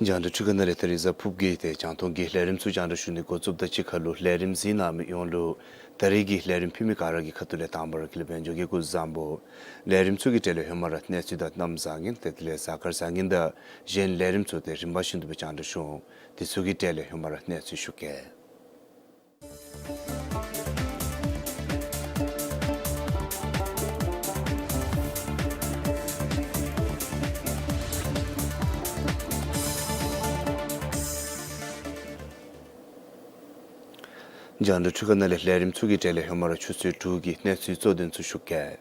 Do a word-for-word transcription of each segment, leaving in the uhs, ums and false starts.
རྒྱང་བསྒྲགས་འཕྲུལ་ཁང་ནང་ལས་ད་རིས་གཟའ་ཕུརཔ་གི་ཏེ་རྒྱང་མཐོང་གི་ལས་རིམ་ཚུ་རྒྱང་བསྒྲགས་ཞུ་ནི་འགོ་བཙུགསཔ་དང་གཅིག་ཁར་ལུ་ལས་རིམ་གཟིགས་གནང་མི་ཡོངས་ལུ་ད་རིས་ཀྱི་ལས་རིམ་ཕུལ་མི་ག་ར་གི་ཁ་ཐུག་ལས་དང་པ་ར་དགེ་ལེགས་དཔལ་འབྱོར་གྱིས་སྐུ་གཟུགས་བཟང་པོ། ལས་རིམ་ཚུ་གི་གྲས་ལས་ཧེ་མ་ར་གནས་ཚུལ་དང་གནམ་བཟང་ངན་ཏེ་དེ་ལས་གཟའ་སྐར་བཟང་ངན་དང་གཞན་ལས་རིམ་ཚུ་ཏེ་རིམ་པ་བཞིན་དུ་སྦེ་རྒྱང་བསྒྲགས་ཞུ་འོང་། དེ་ཚུ་གི་གྲས་ལས་ཧེ་མ་ར་གནས་ཚུལ་ཞུ་གེ། རྒྱང་བསྒྲགས་འཕྲུལ་ཁང་ནང་ལས་ལས་རིམ་ཚུ་གི་གྲས་ལས་ཧེ་མ་ར་ཆུ་ཚོད་དྲུག་གི་གནས་ཚུལ་གཙོ་དོན་ཚུ་ཞུ་གེ།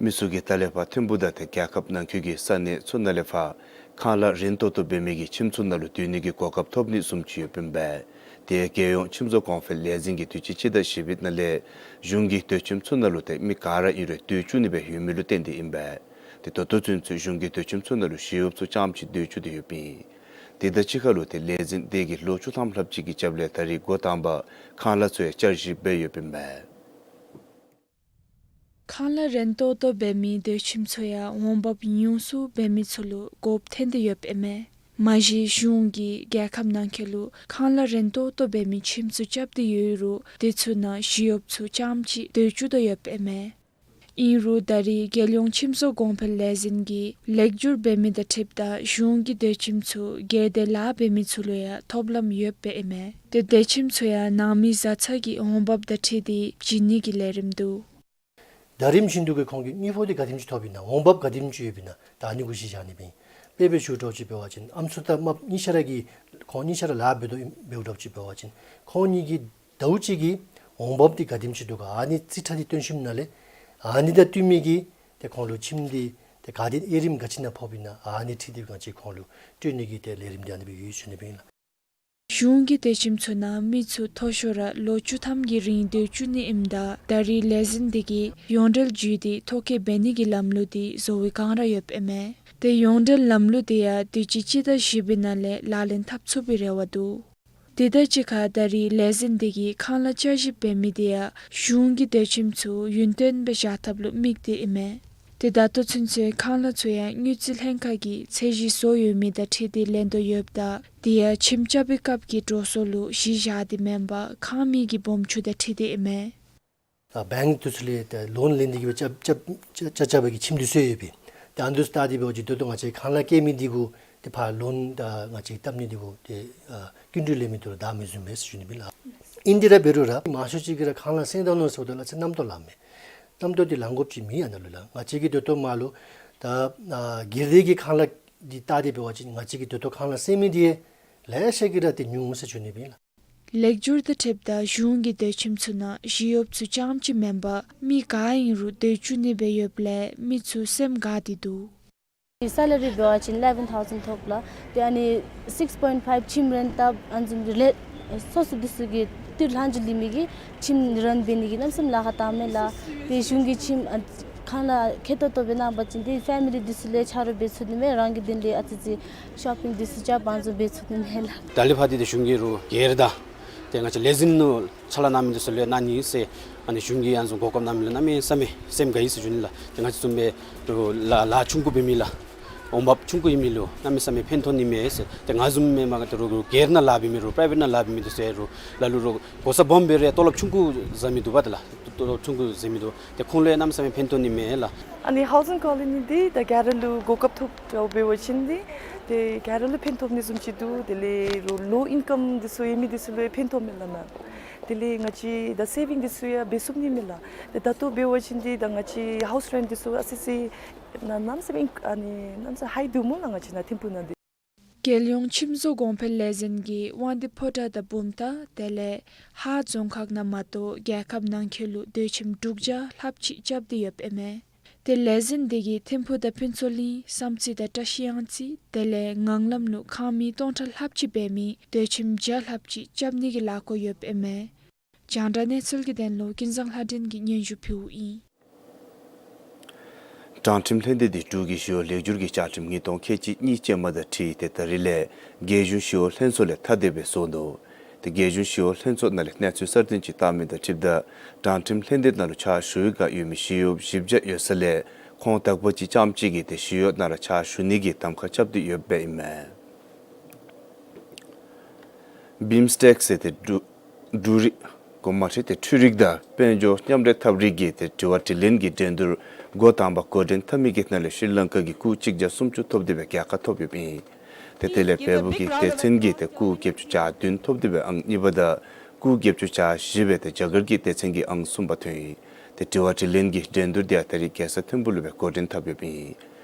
མི་ཚུ་གིས་ད་ལས་ཕར་ཐིམ་ཕུག་དང་ཏེ་རྒྱལ་ཁབ་ནང་འཁོད་ཀྱི་ས་གནས་ཚུ་ནང་ལས་ཕར་ཁང་གླ་རིན་ཏོག་ཏོ་འབད་མི་གི་ཁྱིམ་ཚུ་ནང་ལུ་སྡོད་ནི་གི་གོ་སྐབས་ཐོབ་ནི་བཟུམ་ཅིག་ཡོདཔ་ཨིན་པས། དེ་ཡང་རྒྱལ་ཡོངས་ཁྱིམ་བཟོ་གོང་འཕེལ་ལས་འཛིན་གྱིས་དུས་ཅི་སྤྱི་ཟླ་བཞི་པའི་ནང་ལས་གཞུང་གི་སྡོད་ཁྱིམ་ཚུ་ནང་ལུ་ཏེ་མི་ག་ར་ཨིན་རུང་སྡོད་བཅུག་ནི་སྦེ་ཡོད་མི་ལུ་བརྟེན་ཏེ་ཨིན་པས། ཏེ་ད་ལྟོ་ཚུན་ཚོད་གཞུང་གི་སྡོད་ཁྱིམ་ཚུ་ནང་ལུ་ཞི་གཡོགཔ་ཚུ་རྐྱངམ་ཅིག་སྡོད་བཅུག་སྟེ་ཡོདཔ་ཨིན། དེ་དང་གཅིག་ཁར་ལུ་ཏེ་ལས་འཛིན་དེ་གིས་ལོ་བཅུ་ཐམ་ལྷགཔ་ཅིག་གི་རྒྱབ་ལས་ད་རིས་འགོ་དང་པ་ཁང་གླ་ཚུ་ཡང་བསྐྱར་ཞིབ་འབད་ཡོདཔ་ཨིན་པས། ཁང་གླ་རིན་ཏོག་ཏོ་འབད་མི་སྡོད་ཁྱིམ་ཚུ་ཡང་འོང་འབབ་ཉུང་སུ་འབད་མི་ཚུ་ལུ་དགོཔ་ཐོན་ཏེ་ཡོདཔ་ཨིན་མས། མ་གཞི་གཞུང་གིས་རྒྱལ་ཁབ་ནང་འཁོད་ལུ་ཁང་གླ་རིན་ཏོག་ཏོ་འབད་མི་ཁྱིམ་ཚུ་རྐྱབ་སྟེ་ཡོད་རུང་དེ་ཚུ་ནང་ཞི་གཡོགཔ་ཚུ་རྐྱངམ་ཅིག་སྡོད་བཅུག་སྟེ་ཡོདཔ་ཨིན་མས། ཨིན་རུང་ད་རིས་རྒྱལ་ཡོངས་ཁྱིམ་བཟོ་གོང་འཕེལ་ལས་འཛིན་གྱིས་ལེགས་བསྒྱུར་འབད་མི་དང་འཁྲིལཝ་ད་གཞུང་གི་སྡོད་ཁྱིམ་ཚུ་སྒེར་སྡེ་ལཱ་འབད་མི་ཚུ་ལུ་ཡང་ཐོབ་ལམ་ཡོདཔ་ཨིན་མས། ཏེ་སྡོད་ཁྱིམ་ཚུ་ཡང་ནང་མི་བཟའ་ཚང་གི་འོང་འབབ་དང་འཁྲིལ་ཏེ་བྱིན་ནི་གི་ལས་རིམ་འདུག། ད་རིམ་བཞིན་དུ་གི་ཁོང་གི་དངུལ་ཕོགས་འདི་ག་དེམ་ཅིག་ཐོབ་ཨིན་ན་འོང་འབབ་ག་དེམ་ཅིག་ཡོདཔ་ཨིན་ན་ད་ཨ་ནི་གུ་གཞི་བཞག་ནི་ཨིན། དཔེ་སྦེ་ཞུ་དགོཔ་ཅིག་འབད་བ་ཅིན་ཨམ་སྲུ་དང་རྨགཔ་གཉིས་ཆ་ར་གིས་ཁོང་གཉིས་ཆ་ར་ལཱ་འབད་དོ་ཨིན་འབདཝ་དགོཔ་ཅིག་འབད་བ་ཅིན་ཁོང་གཉིས་ཀྱིས་ཟླཝ་གཅིག་གི་འོང་འབབ་འདི་ག་དེམ་ཅིག་འདུག་ག་ཨ་ནི་རྩིས་ཁྲ་འདི་སྟོན་ཞིནམ་ལས་ཨ་ནི་དང་བསྟུན་མི་གི་ཏེ་ཁོང་ལུ་ཁྱིམ་འདི་ཏེ་ག་དེ་དབྱེ་རིམ་ག་ཅི་ནང་ཕོགཔ་ཨིན་ན་ཨ་ནི་འཁྲིལ་ཏེ་ག་ཅི་ཁོང་ལུ་སྤྲོད་ནི་གི་ཏེ་ལས་རིམ་འདི་ཨ་ནི་སྦེ་ཡོད་ཟེར་ཞུ་ནི་ཨིན་ལགས། གཞུང་གི་སྡོད་ཁྱིམ་ཚུ་ནང་མི་ཚུ་མཐོ་ཤོས་ར་ལོ་བཅུ་ཐམ་གྱི་རིང་སྡོད་བཅུག་ནི་ཨིནམ་ད་ད་རིས་ལས་འཛིན་འདི་གིས་ཡོངས་འབྲེལ་བརྒྱུད་དེ་ཐོ་བཀོད་འབད་ནི་གི་ལམ་ལུགས་འདི་བཟོ་བའི་བསྒང་ར་ཡོདཔ་ཨིན་མས། ཏེ་ཡོངས་འབྲེལ་ལམ་ལུགས་འདི་ཡང་དུས་ཅི་སྤྱི་ཟླ་བཞི་པའི་ནང་ལས་ལག་ལེན་འཐབ་ཚུགས་པའི་རེ་བ་འདུག། དེ་དང་གཅིག་ཁར་ད་རིས་ལས་འཛིན་འདི་གིས་ཁང་གླ་བསྐྱར་ཞིབ་འབད་མི་འདི་ཡང་གཞུང་གི་སྡོད་ཁྱིམ་ཚུ་ཡུན་བརྟན་སྦེ་བཞག་ཐབས་ལུ་དམིགས་ཏེ་ཨིན་མས། ཏེ་ད་ལྟོ་ཚུན་ཚོད་ཁང་གླ་ཚུ་ཡང་དངུལ་རྩིས་ལྷན་ཁག་གིས་ཚད་གཞི་བཟོ་ཡོད་མི་དང་འཁྲིལ་ཏེ་ལེན་དོ་ཡོདཔ་ད་དེ་ཡང་ཁྱིམ་རྐྱབ་པའི་སྐབས་ཀྱི་འགྲོ་སོང་ལུ་གཞི་བཞག་སྟེ་མེན་པར་ཁང་མིག་གི་སྦོམ་ཆུང་དང་འཁྲིལ་ཏེ་ཨིན་མས། ཨ་བེངཀ་འདི་ཚུ་ལས་ཏེ་ལོན་ལེན་ཏེ་གིས་སྦེ་རྐྱབ་རྐྱབ་རྐྱབ་རྐྱབ་པའི་གི་ཁྱིམ་འདི་ཚུ་ཡོད་པས། ཏེ་ཨ་ནི་འདི་ཚུ་བལྟ་སྟེ་འབད་བ་ཅིན་ད་ལྟོ་ང་བཅས་ཁང་གླ་བཀལ་མི་འདི་གུ་ཏེ་ཕར་ལོན་ད་ང་བཅས་བཏབ་ནི་འདི་གུ་ཏེ་ཨ་སྐྱིན་འགྲུལ་ལེན་མི་འདི་ལུ་བདའ་མི་ཟུན་པས་ཟེར་ཞུ་ནི་ཨིན་ལགས། ཨིན་ཏེ་ར་འབད་རུང་ར་མང་ཤོས་ཅིག་གིས་ར་ཁང་གླ་སེང་ད་ནུག་ཟེརཝ་ད་ལུ་ཚེ་རྣམ་རྟོག་ལངམ་མས། རྣམ་རྟོག་འདི་ལང་དགོཔ་ཅིག་མེད། ཨ་ནཱ་ལུ་ལགས་ང་བཅས་ཀྱིས་ད་ལྟོ་མར་ལུ་ད་ཨ་སྒེར་སྡེ་གི་ཁང་གླ་འདི་བལྟ་སྟེ་འབད་བ་ཅིན་ང་བཅས་ཀྱིས་ད་ལྟོ་ཁང་གླ་སེང་མི་འདི་ལེ་ཤ་གིས་ར་ཏེ་ཉུང་ཟེར་ཞུ་ནི་ཨིན་ལགས། ལེགས་བསྒྱུར་དང་འཁྲིལཝ་ད་གཞུང་གི་སྡོད་ཁྱིམ་ཚུ་ནང་ཞི་གཡོགཔ་ཚུ་རྐྱངམ་ཅིག་མེན་པར་མི་ག་ཨིན་རུང་སྡོད་བཅུག་ནི་སྦེ་ཡོདཔ་ལས་མི་ཚུ་སེམས་དགའ་སྟེ་འདུག། སེ་ལ་རི་འབད་བ་ཅིན་eleven thousand ཐོབ་ལགས། ཏེ་ཨ་ནི་six point five ཁྱིམ་རེནཊ་བཏབ་ཨ་ནི་བཟུམ་རེ་ལས་སོ་སོ་འདི་ཚུ་གི་ཏི་རུ་ལྷག་ཅིག་ལུས་མི་གི་ཁྱིམ་རེནཊ་འབད་ནི་གི་གནམ་མེད་ས་མེད་ལཱ་ཁག་བཏངམ་མས་ལགས། ཏེ་གཞུང་གི་ཁྱིམ་ཨ་ ཁང་ལས་ཁེ་ཏོག་ཏོ་སྦེ་གནང་བ་ཅིན་ཏེ་ཕེ་མི་ལི་འདི་ཚུ་ལུ་ཆ་རོགས་འབད་ཚུགས་ནི་མས། རང་གི་དོན་ལས་ཨ་ཙི་ཅིག་ཤོ་པིང་འདི་ཚུ་རྐྱབ་བང་བཟོ་འབད་ཚུགས་ནི་མས་ལགས། ད་ལས་ཕར་འདི་ཏེ་གཞུང་གིས་རོགས་སྒེར་དང་ཏེ་ང་བཅས་ལས་འཛིན་ནང་ཕྱག་ལཱ་གནང་མི་འདི་ཚུ་ལུ་གནང་ནི་ཟེར་ཨ་ནི་གཞུང་གིས་ཡང་ཚུ་གོ་སྐབས་གནང་མི་ལུ་གནམ་མེད་ས་མེད་སེམས་དགའ་ཡི་ཟེར་ཞུ་ནི་ལགས། ཏེ་ང་བཅས་བཟུམ་སྦེ་རོགས་ལཱ་ལཱ་ཆུང་ཀུ་འབད་མི་ལགས། འོང་འབབ་ཆུང་ཀུ་ཨིན་མི་ལུ་གནམ་མེད་ས་མེད་ཕན་ཐོགས་ནི་མས་ཟེར། ཏེ་ང་བཟུམ་མེན་མ་ག་ཏེ་རོགས་རོགས་སྒེར་ནང་ལཱ་འབད་མི་རོགས་པྲའི་བེཊ་ནང་ལཱ་འབད་མི་འདི་ཚུ་རོགས་ལ་ལུ་རོགས་གོ་ས་སྦོམ་སྦེ་ར་ཡང་ཏོ་ལོབ་ཆུང་ཀུ་ཟ་མི་འདུག་པ་ཏེ་ལགས། ཏོ་ལོབ་ཆུང་ཀུ་ཟ་མི་འདུག། ཏེ་ཁོང་ལུ་གནམ་མེད་ས་མེད་ཕན་ཐོགས་ནི་མས་ལགས། ཨ་ནི་ཧའུ་ཟིང་ཀོ་ལོ་ནི་འདི་ད་ག་ར་ལུ་གོ་སྐབས་ཐོབ་འགྱོ་འབད་བ་ཅིན་འདི་ཏེ་ག་ར་ལུ་ཕན་ཐོགས་ནི་བཟུམ་ཅིག་འདུག། དེ་ལས་རོགས་ལོ་ཨིན་ཀམ་འདི་ཚུ་ཡོད་མི་འདི་ཚུ་ལུ་ཕན་ཐོགས་མས་ལགས་ན། དེ་ལས་ང་བཅས་ད་སེ་བིང་འདི་ཚུ་ཡང་འབད་ཚུགས་ནི་མས་ལགས། ཏེ་ད་ལྟོ་འབད་བ་ཅིན་འདི་ད་ང་བཅས་ཧའུསི་རེནཊ་འདི་ཚུ་ཨ་ཙི་ཅིག་ན་གནམ་མེད་ས་མེད་ཨ་ནི་གནམ་མེད་ས་མེད་ཧའི་འདུག་སྨོ་ལགས། ང་བཅས་ན་ཐིམ་ཕུ་ནང་འདི། རྒྱལ་ཡོངས་ཁྱིམ་བཟོ་གོང་འཕེལ་ལས་འཛིན་གྱིས་དབང་འདུས་ཕོ་བྲང་དང་བུམ་ཐང་དེ་ལས་ཧཱ་རྫོང་ཁག་ནང་མ་གཏོགས་རྒྱལ་ཁབ་ནང་འཁོད་ལུ་སྡོད་ཁྱིམ་དྲུག་བརྒྱ་ལྷགཔ་ཅིག་རྐྱབ་སྟེ་ཡོདཔ་ཨིན་མས། ཏེ་ལས་འཛིན་དེ་གིས་ཐིམ་ཕུ་དང་ཕུན་ཚོགས་གླིང་བསམ་རྩེ་དང་བཀྲ་ཤིས་གཡང་རྩེ་དེ་ལས་ངང་ལམ་ལུ་ཁང་མིག་སྟོང་ཕྲག་ལྷགཔ་ཅིག་འབད་མི་སྡོད་ཁྱིམ་བརྒྱ་ལྷགཔ་ཅིག་རྐྱབ་ནི་གི་ལས་འགུལ་ཡོདཔ་ཨིན་མས། རྒྱང་བསྒྲགས་གནས་ཚུལ་གྱི་དོན་ལུ་ཀུན་བཟང་ལྷ་སྒྲོན་གྱིས་སྙན་ཞུ་ཕུལཝ་ཨིན། དྲང་ཁྲིམས་ལྷན་སྡེ་འདི་འབྲུག་གི་ཞི་གཡོག་ལེགས་བསྒྱུར་གྱི་བཅའ་ཁྲིམས་ཉིས་སྟོང་ཁལ་གཅིག་གཉིས་ཅན་མ་དང་འཁྲིལ་ཏེ་ད་རིས་ལས་རྒྱལ་གཞུང་ཞི་གཡོག་ལྷན་ཚོགས་ལས་ཐ་དད་སྦེ་བཟོ་ནུག། ཏེ་རྒྱལ་གཞུང་ཞི་གཡོག་ལྷན་ཚོགས་ནང་ལས་གནས་ཚུལ་གསར་བཏོན་ཅིག་བཏང་མི་དང་འཁྲིལཝ་ད་དྲང་ཁྲིམས་ལྷན་སྡེ་ནང་ལུ་ཕྱག་ཞུ་བའི་བསྒང་ཡོད་མི་ཞི་གཡོག་བཞི་བརྒྱ་ཡོད་ས་ལས་ཁོང་དག་པ་ཅིག་རྐྱངམ་ཅིག་གིས་ཏེ་ཞི་གཡོག་ནང་ར་ཕྱག་ཞུ་ནི་གི་གདམ་ཁ་རྐྱབ་སྟེ་ཡོདཔ་ཨིན་མས། བིམ་སི་ཊེཀ་ཟེར་ཏེ་འབྲུ་འབྲུ་རིགས་གོ་མ་ཧྲི་ཏེ་འཕྲུལ་རིག་དང་དཔལ་འབྱོར་མཉམ་འབྲེལ་ཐབས་རིག་གི་ཏེ་དྲི་བ་དྲིས་ལན་གྱི་འགྲན་བསྡུར་འགོ་དང་པ་འགོ་འདྲེན་འཐབ་མི་གི་ནང་ལས་ཤྲི་ལང་ཀ་གི་སྐུགས་གཅིག་བརྒྱ་སུམ་ཅུ་ཐོབ་སྟེ་སྦེ་རྒྱལ་ཁ་ཐོབ་ཡོདཔ་ཨིན། ཏེ་དེ་ལས་བལ་པོ་གི་སྡེ་ཚན་གྱིས་ཏེ་སྐུགས་བརྒྱད་ཅུ་གྱ་བདུན་ཐོབ་སྟེ་སྦེ་ཨང་གཉིས་པ་དང་སྐུགས་བརྒྱད་ཅུ་གྱ་བཞི་སྦེ་ཏེ་རྒྱ་གར་གྱི་སྡེ་ཚན་གྱིས་ཨང་གསུམ་པ་ཐོན་ཡི། ཏེ་དྲི་བ་དྲིས་ལན་གྱི་འགྲན་བསྡུར་འདི་ད་རིས་རྒྱལ་ས་ཐིམ་ཕུ་ལུ་སྦེ་འགོ་འདྲེན་འཐབ་ཡོདཔ་ཨིན།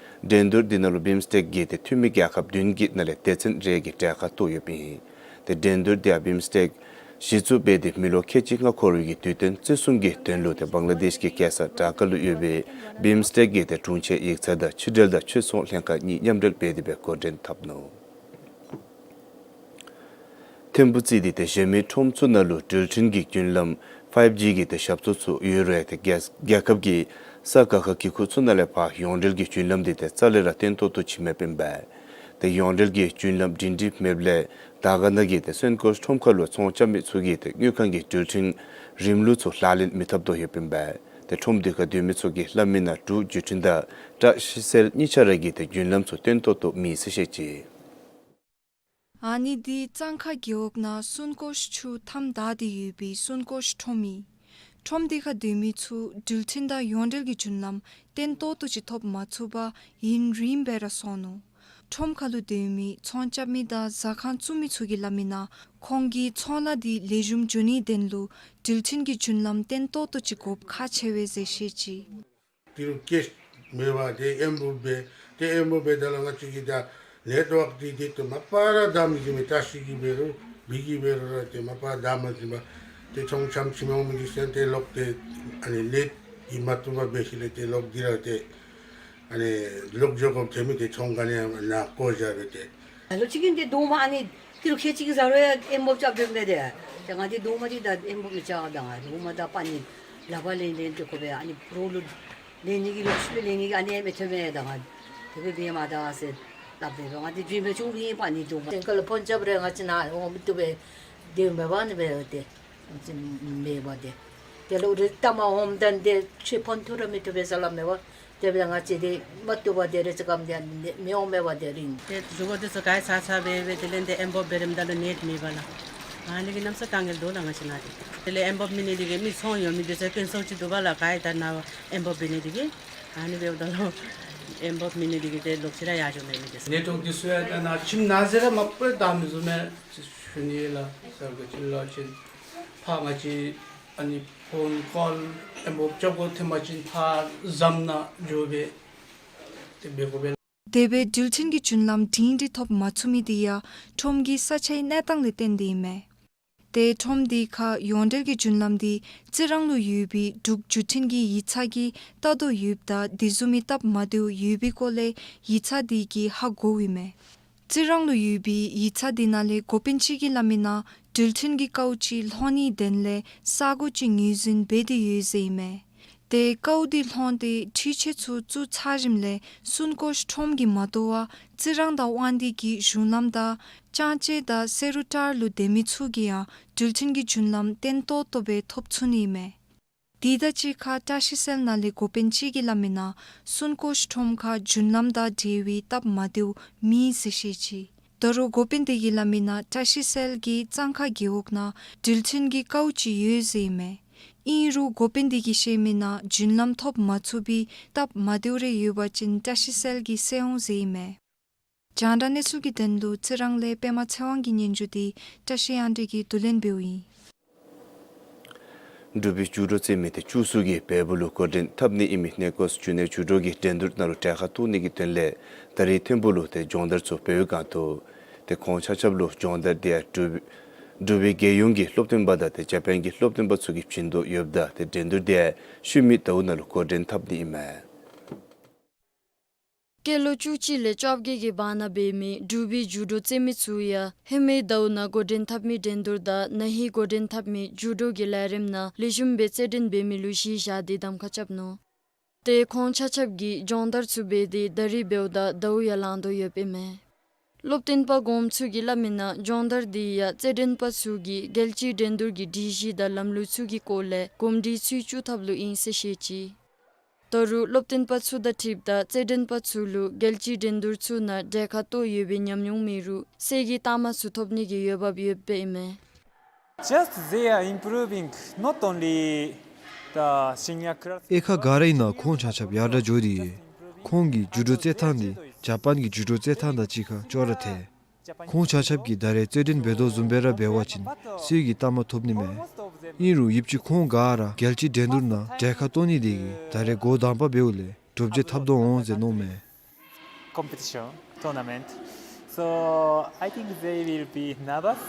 འགྲན་བསྡུར་འདི་ནང་ལུ་བིམ་སི་ཊེཀ་གི་ཏེ་འཐུས་མི་རྒྱལ་ཁབ་བདུན་གྱི་ནང་ལས་སྡེ་ཚན་རེ་གིས་གྲལ་ཁར་གཏོགས་ཡོདཔ་ཨིན། ཏེ་འགྲན་བསྡུར་འདི་ཡང་བིམ་སི་ཊེཀ་གཞི་བཙུགས་འབད་དེ་མི་ལོ་ཁལ་གཅིག་ལྔ་འཁོར་བའི་གི་དུས་སྟོན་བརྩི་སྲུང་གི་དོན་ལུ་ཏེ་བང་ལ་དེཤ་གི་རྒྱལ་ས་ཌ་ཀ་ལུ་ཡོད་པའི་བིམ་སི་ཊེཀ་གི་ཏེ་དྲུང་ཆེན་ཡིག་ཚང་དང་ཕྱི་འབྲེལ་དང་ཕྱིར་ཚོང་ལྷན་ཁག་གཉིས་མཉམ་འབྲེལ་འབད་དེ་སྦེ་འགོ་འདྲེན་འཐབ་ནུག། ཐིམ་ཕུ་རྩིས་ཏེ་ཏེ་གཞན་མི་ཁྲོམ་ཚུ་ནང་ལུ་འགྲུལ་འཕྲིན་གྱི་བརྒྱུད་ལམ་ཕའིབ་ཇི་གི་ཏེ་ཞབས་ཏོག་ཚུ་ཡོད་རུང་ཏེ་རྒྱལ་རྒྱལ་ཁབ་ཀྱི་ས་ཁག་ཁག་གི་ཁུལ་ཚུ་ནང་ལས་ཕར་ཡོངས་འབྲེལ་གྱི་བརྒྱུད་ལམ་འདི་ཏེ་རྩ་ལས་ར་བརྟན་ཏོག་ཏོ་ཅིག་མེདཔ་ཨིན་པས། ཏེ་ཡོངས་འབྲེལ་གྱི་བརྒྱུད་ལམ་སྒྲིང་སྒྲིང་མེདཔ་ལས་དར་དཀར་ན་གི་ཏེ་སོན་ཀོཤ་ཁྲོམ་ཁ་ལུ་ཚོང་རྐྱབ་མི་ཚུ་གིས་ཏེ་དངུལ་ཁང་གི་འགྲུལ་འཕྲིན་རིམ་ལུགས་ཚུ་ལག་ལེན་མི་འཐབ་དོ་ཡོདཔ་ཨིན་པས། ཏེ་ཁྲོམ་འདི་ཁར་སྡོད་མི་ཚུ་གིས་སླབ་མི་ནང་འབྲུག་བརྒྱུད་འཕྲིན་དང་བཀྲ་ཤིས་གསལ་གཉིས་ཆ་ར་གི་ཏེ་བརྒྱུད་ལམ་ཚུ་བརྟན་ཏོག་ཏོ་མེད་ཟེར་བཤད་ཅི། ཨ་ནི་འདི་གཙང་ཁ་རྒེད་འོག་ནང་སོན་ཀོཤ་ཆུ་མཐའམ་བདའ་སྟེ་ཡོད་པའི་སོན་ཀོཤ་ཁྲོམ་ཨིན། ཁྲོམ་འདི་ཁར་སྡོད་མི་ཚུ་འགྲུལ་འཕྲིན་དང་ཡོངས་འབྲེལ་གྱི་བརྒྱུད་ལམ་བརྟན་ཏོག་ཏོ་ཅིག་ཐོབ་མ་ཚུགས་པར་ཡུན་རིངམོ་སྦེ་ར་སོང་ནུག། ཁྲོམ་ཁ་ལུ་སྡོད་མི་ཚོང་རྐྱབ་མི་དང་ཟ་ཁང་བཙུགས་མི་ཚུ་གིས་སླབ་མི་ནང་ཁོང་གིས་ཚོང་ལཱ་འདི་ལེགས་ཤོམ་འགྱོ་ནིའི་དོན་ལུ་འགྲུལ་འཕྲིན་གྱི་བརྒྱུད་ལམ་བརྟན་ཏོག་ཏོ་ཅིག་དགོཔ་ཁག་ཆེ་བས་ཟེར་བཤད་ཅི། ཏི་རུ་ཀེཤ་མེད་པར་ཏེ་ཨེམ་བོབ་འབད། ཏེ་ཨེམ་བོབ་འབད་ད་ལུ་ང་བཅས་ཀྱི་ད་ནེཊ་ཝརཀ་འདི་ཏེ་མ་པ་ར་བདའ་མི་ཅིག་མེད། བཀྲ་ཤིས་ཀྱིས་འབད་རུང་སྦིས་ཀྱིས་འབད་རུང་ར་ཏེ་མ་པ་བདའ་མ་ཅིག་མས། ཏེ་ཚོང་རྐྱབ་ཕྱི་མ་འོང་མི་འདི་ཚུ་ཏེ་ལོག་སྟེ་ཨ་ནི་ནེཊ་འདི་མ་བཏུབ་པར་འབད་ཞིནམ་ལས་ཏེ་ལོག་སྟེ་ར་ཏེ་ཨ་ནི་ལོག་འགྱོ་དགོཔ་ཐོན་མི་ཏེ་ཚོང་ག་ནི་ཡང་ནཱ་བཀོ་བཞག་སྦེ་ཏེ། ལོ་གཅིག་གི་ཏེ་རྡོག་མ་ཨ་ནི་ཏི་རུ་ཁལ་གཅིག་གི་ཟ་རུང་ཡང་ཨེམ་བོབ་རྐྱབ་སྡོདཔ་མས་ཏེ། ཏེ་ང་འདི་རྡོག་མ་འདི་ད་ཨེམ་བོབ་མི་རྐྱབ་ད་ང་རྡོག་མ་ད་པ་ནི་ལག་པར་ལེན་ལེན་ཏེ་ཁོ་སྦེ་ཨ་ནི་རོགས་ལུ་ལེན་ནི་གི་ལོག་ཤུལ་ལས་ལེན་ནི་གི་ཨ་ནི་ཡང་མི་ཐོན་མས་ད་ང་། དེ་སྦེ་འབད་མ་ད་ཟེར་སླབ་སྦེ་ང་འདི་རྒྱུན་སྦེ་བྱུང་ནི་པ་ནི་རྡོག་མ། སེང་གེ་ལུ་ཕོན་རྐྱབ་རུང་ང་བཅས་ནཱ་འོང་མི་བཏུབ་པས། ཏེ་མེད་པ་ནི་སྦེ་ཏེ་མེད་པ་ཏེ། ཏེ་ལོག་རི་ལྟ་མ་འོངམ་ད་ཏེ་ཁྱོད་ཕོན་ཐུག་ར་མི་བཏུབ་པས་ཟེར་སླབ་མས་པ། དེ་སྦེ་ང་བཅས་ཏེ་མ་བཏུབ་པར་ཏེ་རེ་ཅིག་གམ་ཏེ་མི་འོང་མས་པ་ཏེ་རིང་། ཏེ་ཞུ་བ་འདི་ཚུ་ག་ར་ཚར་ཚར་སྦེ་སྦེ་དེ་ལས་ཏེ་ཨེམ་བོབ་འབད་རནམ་ད་ལུ་ནེཊ་མེད་པ་ལགས། ཨ་ནི་གིས་གནམ་ས་དཀའ་ངལ་འདུག་ལགས་ང་བཅས་ནཱ་ཏེ། དེ་ལས་ཨེམ་བོབ་མེད་ནི་འདི་གིས་མི་ཚོང་ཡོད་མི་འདི་ཚུ་ཀུན་སྤྱོད་ཅིག་འདུག་པ་ལགས། ག་ར་ད་ནཱ་ཨེམ་བོབ་འབད་ནི་འདི་གིས། ཨ་ནི་འབདཝ་ད་ལུ་ཨེམ་བོབ་མེད་ནི་འདི་གིས་ཏེ་ལོག་ཅི་ར་ཡར་འགྱོ་མེད་མི་འདི་ཚུ། ནེཊ་ཝརཀ་འདི་ཚུ་ཡང་ད་ནཱ་ཁྱིམ་ནང་ཟེར་ར་མ་པ་ར་བདའ་མི་བཟུམ་མས་ཟེར་ཞུ་ནི་ལགས། ཟེར་ག་ཅི་ལོ་ཅིག་ཕར་ང་བཅས་ཨ་ནི་ཕོན་ཀོལ་ཨེམ་བོབ་རྐྱབ་དགོཔ་ཐོན་པ་ཅིན་ཕར་རྫམ་ནང་འགྱོ་སྦེ་ཏེ་འབད་དགོ་པས། དེ་སྦེ་འགྲུལ་འཕྲིན་གྱི་བརྒྱུད་ལམ་སྒྲིང་སྒྲི་ཐོབ་མ་ཚུགས་མི་འདི་ཡང་ཁྲོམ་གྱི་ས་ཆའི་གནས་སྟངས་ལས་བརྟེན་ཏེ་ཨིན་མས། ཏེ་ཁྲོམ་འདི་ཁར་ཡོངས་འབྲེལ་གྱི་བརྒྱུད་ལམ་འདི་རྩི་རང་ལུ་ཡོད་པའི་འབྲུག་བརྒྱུད་འཕྲིན་གྱི་ཡིག་ཚང་གིས་བལྟ་དོ་ཡོདཔ་ད་དེ་བཟུམ་མའི་སྟབས་མ་བདེཝ་ཡོད་པའི་སྐོར་ལས་ཡིག་ཚང་འདི་གིས་ཧ་གོཝ་ཨིན་མས། རྩི་རང་ལུ་ཡོད་པའི་ཡིག་ཚང་འདི་ནང་ལས་འགོ་དཔོན་ཅིག་གིས་སླབ་མི་ནང་འགྲུལ་འཕྲིན་གྱི་དཀའཝ་ཅིག་ལྷོད་ནིའི་དོན་ལས་ས་གོ་ཅིག་ངོས་འཛིན་འབད་དེ་ཡོད་ཟེར་ཨིན་མས། ཏེ་ཀཝ་འདི་ལྷོངས་ཏེ་འཕྲུལ་ཆས་ཚུ་བཙུགས་ཚར་རནམ་ལས་སུན་ཀོཤ་ཁྲོམ་གྱིས་མ་དོ་བར་རྩི་རང་དང་དབང་འདུས་ཀྱི་གཞུང་ལམ་དང་ལྕང་བྱེ་དང་བསེ་རུ་ཊར་ལུ་སྡོད་མི་ཚུ་གིས་ཡང་འགྲུལ་འཕྲིན་གྱི་རྒྱུན་ལམ་བརྟན་ཏོག་ཏོ་སྦེ་ཐོབ་ཚུགས་ནི་ཨིན་མས། དེ་དང་གཅིག་ཁར་བཀྲ་ཤིས་གསལ་ནང་ལས་འགོ་དཔོན་ཅིག་གིས་སླབ་མིའི་ནང་སུན་ཀོཤ་ཁྲོམ་ཁར་རྒྱུན་ལམ་དང་འབྲེལ་བའི་སྟབས་མ་བདེཝ་མེད་ཟེར་བཤད་ཅི། ད་རུང་འགོ་དཔོན་དེ་གིས་སླབ་མིའི་ནང་བཀྲ་ཤིས་གསལ་གྱི་གཙང་ཁ་རྒེད་འོག་ནང་འགྲུལ་འཕྲིན་གྱི་ཀཝ་ཅིག་ཡོད་ཟེར་ཨིན་མས། ཨིན་རུང་འགོ་དཔོན་དེ་གིས་བཤད་མིའི་ནང་རྒྱུན་ལམ་ཐོབ་མ་ཚུགས་པའི་སྟབས་མ་བདེཝ་རེ་ཡོད་པ་ཅིན་བཀྲ་ཤིས་གསལ་གྱིས་སེལ་འོང་ཟེར་ཨིན་མས། རྒྱང་བསྒྲགས་གནས་ཚུལ་གྱི་དོན་ལུ་རྩི་རང་ལས་པདྨ་ཚེ་དབང་གི་སྙན་ཞུ་དེ་བཀྲ་ཤིས་དབྱངས་སྒྲོན་གྱིས་བསྡུ་ལེན་འབདཝ་ཨིན། འབྲུག་པའི་ཇུ་ཌོ་རྩེད་མི་ཏེ་བཅུ་གསུམ་གྱིས་བལ་པོ་ལུ་འགོ་འདྲེན་འཐབ་ནི་ཨིན་མི་གནས་སྐོར་ཇུ་ནིར་ཇུ་ཌོ་གི་འགྲན་བསྡུར་ནང་ལུ་གྲལ་ཁར་གཏོགས་ནི་གི་དོན་ལས་ད་རིས་ཐིམ་ཕུག་ལུ་ཏེ་སྦྱོང་བརྡར་ཚུ་འབད་བའི་སྒང་དུ་ཏེ་ཁོང་ཆ་ཁྱབ་ལུ་སྦྱོང་བརྡར་དེ་ཡང་འབྲུག་འབྲུག་པའི་རྒྱལ་ཡོངས་ཀྱི་སློབ་སྟོན་པ་དང་ཏེ་ཇ་པཱན་གྱི་སློབ་སྟོན་པ་ཚུ་གིས་བྱིན་དོ་ཡོདཔ་ད་ཏེ་འགྲན་བསྡུར་དེ་ཡང་ཤུལ་མའི་ཟླཝ་ནང་ལུ་འགོ་འདྲེན་འཐབ་ནི་ཨིན་མས། སྐྱེས་ལོ་བཅུ་གཅིག་ལས་བཅོ་བརྒྱད་ཀྱི་བར་ན་འབད་མི་འབྲུག་པའི་ཇུ་ཌོ་རྩེད་མི་ཚུ་ཡང་ཧེ་མའི་ཟླཝ་ནང་འགོ་འདྲེན་འཐབ་མི་འགྲན་བསྡུར་དང་ན་ཧིང་འགོ་འདྲེན་འཐབ་མི་ཇུ་ཌོ་གི་ལས་རིམ་ནང་ལེགས་ཤོམ་སྦེ་རྩེད་འགྲན་འབད་མི་ལུ་གཞི་བཞག་སྟེ་གདམ་ཁ་རྐྱབ་ནུག། ཏེ་ཁོང་ཆ་ཁྱབ་ཀྱིས་སྦྱོང་བརྡར་ཚུ་འབད་དེ་ད་རིས་འབདཝ་ད་ཟླཝ་ཡང་ལང་དོ་ཡོདཔ་ཨིན་མས། སློབ་སྟོན་པ་གོངམ་ཚུ་གིས་སླབ་མིའི་ནང་སྦྱོང་བརྡར་དེ་ཡང་རྩེད་འགྲན་པ་ཚུ་གིས་རྒྱལ་སྤྱིའི་འགྲན་བསྡུར་གྱི་སྒྲིག་གཞི་དང་ལམ་ལུགས་ཚུ་གི་སྐོར་ལས་གོམས་འདྲིས་ཚུ་བཙུགས་ཐབས་ལུ་ཨིན་ཟེར་བཤད་ཅི། ད་རུང་སློབ་སྟོན་པ་ཚུ་དང་འཁྲིལཝ་ད་རྩེད་འགྲན་པ་ཚུ་ལུ་རྒྱལ་སྤྱིའི་འགྲན་བསྡུར་ཚུ་ནང་གྲལ་ཁར་གཏོགས་ཡོད་པའི་ཉམས་མྱོང་མེད་རུང་གསེར་གྱི་རྟགས་མ་ཚུ་ཐོབ་ནི་གི་འོས་འབབ་ཡོདཔ་ཨིན་མས། Just they are improving not only the senior class. དབྱེ་ཁག་ག་ར་ཨིན་ན་ཁོང་ཆ་ཁྱབ་ཡར་དྲག་འགྱོ་དེས། ཁོང་གི་ཇུ་ཌོ་རྩེད་ཐངས་འདི་ཇ་པཱན་གྱི་ཇུ་ཌོ་རྩེད་ཐངས་དང་གཅིག་ཁར་ཅོག་ར་འཐད། ཁོང་ཆ་ཁྱབ་ཀྱིས་ད་རེས་རྩེད་འགྲན་འབད་དོ་བཟུམ་སྦེ་ར་འབད་བ་ཅིན་གསེར་གྱི་རྟགས་མ་ཐོབ་ནི་མས། ཨིན་རུང་ཡུདཔ་ཅིག་ཁོང་ག་ར་རྒྱལ་སྤྱིའི་འགྲན་བསྡུར་ནང་གྲལ་ཁར་གཏོགས་ནི་དེ་གིས་ད་རེས་འགོ་དང་པ་འབདཝ་ལས་གྲུབ་འབྲས་ཐོབ་དོ་འོང་ཟེར་མནོཝ་མས། Competition, tournament. So I think they will be nervous.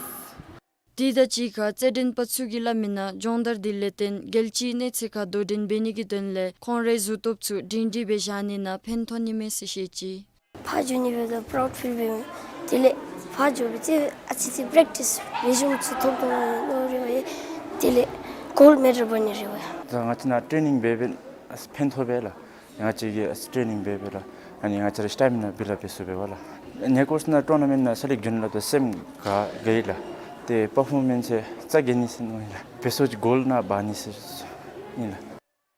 དེ་དང་གཅིག་ཁར་རྩེད་འགྲན་པ་ཚུ་གིས་སླབ་མིའི་ནང་སྦྱོང་བརྡར་དེ་ལས་བརྟེན་རྒྱལ་སྤྱིའི་གནས་ཚད་ཁར་དོ་འགྲན་འབད་ནི་གི་དོན་ལས་ཁོང་རའི་གཟུགས་སྟོབས་ཚུ་སྒྲིང་སྒྲིང་སྦེ་བཞག་ནི་ནང་ཕན་ཐོགས་ནི་མས་ཟེར་བཤད་ཅི། ཕར་འགྱོ་ནི་འབདཝ་ད་པ་རའུཌ་ཕིལ་འབད་འོང་། དེ་ལས་ཕར་འགྱོ་སྦེ་ཨ་ཙི་ཅིག་པེརེཀ་ཊིས་ལེགས་ཤོམ་ཚུ་ཐོབ་དོ་མནོ་རེ་བ་ཡོད། དེ་ལས་གོལཌ་མེ་ཌལ་འབག་ནི་རེ་བ་ཡོད། ད་ང་བཅས་ནཱ་ཊེ་ནིང་འབད་འབདཝ་ལས་ཕན་ཐོགས་པས་ལགས། ང་བཅས་ཀྱིས་ཨ་ཊེ་ནིང་འབད་འབདཝ་ལས་ཨ་ནི་ང་བཅས་རའི་སི་ཊེ་མི་ན་བིལཌ་ཨཔ་འབད་ཚུགས་པས་ལགས། གནས་སྐོར་ཚུ་ནང་ཊོར་ན་མེནཊ་ནང་སེ་ལེཀཊ་འགྱོ་ནི་ལུ་ད་སེམས་དགའ་དགའ་ཡི་ལགས། ཏེ་པར་ཕོར་མེནསི་ཚུ་རྩ་འགེངས་ནི་ཟེར་མནོ་ཡི་ལགས། འབད་སོང་ཅིག་གོལཌ་ནང་འབག་ནི་ཟེར་ཨིན་ལགས།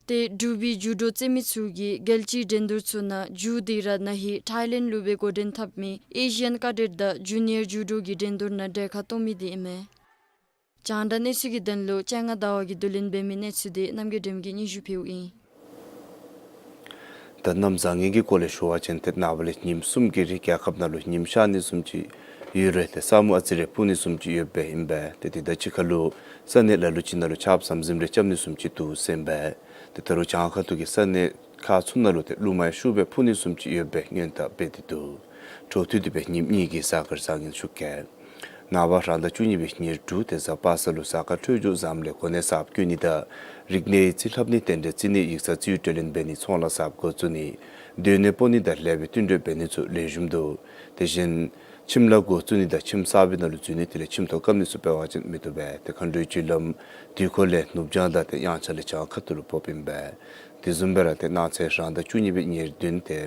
ཏེ་འབྲུག་པའི་ཇུ་ཌོ་རྩེད་མི་ཚུ་གིས་རྒྱལ་སྤྱིའི་འགྲན་བསྡུར་ཚུ་ནང་མཇུག་བསྡུ་ར་ན་ཧིང་ཐཱའི་ལེནཌ་ལུ་སྦེ་འགོ་འདྲེན་འཐབ་མི་ཨེ་ཤི་ཡཱན་ཀེ་ཌེཊ་དང་ཇུ་ནི་ཡར་ཇུ་ཌོ་གི་འགྲན་བསྡུར་ནང་གྲལ་ཁར་གཏོགས་མི་དེ་ཨིན་མས། རྒྱང་བསྒྲགས་གནས་ཚུལ་གྱི་དོན་ལུ་སྤྱན་སྔ་ཟླ་བ་གིས་བསྡུ་ལེན་འབད་མི་གནས་ཚུལ་དེ་རྣམ་རྒྱལ་སྒྲོལམ་གིས་སྙན་ཞུ་ཕུལཝ་ཨིན། ད་གནམ་བཟང་ངན་གྱི་སྐོར་ལས་ཞུ་བ་ཅིན་ཏེ་ནངས་པ་ལས་ཉིནམ་གསུམ་གྱི་རིང་རྒྱལ་ཁབ་ནང་ལུ་ཉིམ་ཤར་ནི་བཟུམ་ཅིག་ཡོད་རུང་ཏེ་ས་སྨུག་ཨ་ཙི་རེ་སྤུབ་ནི་བཟུམ་ཅིག་ཡོདཔ་ཨིན་པས། ཏེ་དེ་དང་གཅིག་ཁར་ལུ་ས་གནས་ལ་ལུ་ཅིག་ནང་ལུ་ཆརཔ་ཟམ་ཟིམ་རེ་རྐྱབ་ནི་བཟུམ་ཅིག་འདུག་ཟེར་ཨིན་པས། ཏེ་ད་རུང་བྱང་ཁ་ཐུག་གི་ས་གནས་ཁག་ཚུ་ནང་ལུ་ཏེ་རླུང་མ་ཡང་ཤུགས་སྦེ་འཕུ་ནི་བཟུམ་ཅིག་ཡོདཔ་སྦེ་སྔོན་བརྡ་འབད་དེ་འདུག། འཕྲོ་མཐུད་དེ་སྦེ་ཉིནམ་གཉིས་ཀྱི་གཟའ་སྐར་བཟང་ངན་ཞུ་གེ། ནངས་པ་རང་ཟླ་བཅུ་གཉིས་པའི་ཉེར་དྲུག་ཏེ་གཟའ་པ་སངས་ལུ་གཟའ་སྐར་འཕྲོད་སྦྱོར་བཟངམ་ལས་གོ་གནས་གསརཔ་བཀོད་ནི་དང་རིག་གནས་ཡིག་རྩིས་ལྷབ་ནི་རྟེན་འབྲེལ་རྩིས་ནི་ཡིག་ཚང་རྩིས་གྲོས་ལེན་འབད་ནི་ཚོང་ལཱ་གསརཔ་འགོ་བཙུགས་ནི་སྡོད་གནས་སྤོ་ནི་དང་ལེགས་པའི་བསྟུན་གྲོས་འབད་ནི་ཚུ་ལེགས་ཤོམ་འདུག། དེ་བཞིན་ཁྱིམ་ལཱ་འགོ་བཙུགས་ནི་དང་ཁྱིམ་གསར་པའི་ནང་ལུ་འཛུལ་ནི་དེ་ལས་ཁྱིམ་ཐོག་བཀབ་ནི་ཚུ་འབད་བ་ཅིན་མི་བཏུབ་པས། ཏེ་མཁའ་འགྲོའི་རྒྱུ་ལམ་དུས་འཁོར་ལས་ནུབ་བྱང་དང་ཏེ་དབྱངས་འཆར་ལས་བྱང་ཁ་ཐུག་ལུ་ཕོགཔ་ཨིན་པས། དེ་བཟུམ་སྦེ་ར་ཏེ་གནངས་ཚེ་རང་ཟླ་བཅུ་གཉིས་པའི་ཉེར་བདུན་ཏེ་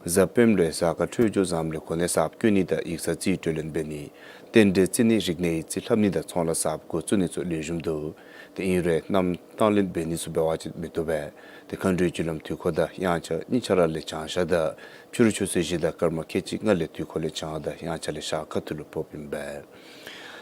གཟའ་སྤེནམ་ལུ་གཟའ་སྐར་འཕྲོད་སྦྱོར་བཟངམ་ལས་གོ་གནས་གསརཔ་བཀོད་ནི་དང་ཡིག་ཚང་རྩིས་གྲོས་ལེན་འབད་ནི་རྟེན་འབྲེལ་རྩིས་ནི་རིག་གནས་ཡིག་རྩིས་ལྷབ་ནི་དང་ཚོང་ལཱ་གསརཔ་འགོ་བཙུགས་ནི་ཚུ་ལེགས་ཤོམ་འདུག། ཏེ་ཨིན་རུང་གནམ་དྭངས་ལེན་འབད་ནི་ཚུ་འབད་བ་ཅིན་མི་བཏུབ་པས། ཏེ་མཁའ་འགྲོའི་རྒྱུ་ལམ་དུས་འཁོར་དང་དབྱངས་འཆར་གཉིས་ཆ་ར་ལས་བྱང་ཤར་དང་ཕྱི་རུ་ཆུ་ཚོད་བཞི་དང་སྐར་མ་ཁལ་གཅིག་ལྔ་ལས་དུས་འཁོར་ལས་བྱང་དང་དབྱངས་འཆར་ལས་ཤར་ཁ་ཐུག་ལུ་ཕོགཔ་ཨིན་པས།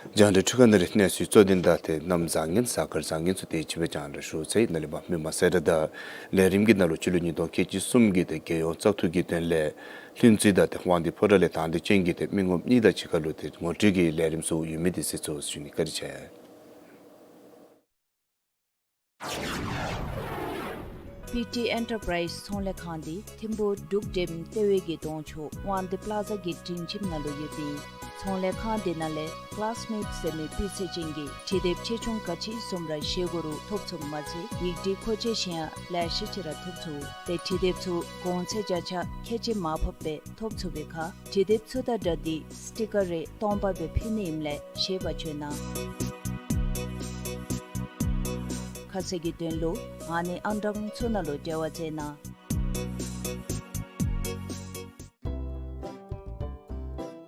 རྒྱང་བསྒྲགས་འཕྲུལ་ཁང་ནང་ལས་གནས་ཚུལ་གཙོ་དོན་དང་ཏེ་གནམ་བཟང་ངན་གཟའ་སྐར་བཟང་ངན་ཚུ་དེ་ཅིག་སྦེ་རྒྱང་བསྒྲགས་ཞུ་ཚར་ཡི། ནཱ་ལས་མར་མི་མང་གསལ་བསྒྲགས་དང་ལས་རིམ་གྱི་ནང་ལུ་སྤྱི་ལོ་ཉིས་སྟོང་ཁལ་གཅིག་གསུམ་གྱི་ཏེ་རྒྱལ་ཡོངས་བཙག་འཐུ་གི་དོན་ལས་ལྷུན་རྩེ་དང་ཏེ་དབང་འདུས་ཕོ་བྲང་ལས་དང་འདོད་ཅན་གྱི་ཏེ་མི་ངོམ་གཉིས་དང་གཅིག་ཁར་ལུ་ཏེ་ངོ་སྤྲོད་ཀྱི་ལས་རིམ་ཚུ་ཡོད་མི་དེ་གསན་ཚུགས་ཞུ་ནི། བཀའ་དྲིན་ཆེ། པི་ཊི་ཨེན་ཊར་པ་རའིཛ་ཚོང་ལས་ཁང་འདི་ཐིམ་ཕུག་འབྲུག་འགྲེམ་ལྟེ་བའི་གི་གདོང་ཕྱོགས་དབང་འདུས་པ་ལ་ཛ་གི་སྒྲིང་ཁྱིམ་ནང་ལུ་ཡོདཔ་ཨིན། ཚོང་ལས་ཁང་འདི་ནང་ལས་ཀ་ལཱསི་མེཊ་ཟེར་མི་སྤུས་ཚད་ཅན་གྱི་འབྲི་དེབ་ཆེ་ཆུང་ག་ཅི་བཟུམ་ར་བཞེས་དགོ་རུང་ཐོབ་ཚུགསཔ་མ་ཚད་ཡིག་འབྲུའི་མཁོ་ཆས་གཞན་ཡང་ལེ་ཤ་ཅིག་ར་ཐོབ་ཚུགས། ཏེ་འབྲི་དེབ་ཚུ་གོང་ཚད་བརྒྱ་ཆ་ཁལ་གཅིག་མར་ཕབ་སྦེ་ཐོབ་ཚུགས་པའི་ཁར་འབྲི་དེབ་ཚུ་དང་སྦྲགས་ཏེ་སི་ཊི་ཀར་རེ་སྟོང་པ་སྦེ་ཕུལ་ནི་ཨིནམ་ལས་ཤེས་པར་བྱོན་གནང་། ཁ་གསལ་གྱི་དོན་ལུ་ཨ་ནི་ཨང་གྲངས་ཚུ་ནང་ལུ་འབྲེལ་བ་མཛད་གནང་།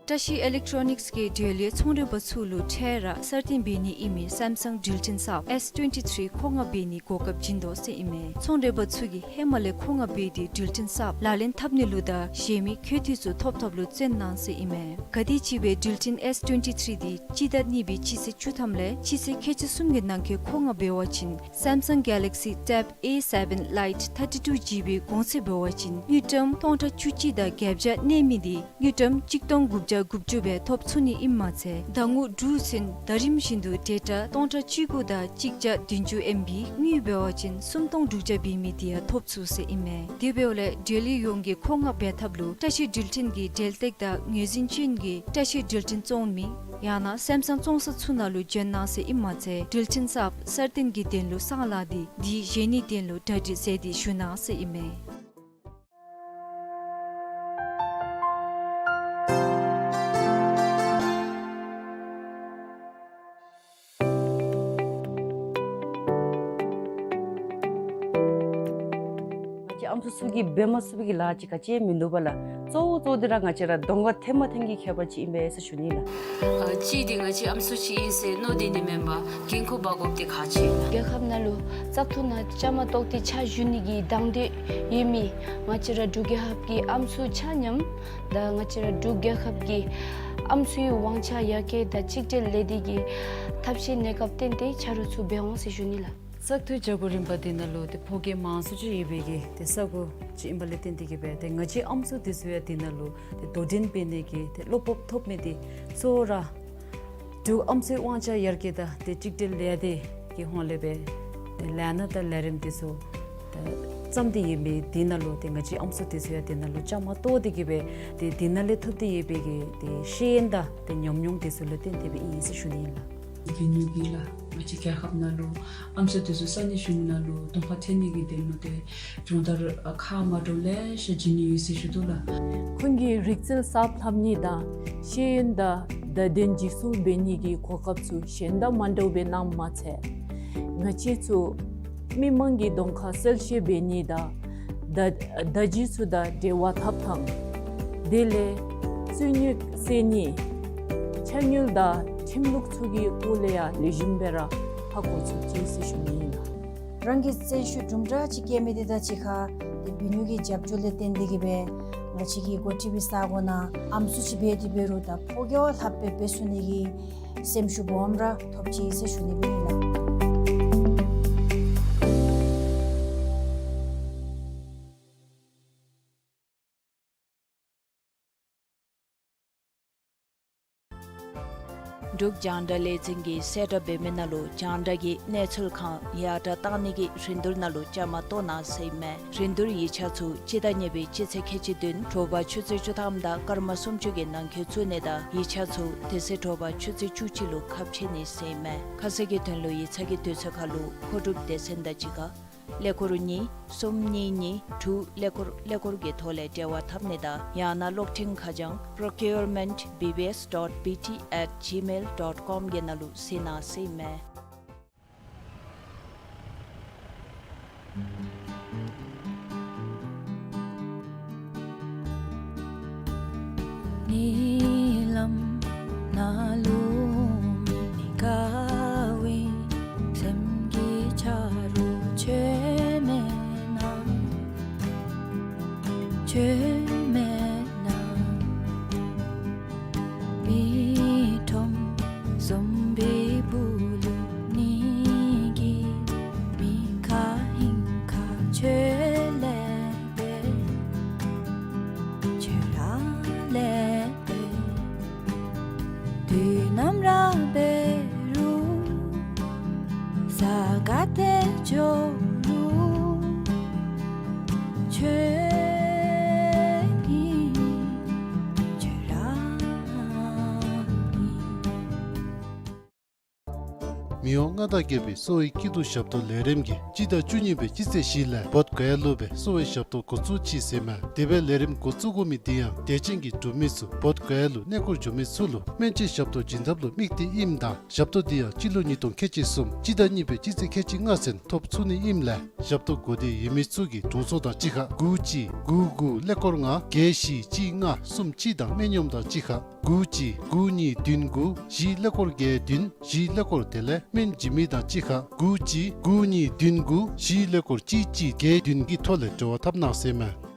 བཀྲ་ཤིས་ཨི་ལེག་ཊོ་ནིགསི་གིས་འབྲེལ་ཡོད་ཚོང་ར་བ་ཚུ་ལུ་འཕྲལ་ར་གསར་བཏོན་འབད་ནི་ཨིན་མི་སེམ་སང་འགྲུལ་འཕྲིན་གསརཔ་ཨེསི་ཊུ་ཝེན་ཊི་ཐིརི་མཁོ་མངགས་འབད་ནི་གོ་སྐབས་བྱིན་དོ་ཟེར་ཨིན་མས། ཚོང་ར་བ་ཚུ་གིས་ཧེ་མ་ལས་མཁོ་མངགས་འབད་དེ་འགྲུལ་འཕྲིན་གསརཔ་ལག་ལེན་འཐབ་ནི་ལུ་དང་གཞན་མི་མཁོ་འདོད་ཚུ་ཐོབ་ཐོབ་ལུ་བརྩོན་གནང་ཟེར་ཨིན་མས། ག་དེམ་ཅིག་སྦེ་འགྲུལ་འཕྲིན་ཨེསི་ཊུ་ཝེན་ཊི་ཐིརི་འདི་སྤྱི་ཟླ་གཉིས་པའི་སྤྱི་ཚེས་བཅུ་ཐམ་ལས་སྤྱི་ཚེས་ཁལ་གཅིག་གསུམ་གྱི་ནང་འཁོད་མཁོ་མངགས་འབད་བ་ཅིན་སེམ་སང་གེ་ལེག་སི་ཊེབ་ཨེ་སེ་བེན་ལའིཊ་ཐར་ཊི་ཊུ་ཇི་བི་གོང་ཚད་འབད་བ་ཅིན་དངུལ་ཀྲམ་སྟོང་ཕྲག་བཅུ་གཅིག་དང་བརྒྱད་བརྒྱ་གནས་མི་འདི་དངུལ་ཀྲམ་གཅིག་སྟོང་དགུ་བརྒྱ་དགུ་བཅུ་སྦེ་ཐོབ་ཚུགས་ནི་ཨིནམ་མ་ཚད་ཟླ་ངོ་དྲུག་ཚུན་ཟླ་རིམ་བཞིན་དུ་ཌེ་ཊ་སྟོང་ཕྲག་བཅུ་དགུ་དང་གཅིག་བརྒྱ་བདུན་ཅུ་ཨེམ་བི་དངུལ་འབད་བ་ཅིན་སུམ་སྟོང་དྲུག་བརྒྱ་འབད་མི་འདི་ཡང་ཐོབ་ཚུགས་ཟེར་ཨིན་མས། དེ་འབདཝ་ལས་འབྲེལ་ཡོད་ཡོངས་ཀྱིས་མཁོ་མངགས་འབད་ཐབས་ལུ་བཀྲ་ཤིས་འགྲུལ་འཕྲིན་གྱི་འབྲེལ་སྟེགས་དང་ངོས་འཛིན་ཅན་གྱི་བཀྲ་ཤིས་འགྲུལ་འཕྲིན་བཙོང་མི་ཡང་ན་སེམ་སང་བཙོང་ས་ཚུ་ནང་ལུ་བྱོན་གནང་ཟེར་ཨིནམ་མ་ཚད་འགྲུལ་འཕྲིན་གསརཔ་གསར་བཏོན་གྱི་དོན་ལུ་གསང་ལགས་འདི་འདི་བཞེས་ནིའི་དོན་ལུ་གྲ་སྒྲིག་མཛད་དེ་བཞུགས་གནང་ཟེར་ཨིན་མས། ང་བཅས་ཨམ་སྲུ་ཚུ་གིས་འབད་མ་ཚུགས་པའི་གི་ལཱ་ཅིག་ག་ཅི་མིན་འདུག་པ་ལགས། གཙོ་བོ་གཙོ་བོ་འདི་ར་ང་བཅས་ར་གདོང་ཁར་ཐོནམ་ཐོན་གྱི་ཁྱད་པར་ཅིག་ཨིན་པས་ཟེར་ཞུ་ནི་ལགས། ཨ་གཅིག་འདི་ང་བཅས་ཨམ་སྲུ་ཅིག་ཨིན་ཟེར་མནོ་སྟེ་ནི་མེན་པར་འགན་ཁུར་འབག་དགོཔ་འདི་ཁག་ཆེ། རྒྱལ་ཁབ་ནང་ལུ་བཙག་འཐུ་ནང་བཅའ་མར་གཏོགས་ཏེ་ཕྱག་ཞུ་ནི་གི་དང་འདོད་ཡོད་མི་ང་བཅས་ར་འབྲུག་རྒྱལ་ཁབ་ཀྱི་ཨམ་སྲུ་ཆ་མཉམ་དང་ང་བཅས་ར་འབྲུག་རྒྱལ་ཁབ་ཀྱི་ཨམ་སྲུའི་དབང་ཆ་ཡར་རྒྱས་དང་གཅིག་སྒྲིལ་ལས་སྡེ་གི་ཐབས་ཤེས་གནས་སྐབས་བརྟེན་ཏེ་ཆ་རོགས་ཚུ་འབད་འོང་ཟེར་ཞུ་ནི་ལགས། བཙག་འཐུ་བྱ་སྒོ་རིམ་པ་འདི་ནང་ལུ་ཏེ་ཕོ་སྐྱེས་མང་སུ་ཅིག་ཡོད་པའི་གི་ཏེ་ས་གོ་ཅིག་ཨིན་པ་ལས་བརྟེན་ཏེ་གི་སྦེ་ཏེ་ང་བཅས་ཨམ་སྲུ་འདི་ཚུ་ཡང་འདི་ནང་ལུ་ཏེ་དོ་འགྲན་འབད་ནི་གི་ཏེ་བློ་སྤོབས་ཐོབ་མི་འདི་གཙོ་བོ་ར་འབྲུག་ཨམ་སྲུའི་དབང་ཆ་ཡར་རྒྱས་དང་ཏེ་གཅིག་སྒྲིལ་ལས་སྡེ་གི་ཧོངས་ལས་སྦེ་ཏེ་ལས་སྣ་དང་ལས་རིམ་འདི་ཚུ་ཏེ་བརྩམས་ཏེ་ཡོད་མི་འདི་ནང་ལུ་ཏེ་ང་བཅས་ཨམ་སྲུ་འདི་ཚུ་ཡང་འདི་ནང་ལུ་བཅའ་མར་གཏོགས་ཏེ་གི་སྦེ་ཏེ་འདི་ནང་ལས་ཐོབ་སྟེ་ཡོད་པའི་གི་ཏེ་ཤེས་ཡོན་དང་ཏེ་ཉམས་མྱོང་འདི་ཚུ་ལུ་བརྟེན་ཏེ་སྦེ་ཨིན་ཟེར་ཞུ་ནི་ཨིན་ལགས། གི་ནུས་པ་ལགས། ང་བཅས་རྒྱལ་ཁབ་ནང་ལུ་ཨམ་སྲུ་འདི་ཚུ་ས་གནས་གཞུང་ནང་ལུ་གདོང་ཁར་ཐོན་ནི་གི་དོན་ལུ་ཏེ་སྦྱོང་བརྡར་ཁག་མ་འདྲཝ་ལེ་ཤ་བྱིན་ནི་ཡོད་ཟེར་ཞུ་དོ་ལགས། ཁོང་གིས་རིག་རྩལ་གསརཔ་ལྷབ་ནི་དང་ཤེས་ཡོན་དང་བརྡ་དོན་འཇིགས་སུ་འབད་ནི་གི་གོ་སྐབས་ཚུ་གཞན་དང་མ་འདྲཝ་སྦེ་གནངམ་མ་ཚད་ང་བཅས་ཚུ་མི་མང་གི་གདོང་ཁར་གསལ་བཤད་འབད་ནི་དང་བརྡ་བརྡ་བརྒྱུད་ཚུ་དང་འབྲེལ་བ་འཐབ་ཐངས་དེ་ལས་རྩོད་རྙོག་སེལ་ནི་ཕྱག་དངུལ་དང་ཁྲིམས་ལུགས་ཚུ་གི་སྐོར་ལས་ཡང་ལེགས་ཤོམ་སྦེ་ར་ཧ་གོ་ཚུགས་ཅི་ཟེར་ཞུ་ནི་ཨིན་ལགས། རང་གི་བརྩོན་ཤུགས་དུམ་གྲ་ཅིག་བསྐྱེད་མི་འདི་དང་གཅིག་ཁར་ཏེ་བུ་ནུ་གི་རྒྱབ་སྐྱོར་ལས་བརྟེན་ཏེ་གི་སྦེ་ང་བཅས་ཀྱི་འགོ་ཁྲིད་པའི་ས་གོ་ནང་ཨམ་སྲུ་ཅིག་འབད་དེ་འབད་རུང་ད་ཕོ་རྒྱས་ལྷགཔ་སྦེ་འབད་ཚུགས་ནི་གི་སེམས་ཤུགས་སྦོམ་ར་ཐོབ་ཅི་ཟེར་ཞུ་ནི་ཨིན་ལགས། འབྲུག་རྒྱང་བསྒྲགས་ལས་འཛིན་གྱིས་གསལ་བསྒྲགས་འབད་མི་ནང་ལུ་རྒྱང་བསྒྲགས་ཀྱི་གནས་ཚུལ་ཁག་ཡར་དྲག་གཏང་ནི་གི་རིན་བསྡུར་ནང་ལུ་བཅའ་མར་གཏོགས་གནང་ཟེར་ཨིན་མས། རིན་བསྡུར་ཡིག་ཆ་ཚུ་སྤྱི་ཟླ་གཉིས་པའི་སྤྱི་ཚེས་ཁལ་གཅིག་བདུན་དྲོ་པ་ཆུ་ཚོད་བཅུ་ཐམ་དང་སྐར་མ་སུམ་ཅུ་གི་ནང་འཁོད་བཙུགས་ནི་དང་ཡིག་ཆ་ཚུ་དེ་ཚེ་དྲོ་པ་ཆུ་ཚོད་བཅུ་གཅིག་ལུ་ཁ་ཕྱེ་ནི་ཟེར་ཨིན་མས། ཁ་གསལ་གྱི་དོན་ལུ་ཡིག་ཚང་གི་དུས་ཚོད་ཁར་ལུ་མཁོ་སྒྲུབ་སྡེ་ཚན་དང་གཅིག་ཁར་ཀླད་ཀོར་གཉིས་གསུམ་གཉིས་གཉིས་དྲུག་ཀླད་ཀོར་ཀླད་ཀོར་གྱི་ཐོག་ལས་འབྲེལ་བ་འཐབ་ནི་དང་ཡང་ན་གློག་འཕྲིན་ཁ་བྱང་procurement B B S dot B T at gmail dot com གི་ནང་ལུ་གཟིགས་གནང་ཟེར་ཨིན་མས། གཉིད་ལམ་ནང་ལུ་མི་དགའ་བའི་སེམས་ཀྱི་ཆ་རོགས་ཁྱོད་མེད་ན། ཁྱོད་མེད་ན། མི་ཁྲོམ་ཟོམ་པའི་སྦུག་ལུ་གཉིད་ཀྱི་མི་ཁ་ཧིང་ཁ་ཁྱོད་ལས་འདས། ཁྱོད་ར་ལས་འདས། དུས་ནམ་ར་འབད་རུང་ས་ག་ཏེ་འགྱོ་རུང་ཁྱོད་ཨིན། ཁྱོད་ར་ཨིན། མི་དབང་མངའ་བདག་རྒྱལ་པོའི་གསོ་བའི་སྐྱིད་སྡུག་ཞབས་ཏོག་ལས་རིམ་གྱིས་སྤྱི་ཟླ་བཅུ་གཉིས་པའི་སྤྱི་ཚེས་བཞི་ལས་བོདྷ་ག་ཡ་ལུ་སྦེ་གསོ་བའི་ཞབས་ཏོག་འགོ་བཙུགས་ཅི་ཟེར་མས། དེ་སྦེ་ལས་རིམ་འགོ་བཙུགས་དགོ་མི་དེ་ཡང་དད་ཅན་གྱི་འབྲུག་མི་ཚུ་བོདྷ་ག་ཡ་ལུ་གནས་སྐོར་འགྱོ་མི་ཚུ་ལུ་སྨན་བཅོས་ཞབས་ཏོག་བྱིན་ཐབས་ལུ་དམིགས་ཏེ་ཨིནམ་ད་ཞབས་ཏོག་དེ་ཡང་སྤྱི་ལོ་ཉིས་སྟོང་ཁལ་གཅིག་གསུམ་སྤྱི་ཟླ་གཉིས་པའི་སྤྱི་ཚེས་ཁལ་གཅིག་ལྔ་ཚུན་ཐོབ་ཚུགས་ནི་ཨིནམ་ལས་ཞབས་ཏོག་དགོས་འདོད་ཡོད་མི་ཚུ་གིས་དྲུང་འཚོ་དང་གཅིག་ཁར་དགུ་གཅིག་དགུ་དགུ་ཀླད་ཀོར་ལྔ་བརྒྱད་བཞི་གཅིག་ལྔ་གསུམ་གཅིག་དང་སྨན་གཡོགམ་དང་གཅིག་ཁར་དགུ་གཅིག་དགུ་གཉིས་བདུན་དགུ་བཞི་ཀླད་ཀོར་བརྒྱད་བདུན་བཞི་ཀླད་ཀོར་དེ་ལས་སྨན་བྱིན་མི་དང་གཅིག་ཁར་དགུ་གཅིག་དགུ་གཉིས་བདུན་དགུ་བཞི་ཀླད་ཀོར་གཅིག་གཅིག་བརྒྱད་བདུན་གྱི་ཐོག་ལས་འབྲེལ་བ་འཐབ་གནང་ཟེར་མས།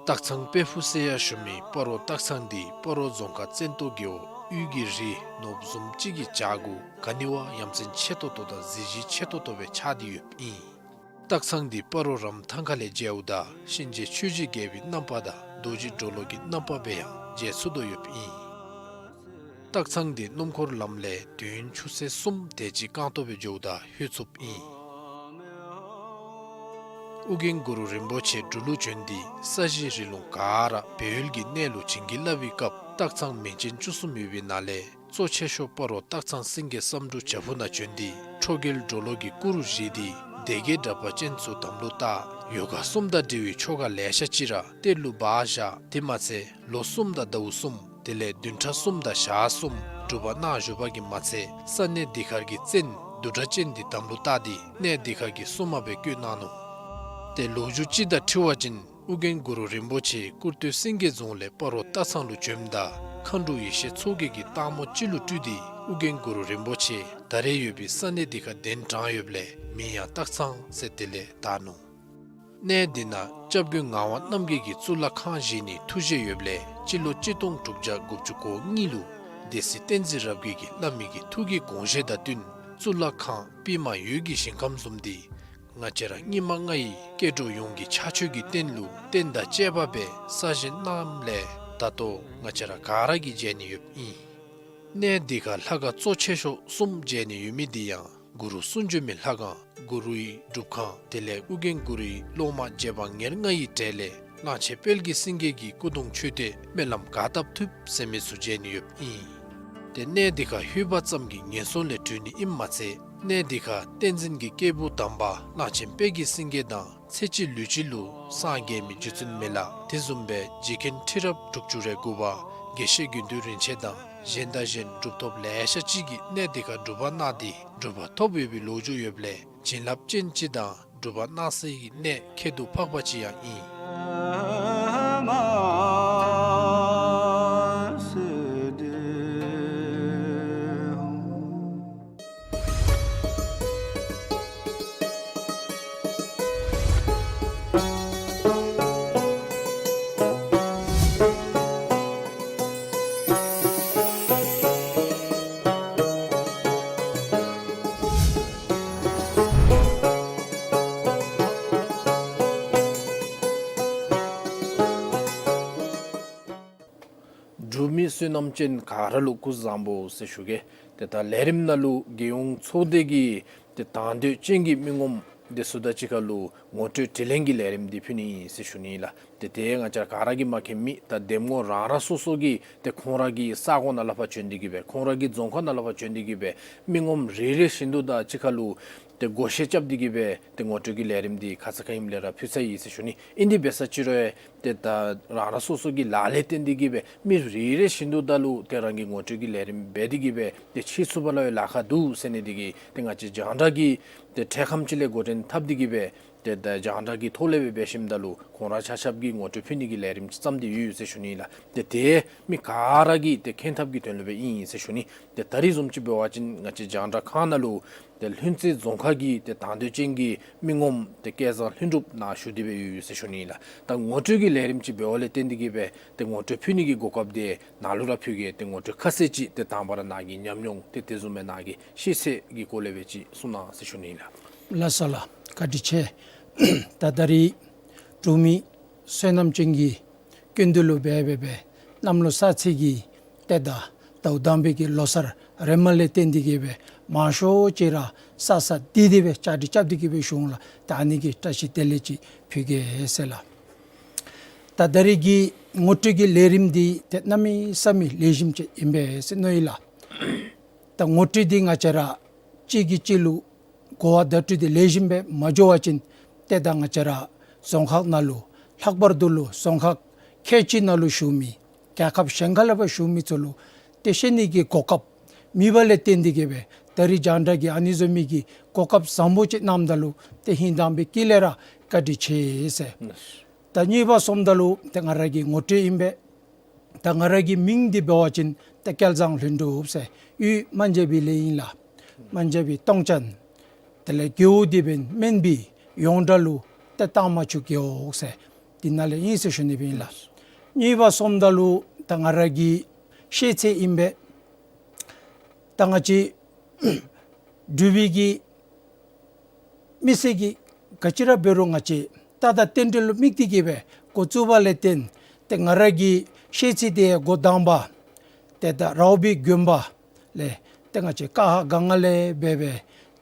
སྟག་ཚང་དཔལ་ཕུག་ཟེར་ཡང་ཞུ་མི་སྤ་རོ་སྟག་ཚང་འདི་སྤ་རོ་རྫོང་ཁག་བཙན་ཏོ་རྒེད་འོག་དབུས་ཀྱི་རི་ནོར་བུ་བཟུམ་ཅིག་གི་བྱག་གུ་ག་ནི་བ་ཡ་མཚན་ཆེ་ཏོག་ཏོ་དང་གཟི་བརྗིད་ཆེ་ཏོག་ཏོ་སྦེ་ཆགས་ཏེ་ཡོདཔ་ཨིན། སྟག་ཚང་འདི་སྤ་རོ་རམ་ཐང་ཁ་ལས་མཇལཝ་ད་གཤིན་རྗེ་ཆོས་ཀྱི་རྒྱལ་པོའི་རྣམ་པ་དང་རྡོ་རྗེ་གྲོ་ལོད་ཀྱི་རྣམ་པ་སྦེ་ཡང་མཇལ་ཚུགས་དོ་ཡོདཔ་ཨིན། སྟག་ཚང་འདི་སྣུམ་འཁོར་ལམ་ལས་དུས་ཡུན་ཆུ་ཚོད་གསུམ་དེ་ཅིག་རྐང་སྟོང་སྦེ་འགྱོཝ་ད་ལྷོད་ཚུགསཔ་ཨིན། ཨོ་རྒྱན་གུ་རུ་རིན་པོ་ཆེ་འབྲུག་ལུ་བྱོན་ཏེ་ས་གཞི་རི་ལུང་ག་ར་སྦས་ཡུལ་གྱི་གནས་ལུ་བྱིན་གྱིས་བརླབས་པའི་སྐབས་སྟག་ཚང་མིང་ཅན་བཅུ་གསུམ་ཡོད་པའི་ནང་ལས་གཙོ་ཆེ་ཤོས་སྤ་རོ་སྟག་ཚང་སེང་གེ་བསམ་འགྲུབ་བྱག་ཕུག་ནང་བྱོན་ཏེ་ཁྲོ་རྒྱལ་གྲོ་ལོད་ཀྱི་སྐུ་རུ་བཞེངས་ཏེ་སྡེ་བརྒྱད་དྲེགས་པ་ཅན་ཚུ་དམ་ལུ་བཏགས། ཡོ་ག་གསུམ་དང་འབྲེལ་བའི་ཆོ་ག་ལེ་ཤ་ཅིག་ར་གཏེར་ལུ་སྦ་བཞག། དེ་མ་ཚད་ལོ་གསུམ་དང་ཟླཝ་གསུམ་དེ་ལས་བདུན་ཕྲག་གསུམ་དང་ཞག་གསུམ་སྒྲུབ་པ་གནང་བཞུགས་པ་གིས་མ་ཚད་ས་གནས་འདི་ཁར་གྱི་བཙན་བདུད་དྲེགས་ཅན་འདི་དམ་ལུ་བཏགས་ཏེ་གནས་འདི་ཁར་གྱི་སྲུང་མ་སྦེ་བསྐོས་གནང་ནུག། ཏེ་ལོ་རྒྱུས་ཅིག་དང་འཁྲིལ་བ་ཅིན་ཨོ་རྒྱན་གུ་རུ་རིན་པོ་ཆེ་ཀུར་སྟོད་སེང་གེ་རྫོང་ལས་སྤ་རོ་སྟག་ཚང་ལུ་བྱོནམ་ད་མཁའ་འགྲོ་ཡེ་ཤེས་མཚོ་རྒྱལ་གྱིས་སྟག་མོ་ཅིག་ལུ་སྤྲུལ་ཏེ་ཨོ་རྒྱན་གུ་རུ་རིན་པོ་ཆེ་ད་རེས་ཡོད་པའི་ས་གནས་འདི་ཁར་གདན་དྲངས་ཡོདཔ་ལས་མིང་ཡང་སྟག་ཚང་ཟེར་དེ་ལས་བཏགས་ནུག། གནས་འདི་ནང་སྐྱབས་མགོན་ངག་དབང་རྣམ་རྒྱལ་གྱིས་གཙུག་ལག་ཁང་བཞེངས་ནིའི་ཐུགས་བཞེད་ཡོདཔ་ལས་སྤྱི་ལོ་གཅིག་སྟོང་དྲུག་བརྒྱ་དགུ་བཅུ་གོ་གཉིས་ལུ་སྡེ་སྲིད་བསྟན་འཛིན་རབ་རྒྱས་ཀྱིས་བླ་མའི་གི་ཐུགས་ཀྱི་དགོངས་བཞེད་དང་བསྟུན་གཙུག་ལག་ཁང་པདྨ་འོད་ཀྱི་ཞིང་ཁམས་བཟུམ་འདི་ང་བཅས་ར་སྙིགས་མ་ལྔ་ཡི་སྐྱེ་འགྲོ་ཡོངས་ཀྱི་ཕྱག་མཆོད་ཀྱི་རྟེན་ལུ་རྟེན་དང་བཅས་པ་སྦེ་གསར་བཞེངས་གནངམ་ལས་ད་ལྟོ་ང་བཅས་ར་ག་ར་གིས་མཇལ་ནི་ཡོདཔ་ཨིན། གནས་འདི་ཁར་ལྷ་ཁང་གཙོ་ཆེ་ཤོས་གསུམ་མཇལ་ནི་ཡོད་མི་འདི་ཡང་གུ་རུ་གསུང་བྱོན་མའི་ལྷ་ཁང་གུ་རུའི་སྒྲུབ་ཁང་དེ་ལས་ཨོ་རྒྱན་གུ་རུའི་སློབ་མ་རྗེ་འབངས་ཉེར་ལྔ་ཡི་གྲས་ལས་གླང་ཆེན་དཔལ་གྱི་སེང་གེ་གི་སྐུ་གདུང་མཆོད་རྟེན་སྨོན་ལམ་ག་བཏབ་ཐུབ་ཟེར་མི་ཚུ་མཇལ་ནི་ཡོདཔ་ཨིན། ཏེ་གནས་འདི་ཁར་ལྷོད་པ་ཙམ་གྱིས་ངན་སོང་ལས་གྲོལ་ནི་ཨིནམ་མ་ཚད་གནས་འདི་ཁར་བསྟན་འཛིན་གྱི་སྐྱེས་བུ་དམ་པ་གླང་ཆེན་དཔལ་གྱི་སེང་གེ་དང་ཚེ་གཅིག་ལུས་གཅིག་ལུ་སངས་རྒྱས་མི་རྗེ་བཙུན་མི་ལ་དེ་བཟུམ་སྦེ་རྗེ་མཁན་ཁྲི་རབས་དྲུག་ཅུ་རེ་དགུ་པ་དགེ་བཤེས་དགེ་འདུན་རིན་ཆེན་དང་གཞན་དང་གཞན་གྲུབ་ཐོབ་ལེ་ཤ་ཅིག་གིས་གནས་འདི་ཁར་སྒྲུབ་པ་གནང་སྟེ་གྲུབ་པ་ཐོབ་ཡོད་པའི་ལོ་རྒྱུས་ཡོདཔ་ལས་བྱིན་རླབས་ཅན་ཅིག་དང་སྒྲུབ་པ་གནང་སའི་གནས་ཁྱད་དུ་འཕགས་པ་ཅིག་ཡང་ཨིན། འབྲུག་མི་བསོད་ནམས་ཅན་ག་ར་ལུ་སྐུ་གཟུགས་བཟང་པོ་ཟེར་ཞུ་གེ། ཏེ་ད་ལས་རིམ་ནང་ལུ་རྒྱལ་ཡོངས་ཚོགས་སྡེ་གི་ཏེ་དང་འདོད་ཅན་གྱི་མི་ངོམ་དེ་ཚུ་དང་གཅིག་ཁར་ལུ་ངོ་སྤྲོད་དྲི་ལན་གྱི་ལས་རིམ་འདི་ཕུལ་ནི་ཨིན་ཟེར་ཞུ་ནི་ཨིན་ལགས། ཏེ་དེ་ང་བཅས་ག་ར་གིས་མ་མཁྱེན་མི་ད་འདེམས་ངོ་རང་རང་སོ་སོ་གི་ཏེ་ཁོང་ར་གི་ས་གོ་ནང་ལས་ཕར་བྱོན་ཏེ་གི་སྦེ་ཁོང་ར་གི་རྫོང་ཁག་ནང་ལས་ཕར་བྱོན་ཏེ་གི་སྦེ་མི་ངོམ་རེ་རེ་བཞིན་དུ་དང་གཅིག་ཁར་ལུ་ཏེ་བགོ་བཤའ་རྐྱབ་སྟེ་གི་སྦེ་ཏེ་ངོ་སྤྲོད་ཀྱི་ལས་རིམ་འདི་ཁ་ཙ་ཁ་ཉིནམ་ལས་ར་ཕུལ་ཚར་ཡི་ཟེར་ཞུ་ནི། ཨིན་དེ་འབད་ས་ཅིག་རུང་ཏེ་ད་རང་རང་སོ་སོ་གི་ལཱ་ལས་བརྟེན་ཏེ་གི་སྦེ་མི་རེ་རེ་བཞིན་དུ་ད་ལུ་ཏེ་རང་གི་ངོ་སྤྲོད་ཀྱི་ལས་རིམ་འབད་དེ་གི་སྦེ་ཏེ་ཕྱིས་ཚུ་ཕར་ལུ་ཡང་ལཱ་ཁག་འདུག་ཟེར་ནི་དེ་གིས་ཏེ་ང་བཅས་རྒྱང་བསྒྲགས་ཀྱི་ཏེ་ཁྲལ་ཁམས་ཅིག་ལས་འགོ་འདྲེན་འཐབ་སྟེ་གི་སྦེ་ཏེ་ད་རྒྱང་བསྒྲགས་ཀྱི་ཐོག་ལས་སྦེ་འབད་ཞིནམ་ད་ལུ་ཁོང་ར་ཆ་ཁྱབ་ཀྱི་ངོ་སྤྲོད་ཕུལ་ནི་གི་ལས་རིམ་ཅིག་བརྩམས་ཏེ་ཡོད་ཟེར་ཞུ་ནི་ལགས། ཏེ་དེ་མི་ག་ར་གིས་ཏེ་མཁྱེན་ཐབས་ཀྱི་དོན་ལུ་སྦེ་ཨིན་ཟེར་ཞུ་ནི། ཏེ་ད་རིས་བཟུམ་ཅིག་འབད་བ་ཅིན་ང་བཅས་རྒྱང་བསྒྲགས་ཁང་ནང་ལུ་ཏེ་ལྷུན་རྩེ་རྫོང་ཁག་གི་ཏེ་དང་འདོད་ཅན་གྱི་མི་ངོམ་ཏེ་སྐལ་བཟང་ལྷུན་གྲུབ་ནཱ་བཞུགས་ཏེ་སྦེ་ཡོད་ཟེར་ཞུ་ནི་ལགས། ད་ངོ་སྤྲོད་ཀྱི་ལས་རིམ་ཅིག་འབདཝ་ལས་བརྟེན་ཏེ་གི་སྦེ་ཏེ་ངོ་སྤྲོད་ཕུལ་ནི་གི་གོ་སྐབས་དེ་ནཱ་ལུ་ར་ཕུལ་གེ། ཏེ་ངོ་སྤྲོད་ཁ་གསལ་ཅིག་ཏེ་དང་པ་ར་ནཱ་གི་ཉམས་མྱོང་ཏེ་དེ་བཟུམ་སྦེ་ནཱ་གི་ཤེས་ཚད་ཀྱི་སྐོར་ལས་སྦེ་ཅིག་གསུང་གནང་ཟེར་ཞུ་ནི་ལགས། ལགས་སོ་ལགས། བཀའ་དྲིན་ཆེ། ད་ད་རིས་འབྲུག་མི་བསོད་ནམས་ཅན་གྱི་སྐྱིད་སྡུག་ལུ་འབད་འབད་འབད་གནམ་ལོ་གསར་ཚེས་ཀྱི་ཏེ་ད་ཟླཝ་དང་པའི་གི་ལོ་གསར་རེ་མ་ལས་བརྟེན་ཏེ་གིས་སྦེ་མང་ཤོས་ཅིག་ར་ས་ས་འདི་འདི་སྦེ་བཅའ་སྒྲིག་རྐྱབ་སྟེ་གིས་སྦེ་བཞུགས་ལགས། ད་ཨ་ནི་གི་བཀྲ་ཤིས་བདེ་ལེགས་ཅིག་ཕུལ་གེ་ཟེར་ལགས། ད་ད་རིས་ཀྱི་ངོ་སྤྲོད་ཀྱི་ལས་རིམ་འདི་ཏེ་གནམ་མེད་ས་མེད་ལེགས་ཤོམ་ཅིག་ཨིན་པས་ཟེར་མནོ་ཡི་ལགས། ད་ངོ་སྤྲོད་འདི་ང་བཅས་ར་གཅིག་གིས་གཅིག་ལུ་གོ་བ་བརྡ་སྤྲོད་འདི་ལེགས་ཤོམ་སྦེ་མ་འགྱོ་བ་ཅིན་ཏེ་ད་ང་བཅས་ར་རྫོང་ཁག་ནང་ལུ་ལྷག་པར་དུ་ལུ་རྫོང་ཁག་ཁལ་གཅིག་ནང་ལུ་བཞུགས་མི་རྒྱལ་ཁབ་གཞན་ཁ་ལས་ཕར་བཞུགས་མི་ཚུ་ལུ་ཏེ་ཤེས་ནི་གི་གོ་སྐབས་མེད་པ་ལས་བརྟེན་ཏེ་གིས་སྦེ་ད་རིས་རྒྱང་བསྒྲགས་ཀྱིས་ཨ་ནི་བཟུམ་མའི་གི་གོ་སྐབས་བཟང་པོ་ཅིག་གནངམ་ད་ལུ་ཏེ་ཧིང་དྭངས་པའི་དཀྱིལ་ལས་ར་བཀའ་དྲིན་ཆེ་ཟེར། ད་གཉིས་པ་སོངམ་ད་ལུ་ཏེ་ང་ར་གི་ངོ་སྤྲོད་ཨིན་པས། ད་ང་ར་གི་མིང་འདི་འབད་བ་ཅིན་ཏེ་སྐལ་བཟང་ལྷུན་གྲུབ་ཟེར་ཡུལ་མན་ཇ་བི་ལས་ཨིན་ལགས། མན་ཇ་བི་སྟོང་ཅན། དེ་ལས་རྒེད་འོག་འདི་འབདན་སྨན་སྦིས་ཡོངས་གྲགས་ལུ་ཏེ་སྟག་མ་ཆུ་རྒེད་འོག་ཟེར་འདི་ནང་ལས་ཨིན་ཟེར་ཞུ་ནི་སྦེ་ཨིན་ལགས། གཉིས་པ་སོངམ་ད་ལུ་ད་ང་ར་གི་ཤེས་ཚད་ཨིན་པས། ད་ང་བཅས་འབྲུག་པའི་གི་མི་སེར་གྱིས་ག་ཅི་ར་འབད་རུང་ང་བཅས་ད་ད་རྟེན་འབྲེལ་ལུ་དམིགས་ཏེ་གིས་སྦེ་འགོ་བཙུགས་པ་ལས་བརྟེན་ཏེ་ང་ར་གི་ཤེས་ཚད་འདི་འགོ་དང་པ་ཏེ་ད་རའུ་བི་དགོན་པ་ལས་ཏེ་ང་བཅས་ཀ་ཧ་ག་ང་ལས་འབད་འབད་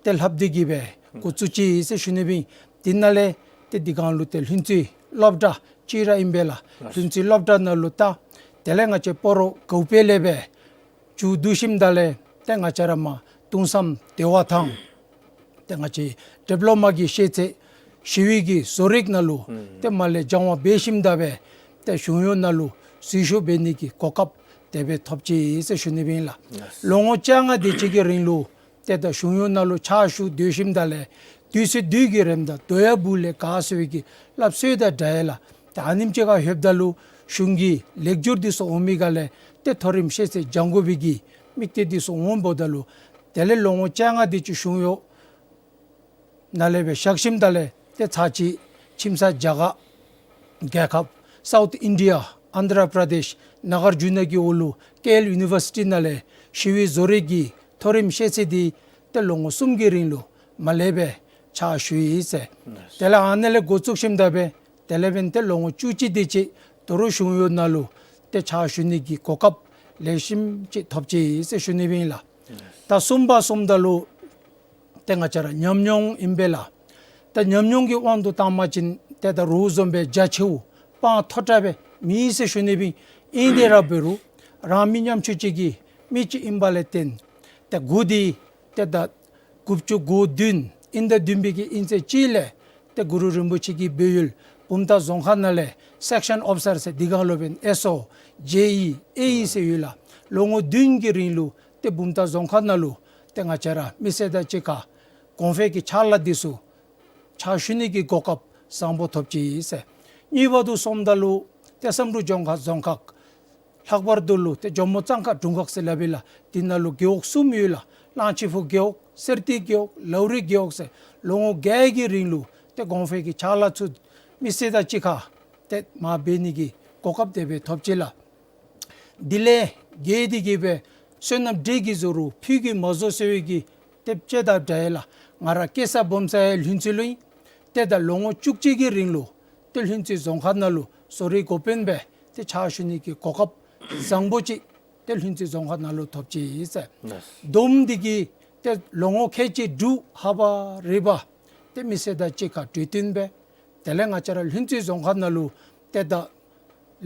ཏེ་ལྷབ་སྟེ་གིས་སྦེ་འགོ་བཙུགས་ཅི་ཟེར་ཞུ་ནི་སྦེ་ཨིན། དེ་ནང་ལས་ཏེ་འདི་གང་ལུ་ཏེ་ལྷུན་རྩེ་སློབ་གྲྭ་ཅིག་ར་ཨིན་པས་ལགས། ལྷུན་རྩེ་སློབ་གྲྭ་ནང་ལུ་ད་དེ་ལས་ང་བཅས་སྤ་རོ་གའུ་པེ་ལས་སྦེ་མཇུག་བསྡུ་ཞིནམ་ད་ལས་ཏེ་ང་བཅས་ར་མར་གདུང་བསམ་བདེ་བ་དང་ཏེ་ང་བཅས་ཌིབ་ལོ་མ་གི་ཤེས་ཚད་ཞི་བའི་གི་བཟོ་རིག་ནང་ལུ་ཏེ་མར་ལས་སྦྱང་བ་འབད་ཞིནམ་ད་སྦེ་ཏེ་གཞུང་གཡོག་ནང་ལུ་འཛུལ་ཞུགས་འབད་ནི་གི་གོ་སྐབས་དེ་སྦེ་ཐོབ་ཅི་ཟེར་ཞུ་ནི་སྦེ་ཨིན་ལགས། ལོ་ངོ་བཅོ་ལྔ་དེ་ཅིག་གི་རིང་ལུ་ཏེ་ད་གཞུང་གཡོག་ནང་ལུ་ཕྱག་ཞུ་སྡོད་ཞིནམ་ད་ལས་དུས་ཚོད་དུས་ཀྱི་རིམ་དང་དོ་ཡ་བུ་ལས་ག་ཟེར་བའི་གི་སླབ་སྲོལ་དང་འདྲ་ཡི་ལགས། ཏེ་ཨ་ནེམ་ཅིག་ཁར་ལྷོདཔ་ད་ལུ་གཞུང་གི་ལེགས་སྒྱུར་འདི་ཚུ་འོང་མི་ག་ལས་ཏེ་མཐོ་རིམ་ཤེས་ཚད་སྦྱང་དགོ་པའི་གི་དམིགས་གཏད་འདི་ཚུ་འོངམ་ད་ལུ་དེ་ལས་ལོ་ངོ་བཅོ་ལྔ་དེ་ཅིག་གཞུང་གཡོག་ནང་ལས་སྦེ་བཞག་ཞིནམ་ད་ལས་ཏེ་ཚར་གཅིག་ཁྱིམ་ཚང་རྒྱ་གར་རྒྱལ་ཁབ་སའུཐ་ཨིན་ཌི་ཡ་ཨན་དྷྲ་པྲ་དེཤ་ནཱ་གཱར་ཇུ་ན་གི་འོག་ལུ་ཀེ་ཨེལ་ཡུ་ནི་བར་སི་ཊི་ནང་ལས་ཞི་བའི་བཟོ་རིག་གི་མཐོ་རིམ་ཤེས་ཚད་འདི་ཏེ་ལོ་ངོ་གསུམ་གྱི་རིང་ལུ་མར་ལས་སྦེ་ཕྱག་ཞུ་ཡི་ཟེར། དེ་ལས་ཨ་ནཱ་ལས་འགོ་བཙུགས་ཞིནམ་ད་སྦེ་དེ་ལས་འབདན་ཏེ་ལོ་ངོ་བཅུ་གཅིག་དེ་ཅིག་ད་རུང་གཞུང་གཡོག་ནང་ལུ་ཏེ་ཕྱག་ཞུ་ནི་གི་གོ་སྐབས་ལེགས་ཤོམ་ཅིག་ཐོབ་ཅི་ཟེར་ཞུ་ནི་སྦེ་ཨིན་ལགས། ད་གསུམ་པ་སོངམ་ད་ལུ་ཏེ་ང་བཅས་ར་ཉམས་མྱོང་ཨིན་པས་ལགས། ད་ཉམས་མྱོང་གི་དབང་དུ་བཏང་པ་ཅིན་ཏེ་ད་རོགས་བཟུམ་སྦེ་རྒྱ་ཆེཝ་དཔའ་མཐོ་དྲགས་སྦེ་མེད་ཟེར་ཞུ་ནི་སྦེ་ཨིན། དེ་ར་འབད་རུང་རང་མི་ཉམ་ཆུང་ཅིག་གི་མི་ཅིག་ཨིན་པ་ལས་བརྟེན་ཏེ་འགོ་འདི་ཏེ་ད་དགུ་བཅུ་གོ་བདུན་དབྱིན་ཟླ་བདུན་པའི་གི་དབྱིན་ཚེས་གཅིག་ལས་ཏེ་གུ་རུ་རིན་པོ་ཆེ་གི་སྦས་ཡུལ་བུམ་ཐང་རྫོང་ཁག་ནང་ལས་སེཀ་ཤཱན་ཨོ་ཕི་སར་ཟེར་འདི་གང་ལུ་འབདན་ཨེསི་ཨོ་ཇེ་ཨི་ཨེ་ཨི་ཟེར་ཡོད་ལགས། ལོ་ངོ་བདུན་གྱི་རིང་ལུ་ཏེ་བུམ་ཐང་རྫོང་ཁག་ནང་ལུ་ཏེ་ང་བཅས་ར་མི་སེར་དང་གཅིག་ཁར་གོང་འཕེལ་གྱི་ཕྱག་ལཱ་འདི་ཚུ་ཕྱག་ཞུ་ནི་གི་གོ་སྐབས་བཟང་པོ་ཐོབ་ཅི་ཟེར། གཉིས་པ་དེ་སོངམ་ད་ལུ་ཏེ་བསམ་གྲུབ་ལྗོངས་མཁར་རྫོང་ཁག་ལྷག་པར་དུ་ལུ་ཏེ་ཇོ་མོ་གཙང་ཁ་དྲུང་ཁག་ཟེར་སླབ་ཨིན་ལགས། འདི་ནང་ལུ་རྒེད་འོག་གསུམ་ཡོད་ལགས། གླང་ཆེན་ཕུག་རྒེད་འོག་གསེར་ཏི་རྒེད་འོག་ལའུ་རི་རྒེད་འོག་ཟེར་ལོ་ངོ་བརྒྱད་ཀྱི་རིང་ལུ་ཏེ་གོང་འཕེལ་གྱི་ཕྱག་ལཱ་ཚུ་མི་སེར་དང་གཅིག་ཁར་ཏེ་མར་འབད་ནི་གི་གོ་སྐབས་དེ་སྦེ་ཐོབ་ཅི་ལགས། དེ་ལས་བརྒལ་ཏེ་གིས་སྦེ་བསོད་ནམས་འདྲེ་གིས་བཟོ་རུང་ཕུད་ཀྱིས་མ་བཟོ་ཟེར་བའི་གི་ཏེ་དཔྱེ་དང་འདྲ་ཡི་ལགས། ང་ར་སྐྱེས་ས་སྦོམ་ས་ཡང་ལྷུན་རྩེ་ལུ་ཨིན། ཏེ་ད་ལོ་ངོ་བཅུ་གཅིག་གི་རིང་ལུ་ཏེ་ལྷུན་རྩེ་རྫོང་ཁག་ནང་ལུ་བཟོ་རིག་འགོ་དཔོན་སྦེ་ཏེ་ཕྱག་ཞུ་ནི་གི་གོ་སྐབས་བཟང་པོ་ཅིག་ཏེ་ལྷུན་རྩེ་རྫོང་ཁག་ནང་ལུ་ཐོབ་ཅི་ཟེར། ལགས། བསྡོམས་ཏེ་གིས་ཏེ་ལོ་ངོ་ཁལ་གཅིག་དྲུག་ཧ་པ་རི་བ་ཏེ་མི་སེར་དང་གཅིག་ཁར་འབྲེལ་མཐུད་འབད། དེ་ལས་ང་བཅས་ར་ལྷུན་རྩེ་རྫོང་ཁག་ནང་ལུ་ཏེ་ད་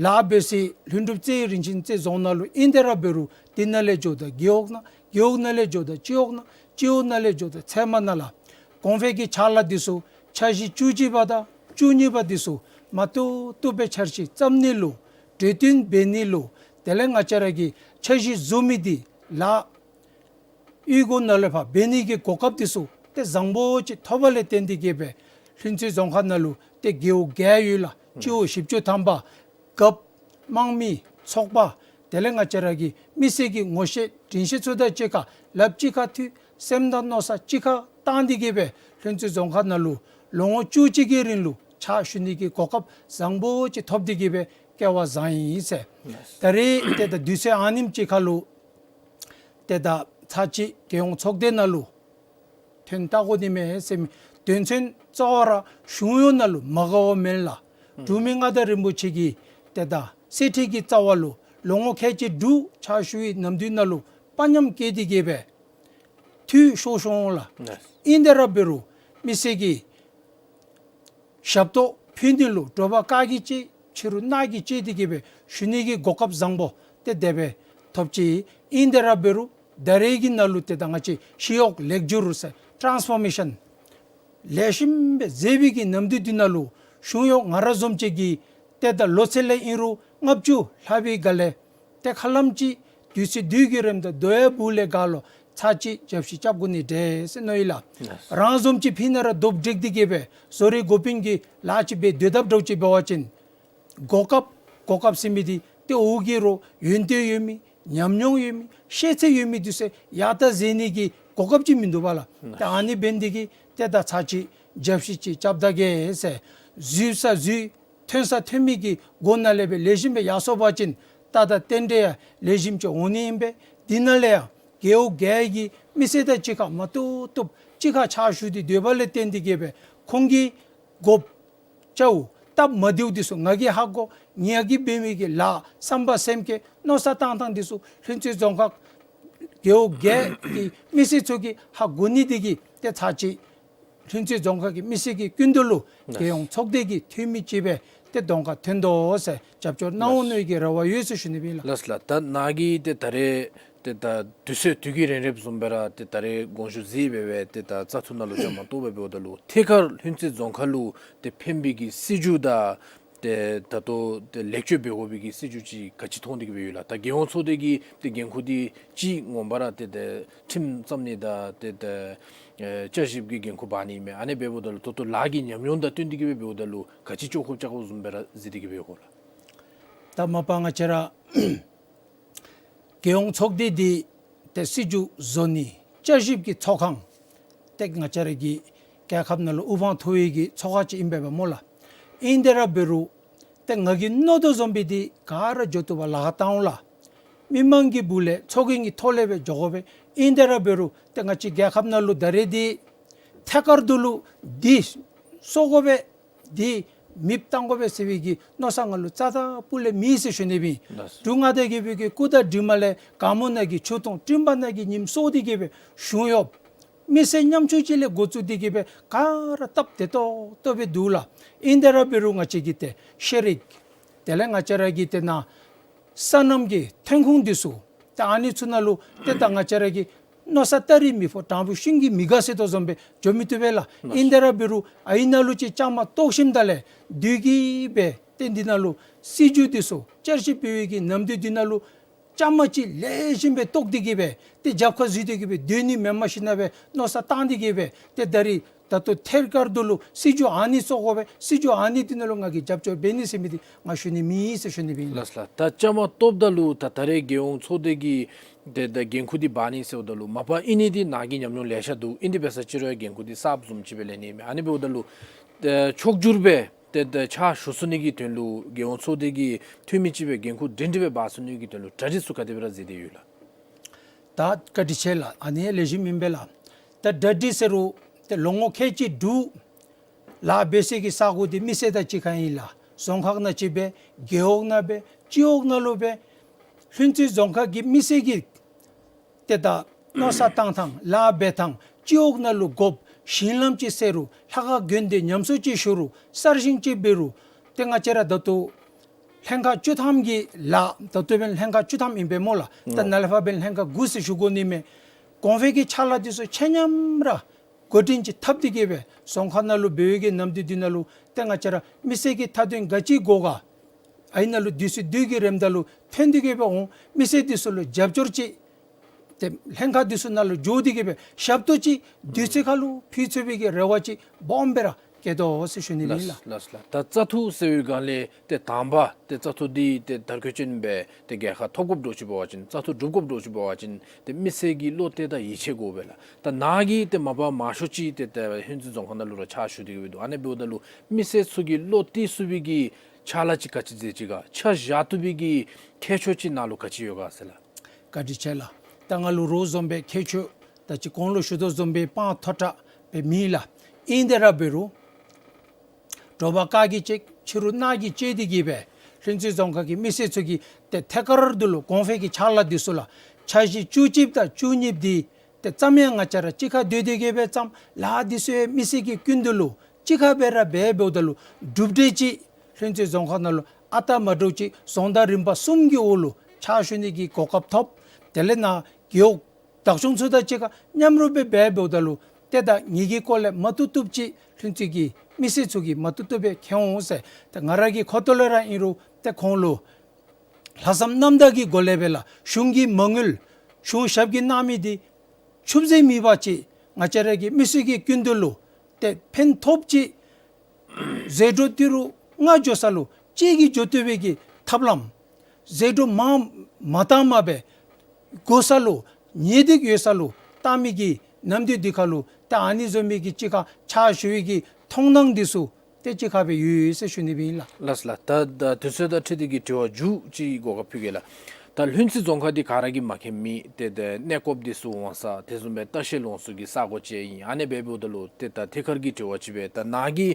ལཱ་འབད་སའི་ལྷུན་གྲུབ་རྩེ་རིན་ཆེན་རྩེ་རྫོང་ནང་ལུ་ཨིན། དེ་ར་འབད་རུང་འདི་ནང་ལས་འགྱོཝ་ད་རྒེད་འོག་ནང་རྒེད་འོག་ནང་ལས་འགྱོཝ་ད་སྤྱི་འོག་ནང་སྤྱི་འོག་ནང་ལས་འགྱོཝ་ད་ཚལ་མ་ནང་ལགས། གོང་འཕེལ་གྱི་ཕྱག་ལཱ་འདི་ཚུ་འཆར་གཞི་བཅུ་གཅིག་པ་དང་བཅུ་གཉིས་པ་འདི་ཚུ་མ་བཏུབ་བཏུབ་སྦེ་འཆར་གཞི་བརྩམ་ནི་ལུ་འབྲེལ་མཐུད་འབད་ནི་ལུ་དེ་ལས་ང་བཅས་ར་གི་འཆར་གཞི་བཟོ་མི་འདི་ལཱ་གཡུས་སྒོ་ནང་ལས་ཕར་འབད་ནི་གི་གོ་སྐབས་འདི་ཚུ་ཏེ་བཟང་པོ་ཅིག་ཐོབ་པ་ལས་བརྟེན་ཏེ་གིས་སྦེ་ལྷུན་རྩེ་རྫོང་ཁག་ནང་ལུ་ཏེ་རྒེད་འོག་བརྒྱད་ཡོད་ལགས། སྤྱི་འོག་བཞི་བཅུ་ཐམ་པ་རྒཔོ་དམངས་མི་ཚོགས་པ་དེ་ལས་ང་བཅས་ར་གི་མི་སེར་གྱི་ངོ་ཤེས་དྲིན་ཤེས་ཚུ་དང་གཅིག་ཁར་ལགཔ་གཅིག་ཁར་མཐུད་སེམས་དང་མནོ་བསམ་གཅིག་ཁར་བཏང་སྟེ་གིས་སྦེ་ལྷུན་རྩེ་རྫོང་ཁག་ནང་ལུ་ལོ་ངོ་བཅུ་གཅིག་གི་རིང་ལུ་ཕྱག་ཞུ་ནི་གི་གོ་སྐབས་བཟང་པོ་ཅིག་ཐོབ་སྟེ་གིས་སྦེ་སྐལ་བ་བཟང་ཡི་ཟེར། ད་རེས་ཏེ་ད་དུས་ཚོད་ཨ་ནེམ་ཅིག་ཁར་ལུ་ཏེ་ད་ཚར་གཅིག་རྒྱལ་ཡོངས་ཚོགས་སྡེ་ནང་ལུ་ཐོན་བལྟ་དགོ་ནི་མས་ཟེར་མི་ དོན་ཚན་རྩ་བ་ར་གཞུང་གཡོག་ནང་ལུ་མ་དགའཝ་མེན་ལགས། ཨུམ་འབྲུག་མི་མངའ་བདག་རིན་པོ་ཆེ་གིས་ཏེ་ད་གསེར་ཁྲི་གི་རྩ་བ་ལུ་ལོ་ངོ་ཁལ་གཅིག་དྲུག་ཕྱག་ཞུ་བའི་ནམ་དུས་ནང་ལུ་དཔའ་ཉམས་བསྐྱེད་དེ་གི་སྦེ་འཐུས་ཤོར་སོང་ལགས། ལགས། ཨིན་དེ་ར་འབད་རུང་མི་སེར་གྱི་ཞབས་ཏོག་ཕུལ་ནི་ལུ་དྲོ་པ་དཀར་གྱིས་བཅད་ཕྱི་རུ་ནག་གིས་བཅད་དེ་གི་སྦེ་ཞུ་ནི་གི་གོ་སྐབས་བཟང་པོ་ཏེ་དེ་སྦེ་ཐོབ་ཅི། ཨིན་དེ་ར་འབད་རུང་ད་རེས་ཀྱི་ནང་ལུ་ཏེ་ད་ང་བཅས་ཞི་གཡོག་ལེགས་བསྒྱུར་ཟེར་ཊཱནསི་ཕོར་མེ་ཤཱན་ལེགས་ཤོམ་སྦེ་མཛད་པའི་གི་ནམ་དུས་འདི་ནང་ལུ་གཞུང་གཡོག་ང་ར་བཟུམ་ཅིག་གིས་ཏེ་ད་ལོ་ཚད་ལས་ཨིན་རུང་ལྔ་བཅུ་ལྷག་པའི་སྒང་ལས་ཏེ་ཧ་ལམ་ཅིག་དུས་ཚོད་དུས་ཀྱི་རིམ་དང་དོ་ཡ་བུ་ལས་སྒང་ལུ་ཚར་གཅིག་རྒྱབ་བཤིག་རྐྱབ་དགོ་ནི་འདྲས་ཟེར་མནོ་ཡི་ལགས། ལགས། རང་བཟུམ་ཅིག་ཕི་ནང་ར་རྡོབ་སྒྲིག་སྟེ་གི་སྦེ་བཟོ་རིག་འགོ་དཔོན་གྱི་ལཱ་ཅིག་འབད་སྡོད་དཔ་འདྲཝ་ཅིག་འབད་བ་ཅིན་གོ་སྐབས་གོ་སྐབས་ཟེར་མི་འདི་ཏེ་འོག་གི་རོགས་ཡོན་ཏན་ཡོད་མི་ཉམས་མྱོང་ཡོད་མི་ཤེས་ཚད་ཡོད་མི་འདི་ཚུ་ཡར་ལྟ་མཛད་ནི་གི་གོ་སྐབས་ཅིག་མིན་འདུག་པ་ལགས། ལགས། ཏེ་ཨ་ནི་འབད་ནི་འདི་གིས་ཏེ་ད་ཚར་གཅིག་རྒྱབ་བཤིག་ཅིག་རྐྱབ་ད་གེ་ཟེར་འཛུལ་ས་འཛུལ་ཐོན་ས་ཐོན་མི་གི་སྒོ་ནང་ལས་སྦེ་ལེགས་ཤོམ་སྦེ་ཡར་སོང་པ་ཅིན་ད་ད་རྟེན་འབྲེལ་ཡང་ལེགས་ཤོམ་ཅིག་འོང་ནི་ཨིན་པས། འདི་ནང་ལས་ཡང་རྒེད་འོག་བརྒྱད་ཀྱི་མི་སེར་དང་གཅིག་ཁར་མ་བཏུབ་བཏུབ་གཅིག་ཁར་ཕྱག་ཞུ་སྟེ་སྡོདཔ་ལས་བརྟེན་ཏེ་གི་སྦེ་ཁོང་གི་དགོཔ་བྱའོ་སྟབས་མ་བདེཝ་འདི་ཚུ་ང་གིས་ཧ་གོ། ངེ་གི་འབད་མི་གི་ལཱ་བསམ་པ་སེམས་བསྐྱེད་མནོ་བསམ་བཏང་ཐངས་འདི་ཚུ་ལྷུན་རྩེ་རྫོང་ཁག་རྒེད་འོག་བརྒྱད་ཀྱི་མི་སེར་ཚུ་གིས་ཧ་གོ་ནི་འདི་གིས་ཏེ་ཚར་གཅིག་ལྷུན་རྩེ་རྫོང་ཁག་གི་མི་སེར་གྱི་སྐུ་མདུན་ལུ་ལགས། རྒྱལ་ཡོངས་ཚོགས་སྡེ་གི་འཐུས་མི་ཅིག་སྦེ་ཏེ་གདོང་ཁར་ཐོན་དོ་ཟེར་རྒྱབ་སྐྱོར་གནང་འོང་མནོ་བའི་གི་རེ་བ་ཡོད་ཟེར་ཞུ་ནི་ཨིན་ལགས། ལགས་ལགས། ད་ནཱ་གིས་ཏེ་ད་རེས་ཏེ་ད་དུས་ཚོད་དུས་ཀྱི་རན་རནམ་བཟུམ་སྦེ་ར་ཏེ་ད་རེས་དགོངས་ཞུ་གཟིགས་སྦེ་སྦེ་ཏེ་ད་བཙག་འཐུ་ནང་ལུ་བཅའ་མར་གཏོགས་སྦེ་འབདཝ་ད་ལུ་ཐད་ཀར་ལྷུན་རྩེ་རྫོང་ཁག་ལུ་ཏེ་ཕན་པའི་གི་སྲིད་བྱུས་དང་ཏེ་ད་ལྟོ་ཏེ་ལེགས་བཅོས་འབད་དགོ་པའི་གི་སྲིད་བྱུས་ཅིག་ག་ཅི་མཐོང་སྟེ་གི་སྦེ་ཡོད་ལགས། ད་རྒྱལ་ཡོངས་ཚོགས་སྡེ་གི་ཏེ་འགན་ཁུར་འདི་ཅིག་ངོ་མ་ར་ཏེ་ཏེ་ཁྲིམས་བརྩམ་ནི་དང་ཏེ་ཏེ་ཨེ་བསྐྱར་ཞིབ་ཀྱི་འགན་ཁུར་འབག་ནི་མས། ཨ་ནི་འབདཝ་ད་ལུ་ད་ལྟོ་ལཱ་གི་ཉམས་མྱོང་དང་བསྟུན་ཏེ་གི་སྦེ་འབདཝ་ད་ལུ་ག་ཅི་ལྕོགས་དགོཔ་ལྕོགས་དགོཔ་བཟུམ་སྦེ་ར་གཟིགས་ཏེ་གི་སྦེ་ཡོད་ག་ལགས། ད་མ་པ་ང་བཅས་ར་རྒྱལ་ཡོངས་ཚོགས་སྡེ་འདི་ཏེ་སྲིད་བྱུས་བཟོ་ནི་བསྐྱར་ཞིབ་ཀྱི་ཚོགས་ཁང་ཏེ་ང་བཅས་ར་གི་རྒྱལ་ཁབ་ནང་ལུ་དབུ་འཕང་མཐོ་བའི་གི་ཚོགས་ཁང་ཅིག་ཨིན་པས་པ་སྨོ་ལགས། ཨིན་དེ་ར་འབད་རུང་ཏེ་ང་གིས་མནོ་དོ་བཟུམ་སྦེ་འདི་ག་ར་འགྱོ་བཏུབ་པར་ལཱ་ཁག་བཏང་འོང་ལགས། མི་མང་གི་སྦུག་ལས་ཚོགས་རྒྱན་གྱི་ཐོག་ལས་སྦེ་འགྱོ་དགོ་པས། ཨིན་དེ་ར་འབད་རུང་ཏེ་ང་བཅས་རྒྱལ་ཁབ་ནང་ལུ་ད་རེས་འདི་ཐད་ཀར་དུ་ལུ་འདི་གསོ་དགོ་པས། འདི་མེདཔ་བཏང་དགོ་པས་ཟེར་བའི་གི་མནོ་བསམ་ང་ལུ་རྩ་དང་སྤུ་ལས་མེད་ཟེར་ཞུ་ནི་ཨིན། ལགས། འབྲུག་མངའ་བདག་རྒྱལ་པོའི་གི་སྐུ་དང་གྲིབ་མ་ལས་སྒ་སྨུག་ནང་གི་ཆུ་དུང་སྤྲིན་པ་ནང་གི་ཉིམ་སོར་ཏེ་གི་སྦེ་གཞུང་གཡོགཔ་མི་སེར་ཉམ་ཆུང་ཅིག་ལས་འགོ་བཙུགས་ཏེ་གི་སྦེ་ག་ར་སྟབས་བདེ་ཏོག་ཏོ་སྦེ་འདུག་ལགས། ཨིན་དེ་ར་འབད་རུང་ང་བཅས་ཀྱི་ཏེ་ཤེས་རིག་དེ་ལས་ང་བཅས་ར་གི་ཏེ་ནཱ་སོ་ནམ་གྱི་ཐོན་ཁུངས་འདི་ཚུ་ཏེ་ཨ་ནི་ཚུ་ནང་ལུ་ཏེ་ད་ང་བཅས་ར་གི་མནོ་བསམ་སྟ་རེ་མི་ཕོག་དྲང་པོ་ཤིང་གིས་མི་དགའ་ཟེར་དོ་བཟུམ་སྦེ་འགྱོ་མི་བཏུབ་པས་ལགས། ལགས། ཨིན་དེ་ར་འབད་རུང་ཨ་ནི་ནང་ལུ་ཅིག་བཅའ་མར་གཏོགས་ཞིནམ་ད་ལས་དུས་ཀྱི་སྦེ་ཏེ་འདི་ནང་ལུ་སྲིད་བྱུས་འདི་ཚུ་བསྐྱར་ཞིབ་འབད་བའི་གི་ནམ་དུས་འདི་ནང་ལུ་བཅའ་མར་ཅིག་ལེགས་ཤོམ་སྦེ་གཏོགས་ཏེ་གི་སྦེ་ཏེ་རྒྱབ་ཁར་འཛུལ་ཏེ་གི་སྦེ་སྡོད་ནི་མེན་པར་ཞིན་ན་སྦེ་མནོ་བསམ་བཏང་སྟེ་གི་སྦེ་ཏེ་ད་རེས་ད་ལྟོ་ཐད་ཀར་དུ་ལུ་སྲིད་བྱུས་ཨ་ནི་བཟོ་དགོ་པས། སྲིད་བྱུས་ཨ་ནི་འདི་ནང་ལུ་ང་གིས་རྒྱབ་སྐྱོར་འབད་ནི་ཟེར་མི་འདི་ང་ཞུ་ནི་མེད་ཟེར་ཞུ་ནི་ཨིན། ལགས་ལགས། ད་བཅའ་མར་གཏོགསཔ་ད་ལུ་ད་ད་རེས་རྒྱལ་ཡོངས་ཚོགས་སྡེ་གི་ཏེ་ད་འགན་ཁུར་འདི་འབག་ནི་ཟེརཝ་ད་ལུ་མ་པ་ཨིན་ནི་འདི་ནཱ་གི་ཉམས་མྱོང་ལེ་ཤ་འདུག། ཨིན་དེ་འབད་ས་ཅིག་རུང་འགན་ཁུར་འདི་གསརཔ་བཟུམ་ཅིག་སྦེ་ལེན་ནི་མས། ཨ་ནི་འབདཝ་ད་ལུ་ཏེ་ཕྱོགས་བསྒྱུར་སྦེ་ཏེ་ད་ཕྱག་ཞུ་ཚུགས་ནི་གི་དོན་ལུ་རྒྱལ་ཡོངས་ཚོགས་སྡེ་གི་འཐུས་མི་ཅིག་སྦེ་འགན་ཁུར་སྒྲིང་སྒྲི་སྦེ་འབག་ཚུགས་ནི་གི་དོན་ལུ་གྲ་སྒྲིག་ཚུ་ག་དེ་སྦེ་ར་མཛད་དེ་ཡོད་ལགས། ད་བཀའ་དྲིན་ཆེ་ལགས། ཨ་ནི་ལེགས་ཤོམ་ཨིན་པས་ལགས། ད་གྲ་སྒྲིག་ཟེར་རུང་ཏེ་ལོ་ངོ་ཁལ་གཅིག་དྲུག་ལཱ་འབད་སའི་གི་ས་གོ་འདི་མི་སེར་དང་གཅིག་ཁར་ཨིན་ལགས། རྫོང་ཁག་ནང་གཅིག་སྦེ་རྒེད་འོག་ནང་སྦེ་སྤྱི་འོག་ནང་ལུ་སྦེ་ལྷུན་རྩེ་རྫོང་ཁག་གི་མི་སེར་གྱི་ཏེ་ད་མནོ་བསམ་བཏང་ཐངས་ལཱ་འབད་ཐངས་སྤྱི་འོག་ནང་ལུ་དགོཔ་ཞིང་ལམ་ཅིག་ཟེར་རུང་ལྷ་ཁང་དགོན་སྡེ་ཉམས་གསོ་ཅིག་ཞུ་རུང་གསར་བཞེངས་ཅིག་འབད་རུང་ཏེ་ང་བཅས་ར་ད་ལྟོ་ལྷན་ཁག་བཅུ་ཐམ་གྱི་ལཱ་ད་ལྟོ་འབདན་ལྷན་ཁག་བཅུ་ཐམ་ཨིན་པས་སྨོ་ལགས། ད་ཨོ་ནཱ་ལས་ཕར་འབདན་ལྷན་ཁག་དགུ་ཟེར་ཞུ་དགོ་ནི་མས། གོང་འཕེལ་གྱི་ཕྱག་ལཱ་འདི་ཚུ་ཆ་མཉམ་ར་འགོ་འདྲེན་ཅིག་འཐབ་སྟེ་གི་སྦེ་རྫོང་ཁག་ནང་ལུ་འབད་བའི་གི་ནམ་དུས་འདི་ནང་ལུ་ཏེ་ང་བཅས་ར་མི་སེར་གྱི་མཐའ་དོན་ག་ཅི་དགོ་ག་ཨ་ནི་ནང་ལུ་དུས་ཚོད་དུས་ཀྱི་རིམ་ད་ལུ་ཐོན་ཏེ་གི་སྦེ་འོང་། མི་སེར་འདི་ཚུ་ལུ་རྒྱབ་སྐྱོར་ཅིག་ཏེ་ལྷན་ཁག་འདི་ཚུ་ནང་ལུ་འགྱོ་སྟེ་གི་སྦེ་ཞབས་ཏོག་ཅིག་དུས་ཚོད་ཁར་ལུ་ཕུལ་ཚུགས་པའི་གི་རེ་བ་ཅིག་སྦོམ་སྦེ་ར་བསྐྱེད་དོ་ཟེར་ཞུ་ནི་ཨིན་ལགས། ལགས་ལགས་ལགས། ད་བཙག་འཐུ་ཟེར་བའི་སྒང་ལས་ཏེ་དང་པ་ཏེ་བཙག་འཐུ་འདི་ཏེ་མཐར་འཁྱོལ་ཅིག་སྦེ་ཏེ་རྒྱལ་ཁ་ཐོབ་དགོཔ་འདྲཝ་ཅིག་འབད་བ་ཅིན་བཙག་འཐུ་གྲུབ་དགོཔ་འདྲཝ་ཅིག་འབད་བ་ཅིན་ཏེ་མི་སེར་གྱི་བློ་གཏད་དང་ཡིད་ཆེས་དགོ་པས་ལགས། ད་ནཱ་གིས་ཏེ་མ་པ་མང་ཤོས་ཅིག་ཏེ་ཏེ་ལྷུན་རྩེ་རྫོང་ཁག་ནང་ལུ་ར་ཕྱག་ཞུ་སྟེ་གི་སྦེ་འདུག། ཨ་ནི་འབདཝ་ད་ལུ་མི་སེར་ཚུ་གི་བློ་གཏད་ཚུགས་པའི་གི་ཕྱག་ལཱ་ཅིག་ག་ཅི་མཛད་ཅི་ག་ཆ་བཞག་བཏུབ་པའི་གི་ཁྱད་ཆོས་ཅིག་ནཱ་ལུ་ག་ཅི་ཡོད་ག་ཟེར་ལགས། བཀའ་དྲིན་ཆེ་ལགས། ད་ང་ལུ་རོགས་བཟུམ་སྦེ་ཁྱད་ཆོས་ད་ཅི་གོང་ལུ་ཞུ་དོ་བཟུམ་སྦེ་སྤང་མཐོ་དྲགས་སྦེ་མེད་ལགས། ཨིན་ཏེ་ར་འབད་རུང་དྲོ་པ་ཁ་གིས་བཅད་ཕྱི་རུ་རྣ་གིས་བཅད་དེ་གིས་སྦེ་ལྷུན་རྩེ་རྫོང་ཁག་གི་མི་སེར་ཚུ་གིས་ཏེ་ཐད་ཀར་དུ་ལུ་གོང་འཕེལ་གྱི་ཕྱག་ལཱ་འདི་ཚུ་ལུ་འཆར་གཞི་བཅུ་གཅིག་དང་བཅུ་གཉིས་འདི་ཏེ་བརྩམ་ཡང་ང་བཅས་ར་གཅིག་ཁར་སྡོད་དེ་གིས་སྦེ་བརྩམ། ལཱ་འདི་ཚུ་ཡང་མི་སེར་གྱི་སྐུ་མདུན་ལུ་གཅིག་ཁར་སྦེ་ར་འབད་འབདཝ་ད་ལུ་གྲུབ་འབྲས་ཅིག་ལྷུན་རྩེ་རྫོང་ཁག་ནང་ལུ་ཨ་རྟག་མ་འདྲཝ་ཅིག་རྫོང་བདག་རིམ་པ་གསུམ་གྱི་འོག་ལུ་ཕྱག་ཞུ་ནི་གི་གོ་སྐབས་ཐོབ། དེ་ལས་ནཱ་རྒེད་འོག་བདག་སྐྱོང་ཚུ་དང་གཅིག་ཁར་མཉམ་རུབ་སྦེ་འབད་འབདཝ་ད་ལུ་ཏེ་ད་ངེ་གི་སྐོར་ལས་མ་བཏུབ་བཏུབ་ཅིག་ལྷུན་རྩེ་གི་མི་སེར་ཚུ་གིས་མ་བཏུབ་བཏུབ་སྦེ་མཁྱེན་འོང་ཟེར། ཏེ་ང་ར་གི་ཁ་ཐུག་ལས་ར་ཨིན་རུང་ཏེ་ཁོང་ལུ་ལྷག་བསམ་རྣམ་དག་གི་སྒོ་ལས་སྦེ་ལགས་གཞུང་གིས་མ་དངུལ་གཞུང་ཞབས་ཀྱིས་གནང་མི་འདི་ཆུད་ཟོས་མེད་པ་ཅིག་ང་བཅས་ར་གི་མི་སེར་གྱི་སྐུ་མདུན་ལུ་ཏེ་ཕན་ཐོགས་ཅིག་ཟད་འགྲོ་ཏི་རུ་ལྔ་འགྱོ་ས་ལུ་གཅིག་གིས་འགྱོ་བཏུབ་པའི་གི་ཐབས་ལམ། ཟད་འགྲོ་མ་མ་བཏང་མ་སྦེ་དགོ་ས་ལུ་ཉེས་སྡིག་ཡོད་ས་ལུ་བཏང་མི་གི་ནམ་དུས་འདི་ཁར་ལུ་ཏེ་ཨ་ནི་བཟུམ་མའི་གི་གཅིག་ཁར་ཕྱག་ཞུ་བའི་གི་མཐོང་སྣང་འདི་ཚུ་ཏེ་གཅིག་ཁར་སྦེ་ཡོད་ཡོད་ཟེར་ཞུ་ནི་སྦེ་ཨིན་ལགས། ལགས་ལགས། ད་ད་དུས་ཚོད་དང་འཁྲིལ་ཏེ་གིས་དྲི་བ་མཇུག་ཅིག་གོ་སྐབས་ཕུལ་གེ་ལགས། ད་ལྷུན་རྩེ་རྫོང་ཁག་འདི་ག་ར་གིས་མ་མཁྱེན་མི་ཏེ་ད་གནས་སྐོརཔ་འདི་ཚུ་འོང་ས་དེ་བཟུམ་སྦེ་ལྟ་བཤལ་འོང་ས་གི་ས་གོ་ཅིག་ཨིན། ཨ་ནི་སྦེ་འབདཝ་ད་ལུ་ཏེ་ད་ཐད་ཀར་གྱི་དྲི་བ་ཅིག་སྦེ་ད་ནཱ་གི་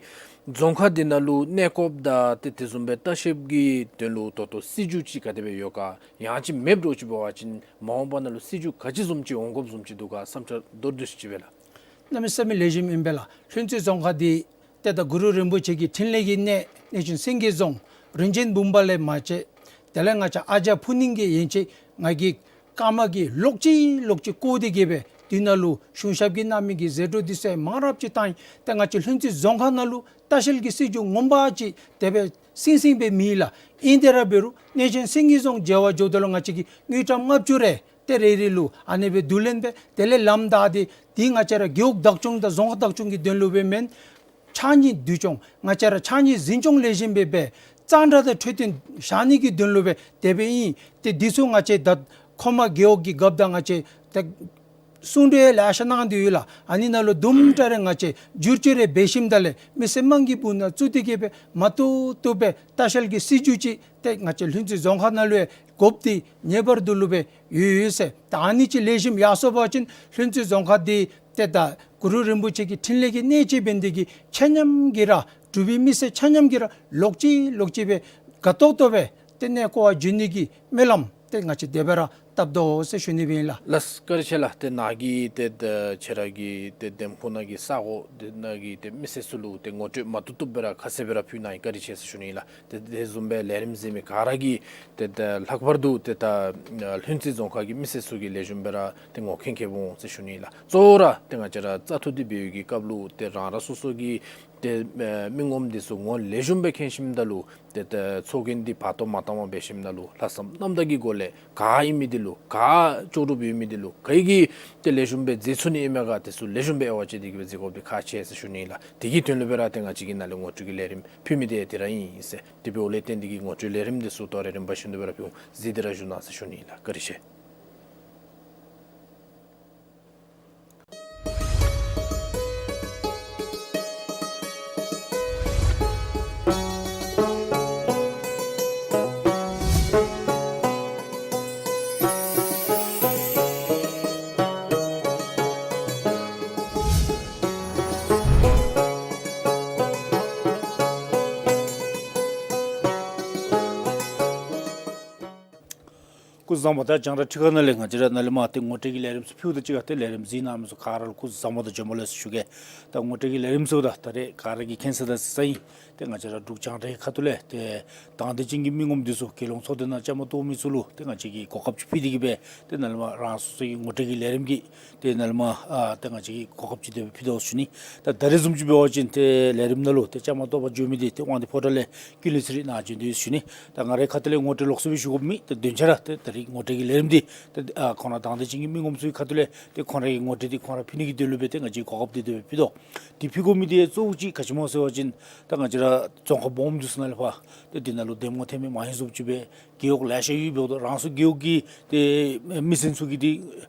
རྫོང་ཁག་འདི་ནང་ལུ་གནས་སྐོརཔ་དང་ཏེ་དེ་བཟུམ་སྦེ་ལྟ་བཤལཔ་གི་དོན་ལུ་ད་ལྟོ་སྲིད་བྱུས་ཅིག་ག་དེ་སྦེ་ཡོད་ག། ཡང་ཅིན་མེདཔ་འདྲཝ་ཅིག་འབད་བ་ཅིན་མ་འོངས་པ་ནང་ལུ་སྲིད་བྱུས་ག་ཅི་བཟུམ་ཅིག་འོང་དགོཔ་བཟུམ་ཅིག་འདུག་ག། བསམ་འཆར་མདོར་བསྡུས་ཅིག་སྦེ་ལགས། གནམ་མེད་ས་མེད་ལེགས་ཤོམ་ཨིན་པས་ལགས། ལྷུན་རྩེ་རྫོང་ཁག་འདི་ཏེ་ད་གུ་རུ་རིན་པོ་ཆེ་གི་འཕྲིན་ལས་ཀྱི་གནས་གནས་ཆེན་སེང་གེ་རྫོང་རིན་ཆེན་འབུམ་པ་ལས་མ་བྱས། དེ་ལས་ང་བཅས་ཨ་ཅག་ཕུ་ནིང་གི་ཡན་ཆད་ང་གི་ཀརྨ་གིས་ལོག་ཅི་ལོག་ཅི་བཀོ་སྟེ་གིས་སྦེ་དེ་ནང་ལུ་གཞུང་ཞབས་ཀྱིས་གནང་མི་གི་ཟད་འགྲོ་འདི་ཚུ་མང་རབས་ཅིག་བཏང་ཡི། ཏེ་ང་བཅས་ལྷུན་རྩེ་རྫོང་ཁག་ནང་ལུ་ལྟ་བཤལ་གྱི་སྲིད་བྱུས་ངོ་མ་ཅིག་དེ་སྦེ་ཟིང་ཟིང་སྦེ་མེད་ལགས། ཨིན་ཏེ་ར་འབད་རུང་གནས་ཆེན་སེང་གེ་རྫོང་མཇལ་བར་འགྱོཝ་ད་ལུ་ང་བཅས་ཀྱིས་དངུལ་ཀྲམ་ལྔ་བཅུ་རེ་ཏེ་རེ་རེ་ལུ་ཨ་ནི་སྦེ་བསྡུ་ལེན་འབད། དེ་ལས་ལམ་བདའ་སྟེ་འདི་ང་བཅས་ར་རྒེད་འོག་བདག་སྐྱོང་དང་རྫོང་ཁག་བདག་སྐྱོང་གི་དོན་ལུ་སྦེ་མེན། ཕྱགས་སྙིགས་འདུས་སྐྱོང་ང་བཅས་ར་ཕྱགས་སྙིགས་འཛིན་སྐྱོང་ལེགས་ཤོམ་སྦེ་འབད། གཙང་སྦྲ་དང་འཕྲོད་བསྟེན་བཞག་ནི་གི་དོན་ལུ་སྦེ་དེ་སྦེ་ཨིན། ཏེ་འདི་ཚུ་ང་བཅས་ད་ཁོ་མ་རྒེད་འོག་གི་རྒཔོ་དང་ང་བཅས་ད་གསུང་གྲོས་ལེ་ཤ་གནང་སྟེ་ཡོད་ལགས། ཨ་ནི་ནང་ལུ་དུམ་གྲ་རེ་ང་བཅས་བསྒྱུར་བཅོས་རེ་འབད་ཞིནམ་ད་ལས་མི་སེར་དམངས་ཀྱི་སྦུག་ནང་བཙུགས་ཏེ་གིས་སྦེ་མ་བཏུབ་བཏུབ་སྦེ་ལྟ་བཤལ་གྱི་སྲིད་བྱུས་ཅིག་ཏེ་ང་བཅས་ལྷུན་རྩེ་རྫོང་ཁག་ནང་ལུ་ཡང་དགོཔ་འདི་ངེས་པར་དུ་ལུ་སྦེ་ཡོད་ཡོད་ཟེར། ད་ཨ་ནི་ཅིག་ལེགས་ཤོམ་ཡར་སོང་པ་ཅིན་ལྷུན་རྩེ་རྫོང་ཁག་འདི་ཏེ་ད་གུ་རུ་རིན་པོ་ཆེ་གི་འཕྲིན་ལས་ཀྱི་གནས་ཅིག་འབད་ནི་འདི་གིས་ཆ་མཉམ་གྱིས་ར་འབྲུག་པའི་མི་སེར་ཆ་མཉམ་གྱིས་ར་ལོག་ཅི་ལོག་ཅི་སྦེ་དགའ་ཏོག་ཏོ་སྦེ་ཏེ་གནས་སྐོར་བར་འགྱོ་ནི་གི་སྨོན་ལམ་ཏེ་ང་བཅས་དེ་སྦེ་ར་བཏབ་དོ་ཟེར་ཞུ་ནི་སྦེ་ཨིན་ལགས། ལགས་བཀའ་དྲིན་ཆེ་ལགས། ཏེ་ནཱ་གིས་ཏེ་ད་ཁྱེད་ར་གི་ཏེ་འདེམས་ཁོངས་ནང་གི་ས་གོ་དེ་ནང་གི་ཏེ་མི་སེར་ཚུ་ལུ་ཏེ་ངོ་སྤྲོད་མ་བཏུབ་བཏུབ་སྦེ་ར་ཁ་གསལ་སྦེ་ར་ཕུལ་གནང་ཡི། བཀའ་དྲིན་ཆེ་ཟེར་ཞུ་ནི་ཨིན་ལགས། ཏེ་དེ་བཟུམ་སྦེ་ལས་རིམ་གཟིགས་མི་ག་ར་གིས་ཏེ་ད་ལྷག་པར་དུ་ཏེ་ད་ལྷུན་རྩེ་རྫོང་ཁག་གི་མི་སེར་ཚུ་གིས་ལེགས་ཤོམ་སྦེ་ར་ཏེ་ངོ་མཁྱེན་མཁྱེནམ་འོང་ཟེར་ཞུ་ནི་ཨིན་ལགས། གཙོ་བོ་ར་ཏེ་ང་བཅས་ར་བཙག་འཐུ་འདི་འབད་བའི་གི་སྐབས་ལུ་ཏེ་རང་རང་སོ་སོ་གི་ཏེ་ཨེ་མི་ངོམ་འདི་ཚུ་ངོ་ལེགས་ཤོམ་སྦེ་མཁྱེན་ཞིནམ་ད་ལུ་ཏེ་ད་ཚོགས་རྒྱན་འདི་བར་སྟོང་མ་བཏང་བར་འབད་ཞིནམ་ད་ལུ་ལྷག་བསམ་རྣམ་དག་གི་སྒོ་ལས་ག་ཨིན་མི་འདི་ལུ་ག་ལྕོགས་གྲུབ་ཡོད་མི་འདི་ལུ་ག་གིས་ཏེ་ལེགས་ཤོམ་སྦེ་མཛད་ཚུགས་ནི་ཨིན་མས་ག། དེ་ཚུ་ལེགས་ཤོམ་སྦེ་དབྱེ་བ་དཔྱད་དེ་གིས་སྦེ་མཛད་དགོཔ་འདི་ཁག་ཆེ་ཟེར་ཞུ་ནི་ཨིན་ལགས། དེ་གི་དོན་ལུ་སྦེ་ར་ཏེ་ང་བཅས་ཀྱིས་ནཱ་ལས་ངོ་སྤྲོད་ཀྱི་ལས་རིམ་ཕུལ་མི་འདི་དེ་ར་ཨིན་ཟེར། དེ་འབདཝ་ལས་བརྟེན་ཏེ་གིས་ངོ་སྤྲོད་ལས་རིམ་འདི་ཚུ་ད་རེས་རིམ་པ་བཞིན་དུ་སྦེ་ར་ཕུལ་འོང་། གཟིགས་ཏེ་ར་བཞུགས་གནང་ཟེར་ཞུ་ནི་ཨིན་ལགས། བཀའ་དྲིན་ཆེ། སྐུ་གཟུགས་བཟང་པོ། ད་རྒྱང་བསྒྲགས་ཁྲི་ཁ་ནང་ལས་ང་བཅས་ར་ནཱ་ལས་མར་ཏེ་ངོ་སྤྲོད་ཀྱི་ལས་རིམ་ཚུ་ཕུལཝ་ད་གཅིག་ཁར་ཏེ་ལས་རིམ་གཟིགས་གནང་མི་ཚུ་ག་ར་ལུ་སྐུ་གཟུགས་བཟང་པོ་དང་བྱོན་པ་ལེགས་སོ་ཞུ་གེ། ད་ངོ་སྤྲོད་ཀྱི་ལས་རིམ་ཚུ་ད་ད་རེས་ག་ར་གིས་མཁྱེན་ས་དང་གཟིགས་ས་ཨིན། ཏེ་ང་བཅས་ར་འབྲུག་རྒྱང་བསྒྲགས་ཁ་ཐུག་ལས་ཏེ་དང་འདོད་ཅན་གྱི་མི་ངོམ་འདི་ཚུ་རྒྱལ་ཡོངས་ཚོགས་སྡེ་ནང་བཅའ་མར་གཏོགས་མི་ཚུ་ལུ་ཏེ་ང་བཅས་ཀྱིས་གོ་སྐབས་ཅིག་ཕུལ་ཏེ་གིས་སྦེ་ཏེ་ནཱ་ལས་མར་རང་སོ་སོ་གི་ངོ་སྤྲོད་ཀྱི་ལས་རིམ་གྱི་ཏེ་ནཱ་ལས་མར་ཨ་ཏེ་ང་བཅས་ཀྱིས་གོ་སྐབས་ཅིག་དེ་སྦེ་ཕུལ་དོ་ཞུ་ནི། ད་ད་རེས་བཟུམ་ཅིག་འབད་བ་ཅིན་ཏེ་ལས་རིམ་ནང་ལུ་ཏེ་བཅའ་མར་གཏོགས་པར་འགྱོ་མི་འདི་ཏེ་དབང་འདུས་ཕོ་བྲང་ལས་ཀུན་ལེགས་ཚེ་རིང་ནཱ་བྱོན་ཏེ་ཡོད་ཞུ་ནི། ད་ང་རའི་ཁ་ཐུག་ལས་ངོ་སྤྲོད་ལོགས་སུ་སྦེ་ཞུ་དགོ་མི་ད་དོན་ཆ་ར་ཏེ་ད་རིས་ངོ་སྤྲོད་ཀྱི་ལས་རིམ་འདི་ཏེ་ཨ་ཁོང་ར་དང་འདོད་ཅན་གྱི་མི་ངོམ་ཚུ་གི་ཁ་ཐུག་ལས་ཏེ་ཁོང་ར་གི་ངོ་སྤྲོད་འདི་ཁོང་ར་ཕུལ་ནི་གི་དོན་ལུ་སྦེ་ཏེ་ང་བཅས་གོ་སྐབས་འདི་དེ་སྦེ་ཕུལ་དོ། དེ་ཕུལ་དགོ་མི་འདི་གཙོ་བོ་ཅིག་ག་ཅི་སྨོ་ཟེར་བ་ཅིན་ད་ང་བཅས་ར་རྫོང་ཁག་སྦོམ་འདི་ཚུ་ནང་ལས་ཕར་ཏེ་འདི་ནང་ལུ་འདེམས་ངོ་ཐོན་མི་མ་ཡོངས་སུ་ཅིག་སྦེ་རྒེད་འོག་ལེ་ཤ་ཡོད་འབདཝ་ད་རང་སོའི་རྒེད་འོག་གི་ཏེ་མི་སེར་ཚུ་གིས་ཏེ་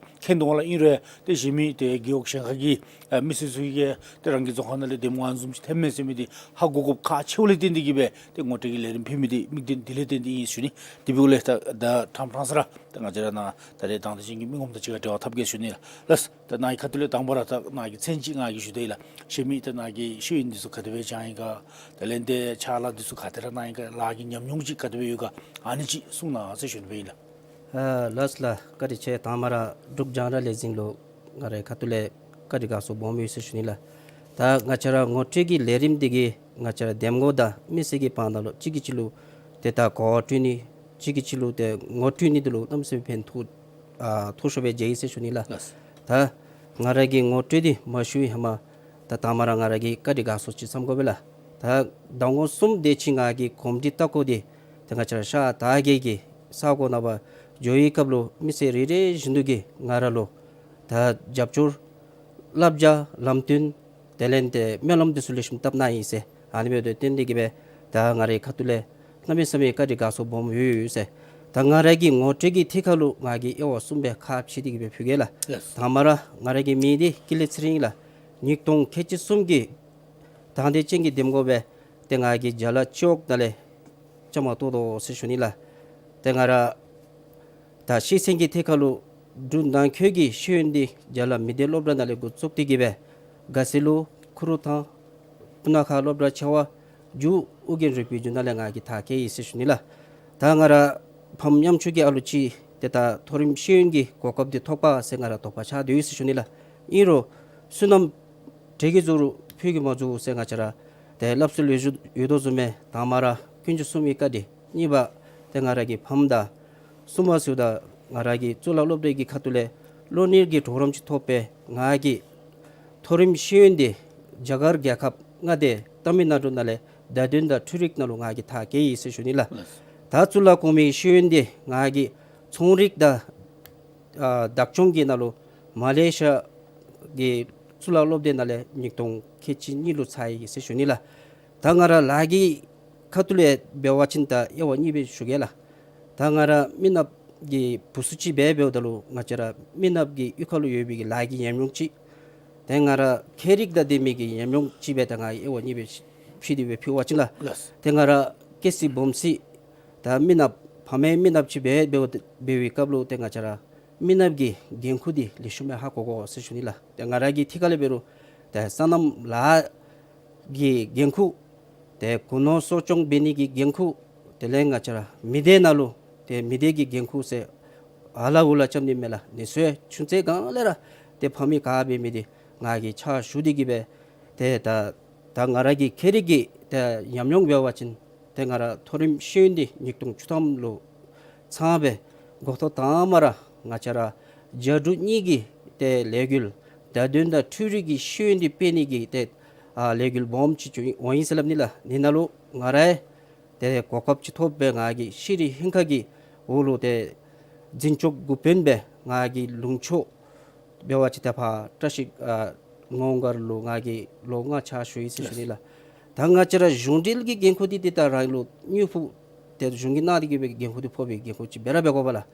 མཁྱེན་དོ་ལགས། ཨིན་རུང་ཏེ་གཞན་མི་ཏེ་རྒེད་འོག་གཞན་ཁ་གི་ཨ་མི་སེར་ཚུ་གིས་ཏེ་རང་གི་རྫོང་ཁག་ནང་ལས་འདེམས་ངོ་ཨ་ནི་བཟུམ་ཅིག་ཐོནམ་མས་ཟེར་མི་འདི་ཧ་གོ་དགོཔ་ཁག་ཆེཝ་ལས་བརྟེན་ཏེ་གིས་སྦེ་ཏེ་ངོ་སྤྲོད་ཀྱི་ལས་རིམ་ཕུལ་མི་འདི་དམིགས་དོན་འདི་ལས་བརྟེན་ཏེ་ཨིན་ཟེར་ཞུ་ནི། དེ་འབདཝ་ལས་ད་ད་ཕྲང་ཕྲང་ས་ར་ད་ང་བཅས་ར་ནཱ་ད་རེས་དང་འདོད་ཅན་གྱི་མི་ངོམ་དང་གཅིག་ཁར་འབྲེལ་བ་འཐབ་གེ་ཟེར་ཞུ་ནི་ལགས། ལགས། ད་ནཱ་གི་ཁ་ཐུག་ལས་དང་པ་ར་ད་ནཱ་གི་མཚན་ཅིག་ང་གིས་ཞུ་དེས་ལགས། གཞན་མི་ད་ནཱ་གི་ཤེས་ཡོན་འདི་ཚུ་ག་དེ་སྦེ་སྦྱངས་ཡི་ག། དེ་ལས་ཏེ་ཕྱག་ལཱ་འདི་ཚུ་ག་དེ་ར་གནང་ཡི་ག། ལཱ་གི་ཉམས་མྱོང་ཅིག་ག་དེ་སྦེ་ཡོད་ག། ཨ་ནི་ཅིག་གསུང་གནང་ཟེར་ཞུ་ནི་སྦེ་ཨིན་ལགས། ཨ་ལགས་ལགས། བཀའ་དྲིན་ཆེ། དང་པ་ར་འབྲུག་རྒྱང་བསྒྲགས་ལས་འཛིན་ལུ་ང་རའི་ཁ་ཐུག་ལས་བཀའ་དྲིན་དགའ་ཚོར་སྦོམ་ཡོད་ཟེར་ཞུ་ནི་ལགས། ད་ང་བཅས་ར་ངོ་སྤྲོད་ཀྱི་ལས་རིམ་འདི་གིས་ང་བཅས་ར་འདེམས་ངོ་དང་མི་སེར་གྱི་བར་ན་ལུ་གཅིག་གིས་གཅིག་ལུ་ཏེ་ད་གོ་བ་སྤྲོད་ནི་གཅིག་གིས་གཅིག་ལུ་ཏེ་ངོ་སྤྲོད་ནི་འདི་ལུ་གནམ་མེད་ས་མེད་ཕན་ཐོགས་ཨ་མཐོ་ཤོས་སྦེ་མཇལ་ཡི་ཟེར་ཞུ་ནི་ལགས། ལགས། ད་ང་ར་གིས་ངོ་སྤྲོད་འདི་མ་ཞུ་བའི་ཧེ་མ་ད་དང་པ་ར་ང་ར་གིས་བཀའ་དྲིན་དགའ་ཚོར་ཅིག་བསམ་དགོ་པས་ལགས། ད་ཟླ་ངོ་གསུམ་དེ་ཅིག་ང་གིས་གོམས་འདྲིས་བལྟ་སྐོར་འདི་ཏེ་ང་བཅས་ར་ཤར་དར་རྒྱས་ཀྱི་ས་གོ་ནང་འབད་འགྱོ་བའི་སྐབས་ལུ་མི་སེར་རེ་རེ་བཞིན་དུ་གིས་ང་ར་ལུ་ད་རྒྱབ་སྐྱོར་བསླབ་བྱ་ལམ་སྟོན་དེ་ལས་ཏེ་སྨོན་ལམ་འདི་ཚུ་ལེགས་ཤོམ་བཏབ་གནང་ཡི་ཟེར། ཨ་ནི་འབདཝ་ད་བརྟེན་ཏེ་གིས་སྦེ་ད་ང་རའི་ཁ་ཐུག་ལས་གནམ་མེད་ས་མེད་བཀའ་དྲིན་དགའ་ཚོར་སྦོམ་ཡོད་ཡོད་ཟེར། ད་ང་ར་གི་ངོ་སྤྲོད་ཀྱི་ཐད་ཁར་ལུ་ང་གིས་དབྱེ་བ་གསུམ་སྦེ་ཁག་ཕྱེ་སྟེ་གིས་སྦེ་ཕུལ་གེ་ལགས། ལགས། དང་པ་ར་ང་ར་གི་མིང་འདི་ཀུན་ལེགས་ཚེ་རིང་ལགས། ཉིས་སྟོང་ཁལ་གཅིག་གསུམ་གྱི་དང་འདོད་ཅན་གྱི་འདེམས་ངོ་སྦེ་ཏེ་ང་གིས་རྒྱ་ལ་སྤྱི་འོག་ནང་ལས་བཅའ་མར་གཏོགས་དོ་ཟེར་ཞུ་ནི་ལགས། ཏེ་ང་ར་ད་ཤེས་ཚད་ཀྱི་ཐད་ཁར་ལུ་འབྲུག་ནང་འཁོད་ཀྱི་ཤེས་ཡོན་འདི་རྒྱ་ལ་མི་སྡེ་སློབ་གྲྭ་ནང་ལས་འགོ་བཙུགས་ཏེ་གིས་སྦེ་དགའ་སེ་ལུ་ཁུ་རུ་ཐང་སྤུ་ན་ཁ་སློབ་གྲྭ་ཆེ་བ་མཇུག་ཨོ་རྒྱན་རིག་པའི་རྒྱུན་ནང་ལས་ང་གིས་མཐར་འཁྱོལ་ཡི་ཟེར་ཞུ་ནི་ལགས། ད་ང་ར་ཕམ་ཉམ་ཆུང་གི་ཨ་ལུ་ཅིག་ཏེ་ད་མཐོ་རིམ་ཤེས་ཡོན་གྱི་གོ་སྐབས་འདི་ཐོབ་པ་ཟེར་ང་ར་དོགས་པ་ཆགས་སྡོད་ཡི་ཟེར་ཞུ་ནི་ལགས། ཨིན་རུང་བསོད་ནམས་འབྲས་ཀྱི་རྫོགས་རུང་ཕུད་ཀྱིས་མ་རྫོགས་ཟེར་ང་བཅས་ར་ཏེ་སླབ་སྲོལ་ཡོད་ཡོད་དོ་བཟུམ་སྦེ་དང་པ་ར་དཀོན་མཆོག་གསུམ་གྱི་བཀའ་དྲིན། གཉིས་པ་ཏེ་ང་ར་གི་ཕམ་དང་གསུམ་པ་ཟེརཝ་ད་ང་ར་གི་གཙུག་ལག་སློབ་གྲྭ་གི་ཁ་ཐུག་ལས་སློབ་གཉེར་གྱི་གྲོགས་རམ་ཅིག་ཐོབ་སྦེ་ང་གིས་མཐོ་རིམ་ཤེས་ཡོན་འདི་རྒྱ་གར་རྒྱལ་ཁབ་མངའ་སྡེ་ཏ་མིལ་ནཱ་ཌུ་ནང་ལས་བརྡ་དོན་དང་འཕྲུལ་རིག་ནང་ལུ་ང་གིས་མཐར་འཁྱོལ་ཡི་ཟེར་ཞུ་ནི་ལགས། ད་གཙུག་ལག་གོང་མའི་ཤེས་ཡོན་འདི་ང་གིས་ཚོང་རིག་དང་ཨ་བདག་སྐྱོང་གི་ནང་ལུ་མ་ལེ་ཤ་གི་གཙུག་ལག་སློབ་སྡེ་ནང་ལས་ཉིས་སྟོང་ཁལ་གཅིག་གཉིས་ལུ་ཚར་ཡི་ཟེར་ཞུ་ནི་ལགས། ད་ང་ར་ལཱ་གི་ཁ་ཐུག་ལས་འབད་བ་ཅིན་ད་དབྱེ་བ་གཉིས་སྦེ་ཞུ་གེ་ལགས། ད་ང་ར་མི་ནགཔ་གི་བུ་ཚུ་ཅིག་སྦེ་འབདཝ་ད་ལུ་ང་བཅས་ར་མི་ནགཔ་གི་གཡུས་ཁ་ལུ་ཡོད་པའི་གི་ལཱ་གི་ཉམས་མྱོང་ཅིག། ཏེ་ང་ར་མཁས་རིག་དང་ལྡན་མི་གི་ཉམས་མྱོང་ཅིག་སྦེ་ད་ང་དབྱེ་བ་གཉིས་སྦེ་ཕྱེ་སྟེ་སྦེ་ཕུལ་བ་ཅིན་ལགས། ལགས། ཏེ་ང་ར་སྐྱེ་སྲིད་སྦོམ་སྲིད་ད་མི་ནགཔ་ཕ་མའི་མི་ནགཔ་ཅིག་སྦེ་འབད་འབད་བའི་སྐབས་ལུ་ཏེ་ང་བཅས་ར་མི་ནགཔ་གི་འགན་ཁུར་འདི་ལེགས་ཤོམ་སྦེ་ཧ་གོ་དགོ་ཟེར་ཞུ་ནི་ལགས། ཏེ་ང་ར་གི་ཐད་ཁ་ལས་འབད་རུང་ད་སོ་ནམ་ལཱ་གི་འགན་ཁུར་ཏེ་གུ་ནོར་གསོ་སྐྱོང་འབད་ནི་གི་འགན་ཁུར་དེ་ལས་ང་བཅས་ར་མི་སྡེ་ནང་ལུ་ཏེ་མི་སྡེ་གི་འགན་ཁུར་ཟེར་ཨ་ལ་འུ་ལ་རྐྱབ་ནི་མེད་ལགས། ནི་ཚུ་ཆུང་ཚེ་སྒང་ལས་ར་ཏེ་ཕམ་གྱི་བཀའ་འབད་མི་འདི་ང་གིས་ཕྱག་ཞུ་སྟེ་གིས་སྦེ་ཏེ་ད་ད་ང་ར་གི་མཁས་རིག་གི་ཏེ་ཉམས་མྱོང་འབད་བ་ཅིན་ཏེ་ང་ར་མཐོ་རིམ་ཤེས་ཡོན་འདི་ཉིས་སྟོང་བཅུ་ཐམ་ལུ་ཚང་སྦེ་འགོ་ཐོག་དང་པ་ར་ང་བཅས་ར་རྒྱ་འབྲུག་གཉིས་ཀྱི་ཏེ་ལས་འགུལ་བརྡ་དོན་དང་འཕྲུལ་རིག་གི་ཤེས་ཡོན་འདི་སྤེལ་ནི་གི་ཏེ་ཨ་ལས་འགུལ་སྦོམ་ཅིག་འགྱོ་འོང་ཡི་ཟེར་སླབ་ནི་ལགས། ནི་ནང་ལུ་ང་ར་ཏེ་གོ་སྐབས་ཅིག་ཐོབ་སྦེ་ང་གིས་ཤེས་རིག་ལྷན་ཁག་གི་འོག་ལུ་ཏེ་འཛིན་སྐྱོང་འགོ་དཔོན་སྦེ་ང་གིས་ལུང་ཕྱོགས་འབད་བ་ཅིན་ཏེ་ཕར་བཀྲ་ཤིས་ཨ་ངོར་ལུ་ང་གིས་ལོ་ལྔ་ཕྱག་ཞུ་ཡི་ཟེར་ཞུ་ནི་ལགས། ད་ང་བཅས་ར་གཞུང་འབྲེལ་གྱི་འགན་ཁུར་འདི་ཏེ་ད་རང་ལུ་དངུལ་ཕོགས་ཏེ་གཞུང་གིས་གནང་སྟེ་གིས་སྦེ་འགན་ཁུར་འདི་ཕོག་པའི་འགན་ཁུར་ཅིག་སྦེ་ར་འབད་དགོ་པས་ལགས།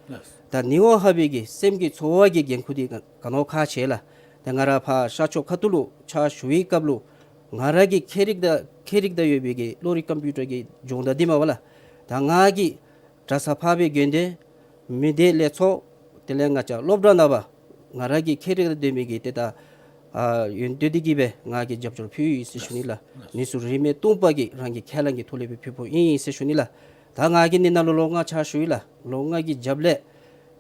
ད་ནི་འོ་ཧ་བའི་གི་སེམས་ཀྱི་ཚོར་བ་གི་འགན་ཁུར་འདི་ག་ག་ནི་བ་ཁག་ཆེ་ལགས། ཏེ་ང་ར་ཕར་ཤར་ཕྱོགས་ཁ་ཐུག་ལུ་ཕྱག་ཞུ་བའི་སྐབས་ལུ་ང་ར་གི་མཁས་རིག་དང་མཁས་རིག་དང་ཡོད་པའི་གི་གློག་རིག་ཀམ་པིའུ་ཊར་གྱི་སྦྱོང་བརྡར་འདི་མས་པ་ལགས། ད་ང་གིས་གྲྭ་ས་ཕར་སྦེ་དགོན་སྡེ་མི་སྡེ་ལས་ཚོགས་དེ་ལས་ང་བཅས་སློབ་གྲྭ་ནང་འབད་ང་ར་གི་མཁས་རིག་དང་ལྡན་མི་གི་ཏེ་ད་ཨ་ཡོན་ཏན་འདི་གིས་སྦེ་ང་གིས་རྒྱབ་སྐྱོར་ཕུལ་ཡི་ཟེར་ཞུ་ནི་ལགས། ནི་ཚུ་རིན་མེད་སྟོང་པ་གི་རང་གི་ཁས་བླངས་ཀྱི་ཐོག་ལས་སྦེ་ཕུལ་ཕུལཝ་ཨིན་ཟེར་ཞུ་ནི་ལགས། ད་ང་གིས་ནི་ནང་ལུ་ལོ་ལྔ་ཕྱག་ཞུ་ཡི་ལགས། ལོ་ལྔ་གི་རྒྱབ་ལས་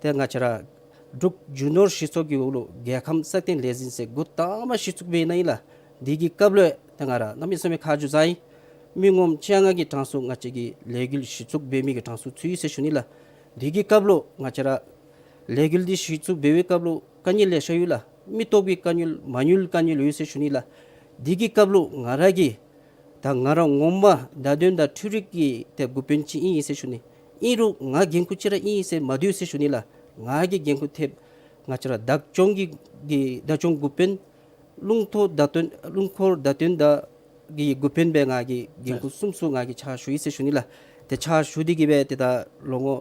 ཏེ་ང་བཅས་ར་འབྲུག་རྒྱུ་ནོར་གཞི་ཚོགས་ཀྱི་འོག་ལུ་རྒྱལ་ཁམས་སྲ་བརྟན་ལས་འཛིན་ཟེར་འགོ་དང་པ་གཞི་བཙུགས་འབད་ནི་ཨིན་ལགས། འདི་གི་སྐབས་ལུ་ཏེ་ང་ར་གནམ་མེད་ས་མེད་ཁ་རྗེ་བཟའ་ཡི། མི་ངོམ་བཅོ་ལྔ་གི་གྲངས་སུ་ང་བཅས་ཀྱི་ལས་འགུལ་གཞི་བཙུགས་འབད་མི་གི་གྲངས་སུ་ཚུད་ཡི་ཟེར་ཞུ་ནི་ལགས། འདི་གི་སྐབས་ལུ་ང་བཅས་ར་ལས་འགུལ་འདི་གཞི་བཙུགས་འབད་བའི་སྐབས་ལུ་དཀའ་ངལ་ལེ་ཤ་ཡོད་ལགས། མི་སྟོབས་ཀྱི་དཀའ་ངལ་མ་དངུལ་དཀའ་ངལ་ཡོད་ཟེར་ཞུ་ནི་ལགས། འདི་གི་སྐབས་ལུ་ང་ར་གིས་ད་ང་ར་ངོ་མ་བརྡ་དོན་དང་འཕྲུལ་རིག་གི་ཏེ་འགོ་དཔོན་ཅིག་ཨིན་ཟེར་ཞུ་ནི། ཨིན་རུང་ང་འགན་ཁུར་ཅིག་ར་ཨིན་ཟེར་མ་སྡོད་ཟེར་ཞུ་ནི་ལགས། ང་གིས་འགན་ཁུར་ཐེབས་ང་བཅས་ར་བདག་སྐྱོང་གི་གི་བདག་སྐྱོང་འགོ་དཔོན་རླུང་འཁོར་བརྡ་དོན་རླུང་འཁོར་བརྡ་དོན་དང་གི་འགོ་དཔོན་སྦེ་ང་གིས་འགན་ཁུར་གསུམ་ཚུ་ང་གིས་ཕྱག་ཞུ་ཡི་ཟེར་ཞུ་ནི་ལགས། ཏེ་ཕྱག་ཞུ་སྟེ་གིས་སྦེ་ཏེ་ད་ལོ་ངོ་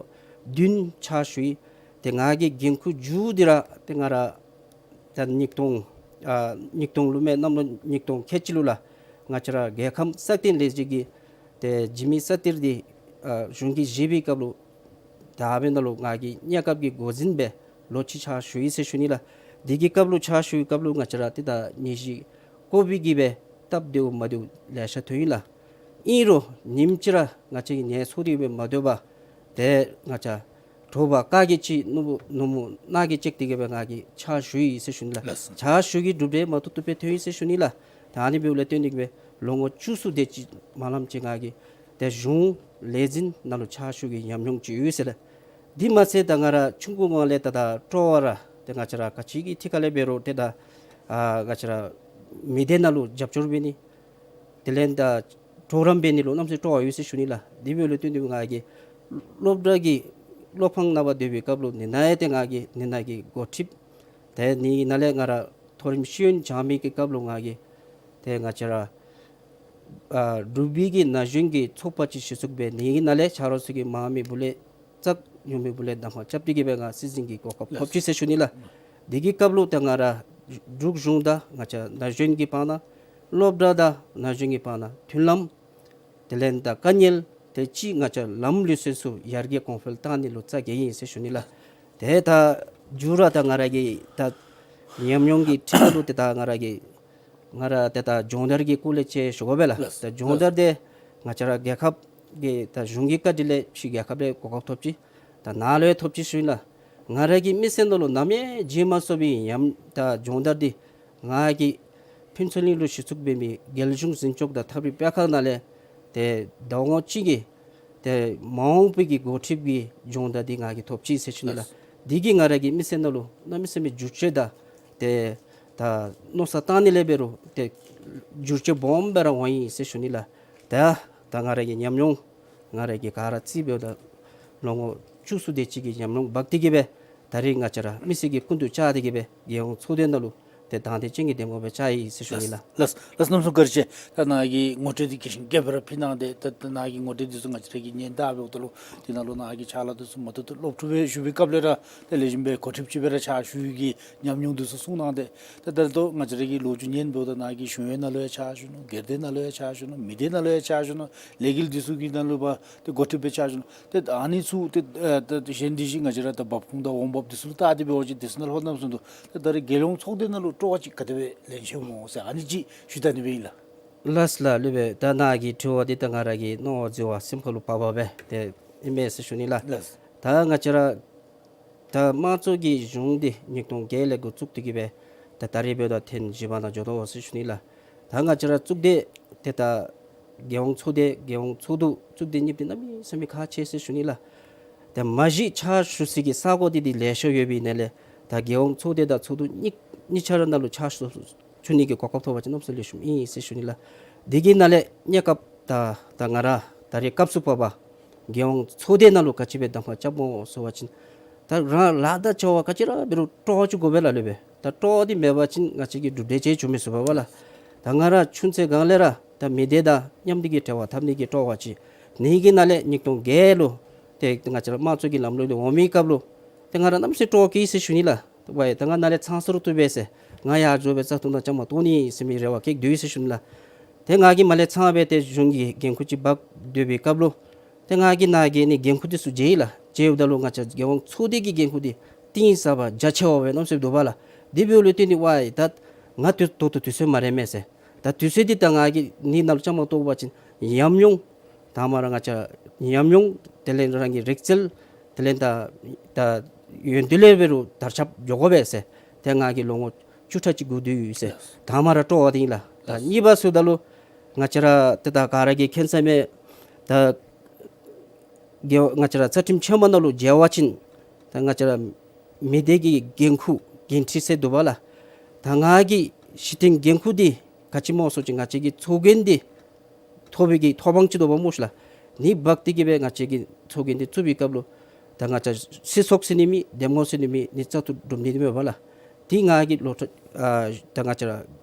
བདུན་ཕྱག་ཞུ་ཡི། ཏེ་ང་གི་འགན་ཁུར་མཇུག་འདི་ར་ཏེ་ང་ར་ད་ཉིས་སྟོང་ཨ་ཉིས་སྟོང་ལུ་མེན་གནམ་ལོ་ཉིས་སྟོང་ཁལ་གཅིག་ལུ་ལགས་ང་བཅས་ར་རྒྱལ་ཁམས་སྲ་བརྟན་ལས་འཛིན་གྱི་ཏེ་འཇིགས་མེད་ས་གཏེར་འདི་ཨ་གཞུང་གིས་བཞེས་པའི་སྐབས་ལུ་ད་ཨ་མི་ནང་ལུ་ང་གིས་གནས་སྐབས་ཀྱི་འགོ་འཛིན་སྦེ་ལོ་གཅིག་ཕྱག་ཞུ་ཡི་ཟེར་ཞུ་ནི་ལགས། དེ་གི་སྐབས་ལུ་ཕྱག་ཞུ་བའི་སྐབས་ལུ་ང་བཅས་ར་ཏེ་ད་ནད་གཞི་ཀོ་བིཌ་ཀྱིས་སྦེ་སྟབས་བདེཝ་མ་བདེཝ་ལེ་ཤ་ཐོན་ཡི་ལགས། ཨིན་རུང་ཉིནམ་གཅིག་ར་ང་བཅས་ཀྱིས་ནད་ཚོགས་ཏེ་སྦེ་མ་སྡོད་པར་ཏེ་ང་བཅས་དྲོ་པ་ཁ་གི་གཅིག་ནུབ་ནུབ་མོ་གནག་གི་གཅིག་དེ་གིས་སྦེ་ང་གིས་ཕྱག་ཞུ་ཡི་ཟེར་ཞུ་ནི་ལགས། ལགས་སོ། ཕྱག་ཞུ་གི་གྲུབ་འབྲས་མ་ཐུབ་ཐུབ་སྦེ་ཐོན་ཡི་ཟེར་ཞུ་ནི་ལགས། ད་ཨ་ནི་འབདཝ་ལས་བརྟེན་ཏེ་གིས་སྦེ་ལོ་ངོ་བཅུ་གསུམ་དེ་ཅིག་མ་ལངམ་ཅིག་ང་གིས་ཏེ་གཞུང་ལས་འཛིན་ནང་ལུ་ཕྱག་ཞུ་གི་ཉམས་མྱོང་ཅིག་ཡོད་ཟེར་ལགས། དེ་མ་ཚད་ད་ང་ར་ཆུང་ཀུ་སྒང་ལས་ད་ད་སྤྲོ་བ་ར་ཏེ་ང་བཅས་ར་ག་ཅི་གི་ཐད་ཁ་ལས་འབད་རུང་ཏེ་ད་ཨ་ང་བཅས་ར་མི་སྡེ་ནང་ལུ་རྒྱབ་སྐྱོར་འབད་ནི་དེ་ལས་ད་གྲོགས་རམ་འབད་ནི་ལུ་གནམ་མེད་ས་མེད་སྤྲོ་བ་ཡོད་ཟེར་ཞུ་ནི་ལགས། དེ་འབདཝ་ལས་བརྟེན་ཏེ་ང་གིས་སློབ་གྲྭ་གི་སློབ་ཁང་ནང་ཕར་སྡོད་པའི་སྐབས་ལུ་ནི་ནཱ་ཡང་ཏེ་ང་གིས་ནི་ནཱ་གི་འགོ་ཁྲིདཔ་ཏེ་ནི་ནཱ་ལས་ང་ར་མཐོ་རིམ་ཤེས་ཡོན་སྦྱང་མི་གི་སྐབས་ལུ་ང་གིས་ཏེ་ང་བཅས་ར་ཨ་འབྲུག་པའི་གི་ན་གཞོན་གྱི་ཚོགས་པ་ཅིག་གཞི་བཙུགས་འབད་ནི་གི་ནང་ལས་ཆ་རོགས་ཚུ་གིས་མངམ་མི་སྦུག་ལས་བཙག་ཡོད་མི་སྦུག་ལས་གདམ་ཁ་རྐྱབ་སྟེ་གིས་སྦེ་ང་སྲིད་འཛིན་གྱི་གོ་སྐབས་ཐོབ་ཅི་ཟེར་ཞུ་ནི་ལགས། དེ་གི་སྐབས་ལུ་ཏེ་ང་ར་འབྲུག་གཞུང་དང་ང་བཅས་ན་གཞོན་གྱི་བར་ན་སློབ་གྲྭ་དང་ན་གཞོན་གྱི་བར་ན་མཐུན་ལམ་དེ་ལས་ད་དཀའ་ངལ་དེ་ཅིག་ང་བཅས་ལམ་ལུགས་སྲོལ་ཚུ་ཡར་རྒྱས་གོང་འཕེལ་བཏང་ནི་ལུ་རྩ་འགེངས་ཡི་ཟེར་ཞུ་ནི་ལགས། ཏེ་ད་མཇུག་ར་ད་ང་ར་གི་ད་ཉམས་མྱོང་གི་ཁྲིམས་ལུ་ཏེ་ད་ང་ར་གི་ང་ར་ཏེ་ད་སྦྱོང་བརྡར་གྱི་སྐོར་ལས་ཅིག་ཞུ་དགོ་པས་ལགས། ལགས། ད་སྦྱོང་བརྡར་དེ་ང་བཅས་ར་རྒྱལ་ཁབ་ཀྱི་ད་གཞུང་གི་བཀའ་དྲིན་ལས་ཕྱི་རྒྱལ་ཁབ་ལས་གོ་སྐབས་ཐོབ་ཅི། ད་ནཱ་ལུ་ཡང་ཐོབ་ཅི་ཞུ་ནི་ལགས། ང་ར་གི་མི་ཚེ་ནང་ལུ་ནམ་ཡང་བརྗེད་མ་ཚུགས་པའི་ཉམས་ད་སྦྱོང་བརྡར་འདི་ང་གིས་ཕུན་ཚོགས་གླིང་ལུ་གཞི་བཙུགས་འབད་མི་རྒྱལ་གཞུང་འཛིན་སྐྱོང་དང་ཐབས་རིག་པད་ཁ་ནང་ལས་ཏེ་ཟླ་ངོ་གཅིག་གི་ཏེ་མ་འོངས་པའི་གི་འགོ་ཁྲིདཔ་གི་སྦྱོང་བརྡར་འདི་ང་གིས་ཐོབ་ཅི་ཟེར་ཞུ་ནི་ལགས། ལགས། འདི་གིས་ང་ར་གི་མི་ཚེ་ནང་ལུ་གནམ་མེད་ས་མེད་འགྱུར་བཅོས་དང་ཏེ་ད་མནོ་བསམ་བཏང་ནི་ལས་འབད་རུང་ཏེ་འགྱུར་བཅོས་སྦོམ་སྦེ་ར་འོང་ཡི་ཟེར་ཞུ་ནི་ལགས། ད་ད་ང་ར་གི་ཉམས་མྱོང་ང་ར་གིས་ག་ར་རྩིས་འབདཝ་ད་ལོ་ངོ་བཅུ་གསུམ་དེ་ཅིག་གི་ཉམས་མྱོང་འབག་སྟེ་གིས་སྦེ་ད་རིས་ང་བཅས་ར་མི་སེར་གྱི་སྐུ་མདུན་བཅར་ཏེ་གིས་སྦེ་རྒྱལ་ཡོངས་ཚོགས་སྡེ་ནང་ལུ་ཏེ་དང་འདོད་ཅན་གྱི་གདམ་ངོ་སྦེ་བཅར་ཡི་ཟེར་ཞུ་ནི་ལགས། ལགས། ལགས། གནམ་མེད་ས་མེད་བཀའ་དྲིན་ཆེ། ད་ནཱ་གིས་ངོ་སྤྲོད་འདི་གལ་ཆེན་རྐྱབ་སྦེ་ར་ཕུལ་གནང་སྟེ་ད་ད་ནཱ་གི་ངོ་སྤྲོད་འདི་ཚུ་ང་བཅས་ར་གིས་ཉན་ད་འབདཝ་ད་ལུ་དེ་ནང་ལུ་ནཱ་གི་ཕྱག་ལཱ་འདི་ཚུ་མ་ཏོག་ཏོ་སློབ་ཕྲུག་སྦེ་བཞུགས་པའི་སྐབས་ལས་ར་ད་ལེགས་ཤོམ་སྦེ་འགོ་ཁྲིདཔ་ཅིག་སྦེ་ར་ཕྱག་ཞུ་ཡི་གི་ཉམས་མྱོང་འདི་ཚུ་གསུངས་གནང་སྟེ་ད་ད་ལྟོ་ང་བཅས་ར་གི་ལོ་རྒྱུས་ཉན་འབདཝ་ད་ནཱ་གིས་གཞུང་གཡོག་ནང་ལུ་ཡང་ཕྱག་ཞུ་ནུག། སྒེར་སྡེ་ནང་ལུ་ཡང་ཕྱག་ཞུ་ནུག། མི་སྡེ་ནང་ལུ་ཡང་ཕྱག་ཞུ་ནུག། ལས་འགུལ་འདི་ཚུ་གི་ནང་ལུ་འབད་ཏེ་འགོ་ཁྲིདཔ་སྦེ་ཕྱག་ཞུ་ནུག། ཏེ་ཨ་ནི་ཚུ་ཏེ་ཨ་ཏེ་གཞན་འདི་ཅིག་ང་བཅས་ར་ད་འབབ་ཁུངས་དང་འོང་འབབ་འདི་ཚུ་ལུ་བལྟ་སྟེ་འབད་བ་ཅིན་དེ་ཚུ་ནང་ལྷོད་གནམ་མེད་ས་མེད་འདུག། ད་ད་རིས་རྒྱལ་ཡོངས་ཚོགས་སྡེ་ནང་ལུ་སྤྲོ་བ་ཅིག་ག་དེ་སྦེ་ལེན་ཆི་འོང་ཟེར་ཨ་ནི་ཅིག་ཞུ་ད་ནི་སྦེ་ཨིན་ལགས། ལགས་ལགས། ལེགས་པས། ད་ནཱ་གི་དྲི་བ་འདི་ད་ང་ར་གི་མནོ་བ་འཛིན་བ་སེམས་ཁ་ལུ་བབས་བབས་སྦེ་ཏེ་ཨིན་མས་ཟེར་ཞུ་ནི་ལགས། ལགས། ད་ང་བཅས་ར་ད་དམངས་གཙོ་གི་གཞུང་འདི་ཉིས་སྟོང་བརྒྱད་ལས་འགོ་བཙུགས་ཏེ་གིས་སྦེ་ད་ད་རིས་འབདཝ་ད་ཐེངས་བཞི་པ་ནང་འགྱོ་དོ་ཟེར་ཞུ་ནི་ལགས། ད་ང་བཅས་ར་གཙུག་སྡེ་ཏེ་ད་རྒྱལ་ཡོངས་ཚོགས་སྡེ་རྒྱལ་ཡོངས་ཚོགས་འདུ་གཙུག་སྡེ་གཉིས་འདི་གནམ་མེད་ས་མེད་ཁག་ཆེ་ཟེར་ཞུ་ནི་ལགས། ད་མ་གཞི་ཕྱག་ཞུ་སའི་གི་ས་གོ་འདི་འདི་ལེ་ཤ་ཡོད་པའི་ནང་ལས་ད་རྒྱལ་ཡོངས་ཚོགས་སྡེ་དང་ཚོགས་འདུ་གཉིས་གཉིས་ཆ་ར་ནང་ལུ་ཕྱག་ཞུ་ཞུ་ནི་གི་གོ་སྐབས་ཐོབ་པ་ཅིན་གནམ་མེད་ས་མེད་ལེགས་ཤོམ་ཨིན་ཟེར་ཞུ་ནི་ལགས། དེ་གི་ནང་ལས་གནས་སྐབས་ད་ད་ང་ར་ད་རིས་སྐབས་སུ་བབས་པ་རྒྱལ་ཡོངས་ཚོགས་སྡེ་ནང་ལུ་ག་ཅི་སྦེ་གདམ་ཁ་རྐྱབ་སྨོ་ཟེར་བ་ཅིན་ད་རང་ལཱ་དང་བྱ་བ་ག་ཅི་ར་འབད་རུང་སྤྲོ་བ་ཅིག་དགོ་པས་ལགས། ལེགས་པས། ད་སྤྲོ་བ་འདི་མེད་པ་ཅིན་ང་བཅས་ཀྱིས་གྲུབ་འབྲས་ཅིག་འབྱུང་མི་ཚུགས་པས་ལགས། ད་ང་ར་ཆུང་ཚེ་སྒང་ལས་ར་ད་མི་སྡེ་དང་མཉམ་འདི་གི་འབྲེལ་བ་འཐབ་ནི་གི་སྤྲོ་བ་ཅིག་ནི་གི་ནང་ལས་ཉིས་སྟོང་བརྒྱད་ལུ་ཏེ་ང་བཅས་ར་དམངས་གཙོ་གི་ལམ་ལུགས་འདི་འོང་མི་སྐབས་ལུ་ཏེ་ང་ར་གནམ་མེད་ས་མེད་སྤྲོ་བ་སྐྱེས་ཟེར་ཞུ་ནི་ལགས། ཝའི་ད་ང་ནཱ་ལས་ཚང་ས་རུང་བཏུབ་པས་ཟེར། ང་ཡར་འགྱོ་སྦེ་བཙག་འཐུ་ནང་བཅའ་མར་གཏོགས་ནི་ཟེར་མི་རེ་བ་བསྐྱེད་སྡོད་ཡི་ཟེར་ཞུ་ནི་ལགས། ཏེ་ང་གིས་མར་ལས་ཚང་སྦེ་ཏེ་གཞུང་གི་འགན་ཁུར་ཅིག་འབག་སྡོད་པའི་སྐབས་ལུ་ཏེ་ང་གིས་ནཱ་གི་ནི་འགན་ཁུར་འདི་ཚུ་བརྗེད་ཡི་ལགས། བརྗེདཔ་ད་ལུ་ང་བཅས་རྒྱལ་ཡོངས་ཚོགས་སྡེ་གི་འགན་ཁུར་འདི་གཏིང་ཟབ་པ་རྒྱ་ཆེ་བ་སྦེ་གནམ་མེད་ས་མེད་འདུག་པས་ལགས། དེ་འབདཝ་ལས་བརྟེན་ཏེ་ཝའི་ད་ང་ཏེ་ད་ལྟོ་དུས་ཚོད་མ་རན་མས་ཟེར། ད་དུས་ཚོད་འདི་ད་ང་གིས་ནི་ནང་ལུ་བཅའ་མར་གཏོགས་པ་ཅིན་ཉམས་མྱོང་དང་པ་ར་ང་བཅས་ཉམས་མྱོང་དེ་ལས་རང་གི་རིག་རྩལ་དེ་ལས་ད་ད་ཡོན་ཏན་ལས་འབད་རུང་དར་ཁྱབ་འགྱོ་དགོ་པས་ཟེར། ཏེ་ང་གིས་ལོ་ངོ་བཅུ་ཕྲག་གཅིག་སྒུག་སྡོད་ཡི་ཟེར། དང་པ་ར་སྤྲོ་བ་འདི་ཨིན་ལགས། ད་གཉིས་པ་ཟེརཝ་ད་ལུ་ང་བཅས་ར་ཏེ་ད་ག་ར་གིས་མཁྱེན་ས་མས། ད་རྒྱལ་ང་བཅས་ར་རྩ་ཁྲིམས་ཆེན་མོ་ནང་ལུ་མཇལ་བ་ཅིན་ད་ང་བཅས་ར་མི་སྡེ་གི་འགན་ཁུར་འགན་འཁྲི་ཟེར་འདུག་པས་ལགས། ད་ང་གི་གཞི་རྟེན་འགན་ཁུར་འདི་ག་ཅི་སྨོ་ཟེར་བ་ཅིན་ང་བཅས་ཀྱི་ཚོགས་རྒྱན་འདི་ཐོབ་པའི་གི་ཐོབ་དབང་ཅིག་འདུག་པ་སྨོ་ཤིག་ལགས། ནི་འབག་སྟེ་གིས་སྦེ་ང་བཅས་ཀྱི་ཚོགས་རྒྱན་འདི་བཙུགས་པའི་སྐབས་ལུ་ད་ང་བཅས་སྲིད་ཚོགས་ཟེར་ནི་མེད། འདེམས་ངོ་ཟེར་ནི་མེད། ནི་བཙག་འཐུ་གྲུབ་ནི་མེད་པས་ལགས། ཏེ་ང་གིས་ལོག་ཨ་ད་ང་བཅས་ར་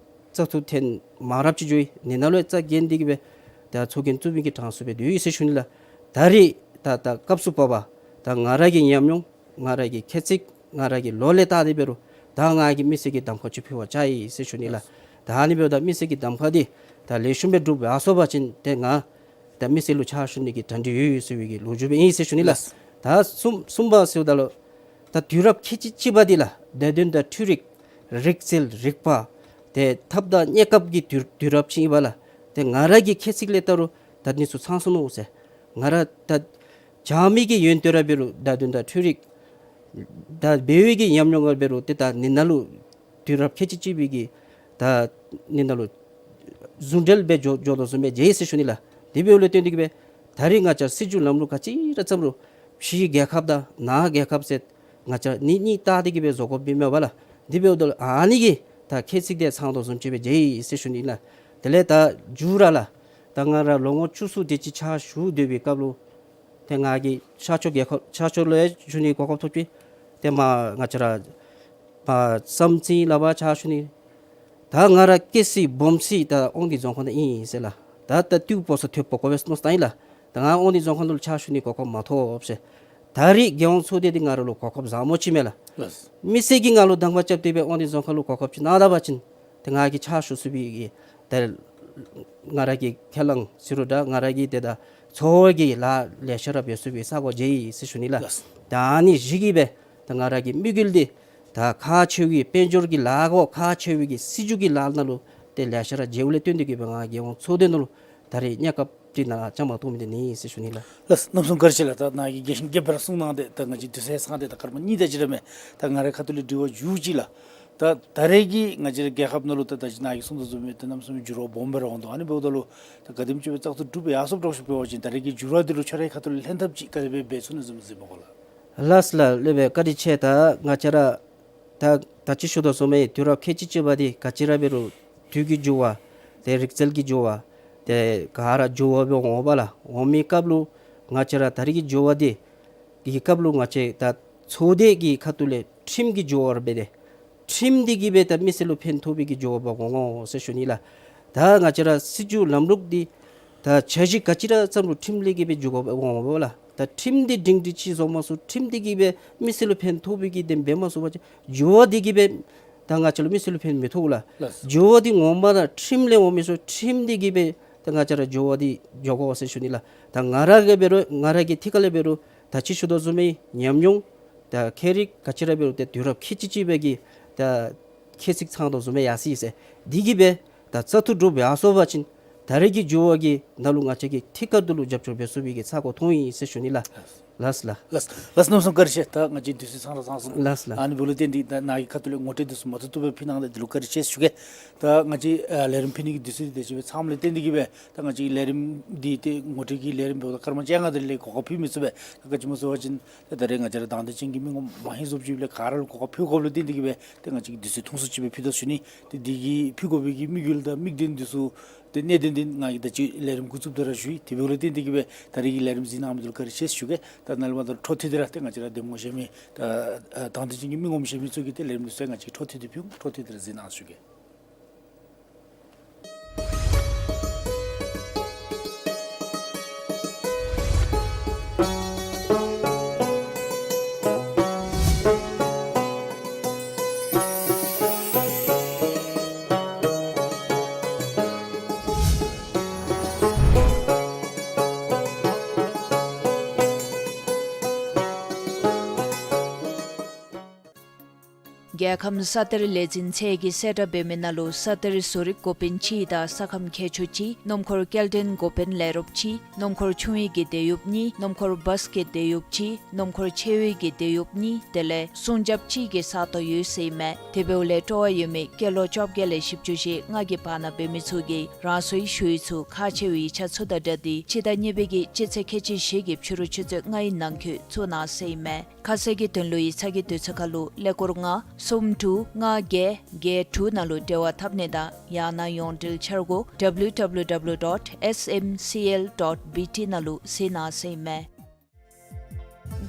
བཙག་འཐུ་ཐེངས་མང་རབས་ཅིག་འགྱོ་ཡི། ནི་ནང་ལུ་ཡང་རྩ་འགེངས་ཏེ་གིས་སྦེ་ད་ཚོགས་རྒྱན་བཙུགས་མི་གི་གྲངས་སུ་སྦེ་སྡོད་ཡི་ཟེར་ཞུ་ནི་ལགས། ད་རིས་ད་ད་སྐབས་སུ་བབས་པ་ད་ང་ར་གི་ཉམས་མྱོང་ ང་ར་གི་ཁྱད་ཚིག་ང་ར་གི་ལོ་ལས་བལྟ་སྟེ་འབད་རུང་ད་ང་གིས་མི་སེར་གྱི་གདམ་ཁ་ཅིག་ཕུལ་བར་བྱ་ཡི་ཟེར་ཞུ་ནི་ལགས། ད་ཨ་ནི་འབདཝ་ད་མི་སེར་གྱི་གདམ་ཁ་འདི་ད་ལེགས་ཤོམ་སྦེ་འགྲུབ་ཡར་སོང་པ་ཅིན་ཏེ་ང་ད་མི་སེར་ལུ་ཕྱག་ཞུ་ནི་གི་གྲ་སྒྲིག་ཡོད་ཡོད་ཟེར་བའི་གི་ལོ་རྒྱུས་སྦེ་ཨིན་ཟེར་ཞུ་ནི་ལགས། ལགས། ད་གསུམ་གསུམ་པ་ཟེརཝ་ད་ལུ་ད་དུས་རབས་ཁལ་གཅིག་གཅིག་པ་འདི་ལགས་བརྡ་དོན་དང་འཕྲུལ་རིག་རིག་རྩལ་རིག་པ་ཏེ་ཐབས་དང་གནས་སྐབས་ཀྱི་དུས་དུས་རབས་ཅིག་ཨིན་པས་ལགས། ཏེ་ང་ར་གི་ཁྱད་ཚིག་ལས་བལྟ་རུང་ད་འདི་ཚུ་ཚང་སོ་ནུག་ཟེར། ང་ར་ད་རྒྱ་མི་གི་ཡོན་ཏན་ར་འབད་རུང་བརྡ་དོན་དང་འཕྲུལ་རིག་ད་འབད་བའི་གི་ཉམས་མྱོང་ར་འབད་རུང་ཏེ་ད་ཨ་ནི་ནང་ལུ་དུས་རབས་ཁལ་གཅིག་གཅིག་པའི་གི་ད་ཨ་ནི་ནང་ལུ་ཟུང་འབྲེལ་སྦེ་འགྱོ་འགྱོ་དོ་བཟུམ་སྦེ་མཇལ་ཡི་ཟེར་ཞུ་ནི་ལགས། དེ་འབདཝ་ལས་བརྟེན་ཏེ་གིས་སྦེ་ད་རེས་ང་བཅས་སྲིད་བྱུས་ལམ་ལུགས་ག་ཅི་ར་བརྩམ་རུང་ཕྱི་རྒྱལ་ཁབ་དང་ནང་རྒྱལ་ཁབ་ཟེར་ང་བཅས་གཉིས་གཉིས་བལྟ་སྟེ་གིས་སྦེ་བཟོ་དགོཔ་ཨིན་མས་པ་ལགས། དེ་འབདཝ་ད་ཨ་ནི་གི་ད་ཁྱད་ཚིག་འདི་ཚང་དོ་བཟུམ་ཅིག་སྦེ་མཇལ་ཡི་ཟེར་ཞུ་ནི་ལགས། དེ་ལས་ད་མཇུག་ར་ལགས་ད་ང་ར་ལོ་ངོ་བཅུ་གསུམ་དེ་ཅིག་ཕྱག་ཞུ་སྡོད་པའི་སྐབས་ལུ་ཏེ་ང་གིས་ཤར་ཕྱོགས་རྒྱལ་ཁབ་ཤར་ཕྱོགས་ལུ་ཡང་ཞུ་ནི་གོ་སྐབས་ཐོབ་ཅི། ཏེ་མར་ང་བཅས་ར་མར་བསམ་རྩེ་ལུ་ཕར་ཕྱག་ཞུ་ནི། ད་ང་ར་སྐྱེས་ས་སྦོམ་ས་ད་དབང་འདུས་རྫོང་ཁག་ནང་ཨིན་ཟེར་ལགས། ད་ད་ཏེ་བོད་ས་ཐོབ་པ་གོ་བས་མནོ་བསམ་བཏང་ཡི་ལགས། ད་ང་དབང་འདུས་རྫོང་ཁག་ནང་ལུ་ཕྱག་ཞུ་ནི་གོ་སྐབས་མ་ཐོབ་ཟེར། ད་རེས་རྒྱལ་ཡོངས་ཚོགས་སྡེ་འདི་ང་ར་ལུ་གོ་སྐབས་བཟང་པོ་ཅིག་མས་ལགས། ལགས། མི་སེར་གྱིས་ང་ལུ་གདམ་ཁ་རྐྱབ་སྟེ་སྦེ་དབང་འདུས་རྫོང་ཁག་ལུ་གོ་སྐབས་ཅིག་གནང་ད་པ་ཅིན་ཏེ་ང་གིས་ཕྱག་ཞུ་ཚུགས་པའི་གི་ཏེ་ང་ར་གི་ཁས་བླངས་ཟེར་རུང་འདྲ་ང་ར་གིས་ཏེ་ད་ཚོགས་པའི་གི་ལཱ་ལེ་ཤ་ར་འབད་ཚུགས་པའི་ས་གོ་མཇལ་ཡི་ཟེར་ཞུ་ནི་ལགས། ལགས། ད་ཨ་ནི་བཞི་གིས་སྦེ་ད་ང་ར་གི་དམིགས་ཡུལ་འདི་ད་ཁག་ཆེ་བའི་དཔལ་འབྱོར་གྱི་ལཱ་གོ་ཁག་ཆེ་བའི་གི་སྲིད་བྱུས་ཀྱི་ལཱ་ནང་ལུ་ཏེ་ལེ་ཤ་ར་མཇལཝ་ལས་བརྟེན་ཏེ་གིས་སྦེ་ང་རྒྱལ་ཡོངས་ཚོགས་སྡེ་ནང་ལུ་ད་རེས་གནས་སྐབས་ཅིག་ནང་ལུ་བཅའ་མར་གཏོགས་མི་འདི་ཨིན་ཟེར་ཞུ་ནི་ལགས། ལགས། གནམ་མེད་ས་མེད་བཀའ་དྲིན་ཆེ་ལགས། ད་ནཱ་གིས་རྒྱས་ཤིང་རྒྱས་པར་གསུངས་གནང་སྟེ་ད་ང་བཅས་དུས་ཚོད་ཚང་སྟེ་ད་སྐར་མ་གཉིས་དེ་ཅིག་ར་མས། ད་ང་རའི་ཁ་ཐུག་ལས་དྲི་བ་མཇུག་ཅིག་ལགས། ད་ད་རེས་ཀྱི་ང་བཅས་རའི་རྒྱལ་ཁབ་ནང་ལུ་ད་ད་ཅི་ནཱ་གིས་གསུངས་དོ་བཟུམ་སྦེ་ད་གནམ་མེད་ས་མེད་འགྱུར་བ་སྦོམ་སྦེ་ར་འོང་དོ། ཨ་ནི་འབདཝ་ད་ལུ་ད་ག་དེམ་ཅིག་སྦེ་བཙག་འཐུ་གྲུབ་ཡར་སོངམ་འདྲཝ་ཅིག་འབད་བ་ཅིན་ད་རེས་ཀྱི་འགྱུར་བ་འདི་ལུ་ཁྱོད་རའི་ཁ་ཐུག་ལས་ལྷན་ཐབས་ཅིག་ག་དེ་སྦེ་འབད་ཚུགས་ནི་བཟུམ་གཟིགས་མི་གོ་ལགས། ལགས་ལགས། ལེགས་པའི་བཀའ་དྲིན་ཆེ། ད་ང་བཅས་ར་ད་ད་ཅི་ཞུ་དོ་བཟུམ་སྦེ་དུས་རབས་ཁལ་གཅིག་གཅིག་པ་འདི་ག་ཅི་ར་འབད་རུང་དུས་ཀྱི་འགྱུར་བ་ཏེ་རིག་རྩལ་གྱི་འགྱུར་བ་ཏེ་ག་ར་འགྱུར་བ་སྦེ་འོང་པ་ལགས། འོང་མི་སྐབས་ལུ་ང་བཅས་ར་ད་རེས་ཀྱི་འགྱུར་བ་འདི་གི་སྐབས་ལུ་ང་བཅས་ད་ཚོགས་སྡེ་གི་ཁ་ཐུག་ལས་ཁྲིམས་ཀྱི་འགྱུར་བ་ར་འབད་དེ་ཁྲིམས་འདི་གིས་སྦེ་ད་མི་སེར་ལུ་ཕན་ཐོགས་པའི་གི་འགྱུར་བ་འོང་ངོ་ཟེར་ཞུ་ནི་ལགས། ད་ང་བཅས་ར་སྲིད་བྱུས་ལམ་ལུགས་འདི་ད་འཆར་གཞི་ག་ཅི་ར་བརྩམ་རུང་ཁྲིམས་ལས་གིས་སྦེ་འགྱུར་བ་འོང་པ་ལགས། ད་ཁྲིམས་འདི་སྒྲིང་སྒྲི་ཅིག་བཟོ་མ་ཚུགས། ཁྲིམས་འདི་གིས་སྦེ་མི་སེར་ལུ་ཕན་ཐོགས་པའི་གི་དེ་འབད་མ་ཚུགས་པ་ཅིན་འགྱུར་བ་འདི་གིས་སྦེ་ད་ང་བཅས་ལུ་མི་སེར་ལུ་ཕན་མི་ཐོགས་ལགས། ལགས། འགྱུར་བ་འདི་ངོ་མ་ད་ཁྲིམས་ལས་འོང་མི་ཚུགས། ཁྲིམས་འདི་གིས་སྦེ་ད་ང་བཅས་ར་འགྱུར་བ་འདི་འགྱོ་དགོ་ཟེར་ཞུ་ནི་ལགས། ད་ང་ར་གིས་འབད་རུང་ང་ར་གི་ཐད་ཁ་ལས་འབད་རུང་ད་ཅི་ཞུ་དོ་བཟུམ་སྦེ་ཉམས་མྱོང་ད་ཁྱད་རིག་ག་ཅི་ར་འབད་རུང་ཏེ་དུས་རབས་ཁལ་གཅིག་གཅིག་པའི་གི་ད་ཁྱད་ཚིག་ཚང་དོ་བཟུམ་སྦེ་ཡར་སོ་ཡི་ཟེར། འདི་གིས་སྦེ་ད་བཙག་འཐུ་གྲུབ་ཡར་སོང་པ་ཅིན་ད་རེས་ཀྱི་འགྱུར་བ་གི་ནང་ལུ་ང་བཅས་ཀྱིས་ཐད་ཀར་དུ་ལུ་རྒྱབ་སྐྱོར་འབད་ཚུགས་པའི་གི་ས་གོ་མཐོང་ཡི་ཟེར་ཞུ་ནི་ལགས། ལགས་ལགས། ལགས་ལགས། གནམ་མེད་ས་མེད་བཀའ་དྲིན་ཆེ། ད་ང་བཅས་དུས་ཚོད་ཚང་ར་ཚང་སོང་། ལགས་ལགས། ཨ་ནི་འབདཝ་ལས་བརྟེན་ཏེ་ད་ནཱ་གི་ཁ་ཐུག་ལས་ངོ་སྤྲོད་འདི་ཚུ་མ་ཐུབ་ཐུབ་སྦེ་ཕུལ་གནང་སྟེ་འདི་ལུ་བཀའ་དྲིན་ཆེ་ཞུ་གེ། ད་ང་བཅས་ཨ་ལས་རིམ་ཕུལ་ནི་གི་དུས་ཚོད་འདི་དེ་ཅིག་སྦེ་ཚངམ་ལས་བརྟེན་ཏེ་གིས་སྦེ་ད་ང་བཅས་ལས་རིམ་འདི་ཏེ་ངོ་སྤྲོད་ཀྱི་ལས་རིམ་འབདཝ་ད་སྐར་མ་བཅོ་ལྔ་དེ་ལས་གོ་སྐབས་ཕུལ་མི་ཚུགས་པས། ད་ག་ཅི་སྨོ་ཟེར་བ་ཅིན་ད་ད་རེས་ང་བཅས་ར་དང་འདོད་ཅན་གྱི་མི་ངོམ་མ་ཧེང་བཟུམ་ཅིག་ལས་ག་ར་ལུ་གོ་སྐབས་ཕུལ་དགོཔ་ལུ་བརྟེན་ཏེ་གིས་སྦེ་ཏེ་ང་བཅས་ཀྱིས་དུས་ཚོད་ཐུང་སུ་ཅིག་སྦེ་ཕུལ་དོ་ཞུ་ནི། ཏེ་འདི་གི་ཕུལ་དགོ་པའི་གི་དམིགས་ཡུལ་དང་དམིགས་དོན་འདི་ཚུ་ཏེ་གནད་དོན་འདི་ང་གིས་ད་ཅི་ལས་རིམ་འགོ་བཙུགསཔ་ད་ར་ཞུ་ཡི། དེ་འབདཝ་ལས་བརྟེན་ཏེ་གིས་སྦེ་ད་རེས་ཀྱི་ལས་རིམ་གཟིགས་གནང་མི་འདི་ལུ་བཀའ་དྲིན་ཆེ་ཞུ་གེ། ད་ནཱ་ལས་མར་ད་འཕྲོ་མཐུད་དེ་ར་ཏེ་ང་བཅས་ར་གདམ་ངོ་གཞན་མི་ད་ཨ་དང་འདོད་ཅན་གྱི་མི་ངོམ་གཞན་མི་ཚུ་གིས་ཏེ་ལས་རིམ་འདི་ཚུ་ང་བཅས་ཀྱིས་འཕྲོ་མཐུད་དེ་ཕུལ་འོང་། འཕྲོ་མཐུད་དེ་ར་གཟིགས་གནང་ཞུ་གེ། རྒྱལ་ཁམས་ས་གཏེར་ལས་འཛིན་ཚད་ཀྱི་གསལ་བསྒྲགས་འབད་མི་ནང་ལུ་ས་གཏེར་བཟོ་རིག་འགོ་དཔོན་གཅིག་དང་ས་ཁམས་མཁས་མཆོག་གཅིག། སྣུམ་འཁོར་སྐྱེལ་འདྲེན་འགོ་དཔོན་ལས་རོགསཔ་གཅིག། སྣུམ་འཁོར་ཆུང་བའི་གི་དེད་གཡོགཔ་གཉིས། སྣུམ་འཁོར་བཱས་ཀྱི་དེད་གཡོགཔ་གཅིག། སྣུམ་འཁོར་ཆེ་བའི་གི་དེད་གཡོགཔ་གཉིས། དེ་ལས་སྲུང་རྒྱབ་གཅིག་གི་ས་སྟོང་ཡོད་ཟེར་ཨིན་མས། དེ་འབདཝ་ལས་སྤྲོ་བ་ཡོད་མི་སྐྱེས་ལོ་བཅོ་བརྒྱད་ལས་བཞི་བཅུ་ཞེ་ལྔ་གི་བར་ན་འབད་མི་ཚུ་གིས་རང་སོའི་ཞུ་ཡིག་ཚུ་ཁག་ཆེ་བའི་ཡིག་ཆ་ཚུ་དང་སྦྲགས་ཏེ་སྤྱི་ཟླ་གཉིས་པའི་གི་སྤྱི་ཚེས་ཁལ་གཅིག་བཞི་གི་ཕྱི་རུ་ཆུ་ཚོད་ལྔའི་ནང་འཁོད་བཙུགས་གནང་ཟེར་ཨིན་མས། ཁ་གསལ་གྱི་དོན་ལུ་ཡིག་ཚང་གི་དུས་ཚོད་ཁར་ལུ་ཀླད་ཀོར་ལྔ་གསུམ་དྲུག་ལྔ་བརྒྱད་བརྒྱད་དྲུག་ནང་ལུ་འབྲེལ་བ་འཐབ་ནི་དང་ཡང་ན་ཡོངས་འབྲེལ་འཆར་སྒོ་W W W dot S M C L dot B T ནང་ལུ་གཟིགས་གནང་ཟེར་ཨིན་མས།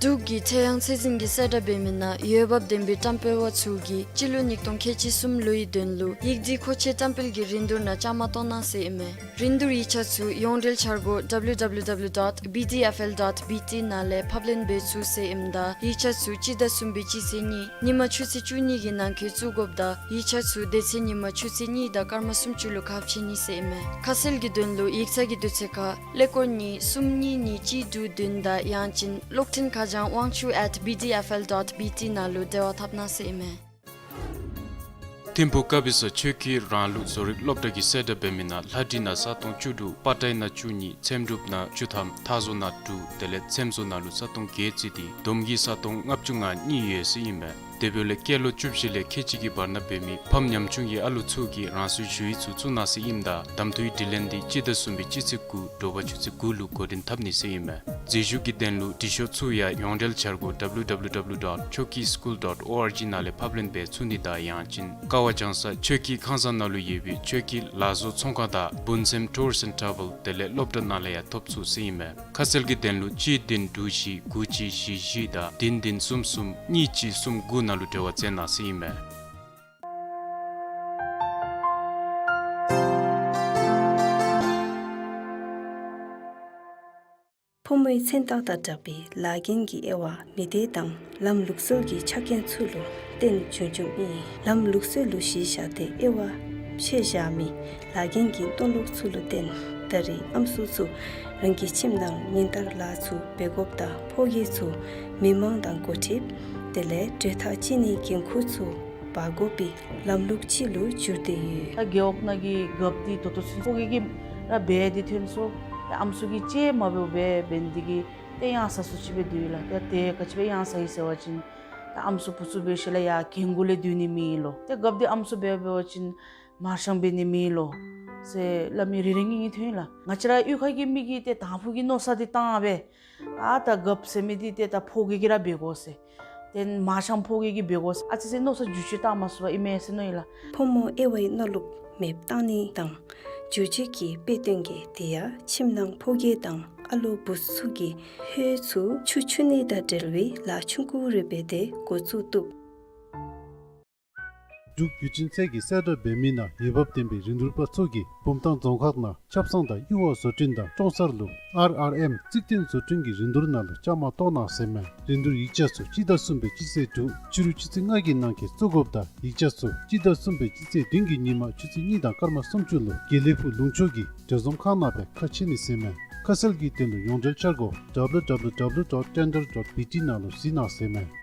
འབྲུག་གི་ཁྲེ་ཡང་ཚད་འཛིན་གྱི་གསལ་བསྒྲགས་འབད་མི་ནང་འོས་འབབ་ལྡན་པའི་བཀྲམ་སྤེལ་བ་ཚུ་གིས་སྤྱི་ལོ་ཉིས་སྟོང་ཁལ་གཅིག་གསུམ་ལོའི་དོན་ལུ་ཡིག་རྩིས་མཁོ་ཆས་བཀྲམ་སྤེལ་གྱི་རིན་བསྡུར་ནང་བཅའ་མར་གཏོགས་གནང་ཟེར་ཨིན་མས། རིན་བསྡུར་ཡིག་ཆ་ཚུ་ཡོངས་འབྲེལ་འཆར་སྒོ་W W W dot B D F L dot B T ནང་ལས་ཕབ་ལེན་འབད་ཚུགས་ཟེར་ཨིནམ་ད་ཡིག་ཆ་ཚུ་སྤྱི་ཟླ་གསུམ་པའི་སྤྱི་ཚེས་གཉིས་ཉིན་མ་ཆུ་ཚོད་བཅུ་གཉིས་ཀྱི་ནང་འཁོད་བཙུགས་དགོཔ་ད་ཡིག་ཆ་ཚུ་དེ་ཚེ་ཉིན་མ་ཆུ་ཚོད་གཉིས་དང་སྐར་མ་སུམ་ཅུ་ལུ་ཁ་ཕྱེ་ནི་ཟེར་ཨིན་མས། ཁ་གསལ་གྱི་དོན་ལུ་ཡིག་ཚང་གི་དུས་ཚོད་ཁར་ཀླད་ཀོར་གཉིས་གསུམ་གཉིས་གཉིས་གཅིག་དྲུག་བདུན་དང་ཡང་ཅིན་གློག་འཕྲིན་ཁ་བྱང་དབང་ཕྱུག་at B D F L dot B T ནང་ལུ་འབྲེལ་བ་འཐབ་གནང་ཟེར་ཨིན་མས། ཐིམ་ཕུ་ཀ་བི་ས་ཆོས་ཀྱི་རང་ལུགས་བཟོ་རིག་སློབ་གྲྭ་གི་གསལ་བསྒྲགས་འབད་མི་ནང་ལྷ་བྲིས་ནང་ས་སྟོང་བཅུ་དྲུག། པ་ཏའི་ནང་བཅུ་གཉིས། ཚེམ་དྲུབ་ནང་བཅུ་ཐམ། ཐ་བཟོ་ནང་དྲུག། དེ་ལས་ཚེམ་བཟོ་ནང་ལུ་ས་སྟོང་བརྒྱད་བརྩིས་ཏེ་བསྡོམས་ཀྱིས་ས་སྟོང་ལྔ་བཅུ་ང་གཉིས་ཡོད་ཟེར་ཨིན་མས། དེ་འབདཝ་ལས་སྐྱེས་ལོ་བཅུ་བཞི་ལས་ཁལ་གཅིག་གི་བར་ན་འབད་མི་ཕམ་ཉམ་ཆུང་གི་ཨ་ལོ་ཚུ་གིས་རང་སོའི་ཞུ་ཡིག་ཚུ་བཙུགས་གནང་ཟེར་ཨིནམ་ད་གདམ་འཐུའི་དྲི་ལན་འདི་སྤྱི་ཟླ་གསུམ་པའི་སྤྱི་ཚེས་དགུ་དྲོ་པ་ཆུ་ཚོད་དགུ་ལུ་འགོ་འདྲེན་འཐབ་ནི་ཟེར་ཨིན་མས། འཛུལ་ཞུགས་ཀྱི་དོན་ལུ་འབྲི་ཤོག་ཚུ་ཡང་ཡོངས་འབྲེལ་འཆར་སྒོ་W W W dot choki school dot org ནང་ལས་ཕབ་ལེན་འབད་ཚུགས་ནི་དང་ཡང་ཅིན་ཀ་བ་ལྗང་ས་ཆོས་ཀྱི་ཁང་བཟང་ནང་ལུ་ཡོད་པའི་ཆོས་ཀྱི་ལག་བཟོ་ཚོང་ཁང་དང་བུན་སེམས་Tours and Travel དེ་ལས་སློབ་གྲྭ་ནང་ལས་ཡང་ཐོབ་ཚུགས་ཟེར་ཨིན་མས། ཁ་གསལ་གྱི་དོན་ལུ་གཅིག་བདུན་དྲུག་བཞི་དགུ་གཅིག་བཞི་བཞི་དང་བདུན་བདུན་གསུམ་གསུམ་གཉིས་གཅིག་གསུམ་དགུ་ནང་ལུ་འབྲེལ་བ་བཙལ་གནང་ཟེར་ཨིན་མས། ཕོ་མོའི་མཚན་རྟགས་དང་སྦྲགས་པའི་ལཱ་འགན་གྱི་དབྱེ་བ་མི་སྡེ་དང་ལམ་ལུགས་སྲོལ་གྱི་ཆ་རྐྱེན་ཚུ་ལུ་བརྟེན་བྱུང་བྱུངམ་ཨིན། ལམ་ལུགས་སྲོལ་ལུ་གཞི་བཞག་སྟེ་དབྱེ་བ་ཕྱེ་བཞག་མི་ལཱ་འགན་གྱི་མཐོང་ལུགས་ཚུ་ལུ་བརྟེན་ད་རེས་ཨམ་སྲུ་ཚུ་རང་གི་ཁྱིམ་ནང་ཉིན་ལྟར་ལཱ་ཚུ་འབད་དགོཔ་དང་ཕོ་སྐྱེས་ཚུ་མི་མང་དང་འགོ་ཁྲིདཔ་དེ་ལས་གྲོས་ཐག་བཅད་ནིའི་འགན་ཁུར་ཚུ་འབག་དགོ་པའི་ལམ་ལུགས་ཅིག་ལུ་གྱུར་ཏེ་ཡོད། ད་རྒེད་འོག་ནང་གི་རྒཔོ་འདི་ད་ལྟོ་ཚུན་ཕོ་སྐྱེས་ཀྱིས་ར་འབད་དེ་ཐོན་སོ། ད་ཨམ་སྲུ་གིས་ཅིག་མ་འབདཝ་སྦེ་འབད་ནི་འདི་གིས་ཏེ་གཡང་ས་སུ་ཅིག་སྦེ་སྡོད་ཡི་ལགས། ཏེ་ཏེ་ག་ཅི་སྦེ་གཡང་ས་ཡི་ཟེར་བ་ཅིན་ད་ཨམ་སྲུ་བུ་ཚུ་འབད་ཞིནམ་ལས་ཡར་གྱལ་མགུ་ལས་སྡོད་ནི་མེད་ལོ། ཏེ་རྒཔོ་འདི་ཨམ་སྲུ་འབད་འབད་བ་ཅིན་མར་ཤང་འབད་ནི་མེད་ལོ་ཟེར་སླབ་མི་རེ་རེ་གཉིས་གཉིས་ཐོན་ཡི་ལགས། ང་བཅས་ར་གཡུས་ཁ་གི་མི་གིས་ཏེ་དང་ཕུ་གི་མནོ་བསམ་འདི་བཏང་སྦེ་ཨ་ད་རྒཔོ་ཟེར་མི་འདི་ཏེ་ད་ཕོ་སྐྱེས་ཀྱིས་ར་འབད་དགོ་ཟེར། ཏེ་མར་ཤང་ཕོ་སྐྱེས་ཀྱིས་འབད་དགོ་ཟེར་ཨ་ཙི་ཙི་མནོ་བསམ་བསྒྱུར་བཅོས་བཏང་མ་ཚུགས་པར་ཨིན་མས་ཟེར་མནོ་ཡི་ལགས། ཕོ་མོ་དབྱེ་བའི་མནོ་ལུགས་མེདཔ་བཏང་ནི་དང་བསྒྱུར་བཅོས་ཀྱི་དཔེ་སྟོན་གྱི་དེ་ཡང་ཁྱིམ་ནང་ཕོ་སྐྱེས་དང་ཨ་ལོ་བུ་ཚུ་གི་ཧོད་ཚུ་ཆུ་འཁྱུ་ནི་དང་འབྲེལ་བའི་ལཱ་ཆུང་ཀུ་རེ་འབད་དེ་འགོ་བཙུགས་བཏུབ། འབྲུག་བརྒྱུད་འཕྲིན་ཚད་ཀྱི་གསལ་བསྒྲགས་འབད་མི་ནང་འོས་འབབ་ལྡན་པའི་རིན་བསྡུར་པ་ཚུ་གིས་བུམ་ཐང་རྫོང་ཁག་ནང་ཆབ་གསང་དང་ཡུར་བ་བཟོ་སྐྲུན་དང་ཀྲོང་གསར་ལུ་ཨར་ཨར་ཨེམ་རྩིག་རྟེན་བཟོ་སྐྲུན་གྱི་རིན་བསྡུར་ནང་ལུ་བཅའ་མར་གཏོགས་གནང་ཟེར་མས། རིན་བསྡུར་ཡིག་ཆ་ཚུ་སྤྱི་ཟླ་གསུམ་པའི་སྤྱི་ཚེས་དྲུག་ཕྱི་རུ་ཆུ་ཚོད་ལྔ་གི་ནང་འཁོད་བཙུགས་དགོཔ་དང་ཡིག་ཆ་ཚུ་སྤྱི་ཟླ་གསུམ་པའི་སྤྱི་ཚེས་བདུན་གྱི་ཉིན་མ་ཆུ་ཚོད་གཉིས་དང་སྐར་མ་སུམ་ཅུ་ལུ་དགེ་ལེགས་ཕུག་ལུང་ཕྱོགས་ཀྱི་འབྲེལ་འཛོམས་ཁང་ནང་སྦེ་ཁ་ཕྱེ་ནི་ཟེར་མས། ཁ་གསལ་གྱི་དོན་ལུ་ཡོངས་འབྲེལ་འཆར་སྒོ་W W W dot tender dot B T ནང་ལུ་གཟིགས་གནང་ཟེར་མས།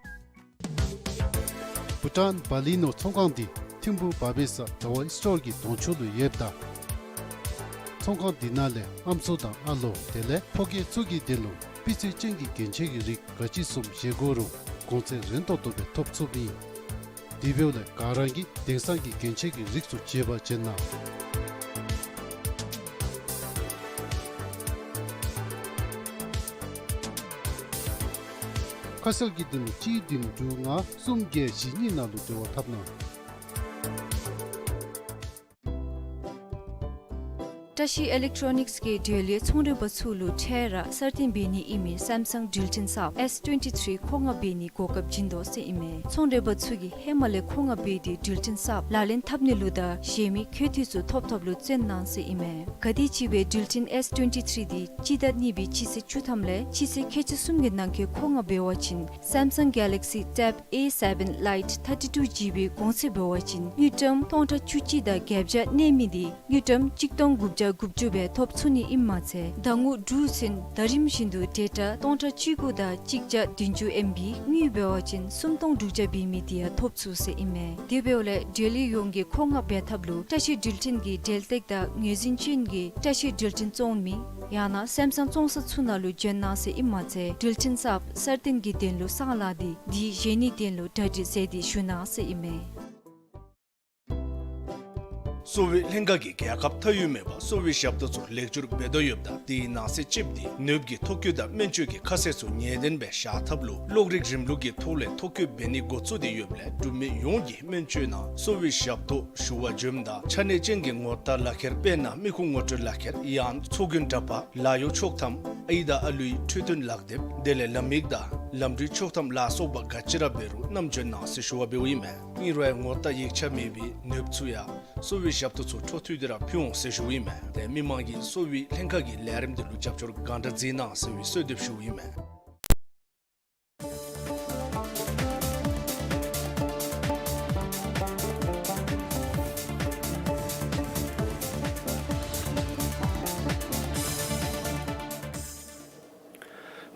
བྷུ་ཊཱན་བ་ལི་ནོ་ཚོང་ཁང་འདི་ཐིམ་ཕུ་བ་བེ་ས་དྲ་བ་སི་ཊོར་གྱི་གདོང་ཕྱོགས་ལུ་ཡོདཔ་ད་ཚོང་ཁང་འདི་ནང་ལས་ཨམ་སྲུ་དང་ཨ་ལོ་དེ་ལས་ཕོ་སྐྱེས་ཚུ་གི་དོན་ལུ་སྤུས་ཚད་ཅན་གྱི་གྱོན་ཆས་ཀྱི་རིགས་ག་ཅི་བཟུམ་བཞེས་དགོ་རུང་གོང་ཚད་རན་ཏོག་ཏོ་སྦེ་ཐོབ་ཚུགསཔ་ཨིན། དེ་འབདཝ་ལས་ག་ར་གིས་དེང་སང་གི་གྱོན་ཆས་ཀྱི་རིགས་ཚུ་བརྗེ་བར་བྱོན་གནང་། ཁ་གསལ་གྱི་དོན་ལུ་གཅིག་བདུན་དྲུག་ལྔ་གསུམ་བརྒྱད་བཞི་གཉིས་ནང་ལུ་འབྲེལ་བ་འཐབ་གནང་། བཀྲ་ཤིས་ཨི་ལེག་ཊོ་ནིགསི་གིས་འབྲེལ་ཡོད་ཚོང་རོལ་པ་ཚུ་ལུ་འཕྲལ་ར་གསར་བཏོན་འབད་ནི་ཨིན་མི་སེམ་སང་འགྲུལ་འཕྲིན་གསརཔ་S twenty-three མཁོ་མངགས་འབད་ནི་གོ་སྐབས་བྱིན་དོ་ཟེར་ཨིན་མས། ཚོང་རོལ་པ་ཚུ་གིས་ཧེ་མ་ལས་མཁོ་མངགས་འབད་དེ་འགྲུལ་འཕྲིན་གསརཔ་ལག་ལེན་འཐབ་ནི་ལུ་དང་གཞན་མི་མཁོ་འདོད་ཚུ་ཐོབ་ཐོབ་ལུ་བརྩོན་གནང་ཟེར་ཨིན་མས། ག་དེམ་ཅིག་སྦེ་འགྲུལ་འཕྲིན་S twenty-three འདི་སྤྱི་ཟླ་གཉིས་པའི་སྤྱི་ཚེས་བཅུ་ཐམ་ལས་སྤྱི་ཚེས་ཁལ་གཅིག་གསུམ་གྱི་ནང་འཁོད་མཁོ་མངགས་འབད་བ་ཅིན་Samsung Galaxy Tab A seven Lite thirty-two G B གོང་ཚད་འབད་བ་ཅིན་དངུལ་ཀྲམ་སྟོང་ཕྲག་བཅུ་གཅིག་དང་བརྒྱད་བརྒྱ་གནས་མི་འདི་དངུལ་ཀྲམ་གཅིག་སྟོང་དགུ་བརྒྱ་དགུ་བཅུ་སྦེ་ཐོབ་ཚུགས་ནི་ཨིནམ་མ་ཚད་ཟླ་ངོ་དྲུག་ཚུན་ཟླ་རིམ་བཞིན་དུ་ཌེ་ཊ་སྟོང་ཕྲག་བཅུ་དགུ་དང་གཅིག་བརྒྱ་བདུན་ཅུ་ཨེམ་བི་དངུལ་འབད་བ་ཅིན་སུམ་སྟོང་དྲུག་བརྒྱ་འབད་མི་འདི་ཡང་ཐོབ་ཚུགས་ཟེར་ཨིན་མས། དེ་འབདཝ་ལས་འབྲེལ་ཡོད་ཡོངས་ཀྱིས་མཁོ་མངགས་འབད་ཐབས་ལུ་བཀྲ་ཤིས་འགྲུལ་འཕྲིན་གྱི་འབྲེལ་གཏད་དང་ངོས་འཛིན་ཅན་གྱི་བཀྲ་ཤིས་འགྲུལ་འཕྲིན་བཙོང་མི་ཡང་ན་སེམ་སང་བཙོང་ས་ཚུ་ནང་ལུ་བྱོན་གནང་ཟེར་ཨིནམ་མ་ཚད་འགྲུལ་འཕྲིན་གསརཔ་གསར་བཏོན་གྱི་དོན་ལུ་གསང་ལག་འདི་འདི་བཞེས་ནིའི་དོན་ལུ་གྲ་སྒྲིག་མཛད་དེ་བཞུགས་གནང་ཟེར་ཨིན་མས། གསོ་བའི་ལྷན་ཁག་གིས་རྒྱལ་ཁབ་མཐའ་དབུས་མེད་པར་གསོ་བའི་ཞབས་ཏོག་ཚུ་ལེགས་བཅོས་འབད་དོ་ཡོདཔ་ད་དེའི་ནང་གསེས་གཅིག་འདི་ནོར་བུ་གི་ཐོ་བཀོད་དང་སྨན་བཅོས་ཀྱི་ཁ་གསལ་ཚུ་ངེས་གཏན་སྦེ་བཞག་ཐབས་ལུ་གློག་རིག་རིམ་ལུགས་ཀྱི་ཐོག་ལས་ཐོ་བཀོད་འབད་ནི་འགོ་བཙུགས་ཏེ་ཡོདཔ་ལས་འབྲུག་མི་ཡོངས་ཀྱིས་སྨན་བཅོས་ནང་གསོ་བའི་ཞབས་ཏོག་ཞུ་བར་འབྱོནམ་ད་ཆ་གནས་ཅན་གྱི་ངོ་རྟགས་ལག་ཁྱེར་དཔེར་ན་མི་ཁུངས་ངོ་སྤྲོད་ལག་ཁྱེར་ཡང་ཚོགས་རྒྱན་འདྲ་པར་ལཱ་གཡོག་ཆོག་ཐམ་ཨའི་དང་ཨ་ལུའི་འཕྲོད་བསྟེན་ལག་དེབ་དེ་ལས་ལམ་ཡིག་དང་ ལམ་འགྲུལ་ཆོག་ཐམ་ལ་སོགས་པ་ག་ཅི་ར་འབད་རུང་མནའམ་བྱོན་གནང་ཟེར་ཞུ་བ་འབདཝ་ཨིན་མས། ཨིན་རུང་ཡང་ངོ་རྟགས་ཡིག་ཆ་མེད་པའི་ནདཔ་ཚུ་ཡང་གསོ་བའི་ཞབས་ཏོག་ཚུ་འཕྲོ་མཐུད་དེ་ར་ཕུལ་འོང་ཟེར་ཞུཝ་ཨིན་མས། ཏེ་མི་མང་གིས་གསོ་བའི་ལྷན་ཁག་གི་ལས་རིམ་འདི་ལུ་རྒྱབ་སྐྱོར་གང་དྲག་མཛད་གནང་ཟེར་བའི་གསོལ་འདེབས་ཞུཝ་ཨིན་མས།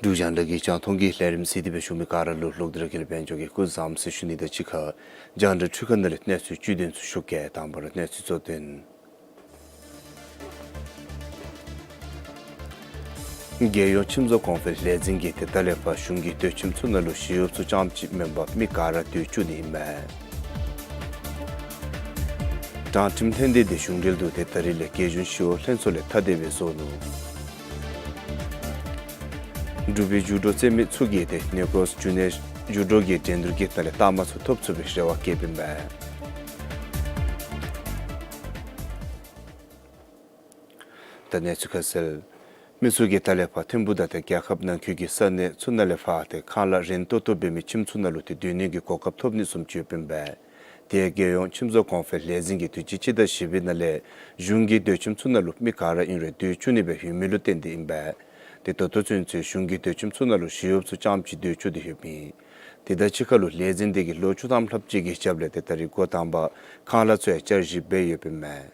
འབྲུག་རྒྱང་བསྒྲགས་ཀྱི་རྒྱང་མཐོང་གི་ལས་རིམ་གཟིགས་ཏེ་སྦེ་བཞུགས་མི་ག་ར་ལུ་ལོག་སྟེ་ར་དགེ་ལེགས་དཔལ་འབྱོར་གྱིས་སྐུ་གཟུགས་བཟང་ཟེར་ཞུ་ནི་དང་གཅིག་ཁར་རྒྱང་བསྒྲགས་འཕྲུལ་ཁང་ནང་ལས་གནས་ཚུལ་བཅུད་དོན་ཚུ་ཞུ་གེ། དང་པ་ར་གནས་ཚུལ་གཙོ་དོན། རྒྱལ་ཡོངས་ཁྱིམ་བཟོ་གོང་འཕེལ་ལས་འཛིན་གྱིས་ཏེ་ད་ལས་ཕར་གཞུང་གི་སྡོད་ཁྱིམ་ཚུ་ནང་ལུ་ཞི་གཡོགཔ་ཚུ་རྐྱངམ་གཅིག་མེན་པར་མི་ག་ར་སྡོད་བཅུག་ནི་ཨིན་མས། དྲང་ཁྲིམས་ལྷན་སྡེ་འདི་གཞུང་འབྲེལ་དུ་ཏེ་ད་རིས་ལས་རྒྱལ་གཞུང་ཞི་གཡོག་ལྷན་ཚོགས་ལས་ཐ་དད་སྦེ་བཟོ་ནུག། འབྲུག་པའི་འགྱུར་ལྡོག་རྩེད་མི་ཚུ་གིས་ཏེ་ནེ་གོརོས་འགྱུར་ལྡོག་གི་འགྲན་བསྡུར་གྱི་ཐད་ལས་རྟགས་མ་ཚུ་ཐོབ་ཚུགས་པའི་རེ་བ་བསྐྱེདཔ་ཨིན་མས། ད་གནས་ཚུལ་ཁ་གསལ། མི་ཚུ་གིས་ད་ལས་ཕར་ཐིམ་ཕུ་དང་ཏེ་རྒྱལ་ཁབ་ནང་འཁོད་ཀྱི་ས་གནས་ཚུ་ནང་ལས་ཕར་ཏེ་ཁང་གླ་རན་ཏོག་ཏོ་འབད་མི་ཁྱིམ་ཚུ་ནང་ལུ་ཏེ་སྡོད་ནི་གི་གོ་སྐབས་ཐོབ་ནི་བཟུམ་ཅིག་ཡོདཔ་ཨིན་པས། ཏེ་རྒྱལ་ཡོངས་ཁྱིམ་བཟོ་གོང་འཕེལ་ལས་འཛིན་གྱིས་དུས་ཅི་སྤྱི་ཟླ་བཞི་པའི་ནང་ལས་གཞུང་གི་སྡོད་ཁྱིམ་ཚུ་ནང་ལུ་མི་ག་ར་ཨིན་རུང་སྡོད་བཅུག་ནི་སྦེ་ཡོད་མི་ལུ་བརྟེན་ཏེ་ཨིན་པས། ཏེ་ད་ལྟོ་ཚུན་ཚོད་གཞུང་གི་སྡོད་ཁྱིམ་ཚུ་ནང་ལུ་ཞི་གཡོགཔ་ཚུ་རྐྱངམ་གཅིག་སྡོད་བཅུག་སྟེ་ཡོདཔ་ཨིན། དེ་དང་གཅིག་ཁར་ལུ་ལས་འཛིན་འདི་གིས་ལོ་བཅུ་ཐམ་ལྷགཔ་ཅིག་གི་རྒྱབ་ལས་ཏེ་ད་རིས་འགོ་དང་པ་ཁང་གླ་ཚུ་ཡང་བསྐྱར་ཞིབ་འབད་ཡོདཔ་ཨིན་མས།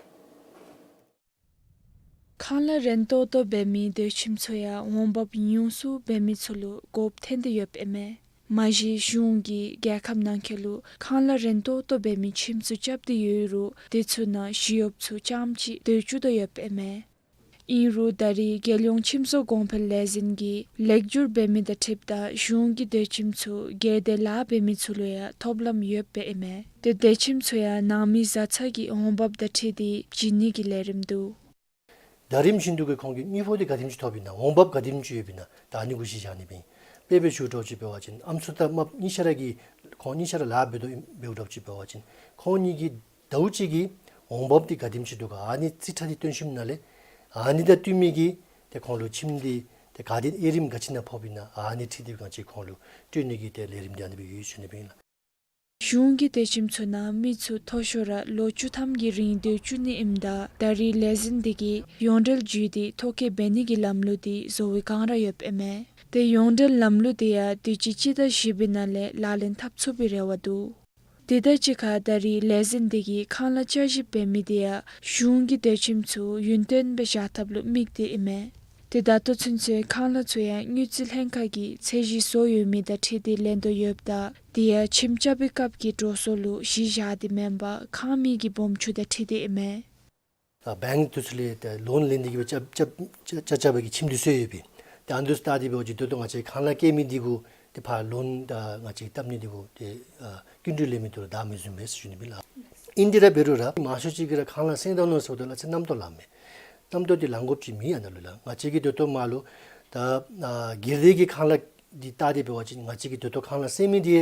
ཁང་གླ་རན་ཏོག་ཏོ་འབད་མི་སྡོད་ཁྱིམ་ཚུ་ཡང་འོང་འབབ་ཉུང་སུ་འབད་མི་ཚུ་ལུ་དགོཔ་ཐོན་ཏེ་ཡོདཔ་ཨིན་མས། མ་གཞི་གཞུང་གིས་རྒྱལ་ཁབ་ནང་འཁོད་ལུ་ཁང་གླ་རན་ཏོག་ཏོ་འབད་མི་ཁྱིམ་ཚུ་རྐྱབ་སྟེ་ཡོད་རུང་དེ་ཚུ་ནང་ཞི་གཡོགཔ་ཚུ་རྐྱངམ་གཅིག་སྡོད་བཅུག་དོ་ཡོདཔ་ཨིན་མས། ཨིན་རུང་ད་རིས་རྒྱལ་ཡོངས་ཁྱིམ་བཟོ་གོང་འཕེལ་ལས་འཛིན་གྱིས་ལེགས་བསྒྱུར་འབད་མི་དང་འཁྲིལཝ་ད་གཞུང་གི་སྡོད་ཁྱིམ་ཚུ་སྒེར་སྡེ་ལཱ་འབད་མི་ཚུ་ལུ་ཡང་ཐོབ་ལམ་ཡོདཔ་ཨིན་མས། ཏེ་སྡོད་ཁྱིམ་ཚུ་ཡང་ནང་མི་བཟའ་ཚང་གི་འོང་འབབ་དང་འཁྲིལ་ཏེ་བྱིན་ནི་གི་ལས་རིམ་འདུག། ད་རིམ་བཞིན་དུ་གི་ཁོང་གི་དངུལ་ཕོགས་འདི་ག་དེམ་ཅིག་ཐོབ་ཨིན་ན་འོང་འབབ་ག་དེམ་ཅིག་ཡོདཔ་ཨིན་ན་ད་ཨ་ནི་གུ་གཞི་བཞག་ནི་སྦེ་ཨིན། དཔེ་སྦེ་ཞུ་དགོཔ་ཅིག་འབད་བ་ཅིན་ཨམ་སྲུ་དང་རྨགཔ་གཉིས་ཆ་ར་གིས་ཁོང་གཉིས་ཆ་ར་ལཱ་འབད་དོ་ཨིན་འབདཝ་དགོཔ་ཅིག་འབད་བ་ཅིན་ཁོང་གཉིས་ཀྱི་ཟླཝ་གཅིག་གི་འོང་འབབ་འདི་ག་དེམ་ཅིག་འདུག་ག་ཨ་ནི་རྩིས་ཁྲ་འདི་སྟོན་ཞིནམ་ལས་ཨ་ནི་དང་བསྟུན་མི་གི་ཏེ་ཁོང་ལུ་ཁྱིམ་འདི་ཏེ་ག་དེ་དབྱེ་རིམ་ག་ཅི་ནང་ཕོགཔ་ཨིན་ན་ཨ་ནི་འཁྲིལ་ཏེ་གང་ཅི་ཁོང་ལུ་སྤྲོད་ནི་གི་ཏེ་ལས་རིམ་འདི་ཨ་ནི་སྦེ་ཡོད་ཟེར་ཞུ་ནི་སྦེ་ཨིན་ལགས། གཞུང་གི་སྡོད་ཁྱིམ་ཚུ་ནང་མི་ཚུ་མཐོ་ཤོས་ར་ལོ་བཅུ་ཐམ་གྱི་རིང་སྡོད་བཅུག་ནི་ཨིནམ་ད་ད་རིས་ལས་འཛིན་འདི་གིས་ཡོངས་འབྲེལ་བརྒྱུད་དེ་ཐོ་བཀོད་འབད་ནི་གི་ལམ་ལུགས་འདི་བཟོ་བའི་བསྒང་ར་ཡོདཔ་ཨིན་མས། ཏེ་ཡོངས་འབྲེལ་ལམ་ལུགས་འདི་ཡང་དུས་ཅི་སྤྱི་ཟླ་བཞི་པའི་ནང་ལས་ལག་ལེན་འཐབ་ཚུགས་པའི་རེ་བ་འདུག། དེ་དང་གཅིག་ཁར་ད་རིས་ལས་འཛིན་འདི་གིས་ཁང་གླ་བསྐྱར་ཞིབ་འབད་མི་འདི་ཡང་གཞུང་གི་སྡོད་ཁྱིམ་ཚུ་ཡུན་བརྟན་སྦེ་བཞག་ཐབས་ལུ་དམིགས་ཏེ་ཨིན་མས། ཏེ་ད་ལྟོ་ཚུན་ཚོད་ཁང་གླ་ཚུ་ཡང་དངུལ་རྩིས་ལྷན་ཁག་གིས་ཚད་གཞི་བཟོ་ཡོད་མི་དང་འཁྲིལ་ཏེ་ལེན་དོ་ཡོདཔ་ད་དེ་ཡང་ཁྱིམ་རྐྱབ་པའི་སྐབས་ཀྱི་འགྲོ་སོང་ལུ་གཞི་བཞག་སྟེ་མེན་པར་ཁང་མིག་གི་སྦོམ་ཆུང་དང་འཁྲིལ་ཏེ་ཨིན་མས། ཨ་བེངཀ་འདི་ཚུ་ལས་ཏེ་ལོན་ལེན་ཏེ་གིས་སྦེ་རྐྱབ་རྐྱབ་རྐྱབ་རྐྱབ་པའི་གི་ཁྱིམ་འདི་ཚུ་ཡོད་པས། ཏེ་ཨ་ནི་འདི་ཚུ་བལྟ་སྟེ་འབད་བ་ཅིན་ད་ལྟོ་ང་བཅས་ཁང་གླ་བཀལ་མི་འདི་གུ་ཏེ་ཕར་ལོན་དང་ང་བཅས་བཏབ་ནི་འདི་གུ་ཏེ་ཨ་སྐྱིན་འགྲུལ་ལེན་མི་འདི་ལུ་བདའ་མི་བཟུམ་སྦེ་ཟེར་ཞུ་ནི་སྦེ་ལགས། ཨིན་ཏེ་ར་འབད་རུང་ར་མང་ཤོས་ཅིག་གིས་ར་ཁང་གླ་སེང་ད་ལོན་ཟེརཝ་ད་ལུ་ཚེ་རྣམ་རྟོག་ལང་མས། རྣམ་རྟོག་འདི་ལང་དགོཔ་ཅིག་མེད། ཨ་ནཱ་ལུ་ལགས་ང་བཅས་ཀྱིས་ད་ལྟོ་མར་ལུ་ད་ཨ་སྒེར་སྡེ་གི་ཁང་གླ་འདི་བལྟ་སྟེ་འབད་བ་ཅིན་ང་བཅས་ཀྱིས་ད་ལྟོ་ཁང་གླ་སེང་མི་འདི་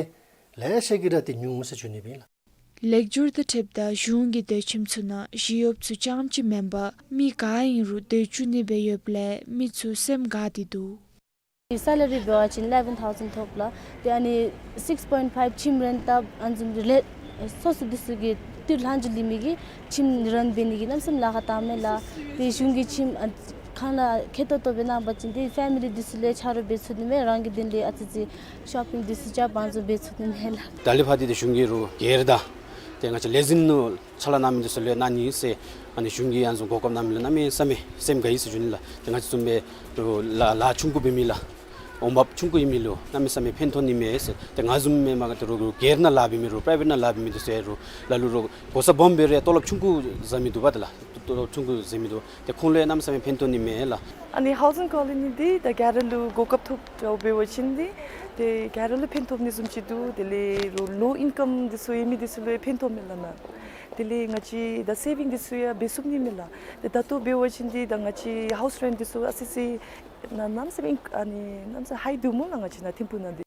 ལེ་ཤ་གིས་ར་ཏེ་ཉུང་ཟེར་ཞུ་ནི་སྦེ་ལགས། ལེགས་བསྒྱུར་དང་འཁྲིལཝ་ད་གཞུང་གི་སྡོད་ཁྱིམ་ཚུ་ནང་ཞི་གཡོགཔ་ཚུ་རྐྱངམ་གཅིག་མེན་པར་མི་ག་ཨིན་རུང་སྡོད་བཅུག་ནི་སྦེ་ཡོདཔ་ལས་མི་ཚུ་སེམས་དགའ་སྟེ་འདུག། སེ་ལ་རི་འབད་བ་ཅིན་ཨི་ལེ་ཝེན་ཐའུ་ཟེན་ཐོབ་ལགས། ཏེ་ཨ་ནི་སིགསི་པོའིནཊི་ཕའིབ་ཁྱིམ་རེནཊ་བཏབ་ཨ་ནི་བཟུམ་རེ་ལེ་སོ་སོ་འདི་ཚུ་གི་ཏི་རུ་ལྷག་ཅིག་ལེན་མི་གིས་ཁྱིམ་རན་འབད་ནི་གི་གནམ་མེད་ས་མེད་ལཱ་ཁག་བཏངམ་མས་ལགས། ཏེ་གཞུང་གི་ཁྱིམ་ཨ་ཁང་གླ་ཁེ་ཏོག་ཏོ་སྦེ་གནང་པ་ཅིན་ཏེ་ཕེ་མི་ལི་འདི་ཚུ་ལས་ཆ་རོགས་འབད་ཚུགས་ནི་མས། རང་གི་དོན་ལས་ཨ་ཙི་ཅིག་ཤོ་པིང་འདི་ཚུ་རྐྱབ་ཨ་ནི་བཟུམ་འབད་ཚུགས་ནི་མས་ལགས། ད་ལས་ཕར་འདི་ཏེ་གཞུང་གིས་རོགས་སྒེར་དང་ཏེ་ང་བཅས་ལས་འཛིན་ནང་ཕྱག་ལཱ་གནང་མི་འདི་ཚུ་ལུ་གནང་ནི་ཟེར་ཨ་ནི་གཞུང་གིས་ཨ་ནི་བཟུམ་གོ་སྐབས་གནང་མི་ལུ་གནམ་མེད་ས་མེད་སེམས་དགའ་ཡི་ཟེར་ཞུ་ནི་ལགས། ཏེ་ང་བཅས་བཟུམ་སྦེ་རོགས་ལཱ་ལཱ་ཆུང་ཀུ་འབད་མི་ལགས་འོང་འབབ་ཆུང་ཀུ་ཨིན་མི་ལུ་གནམ་མེད་ས་མེད་ཕན་ཐོགས་ནི་མས་ཟེར། ཏེ་ང་བཟུམ་མེན་པར་ཏེ་རོགས་རོགས་སྒེར་ནང་ལཱ་འབད་མི་རོགས་པ་རའི་བེཊ་ནང་ལཱ་འབད་མི་འདི་ཚུ་ཡང་རོགས་ལ་ལུ་རོགས་གོ་ས་སྦོམ་འབད་རུང་ཡང་ཏོ་ལོབ་ཆུང་ཀུ་བཟའ་མི་འདུག་པ། ཏེ་ལགས་ཏོ་ཏོ་ལོབ་ཆུང་ཀུ་བཟའ་མི་འདུག། ཏེ་ཁོང་ལུ་ཡང་གནམ་མེད་ས་མེད་ཕན་ཐོགས་ནི་མས་ལགས། ཨ་ནི་ཧའུ་ཟིང་ཀོ་ལོ་ནི་འདི་ད་ག་ར་ལུ་གོ་སྐབས་ཐོབ་འགྱོ་འབད་བ་ཅིན་འདི་ཏེ་ག་ར་ལུ་ཕན་ཐོགས་ནི་བཟུམ་ཅིག་འདུག། དེ་ལས་རོགས་ལོ་ཨིན་ཀམ་འདི་ཚུ་ཡོད་མི་འདི་ཚུ་ལུ་ཡང་ཕན་ཐོགས་མས་ལགས་ན། དེ་ལས་ང་བཅས་ད་སེ་བིང་འདི་ཚུ་ཡང་འབད་ཚུགས་ནི་མས་ལགས། ཏེ་ད་ལྟོ་འབད་བ་ཅིན་འདི་ད་ང་བཅས་ཧའུསི་རེནཊ་འདི་ཚུ་ཨ་ཙི་ཙི་ན་གནམ་མེད་ས་མེད་ཨ་ནི་གནམ་མེད་ས་མེད་ཧའི་འདུག་སྨོ་ལགས། ང་བཅས་ནཱ་ཐིམ་ཕུག་ནང་འདི།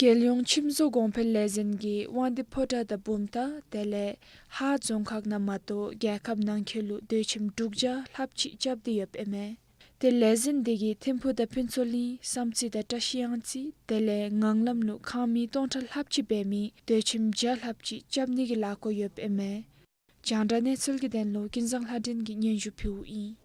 རྒྱལ་ཡོངས་ཁྱིམ་བཟོ་གོང་འཕེལ་ལས་འཛིན་གྱིས་དབང་འདུས་ཕོ་བྲང་དང་བུམ་ཐང་དེ་ལས་ཧཱ་རྫོང་ཁག་ནང་མ་གཏོགས་རྒྱལ་ཁབ་ནང་འཁོད་ལུ་སྡོད་ཁྱིམ་དྲུག་བརྒྱ་ལྷགཔ་ཅིག་རྐྱབ་སྟེ་ཡོདཔ་ཨིན་མས། དེ་ལས་འཛིན་དེ་གིས་ཐིམ་ཕུག་དང་ཕུན་ཚོགས་གླིང་བསམ་རྩེ་དང་བཀྲ་ཤིས་གཡང་རྩེ་དེ་ལས་ངང་ལམ་ལུ་ཁང་མིག་སྟོང་ཕྲག་ལྷགཔ་ཅིག་འབད་མི་སྡོད་ཁྱིམ་བརྒྱ་ལྷགཔ་ཅིག་རྐྱབ་ནི་གི་ལས་འགུལ་ཡོདཔ་ཨིན་མས། རྒྱང་བསྒྲགས་གནས་ཚུལ་གྱི་དོན་ལུ་ཀུན་བཟང་ལྷ་སྒྲོན་གྱིས་སྙན་ཞུ་ཕུལཝ་ཨིན།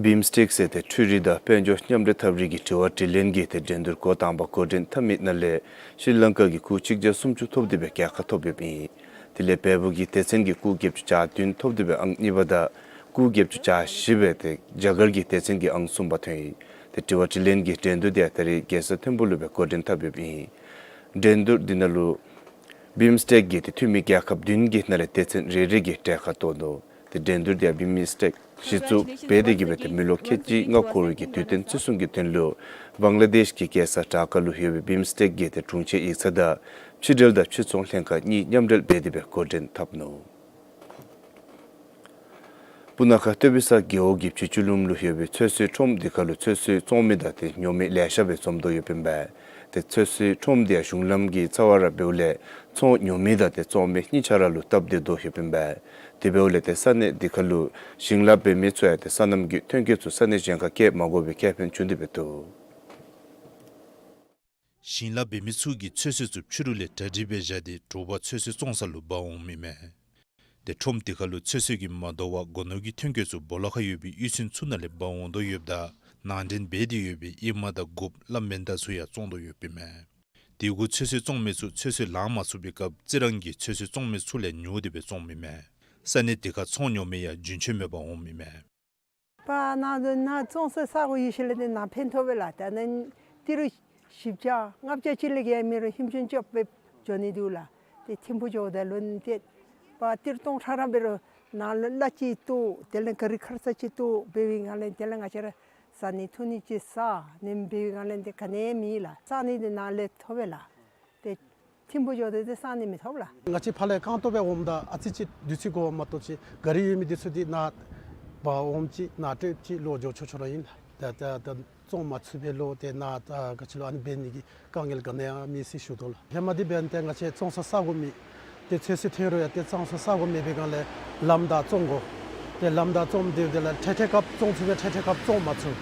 བིམ་སི་ཊེག་ཟེར་ཏེ་འཕྲུལ་རིག་དང་དཔལ་འབྱོར་མཉམ་འབྲེལ་ཐབས་རིག་གི་དྲི་བ་དྲིས་ལན་གྱི་ཏེ་འགྲན་བསྡུར་འགོ་དང་པ་འགོ་འདྲེན་འཐབ་མི་ནང་ལས་ཤྲི་ལང་ཀ་གི་སྐུགས་གཅིག་བརྒྱ་སུམ་ཅུ་ཐོབ་སྟེ་སྦེ་རྒྱལ་ཁ་ཐོབ་ཡོདཔ་ཨིན། དེ་ལས་བལ་པོ་གི་སྡེ་ཚན་གྱི་སྐུགས་བརྒྱད་ཅུ་གྱ་བདུན་ཐོབ་སྟེ་སྦེ་ཨང་གཉིས་པ་དང་སྐུགས་བརྒྱད་ཅུ་གྱ་བཞི་སྦེ་ཏེ་རྒྱ་གར་གྱི་སྡེ་ཚན་གྱི་ཨང་གསུམ་པ་ཐོན་ཡི། ཏེ་དྲི་བ་དྲིས་ལན་གྱི་འགྲན་བསྡུར་དེ་ཡང་ད་རིས་རྒྱལ་ས་ཐིམ་ཕུག་ལུ་སྦེ་འགོ་འདྲེན་འཐབ་ཡོདཔ་ཨིན། འགྲན་བསྡུར་འདི་ནང་ལུ་བིམ་སི་ཊེག་གི་ཏེ་འཐུས་མི་རྒྱལ་ཁབ་བདུན་གྱི་ནང་ལས་སྡེ་ཚན་རེ་རེ་གིས་གྲལ་ཁར་གཏོགས་ནུག། ཏེ་འགྲན་བསྡུར་དེ་ཡང་བིམ་སི་ཊེག་གཞི་བཙུགས་འབད་དེ་གིས་སྦེ་ཏེ་མི་ལོ་ཁལ་གཅིག་ལྔ་འཁོར་བའི་གི་དུས་སྟོན་བརྩི་སྲུང་གི་དོན་ལུ་བང་ལ་དེཤ་གི་རྒྱལ་ས་ཌ་ཀ་ལུ་ཡོད་པའི་བིམ་སི་ཊེག་གི་ཏེ་དྲུང་ཆེ་ཡིག་ཚང་དང་ཕྱི་འབྲེལ་དང་ཕྱི་ཚོང་ལྷན་ཁག་གཉིས་མཉམ་འབྲེལ་འབད་དེ་སྦེ་འགོ་འདྲེན་འཐབ་ནུག། སྤུ་ན་ཁ་སྟོད་པའི་ས་རྒེད་འོག་གི་བྱི་ཅུང་ལུང་ལུ་ཡོད་པའི་ཚོད་བསྲེ་ཁྲོམ་འདི་ཁར་ལུ་ཚོད་བསྲེ་བཙོང་མི་དང་ཏེ་ཉོ་མི་ལེ་ཤ་སྦེ་འཛོམས་དོ་ཡོདཔ་ཨིན་པས། ཏེ་ཚོད་བསྲེ་ཁྲོམ་འདི་ཡང་གཞུང་ལམ་གྱི་རྩ་བར་འབདཝ་ལས་ཚོང་ཉོ་མི་དང་ཏེ་བཙོང་མི་གཉིས་ཆ་ར་ལུ་སྟབས་བདེ་དོ་ཡོདཔ་ཨིན་པས། དེ་འབདཝ་ལས་ཏེ་ས་གནས་འདི་ཁར་ལུ་ཞིང་ལཱ་འབད་མི་ཚུ་ཡང་ཏེ་སོ་ནམ་གྱི་ཐོན་སྐྱེད་ཚུ་ས་གནས་གཞན་ཁར་སྐྱེལ་མ་དགོ་པའི་ཁེ་ཕན་བྱུང་སྟེ་སྦེ་འདུག། ཞིང་ལཱ་འབད་མི་ཚུ་གིས་ཚོད་བསྲེ་ཚུ་ཕྱི་རུ་ལས་གྲ་སྒྲིག་འབད་བཞག་སྟེ་དྲོ་པ་ཚོད་བསྲེ་བཙོང་ས་ལུ་འབག་འོངམ་ཨིན་མས། ཏེ་ཁྲོམ་འདི་ཁར་ལུ་ཚོད་བསྲེ་གིས་མ་དོ་བར་སྒོ་ནོར་གྱི་ཐོན་སྐྱེད་ཚུ་སྦོ་ལོགས་ཁར་ཡོད་པའི་གཡུས་ཚན་ཚུ་ནང་ལས་འབག་འོང་དོ་ཡོདཔ་ད་ནང་འདྲེན་འབད་དེ་ཡོད་པའི་ཨེ་མ་དང་གོབ་བླ་མེན་དར་ཚུ་ཡང་བཙོང་དོ་ཡོདཔ་ཨིན་མས། དེ་གུ་ཚོད་བསྲེ་བཙོང་མི་ཚུ་ཚོད་བསྲེ་ལང་མ་ཚུགས་པའི་སྐབས་རྩི་རང་གིས་ཚོད་བསྲེ་བཙོང་མི་ཚུ་ལས་ཉོ་སྟེ་སྦེ་བཙོངམ་ཨིན་མས། ས་གནས་འདི་ཁར་ཚོང་ཉོ་མི་ཡང་རྒྱུན་ཆད་མེད་པར་འོངམ་ཨིན་མས། པ་ནཱ་ནཱ་བཙོང་སའི་ས་གོ་ཡོད་ཞིནམ་ལས་ཏེ་ནཱ་ཕན་ཐོགས་པས་ལགས། ད་ནཱ་ཏི་རུ་བཞི་བརྒྱ་ལྔ་བརྒྱ་ཅིག་ལས་བརྒལ་མེད་རུང་ཧིམ་ཆུང་ཅོག་སྦེ་འགྱོ་ནི་འདུག་ལགས། ཏེ་ཐིམ་ཕུག་འགྱོཝ་ད་ལུ་ཏེ་པ་ཏི་རུ་སྟོང་ཕྲག་ར་འབད་རུང་ནཱ་ལུ་གླ་ཅིག་བཏོག། དེ་ལས་ག་རི་ཁར་ས་ཅིག་བཏོག་འབད་བའི་སྒང་ལས་དེ་ལས་ང་བཅས་ར་བཟའ་ནི་འཐུང་ནི་ཅིག་བཟའ་ནི་འབད་བའི་སྒང་ལས་ཏེ་ག་ནི་མེད་ལགས། བཟའ་ནི་འདི་ནཱ་ལས་ཐོབ་པས་ལགས། ཏེ་ཐིམ་ཕུག་འགྱོཝ་ད་ཏེ་བཟའ་ནི་མི་ཐོབ་ལགས། ང་བཅས་ཕར་ལས་རྐང་སྟོང་སྦེ་འོངམ་ད་ཨ་ཙི་ཅིག་དུས་ཚོད་འགོརཝ་མ་གཏོགས་ཅིག་ག་རི་ཡོད་མི་འདི་ཚུ་འདི་ནཱ་འབག་འོངམ་ཅིག་ནཱ་སྤྲོདཔ་ཅིག་ལོག་འགྱོ་ཆོག་ཆོག་ར་ཨིན་ལགས། ད་ད་ད་བཙོང་མ་ཚུགས་པས་ལོ་ཏེ་ནཱ་ད་ག་ཅི་ལོ་ཨ་ནི་འབད་ནི་གི་དཀའ་ངལ་ག་ནི་ཡང་མེད་ཟེར་ཞུ་དོ་ལགས། ཧེ་མ་འདི་འབདན་ཏེ་ང་བཅས་བཙོང་ས་ས་གོ་མེད། ཏེ་ཚོད་བསྲེ་ཐོན་རུང་ཡང་ཏེ་བཙོང་ས་ས་གོ་མེད་པའི་སྒང་ལས་ལམ་བདའ་བཙོང་དགོ། ཏེ་ལམ་བདའ་བཙོང་སྟེ་དེ་ལས་ཐད་ཐད་སྐབས་བཙོང་ཚུགས་པས། ཐད་ཐད་སྐབས་བཙོང་མ་ཚུགས།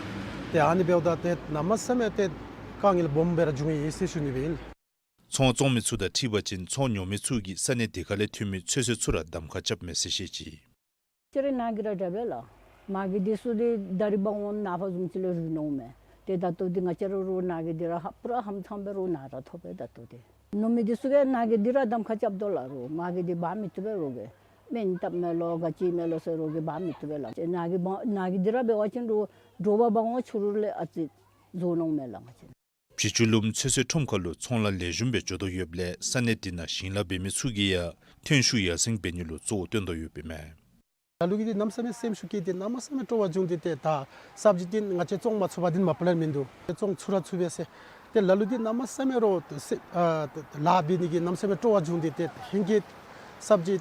ཏེ་ཨ་ནི་འབདཝ་ད་ཏེ་གནམ་མེད་ས་མེད་ཏེ་དཀའ་ངལ་སྦོམ་སྦེ་ར་བྱུང་ཡི་ཟེར་ཞུ་ནི་སྦེ་ཨིན། ཚོང་བཙོང་མི་ཚུ་དང་འཁྲིལ་བ་ཅིན་ཚོང་ཉོ་མི་ཚུ་གིས་ས་གནས་དེ་ཁ་ལས་ཐོན་མི་ཚོད་བསྲེ་ཚུ་ར་གདམ་ཁ་རྐྱབ་མས་ཟེར་བཤད་ཅི། ཁྱེད་རའི་ནཱ་གི་ར་འདྲ་བས་ལགས། མ་གི་འདི་ཚུ་འདི་ད་རིས་འབག་འོང་ནངས་པ་བཟུམ་ཅིག་ལས་རུལ་འོང་མས། ཏེ་ད་ལྟོ་འདི་ང་བཅས་ར་རོགས་ནཱ་གི་འདི་ར་ཧ་པུ་ར་ཧ་མ་ཚང་པའི་རོགས་ནཱ་ར་ཐོབ་པས་ད་ལྟོ་འདི། ཉོ་མི་འདི་ཚུ་གིས་ནཱ་གི་འདི་ར་གདམ་ཁ་རྐྱབ་དོ་ལགས། རོགས་མ་གི་འདི་འབག་མི་བཏུབ་པས། རོགས་ཀྱིས་སྨན་བཏབ་མས་ལོ་ག་ཅི་མས་ལོ་ཟེར་རོགས་ཀྱིས་འབག་མི་བཏུབ་པས་ལགས། ནཱ་གི་འབག་ནཱ་གི་འདི་ར་འབད་བ་ཅིན་རོགས་དྲོ་པ་འབག་འོང་ཕྱི་རུ་ལས་ཨ་ཙི་བཟོ་འོང་མས་ལགས་ང་བཅས། བྱི་ཅུང་ལུང་ཚོད་བསྲེ་ཁྲོམ་ཁར་ལུ་ཚོང་ལཱ་ལེགས་ཤོམ་སྦེ་འགྱོ་དོ་ཡོདཔ་ལས་ས་གནས་འདི་ནང་ཞིང་ལཱ་འབད་མི་ཚུ་གིས་ཡང་ཐོན་ཤུགས་ཡར་སེང་འབད་ནི་ལུ་གཙོ་བོ་བཏོན་དོ་ཡོདཔ་ཨིན་མས། ལ་ལུ་གིས་འདི་གནམ་མེད་ས་མེད་སེམས་ཤུགས་བསྐྱེད་དེ་གནམ་མེད་ས་མེད་སྤྲོ་བ་བྱུང་སྟེ་ཏེ་ད་སབ་ཇི་འདི་ང་བཅས་བཙོང་མ་ཚུགས་པར་འདི་མ་པ་ལན་མིན་འདུག། ཏེ་བཙོང་ཚུགས་ར་ཚུགས་པས་ཟེར། ཏེ་ལ་ལུ་འདི་གནམ་མེད་ས་མེད་རོགས་ཏེ་སེ་ཨ་ཏེ་ལཱ་འབད་ནི་གི་གནམ་མེད་ས་མེད་སྤྲོ་བ་བྱུང་སྟེ་ཏེ་ཧེང་སྐལ་སབ་ཇི་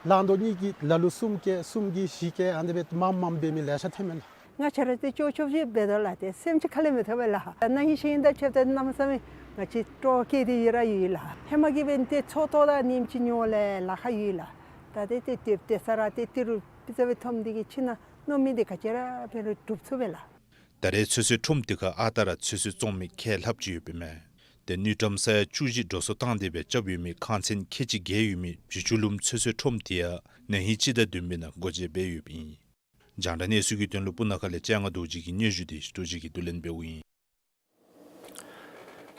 ལང་དོ་གཉིས་ཀྱི་ལ་ལུ་གསུམ་བཀལ་གསུམ་གྱིས་བཞི་བཀལ་ཨ་ནི་སྦེ་མངམ་མངམ་འབད་མི་ལེ་ཤ་ཐོན་མས་ལགས། ང་བཅས་ར་ཏེ་ཅོག་ཅོག་ཅིག་འབད་དོ་ལགས། ཏེ་སེམས་ཅིག་ཁ་ལས་མི་ཐོབ་པས་ལགས། ད་ནཱ་ཧིང་ཤིང་དང་ཕྱདཔ་ད་གནམ་མེད་ས་མེད་ང་བཅས་སྤྲོ་བ་བསྐྱེད་དེ་ཡོད་ར་ཡོད་ལགས། ཧེ་མ་གི་འབདན་ཏེ་མཚོ་ཐོག་དང་ཉིནམ་གཅིག་ཉོ་ལས་ལཱ་ཁག་ཡོད་ལགས། ད་ཏེ་ཏེ་ཏེ་ཏེ་ས་ར་ཏེ་ཏི་རུ་པི་ཙ་སྦེ་ཐོབ་འདི་གིས་ཕྱི་ནང་མནོ་མི་འདི་ག་ཅི་ར་འབད་རུང་འགྲུབ་ཚུགས་པས་ལགས། ད་རེས་ཚོད་བསྲེ་ཁྲོམ་འདི་ཁར་ཨ་རྟག་ར་ཚོད་བསྲེ་བཙོང་མི་ཁལ་ལྷགཔ་ཅིག་ཡོདཔ་ཨིན་མས། ཏེ་དངུལ་ཀྲམ་ས་ཡ་བཅུ་བཞི་འགྲོ་སོང་བཏང་སྟེ་སྦེ་རྐྱབ་ཡོད་མི་ཁང་ཚན་ཁལ་གཅིག་བརྒལ་ཡོད་མི་བྱི་ཅུང་ལུང་ཚོད་བསྲེ་ཁྲོམ་འདི་ཡང་ན་ཧིང་སྤྱི་ཟླ་བདུན་པའི་ནང་སྒོ་འབྱེད་འབད་ཡོདཔ་ཨིན། རྒྱང་བསྒྲགས་གནས་ཚུལ་གྱི་དོན་ལུ་སྤུ་ན་ཁ་ལས་ལྕང་ང་རྡོ་རྗེ་གི་སྙན་ཞུ་འདི་ཞུ་ཅིག་གིས་བསྡུ་ལེན་འབདཝ་ཨིན།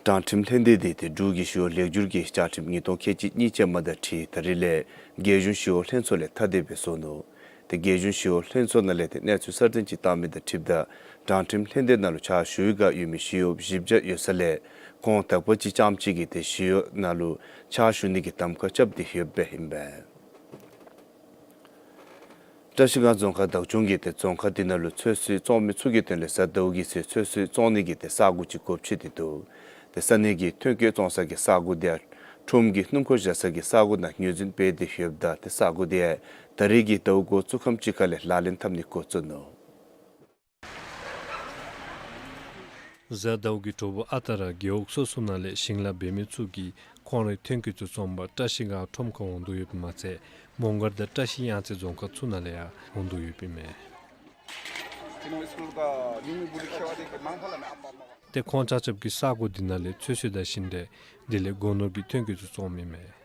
དྲང་ཁྲིམས་ལྷན་སྡེ་འདི་ཏེ་འབྲུག་གི་ཞི་གཡོག་ལེགས་བསྒྱུར་གྱི་བཅའ་ཁྲིམས་ཉིས་སྟོང་ཁལ་གཅིག་གཉིས་ཅན་མ་དང་འཁྲིལ་ད་རིས་ལས་རྒྱལ་གཞུང་ཞི་གཡོག་ལྷན་ཚོགས་ལས་ཐ་དད་སྦེ་བཟོ་ནུག། ཏེ་རྒྱལ་གཞུང་ཞི་གཡོག་ལྷན་ཚོགས་ནང་ལས་ཏེ་གནས་ཚུལ་གསར་བཏོན་ཅིག་བཏང་མི་དང་འཁྲིལཝ་ད་དྲང་ཁྲིམས་ལྷན་སྡེ་ནང་ལུ་ཕྱག་ཞུ་བའི་བསྒང་ཡོད་མི་ཞི་གཡོགཔ་བཞི་བརྒྱ་ཡོད་ས་ལས་ཁོང་དག་པ་ཅིག་རྐྱངམ་ཅིག་གིས་ཏེ་ཞི་གཡོག་ནང་ལུ་ཕྱག་ཞུ་ནི་གི་གདམ་ཁ་རྐྱབ་སྟེ་ཡོདཔ་ཨིན་པས། བཀྲ་ཤིས་སྒང་རྫོང་ཁག་བདག་སྐྱོང་གིས་ཏེ་རྫོང་ཁག་འདི་ནང་ལུ་ཚོད་བསྲེ་བཙོང་མི་ཚུ་གི་དོན་ལས་གཟའ་ཟླཝ་གི་ཚེ་ཚོད་བསྲེ་བཙོང་ནི་གི་ཏེ་ས་གོ་ཅིག་སྒོ་ཕྱེ་སྟེ་འདུག། ཏེ་ས་གནས་ཀྱི་ཐོན་སྐྱེད་བཙོང་ས་གི་ས་གོ་འདི་ཡང་ཁྲོམ་གྱི་སྣུམ་འཁོར་བཞག་ས་གི་ས་གོ་ནང་ངོས་འཛིན་འབད་དེ་ཡོདཔ་ད་ཏེ་ས་གོ་འདི་ཡང་ད་རིས་ཀྱི་ཟླཝ་འགོ་བཙུགས་ཁམས་ཅིག་ཁ་ལས་ལག་ལེན་འཐབ་ནི་འགོ་བཙུགས་ནུག། གཟའ་ཟླཝ་གི་དྲོ་པ་ཨ་རྟག་ར་རྒེད་འོག་སོ་སོ་ནང་ལས་ཞིང་ལཱ་འབད་མི་ཚུ་གིས་ཁོང་རའི་ཐོན་སྐྱེད་ཚུ་བཙོང་པར་བཀྲ་ཤིས་སྒང་ཁྲོམ་ཁར་འོང་དོ་ཡོདཔ་མ་ཚད་མོང་སྒར་དང་བཀྲ་ཤིས་གཡང་རྩེ་རྫོང་ཁག་ཚུ་ནང་ལས་ཡང་འོང་དོ་ཡོདཔ་ཨིན་མས། ཏེ་ཁོང་ཆ་ཁྱབ་ཀྱིས་ས་གོ་འདི་ནང་ལས་ཚོད་བསྲེ་དང་ཞིང་འབྲས་དེ་ལས་སྒོ་ནོར་གྱི་ཐོན་སྐྱེད་ཚུ་བཙོངམ་ཨིན་མས།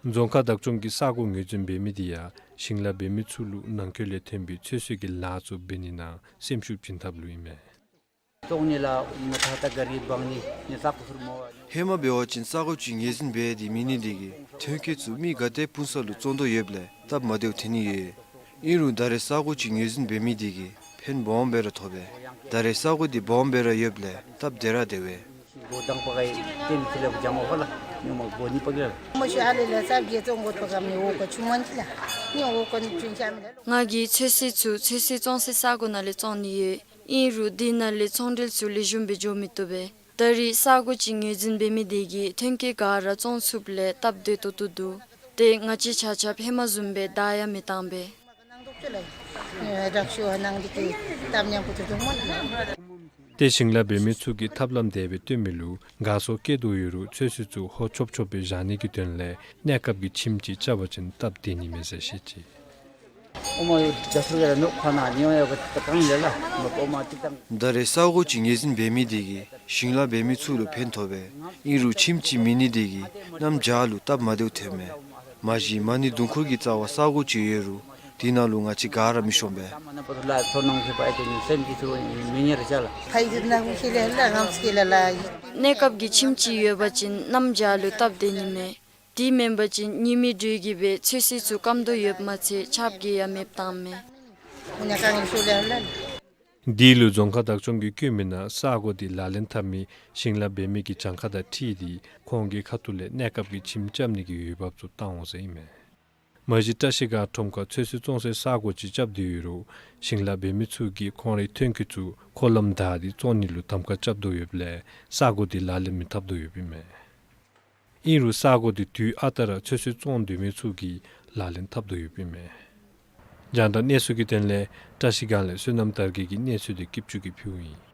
རྫོང་ཁག་བདག་སྐྱོང་གིས་ས་གོ་ངོས་འཛིན་འབད་མི་དེ་ཡང་ཞིང་ལཱ་འབད་མི་ཚུ་ལུ་ནང་འཁོད་ལས་ཐོན་པའི་ཚོད་བསྲེ་གི་ལཱ་ཚུ་འབད་ནི་ནང་སེམས་ཤུགས་བྱིན་ཐབས་ལུ་ཨིན་མས། ཧེ་མ་འབད་བ་ཅིན་ས་གོ་ཅིག་ངོས་འཛིན་འབད་དེ་མེད་ནི་དེ་གིས་ཐོན་སྐྱེད་ཚུ་མི་ག་དེ་སྤུངས་ས་ལུ་བཙོང་དོ་ཡོདཔ་ལས་སྟབས་མ་བདེཝ་ཐོན་ནི་ཡོད། ཨིན་རུང་ད་རེས་ས་གོ་ཅིག་ངོས་འཛིན་འབད་མི་དེ་གིས་ཕན་སྦོམ་སྦེ་ར་ཐོབ་པས། ད་རེས་ས་གོ་འདི་སྦོམ་སྦེ་ར་ཡོདཔ་ལས་སྟབས་བདེ་ར་བདེ་བས། ང་གིས་ཚོད་བསྲེ་ཚུ་ཚོད་བསྲེ་བཙོང་སའི་ས་གོ་ནང་ལས་བཙོང་ནི་ཡོད། ཨིན་རུང་དེ་ནང་ལས་ཚོང་འབྲེལ་ཚུ་ལེགས་ཤོམ་སྦེ་འགྱོ་མི་བཏུབ་པས། ད་རེས་ས་གོ་ཅིག་ངོས་འཛིན་འབད་མི་དེ་གིས་ཐོན་སྐྱེད་ག་ར་བཙོང་ཚུགསཔ་ལས་སྟབས་བདེ་ཏོག་ཏོ་འདུག། ཏེ་ང་བཅས་ཆ་ཁྱབ་ཧེ་མ་བཟུམ་སྦེ་བདའ་ཡང་མི་བཏང་པས། ཏེ་ཞིང་ལཱ་འབད་མི་ཚུ་གིས་ཐབས་ལམ་དེ་སྦེ་སྟོན་མི་ལུ་དགའ་ཚོར་སྐྱེ་དོ་ཡོད་རུང་ཚོད་བསྲེ་ཚུ་ཧོ་ཆོབ་ཆོབ་སྦེ་བཞག་ནི་གི་དོན་ལས་གནས་སྐབས་ཀྱི་ཁྱིམ་ཅིག་རྐྱབ་པ་ཅིན་སྟབས་བདེ་ནི་མས་ཟེར་བཤད་ཅི། ད་རེས་ས་གོ་ཅིག་ངོས་འཛིན་འབད་མི་དེ་གིས་ཞིང་ལཱ་འབད་མི་ཚུ་ལུ་ཕན་ཐོགས་པས། ཨིན་རུང་ཁྱིམ་ཅིག་མེད་ནི་དེ་གིས་གནམ་བྱཱར་ལུ་སྟབས་མ་བདེཝ་ཐོནམ་མས། མ་གཞི་མ་ཎི་གདུང་འཁོར་གྱི་རྩ་བར་ས་གོ་ཅིག་ཡོད་རུང་དེ་ནང་ལུ་ང་བཅས་ག་ར་མི་ཤོང་པས། གནས་སྐབས་ཀྱི་ཁྱིམ་ཅིག་ཡོད་པ་ཅིན་གནམ་བྱཱར་ལུ་སྟབས་བདེ་ནི་མས། དེ་མེན་པ་ཅིན་ཉིན་མི་འགྲོས་ཀྱིས་སྦེ་ཚོད་བསྲེ་ཚུ་སྐམ་དོ་ཡོདཔ་མ་ཚད་ཆརཔ་གིས་ཡང་མེདཔ་བཏངམ་མས། དེ་ལུ་རྫོང་ཁག་བདག་སྐྱོང་གིས་བཀོད་མི་ནང་ས་གོ་དེ་ལག་ལེན་འཐབ་མི་ཞིང་ལཱ་འབད་མི་གི་གྱངས་ཁ་དང་འཁྲིལ་ཏེ་ཁོང་གི་ཁ་ཐུག་ལས་གནས་སྐབས་ཀྱི་ཁྱིམ་རྐྱབ་ནི་གི་འོས་འབབ་ཚུ་བཏང་འོང་ཟེར་ཨིན་མས། མ་གཞི་བཀྲ་ཤིས་སྒང་ཁྲོམ་ཁར་ཚོད་བསྲེ་བཙོང་སའི་ས་གོ་ཅིག་རྐྱབ་སྟེ་ཡོད་རུང་ཞིང་ལཱ་འབད་མི་ཚུ་གིས་ཁོང་རའི་ཐོན་སྐྱེད་ཚུ་འཁོར་ལམ་བདའ་སྟེ་བཙོང་ནི་ལུ་གདམ་ཁ་རྐྱབ་དོ་ཡོདཔ་ལས་ས་གོ་དེ་ལག་ལེན་མི་འཐབ་དོ་ཡོདཔ་ཨིན་མས། ཨིན་རུང་ས་གོ་དེ་དུས་ཨ་རྟག་ར་ཚོད་བསྲེ་བཙོང་འདོད་མི་ཚུ་གིས་ལག་ལེན་འཐབ་དོ་ཡོདཔ་ཨིན་མས། རྒྱང་བསྒྲགས་གནས་ཚུལ་གྱི་དོན་ལས་བཀྲ་ཤིས་སྒང་ལས་བསོད་ནམས་དར་རྒྱས་ཀྱི་གནས་ཚུལ་དེ་སྐྱིད་ཆུ་གིས་ཕུལཝ་ཨིན།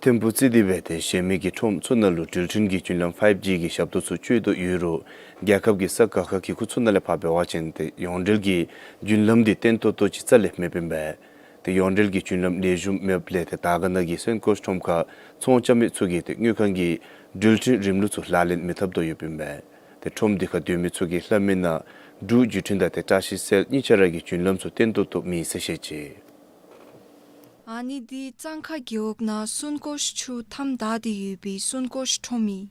ཐིམ་ཕུག་རྩེ་འདི་སྦེ་ཏེ་གཞན་མི་གི་ཁྲོམ་ཚུ་ནང་ལུ་འགྲུལ་འཕྲིན་གྱི་རྒྱུན་ལམ་ཕའིབ་ཇི་གི་ཞབས་ཏོག་ཚུ་སྤྱོད་དོ་ཡོད་རུང་རྒྱལ་ཁབ་ཀྱི་ས་ཁག་ཁག་གི་ཁུལ་ཚུ་ནང་ལས་ཕར་འབད་བ་ཅིན་ཏེ་ཡོངས་འབྲེལ་གྱི་རྒྱུན་ལམ་འདི་བརྟན་ཏོག་ཏོ་ཅིག་རྩ་ལས་མེདཔ་ཨིན་པས། ཏེ་ཡོངས་འབྲེལ་གྱི་རྒྱུན་ལམ་ལེགས་ཤོམ་མེདཔ་ལས་ཏེ་དར་དཀར་ན་གི་སོན་ཀོཤ་ཁྲོམ་ཁར་ཚོང་རྐྱབ་མི་ཚུ་གིས་ཏེ་དངུལ་ཁང་གི་འགྲུལ་འཕྲིན་རིམ་ལུགས་ཚུ་ལག་ལེན་མི་འཐབ་དོ་ཡོདཔ་ཨིན་པས། ཏེ་ཁྲོམ་འདི་ཁར་སྡོད་མི་ཚུ་གིས་སླབ་མི་ནང་འབྲུག་བརྒྱུད་འཕྲིན་དང་ཏེ་བཀྲ་ཤིས་སེལ་གཉིས་ཆ་ར་གི་རྒྱུན་ལམ་ཚུ་བརྟན་ཏོག་ཏོ་མེད་ཟེར་བཤད་ཅི། ཨ་ནི་འདི་གཙང་ཁ་རྒེད་འོག་ནང་སོན་ཀོཤ་ཆུ་མཐའམ་བདའ་སྟེ་ཡོད་པའི་སོན་ཀོཤ་ཁྲོམ་ཨིན།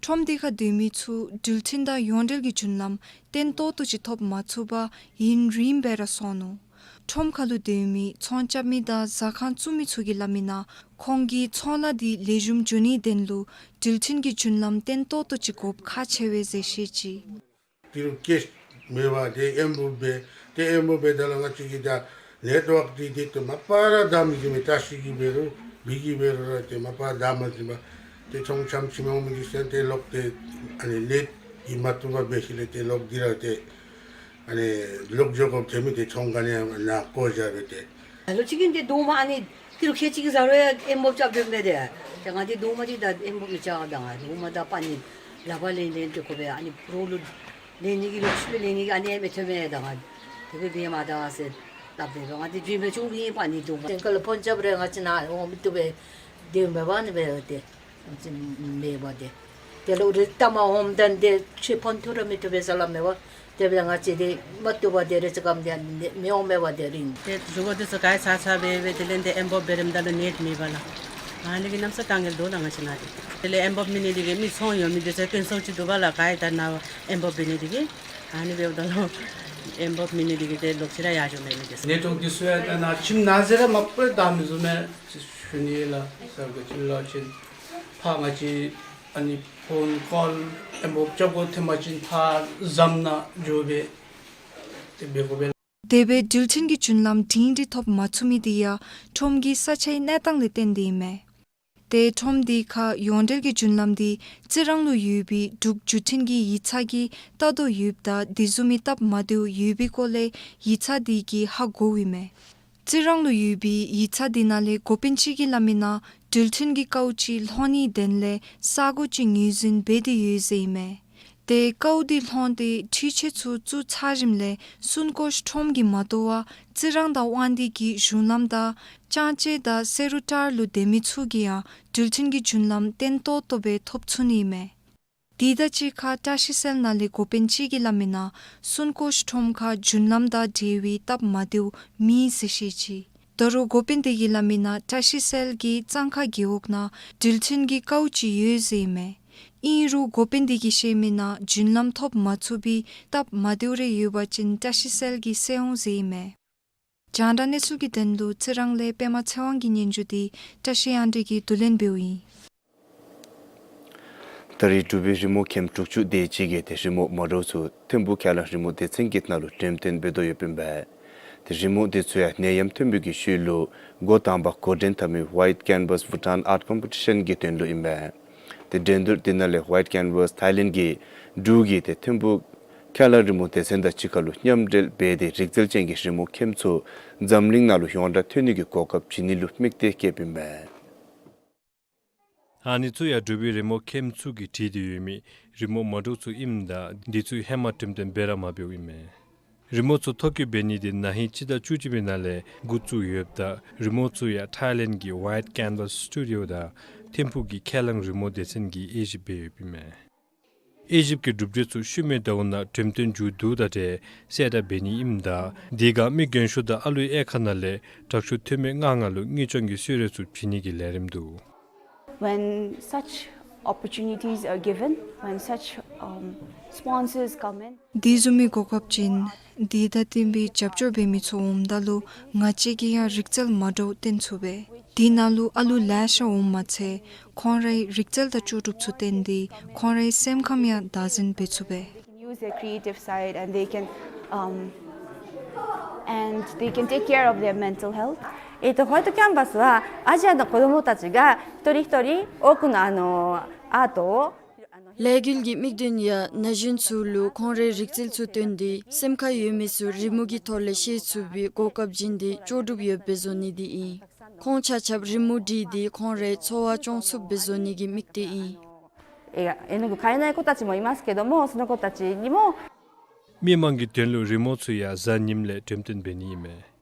ཁྲོམ་འདི་ཁར་སྡོད་མི་ཚུ་འགྲུལ་འཕྲིན་དང་ཡོངས་འབྲེལ་གྱི་རྒྱུན་ལམ་བརྟན་ཏོག་ཏོ་ཅིག་ཐོབ་མ་ཚུགས་པར་ཡུན་རིངམོ་སྦེ་ར་སོང་ནུག། ཁྲོམ་ཁ་ལུ་སྡོད་མི་ཚོང་རྐྱབ་མི་དང་ཟ་ཁང་བཙུགས་མི་ཚུ་གིས་སླབ་མི་ནང་ཁོང་གི་ཚོང་ལཱ་འདི་ལེགས་ཤོམ་འགྱོ་ནིའི་དོན་ལུ་འགྲུལ་འཕྲིན་གྱི་རྒྱུན་ལམ་བརྟན་ཏོག་ཏོ་ཅིག་དགོཔ་ཁག་ཆེ་བས་ཟེར་བཤད་ཅི། ཏི་རུ་ཀེཤ་མེད་པར་ཏེ་ཨེམ་བོབ་འབད། ཏེ་ཨེམ་བོབ་འབད་ད་ལུ་ང་བཅས་ཀྱི་ད་ནེཊ་ཝརཀ་འདི་ཏེ་མ་པ་ར་བདའ་མི་ཟུན་མས། བཀྲ་ཤིས་ཀྱི་འབད་རུང་བི་གི་འབད་རུང་ར་ཏེ་མ་པ་བདའ་མ་ཟུན་པར་ཏེ་ཚོང་རྐྱབ་ཁྱིམ་འོང་མི་འདི་ཚུ་ཏེ་ལོག་སྟེ་ཨ་ནི་ནེཊ་ཀྱིས་མ་བཏུབ་པར་འབད་ཞིནམ་ལས་ཏེ་ལོག་སྟེ་ར་ཏེ་ཨ་ནི་ལོག་འགྱོ་དགོཔ་ཐོན་མི་ཏེ་ཚོང་ག་ནི་ཡང་ནཱ་བཀོ་བཞག་སྦེ་ཏེ། ལོ་གཅིག་གི་འདི་རྡོག་མ་ཨ་ནི་ཏི་རུ་ཁལ་གཅིག་གི་ཟ་རུང་ཡང་ཨེམ་བོབ་རྐྱབ་སྡོདཔ་མས་ཏེ། ཏེ་ང་འདི་རྡོག་མ་ཅིག་ད་ཨེམ་བོབ་མི་རྐྱབ་ད་ང་རྡོག་མ་ད་པ་ནི་ལག་པར་ལེན་ལེན་ཏེ་དགོ་པས། ཨ་ནི་ཕོ་རོག་ལུ་ལེན་ནི་གི་ལོག་ཤུལ་ལེན་ནི་གི་ཨ་ནི་མི་ཐོན་མས་ད་ང་། དེ་སྦེ་འབད་མ་ད་ཟེར་སླབ་སྦེ་ང་འདི་རྒྱུན་མི་ཆུང་གི་པ་ནི་རྡོག་མ། དེ་ཁར་ལུ་ཕོན་རྐྱབ་རུང་ང་བཅས་ནཱ་འོང་མི་བཏུབ་པས། དེ་མེད་པ་ནི་འབད་དེ། མེད་པ་དེ། དེ་ལུ་རེ་ལྟ་མ་འོངམ་ད་དེ་ཁྱོད་ཕོན་ཐུག་ར་མི་ཐུབ་པས་ཟེར་སླབ་མས་པ། དེ་སྦེ་ང་བཅས་དེ་མ་བཏུབ་པ་དེ་རེ་ཅིག་གམ་དེ་མི་འོང་མས་པ་དེ་རིང་། ཏེ་རུ་གོ་དེ་ཚུ་ག་ཡི་ཚ་ཚ་སྦེ་སྦེ་དེ་ལས་དེ་ཨེམ་བོབ་འབད་རནམ་ད་ལུ་ནེཊ་མེད་པ་ལགས། ཨ་ནི་གིས་གནམ་ས་དཀའ་ངལ་འདུག་ལགས་ང་བཅས་ནཱ་དེ། དེ་ལས་ཨེམ་བོབ་མེད་ནི་དེ་གིས་མི་ཚོང་ཡོད་མི་དེ་ཚུ་དཀོན་སོང་ཅིག་འདུག་པ་ལགས། ག་ཡི་ད་ནཱ་ཨེམ་བོབ་འབད་ནི་དེ་གིས། ཨ་ནི་འབདཝ་ད་ལུ་ཨེམ་བོབ་མེད་ནི་དེ་གིས་དེ་ལོག་ཅི་ར་ཡར་འགྱོ་མེད་མི་དེ་ཚུ། ནེཊ་ཝརཀ་དེ་ཚུ་ཡང་ད་ནཱ་ཁྱིམ་ནང་ཟེར་ར་མ་པ་བདའ་མི་ཟུན་མས། ཞུ་ནི་ལགས། ས་གོ་ཅིག་ལོག་ཅིན་ཕར་ང་བཅས་ཨ་ནི་ཕོན་ཀོལ་ཨེམ་བོབ་རྐྱབ་དགོཔ་ཐོན་པ་ཅིན་ཕར་ཟམ་ནང་འགྱོ་སྦེ་དེ་སྦེ་དགོ་པས། དེ་སྦེ་འགྲུལ་འཕྲིན་གྱི་རྒྱུན་ལམ་སྒྲིང་སྒྲི་ཐོབ་མ་ཚུགས་མི་དེ་ཡང་ཁྲོམ་གྱི་ས་ཆའི་གནས་སྟངས་ལས་བརྟེན་ཏེ་ཨིན་མས། ཏེ་ཁྲོམ་དེ་ཁར་ཡོངས་འབྲེལ་གྱི་རྒྱུན་ལམ་དེ་རྩི་རང་ལུ་ཡོད་པའི་འབྲུག་བརྒྱུད་འཕྲིན་གྱི་ཡིག་ཚང་གིས་བལྟ་དོ་ཡོདཔ་ད་དེ་བཟུམ་མའི་སྟབས་མ་བདེཝ་ཡོད་པའི་སྐོར་ལས་ཡིག་ཚང་དེ་གིས་ཧ་གོཝ་ཨིན་མས། རྩི་རང་ལུ་ཡོད་པའི་ཡིག་ཚང་དེ་ནང་ལས་འགོ་དཔོན་ཅིག་གིས་སླབ་མི་ནང་འགྲུལ་འཕྲིན་གྱི་དཀའཝ་ཅིག་ལྷོད་ནིའི་དོན་ལས་ས་གོ་ཅིག་ངོས་འཛིན་འབད་དེ་ཡོད་ཟེར་ཨིན་མས། ཏེ་ཀཝ་འདི་ལྷོངས་ཏེ་འཕྲུལ་ཆས་ཚུ་བཙུགས་ཚར་རནམ་ལས་སུན་ཀོཤ་ཁྲོམ་གྱིས་མ་དོ་བར་རྩི་རང་དང་དབང་འདུས་ཀྱི་གཞུང་ལམ་དང་ལྕང་བྱེ་དང་སེ་རུ་ཊར་ལུ་སྡོད་མི་ཚུ་གིས་ཡང་འགྲུལ་འཕྲིན་གྱི་རྒྱུན་ལམ་བརྟན་ཏོག་ཏོ་སྦེ་ཐོབ་ཚུགས་ནི་ཨིན་མས། དེ་དང་གཅིག་ཁར་བཀྲ་ཤིས་གསལ་ནང་ལས་འགོ་དཔོན་ཅིག་གིས་སླབ་མི་ནང་སུན་ཀོཤ་ཁྲོམ་ཁར་རྒྱུན་ལམ་དང་འབྲེལ་བའི་སྟབས་མ་བདེཝ་མེད་ཟེར་བཤད་ཅི། ད་རུང་འགོ་དཔོན་དེ་གིས་སླབ་མི་ནང་བཀྲ་ཤིས་གསལ་གྱི་གཙང་ཁ་རྒེད་འོག་ནང་འགྲུལ་འཕྲིན་གྱི་ཀཝ་ཅིག་ཡོད་ཟེར་ཨིན་མས། ཨིན་རུང་འགོ་དཔོན་དེ་གིས་བཤད་མི་ནང་རྒྱུན་ལམ་ཐོབ་མ་ཚུགས་པའི་སྟབས་མ་བདེཝ་རེ་ཡོད་པ་ཅིན་བཀྲ་ཤིས་གསལ་གྱིས་སེལ་འོང་ཟེར་ཨིན་མས། རྒྱང་བསྒྲགས་གནས་ཚུལ་གྱི་དོན་ལུ་རྩི་རང་ལས་པདྨ་ཚེ་དབང་གི་སྙན་ཞུ་དེ་བཀྲ་ཤིས་དབྱངས་སྒྲོན་གྱིས་བསྡུ་ལེན་འབདཝ་ཨིན། ད་རེས་འབྲུག་པའི་རི་མོ་མཁནམ་དྲུག་ཅུ་དེ་ཅིག་གིས་ཏེ་རི་མོ་མ་འདྲཝ་ཚུ་ཐིམ་ཕུག་ཁ་ལག་རི་མོ་སྡེ་ཚན་གྱི་ནང་ལུ་འགྲེམས་སྟོན་འབད་དོ་ཡོདཔ་ཨིན་པས། ཏེ་རི་མོ་དེ་ཚུ་ཡང་ནད་ཡམས་ཐོན་པའི་གི་ཤུལ་ལུ་འགོ་དང་པ་འགོ་འདྲེན་འཐབ་མི་White Canvas Bhutan Art Competition གྱི་དོན་ལུ་ཨིན་པས། ཏེ་འགྲན་བསྡུར་དེ་ནང་ལས་White Canvas Thailand གིས་འབྲུག་གི་ཏེ་ཐིམ་ཕུག་ཁ་ལག་རི་མོ་སྡེ་ཚན་དང་གཅིག་ཁར་ལུ་མཉམ་འབྲེལ་འབད་དེ་རིག་རྩལ་ཅན་གྱི་རི་མོ་མཁནམ་ཚུ་འཛམ་གླིང་ནང་ལུ་ཡོངས་གྲགས་ཐོན་ནི་གི་གོ་སྐབས་བྱིན་ནི་ལུ་དམིགས་གཏད་བསྐྱེདཔ་ཨིན་པས། ཨ་ནི་ཚུ་ཡང་འབྲུག་པའི་རི་མོ་མཁནམ་ཚུ་གིས་བྲིས་ཏེ་ཡོད་མི་རི་མོ་མ་འདྲཝ་ཚུ་ཨིནམ་ད་འདི་ཚུ་ཧེ་མ་འགྲེམས་སྟོན་འབད་ར་མ་འབདཝ་ཨིན་མས། རི་མོ་ཚུ་ཐོ་བཀོད་འབད་ནི་དེ་ན་ཧིང་སྤྱི་ཟླ་བཅུ་གཅིག་པའི་ནང་ལས་འགོ་བཙུགས་ཡོདཔ་ད་རི་མོ་ཚུ་ཡང་ཐའི་ལེནཌ་གི་White Canvas Studio དང་ཐིམ་ཕུག་གི་ཁ་ལག་རི་མོ་སྡེ་ཚན་གྱིས་དབྱེ་ཞིབ་འབད་ཡོདཔ་ཨིན་མས། དབྱེ་ཞིབ་ཀྱི་གྲུབ་འབྲས་ཚུ་ཤུལ་མའི་ཟླཝ་ནང་འགྲེམས་སྟོན་མཇུག་བསྡུཝ་ད་ཏེ་གསལ་བསྒྲགས་འབད་ནི་ཨིནམ་ད་དེ་ཁར་མི་རྒན་ཤོས་དང་ཨ་ལུའི་དབྱེ་ཁག་ནང་ལས་དྲག་ཤོས་ཐོན་མི་ལྔ་ལྔ་ལུ་དངུལ་སྦྱོང་གི་གསོལ་རས་ཚུ་བྱིན་ནི་གི་ལས་རིམ་འདུག། When such opportunities are given, when such, um, sponsors come in, དེ་བཟུམ་མའི་གོ་སྐབས་ཅིག་དེ་དང་བསྟུན་པའི་རྒྱབ་སྐྱོར་འབད་མི་ཚུ་འོངམ་ད་ལུ་ང་བཅས་ཀྱིས་ཡང་རིག་རྩལ་མ་འདྲཝ་སྟོན་ཚུགས་པས། དེ་ནང་ལུ་ཨ་ལུ་ལེ་ཤ་འོངམ་མ་ཚད་ཁོང་རའི་རིག་རྩལ་དང་ལྕོགས་གྲུབ་ཚུ་བསྟན་ཏེ་ཁོང་རའི་སེམས་ཁམས་ཡང་བདག་འཛིན་འབད་ཚུགས་པས། They can use their creative side and they can, um, and they can take care of their mental health. えっと、ホワイトキャンバスは、アジアの子供たちが一人一人多くの、あの、アートを、 ལས་འགུལ་གྱི་དམིགས་དོན་ཡང་ན་གཞོན་ཚུ་ལུ་ཁོང་རའི་རིག་རྩལ་ཚུ་སྟོན་ཏེ་སེམས་ཁར་ཡོད་མི་ཚུ་རི་མོ་གི་ཐོག་ལས་ཤེས་ཚུགས་པའི་གོ་སྐབས་བྱིན་ཏེ་ལྕོགས་གྲུབ་ཡོདཔ་སྦེ་བཟོ་ནི་དེ་ཨིན། ཁོང་ཆ་ཁྱབ་རི་མོ་བྲིས་ཏེ་ཁོང་རའི་འཚོ་བ་སྐྱོང་ཚུགསཔ་སྦེ་བཟོ་ནི་གི་དམིགས་གཏད་ཨིན། えー、絵の具買えない子たちもいますけども、その子たちにも མི་མང་གི་དོན་ལུ་རི་མོ་ཚུ་ཡང་གཟའ་ཉིམ་ལས་འགྲེམས་སྟོན་འབད་ནི་ཨིན་མས།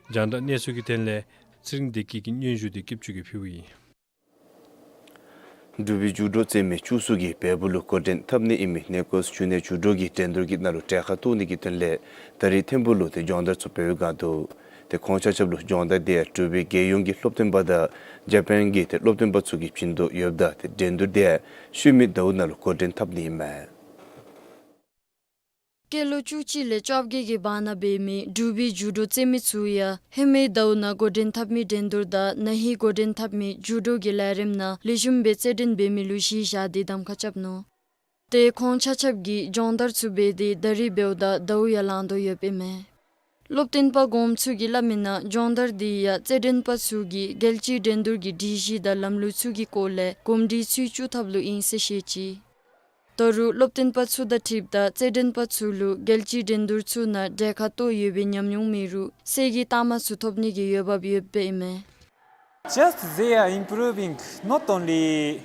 རྒྱང་བསྒྲགས་གནས་ཚུལ་གྱི་དོན་ལས་ཚེ་རིང་བདེ་སྐྱིད་ཀྱི་སྙན་ཞུ་དེ་སྐྱིད་ཆུ་གིས་ཕུལཝ་ཨིན། འབྲུག་པའི་ཇུ་ཌོ་རྩེད་མི་བཅུ་གསུམ་གྱིས་བལ་པོ་ལུ་འགོ་འདྲེན་འཐབ་ནི་ཨིན་མི་ནེ་ཀོས་ཇུ་ནི་ཡར་ཇུ་ཌོ་གི་འགྲན་བསྡུར་གྱི་ནང་ལུ་གྲལ་ཁར་གཏོགས་ནི་གི་དོན་ལས་ད་རེས་ཐིམ་ཕུག་ལུ་ཏེ་སྦྱོང་བརྡར་ཚུ་འབད་བའི་བསྒང་འདུག། ཏེ་ཁོང་ཆ་ཁྱབ་ལུ་སྦྱོང་བརྡར་དེ་ཡང་འབྲུག་པའི་རྒྱལ་ཡོངས་ཀྱི་སློབ་སྟོན་པ་དང་ཇ་པཱན་གྱི་ཏེ་སློབ་སྟོན་པ་ཚུ་གིས་བྱིན་དོ་ཡོདཔ་ད་ཏེ་འགྲན་བསྡུར་དེ་ཡང་ཤུལ་མའི་ཟླཝ་ནང་ལུ་འགོ་འདྲེན་འཐབ་ནི་ཨིན་མས། སྐྱེས་ལོ་བཅུ་གཅིག་ལས་བཅོ་བརྒྱད་ཀྱི་བར་ན་འབད་མི་འབྲུག་པའི་ཇུ་ཌོ་རྩེད་མི་ཚུ་ཡང་ཧེ་མའི་ཟླཝ་ནང་འགོ་འདྲེན་འཐབ་མི་འགྲན་བསྡུར་དང་ན་ཧིང་འགོ་འདྲེན་འཐབ་མི་ཇུ་ཌོ་གི་ལས་རིམ་ནང་ལེགས་ཤོམ་སྦེ་རྩེད་འགྲན་འབད་མི་ལུ་གཞི་བཞག་སྟེ་གདམ་ཁ་རྐྱབ་ནུག། ཏེ་ཁོང་ཆ་ཁྱབ་ཀྱིས་སྦྱོང་བརྡར་ཚུ་འབད་དེ་ད་རིས་འབདཝ་ད་ཟླཝ་ཡང་ལང་དོ་ཡོདཔ་ཨིན་མས། སློབ་སྟོན་པ་གོངམ་ཚུ་གིས་སླབ་མི་ནང་སྦྱོང་བརྡར་དེ་ཡང་རྩེད་འགྲན་པ་ཚུ་གིས་རྒྱལ་སྤྱིའི་འགྲན་བསྡུར་གྱི་སྒྲིག་གཞི་དང་ལམ་ལུགས་ཚུ་གི་སྐོར་ལས་གོམས་འདྲིས་ཚུ་བཙུགས་ཐབས་ལུ་ཨིན་ཟེར་བཤད་ཅི། ད་རུང་སློབ་སྟོན་པ་ཚུ་དང་འཁྲིལཝ་ད་རྩེད་འགྲན་པ་ཚུ་ལུ་རྒྱལ་སྤྱིའི་འགྲན་བསྡུར་ཚུ་ནང་གྲལ་ཁར་གཏོགས་ཡོད་པའི་ཉམས་མྱོང་མེད་རུང་གསེར་གྱི་རྟགས་མ་ཚུ་ཐོབ་ནི་གི་འོས་འབབ་ཡོདཔ་ཨིན་མས། Just they are improving, not only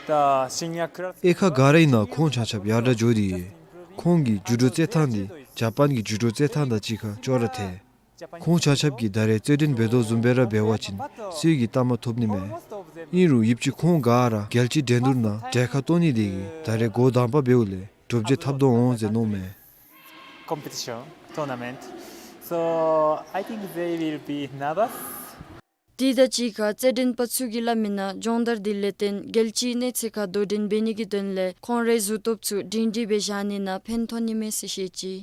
the senior class. དབྱེ་ཁག་ག་ར་ཨིན་ན་ཁོང་ཆ་ཁྱབ་ཡར་དྲག་འགྱོ་སྟེ་ཡོད། ཁོང་གི་ཇུ་ཌོ་རྩེད་ཐངས་འདི་ཇ་པཱན་གྱི་ཇུ་ཌོ་རྩེད་ཐངས་དང་གཅིག་ཁར་ཅོག་ར་འཐད། ཁོང་ཆ་ཁྱབ་ཀྱིས་ད་རེས་རྩེད་འགྲན་འབད་དོ་བཟུམ་སྦེ་ར་འབད་བ་ཅིན་གསེར་གྱི་རྟགས་མ་ཐོབ་ནི་མས། ཨིན་རུང་ཡོདཔ་ཅིག་ཁོང་ག་ར་རྒྱལ་སྤྱིའི་འགྲན་བསྡུར་ནང་གྲལ་ཁར་གཏོགས་ནི་དེ་གིས་ད་རེས་འགོ་དང་པ་འབདཝ་ལས་གྲུབ་འབྲས་ཐོབ་དོ་འོང་ཟེར་མནོཝ་མས། Competition, tournament. So I think they will be nervous. དེ་དང་གཅིག་ཁར་རྩེད་འགྲན་པ་ཚུ་གིས་སླབ་མི་ནང་སྦྱོང་བརྡར་དེ་ལས་བརྟེན་རྒྱལ་སྤྱིའི་གནས་ཚད་ཁར་དོ་འགྲན་འབད་ནི་གི་དོན་ལས་ཁོང་རའི་གཟུགས་སྟོབས་ཚུ་སྒྲིང་སྒྲིང་སྦེ་བཞག་ནི་ནང་ཕན་ཐོགས་ནི་མས་ཟེར་བཤད་ཅི།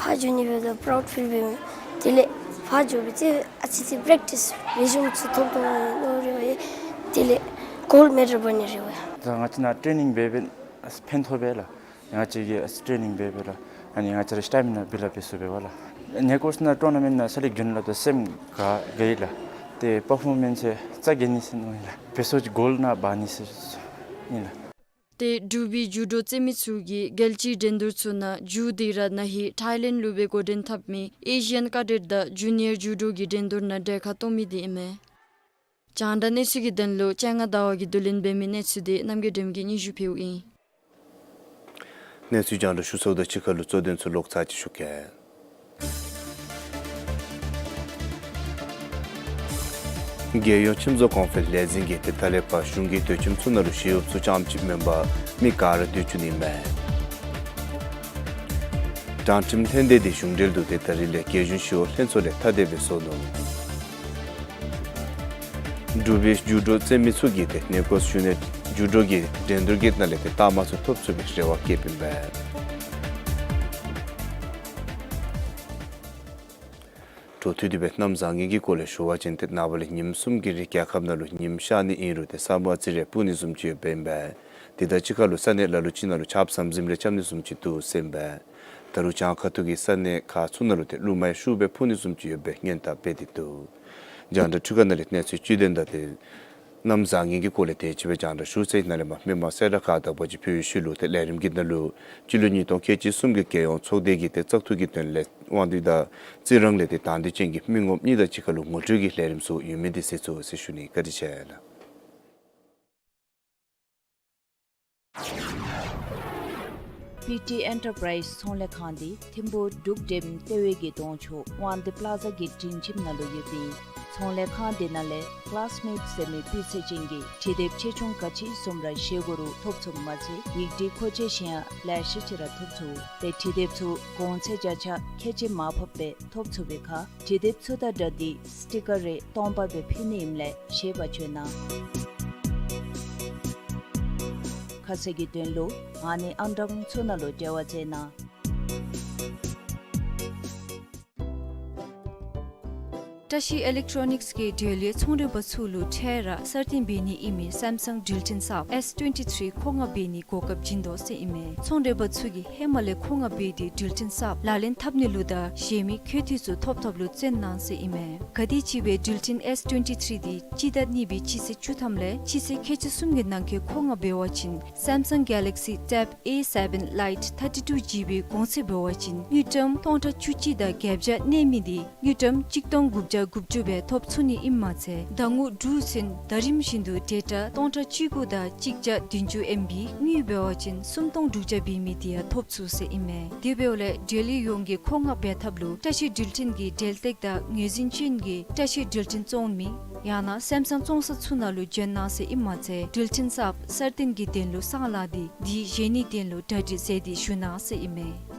ཕར་འགྱོ་ནི་འབདཝ་ད་པྲའུཌ་ཕིལ་འབད་མི་དེ་ལས་ཕར་འགྱོ་སྦེ་ཏེ་ཨ་ཙི་ཅིག་པེ་རེཀ་ཊིས་ལེགས་ཤོམ་ཚུ་ཐོབ་དོ་མནོ་རེ་བ་ཡོད། དེ་ལས་གོལཌ་མེ་ཌལ་འབག་ནི་རེ་བ་ཡོད། ད་ང་བཅས་ནཱ་ཊེ་ནིང་འབད་འབད་ཕན་ཐོགས་པས་ལགས། ང་བཅས་ཀྱིས་ཊེ་ནིང་འབད་འབད་ལགས། ཨ་ནི་ང་བཅས་ར་སི་ཊ་མི་ན་བིལཌ་ཨཔ་འབད་ཚུགས་པས་ལགས། ནེ་ཀོས་ནཱ་ཊོར་ན་མེནཊ་ནང་སེ་ལེཀཊ་འགྱོ་ནི་ལགས། ད་སེམས་དགའ་དགའ་ཡི་ལགས། ཏེ་པར་ཕོར་མེནསི་ཡང་རྩ་རྒྱས་ནི་ཟེར་མནོ་ཡི་ལགས། འབད་སོ་ཅིག་གོལཌ་ནང་འབག་ནི་ཟེར་ཨིན་ལགས། ཏེ་འབྲུག་པའི་ཇུ་ཌོ་རྩེད་མི་ཚུ་གིས་རྒྱལ་སྤྱིའི་འགྲན་བསྡུར་ཚུ་ནང་མཇུག་དེ་ར་ན་ཧིང་ཐའི་ལེནཌ་ལུ་སྦེ་འགོ་འདྲེན་འཐབ་མི་ཨེ་ཤི་ཡན་ཀེ་ཌེཊ་དང་ཇུ་ནི་ཡར་ཇུ་ཌོ་གི་འགྲན་བསྡུར་ནང་གྲལ་ཁར་གཏོགས་མི་དེ་ཨིན་མས། རྒྱང་བསྒྲགས་གནས་ཚུལ་གྱི་དོན་ལུ་སྤྱན་སྔ་ཟླ་བ་གིས་བསྡུ་ལེན་འབད་མི་གནས་ཚུལ་དེ་རྣམ་རྒྱལ་སྒྲོལམ་གིས་སྙན་ཞུ་ཕུལཝ་ཨིན། གནས་ཚུལ་རྒྱང་བསྒྲགས་ཞུ་ཚརཝ་ད་གཅིག་ཁར་ལུ་གཙོ་དོན་ཚུ་ལོག་ཚར་ཅིག་ཞུ་གེ། རྒྱལ་ཡོངས་ཁྱིམ་བཟོ་གོང་འཕེལ་ལས་འཛིན་གྱིས་ཏེ་ད་ལས་ཕར་གཞུང་གི་སྡོད་ཁྱིམ་ཚུ་ནང་ལུ་ཞི་གཡོགཔ་ཚུ་རྐྱངམ་གཅིག་མེན་པར་མི་ག་ར་སྡོད་བཅུག་ནི་ཨིན་མས། དྲང་ཁྲིམས་ལྷན་སྡེ་དེ་གཞུང་འབྲེལ་དུ་ཏེ་ད་རིས་ལས་རྒྱལ་གཞུང་ཞི་གཡོག་ལྷན་ཚོགས་ལས་ཐ་དད་སྦེ་བཟོ་ནུག། འབྲུག་པའི་འགྱུར་ལྡོག་རྩེད་མི་ཚུ་གིས་ཏེ་གནས་སྐོར་ཞུ་ནི་འགྱུར་ལྡོག་གི་འགྲན་བསྡུར་གྱི་ནང་ལས་ཏེ་རྟགས་མ་ཚུ་ཐོབ་ཚུགས་པའི་རེ་བ་བསྐྱེདཔ་ཨིན་པས། འཕྲོ་མཐུད་དེ་སྦེ་གནམ་བཟང་ངན་གྱི་སྐོར་ལས་ཞུ་བ་ཅིན་ཏེ་ནངས་པ་ལས་ཉིནམ་གསུམ་གྱི་རིང་རྒྱལ་ཁབ་ནང་ལུ་ཉིམ་ཤར་ནི་ཨིན་རུང་ཏེ་ས་སྨུག་ཨ་ཙི་རེ་སྤུབ་ནི་བཟུམ་ཅིག་ཡོདཔ་ཨིན་པས། དེ་དང་གཅིག་ཁར་ལུ་ས་གནས་ལ་ལུ་ཅིག་ནང་ལུ་ཆརཔ་ཟམ་ཟིམ་རེ་རྐྱབ་ནི་བཟུམ་ཅིག་འདུག་ཟེར་ཨིན་པས། ད་རུང་བྱང་ཁ་ཐུག་གི་ས་གནས་ཁག་ཚུ་ནང་ལུ་ཏེ་རླུང་མ་ཡང་ཤུགས་སྦེ་འཕུ་ནི་བཟུམ་ཅིག་ཡོད་པའི་སྔོན་བརྡ་སྤེལ་ཏེ་འདུག། རྒྱང་བསྒྲགས་འཕྲུལ་ཁང་ནང་ལས་གནས་ཚུལ་བཅུད་ལྡན་དང་ཏེ་གནམ་བཟང་ངན་གྱི་སྐོར་ལས་དེ་ཅིག་སྦེ་རྒྱང་བསྒྲགས་ཞུ་ཚར་ཡི། ནཱ་ལས་མར་མི་མང་གསལ་བསྒྲགས་ཁག་དང་པ་ཅིག་ཕུལ་བའི་ཤུལ་ལུ་ཏེ་ལས་རིམ་གྱི་ནང་ལུ་སྤྱི་ལོ་ཉིས་སྟོང་ཁལ་གཅིག་གསུམ་གྱི་རྒྱལ་ཡོངས་ཚོགས་སྡེ་གི་ཏེ་བཙག་འཐུ་གི་དོན་ལས་དབང་འདུས་དང་རྩི་རང་ལས་ཏེ་དང་འདོད་ཅན་གྱི་མི་ངོམ་གཉིས་དང་གཅིག་ཁར་ལུ་ངོ་སྤྲོད་ཀྱི་ལས་རིམ་ཚུ་ཡོད་མི་དེ་གསན་ཚུགས་ཟེར་ཞུ་ནི། བཀའ་དྲིན་ཆེ་ལགས། པི་ཊི་ཨེན་ཊར་པ་རའིཛ་ཚོང་ལས་ཁང་འདི་ཐིམ་ཕུག་འབྲུག་འགྲེམ་ལྟེ་བའི་གི་གདོང་ཕྱོགས་དབང་འདུས་པ་ལ་ཛ་གི་མགྲིན་ཁྱིམ་ནང་ལུ་ཡོད་པའི་ཚོང་ལས་ཁང་འདི་ནང་ལས་ཀི་ལཱསི་མེཊ་ཟེར་མི་སྤུས་ཚད་ཅན་གྱི་དྲི་དེབ་ཆེ་ཆུང་ག་ཅི་བཟུམ་ར་བཞེས་དགོ་རུང་ཐོབ་ཚུགསཔ་མ་ཚད་ཡིག་འབྲི་མཁོ་ཆས་གཞན་ཡང་ལེ་ཤ་ཅིག་ར་ཐོབ་ཚུགས། ཏེ་དྲི་དེབ་ཚུ་གོང་ཚད་བརྒྱ་ཆ་ཁལ་གཅིག་མར་ཕབ་སྦེ་ཐོབ་ཚུགས་པའི་ཁར་དྲི་དེབ་ཚུ་དང་སྦྲགས་ཏེ་སི་ཊི་ཀར་རེ་སྟོང་པ་སྦེ་ཕུལ་ནི་ཨིནམ་ལས་ཤེས་པར་བྱོན་གནང་། ཁ་གསལ་གྱི་དོན་ལུ་ཨ་ནི་ཨང་གྲངས་ཚུ་ནང་ལུ་འབྲེལ་བ་མཛད་གནང་། བཀྲ་ཤིས་ཨི་ལེག་ཊོ་ནིཀསི་གིས་འབྲེལ་ཡོད་ཚོང་འབྲེལ་པ་ཚུ་ལུ་འཕྲལ་ར་གསར་བཏོན་འབད་ནི་ཨིན་མི་སེམ་སང་ཌིལ་ཊོན་སབ་ཨེསི་ཊུ་ཝེན་ཊི་ཐིརི་མཁོ་མངགས་འབད་ནི་གོ་སྐབས་བྱིན་དོ་ཟེར་ཨིན་མས། ཚོང་འབྲེལ་པ་ཚུ་གིས་ཧེ་མ་ལས་མཁོ་མངགས་འབད་དེ་ཌིལ་ཊོན་སབ་ལག་ལེན་འཐབ་ནི་ལུ་དང་གཞན་མི་མཁོ་འདོད་ཚུ་ཐོབ་ཐོབ་ལུ་བརྩོན་གནང་ཟེར་ཨིན་མས། ག་དེམ་ཅིག་སྦེ་ཌིལ་ཊོན་ཨེསི་ཊུ་ཝེན་ཊི་ཐིརི་འདི་སྤྱི་ཟླ་གཉིས་པའི་སྤྱི་ཚེས་བཅུ་ཐམ་ལས་སྤྱི་ཚེས་ཁལ་གཅིག་གསུམ་གྱི་ནང་འཁོད་མཁོ་མངགས་འབད་བ་ཅིན་སེམ་སང་གེ་ལེག་སི་ཊེབ་ཨེ་སེ་བེན་ལའིཊ་ཐར་ཊི་ཊུ་ཇི་བི་གོང་ཚད་འབད་བ་ཅིན་དངུལ་ཀྲམ་སྟོང་ཕྲག་བཅུ་གཅིག་དང་བརྒྱད་བརྒྱ་གནས་མི་འདི་དངུལ་ཀྲམ་གཅིག་སྟོང་དགུ་བརྒྱ་དགུ་བཅུ་སྦེ་ཐོབ་ཚུགས་ནི་ཨིནམ་མ་ཚད་ཟླ་ངོ་དྲུག་ཚུན་ཟླ་རིམ་བཞིན་དུ་ཌེ་ཊ་སྟོང་ཕྲག་བཅུ་དགུ་དང་གཅིག་བརྒྱ་བདུན་ཅུ་ཨེམ་བི་དངུལ་འབད་བ་ཅིན་སུམ་སྟོང་དྲུག་བརྒྱ་འབད་མི་དེ་ཡང་ཐོབ་ཚུགས་ཟེར་ཨིན་མས། དེ་འབདཝ་ལས་འབྲེལ་ཡོད་ཡོངས་ཀྱིས་མཁོ་མངགས་འབད་ཐབས་ལུ་བཀྲ་ཤིས་ཌིལ་ཊོན་གྱི་འབྲེལ་སྟེགས་དང་ངོས་འཛིན་ཅན་གྱི་བཀྲ་ཤིས་ཌིལ་ཊོན་བཙོང་མི་ཡང་ན་སེམ་སང་བཙོང་ས་ཚུ་ནང་ལུ་བྱོན་གནང་ཟེར་ཨིནམ་མ་ཚད་ཌིལ་ཊོན་སབ་གསར་བཏོན་གྱི་དོན་ལུ་གསང་ལག་འདི་འདི་བཞེས་ནིའི་དོན་ལུ་གྲ་སྒྲིག་མཛད་དེ་བཞུགས་གནང་ཟེར་ཨིན་མས།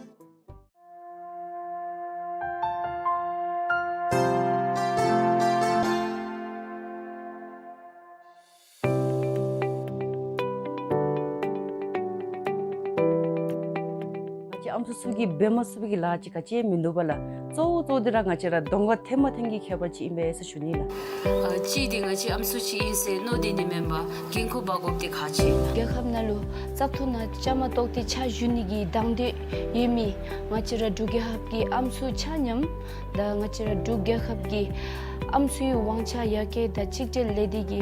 ང་བཅས་ཨམ་སྲུ་ཚུ་གིས་འབད་མ་ཚུགས་པའི་གི་ལཱ་ཅིག་ག་ཅི་ཡང་མིན་འདུག་པ་ལགས། གཙོ་བོ་གཙོ་བོ་འདི་ར་ང་བཅས་ར་གདོང་ཁར་ཐོན་མ་ཐོན་གྱི་ཁྱད་པར་ཅིག་ཨིན་པས་ཟེར་ཞུ་ནི་ལགས། ཨ་གཅིག་འདི་ང་བཅས་ཨམ་སྲུ་ཅིག་ཨིན་ཟེར་མནོ་སྡོད་ནི་མེན་པར་འགན་ཁུར་འབག་དགོཔ་འདི་ཁག་ཆེ་ལགས། རྒྱལ་ཁབ་ནང་ལུ་བཙག་འཐུ་ནང་བཅའ་མར་གཏོགས་ཏེ་ཕྱག་ཞུ་ནི་གི་དང་འདོད་ཡོད་མི་ང་བཅས་ར་འབྲུག་རྒྱལ་ཁབ་ཀྱི་ཨམ་སྲུ་ཆ་མཉམ་དང་ང་བཅས་ར་འབྲུག་རྒྱལ་ཁབ་ཀྱི་ཨམ་སྲུའི་དབང་ཆ་ཡར་རྒྱས་དང་གཅིག་སྒྲིལ་ལས་སྡེ་གི་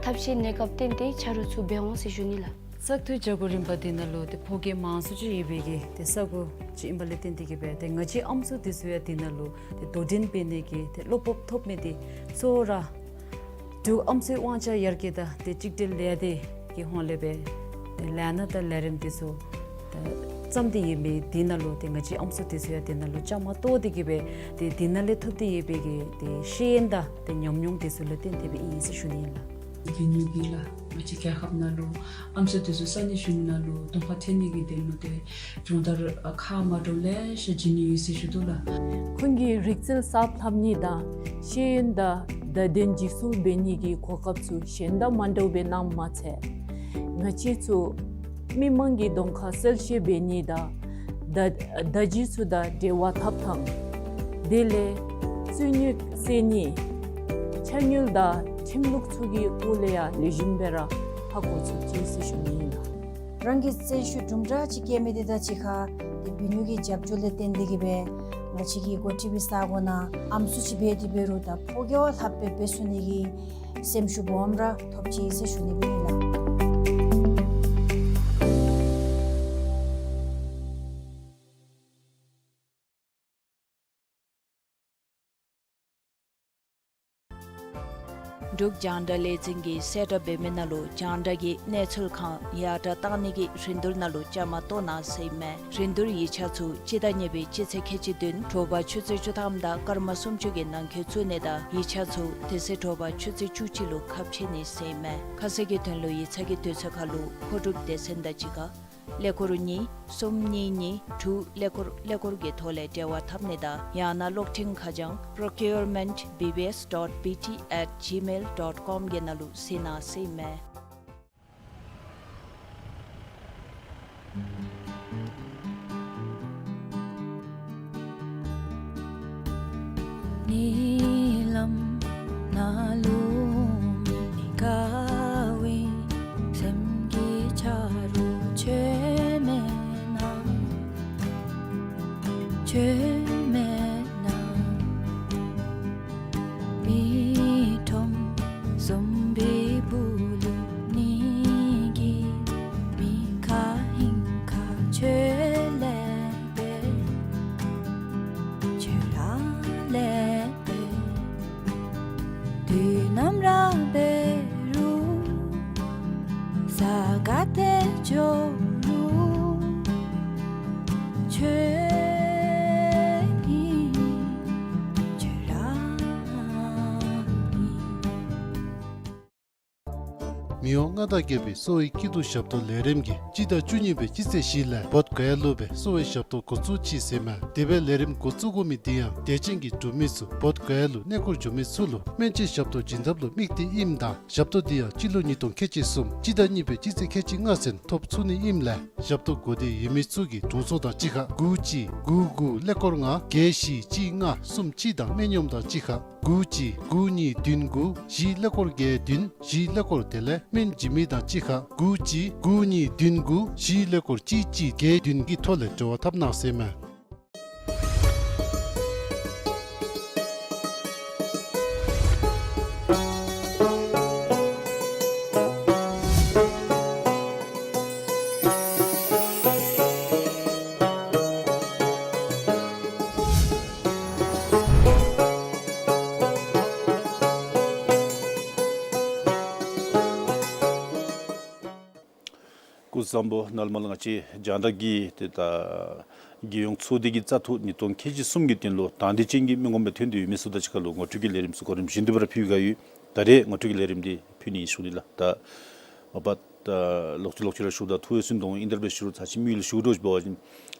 ཐབས་ཤེས་གནས་སྐབས་བརྟེན་ཏེ་ཆ་རོགས་ཚུ་འབད་འོང་ཟེར་ཞུ་ནི་ལགས། བཙག་འཐུའི་བྱ་སྒོ་རིམ་པ་འདི་ནང་ལུ་ཏེ་ཕོ་སྐྱེས་མང་སུ་ཅིག་ཡོད་པའི་གི་ཏེ་ས་གོ་ཅིག་ཨིན་པ་ལས་བརྟེན་ཏེ་གིས་སྦེ་ཏེ་ང་བཅས་ཨམ་སྲུ་འདི་ཚུ་ཡང་འདི་ནང་ལུ་ཏེ་དོ་འགྲན་འབད་ནི་གི་ཏེ་བློ་སྤོབས་ཐོབ་མི་འདི་གཙོ་བོ་ར་འབྲུག་ཨམ་སྲུའི་དབང་ཆ་ཡར་རྒྱས་དང་ཏེ་གཅིག་སྒྲིལ་ལས་སྡེ་གི་ཧོངས་ལས་སྦེ་ཏེ་ལས་སྣ་དང་ལས་རིམ་འདི་ཚུ་ཏེ་བརྩམས་ཏེ་ཡོད་མི་འདི་ནང་ལུ་ཏེ་ང་བཅས་ཨམ་སྲུ་འདི་ཚུ་ཡང་འདི་ནང་ལུ་བཅའ་མར་གཏོགས་ཏེ་གིས་སྦེ་ཏེ་འདི་ནང་ལས་ཐོབ་སྟེ་ཡོད་པའི་གི་ཏེ་ཤེས་ཡོན་དང་ཏེ་ཉམས་མྱོང་འདི་ཚུ་ལུ་བརྟེན་ཏེ་སྦེ་ཨིན་ཟེར་ཞུ་ནི་ཨིན་ལགས། དེ་ནི་འདི་ལགས་ང་བཅས་རྒྱལ་ཁབ་ནང་ལུ་ཨམ་སྲུ་འདི་ཚུ་ས་གནས་གཞུང་ནང་ལུ་གདོང་ཁར་ཐོན་ནི་གི་དོན་ལུ་ཏེ་སྦྱོང་བརྡར་ཁག་མ་འདྲཝ་ལེ་ཤ་བྱིན་ནི་ཡོད་ཟེར་ཞུ་དོ་ལགས། ཁོང་གི་རིག་རྩལ་གསརཔ་ལྷབ་ནི་དང་ཤེས་ཡོན་དང་བརྡ་དོན་འཇིག་སྐྱོང་འབད་ནི་གི་གོ་སྐབས་ཚུ་གཞན་དང་མ་འདྲཝ་སྦེ་གནངམ་མ་ཚད་ང་བཅས་ཚུ་མི་མང་གི་གདོང་ཁར་གསལ་བཤད་འབད་ནི་དང་བརྡ་བརྡ་བརྒྱུད་ཚུ་དང་འབྲེལ་བ་འཐབ་ཐངས་དེ་ལས་རྩོད་རྙོག་སེལ་ནི་ཕྱག་དངུལ་དང་ཁྲིམས་ལུགས་ཚུ་གི་སྐོར་ལས་ཡང་ལེགས་ཤོམ་སྦེ་ར་ཧ་གོ་ཚུགས་ཅི་ཟེར་ཞུ་ནི་ཨིན་ལགས། རང་གི་བརྩོན་ཤུགས་དུམ་གྲ་ཅིག་བསྐྱེད་མི་དེ་དང་གཅིག་ཁར་ཏེ་བུ་སྣོད་ཀྱི་རྒྱབ་སྐྱོར་ལས་བརྟེན་ཏེ་གིས་སྦེ་ང་བཅས་ཀྱི་འགོ་ཁྲིད་པའི་ས་གོ་ནང་ཨམ་སྲུ་ཅིག་འབད་དེ་འབད་རུང་ད་ཕོ་རྒྱས་བ་ལྷགཔ་སྦེ་འབད་ཚུགས་ནི་གི་སེམས་ཤུགས་སྦོམ་ར་ཐོབ་ཅི་ཟེར་ཞུ་ནི་སྦེ་ཨིན་ལགས། འབྲུག་རྒྱང་བསྒྲགས་ལས་འཛིན་གྱིས་གསལ་བསྒྲགས་འབད་མི་ནང་ལུ་རྒྱང་བསྒྲགས་ཀྱི་གནས་ཚུལ་ཁང་ཡར་དྲག་གཏང་ནི་གི་རིན་བསྡུར་ནང་ལུ་བཅའ་མར་གཏོགས་གནང་ཟེར་ཨིན་མས། རིན་བསྡུར་ཡིག་ཆ་ཚུ་སྤྱི་ཟླ་གཉིས་པའི་སྤྱི་ཚེས་ཁལ་གཅིག་བདུན་དྲོ་པ་ཆུ་ཚོད་བཅུ་ཐམ་དང་སྐར་མ་སུམ་ཅུ་གི་ནང་འཁོད་བཙུགས་ནི་དང་ཡིག་ཆ་ཚུ་དེ་ཚེ་དྲོ་པ་ཆུ་ཚོད་བཅུ་གཅིག་ལུ་ཁ་ཕྱེ་ནི་ཟེར་ཨིན་མས། ཁ་གསལ་གྱི་དོན་ལུ་ཡིག་ཚང་གི་དུས་ཚོད་ཁར་ལུ་མཁོ་སྒྲུབ་སྡེ་ཚན་དང་གཅིག་ཁར་ཀླད་ཀོར་གཉིས་གསུམ་གཉིས་གཉིས་དྲུག་ཀླད་ཀོར་ཀླད་ཀོར་གྱི་ཐོག་ལས་འབྲེལ་བ་འཐབ་ནི་དང་ཡང་ན་གློག་འཕྲིན་ཁ་བྱང་procurement B B S dot B T at gmail dot com གི་ནང་ལུ་གཟིགས་གནང་ཟེར་ཨིན་མས། ཉི་ལམ་ནང་ལུ་མི་དགའ་བའི་སེམས་ཀྱི་ཆ་རོགས་ཁྱོད་མེད་ན། ཁྱོད་མེད་ན། མི་ཁྲོམ་ཟོམ་པའི་སྦུག་ལུ་ནི་གི་མི་ཁ་ཧིང་ཁ་ཁྱོད་ལས་པེ། ཁྱོད་ར་ལས་པེ། དུས་ནམ་ར་འབད་རུང་ས་ག་ཏེ་འགྱོ་རུང་ཁྱོད་ཨིན། ཁྱོད་ར་ཨིན། མི་དབང་མངའ་བདག་རྒྱལ་པོའི་གསོ་བའི་སྐྱིད་སྡུག་ཞབས་ཏོག་ལས་རིམ་གྱིས་སྤྱི་ཟླ་བཅུ་གཉིས་པའི་སྤྱི་ཚེས་བཞི་ལས་བོདྷ་ག་ཡ་ལུ་སྦེ་གསོ་བའི་ཞབས་ཏོག་འགོ་བཙུགས་ཅི་ཟེར་མས། དེ་སྦེ་ལས་རིམ་འགོ་བཙུགས་དགོ་མི་འདི་ཡང་དད་ཅན་གྱི་འབྲུག་མི་ཚུ་བོདྷ་ག་ཡ་ལུ་གནས་སྐོར་འགྱོ་མི་ཚུ་ལུ་སྨན་བཅོས་ཞབས་ཏོག་བྱིན་ཐབས་ལུ་དམིགས་ཏེ་ཨིནམ་ད་ཞབས་ཏོག་འདི་ཡང་སྤྱི་ལོ་ཉིས་སྟོང་ཁལ་གཅིག་གསུམ་སྤྱི་ཟླ་གཉིས་པའི་སྤྱི་ཚེས་ཁལ་གཅིག་ལྔ་ཚུན་ཐོབ་ཚུགས་ནི་ཨིནམ་ལས་ཞབས་ཏོག་དགོས་འདོད་ཡོད་མི་ཚུ་གིས་དྲུང་འཚོ་དང་གཅིག་ཁར་དགུ་གཅིག་དགུ་དགུ་ཀླད་ཀོར་ལྔ་བརྒྱད་བཞི་གཅིག་ལྔ་གསུམ་གཅིག་དང་སྨན་གཡོགམ་དང་གཅིག་ཁར་དགུ་གཅིག་དགུ་གཉིས་བདུན་དགུ་བཞི་ཀླད་ཀོར་བརྒྱད་བདུན་བཞི་ཀླད་ཀོར་དེ་ལས་སྨན་བྱིན་མི་དང་གཅིག་ཁར་དགུ་གཅིག་དགུ་གཉིས་བདུན་དགུ་བཞི་ཀླད་ཀོར་གཅིག་གཅིག་བརྒྱད་བདུན་གྱི་ཐོག་ལས་འབྲེལ་བ་འཐབ་གནང་ཟེར་མས། སྐུ་གཟུགས་བཟང་པོ། ནཱ་ལས་མར་ལུ་ང་བཅས་རྒྱང་བསྒྲགས་ཀྱི་ཏེ་ད་རྒྱལ་ཡོངས་ཚོགས་སྡེ་གི་བཙག་འཐུ་ཉིས་སྟོང་ཁལ་གཅིག་གསུམ་གྱི་དོན་ལུ་དང་འདོད་ཅན་གྱི་མི་ངོམ་སྦེ་ཐོན་ཏེ་ཡོད་མི་ཚུ་དང་གཅིག་ཁར་ལུ་ངོ་སྤྲོད་ཀྱི་ལས་རིམ་ཚུ་གོ་རིམ་བཞིན་དུ་སྦེ་ར་ཕུལ་ག་ཡོད། ད་རེས་ངོ་སྤྲོད་ཀྱི་ལས་རིམ་འདི་ཕུལ་ནི་ཨིན་ཞུ་ནི་ལགས། ད་མ་པ་ད་ལོག་ཅི་ལོག་ཅི་ར་ཞུཝ་ད་ཐུགས་ཡང་སུན་དོ་འོང་། ཨིན་ཏེ་ར་སྦེ་ཞུ་རུང་ཚར་ཅིག་དམིགས་ཡུལ་ཞུ་དགོཔ་འདྲཝ་ཅིན་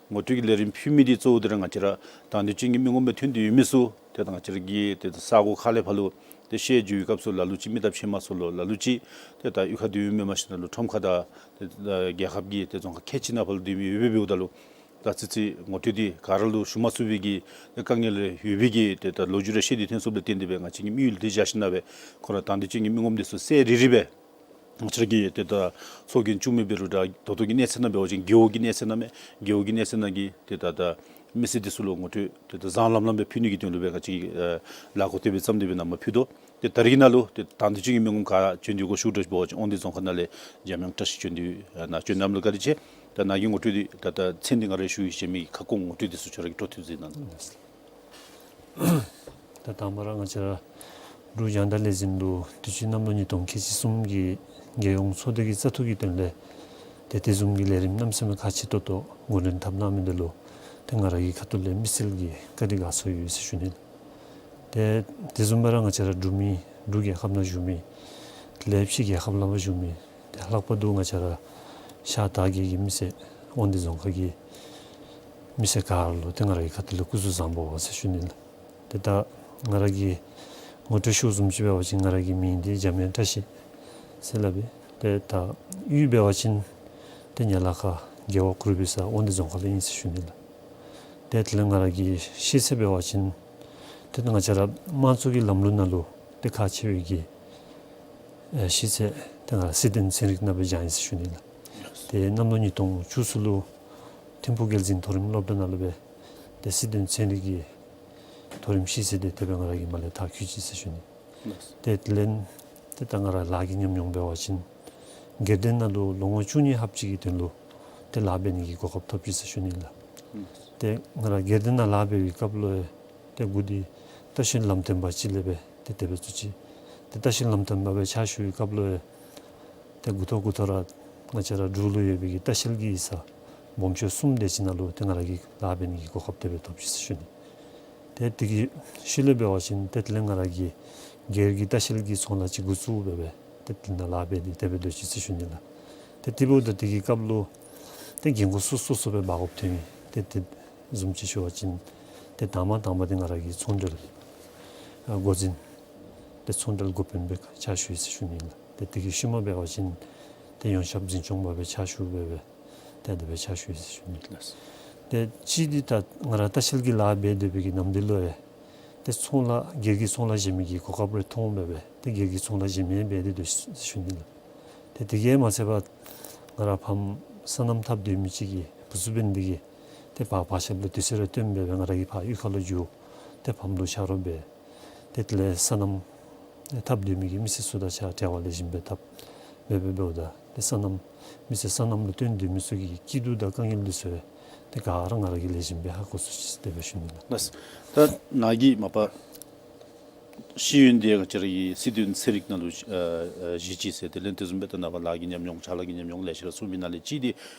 ངོ་སྤྲོད་ཀྱི་ལས་རིམ་ཕུལ་མི་འདི་གཙོ་བོ་འདི་ར་ང་བཅས་ར་དང་འདོད་ཅན་གྱི་མི་ངོམ་སྦེ་ཐོན་ཏེ་ཡོད་མི་ཚུ་ཏེ་ད་ང་བཅས་ར་གི་ཏེ་ད་ས་གོ་ཁག་ལས་ཕར་ལུ་ཏེ་བཤལ་འགྱོ་བའི་སྐབས་སུ་ལ་ལུ་ཅིག་མི་ཐབས་ཤེས་མ་ཚུགས་ལོ། ལ་ལུ་ཅིག་ཏེ་ད་གཡུས་ཁར་སྡོད་མི་མེན་མ་གཞི་ན་ལུ་ཁྲོམ་ཁར་དང་ཏེ་ད་རྒྱལ་ཁབ་ཀྱི་ཏེ་རྫོང་ཁག་ཁལ་གཅིག་ནང་ཕར་ལུ་སྡོད་མི་ཡོད་པས། འབདཝ་ད་ལུ་ད་ཚུན་ཚོད་ངོ་སྤྲོད་འདི་ག་ར་ལུ་ཞུ་མ་ཚུགས་པའི་གི་ཏེ་དཀའ་ངལ་ཡོད་པའི་གི་ཏེ་ད་ལོ་རྒྱུས་རེ་བཤད་དེ་ཐོན་སོངམ་ལས་བརྟེན་ཏེ་སྦེ་ང་བཅས་ཀྱིས་དམིགས་ཡུལ་འདི་བཞག་ཞིནམ་ལས་སྦེ་ཁོང་ར་དང་འདོད་ཅན་གྱི་མི་ངོམ་འདི་ཚུ་གསལ་རི་རི་སྦེ་ང་བཅས་ར་གི་ཏེ་ད་ཚོགས་རྒྱན་བཙུགས་མི་འབད་རུང་འདྲ་ད་ལྟོ་གི་གནས་ཚད་ནང་འབད་བ་ཅིན་རྒེད་འོག་གི་གནས་ཚད་ནང་མས། རྒེད་འོག་གི་གནས་ཚད་ནང་གི་ཏེ་ད་ད་མི་སེར་འདི་ཚུ་ལུ་ངོ་སྤྲོད་ཏེ་ད་བཟང་ལམ་ལམ་སྦེ་ཕུལ་ནི་གི་དོན་ལུ་སྦེ་ང་བཅས་ཀྱིས་ལཱ་འགོ་དེ་སྦེ་བརྩམས་ཏེ་སྦེ་ནཱ་མར་ཕུལ་དོ། ཏེ་ད་རིས་ནཱ་ལུ་ཏེ་དང་འདོད་ཅན་གྱི་མི་ངོམ་ག་བྱོན་ཏེ་གོ་ཞུ་དགོཔ་འདྲཝ་ཅིན་དབང་འདུས་རྫོང་ཁག་ནང་ལས་འཇམ་དབྱངས་བཀྲ་ཤིས་བྱོན་ཏེ་ནཱ་བྱོན་གནངམ་ལུ་བཀའ་དྲིན་ཆེ། ད་ནཱ་གི་ངོ་སྤྲོད་འདི་ད་ད་མཚན་འདི་ང་ར་ཞུ་ཡི་ཟེར་མི་ཁ་སྐོང་ངོ་སྤྲོད་འདི་ཚུ་ཁྱོད་ར་གིས་སྤྲོ་བསྡུ་མཛད་གནང་། ད་དང་པ་ར་ང་བཅས་ར་འབྲུག་རྒྱང་བསྒྲགས་ལས་འཛིན་ལུ་དུས་ཅི་གནམ་ལོ་ཉིས་སྟོང་ཁལ་གཅིག་གསུམ་གྱི་རྒྱལ་ཡོངས་ཚོགས་སྡེ་གི་བཙག་འཐུ་གི་དོན་ལས་ཏེ་དེ་བཟུམ་གྱི་ལས་རིམ་གནམ་མེད་ས་མེད་ཁག་ཆེ་ཏོག་ཏོ་འགོ་འདྲེན་འཐབ་གནང་མི་འདི་ལུ་ཏེ་ང་ར་གི་ཁ་ཐུག་ལས་དམིགས་བསལ་གྱི་བཀའ་དྲིན་དགའ་ཚོར་ཡོད་ཟེར་ཞུ་ནི་ལགས། ཏེ་དེ་བཟུམ་སྦེ་ར་ང་བཅས་ར་འབྲུག་མི་འབྲུག་རྒྱལ་ཁབ་ནང་བཞུགས་མི་ལས་ཕྱི་རྒྱལ་ཁབ་ལས་ཕར་བཞུགས་མི་ཏེ་ལྷག་པར་དུ་ང་བཅས་ར་ཤར་དར་རྒྱས་ཀྱི་མི་སེར་དབང་འདུས་རྫོང་ཁག་གི་མི་སེར་ག་ར་ལུ་ཏེ་ང་ར་གི་ཁ་ཐུག་ལས་སྐུ་གཟུགས་བཟང་པོ་ཟེར་ཞུ་ནི་ལགས། ཏེ་ད་ང་ར་གི་ངོ་སྤྲོད་ཞུཝ་བཟུམ་ཅིག་འབད་བ་ཅིན་ང་ར་གི་མིང་འདི་འཇམ་དབྱངས་བཀྲ་ཤིས་ཟེར་སླབ་ཨིན། ཏེ་ད་གཡུས་འབད་བ་ཅིན་ཏེ་ཉལ་ཁ་རྒེད་འོག་གུར་བི་ས་དབང་འདུས་རྫོང་ཁག་ལས་ཨིན་ཟེར་ཞུ་ནི་ལགས། ཏེ་དེ་ལས་ང་ར་གི་ཤེས་ཚད་འབད་བ་ཅིན་ཏེ་ང་བཅས་ར་དམངས་གཙོ་གི་ལམ་ལུགས་ནང་ལུ་ཏེ་ཁག་ཆེ་བའི་གི་ཨེ་ཤེས་ཚད་ཏེ་ང་ར་སྲིད་དོན་ཚན་རིག་ནང་སྦེ་སྦྱངས་ཡི་ཟེར་ཞུ་ནི་ལགས། ཏེ་གནམ་ལོ་ཉིས་སྟོང་བཅུ་གསུམ་ལུ་ཐིམ་ཕུག་རྒྱལ་འཛིན་མཐོ་རིམ་སློབ་གྲྭ་ནང་ལུ་སྦེ་ཏེ་སྲིད་དོན་ཚན་རིག་གི་མཐོ་རིམ་ཤེས་ཚད་འདི་དེ་སྦེ་ང་ར་གིས་མར་ལས་མཐར་འཁྱོལ་ཅི་ཟེར་ཞུ་ནི། ཏེ་དེ་ལས་ཏེ་ད་ང་ར་ལཱ་གི་ཉམས་མྱོང་འབད་བ་ཅིན་སྒེར་སྡེ་ནང་ལུ་ལོ་ངོ་བཅུ་གཉིས་ལྷགཔ་ཅིག་གི་དོན་ལུ་ཏེ་ལཱ་འབད་ནི་གི་གོ་སྐབས་ཐོབ་ཅི་ཟེར་ཞུ་ནི་ལགས། ཏེ་ང་ར་སྒེར་སྡེ་ནང་ལཱ་འབད་བའི་སྐབས་ལུ་ཏེ་འགོ་འདི་རྟ་ཞོན་ལམ་སྟོན་པ་ཅིག་ལས་སྦེ་ཏེ་དེ་སྦེ་ཚུགས་ཅི། ཏེ་ལྟ་བཤལ་ལམ་སྟོན་པ་སྦེ་ཕྱག་ཞུ་བའི་སྐབས་ལུ་ཡང་ཏེ་མགུ་ཐོག་མགུ་ཐོག་ར་ང་བཅས་ར་འབྲུག་ལུ་ཡོད་པའི་གི་ལྟ་བཤལ་གྱི་ཡིག་ཚང་སྦོམ་ཆུང་གསུམ་དེ་ཅིག་ནང་ལུ་ཏེ་ང་ར་གིས་ལཱ་འབད་ནི་གི་གོ་སྐབས་དེ་སྦེ་ཐོབ་ཅི་ཟེར་ཞུ་ནི། ཏེ་དེ་གི་ཤུལ་ལས་འབད་བ་ཅིན་ཏེ་དེ་ལས་ང་ར་གིས་སྒེར་གྱི་ལྟ་བཤལ་གྱི་ཚོང་ལཱ་ཅིག་འགོ་བཙུགས་སྦེ་སྦེ་ཏེ་དེ་ནང་ལཱ་འབད་དེ་དེ་སྦེ་སྡོད་ཅི་ཟེར་ཞུ་ནི་ལགས། ཏེ་དེ་འབདཝ་ད་དེ་གི་སྐབས་ལུ་ཏེ་འགན་ཁུར་སོ་སོ་སོ་སྦེ་འབག་དགོཔ་ཐོན་ཡི། ཏེ་དེ་བཟུམ་ཅིག་ཞུ་བ་ཅིན་ཏེ་དང་པ་དང་པ་འདི་ང་ར་གི་ཚོང་འབྲེལ་ཨ་འགོ་འཛིན་ཏེ་ཚོང་འབྲེལ་འགོ་དཔོན་སྦེ་ཕྱག་ཞུ་ཡི་ཟེར་ཞུ་ནི་ལགས། ཏེ་དེ་གི་ཤུལ་མ་འབད་བ་ཅིན་ཏེ་ཡོངས་ཁྱབ་འཛིན་སྐྱོང་པ་སྦེ་ཕྱག་ཞུ་སྦེ་སྦེ་ཏེ་དེ་སྦེ་ཕྱག་ཞུ་ཡི་ཟེར་ཞུ་ནི་ལགས། ཏེ་གཅིག་འདི་ད་ང་ར་ལྟ་བཤལ་གྱི་ལཱ་འབད་སྡོད་པའི་གི་ནམ་དུས་ལུ་ཡང་ཏེ་ཚོང་ལཱ་སྒེར་གྱི་ཚོང་ལཱ་བྱིན་མི་གི་གོ་སྐབས་རེ་མཐོང་སྦེ་སྦེ་ཏེ་སྒེར་གྱི་ཚོང་ལཱ་བྱིན་མི་འབད་དེ་སྡོད་ཟེར་ཞུ་ནི་ལགས། ཏེ་དེ་གིས་མ་ཚད་པར་ང་ར་ཕམ་སོ་ནམ་འཐབ་སྡོད་མི་ཅིག་གི་བུ་ཚུ་འབད་ནི་དེ་གིས་ཏེ་ཕར་བར་ཆད་ལུ་དུས་ཚོད་རེ་བཏོན་སྦེ་སྦེ་ང་ར་གིས་ཕར་གཡུས་ཁ་ལུ་འགྱོ། ཏེ་ཕམ་ལུ་ཆ་རོགས་འབད། ཏེ་དེ་ལས་སོ་ནམ་འཐབ་སྡོད་མི་གི་མི་སེར་ཚུ་དང་གཅིག་ཁར་འབྲེལ་བ་ལེགས་ཤོམ་སྦེ་འཐབ་འབད་འབད་འབདཝ་ད་ཏེ་སོ་ནམ་མི་སེར་སོ་ནམ་ལུ་བརྟེན་སྡོད་མི་ཚུ་གི་སྐྱིད་སྡུག་དང་དཀའ་ངལ་འདི་ཚུ་ཏེ་ག་ར་ང་ར་གིས་ལེགས་ཤོམ་སྦེ་ཧ་གོ་ཚུགས་ཅི་དེ་སྦེ་ཞུ་ནི་ལགས། ལགས། ད་ནཱ་གིས་མ་པ་ཤེས་ཡོན་འདི་ང་བཅས་ར་གི་སྲིད་དོན་ཚན་རིག་ནང་ལུ་ཨ་ཨ་བཞེས་ཅི་ཟེར། དེ་ལས་དེ་བཟུམ་སྦེ་ད་ནངས་པ་ལཱ་གི་ཉམས་མྱོང་ཕྱག་ལཱ་གི་ཉམས་མྱོང་ལེ་ཤ་ར་གསུངས་མི་ནང་ལས་གཅིག་འདི་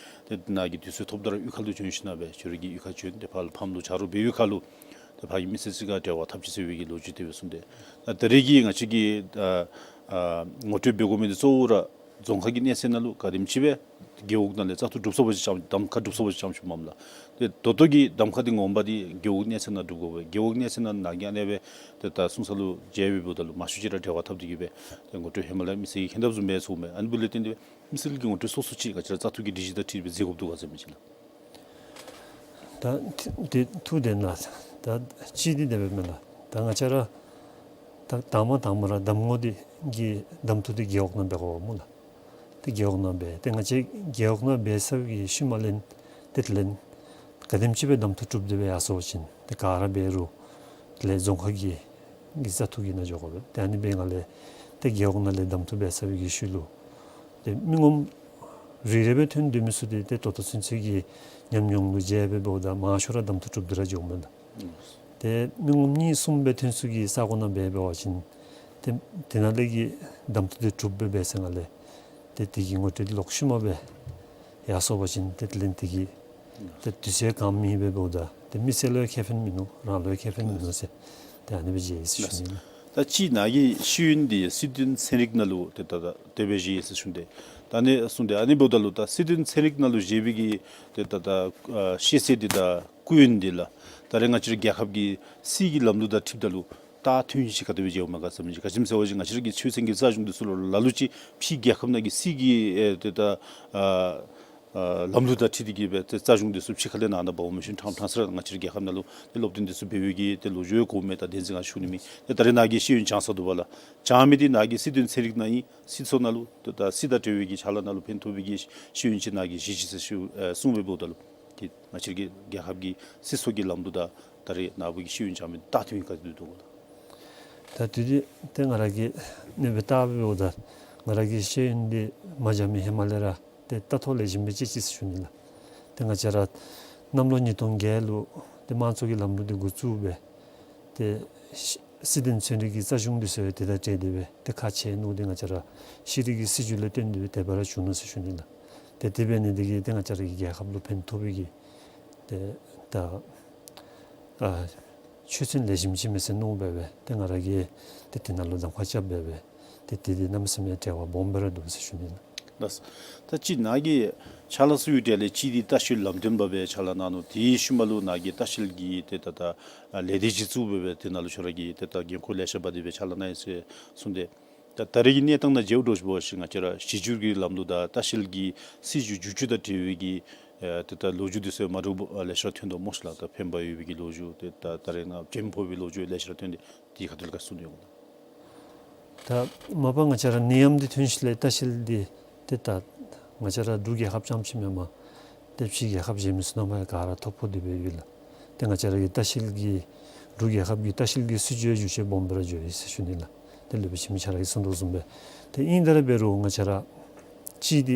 ཏེ་ནཱ་གིས་དུས་ཚོད་ཐོབ་ད་ར་གཡུས་ཁ་ལུ་བྱོན་ཞིནམ་སྦེ་ཁྱོད་ར་གི་གཡུས་ཁར་བྱོན་ཏེ་ཕར་ལུ་ཕམ་ལུ་ཆ་རོགས་འབད་བའི་ཁར་ལུ་ཏེ་ཕར་གྱི་མི་སེར་ཚུ་ག་འབྲེལ་བ་འཐབ་ཅི་ཟེར་བའི་གི་ལོ་རྒྱུས་དེ་སྦེ་གསུངས་ཏེ། ད་ད་རེས་ཀྱི་ང་བཅས་ཀྱིས་ཨ་ཨ་ངོ་སྤྲོད་འབད་དགོ་མི་འདི་གཙོ་བོ་ར་རྫོང་ཁག་གི་གནས་ཚད་ནང་ལུ་ག་དེམ་ཅིག་སྦེ་རྒེད་འོག་ནང་ལས་བཙག་འཐུ་གྲུབ་ཚར་བ་ཅིན་གདམ་ཁ་གྲུབ་ཚར་བ་ཅིན་ཙམ་ཞུཝ་མས་ལགས། ཏེ་ད་ལྟོ་གི་གདམ་ཁ་འདི་ངོ་མ་འདི་རྒེད་འོག་གནས་ཚད་ནང་གྲུབ་དགོ་པས། རྒེད་འོག་གནས་ཚད་ནང་ནཱ་གིས་ཨ་ནེ་སྦེ་ཏེ་ད་གསུང་ས་ལུ་མཇལ་སྦེ་འབདཝ་ད་ལུ་མང་ཤོས་ཅིག་ར་འབྲེལ་བ་འཐབ་སྟེ་གི་སྦེ་ཏེ་ངོ་སྤྲོད་ཧེ་མ་ལས་མི་སེར་གྱིས་མཁྱེན་ཐབས་བཟུམ་སྦེ་ཚོརཝ་མས། ཨ་ནི་འབདཝ་ལས་བརྟེན་ཏེ་མི་སེར་གྱི་ངོ་སྤྲོད་སོ་སོ་ཅིག་ང་བཅས་ར་བཙག་འཐུ་གི་སྒྲིག་གཞི་དང་འཁྲིལ་སྦེ་མཛད་དགོཔ་འདུག་ག་ཟེར་མི་ཅིག་ལགས། ད་ཏེ་ཐུགས་བདེན་ལགས། ད་གཅིག་འདི་དེ་སྦེ་མས་ལགས། ད་ང་བཅས་ར་ད་དང་པ་དང་པ་ར་གདམ་ངོ་འདི་གི་གདམ་འཐུ་འདི་རྒེད་འོག་ནང་འབད་དགོ་པས་སྨོ་ལགས། ཏེ་རྒེད་འོག་ནང་འབད། ཏེ་ང་བཅས་རྒེད་འོག་ནང་འབད་ཚར་བའི་ཤུལ་མ་ལས་ཏེ་དེ་ལས་ག་དེམ་ཅིག་སྦེ་གདམ་འཐུ་གྲུབ་སྟེ་སྦེ་ཡར་སོང་པ་ཅིན་ཏེ་ག་ར་འབད་རུང་དེ་ལས་རྫོང་ཁག་གི་གི་བཙག་འཐུ་གི་ནང་འགྱོ་དགོ་པས། ཏེ་ཨ་ནི་འབད་ནི་ལས་ཏེ་རྒེད་འོག་ནང་ལས་གདམ་འཐུ་འབད་ཚར་བའི་གི་ཤུལ་ལུ་ཏེ་མི་ངོམ་རེ་རེ་སྦེ་ཐོན་སྡོད་མི་ཚུ་འདི་ཏེ་ད་ལྟོ་ཚུན་ཚོད་ཀྱི་ཉམས་མྱོང་ལུ་མཇལ་སྦེ་འབདཝ་ད་མང་ཤོས་ར་གདམ་འཐུ་གྲུབ་སྟེ་ར་འགྱོཝ་མས་ལགས། ཨུམ། ཏེ་མི་ངོམ་གཉིས་གསུམ་སྦེ་ཐོན་ས་གི་ས་གོ་ནང་འབད་འབད་བ་ཅིན་ཏེ་དེ་ནང་ལས་ཀྱི་གདམ་འཐུ་འདི་གྲུབ་སྦེ་འབད་ཚར་ནི་ལས་ཏེ་དེ་གི་ངོ་སྤྲོད་ལོག་ཤུལ་མ་སྦེ་ཡར་སོང་པ་ཅིན་ཏེ་དེ་ལས་དེ་གི་ཏེ་དུས་ཚོད་གང་མེད་པར་འབདཝ་ད་ཏེ་མི་སེར་ལུ་ཡང་ཁེ་ཕན་མིན་ནུག། རང་ལུ་ཡང་ཁེ་ཕན་མིན་ནུག་ཟེར་ཏེ་ཨ་ནི་སྦེ་མཇལ་ཡི་ཟེར་ཞུ་ནི་ལགས། ད་ཅི་ནཱ་གི་ཤེས་ཡོན་འདི་སྲིད་དོན་ཚན་རིག་ནང་ལུ་ཏེ་ད་ད་དེ་སྦེ་མཇལ་ཡི་ཟེར་ཞུ་ནི། ད་ཨ་ནི་གསུངས་ཏེ་ཨ་ནི་འབདཝ་ད་ལུ་ད་སྲིད་དོན་ཚན་རིག་ནང་ལུ་མཇལ་བའི་གི་ཏེ་ད་ད་ཨ་ཤེས་ཚད་འདི་དང་སྐུ་ཡོན་འདི་ལགས། ད་རེས་ང་བཅས་ར་རྒྱལ་ཁབ་ཀྱི་སྲིད་ཀྱི་ལམ་ལུགས་དང་འཁྲིལཝ་ད་ལུ་ད་ཐོན་ཤུགས་ག་དེ་སྦེ་མཇལཝ་མས་ག་ཟེར་མི་ཅིག། ག་ཅི་སྨོ་ཟེར་བ་ཅིན་ང་བཅས་ར་གི་ཆོས་ཚན་གྱི་རྩ་གཞུང་འདི་ཚུ་ལུ་ལ་ལུ་ཅིག་ཕྱི་རྒྱལ་ཁབ་ནང་གི་སྲིད་ཀྱི་ཨེ་ཏེ་ད་ཨ་ཨ་ལམ་ལུགས་དང་འཁྲིལ་ཏེ་གི་སྦེ་ཏེ་རྩ་གཞུང་འདི་ཚུ་ཕྱི་ཁ་ལས་ནང་ན་འབག་འོང་མི་ཤུལ་ཕྲང་ཕྲང་ས་ར་ང་བཅས་ར་རྒྱལ་ཁབ་ནང་ལུ་ཏེ་སློབ་སྟོན་འདི་ཚུ་འབད་བའི་གི་ཏེ་ལོ་རྒྱུས་གོཝ་མས། ད་བདེན་འཛིན་ང་ཞུ་ནི་མེད། ཏེ་ད་རེས་ནཱ་གིས་ཤེས་ཡོན་སྦྱང་ཚར་འདུག་པ་ལགས། སྦྱང་མི་འདི་ནཱ་གིས་སྲིད་དོན་ཚན་རིག་ནང་ཨིན། སྲིད་ཚོགས་ནང་ལུ་ཏེ་ད་སྲིད་དང་འབྲེལ་བའི་གི་ཕྱག་ལཱ་ནང་ལུ་ཕན་ཐོགས་པའི་གི་ཤེས་ཡོན་ཅིག་ནཱ་གིས་བཞེས་ཅི་ཟེར་ཞུ་ཨེ་གསུངས་སྦེ་འབདཝ་ད་ལུ་ཏེ་ང་བཅས་ར་གི་རྒྱལ་ཁབ་ཀྱི་སྲིད་ཚོགས་ཀྱི་ལམ་ལུགས་དང་ད་རེས་ནཱ་བུ་གིས་ཤེས་ཡོན་སྦྱང་མི་ད་ཐོན་ཡི་ག་དེ་འདུག་གོ་ལགས། ད་དེ་འདི་ཏེ་ང་ར་གིས་ཨ་ནེ་སྦེ་བལྟ་སྦེ་འབདཝ་ད་ང་ར་གིས་ཤེས་ཡོན་འདི་མ་སྦྱང་མི་ཧེ་མ་ལས་ར་ཏེ་ལྟ་རྟོག་ལེགས་ཤོམ་སྦེ་བྱེད་ཅི་ཟེར་ཞུ་ནི་ལགས། ཏེ་ང་བཅས་ར་གནམ་ལོ་ཉིས་སྟོང་བརྒྱད་ལུ་ཏེ་དམངས་གཙོ་གི་ལམ་ལུགས་འདི་འགོ་བཙུགས་སྦེ་ཏེ་སྲིད་དོན་ཚན་རིག་གི་རྩ་གཞུང་འདི་ཚུ་ཡང་དེ་དང་འབྲེལ་ཏེ་སྦེ་ཏེ་ཁག་ཆེ་ནུག། ཏེ་ང་བཅས་ར་ཤེས་རིག་གི་སྲིད་བྱུས་ལས་བརྟེན་ཏེ་སྦེ་དེ་སྦེ་ར་བྱུང་ནུག་ཟེར་ཞུ་ནི་ལགས། ཏེ་དེ་འབད་ནི་འདི་གིས་ཏེ་ང་བཅས་ར་གི་རྒྱལ་ཁབ་ལུ་ཕན་ཐོགས་པའི་གི་ཏེ་ད་ཨ་ཆོས་ཚན་ལེགས་ཤོམ་ཅིག་མས་ཟེར་མནོ་སྦེ་སྦེ་ཏེ་ང་ར་གིས་ཏེ་དེ་ནང་ལུ་གདམ་ཁ་རྐྱབ་སྦེ་སྦེ་ཏེ་དེ་འདི་གནམ་མེད་ས་མེད་འབྲེལ་བ་སྦོམ་སྦེ་ར་འདུག་ཟེར་ཞུ་ནི་ལགས། ལགས། ད་ཅི་ནཱ་གིས་ཕྱག་ལཱ་ཚུ་གི་གྲས་ལས་གཅིག་འདི་ལྟ་བཤལ་ལམ་སྟོན་པ་སྦེ་ཕྱག་ལཱ་གནང་ནུག། དེའི་ཤུལ་མ་ལུ་ནཱ་གིས་ལྟ་བཤལ་གྱི་ཏེ་ད་ད་ལས་སྡེ་ཅིག་བཙུགས་སྦེ་སྦེ་དེ་ནང་ལུ་ཁྱོད་ར་གིས་ཏེ་ད་འགན་ཁུར་ལེ་ཤ་འབག་སྟེ་སྦེ་ཕྱག་ལཱ་གནང་ཡི་ཟེར་གསུངས་ཏེ། ད་ད་རེས་ཀྱི་གནས་སྟངས་ནང་མཇལཝ་འདྲཝ་ཅིག་འབད་བ་ཅིན་ང་བཅས་ར་གཞི་བསྒྱུར་གྱི་ལམ་ལུགས་དང་ལྟ་བཤལ་གྱི་སྲིད་བྱུས་བསྒྱུར་བཅོས་དང་འབྲེལ་བའི་གི་ཨེ་ཏེ་ད་ལོ་རྒྱུས་འདི་ཚུ་མ་འདྲཝ་ལེ་ཤ་ར་ཐོན་དོ་སྨོ་ཤིག་ལགས། ད་ཕན་པ་ཡོད་པའི་གི་ལོ་རྒྱུས་ཏེ་ད་ད་རེས་ནངས་བྱེམ་ཕོག་པའི་ལོ་རྒྱུས་ལེ་ཤ་ར་ཐོན་ཏེ་དེའི་ཁ་ཐུག་ལས་ག་གསུང་ནི་ཡོད་ག་ལགས། ད་མ་པ་ང་བཅས་ར་ནད་ཡམས་འདི་ཐོན་ཞིནམ་ལས་ལྟ་བཤལ་འདི་ཏེ་ད་ང་བཅས་ར་འབྲུག་རྒྱལ་ཁབ་རྐྱངམ་ཅིག་མེན་པར་ཏེ་ཕྱི་རྒྱལ་ཁབ་གཞན་མི་ཚུ་ནང་མ་ཡང་ག་ར་ཐོ་ཕོག་སྟེ་སྦེ་ཡོད་ལགས། ཏེ་ང་བཅས་ར་གི་ལྟ་བཤལ་གྱི་འབྲུག་རྒྱལ་ཁབ་ཀྱི་ལྟ་བཤལ་གྱི་སྲིད་བྱུས་བསྒྱུར་བཅོས་སྦོམ་སྦེ་ར་འགྱོ་ཡི་ཟེར་ཞུ་ནི་ལགས། ཏེ་སློབ་དཔོན་འཆི་མེད་ཁྱོད་ར་གིས་གསུང་དོ་བཟུམ་སྦེ་ཏེ་ཨིན་ད་ར་འབད་རུང་ང་བཅས་ར་གཅིག་འདི་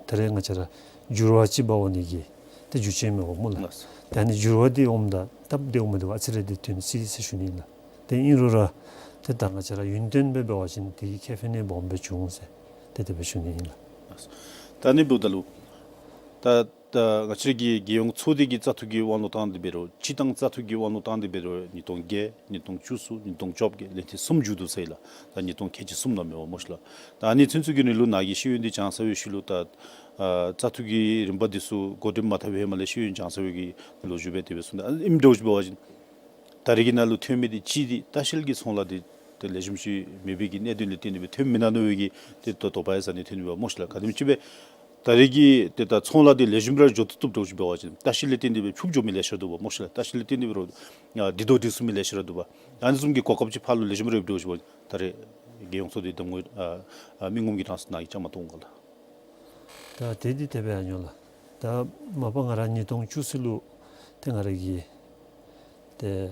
ད་རེས་ང་བཅས་ར་འགྱུར་བ་ཅིག་འབག་འོང་ནི་གི་ཏེ་བསྒྱུར་བཅོས་མས་འོང་སྨོ་ལགས། ལགས། ཏེ་ཨ་ནི་འགྱུར་བ་འདི་འོངམ་ད་སྟབས་བདེཝ་མ་བདེཝ་ཨ་ཙི་རེ་འདི་ཐོན་སྲིད་ཟེར་ཞུ་ནི་ལགས། ཏེ་ཨིན་རུང་ར་ ཏེ་ད་ང་བཅས་ར་ཡུན་བརྟན་སྦེ་འབད་བ་ཅིན་དེ་གི་ཁེ་ཕན་ནི་སྦོམ་སྦེ་འབྱུང་ཟེར་ཏེ་དེ་སྦེ་ཞུ་ནི་ཨིན་ལགས། ད་ཨ་ནི་འབདཝ་ད་ལུ་ད་ད་ང་བཅས་ར་གི་རྒྱལ་ཡོངས་ཚོགས་སྡེ་གི་བཙག་འཐུ་གི་དབང་ལུ་བཏང་སྟེ་འབད་རུང་སྤྱིར་བཏང་བཙག་འཐུ་གི་དབང་ལུ་བཏང་སྟེ་འབད་རུང་ཉིས་སྟོང་བརྒྱད་ཉིས་སྟོང་བཅུ་གསུམ་ཉིས་སྟོང་བཅོ་བརྒྱད་ལན་ཐེངས་གསུམ་མཇུག་བསྡུ་ཚར་ཡི་ལགས། ད་ཉིས་སྟོང་ཁལ་གཅིག་གསུམ་ལུ་མེན་པ་སྨོ་ཤིག་ལགས། ད་ཨ་ནི་ཚུན་ཚོད་ཀྱི་རིང་ལུ་ནཱ་གི་ཤེས་ཡོན་འདི་སྦྱང་ཚར་བའི་ཤུལ་ལུ་ད་ཨ་བཙག་འཐུ་གི་རིམ་པ་འདི་ཚུ་འགོ་འདྲེན་མ་འཐབ་པའི་ཧེ་མ་ལས་ཤེས་ཡོན་སྦྱང་ཚར་བའི་གི་ལོ་རྒྱུས་སྦེ་དེ་སྦེ་གསུངས་ཏེ། ཨ་ཨིནམ་འདྲཝ་ཅིག་འབད་བ་ཅིན་ད་རེས་ཀྱི་ནང་ལུ་ཐོན་མི་འདི་གཅིག་འདི་ལྟ་བཤལ་གྱི་ཚོང་ལཱ་འདི་ཏེ་ལེགས་ཤོམ་ཅིག་མེད་པའི་གི་གནད་དོན་ལས་བརྟེན་ཏེ་སྦེ་ཐོན་མེན་ན་མནོ་བའི་གི་ཏེ་ད་དོགས་པ་ཡང་ཟ་ནི་ཐོན་ནི་འབད་སྨོ་ཤིག་ལགས། ག་དེམ་ཅིག་སྦེ་ད་རེས་ཀྱི་ཏེ་ད་ཚོང་ལཱ་འདི་ལེགས་ཤོམ་སྦེ་ར་འགྱོ་བཏུབ་བཏུབ་འདྲཝ་ཅིག་འབད་བ་ཅིན་ལྟ་བཤལ་ལས་བརྟེན་ཏེ་སྦེ་ཕྱུགཔ་འགྱོ་མི་ལེ་ཤ་ར་འདུག་པ་སྨོ་ཤིག་ལགས། ལྟ་བཤལ་ལས་བརྟེན་ཏེ་འབད་རུང་ཨ་འདི་དོ་འདི་གསུམ་མི་ལེ་ཤ་ར་འདུག་པ། ཨ་ནི་བཟུམ་གྱི་གོ་སྐབས་ཅིག་ཕར་ལུ་ལེགས་ཤོམ་ར་ཡོདཔ་འདྲཝ་ཅིག་འབད་བ་ཅིན་ད་རེས་རྒྱལ་ཡོངས་ཚོགས་སྡེ་འདེམས་ངོ་ཨ་ཨ་མི་ངོམ་གྱི་གྲངས་སུ་ནཱ་གིས་བཅའ་མར་གཏོགས་འོང་ག་ལགས། ད་དེ་འདི་དེ་སྦེ་ཨ་ནི་ལགས། ད་མ་པ་ང་ར་ཉིས་སྟོང་བཅུ་གསུམ་ལུ་ཏེ་ང་ར་གིས་ཏེ་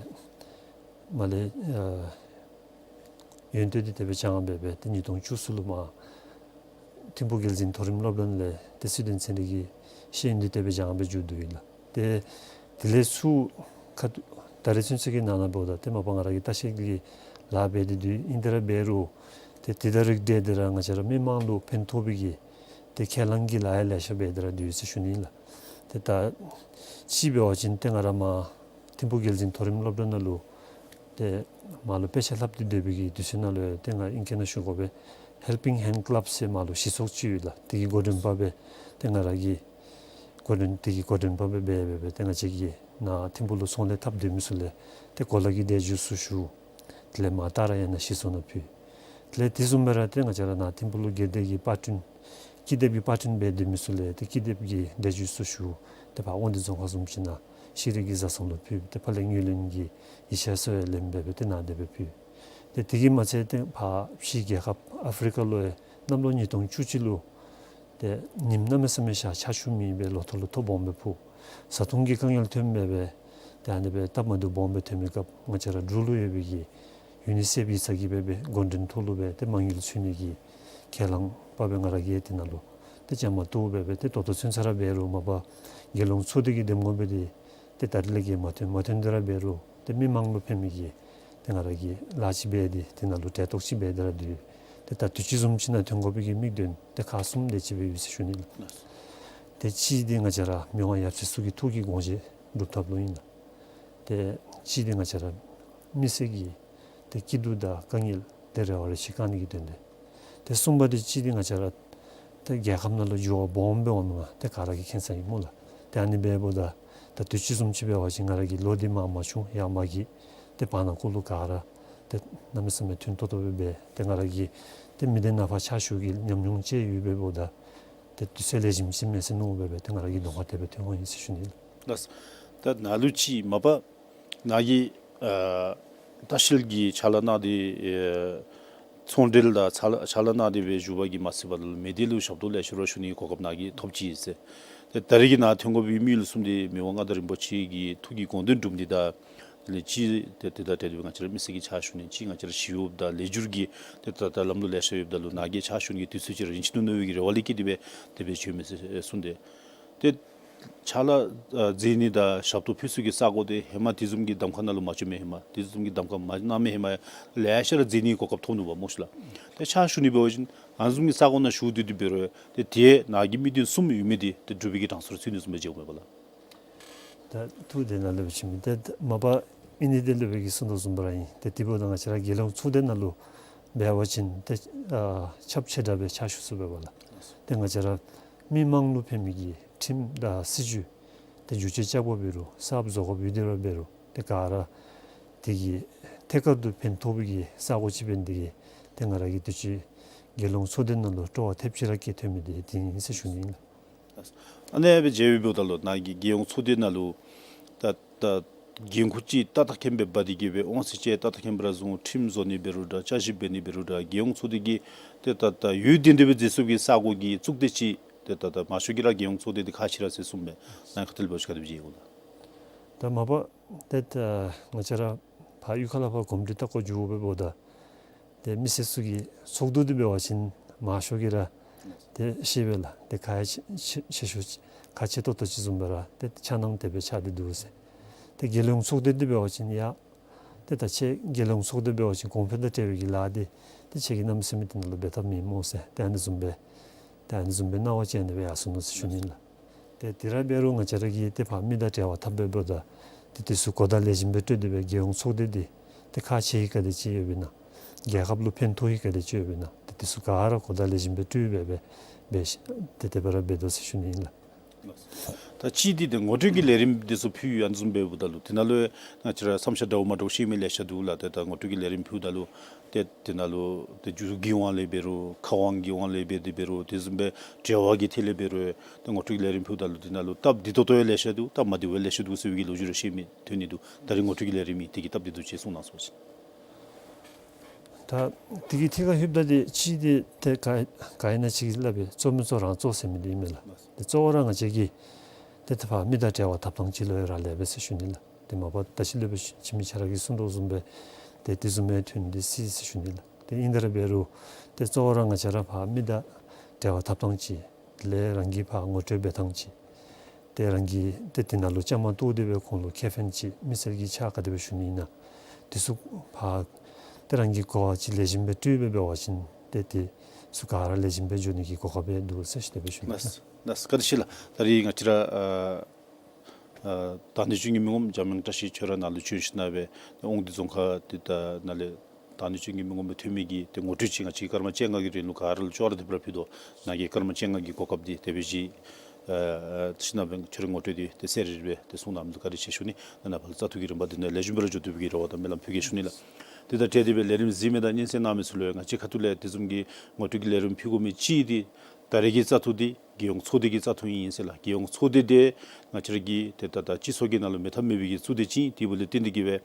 མར་ལས་ཨ་ཡོན་ཏན་འདི་དེ་སྦེ་སྦྱང་སྦེ་སྦེ་ཏེ་ཉིས་སྟོང་བཅུ་གསུམ་ལུ་མར་ཐིམ་ཕུག་རྒྱལ་འཛིན་མཐོ་རིམ་སློབ་གྲྭ་ནང་ལས་ཏེ་སི་ཊུ་ཌེནཊ་ཚན་རིག་གི་ཤེས་ཡོན་འདི་དེ་སྦེ་སྦྱང་སྦེ་མཇུག་བསྡུ་ཡི་ལགས། ཏེ་དེ་ལས་ཚུར་ཁ་ཐུག་ད་རེས་ཚུན་ཚོད་ཀྱི་ནང་ན་འབདཝ་ད་ཏེ་མ་པ་ང་ར་གིས་ལྟ་བཤལ་གྱི་ལཱ་འབད་དེ་འདི་ཨིན་ཏེ་ར་འབད་རུང་ཏེ་དེ་དང་རིགས་འདྲ་ཏེ་ར་ང་བཅས་ར་མི་མང་ལུ་ཕན་ཐོགས་པའི་གི་ཏེ་ཁས་བླངས་ཀྱི་ལཱ་ཡང་ལེ་ཤ་འབད་དེ་ར་འདུག་ཟེར་ཞུ་ནི་ཨིན་ལགས། ཏེ་ད་ཅིག་འབད་བ་ཅིན་ཏེ་ང་ར་མར་ཐིམ་ཕུག་རྒྱལ་འཛིན་མཐོ་རིམ་སློབ་གྲྭ་ནང་ལུ་ཏེ་མར་ལུ་དཔེ་ཆ་ལྷབ་སྟེ་སྡོད་པའི་གི་དུས་ཚོད་ནང་ལུ་ཡང་ཏེ་ང་ཨིང་སྐད་ནང་ཞུ་དགོ་པས། ཧེལ་པིང་ཧེནཌ་ཀ་ལབ་ཟེར་མར་ལུ་གཞི་ཚོགས་ཅིག་ཡོད་ལགས། དེ་གི་འགོ་འདྲེན་པ་སྦེ་ཏེ་ང་ར་གིས་འགོ་འདྲེན་དེ་གི་འགོ་འདྲེན་པ་སྦེ་འབད་འབད་སྦེ་ཏེ་ང་བཅས་ཀྱིས་ནཱ་ཐིམ་ཕུག་ལུ་ཚོང་ལས་འཐབ་སྡོད་མི་ཚུ་ལས་ཏེ་གོ་ལ་གི་འབྲས་བུ་ཚུ་ཞུ། དེ་ལས་མར་ཏཱ་ར་ཡང་ན་གཞི་ཚོགས་ནང་ཕུལ། དེ་ལས་དེ་བཟུམ་སྦེ་ར་ཏེ་ང་བཅས་ར་ནཱ་ཐིམ་ཕུག་ལུ་སྒེར་སྡེ་གི་པར་སྐྲུན་ཀི་དེབ་ཀྱི་པར་སྐྲུན་འབད་སྡོད་མི་ཚུ་ལས་ཏེ་ཀི་དེབ་ཀྱི་འབྲས་བུ་ཚུ་ཞུ། ཏེ་ཕར་དབང་འདུས་རྫོང་ཁག་བཟུམ་ཅིག་ནང་ཤེས་རིག་གི་བཟའ་ཚང་ལུ་ཕུལ། ཏེ་ཕར་ལས་དངུལ་ལེན་གྱི་ཡིག་ཆ་ཚུ་ཡང་ལེན་འབད་སྦེ་ཏེ་ནཱ་དེ་སྦེ་ཕུལ། ཏེ་དེ་གིས་མ་ཚད་ཏེ་ཕར་ཕྱི་རྒྱལ་ཁབ་ཨ་ཕི་རི་ཀ་ལུ་ཡང་གནམ་ལོ་ཉིས་སྟོང་བཅུ་གཅིག་ལུ་ཏེ་ཉིམ་གནམ་མེད་ས་མེད་ཤར་ཆར་ཆུ་མེད་པའི་ལོ་ཐོག་ལུ་ཐོ་སྦོམ་སྦེ་ཕོག། བཟའ་འཐུང་གི་དཀའ་ངལ་ཐོན་འབད་སྦེ་ཏེ་ཨ་ནི་སྦེ་སྟབས་མ་བདེཝ་སྦོམ་སྦེ་ཐོན་མི་སྐབས་ང་བཅས་ར་འབྲུག་ལུ་ཡོད་པའི་གི་ཡུ་ནི་སེཕ་ཡིག་ཚང་གིས་འབད་སྦེ་འགོ་འདྲེན་ཐོག་ལུ་སྦེ་ཏེ་མ་དངུལ་འཚོལ་ནི་གི་ཁས་བླངས་པ་སྦེ་ང་ར་གིས་དེ་ནང་ལུ་ཏེ་བཅའ་མར་གཏོགས་འབད་སྦེ་ཏེ་ད་ལྟོ་ཚུན་ཚོད་ར་འབད་རུང་མ་པ་རྒྱལ་ཡོངས་ཚོགས་སྡེ་གི་འདེམས་ངོ་འབད་དེ་ཏེ་ད་རེས་ལས་ཀྱི་མ་ཐོན་མ་ཐོན་ཏེ་ར་འབད་རུང་ཏེ་མི་མང་ལུ་ཕན་མི་གི་ཏེ་ང་ར་གིས་ལཱ་ཅིག་འབད་དེ་དེ་ནང་ལུ་གྲལ་གཏོགས་ཅིག་འབད་དེ་ར་འདུག། ཏེ་ད་དུས་ཅི་བཟུམ་ཅིག་ནང་ཐོན་དགོ་པའི་གི་དམིགས་དོན་ཏེ་ཁག་གསུམ་དེ་ཅིག་སྦེ་ཡོད་ཟེར་ཞུ་ནི་ལགས། ཏེ་གཅིག་འདི་ང་བཅས་ར་མི་དབང་ཡབ་སྲས་ཚུ་གི་ཐུགས་ཀྱི་དགོངས་བཞེད་སྒྲུབ་ཐབས་ལུ་ཨིན་ལགས། ཏེ་གཅིག་འདི་ང་བཅས་ར་མི་སེར་གྱི་ཏེ་སྐྱིད་སྡུག་དང་དཀའ་ངལ་ཏེ་རེ་བ་རེ་ཆེ་བསྐང་ནི་གི་དོན་ལས། ཏེ་གསུམ་པ་འདི་གཅིག་འདི་ང་བཅས་ར་ཏེ་རྒྱལ་ཁབ་ནང་ལུ་འགྱུར་བ་སྦོམ་སྦེ་འོང་མི་ང་ཏེ་ག་ར་གིས་མཁྱེན་ས་ཨིན་སྨོ་ལགས། ཏེ་ཨ་ནི་འབདཝ་ད་ད་དུས་ཅི་བཟུམ་ཅིག་འབད་བ་ཅིན་ང་ར་གི་ལོ་འདི་མར་མ་ཆུང་ཡར་མ་གི་ཏེ་བར་ན་ཀོ་ལུ་ག་ར་ཏེ་གནམ་མེད་ས་མེད་ཐུན་ཏོག་ཏོ་སྦེ་འབད། ཏེ་ང་ར་གིས་ཏེ་མི་སྡེ་ནང་ཕར་ཕྱག་ཞུ་གི་ཉམས་མྱོང་ཅིག་ཡོདཔ་འབདཝ་ད་ཏེ་དུས་ཚོད་ལེགས་ཤོམ་ཅིག་མེད་ཟེར་མནོ་འབད་སྦེ་ཏེ་ང་ར་གི་གདོང་ཁར་དེ་སྦེ་ཐོན་འོང་ཡི་ཟེར་ཞུ་ནི་ལགས། ད་ནཱ་ལུ་ཅིག་མ་པ་ནཱ་གིས་ཨ་ལྟ་བཤལ་གྱི་ཕྱག་ལཱ་གནང་སྟེ་ཨེ་ཚོང་འབྲེལ་དང་ཕྱག་ལཱ་ཕྱག་ལཱ་གནང་སྟེ་སྦེ་བཞུགས་པ་གིས་མ་ཚད་པར་ལུ་མི་སྡེ་ལུ་ཞབས་ཏོག་ལེ་ཤ་ར་ཞུ་ནི་གོ་སྐབས་ནཱ་གིས་ཐོབ་ཅི་ཟེར། ཏེ་ད་རེས་ཀྱི་ནཱ་ཐོན་དགོ་པའི་དམིགས་ཡུལ་གསུམ་འདི་མི་དབང་མངའ་བདག་རིན་པོ་ཆེ་གི་ཐུགས་ཀྱི་དགོངས་དོན་སྒྲུབ་ནི་དང་དེ་ལས་གཅིག་ཏེ་དེ་དང་འབྲེལ་ཏེ་ང་བཅས་ར་མི་སེར་གྱི་ཕྱག་ཞུ་ནི་གཅིག་ང་བཅས་ར་ཞི་གཡོགཔ་དང་ལས་འགྱུར་གྱི་ཏེ་ད་ལྟོ་ལམ་ལུགས་ལེ་ཤ་ཡོདཔ་ད་ལུ་ནཱ་གིས་ཕྱག་ཞུ་ནི་གི་དུས་ཚོད་ཅིག་ར་རན་ཅི་ནུག་མནོ་བའི་གི་རེ་བ་ལས་བསྐྱེད་དེ་སྦེ་དེ་སྦེ་བྱོན་མི་ཟེར་གསུངས་ཏེ། ཏེ་ཕྱག་ལཱ་ཨ་མཛད་ནི་དང་ཞབས་ཏོག་ཕུལ་ས་གི་ས་གོ་འདི་ཧེ་མ་དེ་བཟུམ་གྱི་གདམ་ཁ་ནང་ལུ་མ་བྱོན་མི་ཧེ་མ་དེ་བཟུམ་གྱི་གདམ་ཁ་མ་གནང་མི་ཧེ་མ་ལེ་ཤ་ར་མཛད་ནི་གོ་སྐབས་ཐོབ་ནུག་པ་སྨོ་ཤིག་ལགས། ཏེ་ཕྱག་ཞུ་ནི་འབད་བ་ཅིན་ཨ་ནི་བཟུམ་གྱི་ས་གོ་ནང་ཞུ་སྡོད་དེ་འབད་རུང་ཏེ་དེ་ནཱ་གི་དམིགས་དོན་གསུམ་ཡོད་མི་འདི་ཏེ་འགྲུབ་པའི་གི་གྲངས་སུ་ར་ཚུད་ནུག་བཟུམ་སྦེ་མཇལཝ་མས་པ་ལགས། ད་ཐུགས་དེ་ནང་ལུ་སྦེ་ཞུ་མི་ཏེ་མ་པ་ཨིན་ནི་དེ་ལུ་སྦེ་གིས་གསུངས་དོ་བཟུམ་སྦེ་ར་ཨིན། ཏེ་དེ་འབདཝ་ད་ང་བཅས་ར་རྒྱལ་ཡོངས་ཚོགས་སྡེ་ནང་ལུ་འབད་བ་ཅིན་ཏེ་ཨ་ཁྱབ་ཆེ་དྲགས་སྦེ་ཕྱག་ཞུ་ཚུགས་པས་པ་ལགས། ཏེ་ང་བཅས་ར་མི་མང་ལུ་ཕན་མི་གི་ཁྲིམས་དང་སྲིད་བྱུས་ཏེ་བསྒྱུར་བཅོས་རྐྱབ་དགོཔ་འབད་རུང་གསརཔ་བཟོ་དགོཔ་ཡོད་དེ་ར་འབད་རུང་ཏེ་ག་ར་དེ་གིས་ཐད་ཀར་དུ་ཕན་ཐོགས་པའི་གི་ས་གོ་ཅིག་འབད་ནི་དེ་གིས་ཏེ་ང་ར་གིས་དུས་ཅི་རྒྱལ་ཡོངས་ཚོགས་སྡེ་ནང་ལུ་སྤྲོ་བ་ཐེབས་ཅིག་ར་སྐྱེ་ཐོན་མི་དེ་དེ་ཨིན་ཟེར་ཞུ་ནི་ཨིན་ལགས། ཨ་ནི་སྦེ་མཇལ་བའི་འབདཝ་ད་ལུ་ནཱ་གི་རྒྱལ་ཡོངས་ཚོགས་སྡེ་ནང་ལུ་ད་ད་འགན་ཁུར་ཅིག་ཏག་ཏག་མཁན་སྦེ་འབག་སྟེ་གིས་སྦེ་དབང་ཚད་ཅིག་ཏག་ཏག་མཁན་སྦེ་ར་བཟུང་ཁྲིམས་བཟོ་ནི་འབད་རུང་འདྲ་བསྐྱར་ཞིབ་འབད་ནི་འབད་རུང་འདྲ་རྒྱལ་ཡོངས་ཚོགས་སྡེ་གིས་ཏེ་ད་ད་ཡུན་བརྟན་ཏེ་སྦེ་མཛད་ཚུགས་པའི་ས་གོ་གི་གཙུག་སྡེ་ཅིག་ཏེ་ད་ད་མང་ཤོས་ཀྱིས་ར་རྒྱལ་ཡོངས་ཚོགས་སྡེ་འདི་ཁག་ཆེ་ར་ཟེར་གསུངམ་མས། ནཱ་ཁ་ཐུག་ལས་འབད་བ་ཅིན་ག་དེ་སྦེ་མཇལ་གོ་ལགས། ད་མ་པ་ཏེ་ད་ང་བཅས་ར་ཕར་གཡུས་ཁ་ལས་ཕར་གོམས་འདྲིས་བལྟ་སྐོར་འགྱོཝ་འབདཝ་ད་ཏེ་མི་སེར་ཚུ་གི་ཚོགས་འདུ་འདི་འབད་བ་ཅིན་མང་ཤོས་ཀྱིས་ར་ཏེ་ཤེས་པས་ལགས། ཏེ་ཁག་ཆེ་ཆེ་ཆེ་ཤོས་ཁག་ཆེ་ཏོག་ཏོ་ཅིག་བཟུམ་སྦེ་ར་ཏེ་ཆ་མཉམ་དེ་སྦེ་ཆགས་ཏེ་འདུག་ཟེར། ཏེ་རྒྱལ་ཡོངས་ཚོགས་སྡེ་འདི་འབད་བ་ཅིན་ཡང་ཏེ་ ཏེ་ད་ཁྱེད་རྒྱལ་ཡོངས་ཚོགས་སྡེ་འབད་བ་ཅིན་གོང་འཕེལ་དང་འབྲེལ་བའི་གི་ལཱ་འདི་ཏེ་ཁྱེད་ཀྱིས་གནམ་མེད་ས་མེད་དེ་ནང་ལུ་འབད་ཐབས་མེད་སྨོ་ཟེར། ཏེ་ཨ་ནི་བཟུམ་སྦེ་ཏེ་ཨ་ནི་བཟུམ་སྦེ་གནང་བ་ཅིན་ཨ་ནི་སྦེ་ཡར་སོང་ནུག་ཟེར་ཞུ་ནི་ལགས། ཏེ་དེ་ར་འབད་རུང་ང་བཅས་ར་གིས་ཏེ་ཕར་མི་དང་འབྲེལ་བ་འཐབ་སྦེ་འབདཝ་ད་ཏེ་དེ་ཚུ་གོ་བརྡ་ལེགས་ཤོམ་སྦེ་སྤྲོད་དེ་སྦེ་རྒྱལ་ཡོངས་ཚོགས་སྡེ་འདི་ཏེ་ཁག་ཆེ་བའི་ག་དེ་ཅིག་ཡོདཔ་ཨིན་ན། རྒྱལ་ཁབ་ལུ་ཕན་ཐོགས་པའི་ག་དེ་ཅིག་ཡོདཔ་ཨིན་ན། ཏེ་དེ་ཚུ་ག་ར་གོ་བརྡ་ལེགས་ཤོམ་སྦེ་སྤྲོད་སྦེ་འབད་འབད་ཏེ་དེ་སྦེ་ར་འབད་དོ་ཟེར་ཞུ་ནི་ཨིན་ལགས། ད་ཅི་འདི་ཏེ་ངོ་སྤྲོད་ཀྱི་ལས་རིམ་འདི་ཚུ་ཕུལ་ཡོད། ཨ་ནི་བཟུམ་འབདཝ་ད་ལུ་དེ་ནང་ལུ་ང་བཅས་ར་བསམ་འཆར་འདྲཝ་མ་འདྲཝ་བཤད་མི་ལེ་ཤ་འདུག་ལགས། ཏེ་ད་ངོ་སྤྲོད་ཀྱི་ལས་རིམ་ཕུལཝ་ད་ལུ་ཏེ་དེ་ནང་ལུ་ཏེ་རྒྱུ་གི་དབང་ལས་འབད་རུང་ཁ་དབང་གི་དབང་ལས་འབད་དེ་འབད་རུང་དེ་བཟུམ་སྦེ་འབྲེལ་བ་གི་ཐད་ལས་འབད་རུང་ཏེ་ངོ་སྤྲོད་ཀྱི་ལས་རིམ་ཕུལཝ་ད་ལུ་དེ་ནང་ལུ་སྟབས་བདེ་ཏོག་ཏོ་ཡང་ལེ་ཤ་འདུག། སྟབས་མ་བདེཝ་ཡང་ལེ་ཤ་འདུག་ཟེར་བའི་གི་ལོ་རྒྱུས་རེ་བཤད་མི་ཐོན་ནི་འདུག། ད་རིས་ངོ་སྤྲོད་ཀྱི་ལས་རིམ་ཨིན། དེ་གིས་སྟབས་བདེ་འདུག་ཅིག་གསུང་གནང་སོང་ཟེར། ད་དེ་གི་ཐད་ཁར་ལྷོདཔ་ད་ཏེ་ཅི་འདི་ཏེ་ག་ག་ཨིན་ན་ཅིག་གིས་སླབ་པས། གཙོ་མི་གཙོ་རང་གཙོ་ཟེར་མི་འདི་ཨིན་མས་ལགས། ཏེ་གཙོ་བོ་ར་ང་བཅས་ཀྱིས་ཏེ་ཏེ་ཕར་མི་དང་འབྲེལ་བ་འཐབ་ཐངས་ཅིག་ལུ་ཡང་རག་ལས་པས་ཟེར་ཞུ་ནི་ལགས། ཏེ་མ་པ་ད་ཅི་ལས་འབད་ཞུ་མི་ཆ་ར་གིས་གསུང་དོ་བཟུམ་སྦེ་ཏེ་དེ་བཟུམ་སྦེ་ཐོན་ཏེ་སྲིད་ཟེར་ཞུ་ནི་ལགས། ཏེ་ཨིན་ཏེ་ར་འབད་རུང་ཏེ་གཙོ་བོ་ར་ང་བཅས་ར་ཕར་མི་དང་འབྲེལ་བ་འཐབ་ཐངས་ཅིག་ལས་རང་གིས་ཕར་ངོ་སྤྲོད་འབད་ཐངས་ཅིག་ཏེ་རང་གིས་ཏེ་དེ་ནང་ལུ་བཅའ་མར་གཏོགས་ཏེ་སྦེ་ཁོང་ལུ་ཁེ་ཕན་ཅིག་མི་སེར་གྱི་ཕྱག་ག་དེ་སྦེ་ཞུ་ནི་ཨིན་ན། དེ་ཚུ་ཕར་ཏེ་རང་གིས་གོ་བ་ཅིག་ལེགས་ཤོམ་སྦེ་སྤྲོད་སྦེ་འབད་བ་ཅིན་ཏེ་དེ་ཚུ་ག་ར་ལེགས་ཤོམ་སྦེ་འགྱོ་ནི་གི་གོ་སྐབས་འདུག་ཟེར་ཞུ་དེ་སྦེ་ཞུ་ནི་ཨིན། ལགས་ལགས། བཀའ་དྲིན་ཆེ་ལགས། ད་རིས་ང་བཅས་ར་ཨ་ཨ་དང་འདོད་ཅན་གྱི་མི་ངོམ་འཇམ་དབྱངས་བཀྲ་ཤིས་ཁྱོད་ར་ནཱ་ལུ་བྱོན་ཞིནམ་ལས་ཏེ་དབང་འདུས་རྫོང་ཁག་འདི་ད་ནཱ་ལས་དང་འདོད་ཅན་གྱི་མི་ངོམ་སྦེ་ཐོན་མི་གི་ཏེ་ངོ་སྤྲོད་ཅིག་ང་བཅས་སྐར་མ་བཅོ་ལྔ་གི་རིང་ལུ་ག་ར་ལུ་ཅོག་ར་འཐདཔ་ར་ཕུལ་དོ། ནཱ་གིས་སྐར་མ་བཅོ་ལྔ་གི་གོ་སྐབས་འདི་དེ་སྦེ་བཞེས་ཨ་ཞིནམ་ལས་ཁྱོད་རའི་ངོ་སྤྲོད་འདི་ཏེ་གསལ་རི་རི་སྦེ་ཏེ་གསུང་གནང་མི་འདི་བཀའ་དྲིན་ཆེ་ཞུ་ནི། ནཱ་ནཱ་ཕར་ལུ་བཙག་འཐུ་གི་རིམ་པ་འདི་ནཱ་ལེགས་ཤོམ་སྦེ་ར་འགྱོ་བཏུབ་པའི་གི་རེ་བ་དང་སྨོན་ལམ་ཕུལ་གེ་ཞུ་ནི་ལགས། ཏེ་ད་ཏེ་དེ་སྦེ་ལས་རིམ་གཟིགས་མི་དང་སྙན་གསན་གནང་མི་ཚུ་ལུ་ཡང་ང་བཅས་ཁ་ཐུག་ལས་དེ་བཟུམ་གྱི་ངོ་སྤྲོད་ཀྱི་ལས་རིམ་ཕུལ་དགོ་མི་ཅིག་འདི་ད་རེས་ཀྱི་བཙག་འཐུ་འདི་རྒྱལ་ཡོངས་ཚོགས་སྡེ་གི་བཙག་འཐུ་ཨིན་ཟེར་ལགས། རྒྱལ་ཡོངས་ཚོགས་སྡེ་འདི་ང་བཅས་ར་གི་ཏེ་ད་ད་སྤྱི་ཚོགས་ཀྱི་ནང་ལུ་མེད་ཐབས་མེད་པའི་གི་གཙུག་སྡེ་ཅིག་ཨིན། དེ་འབདཝ་ལས་བརྟེན་ཏེ་གིས་སྦེ་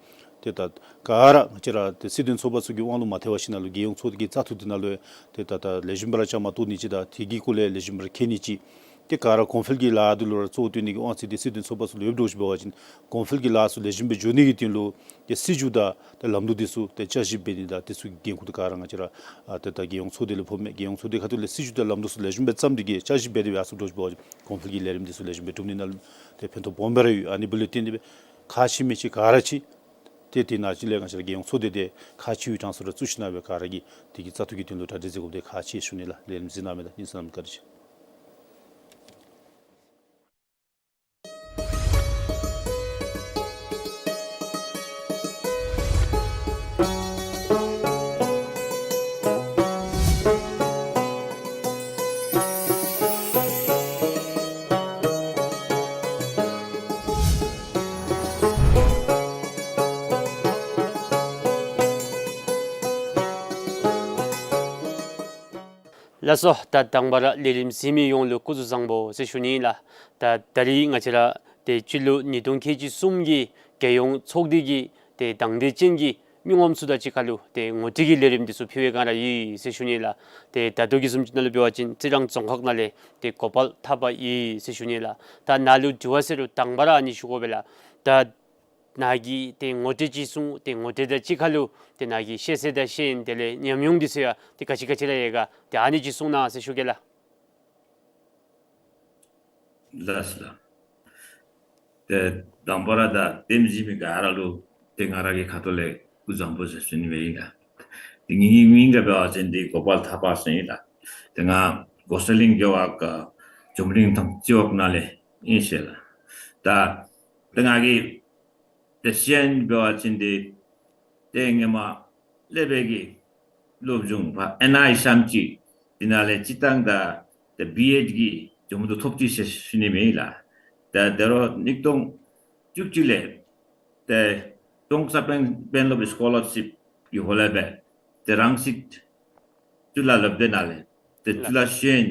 ཏེ་ད་ག་ར་ང་བཅས་ར་ཏེ་སྲིད་དོན་ཚོགས་པ་ཚུ་གི་དབང་ལུ་མ་ཐལ་བར་ཞིནམ་ལས་རྒྱལ་ཡོངས་ཚོགས་སྡེ་གི་བཙག་འཐུ་འདི་ནང་ལུ་ཏེ་ད་ད་ལེགས་ཤོམ་སྦེ་ར་བཅའ་མར་གཏོགས་ནི་ཅིག་དང་དེ་གི་སྐོར་ལས་ལེགས་ཤོམ་སྦེ་ར་མཁྱེན་ནི་ཅིག་ཏེ་ག་ར་གོང་འཕེལ་གྱི་ལཱ་འདི་ལུ་ར་གཙོ་བོ་བཏོན་ནི་གི་དབང་ཚད་འདི་སྲིད་དོན་ཚོགས་པ་ཚུ་ལུ་ཡོདཔ་འདྲཝ་ཅིག་འབད་བ་ཅིན་གོང་འཕེལ་གྱི་ལཱ་ཚུ་ལེགས་ཤོམ་སྦེ་འགྱོ་ནི་གི་དོན་ལུ་ཏེ་སྲིད་བྱུས་དང་ཏེ་ལམ་ལུགས་འདི་ཚུ་ཏེ་བསྐྱར་ཞིབ་འབད་ནི་དང་དེ་ཚུ་གི་འགན་ཁུར་འདི་ག་ར་ང་བཅས་ར་ཨ་ཏེ་ད་རྒྱལ་ཡོངས་ཚོགས་སྡེ་ལུ་ཕོགཔ་མས། རྒྱལ་ཡོངས་ཚོགས་སྡེ་ཁ་ཐུག་ལས་སྲིད་བྱུས་དང་ལམ་ལུགས་ཚུ་ལེགས་ཤོམ་སྦེ་བརྩམས་ཏེ་གིས་བསྐྱར་ཞིབ་འབད་དེ་སྦེ་ཡར་སོངམ་འདྲཝ་ཅིག་འབད་བ་ཅིན་གོང་འཕེལ་གྱི་ལས་རིམ་འདི་ཚུ་ལེགས་ཤོམ་སྦེ་སྒྲུབ་ནི་ནང་ལུ་ཏེ་ཕན་ཐོགས་སྦོམ་སྦེ་ར་ཡོད། ཨ་ནི་འབདཝ་ལས་བརྟེན་ཏེ་སྦེ་ཁག་ཆེ་མི་ཆེ་ག་ར་ཅིག་ཏེ་དེ་ནང་ཅིག་ལས་ང་བཅས་ར་རྒྱལ་ཡོངས་ཚོགས་སྡེ་འདི་ཁག་ཆེ་བའི་གྲངས་སུ་ར་བཙུགས་ཞིནམ་ལས་ག་ར་གིས་དེ་གི་བཙག་འཐུ་གི་དོན་ལུ་གྲ་སྒྲིག་མཛད་དགོཔ་འདི་ཁག་ཆེ་ཞུ་ནི་ལགས། ལས་རིམ་གཟིགས་གནང་མི་དང་སྙན་གསན་གནང་མི་བཀའ་དྲིན་ཆེ། ལགས་སོ། ད་དང་པ་ར་ལས་རིམ་གཟིགས་མི་ཡོངས་ལུ་སྐུ་གཟུགས་བཟང་པོ་ཟེར་ཞུ་ནི་ལགས། ད་ད་རིས་ང་བཅས་ར་ཏེ་སྤྱི་ལོ་ཉིས་སྟོང་ཁལ་གཅིག་གསུམ་གྱི་རྒྱལ་ཡོངས་ཚོགས་སྡེ་གི་ཏེ་དང་འདོད་ཅན་གྱི་མི་ངོམ་ཚུ་དང་གཅིག་ཁར་ལུ་ཏེ་ངོ་སྤྲོད་ཀྱི་ལས་རིམ་འདི་ཚུ་ཕུལ་བའི་སྒང་ར་ཡོད་ཟེར་ཞུ་ནི་ལགས། ཏེ་ད་ལྟོ་གི་བཟུམ་ཅིག་ནང་ལུ་འབད་བ་ཅིན་རྩི་རང་རྫོང་ཁག་ནང་ལས་ཏེ་གོ་པལ་ཐར་པ་ཡོད་ཟེར་ཞུ་ནི་ལགས། ད་ནཱ་ལུ་དྲི་བ་ཟེར་རུང་དང་པ་ར་ཨ་ནི་ཞུ་དགོ་པས་ལགས། ད་ནཱ་གིས་ཏེ་ངོ་སྤྲོད་ཅིག་གསུངས། ཏེ་ངོ་སྤྲོད་དང་གཅིག་ཁར་ལུ་ཏེ་ནཱ་གི་ཤེས་ཚད་དང་ཤེས་ཡོན་དེ་ལས་ཉམས་མྱོང་འདི་ཚུ་ཡང་ཏེ་ག་ཅི་ག་ཅི་ར་ཡོད་ག་ཏེ་ཨ་ནི་ཅིག་གསུང་གནང་ཟེར་ཞུ་གེ་ལགས། ལགས་སོ་ལགས། ཏེ་དང་པ་ར་ད་ལས་རིམ་གཟིགས་མི་ག་ར་ལུ་ཏེ་ང་ར་གི་ཁ་ཐུག་ལས་སྐུ་གཟུགས་བཟང་པོ་ཟེར་ཞུ་ནི་སྦེ་ཨིན་ལགས། ཏེ་ངེ་གི་མིང་འབད་བ་ཅིན་ཏེ་གོ་པལ་ཐར་པ་ཟེར་ཨིན་ལགས། ཏེ་ང་གོ་ས་གླིང་རྒེད་འོག་ཀ་འཇམ་གླིང་ཐང་རྩེ་འོག་ནང་ལས་ཨིན་ཟེར་ལགས། ད་ཏེ་ང་གི་ཏེ་ཤེས་ཡོན་འབད་བ་ཅིན་ཏེ་ཏེ་ཧེ་མ་ལས་འབད་གི་སློབ་སྦྱོང་ཕར་ཨེན་ཨའི་ཨེསམ་ཅིག་དེ་ནང་ལས་སྤྱིར་བཏང་དང་ཏེ་བི་ཨེཌ་གི་ཇོ་མོ་དུ་ཐོབ་ཅི་ཟེར་ཞུ་ནི་མས་ལགས། ད་དེ་རུང་ཉིས་སྟོང་བཅུ་གཅིག་ལས་ཏེ་ཀྲོང་གསར་དཔོན་དཔོན་སློབ་སི་ཀོ་ལར་ཤིབ་ཀྱི་ཧོང་ལས་སྦེ་ཏེ་རང་སྲིད་གཙུག་ལག་སློབ་སྡེ་ནང་ལས་ཏེ་གཙུག་ལག་ཤེས་ཡོན་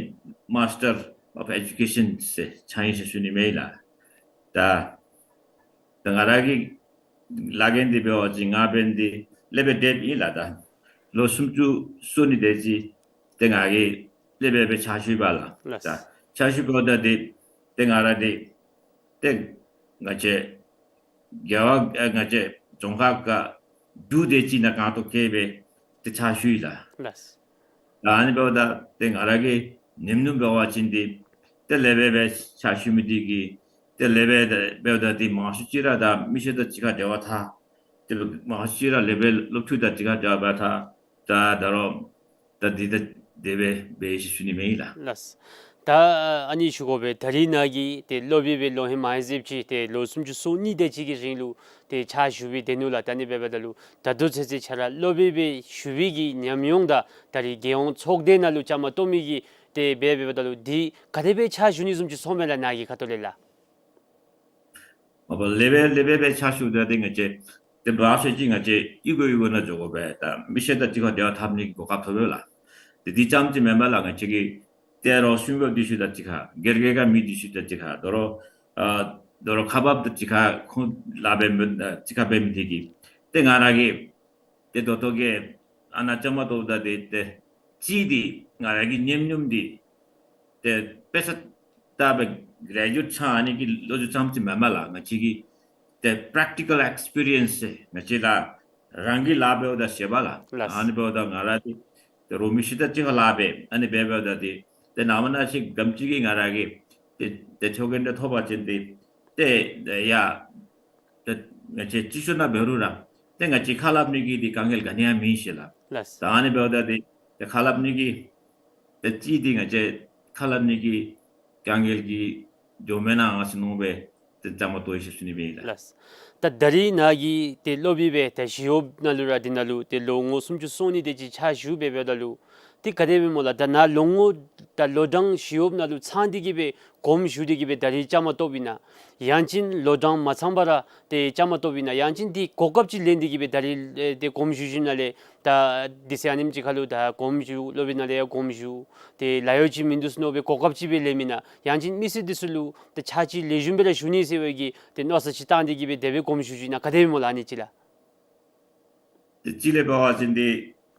མཱས་ཊར་ཨོཕ་ཨེ་ཌུ་ཀེ་ཤཱན་ཟེར་ཕྱག་ཡིག་ཟེར་ཞུ་ནི་མས་ལགས། ད་ད་ང་ར་གི་ལཱ་འགན་འདི་འབད་བ་ཅིན་ང་འབདན་ཏེ་ལས་འབད་སྡོདཔ་ཨིན་ལགས། ད་ལོ་སུམ་ཅུ་སོ་གཉིས་དེ་ཅིག་ཏེ་ང་གིས་ལས་འབད་སྦེ་ཕྱག་ཞུ་ཡི་པ་ལགས། ལགས། ད་ཕྱག་ཞུ་འབདཝ་ད་ཏེ་ཏེ་ང་ར་འདི་ཏེ་ང་བཅས་རྒེད་འོག་ཨ་ང་བཅས་རྫོང་ཁག་ཀ་འབྲུག་དེ་ཅིག་ནང་གང་ཐོབ་ཁེ་སྦེ་ཏེ་ཕྱག་ཞུ་ཡི་ལགས། ལགས། ད་ཨ་ནི་འབདཝ་ད་ཏེ་ང་ར་གི་ཉམས་མྱོང་འབད་བ་ཅིན་ཏེ་ཏེ་ལས་འབད་སྦེ་ཕྱག་ཞུ་མི་འདི་གིས་ཏེ་ལས་འབད་འབདཝ་ད་ཏེ་མང་ཤོས་ཅིག་ར་ད་མི་སེར་དང་གཅིག་ཁར་འབྲེལ་བ་འཐབ་ ཏེ་མ་གཞི་ར་ལེགས་སྦེ་སློབ་ཕྲུག་དང་གཅིག་ཁར་འབྲེལ་བ་འཐབ་ད་ད་རུང་ད་འདི་ད་དེ་སྦེ་འབད་ཡི་ཟེར་ཞུ་ནི་མས་ལགས། ལགས། ད་ཨ་ནི་ཞུ་དགོ་པས། ད་རིས་ནཱ་གི་ཏེ་སློབ་དཔོན་སྦེ་ལོ་ཧེ་མ་ཧེ་ཟེར་ཅིག་ཏེ་ལོ་སུམ་ཅུ་སོ་གཉིས་དེ་ཅིག་གི་རིང་ལུ་ཏེ་ཕྱག་ཞུ་བའི་དེ་ནང་ལུ་ད་ཨ་ནི་འབདཝ་ད་ལུ་ད་ལྟོ་ཚུན་ཚོད་ཁྱོད་ར་སློབ་དཔོན་སྦེ་ཞུ་བའི་གི་ཉམས་མྱོང་དང་ད་རིས་རྒྱལ་ཡོངས་ཚོགས་སྡེ་ནང་ལུ་བཅའ་མར་གཏོགས་མི་གི་ཏེ་འབད་འབདཝ་ད་ལུ་འདི་ག་དེ་སྦེ་ཕྱག་ཞུ་ནི་བཟུམ་ཅིག་སོང་མས་ལགས་ནཱ་གི་ཁ་ཐུག་ལས་ལགས། མ་པ་ལེགས་སྦེ་ལེགས་སྦེ་སྦེ་ཕྱག་ཞུཝ་ད་འདི་ང་བཅས་ཏེ་འབད་ས་ཅིག་ང་བཅས་གཡུས་སྒོ་གཡུས་སྒོ་ནང་འགྱོ་དགོ་པས། ད་མི་སེར་དང་གཅིག་ཁར་འབྲེལ་བ་འཐབ་ནི་གི་གོ་སྐབས་ཐོབ་པས་ལགས། ཏེ་འདི་ཙམ་ཅིག་མེན་པར་ལགས་ང་བཅས་ཀྱི་ཏེ་རོགས་གཞུང་གི་འདི་ཚུ་དང་གཅིག་ཁར་སྒེར་སྒེར་གྱི་མི་འདི་ཚུ་དང་གཅིག་ཁར་ད་རུང་ཨ་ད་རུང་ཁག་འབགཔ་དང་གཅིག་ཁར་ཁོང་ལཱ་འབད་མི་ཨ་གཅིག་ཁར་འབད་མི་འདི་གིས་ཏེ་ང་ར་གིས་ཏེ་ད་ལྟོ་གི་ཨ་ནཱ་བཅའ་མར་གཏོགསཔ་ད་འདི་ཏེ་གཅིག་འདི་ང་ར་གི་ཉམས་མྱོང་འདི་ཏེ་དཔེ་ཆ་ལྟ་བའི་གྲྭ་ཆུང་ཚང་ཨ་ནི་གི་ལོ་རྒྱུས་ཙམ་ཅིག་མེན་པར་ལགས་ང་བཅས་ཀྱི་ཏེ་པེ་རེག་ཊི་ཀཱལ་ཨེགསི་པི་རི་ཡེནསི་ང་བཅས་ལགས་རང་གིས་ལཱ་འབདཝ་ད་ཤེས་པས་ལགས། ལགས། ཨ་ནི་འབདཝ་ད་ང་ར་འདི་ཏེ་རོགས་མི་ཚུ་དང་གཅིག་ཁར་ལཱ་འབད་ཨ་ནི་འབད་འབདཝ་ད་འདི་ཏེ་ནངས་པ་གནངས་ཚེ་ག་དེམ་ཅིག་གིས་ང་ར་གིས་ཏེ་ཏེ་ཐོབ་གོ་ནི་ཐོབ་པ་ཅིན་འདི་ཏེ་ཡ་ཏེ་ང་བཅས་ཅིག་ཤོས་ནང་འབད་རུང་ར་ཏེ་ང་བཅས་ཁ་སླབ་ནི་གི་འདི་དཀའ་ངལ་ག་ནི་ཡང་མེད་ཤེས་ལགས། ལགས། ད་ཨ་ནི་འབདཝ་ད་འདི་ཏེ་ཁ་སླབ་ནི་གི་ཏེ་གཅིག་འདི་ང་བཅས་ཁ་སླབ་ནི་གི་དཀའ་ངལ་གྱིས་འགྱོ་མེན་ན་ཟེར་མནོ་སྦེ་ཏེ་བཅའ་མར་གཏོགས་ཡི་ཟེར་ཞུ་ནི་མས་ལགས། ལགས། ད་ད་རིས་ནཱ་གི་ཏེ་སློབ་དཔོན་སྦེ་ད་ཞི་གཡོགཔ་ནང་ལུ་ར་འདི་ནང་ལུ་ཏེ་ལོ་ངོ་སུམ་ཅུ་སོ་གཉིས་དེ་ཅིག་ཕྱག་ཞུ་འབད་འབདཝ་ད་ལུ་ཏེ་ག་དེ་སྦེ་སྨོ་ལགས། ད་ནཱ་ལོ་ངོ་ད་ལོ་གྲངས་ཞི་གཡོགཔ་ནང་ལུ་ཚང་སྟེ་གི་སྦེ་དགོངསམ་ཞུ་སྟེ་གི་སྦེ་ད་རིས་བཅའ་མར་གཏོགསཔ་ཨིན་ན་ཡང་ཅིན་ལོ་གྲངས་མ་ཚང་པར་ར་ཏེ་བཅའ་མར་གཏོགསཔ་ཨིན་ན་ཡང་ཅིན་འདི་གོ་སྐབས་ཅིག་ལེན་ཏེ་གི་སྦེ་ད་རིས་ཨེ་ཏེ་དགོངསམ་ཞུ་ཞིནམ་ལས་ད་དེ་ཚེ་ཨ་ནེམ་ཅིག་ཁར་ལུ་ད་དགོངསམ་ཞུ་སློབ་དཔོན་ནང་ལས་ཡང་དགོངསམ་ཞུ་ཏེ་ལཱ་གཡོག་ཅིག་མིན་འདུག་ཟེར་མནོ་སྦེ་གོ་སྐབས་ཅིག་སྦེ་ལེན་མི་ན་ཡང་ཅིན་མི་སེར་འདི་ཚུ་ལུ་ཏེ་ཕྱག་ཕྱིད་ལེགས་ཤོམ་སྦེ་ར་ཞུ་ནི་ཟེར་བའི་གི་ཏེ་མནོ་བསམ་ཅིག་བཏང་སྟེ་གི་སྦེ་དེ་སྦེ་དགོངསམ་ཞུ་ཞུ་ན་ག་དེ་སྦེ་སྨོ་ལགས་ཨ་ནི་ཅིག་ལགས། ཏེ་གཅིག་ལས་འབད་བ་ཅིན་འདི་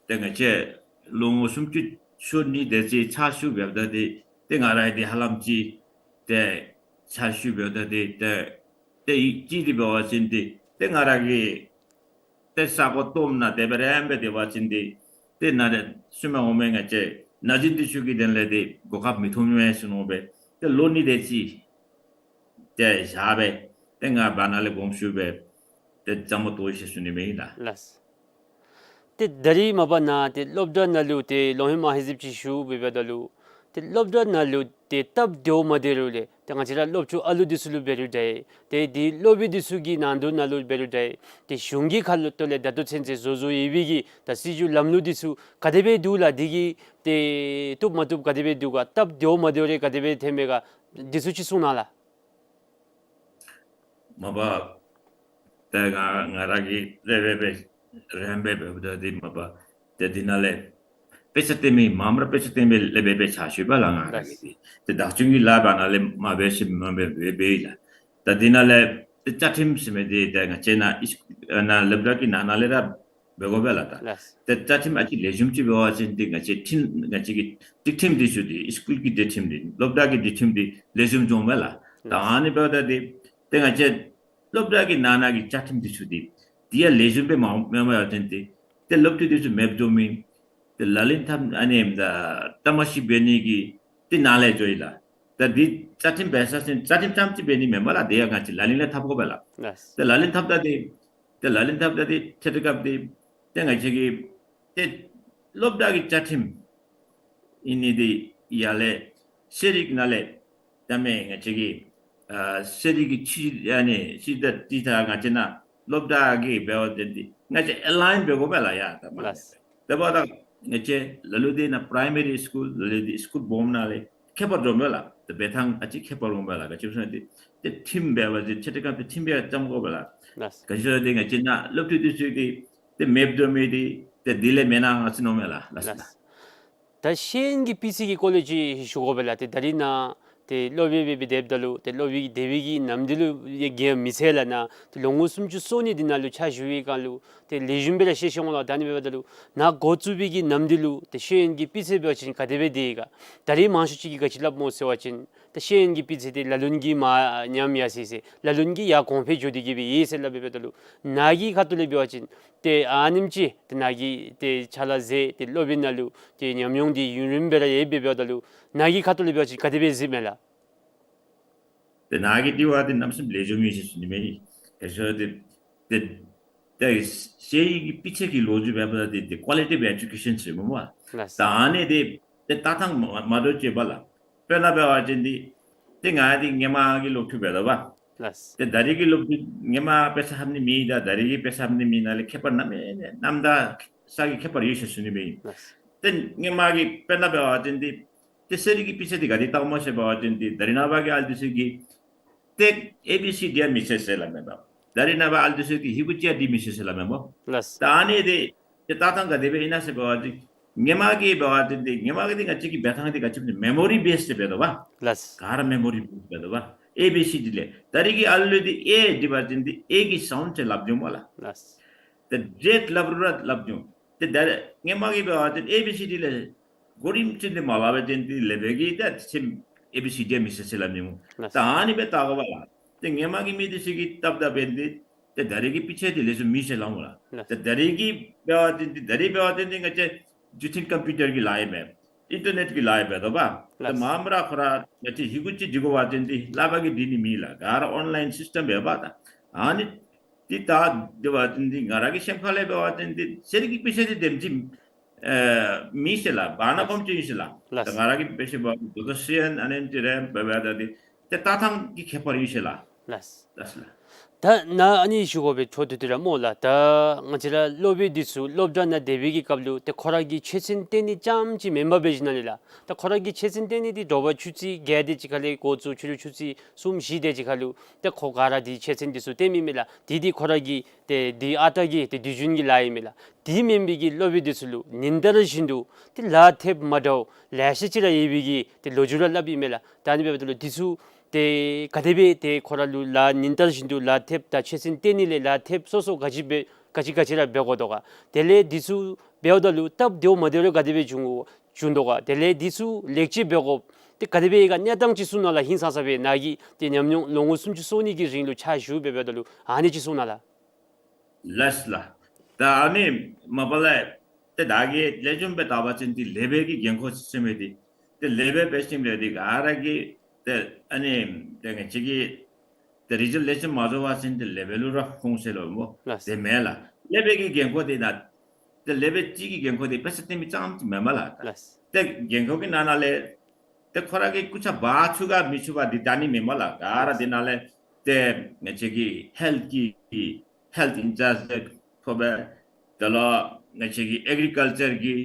ཏེ་ང་བཅས་ལོ་ངོ་སུམ་ཅུ་སོ་གཉིས་དེ་ཅིག་ཕྱག་ཞུ་འབདཝ་ད་འདི་ཏེ་ང་ར་འདི་ཧ་ལམ་ཅིག་ཏེ་ཕྱག་ཞུ་འབདཝ་ད་འདི་ཏེ་ཏེ་གཅིག་འདི་འབད་བ་ཅིན་འདི་ཏེ་ང་ར་གི་ཏེ་ས་གོ་སྟོངམ་ནང་དེ་སྦེ་ར་ཨེམ་སྦེ་སྡོད་པ་ཅིན་འདི་ཏེ་ནཱ་ལས་ཤུལ་མ་འོང་མི་ང་བཅས་ན་གཞོན་འདི་ཚུ་གི་དོན་ལས་འདི་གོ་སྐབས་མི་ཐོབ་ནི་མས་ཟེར་མནོ་སྦེ་ཏེ་ལོ་གཉིས་དེ་ཅིག་ཏེ་བཞག་སྦེ་ཏེ་ང་བར་ན་ལས་དགོངསམ་ཞུ་སྦེ་ཏེ་བཅའ་མར་གཏོགས་ཡི་ཟེར་ཞུ་ནི་མས་ལགས། ལགས། ཏེ་ད་རིས་མ་པ་ནཱ་ཏེ་སློབ་གྲྭ་ནང་ལུ་ཏེ་ལོ་ཧེ་མ་ཧེ་ཟེར་ཅིག་ཞུ་འབདཝ་ད་ལུ་ཏེ་སློབ་གྲྭ་ནང་ལུ་ཏེ་སྟབས་བདེཝ་མ་བདེ་རུང་ལས་ཏེ་ང་བཅས་ར་སློབ་ཕྲུག་ཨ་ལུ་འདི་ཚུ་ལུ་འབད་རུང་འདྲ་ཏེ་འདི་སློབ་དཔོན་འདི་ཚུ་གི་ནང་དོན་ནང་ལུ་འབད་རུང་འདྲ་ཏེ་གཞུང་གི་ཁ་ཐུག་ལས་ད་ལྟོ་ཚུན་ཚོད་བཟོ་བཟོཝ་ཡོད་པའི་གི་ད་སྲིད་བྱུས་ལམ་ལུགས་འདི་ཚུ་ག་དེ་སྦེ་འདུག་ལགས། འདི་གིས་ཏེ་བཏུབ་མ་བཏུབ་ག་དེ་སྦེ་འདུག་ག། སྟབས་བདེཝ་མ་བདེཝ་རེ་ག་དེ་སྦེ་ཐོན་མས་ག། འདི་ཚུ་ཅིག་གསུང་གནང་ལགས། མ་པ་ཏེ་ང་ང་ར་གིས་ལེགས་སྦེ་སྦེ་རན་སྦེ་འབདཝ་ད་འདི་མ་པ་ཏེ་འདི་ནང་ལས་དཔེ་ཆ་སྟོན་མི་མངམ་ར་དཔེ་ཆ་སྟོན་སྦེ་ལེགས་སྦེ་སྦེ་ཕྱག་ཞུ་བས་ལགས། ང་ར་གིས་ཏེ་ཏེ་བདག་སྐྱོང་གི་ལཱ་བར་ན་ལས་མ་འབད་ཤེས་མ་འབད་འབད་འབད་ཡི་ལགས། ད་འདི་ནང་ལས་ཏེ་བཅའ་ཁྲིམས་ཟེར་མི་འདི་ཏེ་ང་བཅས་ནཱ་ཨིས་ཨ་ནཱ་སློབ་གྲྭ་གི་ནང་ན་ལས་ར་འབད་དགོ་པས་ལགས། ད་ལགས། ཏེ་བཅའ་ཁྲིམས་ཨ་ཙི་ལེགས་ཤོམ་ཅིག་འབད་བ་ཅིན་འདི་ང་བཅས་ཁྲིམས་ང་བཅས་ཀྱི་སྒྲིག་ཁྲིམས་འདི་ཚུ་འདི་སི་ཀུལ་གྱི་སྒྲིག་ཁྲིམས་འདི་སློབ་གྲྭ་གི་སྒྲིག་ཁྲིམས་འདི་ལེགས་ཤོམ་འགྱོཝ་མས་ལགས། ད་ལགས། ཨ་ནི་འབདཝ་ད་འདི་ཏེ་ང་བཅས་སློབ་གྲྭ་གི་ནང་ན་གི་བཅའ་ཁྲིམས་འདི་ཚུ་འདི་འདི་ཡང་ལེགས་ཤོམ་སྦེ་མ་མེན་པར་ཡར་ཐོན་ཏེ་ཏེ་སློབ་ཕྲུག་འདི་ཚུ་མེདཔ་འགྱོ་མི་ཏེ་ལག་ལེན་འཐབ་ཨ་ནི་ད་ལྟ་མ་ཤེས་འབད་ནི་གི་ཏེ་ནང་ལས་འགྱོ་ཡི་ལགས། ད་འདི་བཅའ་ཁྲིམས་འབད་ས་ཅིན་བཅའ་ཁྲིམས་རྐྱངམ་ཅིག་འབད་ནི་མེན་པར་ལགས། དེ་ཡང་ང་བཅས་ལག་ལེན་ལས་འཐབ་དགོ་པས་ལགས། ལགས། ཏེ་ལག་ལེན་འཐབ་ད་འདི་ཏེ་ལག་ལེན་འཐབ་ད་འདི་ཏེ་དེ་སྐབས་འདི་ཏེ་ང་བཅས་ཀྱི་ཏེ་སློབ་གྲྭ་གི་བཅའ་ཁྲིམས་ཨིན་ནི་འདི་ཡར་ལས་ཤེས་རིག་ནང་ལས་ད་མེན་ང་བཅས་ཀྱི་ཨ་ཤེས་རིག་གི་ཕྱི་ཨ་ནི་ཕྱི་ད་འདི་ད་ང་བཅས་ནཱ་སློབ་གྲྭ་གི་འབདཝ་ད་འདི་ང་བཅས་ཨེ་ལའིན་འབད་དགོ་པས་ལགས། ཡ་ད་མ་ལགས། ཏེ་འབདཝ་ད་ང་བཅས་ལ་ལུ་འདི་ནཱ་པ་རའི་མ་རི་སི་ཀུལ་ལ་ལུ་འདི་སི་ཀུལ་སྦོམ་ནང་ལས་ཁྱད་པར་འགྱོཝ་མས་ལགས། ཏེ་འབད་ཐངས་ཨ་ཙི་ཁྱད་པར་འོངམ་མས་ལགས། ག་ཅི་སྨོ་ཟེར་བ་ཅིན་ཏེ་ཁྲིམས་འབད་བ་ཅིན་ཆེ་ཏེ་གམ་ཏེ་ཁྲིམས་འབད་བརྩམ་དགོ་པས་ལགས། ལགས། ག་ཅི་སྨོ་ཟེར་བ་ཅིན་ང་བཅས་ནཱ་སློབ་ཕྲུག་འདི་ཚུ་གི་ཏེ་མེདཔ་འགྱོ་མི་འདི་ཏེ་འདི་ལས་མེན་ན་ཟེར་མནོཝ་མས་ལགས། ལགས་ལགས། ལགས། ད་ཤེས་ཡོན་གྱི་སྤུས་ཚད་ཀྱི་སྐོར་ལས་ཅིག་ཞུ་དགོ་པས་ལགས། ཏེ་ད་རིས་ནཱ་ཏེ་སློབ་དཔོན་སྦེ་སྦེ་སྡོདཔ་ད་ལུ་ཏེ་སློབ་དཔོན་གྱི་སྡོད་པའི་གི་ནམ་དུས་ལུ་ཡང་ག་ཡང་མི་ཚད་ལགས། ནཱ་ཏེ་ལོ་ངོ་སུམ་ཅུ་སོ་གཉིས་འདི་ནང་ལུ་ཕྱག་ཞུ་བའི་སྒང་ལུ་ཏེ་ལེགས་ཤོམ་སྦེ་ར་ཤེས་ཤེས་འོང་ལགས། ད་ཨ་ནི་འབདཝ་ད་ལུ་ནཱ་འགོ་བཙུགས་པའི་གི་ནམ་དུས་ལུ་ཏེ་ཤེས་ཡོན་གྱི་སྤུས་ཚད་འབད་བ་ཅིན་ག་དེ་སྦེ་སྡོད་ཡི་ག། ད་རིས་མང་ཤོས་ཅིག་གིས་ག་ཅི་སླབ་སྨོ་ཟེར་བ་ཅིན་ཏེ་ཤེས་ཡོན་གྱི་སྤུས་ཚད་འདི་ལ་ལུ་གིས་མར་ཉམས་ཡར་སོ་ཡི་ཟེར་ལ་ལུ་གིས་ཡར་གོང་འཕེལ་འགྱོ་སྟེ་གི་སྦེ་ཡོད་ཟེར་སླབ་འབདཝ་ད་ལུ་ནཱ་གི་ཁ་ཐུག་ལས་འབད་བ་ཅིན་ཏེ་ཨ་ནེམ་ཅིག་ཏེ་ནཱ་གིས་ཏེ་ཕྱག་ལཱ་མཛད་དེ་སློབ་དཔོན་ནང་ལུ་ཏེ་ཉམས་མྱོང་འདི་ཡུན་རིངམོ་སྦེ་ར་ཡོདཔ་འབདཝ་ད་ལུ་ནཱ་གི་ཁ་ཐུག་ལས་འབད་བ་ཅིན་ག་དེ་སྦེ་གཟིགས་མས་ལགས། ཏེ་ནཱ་གི་དྲི་བ་འདི་གནམ་མེད་ས་མེད་ལེགས་ཤོམ་ཨིན་ཟེར་ཞུ་ནི་མས། ག་ཅི་སྨོ་ཟེར་བ་ཅིན་ཏེ་ཏེ་ ཏེ་ཤེས་ཡི་གི་སྤུས་ཚད་ཀྱི་ལོ་རྒྱུས་འབདཝ་ད་ཏེ་ཏེ་ཀོ་ལི་ཊི་ཨོཕ་ཨེ་ཌུ་ཀེ་ཤཱན་ཟེར་སྨོ། ལགས། ད་ཨ་ནི་འདི་ཏེ་ལྟ་སྟངས་མ་མ་འདྲཝ་ཅིག་འབད་ལགས། དཔེར་ན་འབད་བ་ཅིན་འདི་ཏེ་ང་འདི་སྔོན་མ་གི་སློབ་ཕྲུག་འབད་དོ་བ། ལགས། ཏེ་ད་རེས་ཀྱི་སློབ་ཕྲུག་སྔོན་མ་དཔེ་ཆ་ལྷབ་ནི་མི་དང་ད་རེས་ཀྱི་དཔེ་ཆ་ལྷབ་ནི་མི་ནང་ལས་ཁྱད་པར་གནམ་མེད་གནམ་དྭངས་ས་གི་ཁྱད་པར་ཡོད་ཟེར་ཞུ་ནི་སྦེ་ཨིན། ལགས། ཏེ་སྔོན་མ་གི་དཔེར་ན་འབད་བ་ཅིན་འདི་ཏེ་ཤེས་རིག་གི་སྤུས་ཚད་འདི་ག་དེ་ལྟཝ་སྨོ་ཟེར་བ་ཅིན་འདི་ད་རེས་ནངས་པ་གི་ཨ་ལུ་ཚུ་གིས་ཏེ་ཨེ་བི་སི་ཌི་ཡང་མི་ཤེས་ཟེར་སླབ་མས་པ། ད་རེས་ནངས་པ་ཨ་ལུ་ཚུ་གིས་ཧི་གུ་ཅི་ཡང་འབྲི་མི་ཤེས་ཟེར་སླབ་མས་སྨོ། ལགས། ད་ཨ་ནི་འདི་ཏེ་ལྟ་སྟངས་ག་དེ་སྦེ་ཨིན་ན་ཟེར་བ་ཅིན་སྔོན་མ་གི་འབད་བ་ཅིན་འདི་སྔོན་མ་གི་འདི་ང་བཅས་ཀྱི་འབད་ཐངས་འདི་ག་ཅི་སྨོ་མེ་མོ་རི་བེསཌ་འབད་དོ་བ། ལགས། ག་ར་མེ་མོ་རི་བེསཌ་འབད་དོ་བ། ཨེ་བི་སི་ཌི་ལས། ད་རེས་ཀྱི་ཨ་ལུ་འདི་ཨེ་འབྲི་བ་ཅིན་འདི་ཨེ་གི་སའུནཌ་ཅིག་ལྷབ་འགྱོཝ་སྨོ་ལགས། ལགས། ཏེ་ཌེཊ་ལྷབ་རུང་ར་ལྷབ་འགྱོ། ཏེ་ད་རེས་སྔོན་མ་གི་འབད་བ་ཅིན་ཨེ་བི་སི་ཌི་ལས་གོ་རིམ་ཅིག་འདི་མ་ལྷབ་པ་ཅིན་འདི་ལེགས་པའི་གི་ད་ཅིག་ཨེ་བི་སི་ཌི་ཡང་མི་ཤེས་ཟེར་སླབ་ནི་སྨོ། ལགས། ད་ཨ་ནི་སྦེ་བལྟ་དགོ་པ་ལགས། ཏེ་སྔོན་མ་གི་མི་འདི་ཚུ་གིས་བལྟཝ་ད་འབདན་འདི་ཏེ་ད་རེས་ཀྱི་སྤུས་ཚད་འདི་ལེགས་ཤོམ་མེད་ཟེར་སླབ་འོང་ལགས། ལགས། ཏེ་ད་རེས་ཀྱི་འབད་བ་ཅིན་འདི་ད་རེས་འབད་བ་ཅིན་འདི་ང་བཅས་ཅིག་ཐིང་ཀམ་པིའུ་ཊར་གྱི་ལཱ་ཨིན་མས། ཨིན་ཊར་ནེཊ་ཀྱི་ལཱ་ཨིན་མས་དོ་བ། ཏེ་ལགས། མངམ་ར་ཁོ་ར་ང་བཅས་ཧི་གུ་ཅིག་འབྲི་དགོ་པ་ཅིན་འདི་སླབ་པ་གིས་འབྲི་ནི་མེད་ལགས། ག་ར་ཨོན་ལཱའིན་སིསི་ཊམ་འབདཝ་ད། ཨ་ནི་འདི་ད་འབད་བ་ཅིན་འདི་ང་ར་གི་སེམས་ཁ་ལས་འབད་བ་ཅིན་འདི་ཤེས་རིག་གི་སྤུས་ཚད་འདི་དེམ་ཅིག་ཨེ་མེད་ཟེར་ལགས། བར་ན་ལགས། གོམས་ཅིག་ཨིན་ཟེར་ལགས། ལགས། ད་ང་ར་གིས་དཔེ་ཆ་འབད་བ་ཅིན་ཌོག་ཊར་སི་ཨེན་ཨ་ནེམ་ཅིག་རེ་འབད་བ་ད་འདི་ཏེ་ལྟ་སྟངས་ཀྱི་ཁྱད་པར་ཨིན་ཟེར་ལགས། ལགས། ལགས་ལགས། ད་ནཱ་ཨ་ནི་ཞུ་དགོ་པའི་འཕྲོ་འདི་འདི་ར་སྨོ་ལགས། ད་ང་བཅས་ར་སློབ་དཔོན་འདི་ཚུ་སློབ་གྲྭ་ནང་སྡོད་པའི་གི་སྐབས་ལུ་ཏེ་ཁོ་ར་གིས་ཆོས་ཚན་གཏན་ནི་རྐྱངམ་ཅིག་མེན་པར་འབད་ཞིནམ་ལས་ལགས། ད་ཁོ་ར་གིས་ཆོས་ཚན་གཏན་ནི་འདི་དྲོ་པ་ཆུ་ཚོད་བརྒྱད་དེ་ཅིག་ཁ་ལས་འགོ་བཙུགས་ཕྱི་རུ་ཆུ་ཚོད་གསུམ་བཞི་དེ་ཅིག་ཁ་ལུ་ཏེ་ཁོ་ག་ར་འདི་ཆོས་ཚན་འདི་ཚུ་གཏནམ་ཨིན་མས་ལགས། འདི་འདི་ཁོ་ར་གི་ཏེ་འདི་ཨ་རྟག་གི་ཏེ་དུས་རྒྱུན་གྱི་ལཱ་ཨིན་མས་ལགས། དེ་མེན་པའི་གི་སློབ་དཔོན་འདི་ཚུ་ལུ་ཉིན་ལྟར་བཞིན་དུ་ཏེ་ལཱ་ཐེབས་མ་འདྲཝ་ལེ་ཤ་ཅིག་ར་ཡོད་པའི་གི་ཏེ་ལོ་རྒྱུས་ར་སླབ་ཨིན་མས་ལགས། ད་ཨ་ནི་འབདཝ་ད་ལུ་འདི་ཚུ་ཏེ་ག་དེ་སྦེ་ཏེ་ཁོ་ར་ལུ་ལཱ་ཉིན་ལྟར་བཞིན་དུ་ལཱ་ཐེབས་དང་ཆོས་ཚན་གཏན་ནི་ལས་ལཱ་ཐེབས་སོ་སོ་ག་ཅི་སྦེ་ག་ཅི་ག་ཅི་ར་འབད་དགོ་དོ་ག། དེ་ལས་འདི་ཚུ་འབདཝ་ད་ལུ་སྟབས་བདེཝ་མ་བདེཝ་ར་ག་དེ་སྦེ་འབྱུང་འབྱུང་དོ་ག། དེ་ལས་འདི་ཚུ་ལེགས་བཅོས་འབད་དགོཔ་ཏེ་ག་དེ་སྦེ་ག་གནས་སྟངས་ཅིག་གསུང་གནང་ལགས། ཧིང་སངས་ས་སྦེ་ནཱ་གི་ཏེ་ཉམས་མྱོང་ལོ་ངོ་སུམ་ཅུ་སོ་གཉིས་ཀྱི་རིང་ལུ་ཕྱག་ཞུ་འབདཝ་ད་ལུ་ཨ་ནི་ཅིག་གསུང་གནང་ལགས། ལགས་ལགས། ད་ཨ་ནི་མ་པ་ལས་ཏེ་ད་གི་ལེགས་ཤོམ་སྦེ་བལྟ་བ་ཅིན་འདི་ལེགས་པའི་གི་འགན་ཁུར་ཟེར་མི་འདི་ཏེ་ལེགས་པའི་འབད་ཞིནམ་ལས་འདི་ག་ར་གིས་ཏེ་ཨ་ནི་ཏེ་ང་བཅས་ཀྱིས་ཏེ་རི་ཛལཊ་ལེགས་ཤོམ་མ་བཟོ་བ་ཅིན་ཏེ་ལེགས་པའི་ལུ་ར་ཁོང་ཟེར་ལོ་སྨོ། ལགས། དེ་མེན་ལགས། ལེགས་པའི་གི་འགན་ཁུར་འདི་ད་ཏེ་ལེགས་པའི་ཅིག་གི་འགན་ཁུར་འདི་དཔེ་ཆ་སྟོན་མི་རྐྱངམ་ཅིག་མེན་མས་ལགས། ལགས། ཏེ་འགན་ཁུར་གྱི་ནང་ན་ལས་ཏེ་ཁོ་ར་གི་སྐུ་ཚབ་འབག་ཚུགས་ག་མི་ཚུགས་པ་འདི་ད་ནི་མེན་མས་ལགས། ག་ར་འདི་ནང་ལས་ཏེ་ང་བཅས་ཀྱི་ཧེལཐ་གི་ཧེལཐ་ཨིན་ཅཱརཇ་ལས་ཐོབ་པའི་དེ་ལུ་ང་བཅས་ཀྱི་ཨེག་རི་ཀལ་ཅར་གྱི་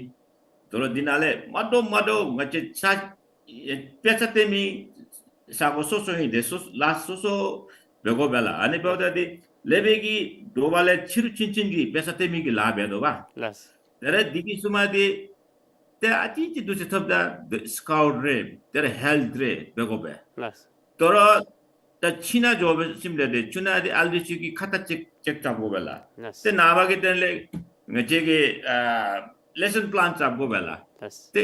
དེ་ལུ་འདི་ནང་ལས་མ་འདྲཝ་མ་འདྲཝ་ང་བཅས་ཆ་དཔེ་ཆ་སྟོན་མི་ས་གོ་སོ་སོ་ཨིན། ཏེ་སོ་ལཱ་སོ་སོ་འབད་དགོ་པས་ལགས། ཨ་ནི་འབདཝ་ད་འདི་ལེགས་པའི་གི་དྲོ་པ་ལས་ཕྱི་རུ་ཕྱིན་ཆད་ཀྱི་དཔེ་ཆ་སྟོན་མི་གི་ལཱ་འབད་དོ་བ། ལགས། དེ་ལས་འདི་གི་ཤུལ་མ་འདི་ཏེ་ཨ་ཙི་ཅིག་འདུག་ཟེར་ཐོབ་ད་ཏེ་སི་ཀའུཊ་རེ་དེ་ལས་ཧེལཐ་རེ་འབད་དགོ་པས། ལགས། དོ་རུང་ད་ཕྱི་ནང་འགྱོ་བའི་ཞིནམ་ལས་ཏེ་ཕྱི་ནང་འདི་ཨ་ལུ་ཚུ་གི་ཁ་ཏ་ཅེཀ་ཅེཀ་རྐྱབ་དགོ་པས་ལགས། ལགས། ཏེ་ནངས་པ་གི་དོན་ལས་ང་བཅས་ཀྱིས་ཨ་ལེ་སོན་པི་ལཱན་རྐྱབ་དགོ་པས་ལགས། ལགས། ཏེ་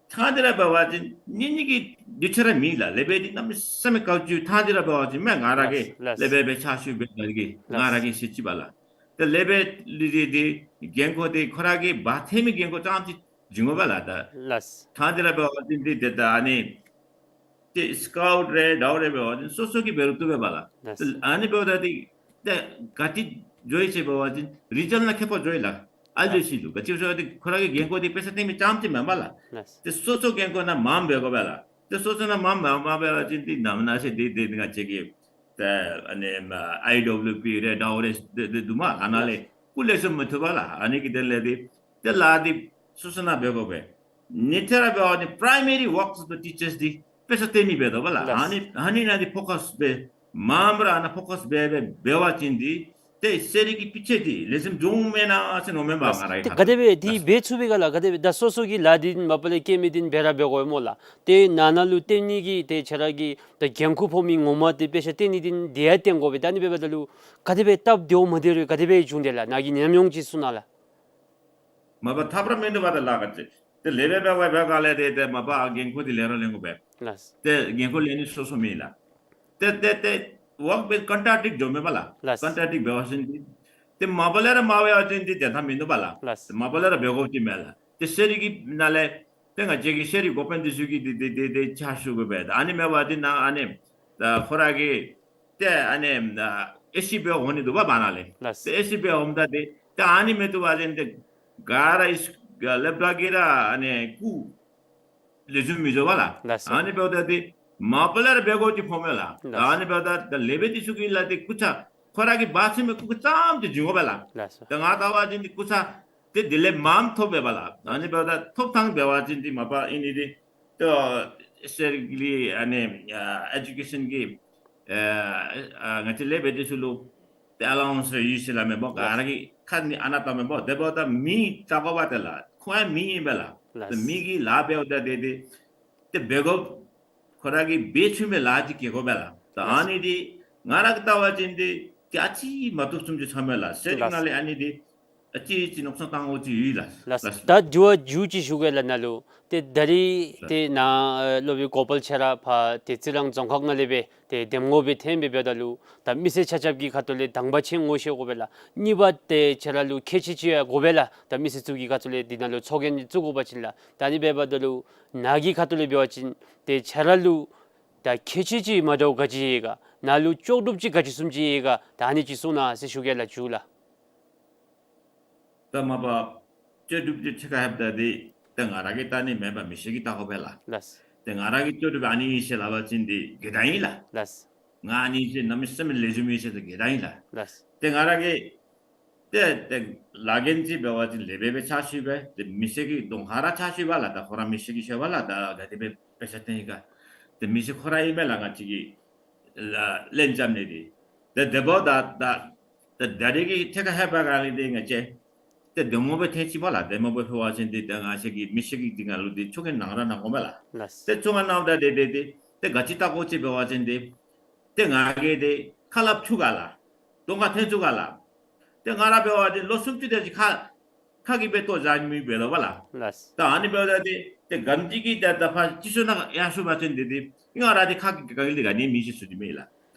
ཐང་འདི་ར་འབད་བ་ཅིན་ཉིན་གཉིས་ཀྱི་དུས་ཚོད་ར་མེད་ལགས། ལེགས་པའི་འདི་གནམ་མེད་ས་མེད་ག་ཅི་ཐང་འདི་ར་འབད་བ་ཅིན་མེན་ང་ར་གིས་ལགས། ལེགས་པའི་སྦེ་ཕྱག་ཞུ་འབད་ནི་གི་ང་ར་གིས་ཟེར་ཅི་པ་ལགས། ཏེ་ལེགས་པའི་ལུ་འདི་འདི་འགན་ཁུར་འདི་ཁོ་ར་གིས་འབག་འཐེན་མི་འགན་ཁུར་རྐྱངམ་ཅིག་བྱིན་དགོ་པས་ལགས། ད་ལགས། ཐང་འདི་ར་འབད་བ་ཅིན་འདི་ཏེ་ད་ཨ་ནི་ཏེ་སི་ཀའུཊ་རེ་དྲོ་པ་རེ་འབད་བ་ཅིན་སོ་སོ་གིས་འབད་རུང་བཏུབ་པས་ལགས། ལགས། ཏེ་ཨ་ནི་འབདཝ་ད་འདི་ཏེ་ག་ཅི་འགྱོ་ཡི་ཟེར་འབད་བ་ཅིན་རི་ཛལཊ་ནང་ཁྱད་པར་འགྱོ་ཡི་ལགས། ཨ་ལུ་ལགས། ཚུ་ལུ་ག་ཅི་ཟེར་བ་ཅིན་ཁོ་ར་གི་འགན་ཁུར་འདི་དཔེ་ཆ་སྟོན་མི་རྐྱངམ་ཅིག་མེན་པ་ལགས། ལགས། ཏེ་སོ་སོ་འགན་ཁུར་ནང་མངམ་འབད་དགོ་པས་ལགས། ཏེ་སོ་སོ་ནང་མངམ་མ་མ་འབད་བ་ཅིན་འདི་ནམ་ན་ཟེར་འདི་འདི་ང་བཅས་ཀྱི་ཏེ་ཨ་ནི་ཨའི་ཌབ་ལུ་པི་རེ་དྲོ་པ་རེ་འདི་འདི་འདུག་མས། ཨ་ནཱ་ལས་སྐུ་ལས་སུ་མི་ཐུབ་པས་ལགས། ཨ་ནི་གི་དོན་ལས་འདི་ཏེ་ལཱ་འདི་སོ་སོ་ནང་འབད་དགོ་པས། ཉི་ཤུ་ར་འབད་བ་ཅིན་པི་རའི་མ་རི་ཝརཀ་ཨོཕ་ཛ་ཊི་ཅར་འདི་དཔེ་ཆ་སྟོན་མི་འབད་དོ་བ་ལགས། ལགས། ཨ་ནི་ཨ་ནི་ནང་འདི་ཕོ་ཀསི་འབད་མངམ་ར་ཨ་ནཱ་ཕོ་ཀསི་འབད་འབད་འབད་བ་ཅིན་འདི་ཏེ་ཤེས་རིག་གི་སྤུས་ཚད་འདི་ལེགས་ཤོམ་འགྱོཝ་མེན་ན་ཟེར་མནོཝ་མས་ང་ར་གིས། ཏེ་ག་དེ་སྦེ་འདི་འབད་ཚུགས་པས་ག་ལགས། ག་དེ་སྦེ་ད་སོ་སོ་གི་ལཱ་འདི་མ་པ་ལས་སྐྱེལ་མི་འདི་འབད་ར་འབད་དགོ་པས་སྨོ་ལགས། ཏེ་ནང་ན་ལུ་སྟོན་ནི་གི་ཏེ་ཁྱོད་ར་གི་ད་འགན་ཁུར་ཕོག་མི་ངོ་མ་འདི་དཔེ་ཆ་སྟོན་ནི་འདི་འདི་ཡང་སྟོན་དགོ་པས། ད་ཨ་ནི་འབདཝ་ད་ལུ་ག་དེ་སྦེ་སྟབས་བདེཝ་མ་བདེཝ་རེ་ག་དེ་སྦེ་བྱུང་དེས་ལགས། ནཱ་གི་ཉམས་མྱོང་ཅིག་གསུང་གནང་ལགས། མ་པ་ཐབས་ར་མིན་འདུག་པ་ད་ལགས། ག་ཅི་ཏེ་ལེགས་པའི་འབད་བ་འབད་ག་ལས་ཏེ་ཏེ་མ་པ་འགན་ཁུར་འདི་ལེན་ར་ལེན་དགོ་པས། ལགས། ཏེ་འགན་ཁུར་ལེན་ནི་སོ་སོ་མེན་ལགས། ཏེ་ཏེ་ཏེ་ཝརཀ་འབད་ཀོན་ཊ་ར་ཌིཀཊ་འགྱོཝ་མས་པ་ལགས། ལགས། ཀོན་ཊ་ར་ཌིཀཊ་འབད་བ་ཅིན་འདི་ཏེ་མ་པ་ལས་ར་མ་འབད་བ་ཅིན་འདི་དོན་དག་མིན་འདུག་པ་ལགས། ལགས། མ་པ་ལས་ར་འབད་དགོཔ་ཅིག་མས་ལགས། ཏེ་ཤེས་རིག་གི་ནང་ལས་ཏེ་ང་བཅས་ཀྱི་ཤེས་རིག་འགོ་དཔོན་འདི་ཚུ་གིས་འདི་འདི་འདི་འདི་ཕྱག་ཞུ་དགོ་པས། ཨ་ནི་མེན་པ་འདི་ནཱ་ཨ་ནི་ད་ཁོ་ར་གིས་ཏེ་ཨ་ནི་ཨ་ ཨེ་སི་འབད་འོང་ནི་འདུག་པ་བར་ན་ལས། ལགས། ཏེ་ཨེ་སི་འབད་འོངམ་ད་ཏེ་ཏེ་ཨ་ནི་མེན་ཏེ་འབད་བ་ཅིན་ཏེ་ག་ར་ཨིས་ལེབ་དྲག་གི་ར་ཨ་ནི་སྐུ་ལེགས་ཤོམ་མི་འགྱོ་བས་ལགས། ལགས་སོ། ཨ་ནི་འབདཝ་ད་ཏེ་མ་པ་ལས་ར་འབད་དགོཔ་ཅིག་ཕོག་མས་ལགས། ལགས། ཨ་ནི་འབདཝ་ད་ཏེ་ལེགས་པའི་དེ་ཚུ་གི་ལཱ་འདི་སྐུ་ཚ་ཁོ་ར་གིས་འབག་ཚུགས་མི་སྐུ་ཙམ་ཅིག་བྱིན་དགོ་པས་ལགས། ལགས་སོ། ཏེ་ང་ལྟ་བ་ཅིན་འདི་སྐུ་ཚ་ཏེ་དེ་ལས་མངམ་ཐོབ་པས་ལགས། ཨ་ནི་འབདཝ་ད་ཐོབ་ཐངས་འབད་བ་ཅིན་འདི་མ་པ་ཨིན་ནི་འདི་ཏེ་ཨེ་སི་ལི་ཨ་ནི་ཨ་ཨེ་ཌུ་ཀེ་ཤཱན་གྱི་ཨ་ཨ་ང་བཅས་ལེགས་པའི་དེ་ཚུ་ལུ་ཏེ་ཨ་ལ་ཝན་སི་ཡོད་ཟེར་སླབ་མས་པ། ག་ར་གིས་ཁ་ནི་ཨ་ནཱ་བཏངམ་མས་པ། དེ་འབདཝ་ད་མི་བཙག་དགོ་པས་ཏེ་ལགས། ཁོ་ཡང་མི་ཨིན་པས་ལགས། ལགས། ཏེ་མི་གི་ལཱ་འབདཝ་ད་ཏེ་ཏེ་ཏེ་འབད་དགོ། ཁོ་ར་གིས་འབད་ཚུགས་མི་ལཱ་ཅིག་བཀལ་དགོ་པས་ལགས། ད་ལགས། ཨ་ནི་འདི་ང་ར་གིས་ལྟ་བ་ཅིན་འདི་ཏེ་ཨ་ཙི་མ་བཏུབ་བཟུམ་ཅིག་ཚོར་མས་ལགས། ཟེར་ཏེ་ལགས། ང་ལས་ཨ་ནི་འདི་ཨ་ཙི་ཅིག་མནོ་བསམ་བཏང་དགོཔ་ཅིག་ཡོད་ལགས། ལགས། ལགས། ད་དྲི་བ་མཇུག་ཅིག་ཞུ་གེ་ལགས་ནཱ་ལུ། ཏེ་ད་རིས་ལགས། ཏེ་ནཱ་ཨེ་སློབ་དཔོན་གོ་པལ་ཁྱོད་ར་ཕར་ཏེ་རྩི་རང་རྫོང་ཁག་ནང་ལས་སྦེ་ཏེ་འདེམས་ངོ་སྦེ་འཐོན་སྦེ་འབདཝ་ད་ལུ་ད་མི་སེར་ཆ་ཁྱབ་ཀྱི་ཁ་ཐུག་ལས་དང་པ་ཅིག་ངོ་ཤེས་དགོ་པས་ལགས། གཉིས་པ་ཏེ་ཁྱོད་ར་ལུ་ཁྱད་ཆོས་ཅིག་ཡང་དགོ་པས་ལགས། ད་མི་སེར་ཚུ་གི་ཁ་ཐུག་ལས་འདི་ནང་ལུ་ཚོགས་རྒྱན་ཅིག་བཙུགས་དགོ་པ་ཅིན་ལགས། ད་ཨ་ནི་འབདཝ་ད་ལུ་ནཱ་གི་ཁ་ཐུག་ལས་འབད་བ་ཅིན་ཏེ་ཁྱོད་ར་ལུ་ད་ཁྱད་ཆོས་ཅིག་མ་འདྲཝ་ག་ཅི་ཡོད་ག། ནཱ་ལུ་ལྕོགས་གྲུབ་ཅིག་ག་ཅི་བཟུམ་ཅིག་ཡོད་ག། ད་ཨ་ནི་ཅིག་གསུང་གནང་ཟེར་ཞུ་གེ་ལགས། མཇུག་ལགས། ད་མ་པ་ལྕོགས་གྲུབ་ཅིག་ཕྱེད་ཀ་ལྷོདཔ་ད་འདི་ད་ང་ར་གིས་བལྟ་ནི་མེན་པར་མི་ཤེས་ཀྱིས་བལྟ་དགོ་པས་ལགས། ལགས། ཏེ་ང་ར་གི་ལྕོགས་གྲུབ་ཨ་ནི་ཨིན་ཟེར་སླབ་པ་ཅིན་འདི་འགལ་ཟླ་ཨིན་ལགས། ལགས། ང་ཨ་ནི་ཨིན་ཟེར་གནམ་མེད་ས་མེད་ལེགས་ཤོམ་ཨིན་ཟེར་འདི་འགལ་ཟླ་ཨིན་ལགས། ལགས། ཏེ་ང་ར་གིས་ཏེ་ཏེ་ལཱ་འགན་ཅིག་འབད་བ་ཅིན་ལེགས་སྦེ་སྦེ་ཕྱག་ཞུ་བས། ཏེ་མི་སེར་གྱི་གདོང་ཁར་ར་ཕྱག་ཞུ་བས་ལགས། ད་ཁོ་ར་མི་སེར་གྱི་ཤེས་པས་ལགས། ད་ག་དེ་སྦེ་དཔེ་ཆ་སྟོན་ཡི་ག། ཏེ་མི་སེར་ཁོ་ར་ཨིན་མས་ལགས། ང་བཅས་ཀྱིས་ལ་ལན་རྐྱབ་ནི་འདི། ཏེ་དེ་འབདཝ་ད་ད་ད་ད་རིས་ཀྱི་ཐད་ཁར་ལྷོད་པའི་སྒང་ལས་འདི་ང་བཅས་ཏེ་འདེམས་ངོ་སྦེ་འཐོན་ཅི་པ་ལགས། འདེམས་ངོ་སྦེ་འཐོན་པ་ཅིན་འདི་ད་ང་བཅས་ཀྱི་མི་སེར་གྱིས་འདི་ང་ལུ་འདི་ཆོག་མངགས་གནང་ར་གནང་དགོ་མས་ལགས། ལགས། ཏེ་ཆོག་མངགས་གནངམ་ད་འདི་འདི་འདི་ཏེ་ག་ཅི་བལྟ་དགོ་ཅི་འབད་བ་ཅིན་འདི་ཏེ་ང་གིས་འདི་ཁ་སླབ་ཚུགས་ག་ལགས། གདོང་ཁར་འཐོན་ཚུགས་ག་ལགས། ཏེ་ང་ར་འབད་བ་ཅིན་ལོ་སུམ་ཅུ་དེ་ཅིག་ཁ་ཁ་གིས་འབད་བཏོག་བཞག་མི་འབད་དོ་བས་ལགས། ལགས། ད་ཨ་ནི་འབདཝ་ད་འདི་ཏེ་ག་དེམ་ཅིག་གིས་ད་ད་ཕར་སྤྱི་ཚོགས་ནང་ཡར་སོང་པ་ཅིན་འདི་འདི་ང་ར་འདི་ཁ་གིས་ག་གིས་འདི་ག་ནི་མི་ཤེས་ཚུགས་ནི་མས་ལགས།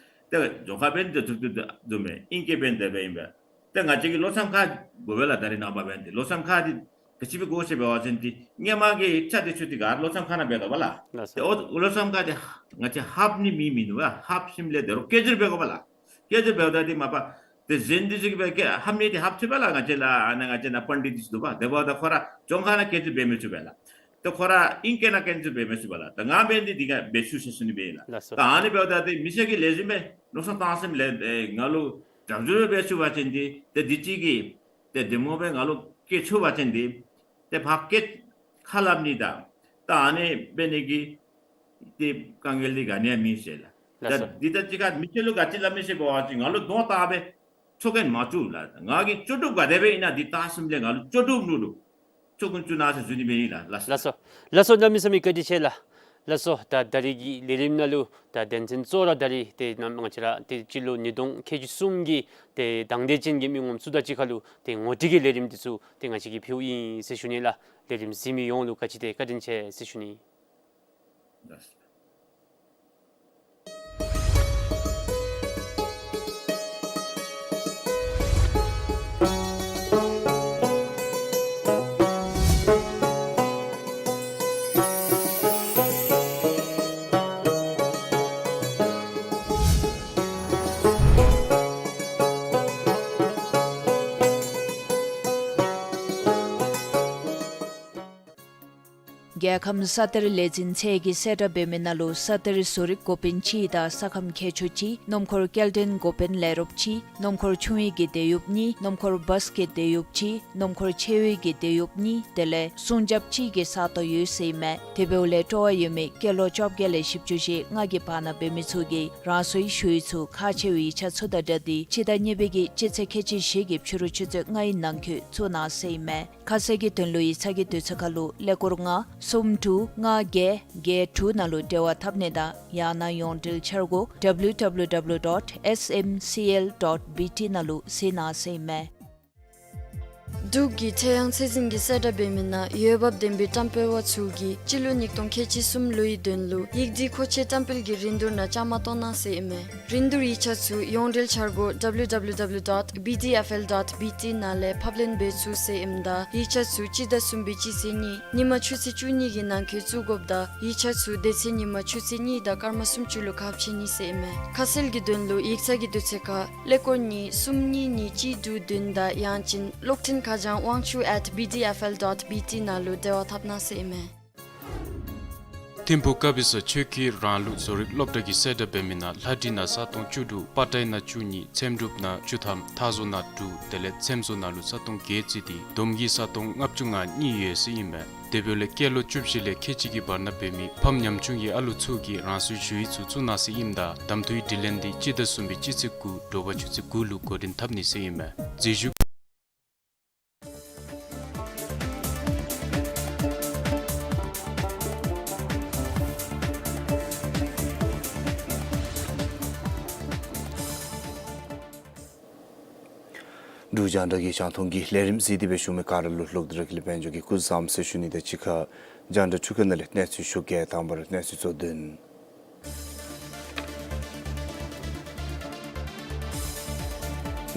ཏེ་རྫོང་ཁག་འབདན་ཏེ་ཚུགས་ཚུགས་འདུག་མས། ཨིང་སྐད་འབདན་དེ་སྦེ་ཨིན་པས། ཏེ་ང་བཅས་ཀྱི་ལོ་མཚམས་ཁག་དགོ་པས་ལགས། ད་རིས་ནངས་པ་འབདན་ཏེ་ལོ་མཚམས་ཁག་འདི་ག་ཅི་སྦེ་དགོ་ཟེར་འབད་བ་ཅིན་འདི་སྔོན་མ་གི་ཆ་འདི་ཚུ་འདི་ག་ལོ་མཚམས་ཁག་ནང་འབད་དོ་བས་ལགས། ལགས་སོ། ཏེ་ཨོ་ལོ་མཚམས་ཁག་འདི་ང་བཅས་ལྷབ་ནི་མི་མིན་འདུག་པ། ལྷབ་ཞིནམ་ལས་དོ་རུང་སྐྱེལ་འཛུལ་འབད་དགོ་པས་ལགས། སྐྱེལ་འཛུལ་འབདཝ་ད་འདི་མ་པ་ཏེ་གཞན་འདི་ཚུ་གིས་འབད་སྐྱེལ་ལྷབ་ནི་འདི་ལྷབ་ཚུགས་པས་ལགས། ང་བཅས་ལགས་ཨ་ནཱ་ང་བཅས་ནཱ་པཎྜི་ཏ་འདི་ཚུ་འདུག་པ། དེ་འབདཝ་ད་ཁོ་ར་རྫོང་ཁག་ནང་སྐྱེལ་འཛུལ་འབད་མི་ཚུགས་པས་ལགས། ཏེ་ཁོ་ར་ཨིང་སྐད་ནང་སྐྱེལ་འཛུལ་འབད་མི་ཚུགས་པས་ལགས། ད་ང་འབདན་འདི་འདི་ག་འབད་ཚུགས་ཟེར་ཞུ་ནི་སྦེ་ཨིན་ལགས། ལགས་སོ། ད་ཨ་ནི་འབདཝ་ད་འདི་མི་སེར་གྱིས་ལེགས་ཤོམ་སྦེ་མནོ་བསམ་བཏང་ཞིནམ་ལས་ཨེ་ང་ལུ་རྒྱབ་སྐྱོར་འབད་ཚུགས་པ་ཅིན་འདི་ཏེ་འདི་ཅིག་གིས་ཏེ་འདེམས་ངོ་སྦེ་ང་ལུ་བཀལ་ཚུགས་པ་ཅིན་འདི་ཏེ་ཕར་སྐད་ཁ་སླབ་ནི་དང་ད་ཨ་ནི་འབད་ནི་གི་ཏེ་དཀའ་ངལ་འདི་ག་ནི་ཡང་མེད་ཟེར་ལགས། ལགས་སོ། ད་འདི་ད་ཅི་ཁར་མི་སེར་ལུ་ག་ཅི་སླབ་མི་ཟེར་འབད་བ་ཅིན་ང་ལུ་གདོང་བལྟ་སྦེ་ཚོགས་རྒྱན་མ་བཙུགས་ལགས། ང་གི་ལྕོགས་གྲུབ་ག་དེ་སྦེ་ཨིན་ན་འདི་བལྟ་ཞིནམ་ལས་ང་ལུ་ལྕོགས་གྲུབ་ནང་ལུ་ཚོགས་རྒྱན་བཙུགས་གནང་ཟེར་ཞུ་ནི་སྦེ་ཨིན་ལགས། ལགས་སོ། ལགས་སོ། ལགས་སོ། གནམ་མེད་ས་མེད་བཀའ་དྲིན་ཆེ་ལགས། ལགས་སོ། ད་ད་རིས་ཀྱི་ལས་རིམ་ནང་ལུ་ད་དོན་ཚན་གཙོ་བོ་ར་ད་རིས་ཏེ་ནཱ་ང་བཅས་ར་ཏེ་སྤྱི་ལོ་ཉིས་སྟོང་ཁལ་གཅིག་གསུམ་གྱི་ཏེ་དང་འདོད་ཅན་གྱི་མི་ངོམ་ཚུ་དང་གཅིག་ཁར་ལུ་ཏེ་ངོ་སྤྲོད་ཀྱི་ལས་རིམ་འདི་ཚུ་ཏེ་ང་བཅས་ཀྱིས་ཕུལཝ་ཨིན་ཟེར་ཞུ་ནི་ལགས། ལས་རིམ་གཟིགས་མི་ཡོངས་ལུ་ག་ཅི་ཏེ་བཀའ་དྲིན་ཆེ་ཟེར་ཞུ་ནི། རྒྱལ་ཁམས་ས་གཏེར་ལས་འཛིན་ཚད་ཀྱི་གསལ་བསྒྲགས་འབད་མི་ནང་ལུ་ས་གཏེར་བཟོ་རིག་འགོ་དཔོན་གཅིག་དང་ས་ཁམས་མཁས་མཆོག་གཅིག། སྣུམ་འཁོར་སྐྱེལ་འདྲེན་འགོ་དཔོན་ལས་རོགསཔ་གཅིག། སྣུམ་འཁོར་ཆུང་བའི་གི་དེད་གཡོགཔ་གཉིས། སྣུམ་འཁོར་བཱས་ཀྱི་དེད་གཡོགཔ་གཅིག། སྣུམ་འཁོར་ཆེ་བའི་གི་དེད་གཡོགཔ་གཉིས། དེ་ལས་སྲུང་རྒྱབཔ་གཅིག་གི་ས་སྟོང་ཡོད་ཟེར་ཨིན་མས། དེ་འབདཝ་ལས་སྤྲོ་བ་ཡོད་མི་སྐྱེས་ལོ་བཅོ་བརྒྱད་ལས་བཞི་བཅུ་ཞེ་ལྔ་གི་བར་ན་འབད་མི་ཚུ་གིས་རང་སོའི་ཞུ་ཡིག་ཚུ་ཁག་ཆེ་བའི་ཡིག་ཆ་ཚུ་དང་སྦྲགས་ཏེ་སྤྱི་ཟླ་གཉིས་པའི་གི་སྤྱི་ཚེས་ཁལ་གཅིག་བཞི་གི་ཕྱི་རུ་ཆུ་ཚོད་ལྔའི་ནང་འཁོད་བཙུགས་གནང་ཟེར་ཨིན་མས། ཁ་གསལ་གྱི་དོན་ལུ་ཡིག་ཚང་གི་དུས་ཚོད་ཁར་ལུ་ཀླད་ཀོར་ལྔ་གསུམ་དྲུག་ལྔ་བརྒྱད་བརྒྱད་དྲུག་ནང་ལུ་འབྲེལ་བ་འཐབ་ནི་དང་ཡང་ན་ཡོངས་འབྲེལ་འཆར་སྒོ་W W W dot S M C L dot B T ནང་ལུ་གཟིགས་གནང་ཟེར་ཨིན་མས། འབྲུག་གི་ཁྲེ་ཡང་ཚད་འཛིན་གྱི་གསལ་བསྒྲགས་འབད་མི་ནང་འོས་འབབ་ལྡན་པའི་བཀྲམ་སྤེལ་བ་ཚུ་གིས་སྤྱི་ལོ་ཉིས་སྟོང་ཁལ་གཅིག་གསུམ་ལོའི་དོན་ལུ་ཡིག་རྩིས་མཁོ་ཆས་བཀྲམ་སྤེལ་གྱི་རིན་བསྡུར་ནང་བཅའ་མར་གཏོགས་གནང་ཟེར་ཨིན་མས། རིན་བསྡུར་ཡིག་ཆ་ཚུ་ཡོངས་འབྲེལ་འཆར་སྒོ་W W W dot B D F L dot B T ནང་ལས་ཕབ་ལེན་འབད་ཚུགས་ཟེར་ཨིནམ་ད་ཡིག་ཆ་ཚུ་སྤྱི་ཟླ་གསུམ་པའི་སྤྱི་ཚེས་གཉིས་ཉིན་མ་ཆུ་ཚོད་བཅུ་གཉིས་ཀྱི་ནང་འཁོད་བཙུགས་དགོཔ་ད་ཡིག་ཆ་ཚུ་དེ་ཚེ་ཉིན་མ་ཆུ་ཚོད་གཉིས་དང་སྐར་མ་སུམ་ཅུ་ལུ་ཁ་ཕྱེ་ནི་ཟེར་ཨིན་མས། ཁ་གསལ་གྱི་དོན་ལུ་ཡིག་ཚང་གི་དུས་ཚོད་ཁར་ཀླད་ཀོར་གཉིས་གསུམ་གཉིས་གཉིས་གཅིག་དྲུག་བདུན་དང་ཡང་ཅིན་གློག་འཕྲིན་ཁ་བྱང་དབང་ཕྱུག་at B D F L dot B T ནང་ལུ་འབྲེལ་བ་འཐབ་གནང་ཟེར་ཨིན་མས། ཐིམ་ཕུག་ཀ་བི་ས་ཆོས་ཀྱི་རང་ལུགས་བཟོ་རིག་སློབ་གྲྭ་གི་གསལ་བསྒྲགས་འབད་མི་ནང་ལྷ་བྲིས་ནང་ས་སྟོང་བཅུ་དྲུག། པ་ཏའི་ནང་བཅུ་གཉིས། ཚེམ་དྲུབ་ནང་བཅུ་ཐམ། མཐའ་བཟོ་ནང་དྲུག། དེ་ལས་ཚེམ་བཟོ་ནང་ལུ་ས་སྟོང་བརྒྱད་བརྩིས་ཏེ་བསྡོམས་ཀྱིས་ས་སྟོང་ལྔ་བཅུ་ང་གཉིས་ཡོད་ཟེར་ཨིན་མས། དེ་འབདཝ་ལས་སྐྱེས་ལོ་བཅུ་བཞི་ལས་ཁལ་གཅིག་གི་བར་ན་འབད་མི་ཕམ་ཉམ་ཆུང་གི་ཨ་ལུ་ཚུ་གིས་རང་སོའི་ཞུ་ཡིག་ཚུ་བཙུགས་གནང་ཟེར་ཨིནམ་ད་གདམ་འཐུའི་དྲི་ལན་འདི་སྤྱི་ཟླ་གསུམ་པའི་སྤྱི་ཚེས་དགུ་དྲོ་པ་ཆུ་ཚོད་དགུ་ལུ་འགོ་འདྲེན་འཐབ་ནི་ཟེར་ཨིན་མས། འཛུལ་ཞུགས། འབྲུག་རྒྱང་བསྒྲགས་ཀྱི་རྒྱང་མཐོང་གི་ལས་རིམ་གཟིགས་ཏེ་སྦེ་བཞུགས་མི་ག་ར་ལུ་ལྷོག་སྟེ་ར་དགེ་ལེགས་དཔལ་འབྱོར་གྱིས་སྐུ་གཟུགས་བཟང་ཟེར་ཞུ་ནི་དང་གཅིག་ཁར་རྒྱང་བསྒྲགས་འཕྲུལ་ཁང་ནང་ལས་གནས་ཚུལ་ཞུ་གེ། དང་པ་ར་གནས་ཚུལ་གཙོ་དོན།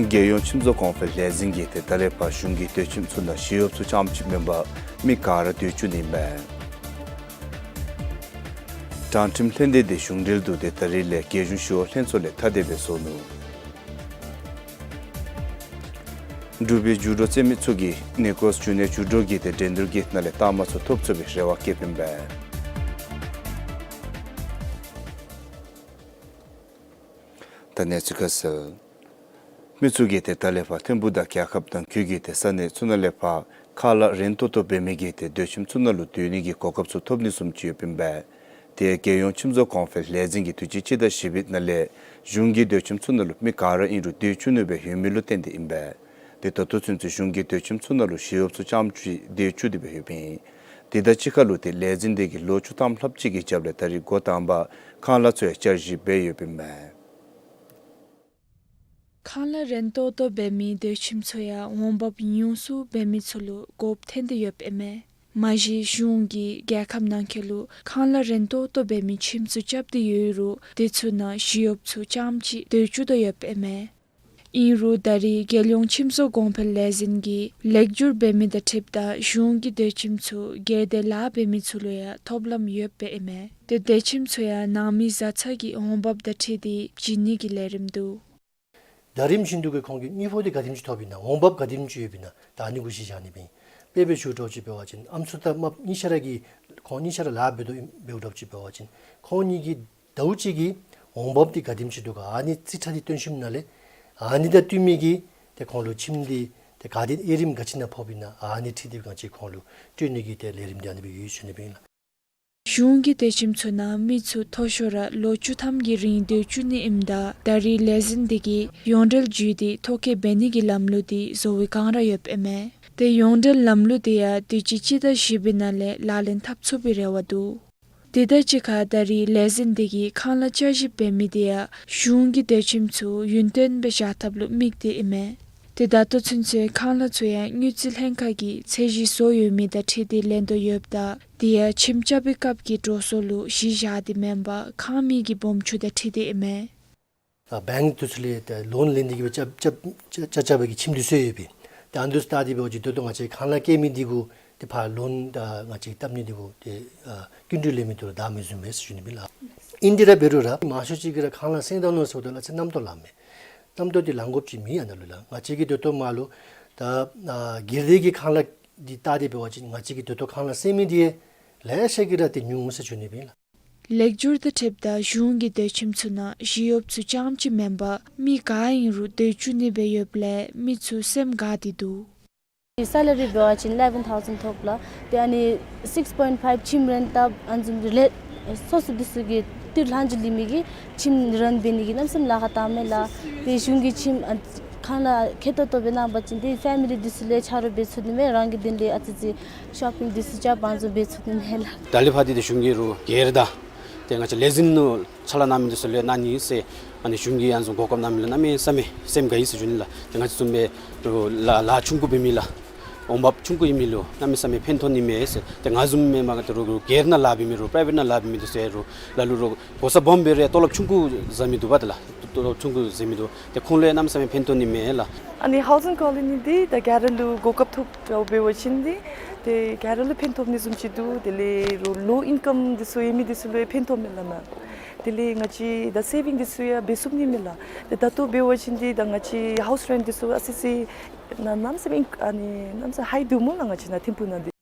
རྒྱལ་ཡོངས་ཁྱིམ་བཟོ་གོང་འཕེལ་ལས་འཛིན་གྱིས་ཏེ་ད་རེས་ཕར་གཞུང་གི་སྡོད་ཁྱིམ་ཚུ་ནང་ཞི་གཡོགཔ་ཚུ་རྐྱངམ་ཅིག་མེན་པར་མི་ག་ར་སྡོད་བཅུག་ནི་ཨིན་པས། དྲང་ཁྲིམས་ལྷན་སྡེ་འདི་གཞུང་འབྲེལ་དུ་ཏེ་ད་རེས་ལས་རྒྱལ་གཞུང་ཞི་གཡོག་ལྷན་ཚོགས་ལས་ཐ་དད་སྦེ་བཟོ་ནུག། འབྲུག་པའི་འགྱུར་བགྲོད་རྩེད་མི་ཚུ་གིས་ནིག་ཀོསི་ཇུ་ནི་ཡར་འགྱུར་བགྲོད་ཀྱི་ཏེ་འགྲན་བསྡུར་གྱི་ནང་ལས་རྟགས་མ་ཚུ་ཐོབ་ཚུགས་པའི་རེ་བ་བསྐྱེདཔ་ཨིན་པས། ད་གནས་ཚུལ་ཁ་གསལ། མི་ཚུ་གིས་ཏེ་ད་ལས་ཕར་ཐིམ་ཕུག་དང་རྒྱལ་ཁབ་ནང་འཁོད་ཀྱི་ཏེ་ས་གནས་ཚུ་ནང་ལས་ཕར་ཁང་གླ་རིན་ཏོག་ཏོ་འབད་མི་གི་ཏེ་སྡོད་ཁྱིམ་ཚུ་ནང་ལུ་སྡོད་ནི་གི་གོ་སྐབས་ཚུ་ཐོབ་ནི་བཟུམ་ཅིག་ཡོདཔ་ཨིན་པས། ཏེ་རྒྱལ་ཡོངས་ཁྱིམ་བཟོ་གོང་འཕེལ་ལས་འཛིན་གྱིས་དུས་ཅི་སྤྱི་ཟླ་བཞི་པའི་ནང་ལས་གཞུང་གི་སྡོད་ཁྱིམ་ཚུ་ནང་ལུ་མི་ག་ར་ཨིན་རུང་སྡོད་བཅུག་ནི་སྦེ་ཡོད་མི་ལུ་བརྟེན་ཏེ་ཨིན་པས། ཏེ་ད་ལྟོ་ཚུན་ཚོད་གཞུང་གི་སྡོད་ཁྱིམ་ཚུ་ནང་ལུ་ཞི་གཡོགཔ་ཚུ་རྐྱངམ་ཅིག་སྡོད་བཅུག་སྟེ་སྦེ་ཡོདཔ་ཨིན། དེ་དང་གཅིག་ཁར་ལུ་ཏེ་ལས་འཛིན་འདི་གིས་ལོ་བཅུ་ཐམ་ལྷགཔ་ཅིག་གི་རྒྱབ་ལས་ད་རིས་འགོ་དང་པ་ཁང་གླ་ཚུ་ཡང་བསྐྱར་ཞིབ་འབད་ཡོདཔ་ཨིན་པས། ཁང་གླ་རིན་ཏོག་ཏོ་འབད་མི་སྡོད་ཁྱིམ་ཚུ་ཡང་འོང་འབབ་ཉུང་སུ་འབད་མི་ཚུ་ལུ་དགོཔ་ཐོན་ཏེ་ཡོདཔ་ཨིན་མས། མ་གཞི་གཞུང་གིས་རྒྱལ་ཁབ་ནང་འཁོད་ལུ་ཁང་གླ་རིན་ཏོག་ཏོ་འབད་མི་ཁྱིམ་ཚུ་རྐྱབ་སྟེ་ཡོད་རུང་དེ་ཚུ་ནང་ཞི་གཡོགཔ་ཚུ་རྐྱངམ་ཅིག་སྡོད་བཅུག་དོ་ཡོདཔ་ཨིན་མས། ཨིན་རུང་ད་རིས་རྒྱལ་ཡོངས་ཁྱིམ་བཟོ་གོང་འཕེལ་ལས་འཛིན་གྱིས་ལེགས་བསྒྱུར་འབད་མི་དང་འཁྲིལཝ་ད་གཞུང་གི་སྡོད་ཁྱིམ་ཚུ་སྒེར་སྡེ་ལཱ་འབད་མི་ཚུ་ལུ་ཡང་ཐོབ་ལམ་ཡོདཔ་ཨིན་མས། ཏེ་སྡོད་ཁྱིམ་ཚུ་ཡང་ནང་མི་བཟའ་ཚང་གི་འོང་འབབ་དང་འཁྲིལ་ཏེ་བྱིན་ནི་གི་ལས་རིམ་འདུག། ཟླ་རིམ་བཞིན་དུ་གི་ཁོང་གི་དངུལ་ཕོགས་འདི་ག་དེམ་ཅིག་ཐོབ་ཨིན་ན་འོང་འབབ་ག་དེམ་ཅིག་ཡོདཔ་ཨིན་ན་ད་ཨ་ནི་གུ་གཞི་བཞག་ནི་ཨིན་པས། དཔེ་སྦེ་ཞུ་དོ་ཅིག་འབད་བ་ཅིན་ཨམ་སྲུ་དང་རྨགཔ་གཉིས་ཆ་ར་གིས་ཁོང་གཉིས་ཆ་ར་ལཱ་འབད་དོ་འབདཝ་འདྲཝ་ཅིག་འབད་བ་ཅིན་ཁོང་གཉིས་ཀྱིས་ཟླཝ་གཅིག་གི་འོང་འབབ་འདི་ག་དེམ་ཅིག་འདུག་ག་ཨ་ནི་རྩིས་ཁྲ་འདི་སྟོན་ཞིནམ་ལས་ཨ་ནི་དང་བསྟུན་མི་གི་ཏེ་ཁོང་ལུ་ཁྱིམ་འདི་ཏེ་ག་དེ་དབྱེ་རིམ་ག་ཅི་ནང་ཕོགཔ་ཨིན་ན་ཨ་ནི་འཁྲིལ་ཏེ་ག་ཅི་ཁོང་ལུ་སྤྲོད་ནི་གི་ཏེ་ལས་རིམ་འདི་ཨ་ནི་སྦེ་ཡོད་ཟེར་ཞུ་ནི་ཨིན་ལགས། གཞུང་གི་སྡོད་ཁྱིམ་ཚུ་ནང་མི་ཚུ་མཐོ་ཤོས་ར་ལོ་བཅུ་ཐམ་གྱི་རིང་སྡོད་བཅུག་ནི་ཨིནམ་ད་ད་རིས་ལས་འཛིན་འདི་གིས་ཡོངས་འབྲེལ་བརྒྱུད་དེ་ཐོ་བཀོད་འབད་ནི་གི་ལམ་ལུགས་འདི་བཟོ་བའི་བསྒང་ར་ཡོདཔ་ཨིན་མས། ཏེ་ཡོངས་འབྲེལ་ལམ་ལུགས་འདི་ཡང་དུས་ཅི་སྤྱི་ཟླ་བཞི་པའི་ནང་ལས་ལག་ལེན་འཐབ་ཚུགས་པའི་རེ་བ་འདུག། དེ་དང་གཅིག་ཁར་ད་རིས་ལས་འཛིན་འདི་གིས་ཁང་གླ་བསྐྱར་ཞིབ་འབད་མི་འདི་ཡང་གཞུང་གི་སྡོད་ཁྱིམ་ཚུ་ཡུན་བརྟན་སྦེ་བཞག་ཐབས་ལུ་དམིགས་ཏེ་ཨིན་མས། ཏེ་ད་ལྟོ་ཚུན་ཚོད་ཁང་གླ་ཚུ་ཡང་དངུལ་རྩིས་ལྷན་ཁག་གིས་ཚད་གཞི་བཟོ་ཡོད་མི་དང་འཁྲིལ་ཏེ་ལེན་དོ་ཡོདཔ་ད་དེ་ཡང་ཁྱིམ་རྐྱབ་པའི་སྐབས་ཀྱི་འགྲོ་སོང་ལུ་གཞི་བཞག་སྟེ་མེན་པར་ཁང་མིག་གི་སྦོམ་ཆུང་དང་འཁྲིལ་ཏེ་ཨིན་མས། ཨ་བེངཀ་འདི་ཚུ་ལས་ཏེ་ལོན་ལེན་ཏེ་གིས་སྦེ་རྐྱབ་རྐྱབ་རྐྱབ་རྐྱབ་པའི་གི་ཁྱིམ་འདི་ཚུ་ཡོད་པས། ཏེ་ཨ་ནི་འདི་ཚུ་བལྟ་སྟེ་འབད་བ་ཅིན་ད་ལྟོ་ང་བཅས་ཁང་གླ་བཀལ་མི་འདི་གུ་ཏེ་ཕར་ལོན་ད་ང་བཅས་བཏབ་ནི་འདི་གུ་ཏེ་ཨ་སྐྱིན་འགྲུལ་ལེན་མི་འདི་ལུ་བདའ་མི་བཟུམ་མས་ཟེར་ཞུ་ནི་ཨིན་ལགས། ཨིན་ཏེ་ར་འབད་རུང་ར་མང་ཤོས་ཅིག་གིས་ར་ཁང་གླ་སེང་ད་ནུག་ཟེརཝ་ད་ལུ་ཚེ་རྣམ་རྟོག་ལངམ་མས། རྣམ་རྟོག་འདི་ལང་དགོཔ་ཅིག་མེད། ཨ་ནཱ་ལུ་ལགས་ང་བཅས་ཀྱི་ད་ལྟོ་མར་ལུ་ད་ཨ་སྒེར་སྡེ་གི་ཁང་གླ་འདི་བལྟ་སྟེ་འབད་བ་ཅིན་ང་བཅས་ཀྱི་ད་ལྟོ་ཁང་གླ་སེང་མི་འདི་ལེ་ཤ་གིས་ར་ཏེ་ཉུང་ཟེར་ཞུ་ནི་ཨིན་ལགས། ལེགས་བསྒྱུར་དང་འཁྲིལཝ་ད་གཞུང་གི་སྡོད་ཁྱིམ་ཚུ་ནང་ཞི་གཡོགཔ་ཚུ་རྐྱངམ་ཅིག་མེན་པར་མི་ག་ཨིན་རུང་སྡོད་བཅུག་ནི་སྦེ་ཡོདཔ་ལས་མི་ཚུ་སེམས་དགའ་སྟེ་འདུག། སེ་ལ་རི་འབད་བ་ཅིན་eleven thousand ཐོབ་ལགས། ཏེ་ཨ་ནི་six point five ཁྱིམ་རེནཊ་བཏབ་ཨ་ནི་བཟུམ་ལས་སོ་སོ་འདི་ཚུ་གིས་ཏིར་ལྷག་ཅིག་ལེན་མི་གིས་ཁྱིམ་རན་འབད་ནི་གི་གནམ་མེད་ས་མེད་ལཱ་ཁག་བཏངམ་མས་ལགས། ཏེ་གཞུང་གི་ཁྱིམ་ཨ་ཁང་གླ་ཁེ་ཏོག་ཏོ་སྦེ་གནང་བ་ཅིན་ཏེ་ཕེ་མི་ལི་འདི་ཚུ་ལས་ཆ་རོགས་འབད་ཚུགས་ནི་མས། རང་གི་དོན་ལས་ཨ་ཙི་ཅིག་ཤོ་པིང་འདི་ཚུ་རྐྱབ་ཨ་ནི་བཟུམ་འབད་ཚུགས་ནི་མས་ལགས། ད་ལས་ཕར་འདི་ཏེ་གཞུང་གི་རུང་སྒེར་དང་ཏེ་ང་བཅས་ལས་འཛིན་ནང་ཕྱག་ལཱ་གནང་མི་འདི་ཚུ་ལུ་གནང་ནི་ཟེར་ཨ་ནི་གཞུང་གིས་ཨ་ནི་བཟུམ་གོ་སྐབས་གནང་མི་ལུ་གནམ་མེད་ས་མེད་སེམས་དགའ་ཡི་ཟེར་ཞུ་ནི་ལགས། ཏེ་ང་བཅས་བཟུམ་སྦེ་རུང་ལཱ་ལཱ་ཆུང་ཀུ་འབད་མི་ལགས། འོང་འབབ་ཆུང་ཀུ་ཨིན་མི་ལུ་གནམ་མེད་ས་མེད་ཕན་ཐོགས་ནི་མས་ཟེར། ཏེ་ང་བཟུམ་མེན་པར་ཏེ་རོགས་རོགས་སྒེར་ནང་ལཱ་འབད་མི་རོགས་པ་རའི་བེཊ་ནང་ལཱ་འབད་མི་འདི་ཚུ་ཡང་རོགས་ལ་ལུ་རོགས་གོ་ས་སྦོམ་འབད་རུང་ཡང་ཏོ་ལོབ་ཆུང་ཀུ་ཟ་མི་འདུག་པ། ཏེ་ལགས་ཏོ་ལོབ་ཆུང་ཀུ་ཟ་མི་འདུག། ཏེ་ཁོང་ལུ་ཡང་གནམ་མེད་ས་མེད་ཕན་ཐོགས་ནི་མས་ལགས། ཨ་ནི་ཧའུ་ཛིང་ཀོ་ལོ་ནི་འདི་ད་ག་ར་ལུ་གོ་སྐབས་ཐོབ་འབད་བ་ཅིན་འདི་ཏེ་ག་ར་ལུ་ཕན་ཐོགས་ནི་བཟུམ་ཅིག་འདུག། དེ་ལས་རོགས་ལོ་ཨིན་ཀམ་འདི་ཚུ་ཡོད་མི་འདི་ཚུ་ལུ་ཡང་ཕན་ཐོགས་མས་ལགས་ན། དེ་ལས་ང་བཅས་ད་སེ་བིང་འདི་ཚུ་ཡང་འབད་ཚུགས་ནི་མས་ལགས། ཏེ་ད་ལྟོ་འབད་བ་ཅིན་འདི་ད་ང་བཅས་ཧའུསི་རེནཊ་འདི་ཚུ་ཨ་ཙི་ཙི་ན་གནམ་མེད་ས་མེད་ཨ་ནི་གནམ་མེད་ས་མེད་ཧའི་འདུག་སྨོ་ལགས། ང་བཅས་ནཱ་ཐིམ་ཕུག་ནང་འདི།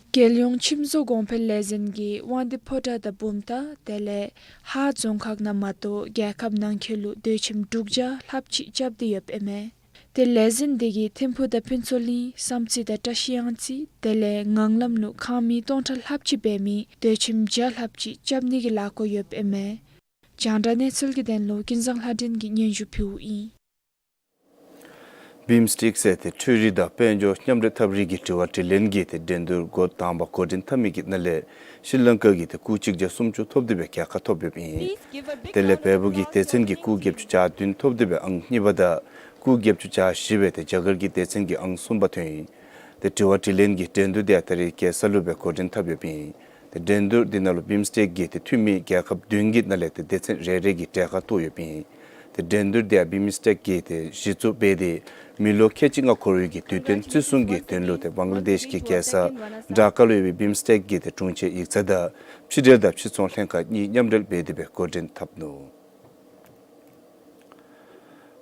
རྒྱལ་ཡོངས་ཁྱིམ་བཟོ་གོང་འཕེལ་ལས་འཛིན་གྱིས་དབང་འདུས་ཕོ་བྲང་དང་བུམ་ཐང་དེ་ལས་ཧཱ་རྫོང་ཁག་ནང་མ་གཏོགས་རྒྱལ་ཁབ་ནང་འཁོད་ལུ་སྡོད་ཁྱིམ་དྲུག་བརྒྱ་ལྷགཔ་ཅིག་རྐྱབ་སྟེ་ཡོདཔ་ཨིན་མས། ཏེ་ལས་འཛིན་དེ་གིས་ཐིམ་ཕུག་དང་ཕུན་ཚོགས་གླིང་བསམ་རྩེ་དང་བཀྲ་ཤིས་གཡང་རྩེ་དེ་ལས་ངང་ལམ་ལུ་ཁང་མིག་སྟོང་ཕྲག་ལྷགཔ་ཅིག་འབད་མི་སྡོད་ཁྱིམ་བརྒྱ་ལྷགཔ་ཅིག་རྐྱབ་ནི་གི་ལས་འགུལ་ཡོདཔ་ཨིན་མས། རྒྱང་བསྒྲགས་གནས་ཚུལ་གྱི་དོན་ལུ་ཀུན་བཟང་ལྷ་སྒྲོན་གྱིས་སྙན་ཞུ་ཕུལཝ་ཨིན། བིམ་སི་ཊེག་ཟེར་ཏེ་འཕྲུལ་རིག་དང་དཔལ་འབྱོར་མཉམ་འདྲེས་འཐབ་རིགས་ཀྱི་དྲི་བ་དྲིས་ལན་གྱི་ཏེ་འགྲན་བསྡུར་འགོ་དང་པ་འགོ་འདྲེན་འཐབ་མི་གི་ནང་ལས་ཤྲི་ལང་ཀ་གིས་ཏེ་སྐུགས་གཅིག་བརྒྱ་སུམ་ཅུ་ཐོབ་སྟེ་སྦེ་རྒྱལ་ཁ་ཐོབ་ཡོདཔ་ཨིན། དེ་ལས་བལ་པོ་གིས་སྡེ་ཚན་གྱི་སྐུགས་བརྒྱད་ཅུ་གྱ་བདུན་ཐོབ་སྟེ་སྦེ་ཨང་གཉིས་པ་དང་སྐུགས་བརྒྱད་ཅུ་གྱ་བཞི་སྦེ་ཏེ་རྒྱ་གར་གྱི་སྡེ་ཚན་གྱིས་ཨང་གསུམ་པ་ཐོན་ཡི། ཏེ་དྲི་བ་དྲིས་ལན་གྱི་འགྲན་བསྡུར་དེ་ཡང་ད་རིས་རྒྱལ་ས་ལུ་སྦེ་འགོ་འདྲེན་འཐབ་ཡོདཔ་ཨིན། ཏེ་འགྲན་བསྡུར་འདི་ནང་ལུ་བིམ་སི་ཊེག་གི་ཏེ་འཐུས་མི་རྒྱལ་ཁབ་བདུན་གྱི་ནང་ལས་ཏེ་སྡེ་ཚན་རེ་རེ་གིས་གྲལ་ཁར་གཏོགས་ཡོདཔ་ཨིན། ཏེ་འགྲན་བསྡུར་དེ་ཡང་བིམ་སི་ཊེག་གིས་ཏེ་གཞི་བཙུགས་འབད་དེ་མི་ལོ་ཁལ་གཅིག་ལྔ་འཁོར་བའི་གི་དུས་སྟོན་བརྩི་སྲུང་གི་དོན་ལུ་ཏེ་བང་ལ་དེཤ་གི་རྒྱལ་ས་ཌ་ཀ་ལུ་ཡོད་པའི་བིམ་སི་ཊེག་གི་ཏེ་དྲུང་ཆེ་ཡིག་ཚང་དང་ཕྱི་འབྲེལ་དང་ཕྱི་ཚོང་ལྷན་ཁག་གཉིས་མཉམ་འབྲེལ་འབད་དེ་སྦེ་འགོ་འདྲེན་འཐབ་ནུག།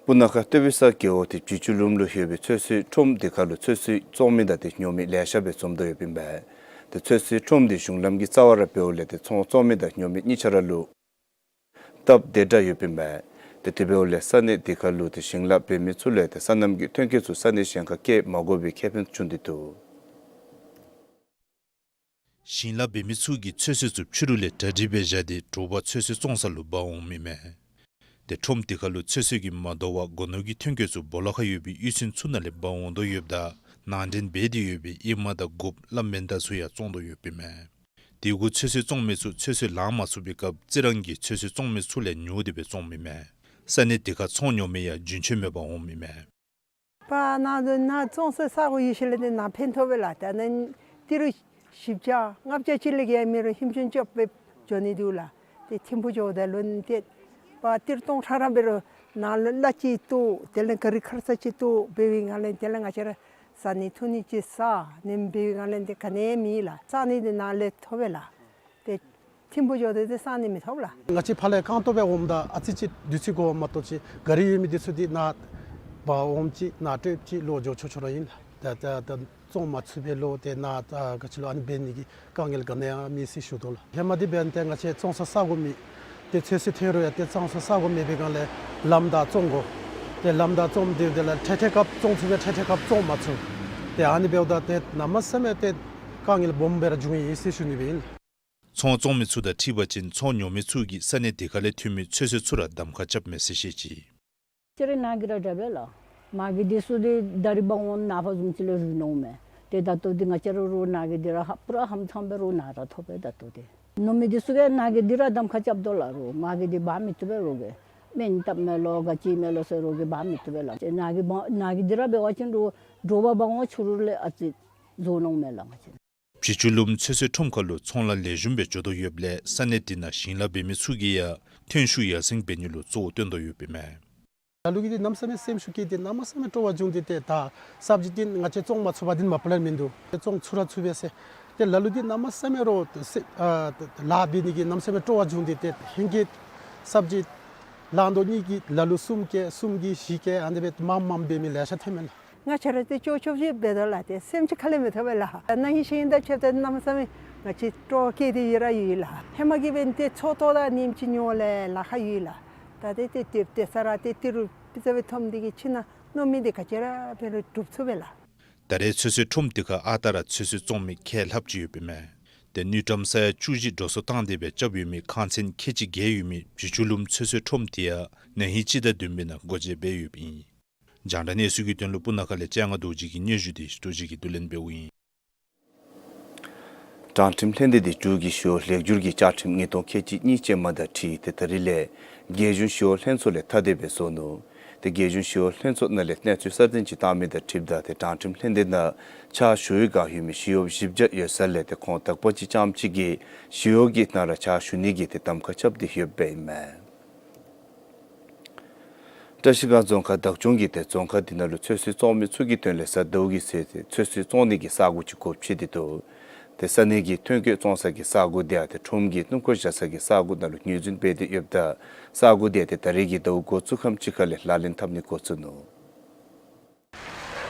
སྤུ་ན་ཁ་སྟོད་པའི་ས་རྒེད་འོག་ཏེ་བྱི་ཅུ་ལུམ་ལུ་ཡོད་པའི་ཚོད་བསྲེ་ཁྲོམ་དེ་ཁར་ལུ་ཚོད་བསྲེ་བཙོང་མི་དང་ཏེ་ཉོ་མི་ལེ་ཤ་སྦེ་འཛོམས་དོ་ཡོདཔ་ཨིན་པས། ཏེ་ཚོད་བསྲེ་ཁྲོམ་དེ་གཞུང་ལམ་གྱི་རྩ་བར་འབདཝ་ལས་ཏེ་ཚོང་བཙོང་མི་དང་ཉོ་མི་གཉིས་ཆ་ར་ལུ་སྟབས་བདེ་དྲགས་ཡོདཔ་ཨིན་པས། ཏེ་དེ་འབདཝ་ལས་ས་གནས་དེ་ཁར་ལུ་ཏེ་ཞིང་ལཱ་འབད་མི་ཚུ་ལས་ཏེ་སོ་ནམ་གྱི་ཐོན་སྐྱེད་ཚུ་ས་གནས་གཞན་ཁར་སྐྱེལ་མ་དགོ་པའི་ཁེ་ཕན་བྱུང་སྟེ་འདུག། ཞིང་ལཱ་འབད་མི་ཚུ་གིས་ཚོད་བསྲེ་ཚུ་ཕྱི་རུ་ལས་གྲ་སྒྲིག་འབད་བཞག་སྟེ་དྲོ་པ་ཚོད་བསྲེ་བཙོང་ས་ལུ་འབག་འོངམ་ཨིན་མས། ཏེ་ཁྲོམ་དེ་ཁར་ལུ་ཚོད་བསྲེ་གིས་མ་དོ་བར་སྒོ་ནོར་གྱི་ཐོན་སྐྱེད་ཚུ་སྦོ་ལོགས་ཁར་ཡོད་པའི་གཡུས་ཚན་ཚུ་ནང་ལས་འབག་འོང་དོ་ཡོདཔ་ད་ནང་འདྲེན་འབད་དེ་ཡོད་པའི་ཨེ་མ་དང་གོབ་ལ་མེན་དར་ཚུ་ཡང་བཙོང་དོ་ཡོདཔ་ཨིན་མས། དེ་གུ་ཚོད་བསྲེ་བཙོང་མི་ཚུ་ཚོད་བསྲེ་ལང་མ་ཚུགས་པའི་སྐབས་རྩི་རང་གིས་ཚོད་བསྲེ་བཙོང་མི་ཚུ་ལས་ཉོ་སྟེ་སྦེ་བཙོངམ་ཨིན་མས། ས་གནས་དེ་ཁར་ཚོང་ཉོ་མི་ཡང་རྒྱུན་ཆད་མེད་པར་འོངམ་ཨིན་མས། པ་ནཱ་ནཱ་བཙོང་སའི་ས་གོ་ཡོད་ཞིནམ་ལས་ཏེ་ནཱ་ཕན་ཐོགས་པས་ལགས། ད་ནཱ་ཏི་རུ་བཞི་བརྒྱ་ལྔ་བརྒྱ་ཅིག་ལས་བརྒལ་མེད་རུང་ཧིམ་ཆུང་ཅོག་སྦེ་འགྱོ་ནི་འདུག་ལགས། ཏེ་ཐིམ་ཕུག་འགྱོཝ་ད་ལུ་ཏེ་པ་ཏི་རུ་སྟོང་ཕྲག་ར་འབད་རུང་ནཱ་ལུ་གླ་ཅིག་བཏོག་དེ་ལས་ག་རི་ཁར་ས་ཅིག་བཏོག་འབད་བའི་སྒང་ལས་དེ་ལས་ང་བཅས་ར་བཟའ་ནི་འཐུང་ནི་ཅིག་བཟའ་ནི་འབད་བའི་སྒང་ལས་ཏེ་ག་ནི་མེད་ལགས། བཟའ་ནི་འདི་ནཱ་ལས་ཐོབ་པས་ལགས། ཏེ་ཐིམ་ཕུག་འགྱོཝ་ད་ཏེ་བཟའ་ནི་མི་ཐོབ་ལགས། ང་བཅས་ཕར་ལས་རྐང་སྟོང་སྦེ་འོངམ་ད་ཨ་ཙི་ཅིག་དུས་ཚོད་འགོརཝ་མ་གཏོགས་ཅིག་ག་རི་ཡོད་མི་འདི་ཚུ་འདི་ནཱ་འབག་འོངམ་ཅིག་ནཱ་སྤྲོདཔ་ཅིག་ལོག་འགྱོ་ཆོག་ཆོག་ར་ཨིན་ལགས། ད་ད་ད་བཙོང་མ་ཚུགས་པར་ལོག་ཏེ་ནཱ་ད་ག་ཅི་ལོ་ཨ་ནི་འབད་ནི་གི་དཀའ་ངལ་ག་ནི་ཡང་མེད་ཟེར་ཞུ་དོ་ལགས། ཧེ་མ་འདི་འབདན་ཏེ་ང་བཅས་བཙོང་ས་ས་གོ་མེད། ཏེ་ཚོད་བསྲེ་ཐོན་རུང་ཡང་ཏེ་བཙོང་ས་ས་གོ་མེད་པའི་སྒང་ལས་ལམ་བདའ་བཙོང་དགོ། ཏེ་ལམ་བདའ་བཙོང་སྟེ་དེ་ལས་འཕྲལ་འཕྲལ་སྐབས་བཙོང་ཚུགས་པས་འཕྲལ་འཕྲལ་སྐབས་བཙོང་མ་ཚུགས། ཏེ་ཨ་ནི་འབདཝ་ད་ཏེ་གནམ་མེད་ས་མེད་ཏེ་དཀའ་ངལ་སྦོམ་སྦེ་ར་བྱུང་ཡི་ཟེར་ཞུ་ནི་སྦེ་ཨིན། ཚོང་བཙོང་མི་ཚུ་དང་འཁྲིལ་བ་ཅིན་ཚོང་ཉོ་མི་ཚུ་གིས་ས་གནས་དེ་ཁ་ལས་ཐོན་མི་ཚོད་བསྲེ་ཚུ་ར་གདམ་ཁ་རྐྱབ་མས་ཟེར་བཤད་ཅི། ཁྱེད་རའི་ནཱ་གི་ར་འདྲ་བས་ལགས། མ་གི་འདི་ཚུ་འདི་ད་རིས་འབག་འོང་ནཱ་ཕར་བཟུམ་ཅིག་ལས་རུལ་འོང་མས། ཏེ་ད་ལྟོ་འདི་ང་བཅས་ར་རོགས་ནཱ་གི་འདི་ར་ཧ་པུ་ར་ཧམ་ཚང་སྦེ་རོགས་ནཱ་ར་ཐོབ་པས། ད་ལྟོ་འདི་ནོར་མི་འདི་ཚུ་གིས་ནཱ་གི་འདི་ར་གདམ་ཁ་རྐྱབ་དོ་ལགས། རོགས་མ་གི་འདི་འབག་མི་བཏུབ་པས། རོགས་ཀྱིས་སྨན་བཏབ་མས་ལོ་ག་ཅི་མས་ལོ་ཟེར་རོགས་ཀྱིས་འབག་མི་བཏུབ་པས་ལགས། ནཱ་གི་འབག་ནཱ་གི་འདི་ར་འབད་བ་ཅིན་རོགས་དྲོ་པ་འབག་འོང་ཕྱི་རུ་ལས་ཨ་ཙི་བཟོ་འོང་མས་ལགས་ང་བཅས། བྱི་ཅུ་ལུམ་ཚོད་བསྲེ་ཁྲོམ་ཁར་ལུ་ཚོང་ལཱ་ལེགས་ཤོམ་སྦེ་འགྱོ་དོ་ཡོདཔ་ལས་ས་གནས་དེ་ནང་ཞིང་ལཱ་འབད་མི་ཚུ་གིས་ཡང་ཐོན་ཤུགས་ཡར་སེང་འབད་ནི་ལུ་གཙོ་བོ་བཏོན་དོ་ཡོདཔ་ཨིན་མས། ལ་ལུ་གིས་འདི་གནམ་མེད་ས་མེད་སེམས་ཤུགས་བསྐྱེད་དེ་གནམ་མེད་ས་མེད་སྤྲོ་བ་བྱུང་སྟེ་ཏེ་ད་སབ་ཇི་འདི་ང་བཅས་བཙོང་མ་ཚུགས་པར་འདི་མ་པ་ལས་མིན་འདུག། ཏེ་བཙོང་ཚུགས་ར་ཚུགས་པས་ཟེར། ཏེ་ལ་ལུ་འདི་གནམ་མེད་ས་མེད་རོགས་ཏེ་སེ་ཨ་ལཱ་འབད་ནི་གི་གནམ་མེད་ས་མེད་སྤྲོ་བ་བྱུང་སྟེ་ཏེ་ཧིང་གི་སབ་ཇི་ལང་དོ་གཉིས་ཀྱིས་ལ་ལུ་གསུམ་བཀལ་གསུམ་གྱིས་བཞི་བཀལ་ཨ་ནི་སྦེ་མངམ་མངམ་འབད་མི་ལེ་ཤ་ཐོན་མས་ལགས། ང་བཅས་ར་ཏེ་ཅོག་ཅོག་ཅིག་འབད་དོ་ལགས། ཏེ་སེམས་ཅིག་ཁ་ལས་མི་ཐོབ་པས་ལགས། ན་ཧིང་ཤེས་ཧིང་དང་ཕྱདཔ་ད་གནམ་མེད་ས་མེད་ང་བཅས་སྤྲོ་བ་བསྐྱེད་དེ་ཡོད་ར་ཡོད་ལགས། ཧེ་མ་གི་འབདན་ཏེ་ཚོགས་ཐོག་དང་ཉིནམ་གཅིག་ཉོ་ལས་ལཱ་ཁག་ཡོད་ལགས། ད་ཏེ་ཏེ་ཏེ་ཏེ་ས་ར་ཏེ་ཏི་རུ་པི་ཙ་སྦེ་ཐོབ་འདི་གིས་ཕྱི་ནང་མནོ་མི་འདི་ག་ཅི་ར་འབད་རུང་འགྲུབ་ཚུགས་པས་ལགས། ད་རེས་ཚོད་བསྲེ་ཁྲོམ་དེ་ཁར་ཨ་རྟག་ར་ཚོད་བསྲེ་བཙོང་མི་ཁལ་ལྷགཔ་ཅིག་ཡོདཔ་ཨིན་མས། ཏེ་དངུལ་ཀྲམ་ས་ཡ་བཅུ་བཞི་འགྲོ་སོང་བཏང་སྟེ་སྦེ་རྐྱབ་ཡོད་མི་ཁང་ཚན་ཁལ་གཅིག་བརྒལ་ཡོད་མི་བྱི་ཅུ་ལུམ་ཚོད་བསྲེ་ཁྲོམ་དེ་ཡང་ན་ཧིང་སྤྱི་ཟླ་བདུན་པའི་ནང་སྒོ་འབྱེད་འབད་ཡོདཔ་ཨིན། རྒྱང་བསྒྲགས་གནས་ཚུལ་གྱི་དོན་ལུ་སྤུ་ན་ཁ་ལས་སྤྱན་སྔ་རྡོ་རྗེ་གིས་སྙན་ཞུ་དེ་རྡོ་རྗེ་གིས་བསྡུ་ལེན་འབདཝ་ཨིན། དྲང་ཁྲིམས་ལྷན་སྡེ་དེ་འབྲུག་གི་ཞི་གཡོག་ལེགས་བསྒྱུར་གྱི་བཅའ་ཁྲིམས་ཉིས་སྟོང་ཁལ་གཅིག་གཉིས་ཅན་མ་དང་འཁྲིལ་ཏེ་ད་རིས་ལས་རྒྱལ་གཞུང་ཞི་གཡོག་ལྷན་ཚོགས་ལས་ཐ་དད་སྦེ་བཟོ་ནུག། ཏེ་རྒྱལ་གཞུང་ཞི་གཡོག་ལྷན་ཚོགས་ནང་ལས་གནས་ཚུལ་གསར་བཏོན་ཅིག་བཏང་མི་དང་འཁྲིལཝ་ད་ཏེ་དྲང་ཁྲིམས་ལྷན་སྡེ་ནང་ཕྱག་ཞུ་བའི་བསྒང་ཡོད་མི་ཞི་གཡོགཔ་བཞི་བརྒྱ་ཡོད་ས་ལས་ཏེ་ཁོང་དག་པ་ཅིག་རྐྱངམ་གཅིག་གིས་ཞི་གཡོག་གི་ནང་ར་ཕྱག་ཞུ་ནི་གི་ཏེ་གདམ་ཁ་རྐྱབ་སྟེ་ཡོདཔ་ཨིན་མས། བཀྲ་ཤིས་སྒང་རྫོང་ཁག་བདག་སྐྱོང་གིས་ཏེ་རྫོང་ཁག་འདི་ནང་ལུ་ཚོད་བསྲེ་བཙོང་མི་ཚུ་གི་དོན་ལས་གཟའ་ཟླཝ་གི་ཚེ་ཏེ་ཚོད་བསྲེ་བཙོང་ནི་གི་ས་གོ་ཅིག་སྒོ་ཕྱེ་སྟེ་འདུག། ཏེ་ས་གནས་ཀྱི་ཐོན་སྐྱེད་བཙོང་ས་གི་ས་གོ་དེ་ཡང་ཏེ་ཁྲོམ་གྱི་སྣུམ་འཁོར་བཞག་ས་གི་ས་གོ་ནང་ལུ་ངོས་འཛིན་འབད་དེ་ཡོདཔ་ད་ས་གོ་དེ་ཏེ་ད་རེས་ཀྱི་ཟླཝ་འགོ་བཙུགས་ཁམས་ཅིག་ཁར་ལས་ལག་ལེན་འཐབ་ནི་འགོ་བཙུགས་ནུག།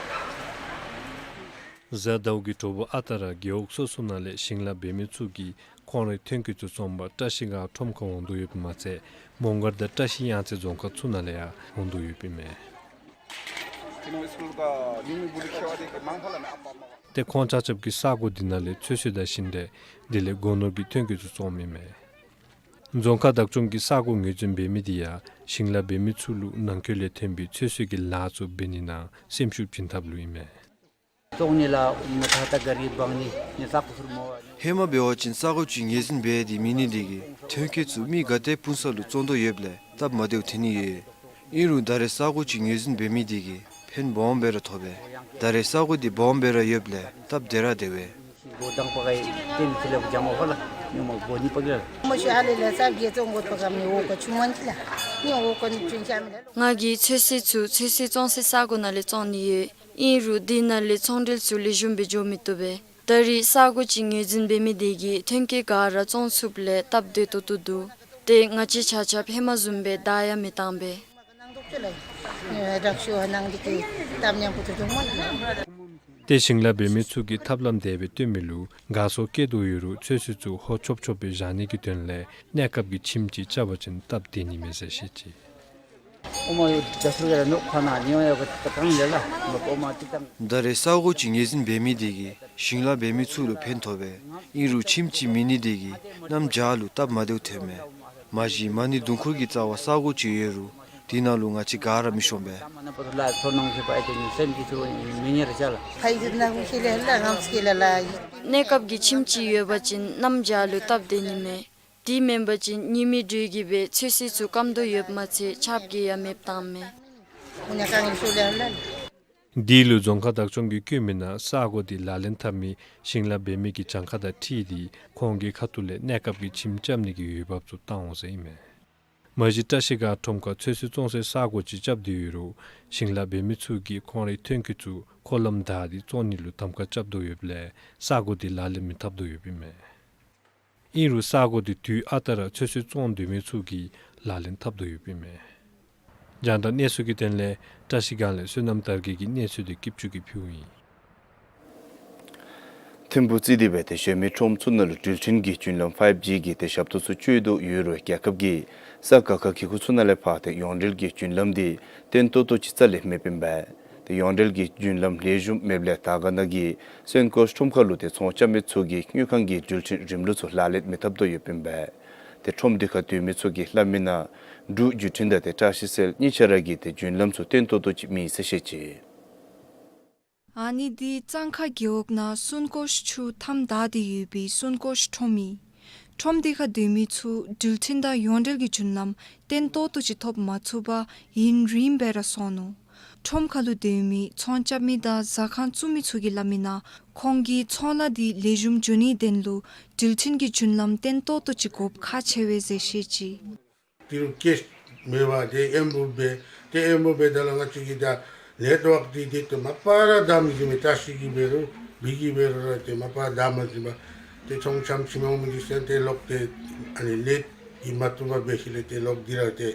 གཟའ་ཟླཝ་གི་དྲོ་པ་ཨ་རྟག་ར་རྒེད་འོག་སོ་སོ་ནང་ལས་ཞིང་ལཱ་འབད་མི་ཚུ་གིས་ཁོང་རའི་ཐོན་སྐྱེད་ཚུ་བཙོང་པར་བཀྲ་ཤིས་སྒང་ཁྲོམ་ཁར་འོང་དོ་ཡོདཔ་མ་ཚད་མོང་སྒར་དང་བཀྲ་ཤིས་གཡང་རྩེ་རྫོང་ཁག་ཚུ་ནང་ལས་ཡང་འོང་དོ་ཡོདཔ་ཨིན་མས། ཏེ་ཁོང་ཆ་ཁྱབ་ཀྱིས་ས་གོ་འདི་ནང་ལས་ཚོད་བསྲེ་དང་ཤིང་འབྲས་དེ་ལས་སྒོ་ནོར་གྱི་ཐོན་སྐྱེད་ཚུ་བཙོངམ་ཨིན་མས། རྫོང་ཁག་བདག་སྐྱོང་གིས་ས་གོ་ངོས་འཛིན་འབད་མི་དེ་ཡང་ཞིང་ལཱ་འབད་མི་ཚུ་ལུ་ནང་འཁོད་ལས་ཐོན་པའི་ཚོད་བསྲེ་གི་ལཱ་ཚུ་འབད་ནི་ནང་སེམས་ཤུགས་བྱིན་ཐབས་ལུ་ཨིན་མས། ཧེ་མ་འབད་བ་ཅིན་ས་གོ་ཅིག་ངོས་འཛིན་འབད་དེ་མེད་ནི་དེ་གིས་ཐོན་སྐྱེད་ཚུ་མི་ག་ཏེ་སྤུངས་ས་ལུ་བཙོང་དོ་ཡོདཔ་ལས་སྟབས་མ་བདེཝ་ཐོན་ནི་ཡོད། ཨིན་རུང་ད་རེས་ས་གོ་ཅིག་ངོས་འཛིན་འབད་མི་དེ་གིས་ཕན་སྦོམ་སྦེ་ར་ཐོགས་པས། ད་རེས་ས་གོ་འདི་སྦོམ་སྦེ་ར་ཡོདཔ་ལས་སྟབས་བདེ་ར་བདེ་བས། ང་གིས་ཚོད་བསྲེ་ཚུ་ཚོད་བསྲེ་བཙོང་སའི་ས་གོ་ནང་ལས་བཙོང་ནི་ཡོད། ཨིན་རུང་དེ་ནང་ལས་ཚོང་འབྲེལ་ཚུ་ལེགས་ཤོམ་སྦེ་འགྱོ་མི་བཏུབ་པས། ད་རེས་ས་གོ་ཅིག་ངོས་འཛིན་འབད་མི་དེ་གིས་ཐོན་སྐྱེད་ག་ར་བཙོང་ཚུགསཔ་ལས་སྟབས་བདེ་ཏོག་ཏོ་འདུག། ཏེ་ང་བཅས་ཆ་ཁྱབ་ཧེ་མ་བཟུམ་སྦེ་བདའ་ཡང་མི་བཏང་པས། ཏེ་ཞིང་ལཱ་འབད་མི་ཚུ་གིས་ཐབས་ལམ་དེ་སྦེ་སྟོན་མི་ལུ་དགའ་ཚོར་སྐྱེ་དོ་ཡོད་རུང་ཚོད་བསྲེ་ཚུ་ཧོ་ཆོབ་ཆོབ་སྦེ་བཞག་ནི་གི་དོན་ལས་གནས་སྐབས་ཀྱི་ཁྱིམ་ཅིག་རྐྱབ་པ་ཅིན་སྟབས་བདེ་ནི་མས་ཟེར་བཤད་ཅི། ད་རེས་ས་གོ་ཅིག་ངོས་འཛིན་འབད་མི་དེ་གིས་ཞིང་ལཱ་འབད་མི་ཚུ་ལུ་ཕན་ཐོགས་པས། ཨིན་རུང་ཁྱིམ་ཅིག་མེད་ནི་དེ་གིས་གནམ་བྱཱར་ལུ་སྟབས་མ་བདེཝ་ཐོནམ་མས། མ་གཞི་མ་ཎི་གདུང་འཁོར་གྱི་རྩ་བར་ས་གོ་ཅིག་ཡོད་རུང་དེ་ནང་ལུ་ང་བཅས་ག་ར་མི་ཤོང་པས། གནས་སྐབས་ཀྱི་ཁྱིམ་ཅིག་ཡོད་པ་ཅིན་གནམ་བྱཱར་ལུ་སྟབས་བདེ་ནི་མས། དེ་མེན་པ་ཅིན་ཉིན་མའི་དྲོད་ཀྱིས་སྦེ་ཚོད་བསྲེ་ཚུ་སྐམ་དོ་ཡོདཔ་མ་ཚད་ཆརཔ་གིས་ཡང་མེདཔ་བཏངམ་མས། དེ་ལུ་རྫོང་ཁག་བདག་སྐྱོང་གིས་བཀོད་མི་ནང་ས་གོ་དེ་ལག་ལེན་འཐབ་མི་ཞིང་ལཱ་འབད་མི་གི་གྱངས་ཁ་དང་འཁྲིལ་ཏེ་ཁོང་གི་ཁ་ཐུག་ལས་གནས་སྐབས་ཀྱི་ཁྱིམ་རྐྱབ་ནི་གི་འོས་འབབ་ཚུ་བཏང་འོང་ཟེར་ཨིན་མས། མ་གཞི་བཀྲ་ཤིས་སྒང་ཁྲོམ་ཁར་ཚོད་བསྲེ་བཙོང་སའི་ས་གོ་ཅིག་རྐྱབ་སྟེ་ཡོད་རུང་ཞིང་ལཱ་འབད་མི་ཚུ་གིས་ཁོང་རའི་ཐོན་སྐྱེད་ཚུ་འཁོར་ལམ་བདའ་སྟེ་བཙོང་ནི་ལུ་གདམ་ཁ་རྐྱབ་དོ་ཡོདཔ་ལས་ས་གོ་དེ་ལག་ལེན་མི་འཐབ་དོ་ཡོདཔ་ཨིན་མས། ཨིན་རུང་ས་གོ་དེ་དུས་ཨ་རྟག་ར་ཚོད་བསྲེ་བཙོང་འདོད་མི་ཚུ་གིས་ལག་ལེན་འཐབ་དོ་ཡོདཔ་ཨིན་མས། རྒྱང་བསྒྲགས་གནས་ཚུལ་གྱི་དོན་ལས་བཀྲ་ཤིས་སྒང་ལས་བསོད་ནམས་དར་རྒྱས་ཀྱི་གནས་ཚུལ་དེ་སྐྱིད་ཆུ་གིས་ཕུལཝ་ཨིན། ཐིམ་ཕུག་རྩིས་སྟེགས་སྦེ་ཏེ་གཞན་མི་ཁྲོམ་ཚུ་ནང་ལུ་འགྲུལ་འཕྲིན་གྱི་རྒྱུན་ལམ་ཕའིབ་ཇི་གི་ཏེ་ཞབས་ཏོག་ཚུ་སྤྱོད་དོ་ཡོད་རུང་རྒྱལ་ཁབ་ཀྱི་ས་ག་ཁ་གི་ཁུག་ཚུ་ནང་ལས་ཕར་ཏེ་ཡོངས་འབྲེལ་གྱི་རྒྱུན་ལམ་དེ་བརྟན་ཏོག་ཏོ་ཅིག་རྩ་ལས་མེདཔ་ཨིན་པས། ཏེ་ཡོངས་འབྲེལ་གྱི་རྒྱུན་ལམ་ལེགས་ཤོམ་མེདཔ་ལས་དར་དཀར་ན་གི་སོན་ཀོས་ཁྲོམ་ཁ་ལུ་ཏེ་ཚོང་རྐྱབ་མི་ཚུ་གིས་དངུལ་ཁང་གི་འགྲུལ་འཕྲིན་རིམ་ལུགས་ཚུ་ལག་ལེན་མི་འཐབ་དོ་ཡོདཔ་ཨིན་པས། ཏེ་ཁྲོམ་དེ་ཁར་སྡོད་མི་ཚུ་གིས་སླབ་མི་ནང་འབྲུག་བརྒྱུད་འཕྲིན་དང་ཏེ་བཀྲ་ཤིས་སེལ་གཉིས་ཆ་ར་གི་ཏེ་རྒྱུན་ལམ་ཚུ་བརྟན་ཏོག་ཏོ་ཅིག་མེད་ཟེར་བཤད་ཅི། ཨ་ནི་འདི་གཙང་ཁ་རྒེད་འོག་ནང་སོན་ཀོས་ཆུ་མཐའམ་བདའ་སྟེ་ཡོད་པའི་སོན་ཀོས་ཁྲོམ་ཨིན། ཁྲོམ་དེ་ཁར་སྡོད་མི་ཚུ་འགྲུལ་འཕྲིན་དང་ཡོངས་འབྲེལ་གྱི་རྒྱུན་ལམ་བརྟན་ཏོག་ཏོ་ཅིག་ཐོབ་མ་ཚུགས་པར་ཡུན་རིངམོ་སྦེ་ར་སོང་ནུག། ཁྲོམ་ཁ་ལུ་སྡོད་མི་ཚོང་རྐྱབ་མི་དང་ཟ་ཁང་བཙུགས་མི་ཚུ་གིས་སླབ་མི་ནང་ཁོང་གི་ཚོང་ལཱ་འདི་ལེགས་ཤོམ་འགྱོ་ནིའི་དོན་ལུ་འགྲུལ་འཕྲིན་གྱི་རྒྱུན་ལམ་བརྟན་ཏོག་ཏོ་ཅིག་དགོཔ་ཁག་ཆེ་བས་ཟེར་བཤད་ཅི། ཏི་རུ་ཀེཤ་མེད་པར་ཏེ་ཨེམ་བོབ་སྦེ་ཏེ་ཨེམ་བོབ་སྦེ་ད་ལུ་ང་བཅས་ཀྱི་ད་ནེཊ་ཝརཀ་འདི་ཏེ་མ་པ་ར་བདའ་མི་ཚུགས་མས། བཀྲ་ཤིས་ཀྱིས་འབད་རུང་བི་གིས་འབད་རུང་ར་ཏེ་མ་པ་བདའ་མ་ཚུགས་པས། ཏེ་ཚོང་རྐྱབ་ཁྱིམ་འོང་མི་འདི་ཚུ་ཏེ་ལོག་སྟེ་ཨ་ནི་ནེཊ་ཡོད་མ་བཏུབ་པར་འབད་ཞིནམ་ལས་ཏེ་ལོག་སྟེ་ར་ཏེ་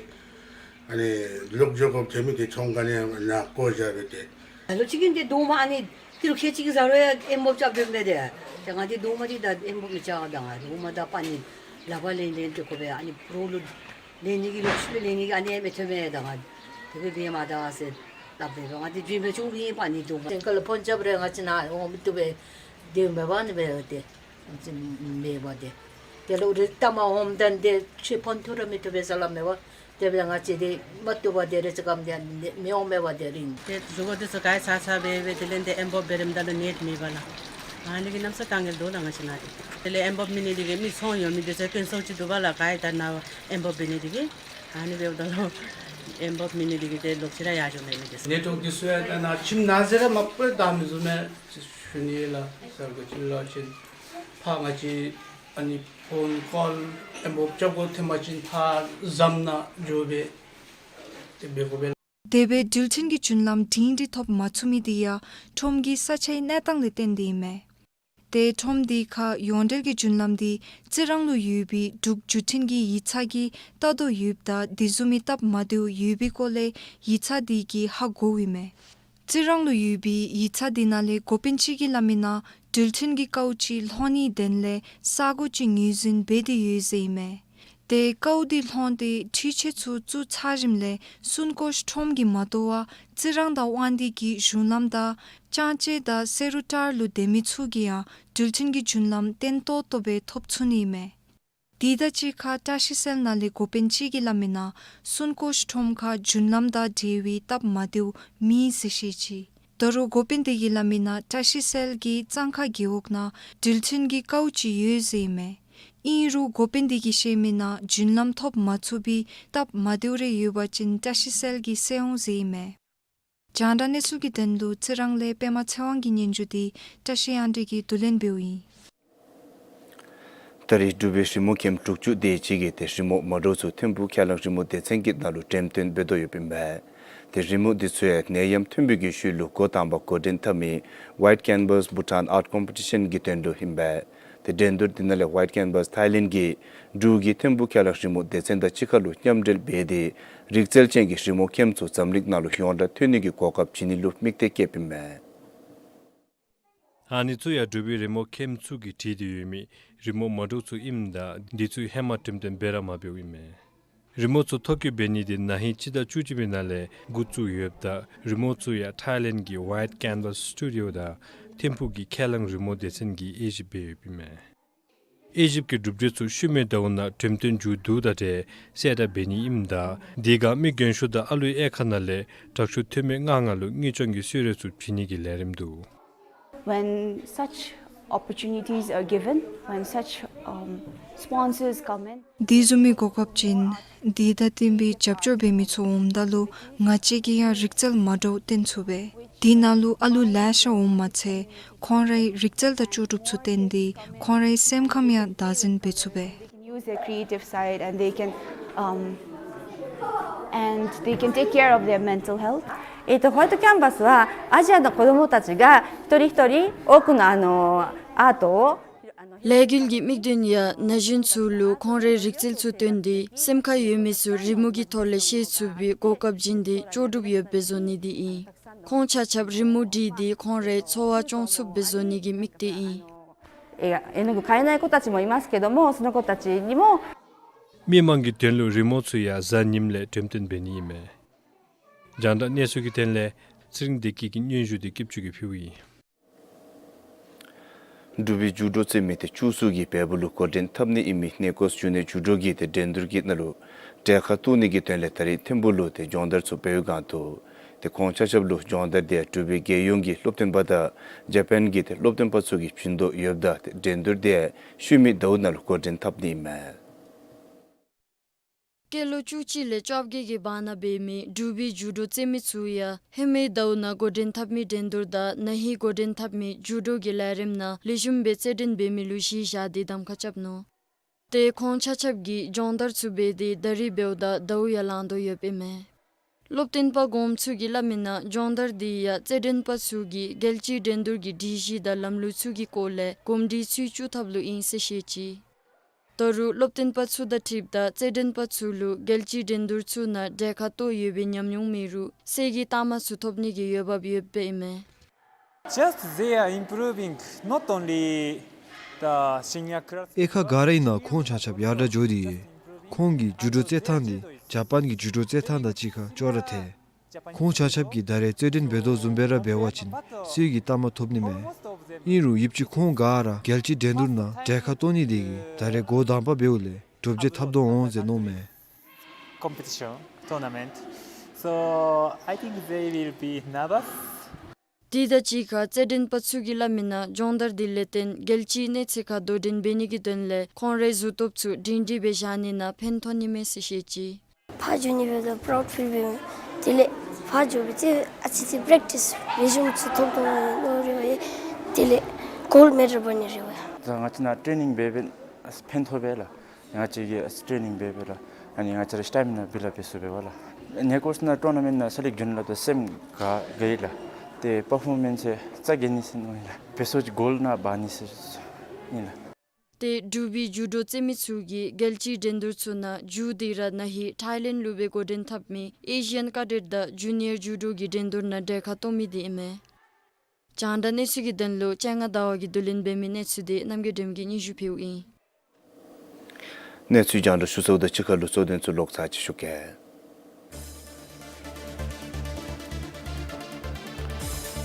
ཨ་ནི་ལོག་འགྱོ་དགོཔ་ཐོན་མི་ཏེ་ཚོང་ག་ནི་ཡང་ནཱ་བཀོ་བཞག་སྦེ་ཏེ། ད་ལོ་ཅིག་གི་ཏེ་དོག་མ་ཨ་ནི་ཏི་རུ་ཁལ་གཅིག་གི་ཟ་རུང་ཨེམ་བོབ་རྐྱབ་དགོ་མས་ཏེ། ཏེ་ང་འདི་དོག་མ་འདི་ད་ཨེམ་བོབ་མི་རྐྱབ་ད་ང་དོག་མ་ད་པ་ནི་ལག་པར་ལེན་ལེན་ཏེ་དགོ་པས། ཨ་ནི་ཕོ་རོག་ལུ་ལེན་ནི་གི་ལོག་ཤུལ་ལས་ལེན་ནི་གི་ཨ་ནི་མི་ཐོབ་མས་ད་ང་། དེ་གིས་འབད་མ་ད་ཟེར་སླབ་སྦེ་ང་འདི་འགྱོ་མི་ཆོག་པའི་པ་ནི་དོག་མ། དེ་ཁར་ལུ་ཕོན་རྐྱབ་རུང་ང་བཅས་ནཱ་འོང་མི་བཏུབ་པས། དེ་མེད་པ་ནི་འབད་དེ་མེད་པ་དེ། དེ་ལུ་རི་ལྟ་མ་འོངམ་ད་དེ་ཕྱི་ཕོན་ཐུག་ར་མི་ཐུབ་པས་ཟེར་སླབ་མས་པ། དེ་སྦེ་ང་བཅས་འདི་མ་བཏུབ་པ་དེ་རེ་ཅིག་གམ་དེ་མི་འོང་མས་པ་དེ་རིང་། ཏེ་གཟུགས་པོ་འདི་ཚུ་ག་ཡི་ཚ་ཚ་སྦེ་སྦེ་དེ་ལས་འདི་ཨེམ་བོབ་འབད་རིམ་ད་ལུ་ནེཊ་མེད་པ་ལགས། ཨ་ནི་གིས་གནམ་ས་དཀའ་ངལ་འདུག་ལགས་ང་བཅས་ནཱ་འདི། དེ་ལས་ཨེམ་བོབ་མེད་ནི་འདི་གིས་མི་ཚོང་ཡོད་མི་འདི་ཚུ་དཀོན་སོང་ཅིག་འདུག་པ་ལགས། ག་ཡི་ད་ནཱ་ཨེམ་བོབ་འབད་ནི་འདི་གིས། ཨ་ནི་འབདཝ་ད་ལུ་ ཨེམ་བོབ་མེད་ནི་འདི་གིས་ཏེ་ལོག་ཅི་ར་ཡར་འགྱོ་མེད་མི་འདི་ཚུ། ནེཊ་ཝརཀ་འདི་ཚུ་ཡང་ད་ནཱ་ཁྱིམ་ནང་ཟེར་ར་མ་པ་ད་མི་བཟུམ་མས་ཟེར་ཞུ་ནི་ལགས། ཟེར་ག་ཅི་ལོ་ཅིན་ཕར་ང་བཅས་ཨ་ནི་ཕོན་ཀོལ་ཨེམ་བོབ་རྐྱབ་དགོ་ཐོན་པ་ཅིན་ཕར་ཟམ་ནང་འགྱོ་སྦེ་ཏེ་འབད་དགོ་པས། དེ་སྦེ་འགྲུལ་འཕྲིན་གྱི་རྒྱུན་ལམ་སྒྲིང་སྒྲི་ཐོབ་མ་ཚུགས་མི་འདི་ཡང་ཁྲོམ་གྱི་ས་ཆའི་གནས་སྟངས་ལས་བརྟེན་ཏེ་ཨིན་མས། ཏེ་ཁྲོམ་འདི་ཁར་ཡོངས་འབྲེལ་གྱི་རྒྱུན་ལམ་འདི་རྩི་རང་ལུ་ཡོད་པའི་འབྲུག་བརྒྱུད་འཕྲིན་གྱི་ཡིག་ཚང་གིས་བལྟ་དོ་ཡོདཔ་ད་དེ་བཟུམ་མའི་སྟབས་མ་བདེཝ་ཡོད་པའི་སྐོར་ལས་ཡིག་ཚང་འདི་གིས་ཧ་གོཝ་ཨིན་མས། རྩི་རང་ལུ་ཡོད་པའི་ཡིག་ཚང་འདི་ནང་ལས་འགོ་དཔོན་ཅིག་གིས་སླབ་མི་ནང་འགྲུལ་འཕྲིན་གྱི་ཀཝ་ཅིག་ལྷོད་ནིའི་དོན་ལས་ས་སྒོ་ཅིག་ངོས་འཛིན་འབད་དེ་ཡོད་ཟེར་ཨིན་མས། ཏེ་ཀཝ་འདི་ལྷོད་དེ་འཕྲུལ་ཆས་ཚུ་བཙུགས་ཚར་ཞིནམ་ལས་སུན་ཀོཤ་ཁྲོམ་གྱིས་མ་དོ་བར་རྩི་རང་དང་དབང་འདུས་ཀྱི་གཞུང་ལམ་དང་ལྕང་སྤྱོད་དང་བསེ་རུ་ཊར་ལུ་སྡོད་མི་ཚུ་གིས་ཡང་འགྲུལ་འཕྲིན་གྱི་རྒྱུན་ལམ་བརྟན་ཏོག་ཏོ་སྦེ་ཐོབ་ཚུགས་ནི་ཨིན་མས། དེ་དང་གཅིག་ཁར་བཀྲིས་སེལ་ནང་ལས་འགོ་དཔོན་ཅིག་གིས་སླབ་མི་ནང་སུན་ཀོཤ་ཁྲོམ་ཁར་རྒྱུན་ལམ་དང་འབྲེལ་བའི་སྟབས་མ་བདེཝ་མེད་ཟེར་བཤད་ཅི། ད་རུང་འགོ་དཔོན་དེ་གིས་སླབ་མི་ནང་བཀྲིས་སེལ་གྱི་གཙང་ཁ་རྒེད་འོག་ནང་འགྲུལ་འཕྲིན་གྱི་ཀཝ་ཅིག་ཡོད་ཟེར་ཨིན་མས། ཨིན་རུང་འགོ་དཔོན་དེ་གིས་བཤད་མི་ནང་རྒྱུན་ལམ་ཐོབ་མ་ཚུགས་པའི་སྟབས་མ་བདེཝ་རེ་ཡོད་པ་ཅིན་བཀྲིས་སེལ་གྱིས་སེལ་འོང་ཟེར་ཨིན་མས། རྒྱང་བསྒྲགས་གནས་ཚུལ་གྱི་དོན་ལུ་རྩི་རང་ལས་པདྨ་ཚེ་དབང་གི་སྙན་ཞུ་འདི་བཀྲ་ཤིས་དབྱངས་སྒྲོན་གྱིས་བསྡུ་ལེན་འབདཝ་ཨིན། ད་རེས་འབྲུག་པའི་རི་མོ་མཁནམ་དྲུག་ཅུ་དེ་ཅིག་གིས་ཏེ་རི་མོ་མ་འདྲཝ་ཚུ་ཐིམ་ཕུག་ཁས་བླངས་རི་མོ་སྡེ་ཚན་གྱི་ནང་ལུ་འགྲེམས་སྟོན་འབད་དོ་ཡོདཔ་ཨིན་པས། ཏེ་རི་མོ་འདི་ཚུ་ཡང་ནད་ཡམས་ཐོན་པའི་གི་ཤུལ་ལུ་འགོ་དང་པ་འགོ་འདྲེན་འཐབ་མི་White Canvas Bhutan Art Competition གྱི་དོན་ལུ་ཨིན་པས། ཏེ་འགྲན་བསྡུར་འདི་ནང་ལས་White Canvas Thailand གིས་འབྲུག་གི་ཐིམ་ཕུག་ཁས་བླངས་རི་མོ་སྡེ་ཚན་དང་གཅིག་ཁར་ལུ་མཉམ་འབྲེལ་འབད་དེ་རིག་རྩལ་ཅན་གྱི་རི་མོ་མཁནམ་ཚུ་འཛམ་གླིང་ནང་ལུ་ཡོངས་གྲགས་ཐོན་ནི་གི་གོ་སྐབས་བྱིན་ནི་ལུ་དམིགས་གཏད་བསྐྱེདཔ་ཨིན་མས། ཨ་ནི་ཚུ་ཡང་འབྲུག་པའི་རི་མོ་མཁནམ་ཚུ་གིས་བྲིས་ཏེ་ཡོད་མི་རི་མོ་མ་འདྲཝ་ཚུ་ཨིནམ་ད་འདི་ཚུ་ཧེ་མ་འགྲེམས་སྟོན་འབད་ར་མ་འབདཝ་ཨིན་མས། རི་མོ་ཚུ་ཐོ་བཀོད་འབད་ནི་འདི་ན་ཧིང་སྤྱི་ཟླ་བཅུ་གཅིག་པའི་ནང་ལས་འགོ་བཙུགས་ཡོདཔ་ད་རི་མོ་ཚུ་ཡང་ཐའི་ལེནཌ་གི་White Canvas Studio དང་ཐིམ་ཕུག་གི་ཁས་བླངས་རི་མོ་སྡེ་ཚན་གྱིས་དབྱེ་ཞིབ་འབད་ཡོདཔ་ཨིན་མས། དབྱེ་ཞིབ་ཀྱི་གྲུབ་འབྲས་ཚུ་ཤུལ་མའི་ཟླཝ་ནང་འགྲེམས་སྟོན་མཇུག་བསྡུཝ་དང་འབྲེལ་གསལ་བསྒྲགས་འབད་ནི་ཨིནམ་ད་དེ་སྒང་མི་རྒན་ཤོས་དང་ཨ་ལུའི་དབྱེ་ཁག་ནང་ལས་དྲག་ཤོས་ཐོན་མི་ལྔ་ལྔ་ལུ་དངུལ་སྦྱོང་གི་གསོལ་རས་ཚུ་བྱིན་ནི་གི་ལས་རིམ་འདུག། When such opportunities are given, when such, um, sponsors come in, དེ་བཟུམ་མའི་གོ་སྐབས་ཅིག་དེ་དང་བསྟུན་པའི་རྒྱབ་སྐྱོར་འབད་མི་ཚུ་འོངམ་ད་ལུ་ང་བཅས་ཀྱིས་ཡང་རིག་རྩལ་མ་འདྲཝ་སྟོན་ཚུགས་པས། དེ་ནང་ལུ་ཨ་ལུ་ལེ་ཤ་འོངམ་མ་ཚད་ཁོང་རའི་རིག་རྩལ་དང་ལྕོགས་གྲུབ་ཚུ་བསྟན་ཏེ་ཁོང་རའི་སེམས་ཁམས་ཡང་བདག་འཛིན་འབད་ཚུགས་པས། They can use their creative side and they can, um, and they can take care of their mental health. えっと、ホワイトキャンバスは、アジアの子供たちが一人一人多くの、あの、アートを、 ལས་འགུལ་གྱི་དམིགས་དོན་ཡང་ན་གཞོན་ཚུ་ལུ་ཁོང་རའི་རིག་རྩལ་ཚུ་བཏོན་ཏེ་སེམས་ཁར་ཡོད་མི་ཚུ་རི་མོ་གི་ཐོག་ལས་ཤེས་ཚུགས་པའི་གོ་སྐབས་བྱིན་ཏེ་ལྕོགས་གྲུབ་ཡོདཔ་སྦེ་བཟོ་ནི་འདི་ཨིན། ཁོང་ཆ་ཁྱབ་རི་མོ་བྲིས་ཏེ་ཁོང་རའི་འཚོ་བ་སྐྱོང་ཚུགསཔ་སྦེ་བཟོ་ནི་གི་དམིགས་གཏད་ཨིན། えー、絵の具買えない子たちもいますけども、その子たちにも མི་མང་གི་དོན་ལུ་རི་མོ་ཚུ་ཡང་གཟའ་ཉིམ་ལས་འགྲེམས་སྟོན་འབད་ནི་ཨིན་མས། རྒྱང་བསྒྲགས་གནས་ཚུལ་གྱི་དོན་ལས་ཚེ་རིང་བདེ་སྐྱིད་ཀྱི་སྙན་ཞུ་འདི་སྐྱིད་ཆུ་གིས་ཕུལཝ་ཨིན། འབྲུག་པའི་ཇུ་ཌོ་རྩེད་མི་ཏེ་བཅུ་གསུམ་གྱིས་བལ་པོ་ལུ་འགོ་འདྲེན་འཐབ་ནི་ཨིན་མི་གནས་སྐོར་ཞུ་ནི་ཇུ་ཌོ་གི་ཏེ་འགྲན་བསྡུར་གྱི་ནང་ལུ་གྲལ་ཁར་གཏོགས་ནི་གི་དོན་ལས་ད་རིས་ཐིམ་ཕུག་ལུ་ཏེ་སྦྱོང་བརྡར་ཚུ་འབད་བའི་སྒང་དུ་ཏེ་ཁོང་ཆ་ཁྱབ་ལུ་སྦྱོང་བརྡར་འདི་འབྲུག་པའི་རྒྱལ་ཡོངས་ཀྱི་སློབ་སྟོན་པ་དང་ཇ་པཱན་གྱི་ཏེ་སློབ་སྟོན་པ་ཚུ་གིས་བྱིན་དོ་ཡོདཔ་ད་ཏེ་འགྲན་བསྡུར་འདི་ཤུལ་མའི་ཟླཝ་ནང་ལུ་འགོ་འདྲེན་འཐབ་ནི་ཨིན་མས། སྐྱེས་ལོ་བཅུ་གཅིག་ལས་བཅོ་བརྒྱད་ཀྱི་བར་ན་འབད་མི་འབྲུག་པའི་ཇུ་ཌོ་རྩེད་མི་ཚུ་ཡང་ཧེ་མའི་ཟླཝ་ནང་འགོ་འདྲེན་འཐབ་མི་འགྲན་བསྡུར་དང་ན་ཧིང་འགོ་འདྲེན་འཐབ་མི་ཇུ་ཌོ་གི་ལས་རིམ་ནང་ལེགས་ཤོམ་སྦེ་རྩེད་འགྲན་འབད་མི་ལུ་གཞི་བཞག་སྟེ་གདམ་ཁ་རྐྱབ་ནུག། ཏེ་ཁོང་ཆ་ཁྱབ་ཀྱིས་སྦྱོང་བརྡར་ཚུ་འབད་དེ་ད་རིས་འབདཝ་ད་ཟླཝ་ཡང་ལང་དོ་ཡོདཔ་ཨིན་མས། སློབ་སྟོན་པ་གོངམ་ཚུ་གིས་སླབ་མི་ནང་སྦྱོང་བརྡར་འདི་ཡང་རྩེད་འགྲན་པ་ཚུ་གིས་རྒྱལ་སྤྱིའི་འགྲན་བསྡུར་གྱི་སྒྲིག་གཞི་དང་ལམ་ལུགས་ཚུ་གི་སྐོར་ལས་གོམས་འདྲིས་ཚུ་བཅུག་ཐབས་ལུ་ཨིན་ཟེར་བཤད་ཅི། ད་རུང་སློབ་སྟོན་པ་ཚུ་དང་འཁྲིལཝ་ད་རྩེད་འགྲན་པ་ཚུ་ལུ་རྒྱལ་སྤྱིའི་འགྲན་བསྡུར་ཚུ་ནང་གྲལ་ཁར་གཏོགས་ཡོད་པའི་ཉམས་མྱོང་མེད་རུང་གསེར་གྱི་རྟགས་མ་ཚུ་ཐོབ་ནི་གི་འོས་འབབ་ཡོདཔ་ཨིན་མས། Just they are improving not only the senior class. དབྱེ་ཁག་ག་ར་ཨིན་ན་ཁོང་ཆ་ཁྱབ་ཡར་དྲག་འགྱོ་སྟེ་ཡོད། ཁོང་གི་ཇུ་ཌོ་རྩེད་ཐངས་འདི་ཇ་པཱན་གྱི་ཇུ་ཌོ་རྩེད་ཐངས་དང་གཅིག་ཁར་ཅོག་ར་འཐད། ཁོང་ཆ་ཁྱབ་ཀྱིས་ད་རེས་རྩེད་འགྲན་འབད་དོ་བཟུམ་སྦེ་ར་འབད་བ་ཅིན་གསེར་གྱི་རྟགས་མ་ཐོབ་ནི་མས། ཨིན་རུང་ཡུདཔ་ཅིག་ཁོང་ག་ར་རྒྱལ་སྤྱིའི་འགྲན་བསྡུར་ནང་གྲལ་ཁར་གཏོགས་ནི་དེ་གིས་ད་རེས་འགོ་དང་པ་འབདཝ་ལས་གྲུབ་འབྲས་ཐོབ་དོ་འོང་ཟེར་མནོཝ་མས། Competition, tournament. So I think they will be nervous. དེ་དང་གཅིག་ཁར་རྩེད་འགྲན་པ་ཚུ་གིས་སླབ་མི་ནང་སྦྱོང་བརྡར་འདི་ལས་བརྟེན་རྒྱལ་སྤྱིའི་གནས་ཚད་ཁར་དོ་འགྲན་འབད་ནི་གི་དོན་ལས་ཁོང་རའི་གཟུགས་སྟོབས་ཚུ་སྒྲིང་སྒྲིང་སྦེ་བཞག་ནི་ནང་ཕན་ཐོགས་ནི་མས་ཟེར་བཤད་ཅི། ཕར་འགྱོ་ནི་འབདཝ་ད་པ་རའུཌ་ཕིལ་འབད་མི། དེ་ལས་ཕར་འགྱོ་སྦེ་ཏེ་ཨ་ཙི་ཅིག་པེརེཀ་ཊིས་རི་ཛིའུམ་ཚུ་ཐོབ་དོ་མནོ་རེ་བ་ཡི། དེ་ལས་གོལཌ་མེ་ཌལ་འབག་ནི་རེ་བ་ཡི། ད་ང་བཅས་ནཱ་ཊེ་ནིང་འབད་འབདན་ཨ་ཕན་ཐོགས་པས་ལགས། ང་བཅས་ཀྱིས་ཨ་ཊེ་ནིང་འབད་འབདཝ་ལས་ཨ་ནི་ང་བཅས་ར་སི་ཊེ་མི་ནཱ་བིལཌ་ཨཔ་འབད་ཚུགས་པས་ལགས། ནེ་ཀོརསི་ནང་ཊོར་ན་མེནཊ་ནང་སེ་ལེཀཊ་འགྱོ་ནི་ལུ་ད་སེམས་དགའ་དགའ་ཡི་ལགས། ཏེ་པར་ཕོར་མེནསི་ཡང་རྩ་རྒྱས་ནི་ཟེར་མནོ་ཡི་ལགས། འབད་སོང་ཅི་གོལཌ་ནང་འབག་ནི་ཟེར་ཨིན་ལགས། ཏེ་འབྲུག་པའི་ཇུ་ཌོ་རྩེད་མི་ཚུ་གིས་རྒྱལ་སྤྱིའི་འགྲན་བསྡུར་ཚུ་ནང་མཇུག་བསྡུ་ར་ན་ཧིང་ཐའི་ལེནཌ་ལུ་སྦེ་འགོ་འདྲེན་འཐབ་མི་ཨེ་ཤི་ཡཱན་ཀེ་ཌེཊ་དང་ཇུ་ནི་ཡར་ཇུ་ཌོ་གི་འགྲན་བསྡུར་ནང་གྲལ་ཁར་གཏོགས་མི་འདི་ཨིན་མས། རྒྱང་བསྒྲགས་གནས་ཚུལ་གྱི་དོན་ལུ་སྤྱན་སྔ་ཟླ་བ་གིས་བསྡུ་ལེན་འབད་མི་གནས་ཚུལ་འདི་རྣམ་རྒྱལ་སྒྲོལམ་གྱིས་སྙན་ཞུ་ཕུལཝ་ཨིན། གནས་ཚུལ་རྒྱང་བསྒྲགས་ཞུ་ཚརཝ་ད་གཅིག་ཁར་ལུ་གཙོ་དོན་ཚུ་ལོག་ཚར་ཅིག་ཞུ་གེ།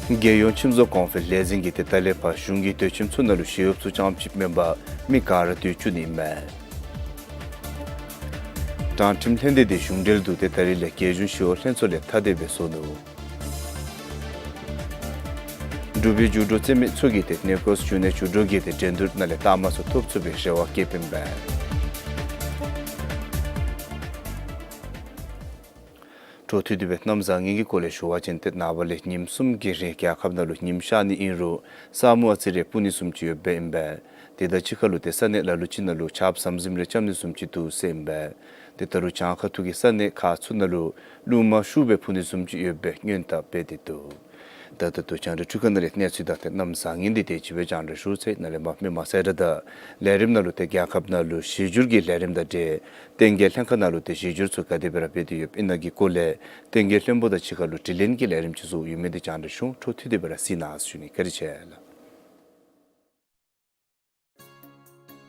རྒྱལ་ཡོངས་ཁྱིམ་བཟོ་གོང་འཕེལ་ལས་འཛིན་གྱིས་ཏེ་ད་ལས་ཕར་གཞུང་གི་སྡོད་ཁྱིམ་ཚུ་ནང་ལུ་ཞི་གཡོགཔ་ཚུ་རྐྱངམ་གཅིག་མེན་པར་མི་ག་ར་སྡོད་བཅུག་ནི་ཨིན་མས། དྲང་ཁྲིམས་ལྷན་སྡེ་འདི་གཞུང་འབྲེལ་འདུག། ཏེ་ད་རིས་ལས་རྒྱལ་གཞུང་ཞི་གཡོག་ལྷན་ཚོགས་ལས་ཐ་དད་སྦེ་བཟོ་ནུག། འབྲུག་པའི་ཇུ་ཌོ་རྩེད་མི་ཚུ་གིས་ཏེ་ནེ་ཀོརསི་ཇུ་ནི་ཡར་ཇུ་ཌོ་གི་ཏེ་འགྲན་བསྡུར་ནང་ལས་རྟགས་མ་ཚུ་ཐོབ་ཚུགས་པའི་རེ་བ་བསྐྱེདཔ་ཨིན་པས། འཕྲོ་མཐུད་དེ་སྦེ་གནམ་བཟང་ངན་གྱི་སྐོར་ལས་ཞུ་བ་ཅིན་ཏེ་ནངས་པ་ལས་ཉིནམ་གསུམ་གྱི་རིང་རྒྱལ་ཁབ་ནང་ལུ་ཉིམ་ཤར་ནི་ཨིན་རུང་ས་སྨུག་ཨ་ཙི་རེ་སྤུབ་ནི་བཟུམ་ཅིག་ཡོདཔ་ཨིན་པས། དེ་དང་གཅིག་ཁར་ལུ་ཏེ་ས་གནས་ལ་ལུ་ཅིག་ནང་ལུ་ཆརཔ་ཟམ་ཟིམ་རེ་རྐྱབ་ནི་བཟུམ་ཅིག་འདུག་ཟེར་ཨིན་པས། ཏེ་ད་རུང་གྱངས་ཁ་ཐུག་གི་ས་གནས་ཁག་ཚུ་ནང་ལུ་རླུང་མ་ཤུགས་སྦེ་འཕུ་ནི་བཟུམ་ཅིག་ཡོད་པའི་སྔོན་བརྡ་སྤེལ་ཏེ་འདུག། ད་ད་ལྟོ་རྒྱང་བསྒྲགས་འཕྲུལ་ཁང་ནང་ལས་གནས་ཚུལ་དང་ཏེ་གནམ་བཟང་ངན་འདི་དེ་ཅིག་སྦེ་རྒྱང་བསྒྲགས་ཞུ་ཚར་ཡི། ནཱ་ལས་མར་མི་མང་གསལ་བསྒྲགས་དང་ལས་རིམ་ནང་ལུ་ཏེ་རྒྱལ་ཁབ་ནང་ལུ་གཞི་སྒྱུར་གྱི་ལས་རིམ་དང་འབྲེལ་བསྟན་རྒྱས་ལྷན་ཁག་ནང་ལུ་ཏེ་གཞི་སྒྱུར་ཚུ་ག་དེ་སྦེ་ར་འབད་དེ་ཡོདཔ་ཨིན་ན་གི་སྐོར་ལས་བསྟན་རྒྱས་བློན་པོ་དང་གཅིག་ཁར་ལུ་དྲི་ལན་གྱི་ལས་རིམ་ཅིག་བཟོ་ཡོད་མི་འདི་རྒྱང་བསྒྲགས་ཞུ། འཕྲོ་མཐུད་དེ་སྦེ་ར་གཟིགས་གནང་ཟེར་ཞུ་ནི། བཀའ་དྲིན་ཆེ་ལགས།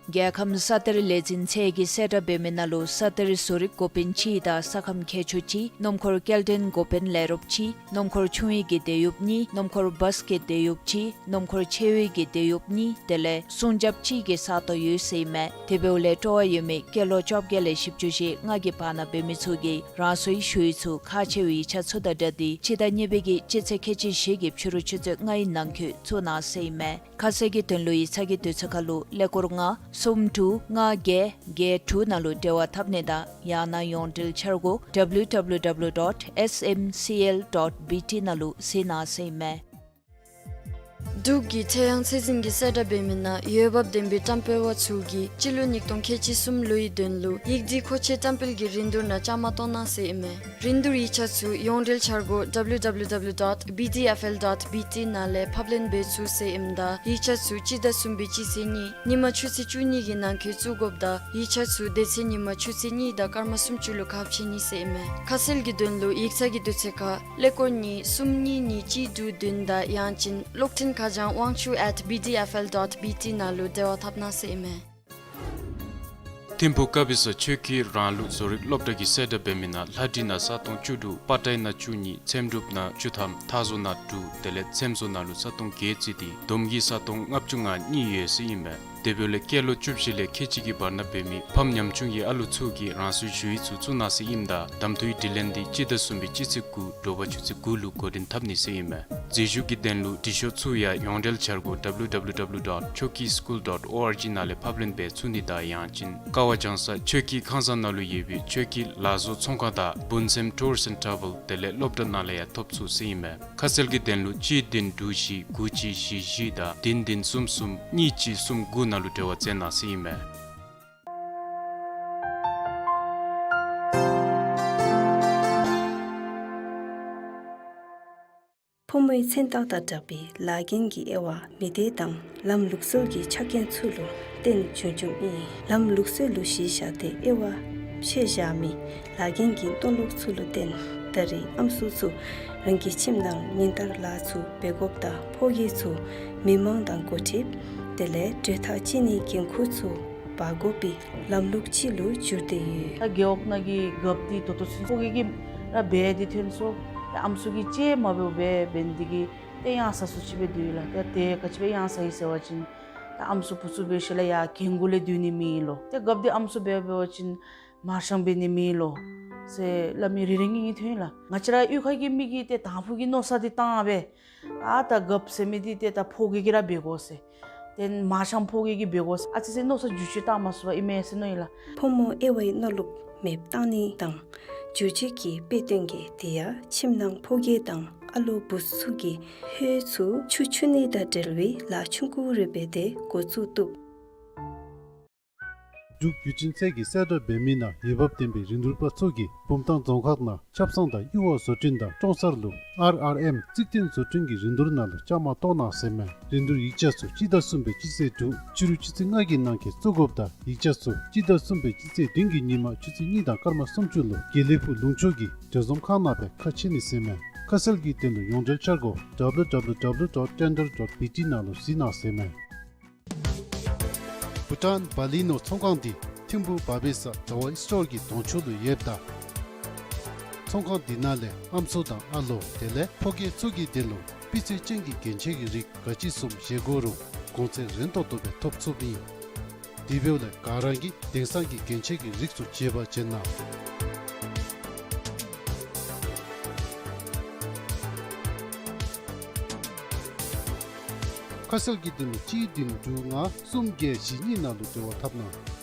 རྒྱལ་ཁམས་ས་གཏེར་ལས་འཛིན་ཚད་ཀྱིས་གསལ་བསྒྲགས་འབད་མི་ནང་ལུ་ས་གཏེར་བཟོ་རིག་འགོ་དཔོན་གཅིག་དང་ས་ཁམས་མཁས་མཆོག་གཅིག། སྣུམ་འཁོར་སྐྱེལ་འདྲེན་འགོ་དཔོན་ལས་རོགསཔ་གཅིག། སྣུམ་འཁོར་ཆུང་བའི་གི་དེད་གཡོགཔ་གཉིས། སྣུམ་འཁོར་བཱསི་གི་དེད་གཡོགཔ་གཅིག། སྣུམ་འཁོར་ཆེ་བའི་གི་དེད་གཡོགཔ་གཉིས། དེ་ལས་སྲུང་རྒྱབཔ་གཅིག་གི་ས་སྟོང་ཡོད་ཟེར་ཨིན་མས། དེ་འབདཝ་ལས་སྤྲོ་བ་ཡོད་མི་སྐྱེས་ལོ་བཅོ་བརྒྱད་ལས་བཞི་བཅུ་ཞེ་ལྔ་གི་བར་ན་འབད་མི་ཚུ་གིས་རང་སོའི་ཞུ་ཡིག་ཚུ་ཁག་ཆེ་བའི་ཡིག་ཆ་ཚུ་དང་སྦྲགས་ཏེ་སྤྱི་ཟླ་གཉིས་པའི་གི་སྤྱི་ཚེས་ཁལ་གཅིག་བཞི་གི་ཕྱི་རུ་ཆུ་ཚོད་ལྔའི་ནང་འཁོད་བཙུགས་གནང་ཟེར་ཨིན་མས། ཁ་གསལ་གྱི་དོན་ལུ་ཡིག་ཚང་གི་དུས་ཚོད་ཁར་ལུ་ཀླད་ཀོར་ལྔ་གསུམ་དྲུག་ལྔ་བརྒྱད་བརྒྱད་དྲུག་ནང་ལུ་འབྲེལ་བ་འཐབ་ནི་དང་ཡང་ན་ཡོངས་འབྲེལ་འཆར་སྒོ་W W W dot S M C L dot B T ནང་ལུ་གཟིགས་གནང་ཟེར་ཨིན་མས། འབྲུག་གི་ཁྲེ་ཡང་ཚད་འཛིན་གྱིས་གསལ་བསྒྲགས་འབད་མི་ནང་འོས་འབབ་ལྡན་པའི་བཀྲམ་སྤེལ་བ་ཚུ་གིས་སྤྱི་ལོ་ཉིས་སྟོང་ཁལ་གཅིག་གསུམ་ལོའི་དོན་ལུ་ཡིག་སྒྲིག་མཁོ་ཆས་བཀྲམ་སྤེལ་གྱི་རིན་བསྡུར་ནང་བཅའ་མར་གཏོགས་གནང་ཟེར་ཨིན་མས། རིན་བསྡུར་ཡིག་ཆ་ཚུ་ཡོངས་འབྲེལ་འཆར་སྒོ་W W W dot B D F L dot B T ནང་ལས་ཕབ་ལེན་འབད་ཚུགས་ཟེར་ཨིནམ་ད་ཡིག་ཆ་ཚུ་སྤྱི་ཟླ་གསུམ་པའི་སྤྱི་ཚེས་གཉིས་ཉིན་མ་ཆུ་ཚོད་བཅུ་གཉིས་ཀྱི་ནང་འཁོད་བཙུགས་དགོཔ་དང་ཡིག་ཆ་ཚུ་དེ་ཚེ་ཉིན་མ་ཆུ་ཚོད་གཉིས་དང་སྐར་མ་སུམ་ཅུ་ལུ་ཁ་ཕྱེ་ནི་ཟེར་ཨིན་མས། ཁ་གསལ་གྱི་དོན་ལུ་ཡིག་ཚང་གི་དུས་ཚོད་ཁར་ཀླད་ཀོར་གཉིས་གསུམ་གཉིས་གཉིས་གཅིག་དྲུག་བདུན་དང་ཡང་ཅིན་གློག་འཕྲིན་ཁ་བྱང་དབང་ཕྱུག་at B D F L dot B T ནང་ལུ་འབྲེལ་བ་འཐབ་གནང་ཟེར་ཨིན་མས། ཐིམ་ཕུག་དཀར་སྦིས་ས་ཆོས་ཀྱི་རང་ལུགས་བཟོ་རིག་སློབ་གྲྭ་གིས་གསལ་བསྒྲགས་འབད་མི་ནང་ལྷ་བྲིས་ནང་ས་སྟོང་བཅུ་དྲུག། པ་ཏའི་ནང་བཅུ་གཉིས། འཚེམ་དྲུབ་ནང་བཅུ་ཐམ། མཐའ་བཟོ་ནང་དྲུག། དེ་ལས་འཚེམ་བཟོ་ནང་ལུ་ས་སྟོང་བརྒྱད་བརྩིས་ཏེ་བསྡོམས་ཀྱིས་ས་སྟོང་ལྔ་བཅུ་ང་གཉིས་ཡོད་ཟེར་ཨིན་མས། དེ་འབདཝ་ལས་སྐྱེས་ལོ་བཅུ་བཞི་ལས་ཁལ་གཅིག་གི་བར་ན་འབད་མི་ཕམ་ཉམ་ཆུང་གི་ཨ་ལུ་ཚུ་གིས་རང་སོའི་ཞུ་ཡིག་ཚུ་བཙུགས་གནང་ཟེར་ཨིནམ་ད་གདམ་འཐུའི་དྲི་ལན་འདི་སྤྱི་ཟླ་གསུམ་པའི་སྤྱི་ཚེས་དགུ་དྲོ་པ་ཆུ་ཚོད་དགུ་ལུ་འགོ་འདྲེན་འཐབ་ནི་ཟེར་ཨིན་མས། འཛུལ་ཞུགས་ཀྱི་དོན་ལུ་འབྲི་ཤོག་ཚུ་ཡང་ཡོངས་འབྲེལ་འཆར་སྒོ་W W W dot choki school dot org ནང་ལས་ཕབ་ལེན་འབད་ཚུགས་ནི་དང་ཡང་ཅིན་ཀ་བ་བྱང་ས་ཆོས་ཀྱི་ཁང་བཟང་ནང་ལུ་ཡོད་པའི་ཆོས་ཀྱི་ལག་བཟོ་ཚོང་ཁང་དང་བུན་སེམས་Tours and Travel དེ་ལས་སློབ་གྲྭ་ནང་ལས་ཡང་ཐོབ་ཚུགས་ཟེར་ཨིན་མས། ཁ་གསལ་གྱི་དོན་ལུ་གཅིག་བདུན་དྲུག་བཞི་དགུ་གཅིག་བཞི་བཞི་དང་བདུན་བདུན་གསུམ་གསུམ་གཉིས་གཅིག་གསུམ་དགུ་ནང་ལུ་འབྲེལ་བ་མཛད་གནང་ཟེར་ཨིན་མས། ཕོ་མོའི་མཚན་རྟགས་དང་སྦྲགས་པའི་ལཱ་འགན་གྱི་དབྱེ་བ་མི་སྡེ་དང་ལམ་ལུགས་སྲོལ་གྱི་ཆ་རྐྱེན་ཚུ་ལུ་བརྟེན་བྱུང་བྱུངམ་ཨིན། ལམ་ལུགས་སྲོལ་ལུ་གཞི་བཞག་སྟེ་དབྱེ་བ་ཕྱེ་བཞག་མི་ལཱ་འགན་གྱི་མཐོང་ལུགས་ཚུ་ལུ་བརྟེན་ད་རེས་ཨམ་སྲུ་ཚུ་རང་གི་ཁྱིམ་ནང་ཉིན་ལྟར་ལཱ་ཚུ་འབད་དགོཔ་དང་ཕོ་སྐྱེས་ཚུ་མི་མང་དང་འགོ་ཁྲིདཔ་དེ་ལས་གྲོས་ཐག་བཅད་ནིའི་འགན་ཁུར་ཚུ་འབག་དགོ་པའི་ལམ་ལུགས་ཅིག་ལུ་འགྱུར་ཏེ་ཡོད། ད་རྒེད་འོག་ནང་གི་རྒཔོ་འདི་ད་ལྟོ་ཚུན་ཕོ་སྐྱེས་ཀྱིས་ར་འབད་དེ་ཐོན་སོང་། ད་ཨམ་སྲུ་གིས་ཅིག་མ་འབདཝ་སྦེ་འབད་ནི་འདི་གིས་ཏེ་གཡང་ས་སུ་ཅིག་སྦེ་འདུག་ལགས། ད་དེ་ག་ཅི་སྦེ་གཡང་ས་ཡི་ཟེར་བ་ཅིན་ད་ཨམ་སྲུ་བུ་ཚུ་འབད་ཞིནམ་ལས་ཡར་རྒན་རྒོན་ལས་སྡོད་ནི་མེད་ལོ། ཏེ་རྒཔོ་འདི་ཨམ་སྲུ་འབད་འབད་བ་ཅིན་མར་ཤང་འབད་ནི་མེད་ལོ་ཟེར་སླབ་མི་རེ་རེ་གཉིས་གཉིས་ཐོན་ལགས། ང་བཅས་ར་གཡུས་ཁ་གི་མི་གིས་ཏེ་དང་ཕུ་གི་མནོ་བསམ་འདི་བཏང་སྦེ་ཨ་ད་རྒཔོ་ཟེར་མི་འདི་ཏེ་ད་ཕོ་སྐྱེས་ཀྱིས་ར་འབད་དགོ་ཟེར། དེ་མ་ཤམ་ཕོ་སྐྱེས་ཀྱིས་འབད་དགོ་ཟེར་ཨ་ཙི་ཅིག་མནོ་བསམ་བསྒྱུར་བཅོས་བཏང་མ་ཚུགས་པར་ཨིན་མས་ཟེར་མནོ་ཡི་ལགས། ཕོ་མོ་དབྱེ་བའི་མནོ་ལུགས་མེདཔ་བཏང་ནི་དང་བསྒྱུར་བཅོས་ཀྱི་དཔེ་སྟོན་གྱི་དེ་ཡང་ཁྱིམ་ནང་ཕོ་སྐྱེས་དང་ཨ་ལོ་བུ་ཚུ་གིས་ཧོད་ཚུ་ཆུ་འཁྱུ་ནི་དང་འབྲེལ་བའི་ལཱ་ཆུང་ཀུ་རེ་འབད་དེ་འགོ་བཙུགས་བཏུབ། འབྲུག་བརྒྱུད་འཕྲིན་ཚད་ཀྱིས་གསལ་བསྒྲགས་འབད་མི་ནང་འོས་འབབ་ལྡན་པའི་རིན་བསྡུར་པ་ཚུ་གིས་བུམ་ཐང་རྫོང་ཁག་ནང་ཆབ་གསང་དང་གཡུར་བ་བཟོ་སྐྲུན་དང་ཀྲོང་གསར་ལུ་ཨར་ཨར་ཨེམ་རྩིག་རྟེན་བཟོ་སྐྲུན་གྱི་རིན་བསྡུར་ནང་ལུ་བཅའ་མར་གཏོགས་གནང་ཟེར་མས། རིན་བསྡུར་ཡིག་ཆ་ཚུ་སྤྱི་ཟླ་གསུམ་པའི་སྤྱི་ཚེས་དྲུག་ཕྱི་རུ་ཆུ་ཚོད་ལྔ་གི་ནང་འཁོད་བཙུགས་དགོཔ་དང་ཡིག་ཆ་ཚུ་སྤྱི་ཟླ་གསུམ་པའི་སྤྱི་ཚེས་བདུན་གྱི་ཉིན་མ་ཆུ་ཚོད་གཉིས་དང་སྐར་མ་སུམ་ཅུ་ལུ་དགེ་ལེགས་ཕུག་ལུང་ཕྱོགས་ཀྱི་གྲོས་འཛོམས་ཁང་ནང་སྦེ་ཁ་ཕྱེ་ནི་ཟེར་མས། ཁ་གསལ་གྱི་དོན་ལུ་ཡོངས་འབྲེལ་འཆར་སྒོ་W W W dot tender dot B T ནང་ལུ་གཟིགས་གནང་ཟེར་མས། བྷུ་ཊཱན་བ་ལི་ནོར་ཚོང་ཁང་འདི་ཐིམ་ཕུག་བ་བེ་ས་ཌ་ཝའི་སི་ཊོར་གྱི་གདོང་ཕྱོགས་ལུ་ཡོདཔ་ད། ཚོང་ཁང་འདི་ནང་ལས་ཨམ་སྲུ་དང་ཨ་ལོ་དེ་ལས་ཕོ་སྐྱེས་ཚུ་གི་དོན་ལུ་སྤུས་ཚད་ཅན་གྱི་གྱོན་ཆས་ཀྱི་རིགས་ག་ཅི་བཟུམ་བཞེས་དགོ་རུང་གོང་ཚད་རན་ཏོག་ཏོ་སྦེ་ཐོབ་ཚུགསཔ་ཨིན། དེ་འབདཝ་ལས་ག་ར་གིས་དེང་སང་གི་གྱོན་ཆས་ཀྱི་རིགས་ཚུ་བརྗེ་བར་བྱོན་གནང་། ཁ་གསལ་གྱི་དོན་ལུ་གཅིག་བདུན་དྲུག་ལྔ་གསུམ་བརྒྱད་བཞི་གཉིས་ནང་ལུ་འབྲེལ་བ་འཐབ་གནང་།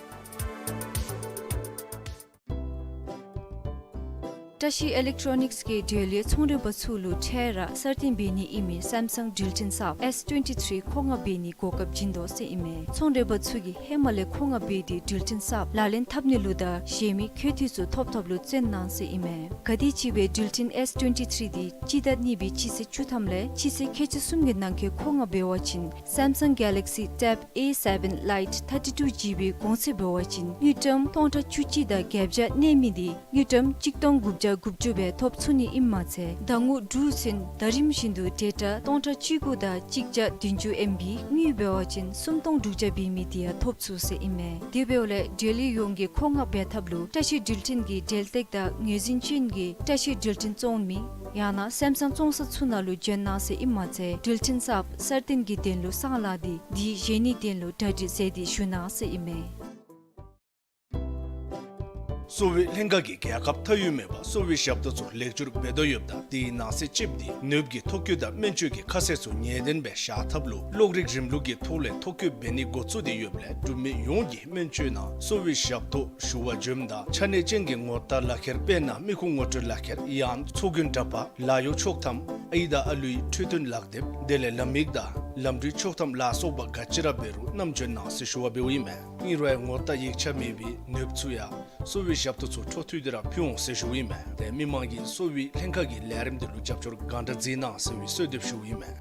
བཀྲ་ཤིས་ཨི་ལེག་ཊོ་ནིགསི་གིས་འབྲེལ་ཡོད་ཚོང་རོལ་པ་ཚུ་ལུ་འཕྲལ་ར་གསར་བཏོན་འབད་ནི་ཨིན་མི་སེམ་སང་འགྲུལ་འཕྲིན་གསརཔ་S twenty three མཁོ་མངགས་འབད་ནི་གོ་སྐབས་བྱིན་དོ་ཟེར་ཨིན་མས། ཚོང་རོལ་པ་ཚུ་གིས་ཧེ་མ་ལས་མཁོ་མངགས་འབད་དེ་འགྲུལ་འཕྲིན་གསརཔ་ལག་ལེན་འཐབ་ནི་ལུ་དང་གཞན་མི་མཁོ་འདོད་ཚུ་ཐོབ་ཐོབ་ལུ་བརྩོན་གནང་ཟེར་ཨིན་མས། ག་དེམ་ཅིག་སྦེ་འགྲུལ་འཕྲིན་S twenty three འདི་སྤྱི་ཟླ་གཉིས་པའི་སྤྱི་ཚེས་བཅུ་ཐམ་ལས་སྤྱི་ཚེས་ཁལ་གཅིག་གསུམ་གྱི་ནང་འཁོད་མཁོ་མངགས་འབད་བ་ཅིན་Samsung Galaxy Tab A seven Lite thirty-two G B གོང་ཚད་འབད་བ་ཅིན་དངུལ་ཀྲམ་སྟོང་ཕྲག་བཅུ་གཅིག་དང་བརྒྱད་བརྒྱ་གནས་མི་འདི་དངུལ་ཀྲམ་གཅིག་སྟོང་དགུ་བརྒྱ་དགུ་བཅུ་སྦེ་ཐོབ་ཚུགས་ནི་ཨིནམ་མ་ཚད་ཟླ་ངོ་དྲུག་ཚུན་ཟླ་རིམ་བཞིན་དུ་ཌེ་ཊ་སྟོང་ཕྲག་བཅུ་དགུ་དང་གཅིག་བརྒྱ་བདུན་ཅུ་ཨེམ་བི་དངུལ་འབད་བ་ཅིན་སུམ་སྟོང་དྲུག་བརྒྱ་འབད་མི་འདི་ཡང་ཐོབ་ཚུགས་ཟེར་ཨིན་མས། དེ་འབདཝ་ལས་འབྲེལ་ཡོད་ཡོངས་ཀྱིས་མཁོ་མངགས་འབད་ཐབས་ལུ་བཀྲ་ཤིས་འགྲུལ་འཕྲིན་གྱི་འབྲེལ་སྟེགས་དང་ངོས་འཛིན་ཅན་གྱི་བཀྲ་ཤིས་འགྲུལ་འཕྲིན་བཙོང་མི་ཡང་ན་སེམ་སང་བཙོང་ས་ཚུ་ནང་ལུ་བྱོན་གནང་ཟེར་ཨིནམ་མ་ཚད་འགྲུལ་འཕྲིན་གསརཔ་གསར་བཏོན་གྱི་དོན་ལུ་གསང་ལཱ་འདི་འདི་བཞེས་ནིའི་དོན་ལུ་གྲ་སྒྲིག་མཛད་དེ་བཞུགས་གནང་ཟེར་ཨིན་མས། གསོ་བའི་ལྷན་ཁག་གིས་རྒྱལ་ཁབ་མཐའ་དབུས་མེད་པར་གསོ་བའི་ཞབས་ཏོག་ཚུ་ལེགས་བསྒྱུར་འབད་དོ་ཡོདཔ་ད་དེའི་ནང་གསེས་གཅིག་འདི་ནདཔ་ཀྱི་ཐོ་བཀོད་དང་སྨན་བཅོས་ཀྱི་ཁ་གསལ་ཚུ་ངེས་བདེན་སྦེ་བཞག་ཐབས་ལུ་གློག་རིག་རིམ་ལུགས་ཀྱི་ཐོག་ལས་ཐོ་བཀོད་འབད་ནི་འགོ་བཙུགས་ཏེ་ཡོདཔ་ལས་འབྲུག་མི་ཡོངས་ཀྱིས་སྨན་བཅོས་ནང་གསོ་བའི་ཞབས་ཏོག་ཞུ་བར་འབྱོནམ་ད་ཆ་གནས་ཅན་གྱི་ངོ་རྟགས་ལག་ཁྱེར་དཔེར་ན་མི་ཁུངས་ངོ་སྤྲོད་ལག་ཁྱེར་ཡང་ཚོགས་རྒྱན་འདྲ་པར་ལཱ་གཡོག་ཆོག་ཐམ་ཨའི་དང་ཨ་ལུའི་འཕྲོད་བསྟེན་ལག་དེབ་དེ་ལས་ལམ་ཡིག་དང་ལམ་འགྲུལ་ཆོག་ཐམ་ལ་སོགས་པ་ག་ཅི་ར་འབད་རུང་བསྣམས་འབྱོན་གནང་ཟེར་ཞུ་བ་འབདཝ་ཨིན་མས། ཨིན་རུང་ཡང་ངོ་རྟགས་ཡིག་ཆ་མེད་པའི་ནདཔ་ཚུ་ཡང་གསོ་བའི་ཞབས་ཏོག་ཚུ་འཕྲོ་མཐུད་དེ་ར་ཕུལ་འོང་ཟེར་ཞུཝ་ཨིན་མས། ཏེ་མི་མང་གིས་གསོ་བའི་ལྷན་ཁག་གི་ལས་རིམ་འདི་ལུ་རྒྱབ་སྐྱོར་གང་དྲག་མཛད་གནང་ཟེར་བའི་གསོལ་འདེབས་ཞུཝ་ཨིན་མས།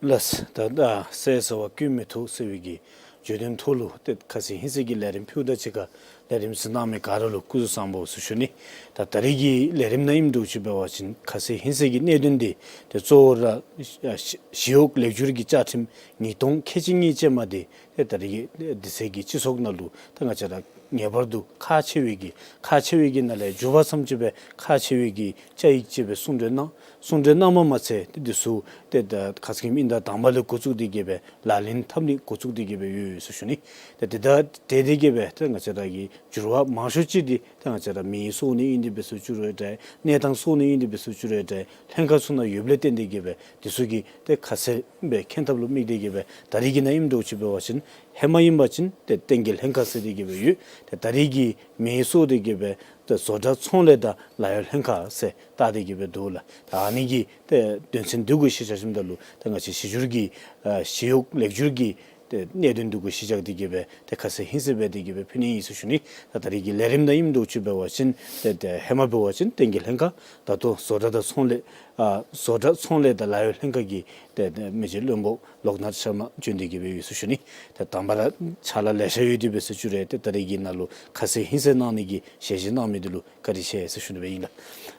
ལགས། ད་ད་ཟས་ཟ་བ་སྐྱོན་མི་ཐུབ་ཟེར་བའི་གི་བརྗོད་དོན་ཐོག་ལུ་ཏེ་ཁ་ཟས་ཧིང་སངས་ཀྱི་ལས་རིམ་ཕུལཝ་ད་གཅིག་ཁར་ལས་རིམ་གཟིགས་གནང་མི་ག་ར་ལུ་སྐུ་གཟུགས་བཟང་པོ་ཟེར་ཞུ་ནི། ད་ད་རེས་ཀྱི་ལས་རིམ་ནང་ཨིནམ་འདྲཝ་ཅིག་འབད་བ་ཅིན་ཁ་ཟས་ཧིང་སངས་ཀྱི་གནད་དོན་འདི་ཏེ་གཙོ་བོ་ར་ཞི་ཞི་གཡོག་ལེགས་བསྒྱུར་གྱི་བཅའ་ཁྲིམས་ཉིས་སྟོང་ཁལ་གཅིག་གཉིས་ཅན་མ་འདི་ཏེ་ད་རེས་ཀྱི་དུས་ཚོད་ཀྱི་སྤྱི་ཚོགས་ནང་ལུ་ད་ང་བཅས་ར་ངེས་པར་དུ་ཁག་ཆེ་བའི་གི་ཁག་ཆེ་བའི་གི་ནང་ལས་མགྱོགས་པ་ཙམ་ཅིག་སྦེ་ཁག་ཆེ་བའི་གི་བཅའ་ཡིག་ཅིག་སྦེ་གསུང་གྲོས་གནང་། གསུང་གྲོས་གནངམ་མ་ཚད་ཏེ་འདི་ཚུ་ཏེ་ད་ཁ་སང་གི་ཉིན་དང་དང་པ་ལས་འགོ་བཙུགས་ཏེ་གི་སྦེ་ལག་ལེན་འཐབ་ནི་འགོ་བཙུགས་ཏེ་གི་སྦེ་ཡོད་ཡོད་ཟེར་ཞུ་ནི། ཏེ་དེ་དང་འབྲེལ་ཏེ་གི་སྦེ་ཏེ་ང་བཅས་ར་གི་འགྱུར་བ་མང་ཤོས་ཅིག་འདི་ཏེ་ང་བཅས་ར་མི་གསོ་ནི་ཨིན་ཏེ་འབད་ཟེར་ཞུ་རུང་འདྲ་གནས་སྟངས་གསོ་ནི་ཨིན་ཏེ་འབད་ཟེར་ཞུ་རུང་འདྲ་ལྷན་ཁག་ཚུ་ནང་ཡོདཔ་ལས་བརྟེན་ཏེ་གི་སྦེ་འདི་ཚུ་གི་ཏེ་ཁ་གསལ་སྦེ་མཁྱེན་ཐབས་ལུ་དམིགས་ཏེ་གི་སྦེ་ད་རེས་ཀྱི་ནང་ཨིནམ་འདྲཝ་ཅིག་འབད་བ་ཅིན་ཧེ་མ་ཨིན་པ་ཅིན་ཏེ་བསྟན་རྒྱས་ལྷན་ཁག་ཟེར་ཏེ་གི་སྦེ་ཡོད། ཏེ་ད་རེས་ཀྱི་མིང་གསོ་སྟེ་གི་སྦེ་ཏེ་བཟོ་གྲྭ་ཚོང་ལས་དང་ལཱ་གཡོག་ལྷན་ཁག་ཟེར་བཏགས་ཏེ་གི་སྦེ་འདུག་ལགས། ད་ཨ་ནི་གི་ཏེ་དོན་ཚན་འདི་གུ་གཞི་བཞག་ཞིནམ་ད་ལུ་ཏེ་ང་བཅས་ཞི་འགྱུར་གྱི་ཨ་ཞི་གཡོག་ལེགས་བསྒྱུར་གྱི་ཏེ་གནད་དོན་འདི་གུ་གཞི་བཞག་སྟེ་གི་སྦེ་ཏེ་ཁ་གསལ་ཧིང་སངས་སྦེ་དེ་གི་སྦེ་ཕུལ་ནི་ཨིན་ཟེར་ཞུ་ནི། ད་ད་རེས་ཀྱི་ལས་རིམ་ནང་ཨིནམ་འདྲཝ་ཅིག་འབད་བ་ཅིན་ཏེ་ཏེ་ཧེ་མ་འབད་བ་ཅིན་བསྟན་རྒྱས་ལྷན་ཁག་ད་ལྟོ་བཟོ་གྲྭ་དང་ཚོང་ལས་ཨ་བཟོ་གྲྭ་ཚོང་ལས་དང་ལཱ་གཡོག་ལྷན་ཁག་གི་ཏེ་ཏེ་མི་རྗེ་བློན་པོ་ལོག་སྟེ་ཤར་མ་བྱོན་ཏེ་གི་སྦེ་ཡོད་ཟེར་ཞུ་ནི། ཏེ་དང་པ་ར་ཕྱག་ལཱ་ལེ་ཤ་ཡོད་དེ་འབད་ཟེར་ཞུ་རུང་ཏེ་ད་རེས་ཀྱི་ནང་ལུ་ཁ་གསལ་ཧིང་སངས་གནང་ནི་གི་ཞལ་བཞེས་གནང་མི་འདི་ལུ་བཀའ་དྲིན་ཆེ་ཟེར་ཞུ་ནི་སྦེ་ཨིན་ལགས།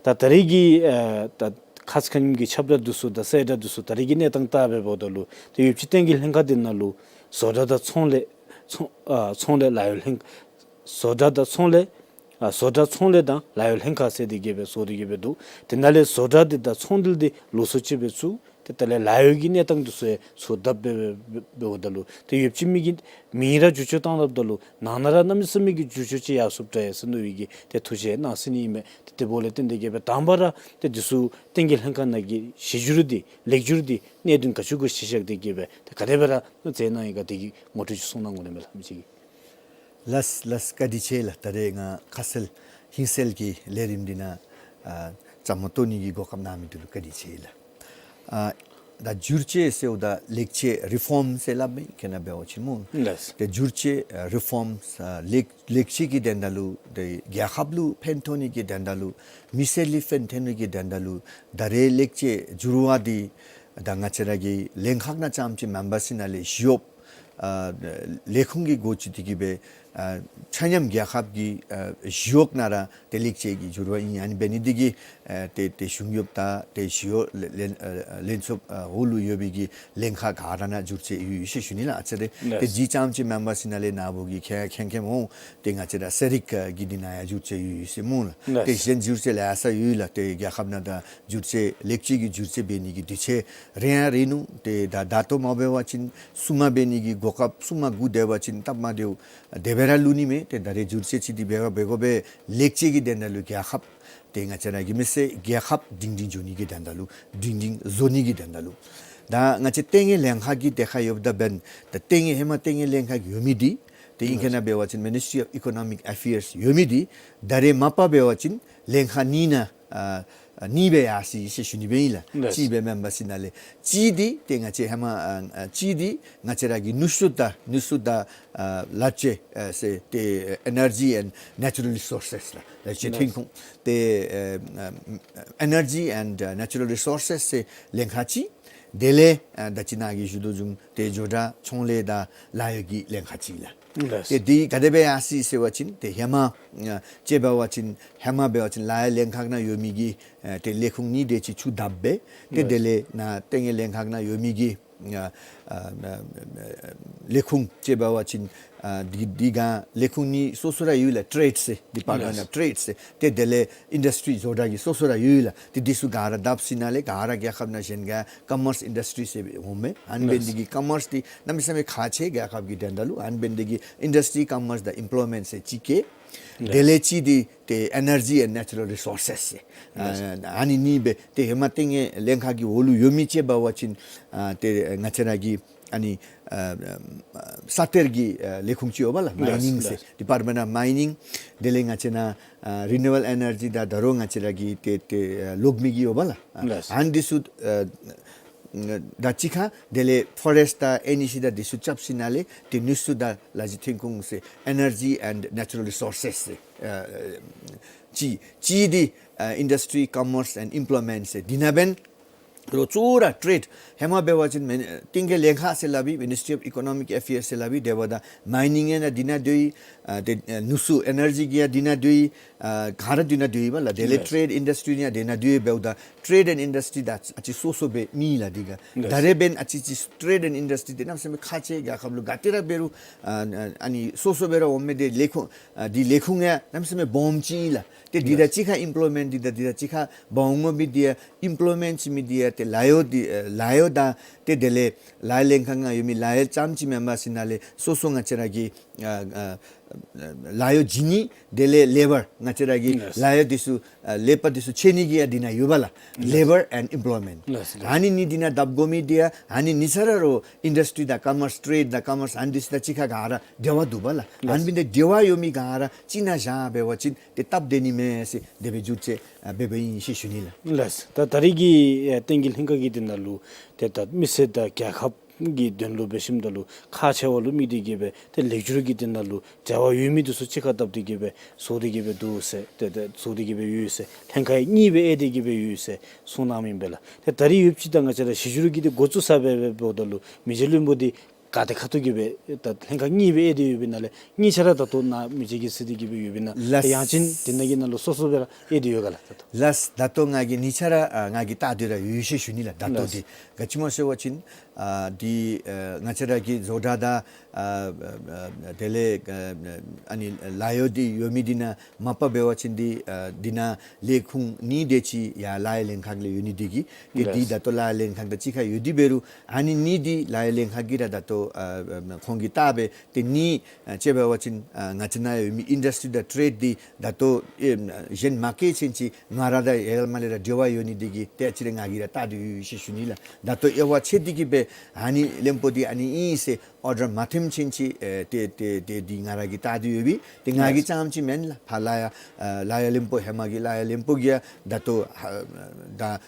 ད་ད་རེས་ཀྱི་ཨ་ད་ ཁ་ཙ་ཁ་ཉིནམ་གྱི་ཁྱབ་བསྒྲགས་འདི་ཚུ་དང་གསལ་བསྒྲགས་འདི་ཚུ་ད་རེས་ཀྱི་གནས་སྟངས་བལྟ་བའི་འབདཝ་ད་ལུ་ཏེ་ཡོདཔ་ཅིག་བསྟན་རྒྱས་ལྷན་ཁག་འདི་ནང་ལུ་བཟོ་གྲྭ་དང་ཚོང་ལས་ཚོང་ཨ་ཚོང་ལས་ལཱ་གཡོག་ལྷན་བཟོ་གྲྭ་དང་ཚོང་ལས་ཨ་བཟོ་གྲྭ་ཚོང་ལས་དང་ལཱ་གཡོག་ལྷན་ཁག་ཟེར་ཏེ་གི་སྦེ་བཟོ་སྟེ་གི་སྦེ་འདུག། དེ་ནང་ལས་བཟོ་གྲྭ་འདི་དང་ཚོང་འབྲེལ་འདི་ལོགས་སུ་ཅིག་སྦེ་ཚུ་ཏེ་དེ་ལས་ལཱ་གཡོག་གི་གནས་སྟངས་འདི་ཚུ་ཡང་ཚུ་བལྟ་སྦེ་འབདཝ་ད་ལུ་ཏེ་ཡོདཔ་ཅིག་མི་གིས་མིང་ར་བསྒྱུར་བཅོས་བཏང་སླབ་ད་ལུ་ནང་ན་ར་གནམ་མེད་ས་མེད་ཀྱི་བསྒྱུར་བཅོས་ཅིག་ཡར་སོངམ་འདྲས་ཟེར་མནོ་བའི་གི་ཏེ་ཐུགས་བཞེད་གནང་ཟེར་ནི་ཨིན་མས། ཏེ་དེ་འབདཝ་ལས་བརྟེན་ཏེ་གི་སྦེ་དང་པ་ར་ཏེ་འདི་ཚུ་བསྟན་རྒྱས་ལྷན་ཁག་ནང་གི་གཞི་འགྱུར་འདི་ལེགས་འགྱུར་འདི་གནད་དོན་ག་ཅི་གུ་གཞི་བཞག་སྟེ་གི་སྦེ་ཏེ་ག་དེ་སྦེ་ར་མཛད་གནང་ཡི་ག་དེ་གི་ངོ་སྤྲོད་ཅིག་གསུང་གནང་དགོ་ནི་མས་ལགས་མི་ཅིག་གིས། ལགས་ལགས། བཀའ་དྲིན་ཆེ་ལགས། ད་རེས་ང་ཁ་གསལ་ཧིང་གསལ་གྱི་ལས་རིམ་འདི་ནང་ཨ་བཅའ་མར་གཏོགས་ནི་གི་གོ་སྐབས་གནང་མི་འདི་ལུ་བཀའ་དྲིན་ཆེ་ལགས། ཨ་ད་བསྒྱུར་བཅོས་ཟེརཝ་ད་ལེགས་བཅོས་རི་ཕོརམ་ཟེར་སླབ་མི་ཁེ་ནང་འབད་བ་ཅིན་སྨོ། ལགས། ཏེ་བསྒྱུར་བཅོས་ཨ་རི་ཕོརམ་ཨ་ལེགས་ལེགས་བཅོས་ཀྱི་དོན་དག་ལུ་ཏེ་རྒྱལ་ཁབ་ལུ་ཕན་ཐོགས་ནི་གི་དོན་དག་ལུ་མི་སེར་ལུ་ཕན་ཐོགས་ནི་གི་དོན་དག་ལུ་ད་རེས་ལེགས་བཅོས་བསྒྱུར་བ་འདི་ད་ང་བཅས་ར་གི་ལྷན་ཁག་ནང་རྐྱངམ་ཅིག་མེན་པར་ཞིནམ་ལས་ཞི་གཡོགཔ་ཨ་ལས་ཁུངས་ཀྱི་སྒོ་བརྒྱུད་དེ་གི་སྦེ་ཨ་ཆ་མཉམ་རྒྱལ་ཁབ་ཀྱི་ཨ་ཞི་གཡོག་ནང་ར་ཏེ་ལེགས་བཅོས་ཀྱི་བསྒྱུར་བ་ཨིན། ཨ་ནི་འབད་ནི་འདི་གིས་ཨ་ཏེ་ཏེ་གཞུང་གཡོགཔ་དང་ཏེ་ཞི་གཡོག་ལྷན་ལྷན་ཨ་ལྷན་ཚོགས་ཨ་འོག་ལུ་ཡོད་པའི་གི་ལྷན་ཁག་ག་ར་ནང་བསྒྱུར་བཅོས་ཡོད་ཡོད་ཟེར་ཞུ་ནི་ལགས། ཨ་ཙི་རེ། ལགས། ཏེ་འདི་རྐྱངམ་ཅིག་མེན་པར་ཞིནམ་ལས་ནཱ་བུ་གིས་མཁྱེན་མཁྱེན་མཁྱེནམ་འོང་། ཏེ་ང་བཅས་ར་ས་རིག་གི་འདི་ནང་ཡང་བསྒྱུར་བཅོས་ཡོད་ཡོད་ཟེར་སྨོ་ལགས། ལགས། ཏེ་གཞན་བསྒྱུར་བཅོས་ལེ་ཤ་ཡོད་ལགས། ཏེ་རྒྱལ་ཁབ་ནང་ད་བསྒྱུར་བཅོས་ལེགས་བཅོས་ཀྱི་བསྒྱུར་བཅོས་འབད་ནི་གི་དུས་ཚོད་རན་ཡང་རན་ནུག། ཏེ་ད་ད་ལྟོ་མ་འབད་བ་ཅིན་སྲུང་མ་འབད་ནི་གི་གོ་སྐབས་སྲུང་མ་སྒུག་སྡོད་པ་ཅིན་སྟབས་མ་བདེཝ་དེ་སྦེ་ར་ལུས་ནི་མས། ཏེ་ད་རེས་བསྒྱུར་བཅོས་ཅིག་འདི་འབད་དགོ་འབད་དགོ་པས། ལེགས་བཅོས་ཀྱི་དོན་དག་ལུ་རྒྱལ་ཁབ་ཏེ་ང་བཅས་ར་གི་མི་སེར་རྒྱལ་ཁབ་སྒྲིང་སྒྲིང་འགྱོ་ནི་གི་དོན་དག་ལུ་སྒྲིང་སྒྲིང་བཟོ་ནི་གི་དོན་དག་ལུ། ད་ང་བཅས་ལྟེ་གནས་ལྷན་ཁག་གི་དེ་ཁར་ཡོདཔ་ད་འབདན་ད་ལྟེ་གནས་ཧེ་མ་ལྟེ་གནས་ལྷན་ཁག་ཡོད་མི་འདི་ཏེ་ཨིང་སྐད་ནང་འབད་བ་ཅིན་Ministry of Economic Affairs ཡོད་མི་འདི་ད་རེས་མ་པ་འབད་བ་ཅིན་ལྷན་ཁག་གཉིས་ནང་ཨ་གཉིས་སྦེ་ཡར་སོ་ཡི་ཟེར་ཞུ་ནི་སྦེ་ཨིན་ལགས། ལགས། གཅིག་སྦེ་མེན་པར་ཞིནམ་ལས་གཅིག་འདི་ཏེ་ང་བཅས་ཧེ་མ་ཨ་ཨ་གཅིག་འདི་ང་བཅས་ར་གི་ནུས་ཤུགས་དང་ནུས་ཤུགས་དང་ཨ་ལས་ཅི་ཨ་ཟེར་ཏེ་Energy and Natural Resources ལགས། ལས་ཅི་ཐོན་ཁུངས་ཏེ་ཨ་ཨ་Energy and Natural Resources ཟེར་ལྷན་ཁག་གཅིག། དེ་ལས་ཨ་ད་ཅི་ནཱ་གིས་ཞུ་དོ་བཟུམ་ཏེ་བཟོ་གྲྭ་ཚོང་ལས་དང་ལཱ་གཡོག་གི་ལྷན་ཁག་གཅིག་ལགས། ལགས། ཏེ་འདི་ག་དེ་སྦེ་ཡར་སོ་ཡི་ཟེར་བ་ཅིན་ཏེ་ཧེ་མ་ཨ་ཅིག་འབད་བ་ཅིན་ཧེ་མ་འབད་བ་ཅིན་ལཱ་གཡོག་ལྷན་ཁག་ནང་ཡོད་མི་གི་ཨ་ཏེ་ལས་ཁུངས་གཉིས་དེ་ཅིག་ཚུར་བརྡབ་སྦེ་ཏེ། ལགས། དེ་ལས་ནཱ་ལྟེ་གནས་ལྷན་ཁག་ནང་ཡོད་མི་གི་ཨ་ཨ་ཨ་ལས་ཁུངས་ཅིག་འབད་བ་ཅིན་ཨ་འདི་འདི་ག་ལས་ཁུངས་གཉིས་སོ་སོ་ར་ཡོད་ལགས། Trade ཟེར་Department of Trade ཟེར། ཏེ་དེ་ལས་Industry བཟོ་གྲྭ་གི་སོ་སོ་ར་ཡོད་ལགས། ཏེ་འདི་ཚུ་ག་ར་བརྡབ་ཞིནམ་ལས་ག་ར་རྒྱལ་ཁབ་ནང་གཞན་ག་Commerce Industry ཟེར་འོང་མས། ཨ་ནི་འབད་ནི་འདི་གིས་Commerce འདི་གནམ་མེད་ས་མེད་ཁག་ཆེ་རྒྱལ་ཁབ་ཀྱི་དོན་དག་ལུ། ཨ་ནི་འབད་ནི་འདི་གིས་Industry, Commerce དང་Employment ཟེར་གཅིག་བཀལ། དེ་ལས་གཅིག་འདི་ཏེ་Energy and Natural Resources ཟེར། ཨ་ཨ་ནི་གཉིས་སྦེ་ཏེ་ཧེ་མ་ལྟེ་གནས་ལྷན་ཁག་གི་འོག་ལུ་ཡོད་མི་ཅིག་འབད་བ་ཅིན་ཨ་ཏེ་ང་བཅས་ར་གི་ཨ་ནི་ཨ་ཨ་ས་གཏེར་གྱི་ཨ་ལས་ཁུངས་ཅིག་ཡོད་པ་ལགས། Mining ཟེར། Department of Mining། དེ་ལས་ང་བཅས་ནཱ་ཨ་Renewable Energy དང་ད་རུང་ང་བཅས་ར་གི་ཏེ་ཏེ་ཨ་གློག་མེ་གི་ཡོད་པ་ལགས། ཨ་ཨ་ནི་འདི་ཚུ་ཨ་དང་གཅིག་ཁར་དེ་ལས་Forest དང་ཨེ་ནི་ཤི་དང་འདི་ཚུ་རྐྱབ་ཞིནམ་ལས་ཏེ་ནུས་ཤུགས་དང་ལས་ཅི་ཐོན་ཁུངས་ཟེར་Energy and Natural Resources ཟེར། ཨ་གཅིག་གཅིག་འདི་ཨ་Industry, Commerce and Employment ཟེར། འདི་ནང་འབདན་རོགས་གཙོ་བོ་ར་Trade། ཧེ་མ་འབད་བ་ཅིན་མེན་ལྟེ་གནས་ལྷན་ཁག་ཟེར་སླབ་པའི་Ministry of Economic Affairs ཟེར་སླབ་པའི་དེ་འབདཝ་ད་Mining ཡང་འདི་ནང་སྡོད་ཡི། ཨ་ཏེ་ཨ་ནུས་ཤུགས་Energy གི་ཡང་འདི་ནང་སྡོད་ཡི། ཨ་ག་ར་འདི་ནང་སྡོད་ཡི་པ་ལགས། དེ་ལས་Trade Industry ཡང་འདི་ནང་སྡོད་ཡི། འབདཝ་ད་Trade and Industry ད་ཨ་ཙི་སོ་སོ་སྦེ་མེད་ལགས། འདི་ག་ད་རེས་འབདན་ཨ་ཙི་ཅིག་Trade and Industry འདི་གནམ་མེད་ས་མེད་ཁག་ཆེ། རྒྱལ་ཁབ་ལུ་ག་ཏེ་ར་འབད་རུང་ཨ་ཨ་ཨ་ནི་སོ་སོ་སྦེ་ར་འོང་མི་འདི་ལས་ཁུངས་ཨ་འདི་ལས་ཁུངས་ཡང་གནམ་མེད་ས་མེད་སྦོམ་ཅིག་ཨིན་ལགས། ཏེ་འདི་དང་གཅིག་ཁར་Employment འདི་དང་འདི་དང་གཅིག་ཁར་འབག་འོང་མི་འདི་ཡང་Employment བྱིན་མི་འདི་ཡང་ཏེ་ལཱ་གཡོག་འདི་ཨ་ལཱ་གཡོག་དང་ཏེ་དེ་ལས་ལཱ་གཡོག་ལྷན་ཁག་ནང་ཡོད་མི་ལཱ་གཡོག་རྐྱངམ་ཅིག་མེན་པར་ཞིནམ་ལས་སོ་སོ་ང་བཅས་ར་གི་ཨ་ཨ་ལཱ་གཡོག་བྱིན་ནི་དེ་ལས་Labour ང་བཅས་ར་གི་ལཱ་གཡོག་འདི་ཚུ་ཨ་ལས་པ་འདི་ཚུ་ཆེ་ནི་གི་ཡང་འདི་ནང་ཡོད་པ་ལགས། Labour and Employment ཨ་ནི་གཉིས་འདི་ནང་བརྡབ་དགོ་མི་འདི་ཡང་ཨ་ནི་གཉིས་ས་ར་རོགས་Industry དང་Commerce, Trade དང་Commerce ཨ་ནི་འདི་ཚུ་དང་གཅིག་ཁར་ག་ར་འབྲེལ་བ་འདུག་པ་ལགས། ཨ་ནི་འབདན་འབྲེལ་བ་ཡོད་མི་ག་ར་གཅིག་ནང་བཞག་འབད་བ་ཅིན་ཏེ་སྟབས་བདེ་ནི་མས་ཟེར་དེ་སྦེ་བསྒྱུར་བཅོས་ཨ་འབད་འབདཝ་ཨིན་ཟེར་ཞུ་ནི་ལགས། ལགས། ད་ད་རེས་ཀྱི་ཨ་ལྟེ་གནས་ལྷན་ཁག་གི་དེ་ནང་ལུ་ཏེ་ད་མི་སེར་དང་རྒྱལ་ཁབ་ཀྱི་དོན་ལུ་འབད་ཞིནམ་ད་ལུ་ཁག་ཆེ་བ་ལུ་དམིགས་ཏེ་གི་སྦེ་ཏེ་ལེགས་བསྒྱུར་གྱི་དེ་ནང་ལུ་འབྲེལ་བ་ཡོད་མི་འདི་ཚུ་གཅིག་ཁར་བཏབ་སྟེ་གི་སྦེ་བཟོ་སྟེ་གི་སྦེ་འདུག་ཟེར། ཏེ་ཏེ་བཟོ་སྟེ་གི་སྦེ་ཡོད་ཟེར། ལྷན་ཁག་གཉིས་སྦེ་དབྱེ་སྟེ་གི་སྦེ་ཡོད་ཟེར་གསུངས་གནང་མི་ཨིན་པས་ལགས། ཏེ་ད་རེས་ཡོདཔ་ཅིག་ད་ང་བཅས་ར་གཞི་བསྒྱུར་གྱི་འདི་འགོ་བཙུགས་ས་སྦེ་འབདཝ་ད་ལུ་མི་རྗེ་བློན་པོ་འདི་ ག་ཏེ་ཁ་ཐུག་གི་སྦེ་ད་ལྷན་ཁག་གཉིས་སྦེ་དབྱེ་སྟེ་ཡོདཔ་ཨིན་ན་ལས་གཉིས་ཆ་ར་ད་ལྟོ་ནཱ་མི་རྗེ་གིས་གཟིགས་ཏེ་གི་སྦེ་ཡོདཔ་ཨིན་ན། ལགས། ཡང་ཅིན་དེ་ནང་གི་ནང་ལུ་སོ་སོ་སྦེ་ར་དབྱེ་སྟེ་ཡོད་ག་ལགས། ད་ལྟོ། ལགས། ད་ལྟོ་ང་གིས་གཉིས་ཆ་ར་ཨ་ང་གིས་བལྟ་སྟེ་ར་ཡོད་ཟེར་ཞུ་ནི་ལགས། ད་ལྟོ། ལགས། འདི་ག་ཅི་སྨོ་ཟེར་བ་ཅིན་ཨ་འདི་ཨ་ང་བཅས་ར་གི་བཟོ་གྲྭ་དང་ཨ་ཨ་དེ་ལས་ཨ་ཨ་ནི་ལཱ་གཡོག་འདི་ཡོད་མི་འདི་ནང་མ་པ་འབད་བ་ཅིན་འདི་ཨ་འདི་ནང་ལས་ཁུངས་གཉིས་དེ་ཅིག་ཡར་ལཱ་གཡོག་ལྷན་ཁག་ལས་ཡོད་ནི་འདི་གིས་ཏེ་འདི། ལགས། ད་ལྟོ་ལཱ་གཡོག་ལྷན་ཁག་དང་གཅིག་ཁར་ཡོད་དེ་འབད་རུང་ཨ་ནི་གཉིས་འདི་ལཱ་གཡོག་ལྷན་ཁག་གིས་ར་ད་ལྟོ་ཨ་ཨ་ཁོང་གིས་བལྟ་སྦེ་ཏེ་གཉིས་ཨ་དཔྱེ་འབད་བ་ཅིན་ཨ་ང་བཅས་ནཱ་ཡོད་མི་ཨིན་ཌསི་ཊི་རི་དང་ཊེ་རེཌ་འདི་ད་ལྟོ་ཨེ་གཞན་མ་སྐྱེལ་ཚུན་ཅིག་ང་ར་དང་ཡར་མར་ལས་ར་འབྲེལ་བ་ཡོད་ནི་འདི་གིས་ཏེ་ཨ་ཙི་རེ་ང་གིས་ར་བལྟ་སྟེ་ཡོད་ཟེར་ཞུ་ནི་ལགས། ད་ལྟོ་དབྱེ་བ་ཕྱེ་སྟེ་གི་སྦེ་ཨ་ནི་ལེན་པོ་འདི་ཨ་ནི་ཨིན་ཟེར་ཨོར་ཌར་མ་ཐོན་ཚུན་ཅིག་ཨེ་ཏེ་ཏེ་ཏེ་འདི་ང་ར་གིས་བལྟ་སྟེ་ཡོད་པས། ཏེ་ང་གིས། ལགས། རྐྱངམ་ཅིག་མེན་ལགས། ཕར་ལཱ་གཡོག་ཨ་ལཱ་གཡོག་ལྷན་པོ་ཧེ་མ་གི་ལཱ་གཡོག་ལྷན་པོ་གིས་ཡང་ད་ལྟོ་ཨ་ད་ཨ་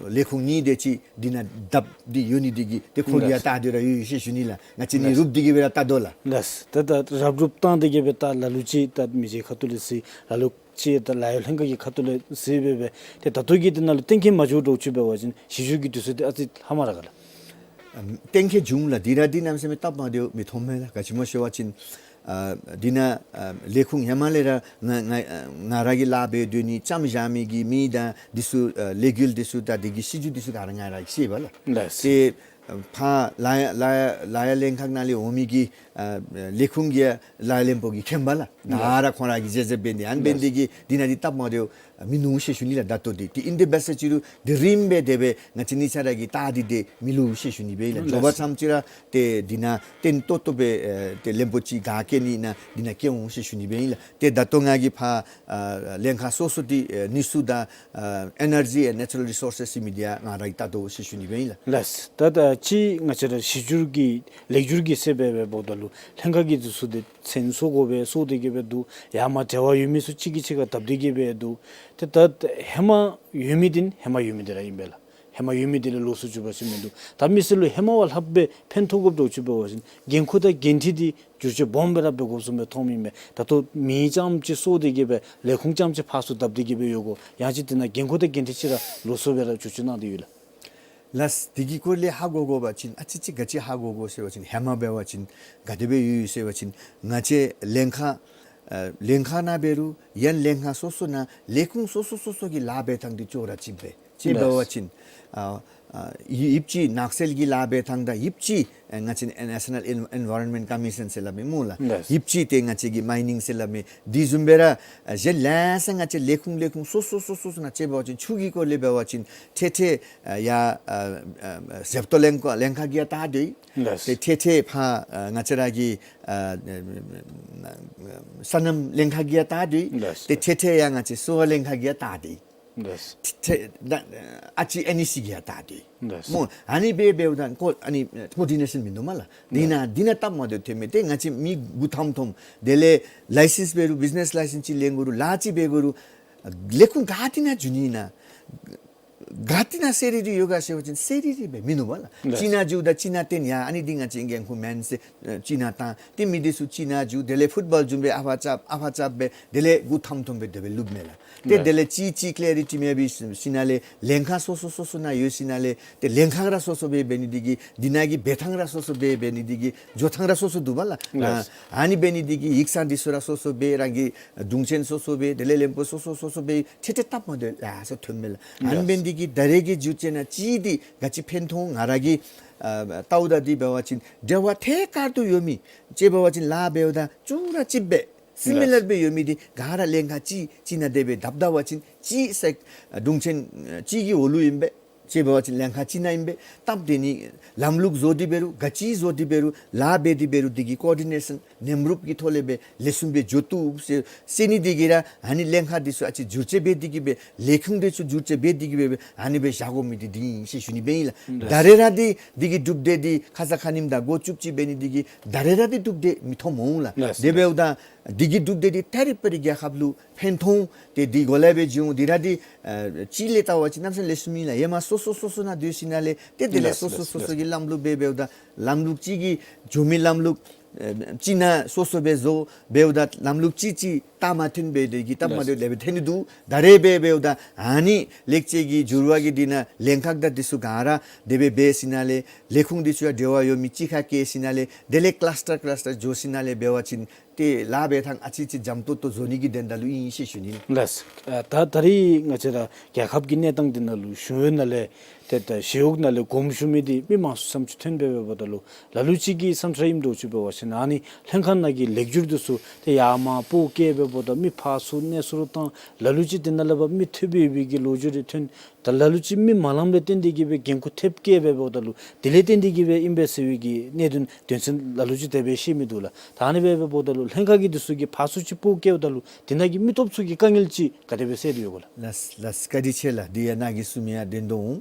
ལས་ཁུངས་གཉིས་དེ་ཅིག་འདི་ནང་བརྡབ་སྟེ་ཡོད་ནི་འདི་གིས་ཏེ་ཁོང་གིས་ཡང། ལགས། བལྟ་སྟེ་ར་ཡོད་ཟེར་ཞུ་ནི་ལགས། ང་བཅས་གཉིས། ལགས། རུབ་སྟེ་གི་སྦེ་ར་བལྟ་དོ་ལགས། ལགས། ད་ད་རབ་རུབ་བཏང་སྟེ་གི་སྦེ་ད་ལ་ལུ་ཅིག་ད་མི་རྗེ་ཁ་ཐུག་ལས་གཟིགས། ལ་ལུ་ཅིག་ད་ལཱ་གཡོག་ལྷན་ཁག་གི་ཁ་ཐུག་ལས་གཟིགས་སྦེ་སྦེ་ཏེ་ད་ལྟོ་གི་འདི་ནང་ལུ་གཏན་འཁེལ་མ་བྱུང་འདྲཝ་ཅིག་འབད་བ་ཅིན་གཞི་བསྒྱུར་གྱི་དུས་ཚོད་འདི་ཨ་ཙི་ལྷག་མ་ར་ག་ལགས། ཨམ་གཏན་འཁེལ་བྱུང་ལགས། འདི་ར་འདི་གནམ་མེད་ས་མེད་སྟབས་མ་བདེཝ་མི་མཐོང་མས་ལགས། ག་ཅི་སྨོ་ཟེར་བ་ཅིན་ཨ་འདི་ནང་ཨ་ལས་ཁུངས་ཧེ་མ་ལས་ར་ང་ང་ཨ་ང་ར་གིས་ལཱ་འབད་སྡོད་ནི་ཙམ་བཞག་མི་གི་མི་དང་འདི་ཚུ་ཨ་ལས་འགུལ་འདི་ཚུ་དང་འདི་གི་སྲིད་བྱུས་འདི་ཚུ་ག་ར་ང་ར་གིས་ཤེས་པས་ལགས། ལགས། ཏེ་ཕར་ལཱ་གཡོག་ལཱ་གཡོག་ལཱ་གཡོག་ལྷན་ཁག་ནང་ལས་འོང་མི་གི་ཨ་ལས་ཁུངས་ཀྱིས་ལཱ་གཡོག་ལྷན་པོ་གིས་མཁྱེན་པས་ལགས། ད་ར་ཁོང་ར་གིས་མཛད་མཛདཔ་འབད་ནི་ཨ་ནི་འབད་ནི་འདི་གིས་འདི་ནང་འདི་སྟབས་མ་བདེཝ་མིན་འདུག་ཟེར་ཞུ་ནི་ལགས། ད་ལྟོ་འདི་ཏེ་ཨིན་ཏེ་འབད་ས་ཅི་རུང་འདི་རིམ་སྦེ་དེ་སྦེ་ང་བཅས་གཉིས་ཆ་ར་གིས་བལྟ་སྟེ་དེ་མི་ལུས་ཟེར་ཞུ་ནི་སྦེ་ཨིན་ལགས། ལགས། མགྱོགས་པ་ཙམ་ཅིག་ར་ཏེ་འདི་ནང་བརྟན་ཏོག་ཏོ་སྦེ་ཨེ་ཏེ་ལྷན་པོ་ཅིག་ག་སྐྱེལ་ནི་ཨིན་ན་འདི་ནང་སྐྱེལ་འོང་ཟེར་ཞུ་ནི་སྦེ་ཨིན་ལགས། ཏེ་ད་ལྟོ་ང་གིས་ཕར་ཨ་ལྷན་ཁག་སོ་སོ་འདི་ཨེ་ནུས་ཤུགས་དང་ཨ་ཨེ་ནར་ཇི་ཨེནཌ་ནེ་ཅུ་རཱལ་རི་སོར་སེསི་ཟེར་མི་འདི་ཡང་ང་ར་གིས་བལྟ་དོ་ཟེར་ཞུ་ནི་སྦེ་ཨིན་ལགས། ལགས། ད་ད་ཅི་ང་བཅས་ར་གཞི་བསྒྱུར་གྱི་ལེགས་བསྒྱུར་གྱི་ཟེར་སྦེ་སྦེ་འབདཝ་ད་ལུ་ལྷན་ཁག་གི་འདི་ཚུ་འདི་མཚན་གསོལ་དགོ་པས་གསོལ་ཏེ་གི་སྦེ་འདུག། ཡར་མར་འབྲེལ་བ་ཡོད་མི་ཚུ་གཅིག་གིས་གཅིག་ཁར་བརྡབ་སྟེ་གི་སྦེ་འདུག། ཏེ་ད་ཧེ་མ་ཡོད་མི་འདི་ཧེ་མ་ཡོད་མི་འདི་ར་ཨིན་པས་ལགས། ཧེ་མ་ཡོད་མི་འདི་ལས་ལོགས་སུ་གྱུར་པ་ཅིག་མིན་འདུག། ད་མི་སེར་ལུ་ཧེ་མ་བ་ལྷགཔ་སྦེ་ཕན་ཐོགས་དགོཔ་འདྲཝ་ཅིག་འབད་བ་ཅིན་འགན་ཁུར་དང་འགན་འཁྲི་འདི་བསྒྱུར་བཅོས་སྦོམ་སྦེ་ར་འབད་དགོཔ་བཟུམ་སྦེ་མཐོངམ་ཨིན་མས། ད་ལྟོ་མི་རྐྱངམ་ཅིག་གསོལ་ཏེ་གི་སྦེ་ལས་ཁུངས་རྐྱངམ་ཅིག་ཕར་ཚུར་བརྡབ་སྟེ་གི་སྦེ་ཡོད་གོ། ཡང་ཅིན་དེ་ནང་འགན་ཁུར་དང་འགན་འཁྲི་ཅིག་ར་ལོགས་སུ་སྦེ་ར་བསྒྱུར་བཅོས་གནང་སྟེ་ཡོད་ལགས། ལགས། འདི་གི་སྐོར་ལས་ཧ་གོ་དགོ་པ་ཅིན་ཨ་ཙི་ཅིག་ག་ཅི་ཧ་གོ་དགོ་ཟེར་བ་ཅིན་ཧེ་མ་འབད་བ་ཅིན་ག་དེ་སྦེ་ཡོད་ཡོད་ཟེར་བ་ཅིན་ང་བཅས་ལྷན་ཁག་ཨ་ལྷན་ཁག་ནང་འབད་རུང་ཡང་ལྷན་ཁག་སོ་སོ་ནང་ལས་ཁུངས་སོ་སོ་སོ་སོ་གི་ལཱ་འབད་ཐངས་འདི་ཅོག་ར་གཅིག་སྦེ། ཅིག་འབད་བ་ཅིན་ཨ་ཨ་ཡིབ་ཅིག་ནགས་ཚལ་གྱི་ལཱ་འབད་ཐངས་དང་ཡིབ་ཅིག་ཨ་ང་བཅས་ནེ་ཤ་ནཱལ་ཨེན་ཨེན་ཝའི་རོན་མེནཊ་ཀོ་མི་ཤཱན་ཟེར་སླབ་མི་སྨོ་ལགས། ལགས། ཡིབ་ཅིག་ཏེ་ང་བཅས་ཀྱི་མའི་ནིང་ཟེར་སླབ་མི་འདི་བཟུམ་སྦེ་ར་ཨ་གཞན་ལེ་ཤ་ང་བཅས་ལས་ཁུངས་ལས་ཁུངས་སོ་སོ་སོ་སོ་སོ་ནང་ཅིག་འབད་བ་ཅིན་ཆུ་གི་སྐོར་ལས་འབད་བ་ཅིན་ཏེ་ཏེ་ཨ་ཡར་ཨ་ཨ་ཟེབ་ཏོག་ལྷན་ཁག་ལྷན་ཁག་གིས་ཡང་བལྟ་སྡོད་ཡི། ལགས། ཏེ་ཏེ་ཏེ་ཕར་ཨ་ང་བཅས་ར་གི་ཨ་ཨ་སོ་ནམ་ལྷན་ཁག་གིས་ཡང་བལྟ་སྡོད་ཡི། ལགས། ཏེ་ཏེ་ཏེ་ཡང་ང་བཅས་གསོ་བ་ལྷན་ཁག་གིས་ཡང་བལྟ་སྡོད་ཡི། ལགས། ཏེ་ད་ཨ་ཙི་ཨེན་ཨི་སི་གིས་ཡང་བལྟ་སྡོད་ཡི། ལགས། སྨོ། ཨ་ནི་སྦེ་འབདཝ་ད་ཀོ་ཨ་ནི་ཀོ་ཨོར་ཌི་ནེ་ཤཱན་མིན་འདུག་སྨོ་ལགས། འདི་ནང་འདི་ནང་སྟབས་མ་བདེཝ་ཐོན་མི་འདི་ང་བཅས་མི་དགུ་ཐམ་ཐོམ་དེ་ལས་ལའི་སེནསི་འབད་རུང་བིཛ་ནེསི་ལའི་སེནསི་ཅིག་ལེན་དགོ་རུང་ལཱ་ཅིག་འབད་དགོ་རུང་ལས་ཁུངས་ག་ཏེ་ནང་འགྱོ་ནི་ཨིན་ན། ག་ཏེ་ནང་ཟེར་རི་རི་ཡོད་ག་ཟེར་བ་ཅིན་ཟེར་རི་རི་སྦེ་མིན་འདུག་སྨོ་ལགས། ལགས། ཅིག་ནང་འགྱོ་ད་ཅིག་ནང་བཏོན་ཡ་ཨ་ནི་འདི་ང་བཅས་འགན་ཁུར་མེན་ཟེར་ཨེ་ཅིག་ནང་བཏང་། ཏེ་མི་འདི་ཚུ་ཅིག་ནང་འགྱོ་དེ་ལས་ཕུཊ་བཱོལ་བཟུམ་སྦེ་ཨ་ཕར་རྐྱབ་ཨ་ཕར་རྐྱབ་སྦེ་དེ་ལས་དགུ་ཐམ་ཐོམ་སྦེ་དེ་སྦེ་ལུསཔ་མས་ལགས། ཏེ་ལགས། དེ་ལས་ཅིག་ཅིག་ཀེ་ལེ་རི་ཊི་མེད་པའི་ཤུལ་ལས་ལྷན་ཁག་སོ་སོ་སོ་སོ་ནང་ཡོད་ཞིནམ་ལས་ཏེ་ལྷན་ཁག་ར་སོ་སོ་སྦེ་འབད་ནི་འདི་གིས་འདི་ནང་གི་འབད་ཐངས་ར་སོ་སོ་སྦེ་འབད་ནི་འདི་གིས་འགྱོ་ཐངས་ར་སོ་སོ་འདུག་སྨོ་ལགས། ལགས། ཨ་ནི་འབད་ནི་འདི་གིས་ཡིག་ཚང་འདི་ཚུ་ར་སོ་སོ་སྦེ་རང་གི་དྲུང་ཆེན་སོ་སོ་སྦེ་དེ་ལས་ལྷན་པོ་སོ་སོ་སོ་སོ་སྦེ་ཏེ་ཏེ་སྟབས་མ་བདེཝ་ལེ་ཤ་ཐོནམ་མས་ལགས། ཨ་ནི་ལགས། འབད་ནི་འདི་གིས་ད་རེས་ཀྱི་བསྒྱུར་བཅོས་ནང་ཅིག་འདི་ག་ཅི་ཕན་ཐོགས་ང་ར་གིས་ཨ་བལྟཝ་ད་འདི་འབད་བ་ཅིན་འབྲེལ་བ་ཐད་ཀར་དུ་ཡོད་མི་ཅིག་འབད་བ་ཅིན་ལཱ་འབདཝ་ད་ཅོག་ར་གཅིགཔ་སྦེ་སི་མི་ལར་ལགས། སྦེ་ཡོད་མི་འདི་ག་ར་ལྷན་ཁག་ཅིག་ཅིག་ནང་དེ་སྦེ་བརྡབ་ད་བ་ཅིན་ཅིག་ཟེར་དྲུང་ཆེན་ཅིག་གི་འོག་ལུ་ཨིན་པས། ཅིག་འབད་བ་ཅིན་ལྷན་ཁག་ཅིག་ནང་ཨིན་པས། སྟབས་བདེ་ནི་ལམ་ལུགས་བཟོ་སྟེ་འབད་རུང་ག་ཅི་བཟོ་སྟེ་འབད་རུང་ལཱ་འབད་དེ་འབད་རུང་འདི་གི་ཀོ་ཨོར་ཌི་ནེ་ཤཱན་མཉམ་རུབ་ཀྱི་ཐོག་ལས་སྦེ་ལེགས་ཤོམ་སྦེ་འགྱོ་བཏུབ་ཟེར་ཟེར་ནི་འདི་གིས་ར་ཨ་ནི་ལྷན་ཁག་འདི་ཚུ་ཨ་ཙི་བསྒྱུར་བཅོས་འབད་དེ་གི་སྦེ་ལས་ཁུངས་འདི་ཚུ་བསྒྱུར་བཅོས་འབད་དེ་གི་སྦེ་སྦེ་ཨ་ནི་སྦེ་བཞག་དགོ་མི་འདི་འདི་ཨིན་ཟེར་ཞུ་ནི་སྦེ་ཨིན་ལགས། ལགས། ད་རེས་ར་འདི་འདི་གི་གྲུབ་འབྲས་འདི་ཁ་ཙ་ཁ་ཉིནམ་དང་འགོ་བཅུག་ཅིག་འབད་ནི་འདི་གིས་ད་རེས་ར་འདི་གྲུབ་འབྲས་མི་ཐོན་འོང་ལགས། ལགས། དེ་འབདཝ་ད་འདི་གི་གྲུབ་འབྲས་འདི་ད་རིས་བར་རྒྱལ་ཁབ་ལུ་ཕན་ཐོགས་ཏེ་འདི་གོ་ལ་སྦེ་བྱུང་འདི་ར་འདི་ཨ་ཅིག་ལས་བལྟ་བ་ཅིན་གནམ་མེད་ས་མེད་ལེགས་ཤོམ་ཨིན་ལགས། ཧེ་མ་སོ་སོ་སོ་སོ་ནང་སྡོད་ཞིནམ་ལས་ཏེ་དེ་ལས་ལགས། སོ་སོ་ལགས། སོ་སོ་གི་ལམ་ལུགས་སྦེ་འབདཝ་ད་ལམ་ལུགས་ཅིག་གི་འགྱོ་མི་ལམ་ལུགས་ ཨེམ་ཅིག་ནང་སོ་སོ་སྦེ་བཟོ་འབདཝ་ད་ལམ་ལུགས་ཅིག་ཅིག་བལྟ་མ་ཐོན་པའི་དེ་གིས་སྟབས་མ་བདེཝ་དེ་སྦེ་ཐོན་ནི་འདུག། ད་རེས་འབད་འབདཝ་ད་ཨ་ནི་ལེགས་བཅོས་ཀྱི་འགྱུར་བ་གི་དེ་ནང་ལན་ཁག་དང་དེ་ཚུ་ག་ར་དེ་སྦེ་འབད་ཞིནམ་ལས་ལས་ཁུངས་དེ་ཚུ་ཡང་འབྲེལ་བ་ཡོད་མི་ཅིག་ཁར་བསྐྱལ་ཞིནམ་ལས་དེ་ལས་ཀ་ལཱསི་ཊར་ཀ་ལཱསི་ཊར་འགྱོ་ཞིནམ་ལས་འབད་བ་ཅིན་ཏེ་ལཱ་འབད་ཐངས་ཨ་ཙི་ཅིག་འཇམ་ཏོང་ཏོ་བཟོ་ནི་གི་དོན་དག་ལུ་ཨིན་ཟེར་ཞུ་ནི་ལགས། ལགས། ཨ་ད་ད་རེས་ང་བཅས་ར་རྒྱལ་ཁབ་ཀྱི་གནས་སྟངས་འདི་ནང་ལུ་གཞུང་གཡོག་ནང་ལས་ཏེ་ད་ཞི་གཡོག་ནང་ལས་དགོངསམ་ཞུ་མི་འདི་མི་མང་སུ་ཙམ་ཅིག་ཐོན་སྦེ་འབདཝ་ད་ལུ་ལ་ལུ་ཅིག་གི་བསམ་འཆར་ཨིནམ་འདྲཝ་ཅིག་འབད་བ་ཅིན་ཨ་ནི་ལྷན་ཁག་ནང་གི་ལེགས་སྒྱུར་འདི་ཚུ་ཏེ་ཡར་མར་སྤོ་བསྐྱལ་འབདཝ་ད་མི་ཕར་ཚུར་གནས་ཚུར་བཏང་། ལ་ལུ་ཅིག་དེ་ནང་ལས་ཕར་མི་ཐོབ་པའི་གི་ལོ་རྒྱུས་རེ་ཐོན། ད་ལ་ལུ་ཅིག་མི་མ་ལངམ་ལས་བརྟེན་ཏེ་གིས་སྦེ་འགན་ཁུར་ཐེབས་བསྐྱལ་འབདཝ་ད་ལུ་དེ་ལས་བརྟེན་ཏེ་གིས་སྦེ་ཨིན་པས་ཟེར་བའི་གི་གནད་དོན་དོན་ཚན་ལ་ལུ་ཅིག་དེ་སྦེ་བཤད་མི་འདུག་ལགས། ད་ཨ་ནི་སྦེ་འབདཝ་ད་ལུ་ལྷན་ཁག་གིས་འདི་ཚུ་གི་ཕར་ཚུར་ཅིག་སྤོ་བསྐྱལཝ་ད་ལུ་དེ་ནང་གི་མི་སྟོབས་ཚུ་གི་དཀའ་ངལ་ཅིག་ག་དེ་སྦེ་སེལ་ཏེ་ཡོད་ག་ལགས། ལགས་ལགས། བཀའ་དྲིན་ཆེ་ལགས། དེ་ཡང་ནཱ་གིས་གསུངས་མི་ཡང་བདེན་དོ་འོང་།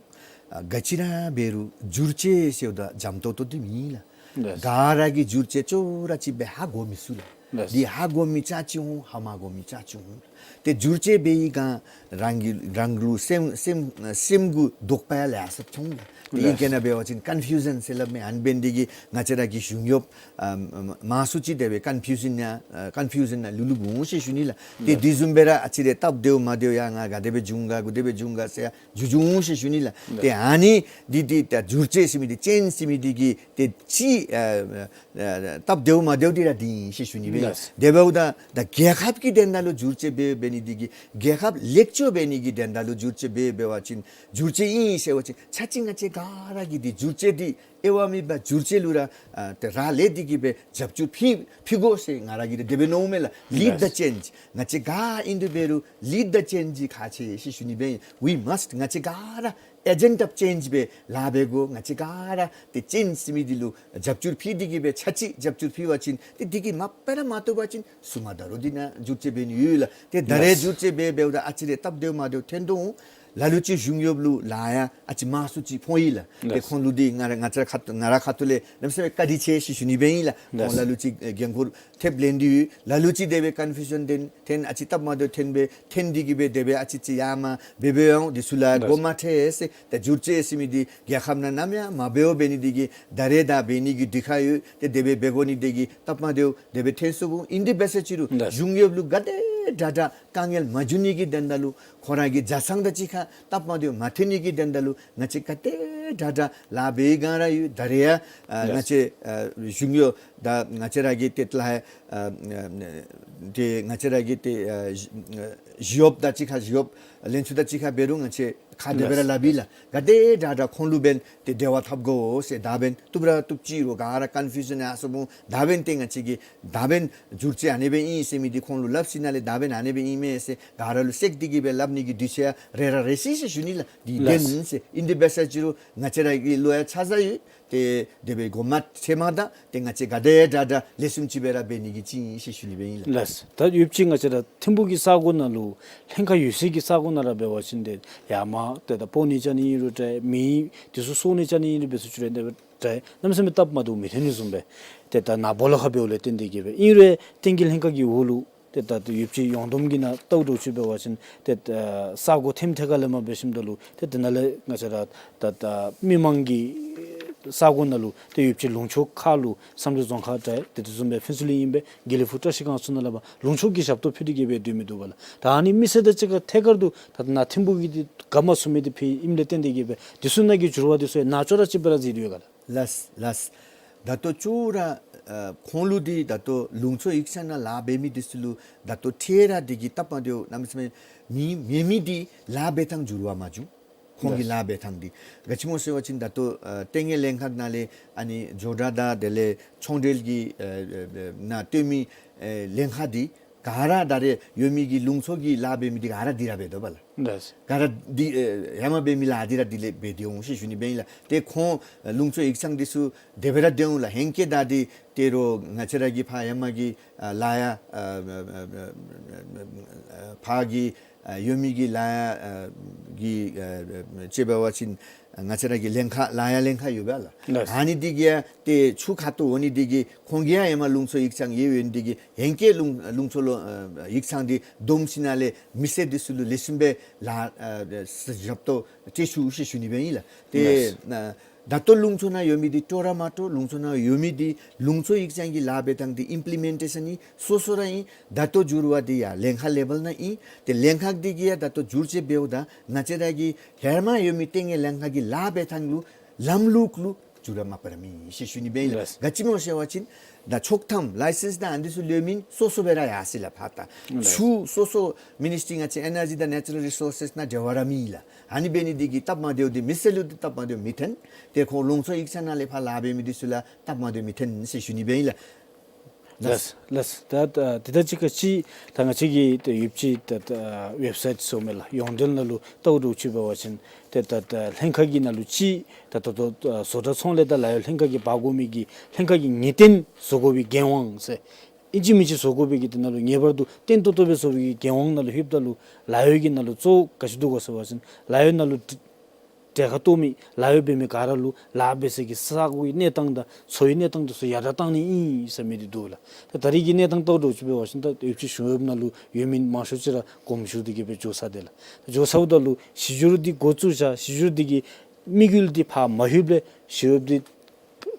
ཨ་ག་ཅི་ར་འབད་རུང་བསྒྱུར་བཅོས་ཟེརཝ་ད་འཇམ་ཏོང་ཏོ་འདི་མེན་ལགས། ལགས། ག་ར་གིས་བསྒྱུར་བཅོས་ཅོག་ར་ཅིག་སྦེ་ཧ་གོ་མི་ཚུགས་ལགས། ལགས། འདི་ཧ་གོ་མི་ཅ་ཅིག་འོང་ཧ་མ་གོ་མི་ཅ་ཅིག་འོང་། ཏེ་བསྒྱུར་བཅོས་འབད་བའི་སྒང་རང་གི་རང་ལུ་སེམས་སེམས་སེམས་གུ་དོགས་པ་ཡང་ལེ་ཤ་ཅིག་འོང་ལགས། ཏེ་ལགས། ཨིང་སྐད་ནང་འབད་བ་ཅིན་ཀོན་ཕིའུ་ཞཱན་ཟེར་སླབ་མི་ཨ་ནི་འབད་ནི་འདི་གིས་ང་བཅས་ར་གི་གཞུང་གཡོགཔ་ཨ་མང་སུ་ཅིག་དེ་སྦེ་ཀོན་ཕིའུ་ཞཱན་ཡང་ཨ་ཀོན་ཕིའུ་ཞཱན་ནང་ལུ་ལུསཔ་འོང་ཟེར་ཞུ་ནི་ལགས། ཏེ་ལགས། དེ་བཟུམ་སྦེ་ར་ཨ་ཙི་རེ་སྟབས་བདེཝ་མ་བདེཝ་ཡང་ང་ག་དེ་སྦེ་བྱུང་ག་ག་དེ་སྦེ་བྱུང་ག་ཟེར་ཡང་འགྱོ་འགྱོཝ་འོང་ཟེར་ཞུ་ནི་ལགས། ལགས། ཏེ་ཨ་ནི་འདི་འདི་ད་བསྒྱུར་བཅོས་ཟེར་མི་འདི་ཅེནཇ་ཟེར་མི་འདི་གིས་ཏེ་ཅིག་ཨ་ཨ་སྟབས་བདེཝ་མ་བདེཝ་འདི་ར་འདི་ཨིན་ཟེར་ཞུ་ནི་སྦེ། ལགས། དེ་འབདཝ་ད་ད་རྒྱལ་ཁབ་ཀྱི་དོན་དག་ལུ་བསྒྱུར་བཅོས་འབད་འབད་ནི་འདི་གིས་རྒྱལ་ཁབ་ལེགས་བཅོས་འབད་ནི་གི་དོན་དག་ལུ་བསྒྱུར་བཅོས་འབད་འབད་བ་ཅིན་བསྒྱུར་བཅོས་ཨིན་ཟེར་བ་ཅིན་ཆ་ཅིག་ང་བཅས་ག་ར་གིས་འདི་བསྒྱུར་བཅོས་འདི་དབྱེ་བ་མེད་པར་བསྒྱུར་བཅོས་ལུ་ར་ཨ་ཏེ་རག་ལས་ཏེ་གིས་སྦེ་རྒྱབ་སྐྱོར་ཕུལ་ཕུལ་དགོ་ཟེར་ང་ར་གིས་དེ་སྦེ་མནོཝ་མས་ལགས། Lead the change. ལགས། ང་བཅས་ག་ཨིན་རུང་འབད་རུང་lead the change ཁག་ཆེ་ཟེར་ཞུ་ནི་སྦེ། We must. ང་བཅས་ག་ར་agent of change སྦེ་ལཱ་འབད་དགོ། ང་བཅས་ག་ར་ཏེ་ཅེནཇ་ཟེར་མི་འདི་ལུ་རྒྱབ་སྐྱོར་ཕུལ་ཏེ་གིས་སྦེ་ཆ་ཅིག་རྒྱབ་སྐྱོར་ཕུལ་བ་ཅིན་ཏེ་འདི་གིས་མ་པ་ར་མ་བཏུབ་པ་ཅིན་སོ་མ་ད་རུང་འདི་ནང་བསྒྱུར་བཅོས་འབད་ནི་ཡོད་ལགས། ཏེ་ད་རེས། ལགས། བསྒྱུར་བཅོས་འབད་འབདཝ་ད་ཨ་ཙི་རེ་སྟབས་བདེཝ་མ་བདེཝ་ཐོན་དོ་འོང་། ལ་ལུ་ཅིག་གཞུང་གཡོགཔ་ལུ་ལཱ་ཡང་ཨ་ཙི་མང་སུ་ཅིག་ཕོག་ཡི་ལགས། ཏེ། ལགས། ཁོང་ལུ་འདི་ང་ར་ང་བཅས་ཁ་ཐུག་ང་ར་ཁ་ཐུག་ལས་གནམ་མེད་ས་མེད་བཀའ་དྲིན་ཆེ་ཟེར་ཞུ་ནི་སྦེ་ཨིན་ལགས། ཁོང། ལགས། ལ་ལུ་ཅིག་འགན་ཁུར་ཐེབས་ལེན་ཏེ་ཡོད། ལ་ལུ་ཅིག་དེ་སྦེ་ཀོན་ཕིའུ་ཞཱན་ཐོན་ཐོན་ཨ་ཙི་སྟབས་མ་བདེཝ་ཐོན་སྦེ་ཐོན་ཏེ་གིས་སྦེ་དེ་སྦེ་ཨ་ཙི་ཅིག་ཡར་མར་འབད་འབདཝ་འོང་། འདི་ཚུ་ལུ། ལགས། མགོ་མ་ཁྲིད་ཟེར། ད་བསྒྱུར་བཅོས་ཟེར་མི་འདི་རྒྱལ་ཁབ་ནང་ནམ་ཡང་མ་འབདཝ་འབད་ནི་འདི་གིས་ད་རེས་ད་འབད་ནི་གི་དུས་ཁར་ཡོད། ཏེ་དེ་སྦེ་འབད་དགོ་ནི་འདི་གིས་སྟབས་མ་བདེཝ་དེ་སྦེ་ཐོན་སོང་འོང་། ཨིན་དེ་འབད་ས་ཅིག་རུང་། ལགས། གཞུང་གཡོགཔ་ལུ་ག་དེ་དྲག་དྲག་དཀའ་ངལ་མ་འབྱུང་ནི་གི་དོན་དག་ལུ་ཁོང་ར་གི་བྱ་ཚང་དང་གཅིག་ཁར་སྟབས་མ་བདེཝ་མ་ཐོན་ནི་གི་དོན་དག་ལུ་ང་བཅས་ག་དེ་དྲག་དྲག་ལཱ་འབད་བའི་སྒང་ར་ཡོད། ད་རེས་ཡང་ཨ། ལགས། ང་བཅས་ཨ་གཞུང་གཡོགཔ་དང་ང་བཅས་ར་གི་ཏེ་ལཱ་ཨ་ཏེ་ང་བཅས་ར་གི་ཏེ་ཨ་ཞི་གཡོགཔ་དང་གཅིག་ཁར་ཞི་གཡོགཔ་ལེན་ཚུ་དང་གཅིག་ཁར་འབད་རུང་ང་བཅས་ཁ་དེ་སྦེ་ར། ལགས། སླབ་ཨིན་ལགས། ག་དེ་དྲག་དྲག་ཁོང་ལུ་འབདན་ཏེ་འབྲེལ་བ་འཐབ་དགོ་ཟེར། ད་འབདན་བཏུབ་ར་བཏུབ་ཅི་རུང་ག་ར་ཀོན་ཕིའུ་ཞཱན་ཡར་སོངམ་འོང་། ད་འབདན་ཏེ་ང་བཅས་ཀྱི་ད་འབདན་བསྒྱུར་བཅོས་ཨ་ནེ་སྦེ་ཨིན་ཟེར་མི་འདི་ཁོང་ལུ་སླབ་ཞིནམ་ལས་ད་འབདན་ཨ་ནེ་སྦེ་ཨིན་མས་ཟེར་ག་ར་ལུ་གསལ་ཏེ་གིས་སྦེ་སླབ་ནི་གི་དུས་ཚོད་ཡང་རེ་ར་རེ་ཅི་ཟེར་ཞུ་ནི་ལགས། འདི། ལགས། བདེན་ཟེར། ཨིན་དེ་འབད་ས་ཅིག་རུང་ང་བཅས་ར་གི་ལུ་ཡང་ཆ་ཚང་ཡོད། ཏེ་དེ་སྦེ་མགོ་མ་ཁྲིད་མ་ད་ཏེ་ང་བཅས་ག་དེ་དྲག་དྲག་ལེགས་ཤོམ་ཅིག་སྦེ་ར་འབད་ནི་གི་ཅིག་ཨིན་ཟེར་ཞུ་ནི་སྦེ་ཨིན་ལགས། ལགས། ད་ཡོདཔ་ཅིག་ང་བཅས་ར་ཐིམ་ཕུག་གི་ས་གོ་ནང་ལུ་ལྷན་ཁག་ཡོད་སའི་གི་ས་གོ་ནང་ར་འབད་བ་ཅིན་ཏེ་ཡར་མར་ཏེ་ད་སྤོ་ནི་རྐྱབ་ནི་ཨིན་རུང་འདྲ་མི་འདི་ཚུ་གསོ་ནི་རྐྱབ་ནི་ཨིན་རུང་འབད་ས་ཅིག་རུང་འདྲ་གནམ་མེད་ས་མེད་སྟབས་མ་བདེཝ་མི་ཐོན་ནི་བཟུམ་སྦེ། ཏེ་ད་ནཱ་སྦོ་ལོགས་ཁར་འབདཝ་ལས་བརྟེན་ཏེ་གིས་སྦེ་ཨིན་རུང་བསྟན་རྒྱས་ལྷན་ཁག་གི་འོག་ལུ་ཏེ་ད་ཡོདཔ་ཅིག་ཡོངས་བསྡོམས་ཀྱི་ནང་བལྟཝ་འདྲཝ་ཅིག་འབད་བ་ཅིན་ཏེ་ས་གོ་ཐེམ་ཐེ་ཁ་ལས་མར་འབད་ཞིནམ་ད་ལུ་ཏེ་དེ་ནང་ལས་ང་བཅས་ར་ད་ད་མི་མང་གི་ས་གོ་ནང་ལུ་ཏེ་ཡོདཔ་ཅིག་ལུང་ཕྱོགས་ཁ་ལུ་བསམ་གྲུབ་རྫོང་ཁག་འདྲ་ཏེ་དེ་བཟུམ་སྦེ་ཕུན་ཚོགས་གླིང་ཨིན་པས། དགེ་ལེགས་ཕུག་བཀྲ་ཤིས་སྒང་ཚུ་ནང་ལས་ཕར་ལུང་ཕྱོགས་ཀྱི་ཞབས་ཏོག་ཕུལ་ཏེ་གིས་སྦེ་སྡོད་མི་འདུག་པ་ལགས། ད་ཨ་ནི་མི་སེར་དང་གཅིག་ཁར་ཐད་ཀར་དུ་ད་ནཱ་ཐིམ་ཕུག་གི་འདི་ག་མ་ཚུགས་མི་འདི་ཕུལ་ཨིནམ་ལས་བརྟེན་ཏེ་གིས་སྦེ་འདི་ཚུ་ནང་གི་འགྱུར་བ་འདི་ཚུ་ཡང་ནཱ་ཅོག་ར་ཅིག་སྦེ་ར་གཟིགས་ཏེ་ཡོད་ག་ལགས། ལགས་ལགས། ད་ལྟོ་ཅོག་ར་ཨ་ཁོང་ལུ་འདི་ད་ལྟོ་ལུང་ཕྱོགས་ཡིག་ཚང་ནང་ལཱ་འབད་མི་འདི་ཚུ་ལུ་ད་ལྟོ་ཁྲལ་ར་འདི་གིས་སྟབས་མ་བདེཝ་གནམ་མེད་ས་མེད་མེད་མི་འདི་ལཱ་འབད་ཐངས་འགྱུར་བ་མ་བྱུང་། ཁོང་གི་ལགས། ལཱ་འབད་ཐངས་འདི་ག་ཅི་སྨོ་ཟེར་བ་ཅིན་ད་ལྟོ་ཨ་ལྟས་ངན་ལྷན་ཁག་ནང་ལས་ཨ་ནི་ཇོ་བྲག་དང་དེ་ལས་ཆོས་འབྲེལ་གྱི་ཨ་ཨ་ཨ་ནང་སྡོད་མི་ཨ་ལྷན་ཁག་འདི་ག་ར་ད་རེས་ཡོད་མི་གི་ལུང་ཕྱོགས་ཀྱི་ལཱ་འབད་མི་འདི་ག་ར་འདི་ར་འབད་དོ་བ་ལགས། ལགས། ག་ར་འདི་ཨེ་ཧེ་མ་འབད་མི་ལཱ་འདི་ར་འདི་ལས་འབད་དེ་འོང་ཟེར་ཞུ་ནི་སྦེ་ཨིན་ལགས། ཏེ་ཁོང་ལུང་ཕྱོགས་ཡིག་ཚང་འདི་ཚུ་དེ་སྦེ་ར་སྡོད་འོང་ལགས། ཧེང་སྐལ་ད་འདི་ཏེ་རོགས་ང་བཅས་ར་གི་ཕར་ཧེ་མ་གི་ཨ་ལཱ་ཡང་ཨ་ཨ་ཕར་གི་ཨ་ཡོད་མི་གི་ལཱ་ཡང་ཨ་གི་ཨ་ཅིག་འབད་བ་ཅིན་ང་བཅས་ར་གི་ལྷན་ཁག་ལཱ་ཡང་ལྷན་ཁག་ཡོད་པ་ལགས། ལགས། ཨ་ནི་འདི་གིས་ཡང་ཏེ་ཆུ་ཁ་ཐུག་འོང་ནི་འདི་གིས་ཁོང་གིས་ཡང་ཧེ་མ་ལུང་ཕྱོགས་ཡིག་ཚང་ཡོད་ཡོད་ནི་འདི་གིས་ཧེང་སྐལ་ལུང་ལུང་ཕྱོགས་ལུ་ཨ་ཡིག་ཚང་འདི་བསྡོམས་ཞིནམ་ལས་མི་སེར་འདི་ཚུ་ལུ་ལེགས་ཤོམ་སྦེ་ལཱ་ཨ་ཞབས་ཏོག་སྤྲོད་ཚུགས་ཟེར་ཞུ་ནི་སྦེ་ཨིན་ལགས། ཏེ་ལགས། ཨ་ ད་ལྟོ་ལུང་ཕྱོགས་ནང་ཡོད་མི་འདི་སྤྲོ་ར་མ་སྤྲོ། ལུང་ཕྱོགས་ནང་ཡོད་མི་འདི་ལུང་ཕྱོགས་ཡིག་ཆ་གི་ལཱ་འབད་ཐངས་འདི་ཨིམ་པི་ལི་མེན་ཊེ་ཤཱན་ཨིན་སོ་སོ་ར་ཨིན། ད་ལྟོ་འགྱུར་བ་འདི་ཡང་ལན་ཁག་ལེ་བལ་ནང་ཨིན། ཏེ་ལན་ཁག་འདི་གིས་ཡང་ད་ལྟོ་འགྱུར་བཅོས་འབདཝ་ད་ང་བཅས་ར་གི་ཧེ་མ་ཡོད་མི་ལྟས་ངན་ལན་ཁག་གི་ལཱ་འབད་ཐངས་ལུ་ལམ་ལུགས་ལུ་འགྱུར་བ་མ་པ་ར་མེད་ཟེར་ཞུ་ནི་སྦེ་ཨིན་ལགས། ག་ཅི་སྨོ་ཟེར་བ་ཅིན་ད་ཆོག་ཐམ་ལའི་སེནསི་དང་ཨ་ནི་ཚུ་ལེན་མི་སོ་སོ་སྦེ་ར་ཡར་སོ་ཡི་ལགས་ཕར་ད། ལགས། ཆུ་སོ་སོ་མི་ནིསི་ཊི་ང་བཅས་ཨེ་ནར་ཇི་དང་ནེ་ཅུ་རཱལ་རི་སོར་སེསི་ནང་འབྲེལ་བ་ར་མེད་ལགས། ཨ་ནི་འབད་ནི་འདི་གིས་སྟབས་མ་བདེཝ་འདི་མི་སེར་ལུ་འདི་སྟབས་མ་བདེཝ་མི་འཐོན། ཏེ་ཁོང་ལུང་ཕྱོགས་ཡིག་ཆ་ནང་ལས་ཕར་ལཱ་འབད་མི་འདི་ཚུ་ལུ་སྟབས་མ་བདེཝ་མི་འཐོན་ཟེར་ཞུ་ནི་སྦེ་ཨིན་ལགས། ལགས། ལགས། ད་ད་དེ་དང་གཅིག་ཁར་ཅིག་ད་ང་བཅས་ཀྱི་ད་ཡོདཔ་ཅིག་ད་ད་ཝེབ་སའིཊ་ཚུ་མས་ལགས། ཡོངས་འབྲེལ་ནང་ལུ་ལྟཝ་འདྲཝ་ཅིག་འབད་བ་ཅིན་ཏེ་ད་ད་ལྷན་ཁག་གི་ནང་ལུ་ཅིག་ད་ད་ད་བཟོ་གྲྭ་ཚོང་ལས་དང་ལཱ་གཡོག་ལྷན་ཁག་གིས་འབག་དགོ་མི་གི་ལྷན་ཁག་གི་ངེས་གཏན་བཟོ་དགོ་པའི་འགན་དབང་ཟེར་ཨིན་ཅི་མིན་ཅི་བཟོ་དགོ་པའི་གི་དེ་ནང་ལུ་ངེས་པར་དུ་བརྟན་ཏོག་ཏོ་སྦེ་བཟོ་བའི་གི་འགན་དབང་ནང་ལུ་ལྷོདཔ་ད་ལུ་ལཱ་གཡོག་གི་ནང་ལུ་གཙོ་བོ་ག་ཅི་འདུག་གོ་ཟེར་བ་ཅིན་ལཱ་གཡོག་ནང་ལུ་གྲལ་ཁར་གཏོགས་མི་ལཱ་གཡོག་འབད་མི་ག་ར་ལུ་ལཱ་འབད་སའི་གི་ས་གོའི་གནས་སྟངས་དང་འཚོ་བའི་གནས་སྟངས་དེ་ཚུ་ཡར་དྲག་བཏང་ནི་ཨིན་ཟེར་མི་འདི་འདུག་ལགས། ད་ད་རེས་ཀྱི་གནས་སྟངས་ལྟཝ་འདྲཝ་ཅིག་འབད་བ་ཅིན་ད་ཡོདཔ་ཅིག་གཞུང་གཡོགཔ་ནང་ལུ་ཡོད་མི་མང་ཤོས་ཅིག་ར་དགོངསམ་ཞུ་སྟེ་གི་སྦེ་འགྱོ་ཚར་དེས་ལགས། འགྱོ་ཚརཝ་ད་ལུ་གཞི་འགྱུར་འདི་འགོ་བཙུགས་བཞག། གཞི་འགྱུར་འདི་གི་དམིགས་ཡུལ་འདི་ཕར་མ་ལྷོདཔ་ལས་གཞི་གཡོགཔ་འདི་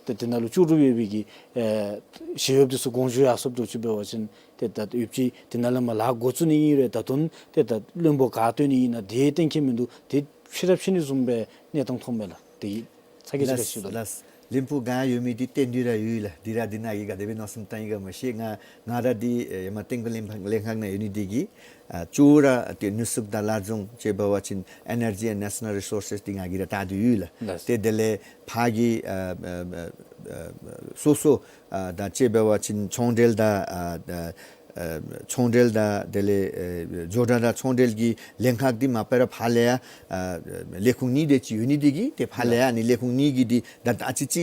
ད་དེ་ནང་ལུ་ལྕོགས་གྲུབ་ཡོད་པའི་གི་ཨེ་གཞི་གཡོགཔ་འདི་ཚུ་དགོངས་ཞུ་ཡར་སོངམ་འདྲཝ་ཅིག་འབད་བ་ཅིན་ཏེ་ད་ཡོདཔ་ཅིག་དེ་ནང་ལས་མར་ལཱ་འགོ་བཙུགས་ནི་ཨིན་རུང་ད་དུང་ཏེ་ད་བློན་པོ་ག་བཏོན་ནི་ཨིན་ན་དེ་གཏན་འཁེལ་མིན་འདུག། དེ་ཕྱི་ར་ཕྱི་ནི་བཟུམ་སྦེ་གནས་སྟངས་མཐོངམ་མས་ལགས། དེ་ཚ་གྱང་ཅིག་ག་ཅི་ལགས། ལགས། བློན་པོ་ག་ཡོད་མི་འདི་བཏོན་ཏེ་ར་ཡོད་ལགས། འདི་ར་འདི་ནང་གི་ག་དེ་སྦེ་མནོ་བསམ་བཏང་ཡི་ག་མ་ཤེས། ང་ང་ར་འདི་ཨེ་ཧེ་མ་ཐིམ་ཕུག་ལྷན་ཁག་ལྷན་ཁག་ནང་ཡོད་ནི་འདི་གིས་ཨ་ཅོག་ར་ཏེ་ནུས་ཤུགས་དང་ལཱ་རྫོང་ཅིག་འབད་བ་ཅིན་ཨེ་ནར་ཇི་ཨེནཌ་ནེ་ཤ་ནཱལ་རི་སོར་སེསི་འདི་ང་གིས་ར་བལྟ་སྟེ་ཡོད་ལགས། ལགས། ཏེ་དེ་ལས་ཕར་གྱི་ཨ་ཨ་ཨ་ཨ་སོ་སོ་ཨ་ད་ཅིག་འབད་བ་ཅིན་ཚོང་འབྲེལ་དང་ཨ་ཨ་ཨ་ཚོང་འབྲེལ་དང་དེ་ལས་ཨེ་ཇོ་བདག་དང་ཚོང་འབྲེལ་གྱི་ལྷན་ཁག་འདི་མ་པ་ར་ཕར་ལས་ཡང་ཨ་ལས་ཁུངས་གཉིས་དེ་ཅིག་ཡོད་ནི་འདི་གིས་ཏེ་ཕར་ལས་ཡང་ཨ་ནི་ལས་ཁུངས་གཉིས་ཀྱིས་འདི་ད་ཨ་ཙི་ཙི་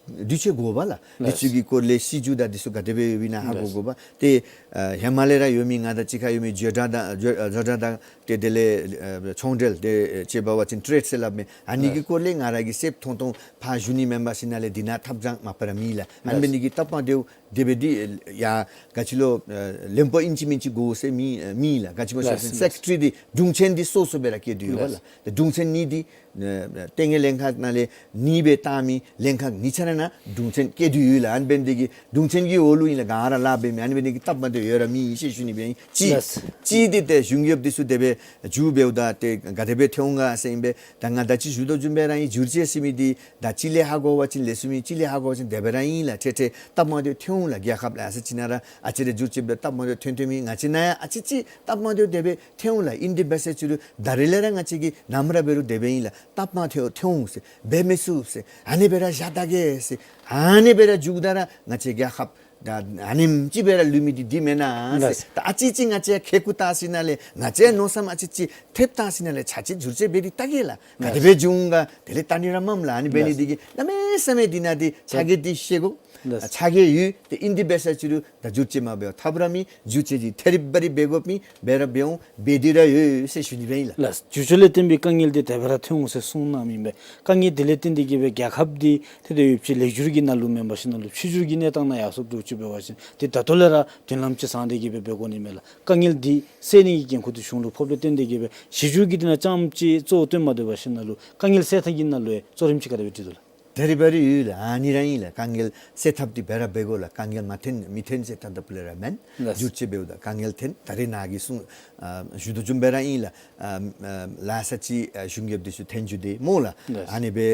དུས་ཚོད་དགོ་པས་ལགས། ལགས། དུས་ཚོད་ཀྱི་སྐོར་ལས་སྲིད་བྱུས་དང་འདི་ཚུ་ག་དེ་སྦེ་ཡོདཔ་ཨིན་ན་ཧ་གོ་དགོ་པས། ཏེ་ཨ་ཧེ་མ་ལས་ར་ཡོད་མི་ང་དང་གཅིག་ཁར་ཡོད་མི་ཇོ་བདག་དང་ཇོ་ཨ་ཇོ་བདག་དང་ཏེ་དེ་ལས་ཨ་ཚོང་འབྲེལ་ཏེ་ཅིག་འབད་བ་ཅིན་ཊེརེཌ་ཟེར་སླབ་མི་ཨ་ནི་གི་ལགས། སྐོར་ལས་ང་ར་གིས་གསལ་ཐོང་ཐོང་ཕར་ཞུ་ནི་མེན་པར་ཞིནམ་ལས་འདི་ནང་ཐབས་བྱང་མ་པ་ར་མེད་ལགས། ཨ་ནི་ལགས། འབད་ནི་འདི་གིས་སྟབས་མ་བདེཝ་དེ་སྦེ་འདི་ཡ་ག་ཅི་ལོ་ཨ་བློན་པོ་ཨིན་ཅི་མིན་ཅི་དགོ་ཟེར་མེད་ཨ་མེད་ལགས། ག་ཅི་སྨོ་ཟེར་བ་ཅིན་ལགས། སེཀ་རེ་ཊ་རི་འདི་དྲུང་ཆེན་འདི་སོ་སོ་སྦེ་ར་བཀལ་ཏེ་ཡོད་པས་ལགས། ལགས། ད་དྲུང་ཆེན་གཉིས་འདི་ཨ་ལྟས་ངན་ལྷན་ཁག་ནང་ལས་གཉིས་སྦེ་བཏང་མི་ལྷན་ཁག་གཉིས་ཆ་ར་ནང་དྲུང་ཆེན་བཀལ་ཏེ་ཡོད་ལགས། ཨ་ནི་འབད་ནི་འདི་གིས་དྲུང་ཆེན་གྱི་འོག་ལུ་ཨིན་ལགས་ག་ར་ལཱ་འབད་མི། ཨ་ནི་འབད་ནི་འདི་གིས་སྟབས་མ་བདེཝ་ཡོད་ར་མེད་ཟེར་ཞུ་ནི་སྦེ་ཨིན། གཅིག་ལགས། གཅིག་འདི་ཏེ་གཞུང་གཡོགཔ་འདི་ཚུ་དེ་སྦེ་འགྱུར་འབདཝ་ད་ཏེ་ག་དེ་སྦེ་འཐོན་འོང་ག་ཟེར་ཨིན་པས། ད་ང་ད་ཅི་ཞུ་དོ་བཟུམ་སྦེ་ར་ཨིན། འགྱུར་བཅོས་ཟེར་མི་འདི་ད་གཅིག་ལས་ཧ་གོ་བ་ཅིན་ལེགས་ཤོམ་ཨིན། གཅིག་ལས་ཧ་གོ་བ་ཅིན་དེ་སྦེ་ར་ཨིན་ལགས། ཏེ་ཏེ་སྟབས་མ་བདེཝ་འཐོན་འོང་ལགས། རྒྱལ་ཁབ་ལ་ས་ཅིག་ནང་ར་ཨ་ཙི་རེ་འགྱུར་བཅོས་འབད་སྟབས་མ་བདེཝ་འཐོན་འཐོན་མི་ང་བཅས་ནང་ཡང་ཨ་ཙི་ཅིག་སྟབས་མ་བདེཝ་དེ་སྦེ་འཐོན་འོང་ལགས། ཨིན་དེ་འབད་ས་ཅིག་རུང་ད་རེས་ལས་ར་ང་བཅས་ཀྱིས་ནམ་ར་འབད་རུང་དེ་སྦེ་ཨིན་ལགས། སྟབས་མ་བདེཝ་འཐོན་འོང་ཟེར་འབད་མི་ཚུགས་ཟེར་ཨ་ནི་སྦེ་ར་བཞག་ད་གེ་ཟེར་ཨ་ནི་སྦེ་ར་འགྱོཝ་ད་ར་ང་བཅས་རྒྱལ་ཁབ་ད་ཨ་ནེམ་ཅིག་སྦེ་ར་ལུས་མི་འདི་འདི་མེན་ན་ཟེར། ལགས། ད་ཨ་ཙི་ཅིག་ང་བཅས་ཁེ་ཁུ་བཏགས་ཞིནམ་ལས་ང་བཅས་མནོ་བསམ་ཨ་ཙི་ཅིག་ཐེབས་བཏང་ཞིནམ་ལས་ཆ་ཅིག་འགྱུར་བཅོས་འབད་དེ་བལྟ་གེ་ལགས། ག་དེ་སྦེ་འགྱོ་འོང་ག་དེ་ལས་བལྟ་ནི་ར་མངམ་ལགས། ཨ་ནི་འབད་ནི་འདི་གིས་གནམ་མེད་ས་མེད་འདི་ནང་འདི་ཆ་གེ་འདི་ཤེས་དགོ། ལགས། ཆ་གེ་ཡོད། ཏེ་ཨིན་དེ་འབད་ས་ཅིག་རུང་ད་འགྱུར་བཅོས་མ་འབདཝ་ཐབས་ར་མེད། འགྱུར་བཅོས་འདི་ཐད་རི་བ་རི་འབད་དགོ་པས། འབད་ར་འབད་འོང་། འབད་དེ་ར་ཡོད་ཟེར་ཞུ་ནི་སྦེ་ཨིན་ལགས། ལགས། འགྱུར་བཅོས་ལས་བརྟེན་པའི་དཀའ་ངལ་འདི་དེ་སྦེ་ར་འཐོན་འོང་ཟེར་གསུངས་གནངམ་ཨིན་པས། དཀའ་ངལ་འདི་ལས་བརྟེན་ཏེ་གི་སྦེ་རྒྱལ་ཁབ་འདི་ཏེ་ཏེ་ཡོདཔ་ཅིག་ལེགས་འགྱུར་གྱི་ནང་ལུ་མེན་པར་ཞིནམ་ལས་ཕྱི་འགྱུར་གྱི་གནས་སྟངས་ནང་ཡར་སོངམ་འདྲཝ་ཅིག་འབད་བ་ཅིན་ཏེ་ད་ལྟོ་ལས་ར་མདུན་ལམ་ཅིག་བཟང་སྟེ་གི་སྦེ་འབད་དགོ་ནི་མས་ལགས། དཀའ་ངལ་འདི་སེལ་ནི་གི་འགན་ཁུར་འདི་གཞུང་ལུ་ཕོགཔ་ལས་བརྟེན་ཏེ་གི་སྦེ་གཞི་འགྱུར་གྱི་འདི་ནང་རྐྱངམ་ཅིག་གཙོ་བོ་བཏོན་མ་སྡོད་པར་ཞིནམ་ལས་དཀའ་ངལ་སེལ་ཐབས་ཀྱི་ནང་ལུ་ཡང་གཙོ་རིམ་ཅིག་ག་དེ་སྦེ་སྒྲིག་དོ་ལགས། ཐད་རི་བ་རི་ཡོད་ལགས། ཨ་ནི་ར་ཨིན་ལགས། དཀའ་ངལ་སེལ་ཐབས་འདི་འབད་ར་འབད་དགོ་ལགས། དཀའ་ངལ་མ་འཐོན་མི་འཐོན་ཟེར་ད་ལྟོ་ཕུལ་ར་མེན། ལགས། འགྱུར་བཅོས་འབདཝ་ད་དཀའ་ངལ་འཐོན། ད་རེས་ནཱ་གིས་གསུངས་ཨ་ཞུ་དོ་བཟུམ་སྦེ་ར་ཨིན་ལགས། ཨ་ཨ་ལ་ས་ཅིག་ཨ་གཞུང་གཡོགཔ་འདི་ཚུ་འཐོན་འགྱོ་དེས་སྨོ་ལགས། ལགས། ཨ་ནི་སྦེ་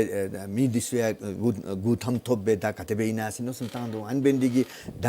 ཨ་མི་འདི་ཚུ་ཡང་ཨ་གུ་གུ་ཐམ་ཐོབ་སྦེ་ད་ག་དེ་སྦེ་ཨིན་ན་ཟེར་མནོ་བསམ་བཏང་དོ། ཨ་ནི་འབད་ནི་འདི་གིས་ད་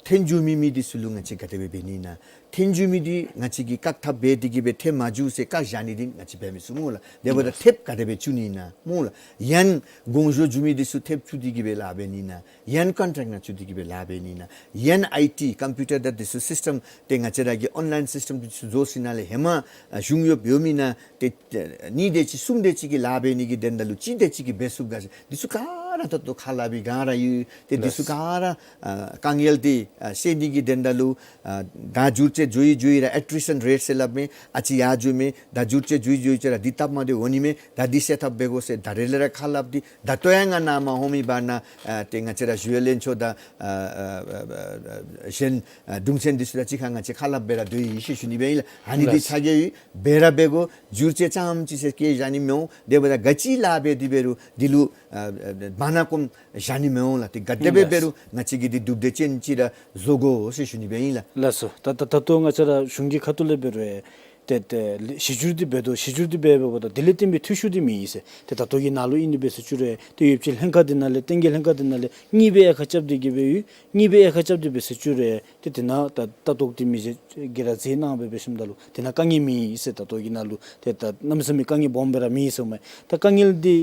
འཐོན་འགྱོ་མི་མི་འདི་ཚུ་ལུ་ང་བཅས་ག་དེ་སྦེ་འབད་ནི་ཨིན་ན། འཐོན་འགྱོ་མི་འདི་ང་བཅས་ཀྱིས་བཀག་ཐབས་འབད་དེ་གི་སྦེ་འཐོན་མ་འགྱོ་ཟེར་བཀག་བཞག་ནི་འདི་ང་བཅས་འབད་མི་ཚུགས་སྨོ་ལགས། དེ་འབདཝ་ད་ཐེབས་ག་དེ་སྦེ་བཙུགས་ནི་ཨིན་ན་སྨོ་ལགས། ཡང་གོང་ཞུ་འགྱོ་མི་འདི་ཚུ་ཐེབས་བཙུགས་ཏེ་གི་སྦེ་ལཱ་འབད་ནི་ཨིན་ན། ཡང་ཀོན་ཊེཀཊ་ནང་བཙུགས་ཏེ་གི་སྦེ་ལཱ་འབད་ནི་ཨིན་ན། ཡང་ཨའི་ཊི་ཀམ་པིའུ་ཊར་དང་འདི་ཚུ་སིསི་ཊམ་ཏེ་ང་བཅས་ར་གི་ཨོན་ལའིན་སིསི་ཊམ་འདི་ཚུ་བཟོ་ཞིནམ་ལས་ཧེ་མ་ཨ་གཞུང་གཡོགཔ་ཡོད་མི་ནང་ཏེ་ཨ་གཉིས་དེ་ཅིག་གསུམ་དེ་ཅིག་གིས་ལཱ་འབད་ནི་གི་དོན་དག་ལུ་གཅིག་དེ་ཅིག་གིས་འབད་ཚུགས་ག་ཟེར་འདི་ཚུ་ག་ ར་ད་ལྟོ་ཁ་སླབ་པའི་སྒང་ར་ཡོད། ཏེ་འདི་ཚུ་ག་ར་ཨ་དཀའ་ངལ་འདི་ཨ་སེལ་ནི་གི་དོན་དག་ལུ་ཨ་ད་བསྒྱུར་བཅོས་འགྱོ་ཡི་འགྱོ་ཡི་ར་ཨེ་ཊི་རི་ཤན་རེཊ་ཟེར་སླབ་མི་ཨ་ཙི་ཡར་འགྱོ་མི་ད་བསྒྱུར་བཅོས་འགྱོ་ཡི་འགྱོ་ཡི་ཅིག་ར་འདི་སྟབས་མ་བདེཝ་འོང་ནི་མས། ད་འདི་སེལ་ཐབས་འབད་དགོ་ཟེར་ད་རེས་ལས་ར་ཁ་སླབ་སྟེ་ད་ལྟོ་ཡང་ང་ནཱ་མ་ལྷོད་མི་བར་ན་ཨ་ཏེ་ང་བཅས་ར་ཞུ་ཡོད་ལྷན་ཚོགས་དང་ཨ་ཨ་ཨ་གཞན་ཨ་དྲུང་ཆེན་འདི་ཚུ་དང་གཅིག་ཁར་ང་བཅས་ཁ་སླབ་སྦེ་ར་སྡོད་ཡི་ཟེར་ཞུ་ནི་སྦེ་ཨིན་ལགས། ཨ་ནི་འདི་ལགས། ཚ་གྱང་ཡོད། འབད་ར་འབད་དགོ། བསྒྱུར་བཅོས་རྐྱངམ་ཅིག་ཟེར་སྐད་བཞག་ནི་མི་འོང་། དེ་འབདཝ་ད་ག་ཅི་ལཱ་འབད་དེ་འབད་རུང་འདི་ལུ་ཨ་ཨ་མ་ན་སྐོམ་བཞག་ནི་མི་འོང་ལགས། ཏེ་ག་དེ་སྦེ་ལགས། འབད་རུང་ང་བཅས་ཀྱིས་འདི་གྲུབ་འབྲས་ཅན་ཅིག་ར་བཟོ་དགོ་ཟེར་ཞུ་ནི་སྦེ་ཨིན་ལགས། ལགས་སོ། ད་ད་ད་ལྟོ་ང་བཅས་ར་གཞུང་གི་ཁ་ཐུག་ལས་འབད་རུང་ཏེ་ཏེ་གཞི་བསྒྱུར་འདི་འབད་དོ། གཞི་བསྒྱུར་འདི་འབད་འབདཝ་ད་དེ་ལས་བརྟེན་པའི་འཐུས་ཤོར་འདི་མེད་ཟེར། ཏེ་ད་ལྟོ་གི་ནང་ལུ་ཨིན་ནི་འབད་ཟེར་ཞུ་རུང་ཏེ་ཡོདཔ་ཅིག་ལྷན་ཁག་འདི་ནང་ལས་བསྟན་རྒྱས་ལྷན་ཁག་འདི་ནང་ལས་གཉིས་སྦེ་དབྱེ་ཁག་རྐྱབ་སྟེ་གི་སྦེ་ཡོད། གཉིས་སྦེ་དབྱེ་ཁག་རྐྱབ་སྟེ་འབད་ཟེར་ཞུ་རུང་ཏེ་དེ་ནང་ད་ལྟ་རྟོག་འདི་མི་རྗེ་གིས་ར་མཛད་གནང་སྦེ་འབད་ཞིནམ་ད་ལུ་དེ་ནང་དཀའ་ངལ་མེད་ཟེར། ད་ལྟོ་གི་ནང་ལུ་ཏེ་ད་གནམ་མེད་ས་མེད་དཀའ་ངལ་སྦོམ་སྦེ་ར་མེད་ཟེར་མས། ད་དཀའ་ངལ་འདི་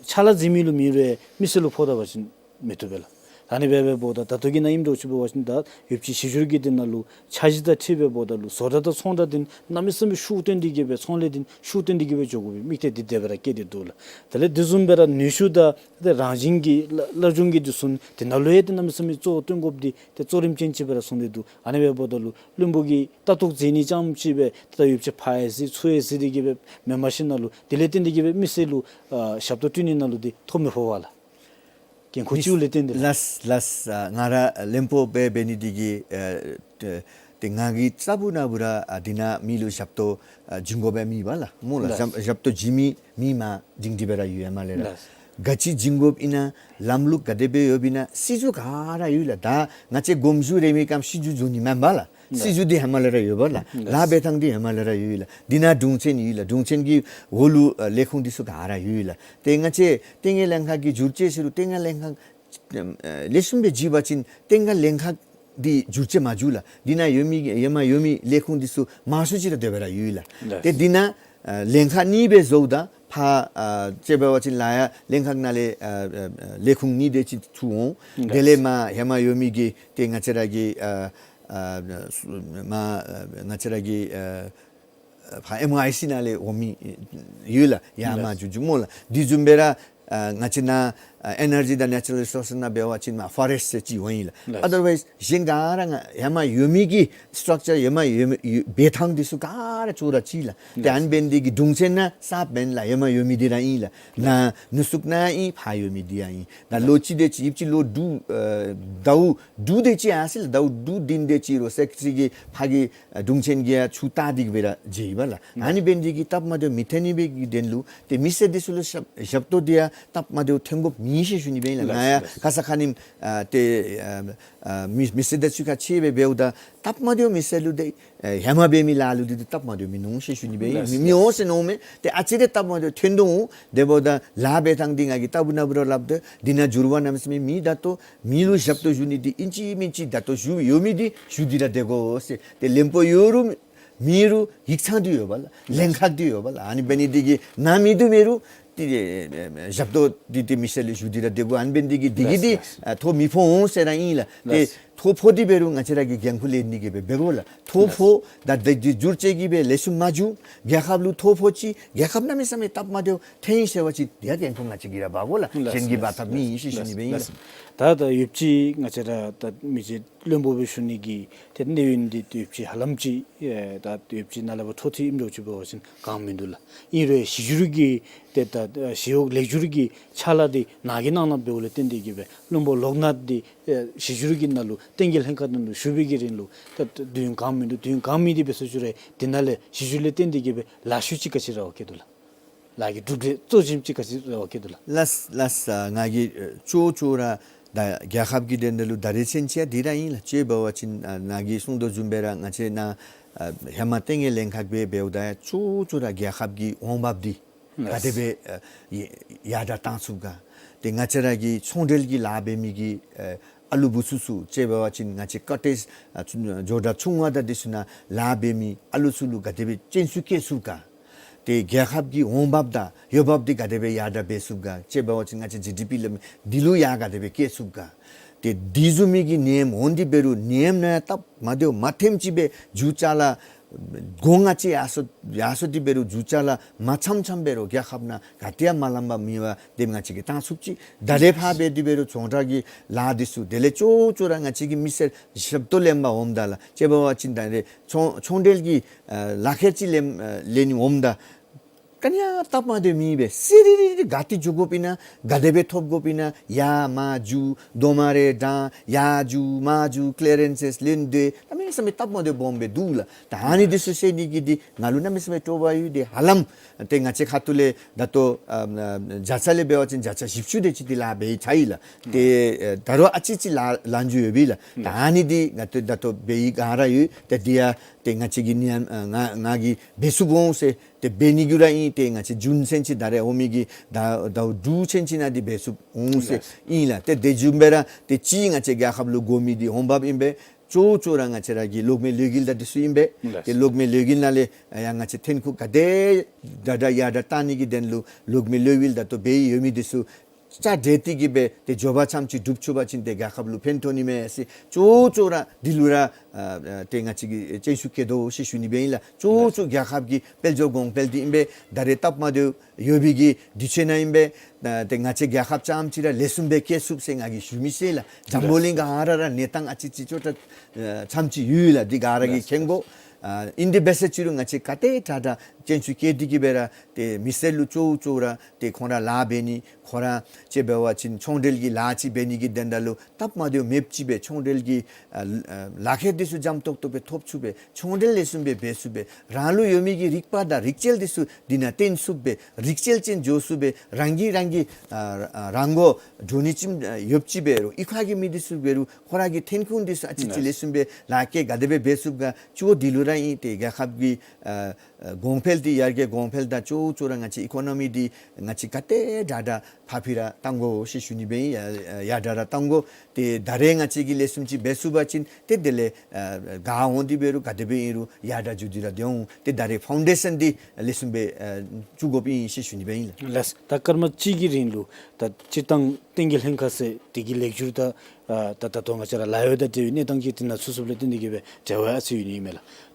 ཕྱག་ལཱ་མཛད་མི་ལུ་མེད་རུང་མི་སེར་ལུ་ཕོག་ད་པ་ཅིན་མི་བཏུབ་པས་ལགས། ཨ་ནི་སྦེ་འབདཝ་ད་ད་ལྟོ་གི་ནང་ཨིནམ་འདྲཝ་ཅིག་འབད་བ་ཅིན་ད་ཡོདཔ་ཅིག་གཞི་བསྒྱུར་གྱི་འདི་ནང་ལུ་འཆར་གཞི་དང་འཁྲིལ་སྦེ་འབདཝ་ད་ལུ་བཟོ་གྲྭ་དང་ཚོང་གྲྭ་འདི་གནམ་མེད་ས་མེད་ཤུགས་བཏོན་ཏེ་གི་སྦེ་ཚོང་ལས་འདི་ཤུགས་བཏོན་ཏེ་གི་སྦེ་འགྱོ་དགོ་པའི་དམིགས་གཏད་འདི་དེ་སྦེ་ར་བསྐྱེད་དེ་འདུག་ལགས། དེ་ལས་དེ་བཟུམ་སྦེ་ར་ནུས་ཤུགས་དང་ཏེ་རང་བཞིན་གྱི་སླ་སླ་སྦྱོང་གི་འདི་ཚུ་དེ་ནང་ལུ་ཡང་ཏེ་གནམ་མེད་ས་མེད་གཙོ་བོ་བཏོན་དགོཔ་འདི་ཏེ་གཙོ་རིམ་ཅན་ཅིག་སྦེ་ར་བཟུང་སྟེ་འདུག། ཨ་ནི་སྦེ་འབདཝ་ད་ལུ་བློན་པོ་གིས་ལྟ་རྟོག་མཛད་ནི་རྐྱངམ་ཅིག་སྦེ་ད་ཡོདཔ་ཅིག་ཕར་ཡང་གཟིགས་ཚུར་ཡང་གཟིགས་ཏེ་གི་སྦེ་མེན་པར་ཞིནམ་ལས་དེ་ལས་བརྟེན་ཏེ་གི་སྦེ་མི་སེར་ལུ་ཨ་ཞབས་ཏོག་སྤྲོད་ནི་ནང་ལུ་འདི་ཐོ་མི་ཕོག་པས་ལགས། འགན་ཁུར་ཅིག་ལས་བརྟེན་ཏེ་ལགས། ལགས་ལགས། ཨ་ང་ར་བློན་པོ་སྦེ་འབད་ནི་འདི་གིས་ཨ་ཏེ་ཏེ་ང་གིས་རྩ་བ་ནང་བུ་ར་ཨ་འདི་ནང་མི་ལུ་ཞབས་ཏོག་ཨ་བྱིན་དགོཔ་སྦེ་མེད་པས་ལགས། སྨོ་ལགས། ལགས། ཞབས་ཞབས་ཏོག་བྱིན་མི་མི་མ་བྱིན་ཏེ་སྦེ་ར་ཡོད་ཧེ་མ་ལས་ར། ལགས། ག་ཅི་བྱིན་དགོཔ་ཨིན་ན་ལམ་ལུགས་ག་དེ་སྦེ་ཡོདཔ་ཨིན་ན་སྲིད་བྱུས་ག་ར་ཡོད་ལགས། ད་ང་བཅས་དགོངམ་ཞུ་རན་མི་ག་སྲིད་བྱུས་བཟོ་ནི་མེན་པས་ལགས། ལགས། སྲིད་བྱུས་འདི་ཧེ་མ་ལས་ར་ཡོད་པས་ལགས། ལགས། ལཱ་འབད་ཐངས་འདི་ཧེ་མ་ལས་ར་ཡོད་ལགས། འདི་ནང་དྲུང་ཆེན་ཡོད་ལགས། དྲུང་ཆེན་གྱི་འོག་ལུ་ཨ་ལས་ཁུངས་འདི་ཚུ་ག་ར་ཡོད་ལགས། ཏེ་ང་བཅས་ལྟེ་གནས་ལྷན་ཁག་གི་བསྒྱུར་བཅོས་ཟེར་རུང་ལྟེ་གནས་ལྷན་ཁག་ཨ་ལེགས་ཤོམ་སྦེ་བརྩི་བ་ཅིན་ལྟེ་གནས་ལྷན་ཁག་འདི་བསྒྱུར་བཅོས་མ་འགྱོ་ལགས། འདི་ནང་ཡོད་མི་ཧེ་མ་ཡོད་མི་ལས་ཁུངས་འདི་ཚུ་མང་སུ་ཅིག་ར་དེ་སྦེ་ར་ཡོད་ལགས། ལགས། ཏེ་འདི་ནང་ཨ་ལྷན་ཁག་གཉིས་སྦེ་བཟོཝ་ད་ཕར་ཨ་དཔྱེ་འབད་བ་ཅིན་ལཱ་གཡོག་ལྷན་ཁག་ནང་ལས་ཨ་ཨ་ལས་ཁུངས་གཉིས་དེ་ཅིག་ཚུར་འོང་། ལགས། དེ་ལས་མར་ཧེ་མ་ཡོད་མི་གི་ཏེ་ང་བཅས་ར་གི་ཨ་ཨ་མར་ཨ་ང་བཅས་ར་གི་ཨ་ཕར་ཨེམ་ཨའི་སི་ནང་ལས་འོང་མི་ཡོད་ལགས། ཡར་མར་ལགས། འགྱོ་འགྱོཝ་སྨོ་ལགས། འདི་བཟུམ་སྦེ་ར་ཨ་ང་བཅས་ནཱ་ཨ་ཨེ་ནར་ཇི་དང་ནེ་ཅུ་རཱལ་རི་སོརསི་ནང་འབད་བ་ཅིན་མར་ཕོ་རེསཊ་ཟེར་ཅིག་འོང་ཡི་ལགས། ལགས། ཨ་དར་ཝའིསི་གཞན་ག་ར་ང་ཧེ་མ་ཡོད་མི་གི་སི་ཊག་ཅར་ཧེ་མ་ཡོད་མི་ཡོད་འབད་ཐངས་འདི་ཚུ་ག་ར་ཅོག་ར་གཅིག་ལགས། ཏེ་ཨ་ནི་འབད་ནི་འདི་གིས་དྲུང་ཆེན་ནང་གསརཔ་མེན་ལགས། ཧེ་མ་ཡོད་མི་འདི་ར་ཨིན་ལགས། ནཱ་ནུ་གསུག་ནང་ཨིན་ཕར་ཡོད་མི་འདི་ཡང་ཨིན། ད་ལོ་གཅིག་དེ་ཅིག་ཡོདཔ་ཅིག་ལོ་དྲུག་ཨ་ཟླཝ་དྲུག་དེ་ཅིག་ཡར་སོང་ལགས། ཟླཝ་དྲུག་བདུན་དེ་ཅིག་རུང་སེཀ་རེ་ཊ་རི་གིས་ཕར་གྱི་ཨ་དྲུང་ཆེན་གྱིས་ཡང་ཚུར་བལྟ་སྟེ་གི་སྦེ་ར་མཇལ་ཡི་པས་ལགས། ཨ་ནི་འབད་ནི་འདི་གིས་སྟབས་མ་བདེཝ་མི་ཐོན་ནི་སྦེ་གི་དོན་ལུ་ཏེ་མི་སེར་འདི་ཚུ་ལུ་ཞབས་ཞབས་ཏོག་འདི་ཡང་སྟབས་མ་བདེཝ་ཐོན་དགོཔ་མེད་ཟེར་ཞུ་ནི་སྦེ་ཨིན་ལགས། ལགས། ང་ཡང་ལགས། ཁ་ཙ་ཁ་ཉིནམ་ཨ་ཏེ་ཨ་ཨ་མི་མི་སེར་དང་གཅིག་ཁར་ཕྱད་སྦེ་འབདཝ་ད་སྟབས་མ་བདེཝ་མི་སེར་ལུ་འདི་ཨེ་ཧེ་མ་འབད་མི་ལཱ་ལུ་འདི་འདི་སྟབས་མ་བདེཝ་མིན་ནུག་ཟེར་ཞུ་ནི་སྦེ་ལགས། མི་མི་འོང་ཟེར་མནོཝ་མས། ཏེ་ཨ་ཙི་རེ་སྟབས་མ་བདེཝ་ཐོན་དོ་འོང་། དེ་འབདཝ་ད་ལཱ་འབད་ཐངས་འདི་ང་གིས་ལྟ་བུ་ན་བུ་ར་སླབ་དོ། འདི་ནང་འགྱུར་བ་གནམ་མེད་ས་མེད་མེད། ད་ལྟོ་མི་ལུ་ཞབས་ཏོག་ཞུ་ནི་འདི་ཨིན་ཅི་མིན་ཅི་ད་ལྟོ་ཞུ་ཡོད་མི་འདི་ཞུ་སྟེ་ར་སྡོད་དགོ་ཟེར། ཏེ་བློན་པོ་ཡོད་རུང་མེད་རུང་ཡིག་ཚང་འདི་ཡོད་པས་ལགས། ལྷན་ཁག་འདི་ཡོད་པས་ལགས། ཨ་ནི་འབད་ནི་འདི་གིས་ནཱ་མེད་དུ་མེད་རུང་ཏེ་ཞབས་ཏོག་འདི་ཏེ་མི་སེར་ལུ་ཞུ་སྟེ་ར་སྡོད་དགོ། ཨ་ནི་འབད་ནི་འདི་གིས་འདི་གིས་ལགས། འདི་ལགས། ཨ་ཐོ་མི་ཕོག་འོང་ཟེར་ར་ཨིན་ལགས། ཏེ་ལགས། ཐོ་ཕོག་སྟེ་འབད་རུང་ང་བཅས་ར་གིས་འགན་ཁུར་ལེན་ནི་གི་སྦེ་འབད་དགོ་ལགས། ཐོ་ལགས། ཕོག་ད་འདི་འདི་བསྒྱུར་བཅོས་ཀྱིས་སྦེ་ལེགས་ཤོམ་མ་འགྱོ། རྒྱལ་ཁབ་ལུ་ཐོ་ཕོག་ཅི། རྒྱལ་ཁབ་གནམ་མེད་ས་མེད་སྟབས་མ་བདེཝ་ཐོན་ཡི་ཟེར་བ་ཅིན་དེ་ཡང་འགན་ཁུར་ང་བཅས་ཀྱིས་ར་འབག་དགོ་ལགས། ལགས། གཞན་གྱིས་འབག་ཐབས་མེད་ཟེར་ཞུ་ནི་སྦེ་ཨིན་ལགས། ལགས། ད་ད་ཡོདཔ་ཅིག་ང་བཅས་ར་ད་མི་རྗེ་བློན་པོ་སྦེ་ཞུ་ནི་གི་ཏེ་གནས་ཡུན་འདི་ཡོདཔ་ཅིག་ཧ་ལམ་ཅིག་ཨེ་ད་ཡོདཔ་ཅིག་ནཱ་ལས་ཕར་འཕྲོ་མཐུད་ཨིནམ་འདྲཝ་ཅིག་འབད་བ་ཅིན་གང་མིན་འདུག་ལགས། ཨིན་རུང་གཞི་བསྒྱུར་གྱི་ཏེ་ད་ཨ་ཞི་གཡོག་ལེགས་བསྒྱུར་གྱི་ཕྱག་ལཱ་འདི་ནཱ་གི་ནང་ན་འབདཝ་ལས་བརྟེན་ཏེ་གི་སྦེ་བློན་པོ་ལོག་ནཱ་འདི་ཨེ་གཞི་བསྒྱུར་གྱི་ནང་ལུ་ལྟེ་གནས་ལྷན་ཁག་ནང་ལུ་ཞུ་བའི་གི་རིང་ལུ་ད་དུས་ཡུན་གང་མིན་འདུག། དུས་ཡུན་གང་མིན་འདི་འབད་ཟེར་ཞུ་རུང་དེ་ནང་ལས་གཞི་བསྒྱུར་ལས་བརྟེན་ཏེ་གི་སྦེ་ལཱ་ཤུལ་ཅིག་ག་ཅི་ར་བ་བཀལ་འདུག་ལགས། ལཱ་གི་གྲུབ་འབྲས་གཙོ་ཆེན་ཅིག་ག་ཅི་ར་བ་བཀལ་འདུག་ལགས། ལགས་ལགས། ཨ་ང་གིས་ཨེ་ཅོག་ཅོག་ར་ད་རྒྱལ་ཁབ་ཀྱི་དོན་དག་ལུ་ད་རེས་ཚུན་ཚོད་འདི་ར་ཨིན་ལགས། དཔྱེ་འབད་བ་ཅིན་ཨ་ནཱ་གིས་གསུང་དོ་བཟུམ་སྦེ་ར་ང་བཅས་ནཱ་ཨ་ཧེ་མ་ལྟེ་གནས་ལྷན་ཁག་སྦེ་འབདཝ་ད་ཡང་ཅོག་ཅོག་ར་རྒྱལ་ཁབ་ཀྱི་འོང་འབབ་འདི་ག་དེ་སྦེ་ཨ་ཡར་དྲག་བཏང་ཚུགས་ག། ཏེ་ང་བཅས་ར་གི་ཚོང་འབྲེལ་གྱི་ལཱ་འབད་མི་གི་ཨ་ཨ་ལུ་བུ་ཚུ་ཚུ་དཔྱེ་འབད་བ་ཅིན་ང་བཅས་ཀ་ཊེཇ་ཨ་ཚུ་ཇོ་བདག་ཆུང་བ་དང་འདི་ཚུ་ནང་ལཱ་འབད་མི་ཨ་ལུ་ཚུ་ལུ་ག་དེ་སྦེ་སྤྱན་ཟུར་བཀལ་ཚུགས་ག། ཏེ་རྒྱལ་ཁབ་ཀྱི་འོང་འབབ་དང་འོས་འབབ་འདི་ག་དེ་སྦེ་ཡར་དྲག་འབད་ཚུགས་ག། དཔྱེ་འབད་བ་ཅིན་ང་བཅས་ཇི་ཌི་པི་ལུ་འདི་ལུ་ཡར་ག་དེ་སྦེ་བཀལ་ཚུགས་ག། ཏེ་འདི་བཟུམ་མའི་གི་ནེམ་འོང་སྟེ་འབད་རུང་ནེམ་ནང་སྟབས་མ་བདེཝ་མ་ཐོནམ་ཅིག་སྦེ་རྒྱུ་ཅ་ལ་ གོང་ང་བཅས་ཡར་སོང་ཡར་སོང་སྟེ་འབད་རུང་རྒྱུ་ཆ་ལུ་མ་འཆམ་འཆམ་འབད་རུང་རྒྱལ་ཁབ་ནང་ག་ཏེ་ཡང་མ་ལངམ་པར་མེད་པར་དེ་ང་བཅས་ཀྱིས་བཏང་ཚུགས་ཅི། ད་ལས་ཕར་འབད་དེ་འབད་རུང་ཚོང་ར་གི་ལཱ་འདི་ཚུ་དེ་ལས་ཅོག་ཅོག་ར་ང་བཅས་ཀྱི་མི་སེར་ཞབས་ཏོག་ལེན་པར་འོངམ་ད་ལགས། དཔྱེ་འབད་བ་ཅིན་ད་རེས་ཚོང་ཚོང་འབྲེལ་གྱི་ཨ་ལག་ཁྱེར་ཅིག་ལེན་ཨ་ལེན་ནི་འོངམ་ད་ག་ནི་ཡང་སྟབས་མ་བདེཝ་མེད་པས། ཟེར་རི་རི་རི་ག་ཏེ་འགྱོ་དགོཔ་ཨིན་ན་ག་དེ་སྦེ་ཐོབ་དགོཔ་ཨིན་ན་ཡར་མར་འགྱོ་དོ་མ་རེ་དྲང་ཡར་འགྱོ་མར་འགྱོ་ཀི་ལི་ཡ་རེནསི་ལེན་ཏེ་གནམ་མེད་ས་མེད་སྟབས་མ་བདེཝ་སྦོམ་སྦེ་འདུག་ལགས། ད་ཨ་ནི་འདི་ཚུ་སེལ་ནི་གི་འདི་ང་ལུ་གནམ་མེད་ས་མེད་སྤྲོ་བ་ཡོད། དེ་ཧ་ལམ་ཏེ་ང་བཅས་ཁ་ཐུག་ལས་ད་ལྟོ་ཨ་ཨ་བརྒྱ་ཆ་ལས་འབད་བ་ཅིན་བརྒྱ་ཆ་བཞི་བཅུ་དེ་ཅིག་འདི་ལཱ་འབད་ཚར་ཡི་ལགས། ཏེ་ཨ་ད་རུང་ཨ་ཙི་ཅིག་ལཱ་ལཱ་འགྱོ་ཡོད་པས་ལགས། ད་ཨ་ནི་འདི་ང་ཏེ་ད་ལྟོ་འབད་ཡི་ག་ར་ཡོད། ཏེ་འདི་ཡང་ཏེ་ང་བཅས་ཀྱིས་ནི་ཨ་ང་ང་གིས་འབད་ཚུགས་འོང་ཟེར་ཏེ་འབད་ནི་གུ་ར་ཨིན། ཏེ་ང་བཅས་རྒྱུ་མཚན་ཅིག་ད་རེས་འོང་མི་གི་ད་ཟླཝ་དྲུག་ཚུན་ཚོད་ནང་འདི་འབད་ཚུགསཔ་འོང་ཟེར་ཨིན་ལགས། ཏེ་དེ་བཟུམ་སྦེ་ར་ཏེ་གཅིག་ང་བཅས་རྒྱལ་ཁབ་ལུ་དགོ་མི་འདི་འོང་འབབ་ཨིན་པས། ཅོག་ཅོག་ར་ང་བཅས་ར་གི་གློག་མེ་གློག་ཀིལ་དང་འདི་ཚུ་ཨིན་པས། ཏེ་གློག་མེ་གློག་ཀིལ་ནང་ལས་ཡང་ང་བཅས་ཐོན་ཁུངས་ག་དེ་དྲག་དྲག་ཡར་དྲག་བཏང་ནི་གི་དོན་ལུ་གློག་མེ་གློག་ཀིལ་ད་ལྟོ་འབད་ཡོད་མི་འདི་ཚུ་རྩ་འགྲེལ་ཏེ་གི་སྦེ་ཏེ་མགྱོགས་པ་ཙམ་ཅིག་གྲུབ་ཚུགས་པ་ཅིན་ཏེ་རྒྱལ་ཁབ་ལུ་ཕན་ཐོགས་ནི་མས་ཟེར་ཅོག་ཅོག་ར་འདི་ལུ་ར་ཨ་ཨ་ཏེ་ང་བཅས་ཀྱིས་སྤྱན་ཤུགས་བསྐྱེད་དོ་ཟེར་ཞུ་ནི་སྦེ་ཨིན་ལགས། ཅོག་ཅོག་རྒྱལ་ཁབ་ཀྱི་དཔལ་འབྱོར་གོང་འཕེལ་འདི་ཨིན་པས། ད་རེས་སྟབས་མ་བདེཝ་ཡོད་པའི་གི་དུས་ཚོད་ནང་ཨིན་པས། ཨ་ཏེ་ང་བཅས་རྒྱལ་ཁབ་རྐྱངམ་ཅིག་ར་ལེགས་ཤོམ་སྦེ་སྐྱེལ་ཚུགས་ཟེར་ང་གིས་ཞུ་མི་ཟེར་ལགས། འཛམ་བུ་གླིང་ག་ར་ར་གནས་སྟངས་ཨ་ཙི་ཅིག་ཅོག་ཏ་ཨ་ཙམ་ཅིག་ཡོད་ལགས། འདི་ག་ར་གིས་མཁྱེན་དགོ། ཨ་ཨིན་དེ་འབད་ས་ཅིག་རུང་ང་བཅས་ག་དེ་དྲག་དྲག་སྤྱན་ཤུགས་བསྐྱེད་དེ་གི་སྦེ་ར་ཏེ་མི་སེར་ལུ་ཅོག་ཅོག་ར་ཏེ་ཁོང་ར་ལཱ་འབད་ནི་ཁོང་ར་དཔྱེ་འབད་བ་ཅིན་ཚོང་འབྲེལ་གྱི་ལཱ་ཅིག་འབད་ནི་གི་དོན་དག་ལུ་སྟབས་མ་བདེཝ་མེདཔ་ཅིག་སྦེ་ཚོང་འབྲེལ་གྱི་ཨ་ཨ་ལག་ཁྱེར་འདི་ཚུ་འཇམ་ཏོག་ཏོ་སྦེ་ཐོབ་ཚུགས་པས། ཚོང་འབྲེལ་ལེགས་ཤོམ་སྦེ་འབད་ཚུགས་པས། རང་ལུ་ཡོད་མི་གི་རིག་པ་དང་རིག་རྩལ་འདི་ཚུ་འདི་ནང་བཏོན་ཚུགས་པས། རིག་རྩལ་ཅན་འགྱོ་ཚུགས་པས། རང་གིས་རང་གི་ཨ་ཨ་རང་མགོ་འདྲོན་ནི་ཅིག་ཨ་ཡོདཔ་ཅིག་འབད་རུང་གཡུས་ཁ་གི་མི་འདི་ཚུ་འབད་རུང་ཁོང་ར་གི་ཐོན་ཁུངས་འདི་ཚུ་ཨ་ཙི་ཅིག་ལེགས་ཤོམ་སྦེ་ལཱ་བཀལ་ག་དེ་སྦེ་འབད་ཚུགས་ག་ཅོག་འདི་ལུ་ར་ཨིན། ཏེ་རྒྱལ་ཁབ་ཀྱི་ཨ་ཨ་གོང་འཕེལ་འདི་ཡར་རྒྱས་གོང་འཕེལ་དང་ཅོག་ཅོག་ར་ང་བཅས་ཨི་ཀོ་ནོ་མི་འདི་ང་བཅས་ག་དེ་དྲག་དྲག་ཕར་ཕྱིར་ར་བཏང་དགོ་ཟེར་ཞུ་ནི་སྦེ་ཨིན། ཡར་ཡར་དྲག་ར་བཏང་དགོ། ཏེ་ད་རེས་ང་བཅས་ཀྱིས་ལེགས་ཤོམ་ཅིག་འབད་ཚུགས་པ་ཅིན་ཏེ་དེ་ལས་ཨ་ག་འོང་སྟེ་འབད་རུང་ག་དེ་སྦེ་ཨིན་རུང་ཡར་དྲག་འགྱོ་སྟེ་ར་སྡོད་འོང་། ཏེ་ད་རེས་ཕའུན་ཌེ་ཤཱན་འདི་ལེགས་ཤོམ་སྦེ་ཨ་བཙུགས་དགོཔ་ཨིན་ཟེར་ཞུ་ནི་སྦེ་ཨིན་ལགས། ལགས། ད་སྐར་མ་གཅིག་གི་རིང་ལུ་ད་སྤྱིར་བཏང་བསྟན་རྒྱས་ལྷན་ཁག་ཟེར་དེ་གི་ལེགས་སྒྱུར་དང་ཨ་ད་ད་ལྟོ་ང་བཅས་ར་ལཱ་གཡོག་དང་འབྲེལ་བའི་གནས་སྟངས་ཅིག་དེ་ནང་ཚུད་ཚུདཔ་ལས་བརྟེན་ཏེ་གི་སྦེ་འབྲེལ་བ་ཨ་ཙི་ཡོད་ནི་ཨིན་མས་ལགས།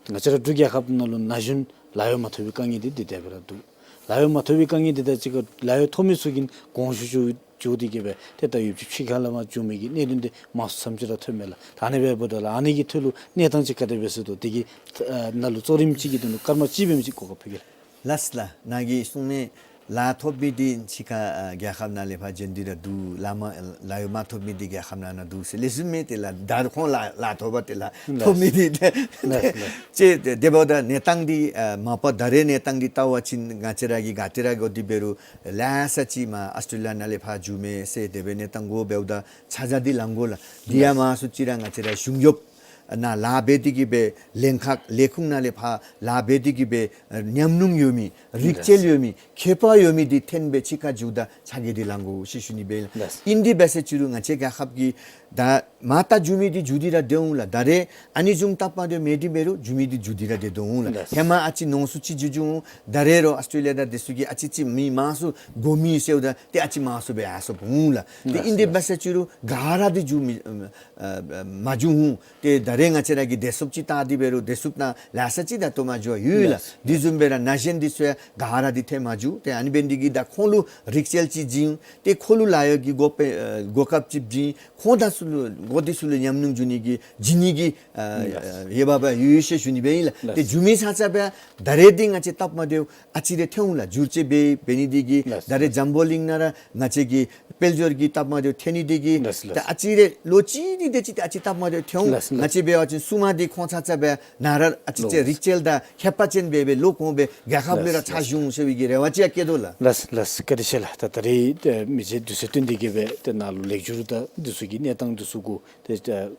ང་བཅས་ར་འབྲུག་རྒྱལ་ཁབ་ནང་ལུ་ན་གཞོན་ལཱ་གཡོག་མ་ཐོབ་པའི་དཀའ་ངལ་འདི་དེ་དེ་སྦེ་ར་འདུག། ལཱ་གཡོག་མ་ཐོབ་པའི་དཀའ་ངལ་འདི་དང་གཅིག་ཁར་ལཱ་གཡོག་ཐོབ་མི་ཚུ་གིས་གོང་ཞུ་ཞུ་ཞུ་སྟེ་གི་སྦེ་ཏེ་ད་ཡོདཔ་ཅིག་ཕྱི་ཁ་ལས་མར་འགྱོ་མི་གི་གནད་དོན་འདི་མང་སུ་ཙམ་ཅིག་ར་ཐོནམ་མས་ལགས། ད་ཨ་ནི་འབདཝ་ད་ལགས་ཨ་ནི་གི་ཐོག་ལུ་གནས་སྟངས་ཅིག་ག་དེ་སྦེ་སོང་དོ། དེ་གི་ཨ་ནང་ལུ་གཙོ་རིམ་ཅིག་གི་དོན་ལུ་སྐར་མ་གཅིག་འབད་མི་ཅིག་གོ་སྐབས་ཕུལ་གེ་ལགས། ལགས་ལགས། ནཱ་གིས་གསུངས་མི་ལཱ་ཐོབ་མི་འདི་ཕྱི་ཁ་ཨ་རྒྱལ་ཁབ་ནང་ལས་ཕར་བྱོན་ཏེ་ར་འདུག། ལཱ་མ་ལཱ་གཡོག་མ་ཐོབ་མི་འདི་རྒྱལ་ཁབ་ནང་ན་འདུག་ཟེར་ལེགས་ཤོམ་མས། ཏེ་ལགས་ད་ཁོང་ལཱ་ལཱ་ཐོབ་པ་ཏེ་ལཱ་ཐོབ་མི་འདི་ཏེ་ལགས་ལགས། ཅིག་དེ་འབདཝ་ད་གནས་སྟངས་འདི་ཨ་མ་པ་ད་རེས་གནས་སྟངས་འདི་བལྟ་བ་ཅིན་ང་བཅས་ར་གིས་ག་ཏེ་ར་གོ་སྟེ་འབད་རུང་ལེ་ཤ་ཅིག་མར་ཨཱོས་ཊྲེ་ལི་ཡ་ནང་ལས་ཕར་འགྱོཝ་མས་ཟེར་དེ་སྦེ་གནས་སྟངས་གོ་འབདཝ་ད་ཆ་བཞག་འདི་ལང་དགོ་ལགས། འདི་ཡང་མང་སུ་ཅིག་ར་ང་བཅས་ར་གཞུང་གཡོགཔ་ནང་ལཱ་འབད་དེ་གི་སྦེ་ལྷན་ཁག་ལས་ཁུངས་ནང་ལས་ཕར་ལཱ་འབད་དེ་གི་སྦེ་ཨ་ཉམས་མྱོང་ཡོད་མི་རིག་རྩལ་ཡོད་མི་མཁས་པ་ཡོད་མི་འདི་ཐོན་སྦེ་ཕྱི་ཁར་འགྱོཝ་ད་ཆ་བཞག་འདི་ལང་དགོ་ཟེར་ཞུ་ནི་སྦེ་ཨིན་ལགས། ཨིན་དེ་འབད་ས་ཅིག་རུང་ང་བཅས་རྒྱལ་ཁབ་ཀྱི་ད་མར་ད་འགྱོ་མི་འདི་འགྱོ་སྟེ་ར་སྡོད་འོང་ལགས། ད་རེས་ཨ་ནི་བཟུམ་སྟབས་མ་བདེཝ་མེད་དེ་འབད་རུང་འགྱོ་མི་འདི་འགྱོ་སྟེ་ར་སྡོད་འོང་ལགས། ལགས། ཧེ་མ་ཨ་ཙི་ཉུང་སུ་ཅིག་འགྱོ་འགྱོ་འོང་། ད་རེས་རོགས་ཨཱོས་ཊྲེ་ལི་ཡ་དང་དེ་ཚུ་གིས་ཨ་ཙི་ཅིག་མི་མང་སུ་དགོ་མི་ཟེརཝ་ད་ཏེ་ཨ་ཙི་མང་སུ་སྦེ་ཡར་སོངམ་འོང་ལགས། ཏེ་ལགས་ཨིན་དེ་ལགས། འབད་ས་ཅིག་རུང་ག་ར་འདི་འགྱོ་མི་ཨ་ཨ་མ་འགྱོ་འོང་། ཏེ་ད་རེས་ང་བཅས་ར་གི་བདེ་སྲུངཔ་ཅིག་བལྟ་སྟེ་འབད་རུང་བདེ་སྲུངཔ་ནང་ལེ་ཤ་ཅིག་ད་ལྟོ་མ་འགྱོ་བར་ཡོད་ལགས། ལགས། དེ་བཟུམ་སྦེ་ར་ན་གཞོན་འདི་ཚུ་ཡང་ག་ར་འདི་ཐོན་མ་འགྱོ། ཏེ་ཨ་ནི་འབད་ནི་འདི་གིས་ད་ཁོང་ལུ་རིག་རྩལ་ཅིག་བྱིན། ཏེ་ཁོང་ལུ་ལཱ་གཡོག་གི་གོ་སྤེ་ཨ་གོ་སྐབས་ཅིག་བྱིན། ཁོང་དང་ཚུ་ལུ་འགོ་འདི་ཚུ་ལུ་ཉམས་མྱོང་བྱིན་ནི་གི་བྱིན་ནི་གི་ཨ་ལགས། ཨ་ཡོདཔ་སྦེ་ཡོད་ཟེར་ཞུ་ནི་སྦེ་ཨིན་ལགས། ལགས། ཏེ་འགྱོ་མི་ཚར་ཚར་སྦེ་ད་རེས་འདི་ང་བཅས་སྟབས་མ་བདེཝ་ཨ་ཙི་རེ་ཐོན་འོང་ལགས། འགྱུར་བཅོས་འབད་འབད་ནི་འདི་གིས་ལགས། ད་རེས་འཛམ་བུ་གླིང་ནང་ར་ང་བཅས་ཀྱི་དཔལ་འབྱོར་གྱི་སྟབས་མ་བདེཝ་ཐོན་ནི་འདི་གིས་ལགས། ད་ལགས། ཨ་ཙི་རེ་ལོ་གཅིག་འདི་དེ་ཅིག་ཏེ་ཨ་ཙི་སྟབས་མ་བདེཝ་ཐོན་འོང་། ལགས། ལགས། ང་བཅས་འབད་བ་ཅིན་སྲུང་མ་འདི་ཁོང་ཚར་ཚར་སྦེ་ནཱ་ར་ཨ་ཙི་ཅིག་ལོ་རིག་རྩལ་དང་མཁས་པ་ཅན་སྦེ་སྦེ་ལོག་འོང་སྦེ་རྒྱལ་ཁབ་ལུ་ར་ལགས། ཕྱག་ཞུ་འོང་ཟེར་བའི་གི་རེ་བ་ཅིག་ཡང་བསྐྱེད་དོ་ལགས། ལགས་ལགས། བཀའ་དྲིན་ཆེ་ལགས། ད་ད་རེས་ཏེ་མི་རྗེ་དུས་ཚོད་བཏོན་ཏེ་གི་སྦེ་ཏེ་ནཱ་ལུ་ལེགས་སྒྱུར་དང་འདི་ཚུ་གི་གནས་སྟངས་འདི་ཚུ་གུ་ཏེ་ཨ་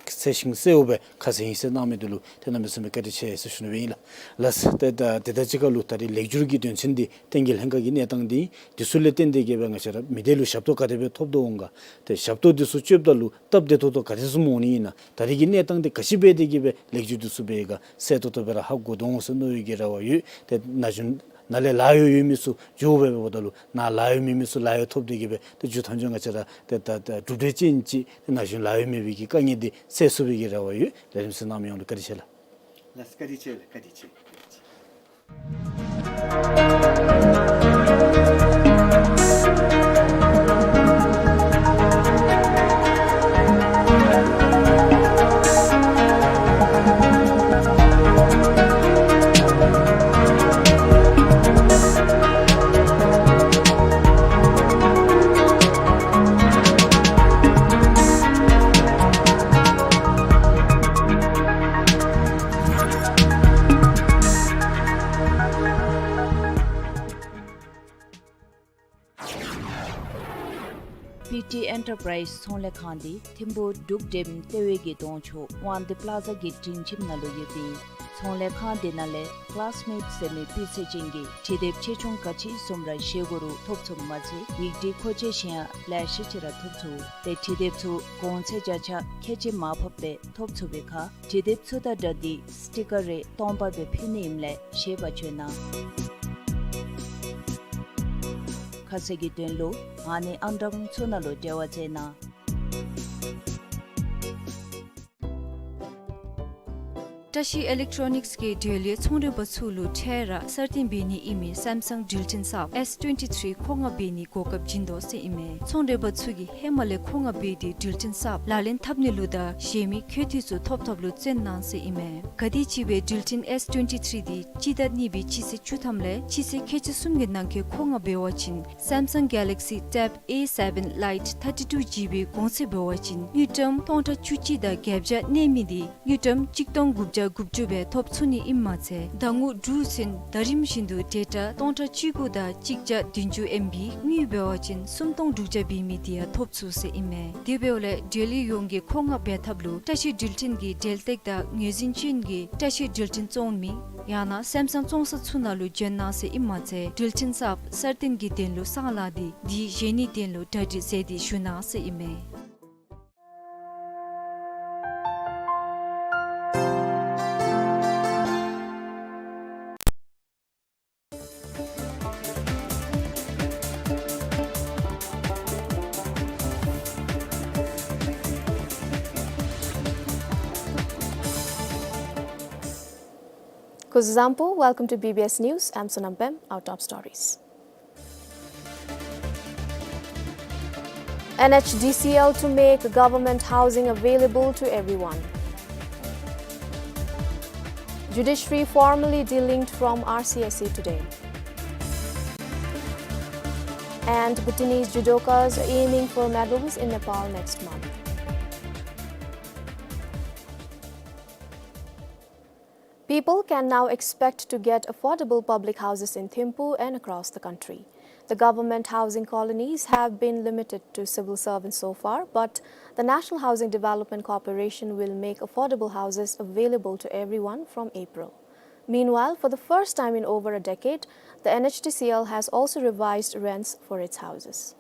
གསལ་ཤིང་གསལཝ་སྦེ་ཁ་གསལ་ཨིན་ཟེར་གནང་མི་འདི་ལུ་ཏེ་གནམ་མེད་ས་མེད་བཀའ་དྲིན་ཆེ་ཟེར་ཞུ་ནི་སྦེ་ཨིན་ལགས། ལགས། ཏེ་ད་དེ་དང་གཅིག་ཁར་ལུ་ད་རེས་ལེགས་སྒྱུར་གྱི་དོན་ཚན་འདི་བསྟན་རྒྱས་ལྷན་ཁག་གི་གནས་སྟངས་འདི་འདི་ཚུ་ལས་བརྟེན་ཏེ་གི་སྦེ་ང་བཅས་ར་མི་སྡེ་ལུ་ཞབས་ཏོག་ག་དེ་སྦེ་ཐོབ་དོ་འོང་ག། ཏེ་ཞབས་ཏོག་འདི་ཚུ་སྤྱོདཔ་ད་ལུ་སྟབས་བདེ་ཏོག་ཏོ་ག་དེ་བཟུམ་འོང་ནི་ཨིན་ན། ད་རེས་ཀྱི་གནས་སྟངས་འདི་ག་ཅི་འབད་དེ་གི་སྦེ་ལེགས་སྒྱུར་འདི་ཚུ་འབད་ག་གསལ་ཏོག་ཏོ་སྦེ་ར་ཧ་གོ་དོ་འོང་ཟེར་མནོ་བའི་གི་རེ་བ་ཡོད། ཏེ་ན་གཞོན་ནཱ་ལས་ལཱ་གཡོག་ཡོད་མི་ཚུ་འགྱོ་སྦེ་འབདཝ་ད་ལུ་ནཱ་ལཱ་གཡོག་མེད་མི་ཚུ་ལཱ་གཡོག་ཐོབ་སྟེ་གི་སྦེ་ཏེ་མཇུག་མཐའ་མཇུག་ང་བཅས་ར་ཏེ་ད་ད་གྲུབ་འབྲས་ཅན་ཅིག་ཏེ་ན་གཞོན་ལཱ་གཡོག་མེད་པའི་གི་དཀའ་ངལ་འདི་སེལ་ཚུགས་པའི་གི་རེ་བ་ཡོད། ལས་རིམ་གཟིགས་གནང་མི་ཡོངས་ལུ་བཀའ་དྲིན་ཆེ་ལགས། ལགས། བཀའ་དྲིན་ཆེ་ལགས། བཀའ་དྲིན་ཆེ། བཀའ་དྲིན་ཆེ། པི་ཊི་ཨེན་ཊར་པ་རའིཛ་ཚོང་ལས་ཁང་འདི་ཐིམ་ཕུག་འབྲུག་འགྲེམ་ལྟེ་བའི་གི་གདོང་ཕྱོགས་དབང་འདུས་པ་ལ་ཛ་གི་སྒྲིང་ཁྱིམ་ནང་ལུ་ཡོད་པའི་ཚོང་ལས་ཁང་འདི་ནང་ལས་ཀ་ལཱསི་མེཊ་ཟེར་མི་སྤུས་ཚད་ཅན་གྱི་དྲིལ་དེབ་ཆེ་ཆུང་ག་ཅི་བཟུམ་ར་བཞེས་སྒོ་རུ་ཐོབ་ཚུགསཔ་མ་ཚད་ཡིག་བྲིས་མཁོ་ཆས་གཞན་ཡང་ལེ་ཤ་ཅིག་ར་ཐོབ་ཚུགས། ཏེ་དྲིལ་དེབ་ཚུ་གོང་ཚད་བརྒྱ་ཆ་ཁལ་གཅིག་མར་ཕབ་སྦེ་ཐོབ་ཚུགས་པའི་ཁར་དྲིལ་དེབ་ཚུ་དང་སྦྲགས་ཏེ་སི་ཊི་ཀར་རེ་སྟོང་པ་སྦེ་ཕུལ་ནི་ཨིནམ་ལས་ཤེས་པར་བྱོན་གནང་། ཁ་གསལ་གྱི་དོན་ལུ་ཨ་ནི་ཨང་གྲངས་ཚུ་ནང་ལུ་འབྲེལ་བ་མཛད་གནང་། བཀྲ་ཤིས་ཨི་ལེག་ཊོ་རོ་ནིཀསི་གིས་འབྲེལ་ཡོད་ཚོང་འབྲེལ་པ་ཚུ་ལུ་འཕྲལ་ར་གསར་བཏོན་འབད་ནི་ཨིན་མི་སེམ་སང་འགྲུལ་འཕྲིན་གསརཔ་ཨེསི་ཊུ་ཝེན་ཊི་ཐི་རི་མཁོ་མངགས་འབད་ནིའི་གོ་སྐབས་བྱིན་དོ་ཟེར་ཨིན་མས། ཚོང་འབྲེལ་པ་ཚུ་གིས་ཧེ་མ་ལས་མཁོ་མངགས་འབད་དེ་འགྲུལ་འཕྲིན་གསརཔ་ལག་ལེན་འཐབ་ནི་ལུ་དང་གཞན་མི་མཁོ་འདོད་ཚུ་ཐོབ་ཐོབ་ལུ་བརྩོན་གནང་ཟེར་ཨིན་མས། ག་དེམ་ཅིག་སྦེ་འགྲུལ་འཕྲིན་ཨེསི་ཊུ་ཝེན་ཊི་ཐི་རི་འདི་སྤྱི་ཟླ་གཉིས་པའི་སྤྱི་ཚེས་བཅུ་ཐམ་ལས་སྤྱི་ཚེས་ཁལ་གཅིག་གསུམ་གྱི་ནང་འཁོད་མཁོ་མངགས་འབད་བ་ཅིན་སེམ་སང་གེ་ལེག་སི་ཊེབ་ཨེ་སེ་བེན་ལའིཊ་ཐར་ཊི་ཊུ་ཇི་བི་གོང་ཚད་འབད་བ་ཅིན་དངུལ་ཀྲམ་སྟོང་ཕྲག་བཅུ་གཅིག་དང་བརྒྱད་བརྒྱ་གནས་མི་འདི་དངུལ་ཀྲམ་གཅིག་སྟོང་དགུ་བརྒྱ་དགུ་བཅུ་སྦེ་ཐོབ་ཚུགས་ནི་ཨིནམ་མ་ཚད་ཟླ་ངོ་དྲུག་ཚུན་ཟླ་རིམ་བཞིན་དུ་ཌེ་ཊ་སྟོང་ཕྲག་བཅུ་དགུ་དང་གཅིག་བརྒྱ་བདུན་ཅུ་ཨེམ་བི། དངུལ་འབད་བ་ཅིན་སུམ་སྟོང་དྲུག་བརྒྱ་འབད་མི་འདི་ཡང་ཐོབ་ཚུགས་ཟེར་ཨིན་མས། དེ་འབདཝ་ལས་འབྲེལ་ཡོད་ཡོངས་ཀྱིས་མཁོ་མངགས་འབད་ཐབས་ལུ་བཀྲ་ཤིས་འགྲུལ་འཕྲིན་གྱི་འབྲེལ་གཏད་དང་ངོས་འཛིན་ཅན་གྱི་བཀྲ་ཤིས་འགྲུལ་འཕྲིན་བཙོང་མི་ཡང་ན་སེམ་སང་བཙོང་ས་ཚུ་ནང་ལུ་བྱོན་གནང་ཟེར་ཨིནམ་མ་ཚད་འགྲུལ་འཕྲིན་གསརཔ་གསར་བཏོན་གྱི་དོན་ལུ་གསང་ལག་འདི་འདི་བཞེས་ནིའི་དོན་ལུ་གྲ་སྒྲིག་མཛད་དེ་བཞུགས་གནང་ཟེར་ཨིན་མས། Kuzuzangpo, welcome to B B S News. I'm Sonam Pem. Our top stories. N H D C L to make government housing available to everyone. Judiciary formally delinked from R C S A today. And Bhutanese judokas aiming for medals in Nepal next month. People can now expect to get affordable public houses in Thimphu and across the country. The government housing colonies have been limited to civil servants so far, but the National Housing Development Corporation will make affordable houses available to everyone from April. Meanwhile, for the first time in over a decade, the N H D C L has also revised rents for its houses.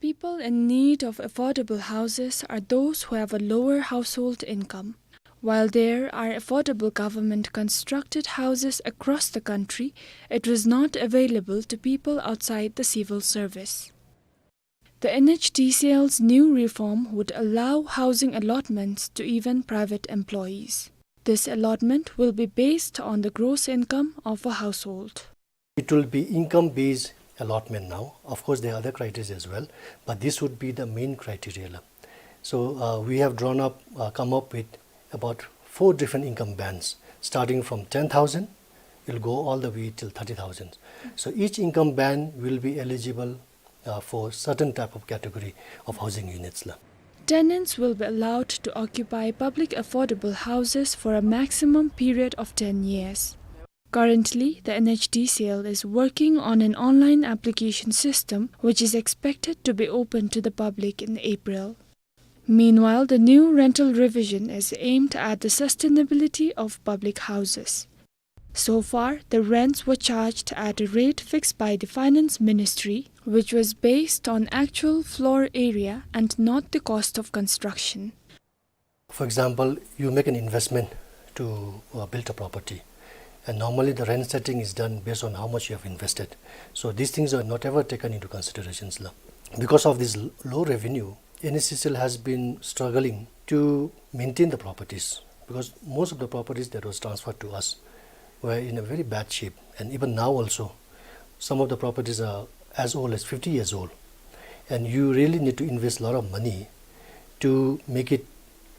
People in need of affordable houses are those who have a lower household income. While there are affordable government-constructed houses across the country, it was not available to people outside the civil service. The N H D C L's new reform would allow housing allotments to even private employees. This allotment will be based on the gross income of a household. It will be income-based allotment now. Of course, there are other criteria as well, but this would be the main criteria. So, uh, we have drawn up, uh, come up with about four different income bands, starting from ten thousand, it'll go all the way till thirty thousand. So each income band will be eligible, uh, for certain type of category of housing units la. Tenants will be allowed to occupy public affordable houses for a maximum period of ten years. Currently, the N H D C L is working on an online application system which is expected to be open to the public in April. Meanwhile, the new rental revision is aimed at the sustainability of public houses. So far, the rents were charged at a rate fixed by the Finance Ministry, which was based on actual floor area and not the cost of construction. For example, you make an investment to, uh, build a property, and normally the rent setting is done based on how much you have invested. So these things are not ever taken into considerations la. Because of this l-, low revenue, N H D C L has been struggling to maintain the properties. Because most of the properties that was transferred to us were in a very bad shape, and even now also, some of the properties are as old as fifty years old, and you really need to invest a lot of money to make it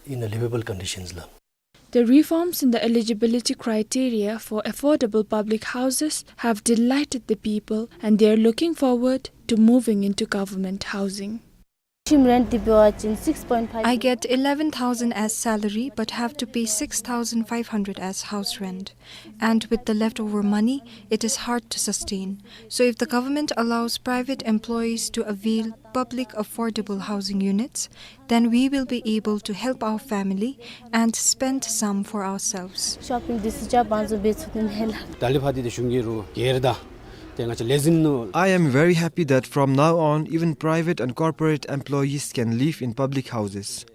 in a livable conditions la. The reforms in the eligibility criteria for affordable public houses have delighted the people, and they are looking forward to moving into government housing. Team rent di biwa chin six point five. I get eleven thousand as salary but have to pay six thousand five hundred as house rent. And with the leftover money, it is hard to sustain. So if the government allows private employees to avail public affordable housing units, then we will be able to help our family and spend some for ourselves. Shopping di sija banzo be tsukun hela. Dali phadi de shungi ru gerda. Tenga che lezin no. I am very happy that from now on, even private and corporate employees can live in public houses.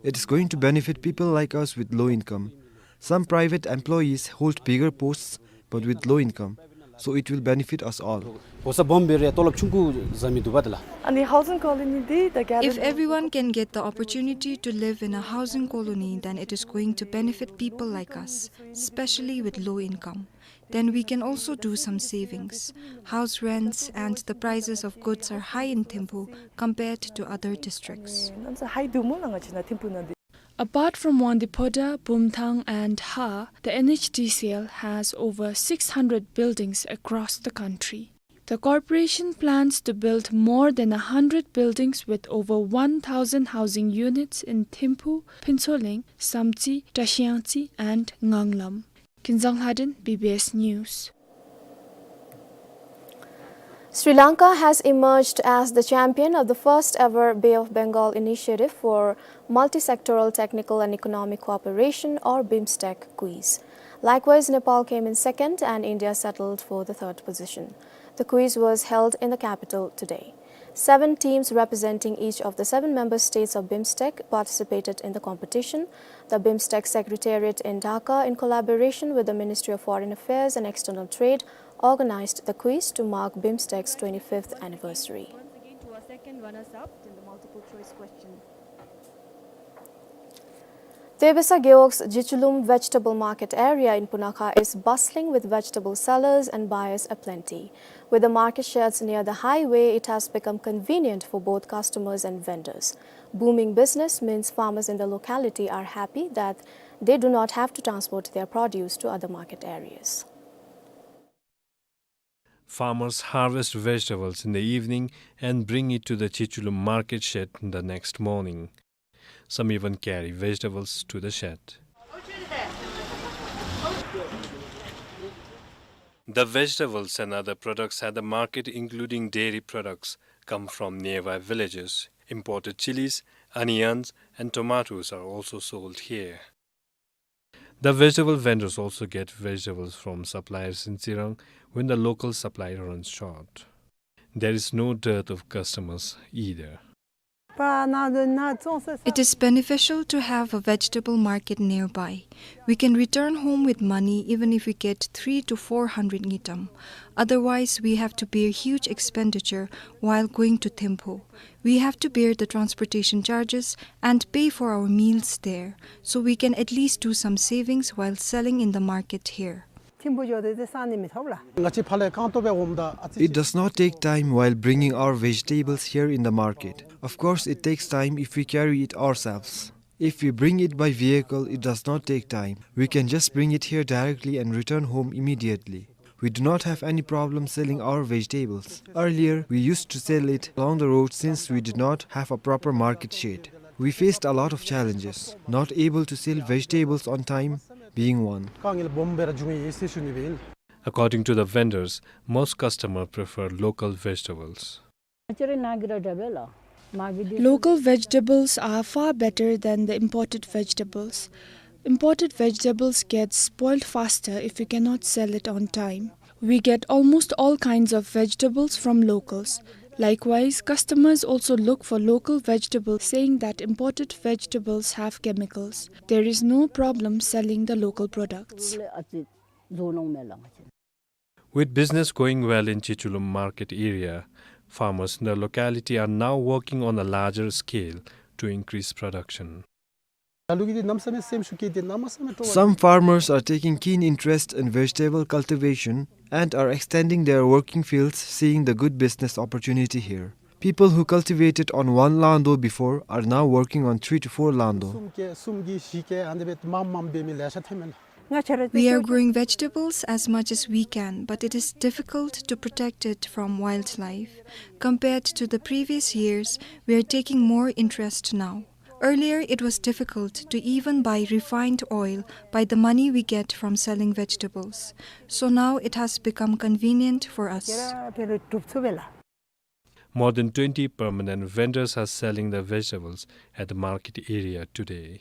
It is going to benefit people like us with low income. Some private employees hold bigger posts, but with low income, so it will benefit us all. Bosa bombe re tolop chungku zami duba dala. Ani housing colony di the gathering. If everyone can get the opportunity to live in a housing colony, then it is going to benefit people like us, especially with low income. Then we can also do some savings. House rents and the prices of goods are high in Thimphu compared to other districts. Apart from Wangdue-Phodrang, Bumthang and Ha, the N H D C L has over six hundred buildings across the country. The corporation plans to build more than a hundred buildings with over one thousand housing units in Thimphu, Phuentsholing, Samtse, Tashiyangtse and Nganglam. Kinzang Lhadon, B B S News. Sri Lanka has emerged as the champion of the first ever Bay of Bengal initiative for multi-sectoral technical and economic cooperation, or BIMSTEC quiz. Likewise, Nepal came in second and India settled for the third position. The quiz was held in the capital today. Seven teams representing each of the seven member states of BIMSTEC participated in the competition. The BIMSTEC Secretariat in Dhaka, in collaboration with the Ministry of Foreign Affairs and External Trade, organized the quiz to mark BIMSTEC's twenty-fifth anniversary. Once again to our second runners-up in the multiple choice question. Tuibesa Gewog's Jichulum vegetable market area in Punakha is bustling with vegetable sellers and buyers aplenty. With the market sheds near the highway, it has become convenient for both customers and vendors. Booming business means farmers in the locality are happy that they do not have to transport their produce to other market areas. Farmers harvest vegetables in the evening and bring it to the Jichulum market shed the next morning. Some even carry vegetables to the shed. The vegetables and other products at the market, including dairy products, come from nearby villages. Imported chilies, onions, and tomatoes are also sold here. The vegetable vendors also get vegetables from suppliers in Tsirang when the local supply runs short. There is no dearth of customers either. It is beneficial to have a vegetable market nearby. We can return home with money even if we get three to four hundred ngultrum. Otherwise, we have to bear huge expenditure while going to Thimphu. We have to bear the transportation charges and pay for our meals there, so we can at least do some savings while selling in the market here. It does not take time while bringing our vegetables here in the market. Of course, it takes time if we carry it ourselves. If we bring it by vehicle, it does not take time. We can just bring it here directly and return home immediately. We do not have any problem selling our vegetables. Earlier, we used to sell it along the road since we did not have a proper market shed. We faced a lot of challenges, not able to sell vegetables on time being one. According to the vendors, most customers prefer local vegetables. Local vegetables are far better than the imported vegetables. Imported vegetables get spoiled faster if you cannot sell it on time. We get almost all kinds of vegetables from locals. Likewise, customers also look for local vegetables, saying that imported vegetables have chemicals. There is no problem selling the local products. With business going well in Jichulum market area, farmers in the locality are now working on a larger scale to increase production. Some farmers are taking keen interest in vegetable cultivation and are extending their working fields, seeing the good business opportunity here. People who cultivated on one lando before are now working on three to four lando. We are growing vegetables as much as we can, but it is difficult to protect it from wildlife. Compared to the previous years, we are taking more interest now. Earlier, it was difficult to even buy refined oil by the money we get from selling vegetables. So now it has become convenient for us. More than twenty permanent vendors are selling their vegetables at the market area today.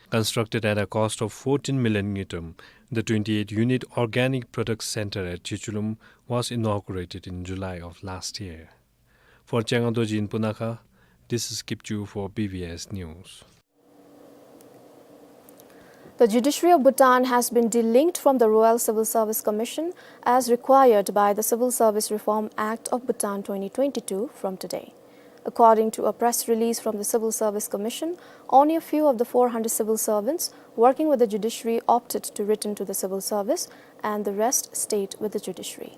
Constructed at a cost of fourteen million ngultrum, the twenty-eight unit organic product center at Chichulum was inaugurated in July of last year. For Changado Jin Punakha, this is Kipchu for B B S News. The judiciary of Bhutan has been delinked from the Royal Civil Service Commission as required by the Civil Service Reform Act of Bhutan twenty twenty-two from today. According to a press release from the Civil Service Commission, only a few of the four hundred civil servants working with the judiciary opted to return to the civil service, and the rest stayed with the judiciary.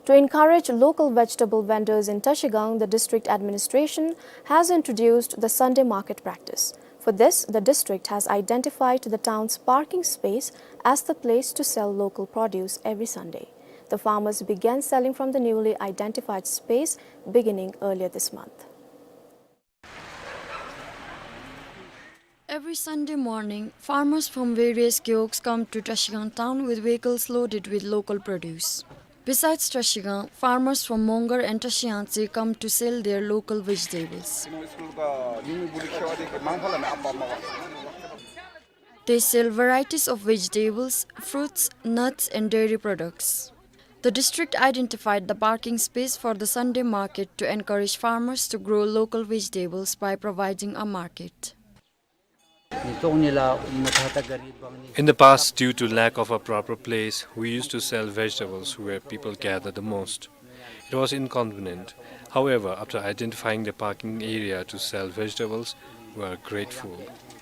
To encourage local vegetable vendors in Trashigang, the district administration has introduced the Sunday market practice. For this, the district has identified the town's parking space as the place to sell local produce every Sunday. The farmers began selling from the newly identified space beginning earlier this month. Every Sunday morning, farmers from various gewogs come to Trashigang town with vehicles loaded with local produce. Besides Trashigang, farmers from Mongar and Trashiyangtse come to sell their local vegetables. They sell varieties of vegetables, fruits, nuts, and dairy products. The district identified the parking space for the Sunday market to encourage farmers to grow local vegetables by providing a market. In the past, due to lack of a proper place, we used to sell vegetables where people gather the most. It was inconvenient. However, after identifying the parking area to sell vegetables, we are grateful.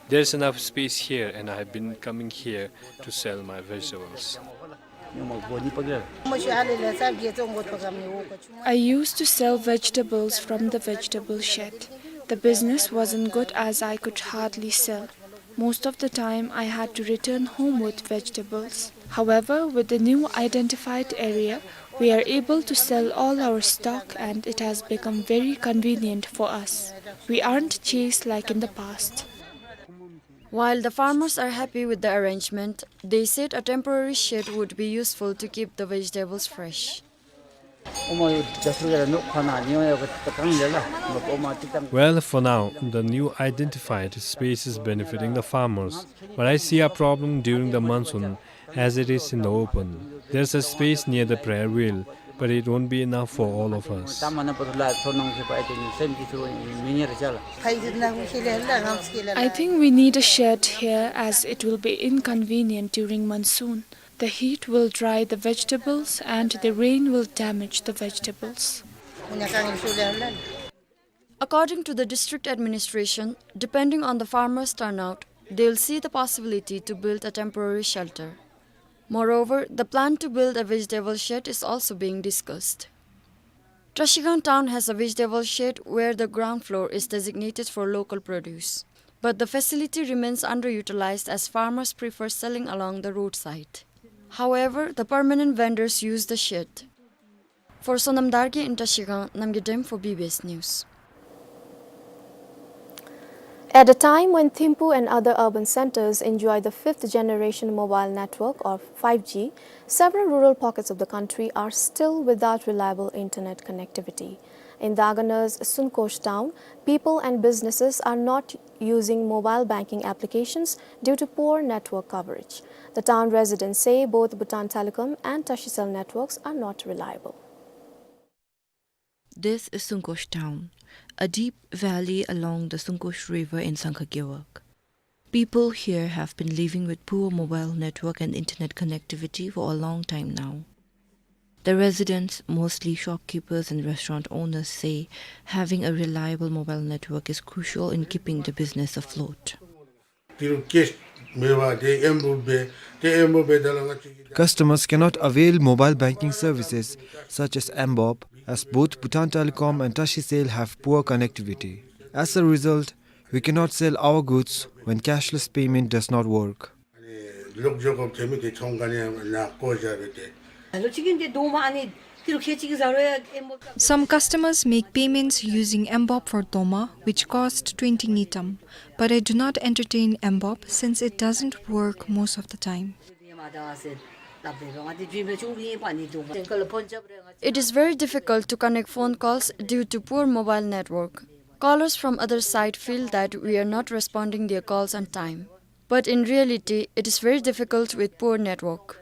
There is enough space here, and I have been coming here to sell my vegetables. I used to sell vegetables from the vegetable shed. The business wasn't good as I could hardly sell. Most of the time, I had to return home with vegetables. However, with the new identified area, we are able to sell all our stock and it has become very convenient for us. We aren't chased like in the past. While the farmers are happy with the arrangement, they said a temporary shed would be useful to keep the vegetables fresh. Well, for now, the new identified space is benefiting the farmers, but I see a problem during the monsoon as it is in the open. There's a space near the prayer wheel, but it won't be enough for all of us. I think we need a shed here as it will be inconvenient during monsoon. The heat will dry the vegetables and the rain will damage the vegetables. According to the district administration, depending on the farmers' turnout, they'll see the possibility to build a temporary shelter. Moreover, the plan to build a vegetable shed is also being discussed. Trashigang town has a vegetable shed where the ground floor is designated for local produce. But the facility remains underutilized as farmers prefer selling along the roadside. However, the permanent vendors use the shed. For Sonam Dargye in Trashigang, Namgay Dem for B B S News. At a time when Thimphu and other urban centers enjoy the fifth generation mobile network, or five G, several rural pockets of the country are still without reliable internet connectivity. In Dagana's Sunkosh town, people and businesses are not using mobile banking applications due to poor network coverage. The town residents say both Bhutan Telecom and Trashicell networks are not reliable. This is Sunkosh town, a deep valley along the Sunkosh River in Sangkha Gewog. People here have been living with poor mobile network and internet connectivity for a long time now. The residents, mostly shopkeepers and restaurant owners, say having a reliable mobile network is crucial in keeping the business afloat. དེ་རུ་ཀེཤ་མེད་པར་དེ་ཨེམ་བོབ་སྦེ་དེ་ཨེམ་བོབ་སྦེ་ད་ལ་ང་བཅས་ཀྱི། Customers cannot avail mobile banking services such as M BOP, as both Bhutan Telecom and Tashicel have poor connectivity. As a result, we cannot sell our goods when cashless payment does not work. ཨ་ནི་ལོག་འགྱོ་དགོཔ་ཐོན་མི་དེ་ཚོང་ཁང་ནང་བཀོ་བཞག་སྦེ་ཏེ། ཨ་ལོ་ཅིག་གིན་དེ་དོ་མ་ཨ་ནི་དེ་རུ་ཁེ་ཅིག་ཟ་རོ་ཡ་ཨེམ་བོབ། Some customers make payments using M BOP for Doma, which cost twenty ngultrum, but I do not entertain M BOP since it doesn't work most of the time. It is very difficult to connect phone calls due to poor mobile network. Callers from other side feel that we are not responding their calls on time. But in reality, it is very difficult with poor network.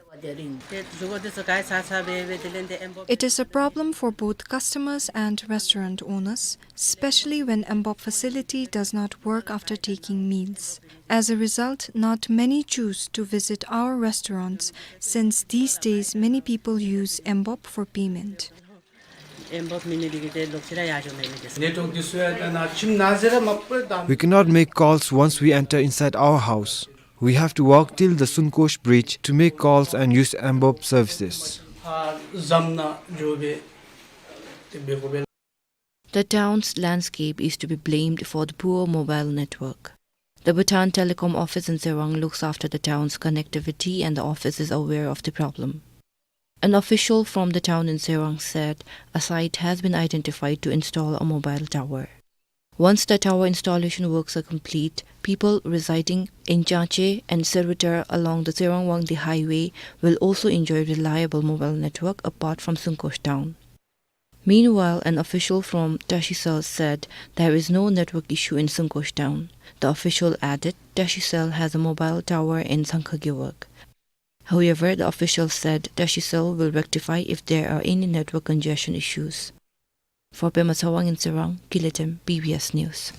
It is a problem for both customers and restaurant owners, especially when M BOP facility does not work after taking meals. As a result, not many choose to visit our restaurants, since these days many people use M BOP for payment. We cannot make calls once we enter inside our house. We have to walk till the Sunkosh bridge to make calls and use M BOP services. The town's landscape is to be blamed for the poor mobile network. The Bhutan Telecom office in Serang looks after the town's connectivity, and the office is aware of the problem. An official from the town in Serang said a site has been identified to install a mobile tower. Once the tower installation works are complete, people residing in Chache and Serutar along the Serang-Wangdi highway will also enjoy reliable mobile network apart from Sunkosh town. Meanwhile, an official from Tashicel said there is no network issue in Sunkosh town. The official added Tashicel has a mobile tower in Sangkhagewog. However, the official said Tashicel will rectify if there are any network congestion issues. For Pema Tsawang in Serang, Kiletem, B B S News.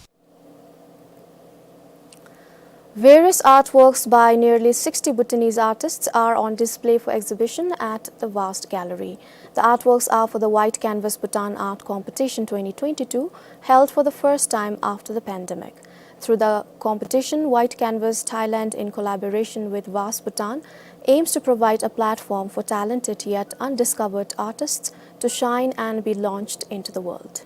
Various artworks by nearly sixty Bhutanese artists are on display for exhibition at the Vast Gallery. The artworks are for the White Canvas Bhutan Art Competition twenty twenty-two, held for the first time after the pandemic. Through the competition, White Canvas Thailand, in collaboration with Vast Bhutan, aims to provide a platform for talented yet undiscovered artists to shine and be launched into the world.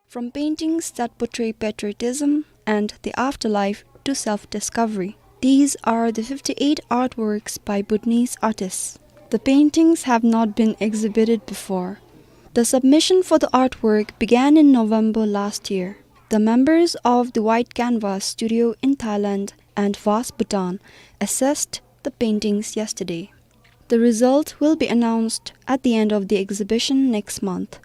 From paintings that portray patriotism and the afterlife to self-discovery, these are the fifty-eight artworks by Bhutanese artists. The paintings have not been exhibited before. The submission for the artwork began in November last year. The members of the White Canvas Studio in Thailand and Vast Bhutan assessed the paintings yesterday. The result will be announced at the end of the exhibition next month,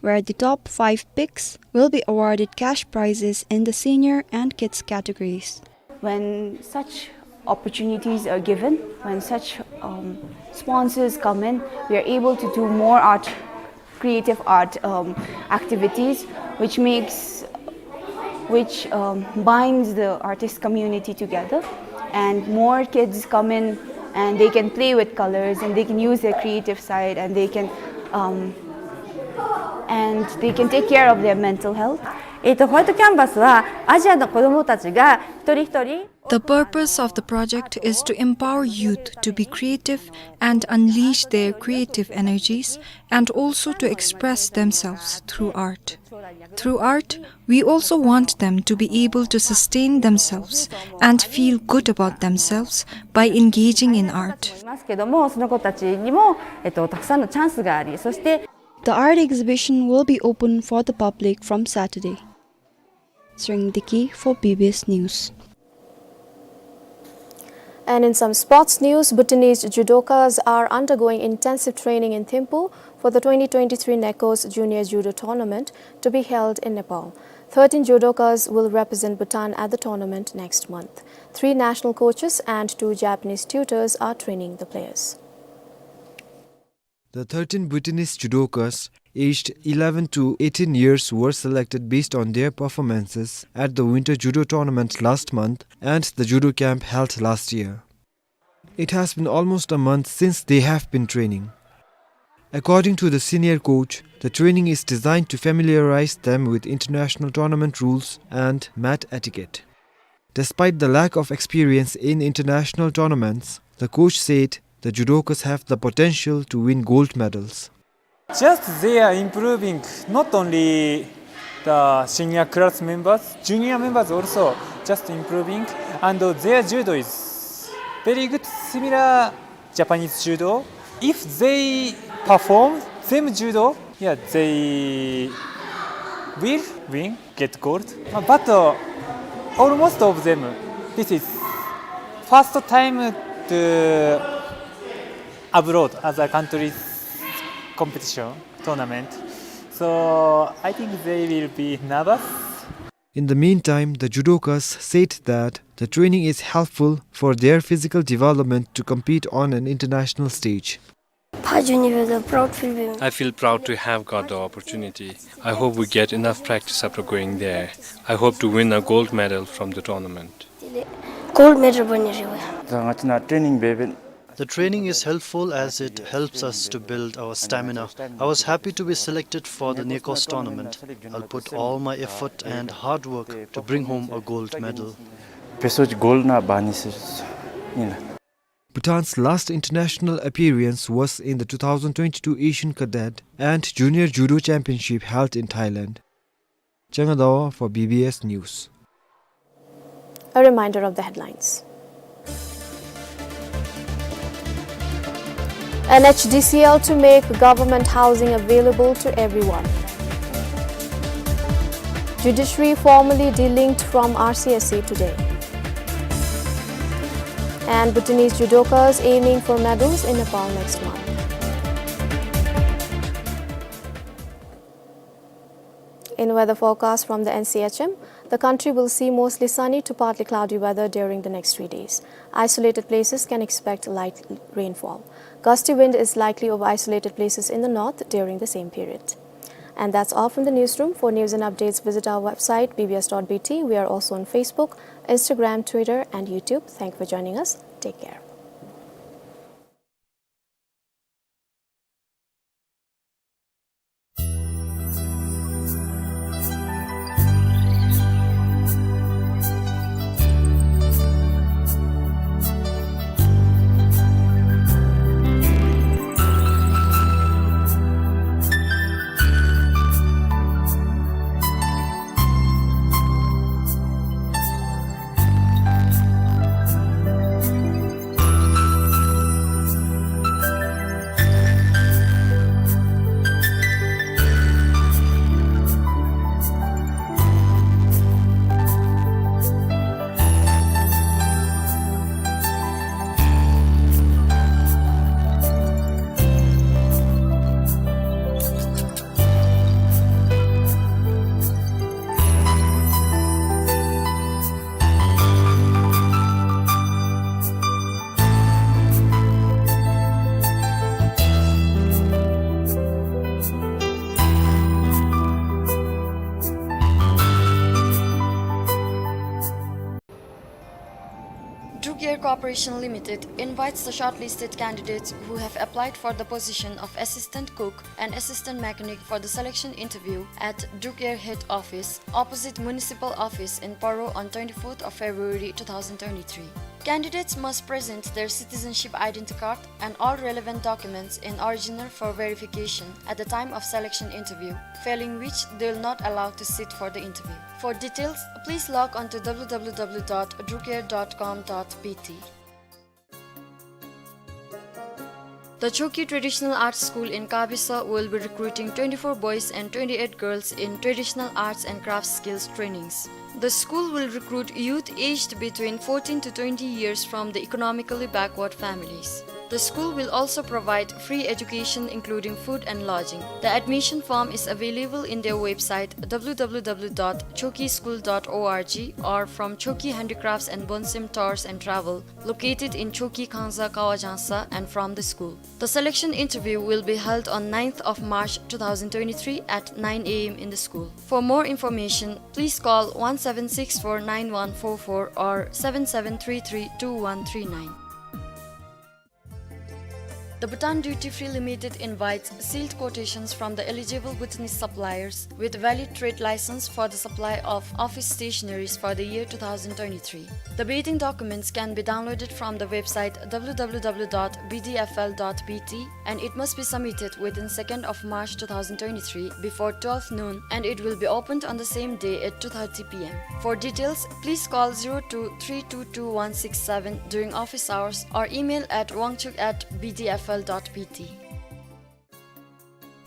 where the top five picks will be awarded cash prizes in the senior and kids categories. When such opportunities are given, when such, um, sponsors come in, we are able to do more art, creative art, um, activities, which makes, which, um, binds the artist community together, and more kids come in and they can play with colors and they can use their creative side and they can, um, and they can take care of their mental health. えっと、ホワイトキャンバスはアジアの子どもたちが一人一人 The purpose of the project is to empower youth to be creative and unleash their creative energies and also to express themselves through art. Through art, we also want them to be able to sustain themselves and feel good about themselves by engaging in art. いますけども、その子たちにも、えっと、たくさんのチャンスがあり、そして The art exhibition will be open for the public from Saturday. Tshering Deki for B B S News. And in some sports news, Bhutanese judokas are undergoing intensive training in Thimphu for the twenty twenty-three NECOS Junior Judo Tournament to be held in Nepal. Thirteen judokas will represent Bhutan at the tournament next month. Three national coaches and two Japanese tutors are training the players. The thirteen Bhutanese judokas aged eleven to eighteen years were selected based on their performances at the Winter Judo Tournament last month and the judo camp held last year. It has been almost a month since they have been training. According to the senior coach, the training is designed to familiarize them with international tournament rules and mat etiquette. Despite the lack of experience in international tournaments, the coach said the judokas have the potential to win gold medals. Just they are improving, not only the senior class members, junior members also just improving, and their judo is very good, similar Japanese judo. If they perform same judo, yeah, they will win, get gold. Uh, but, uh, almost of them, this is first time to abroad, other countries competition, tournament. So I think they will be nervous. In the meantime, the judokas said that the training is helpful for their physical development to compete on an international stage. ཕར་འགྱོ་ནི་འབདཝ་ད་proud feel་འབད་མས། I feel proud to have got the opportunity. I hope we get enough practice after going there. I hope to win a gold medal from the tournament. དེ་ལས་gold medal་འབག་ནི་རེད་པ། ད་ང་བཅས་ནཱ་training་འབད་བས། The training is helpful as it helps us to build our stamina. I was happy to be selected for the NECOS tournament. I'll put all my effort and hard work to bring home a gold medal. བེ་སོ་ཅིག་gold་ནང་འབག་ནི་ཟེར་ཨིན་ལགས། Bhutan's last international appearance was in the two thousand twenty-two Asian Cadet and Junior Judo Championship held in Thailand. Changa Dawa for B B S News. A reminder of the headlines. N H D C L to make government housing available to everyone. Judiciary formally delinked from R C S A today. And Bhutanese judokas aiming for medals in Nepal next month. In weather forecast from the N C H M, the country will see mostly sunny to partly cloudy weather during the next three days. Isolated places can expect light rainfall. Gusty wind is likely over isolated places in the north during the same period. And that's all from the newsroom. For news and updates, visit our website, B B S dot B T. We are also on Facebook, Instagram, Twitter, and YouTube. Thank you for joining us. Take care. Druk Air Corporation Limited invites the shortlisted candidates who have applied for the position of assistant cook and assistant mechanic for the selection interview at Druk Air head office, opposite municipal office in Paro, on twenty-fourth of February two thousand twenty-three. Candidates must present their citizenship identity card and all relevant documents in original for verification at the time of selection interview, failing which they will not allowed to sit for the interview. For details, please log on to W W W dot drukair dot com dot B T. The Choki Traditional Arts School in Kabisa will be recruiting twenty-four boys and twenty-eight girls in traditional arts and crafts skills trainings. The school will recruit youth aged between fourteen to twenty years from the economically backward families. The school will also provide free education, including food and lodging. The admission form is available in their website, W W W dot choki school dot org, or from Choki Handicrafts and Bonsim Tours and Travel, located in Choki, Khangza, Kawajangsa, and from the school. The selection interview will be held on ninth of March two thousand twenty-three at nine A M in the school. For more information, please call one seven six four nine one four four or seven seven three three two one three nine. The Bhutan Duty Free Limited invites sealed quotations from the eligible Bhutanese suppliers with valid trade license for the supply of office stationaries for the year two thousand twenty-three. The bidding documents can be downloaded from the website w w w dot b d f l dot b t, and it must be submitted within second of March two thousand twenty-three before twelve noon, and it will be opened on the same day at two thirty p m. For details, please call zero two three two two one six seven during office hours or email at wangchuk at b d f l dot b t.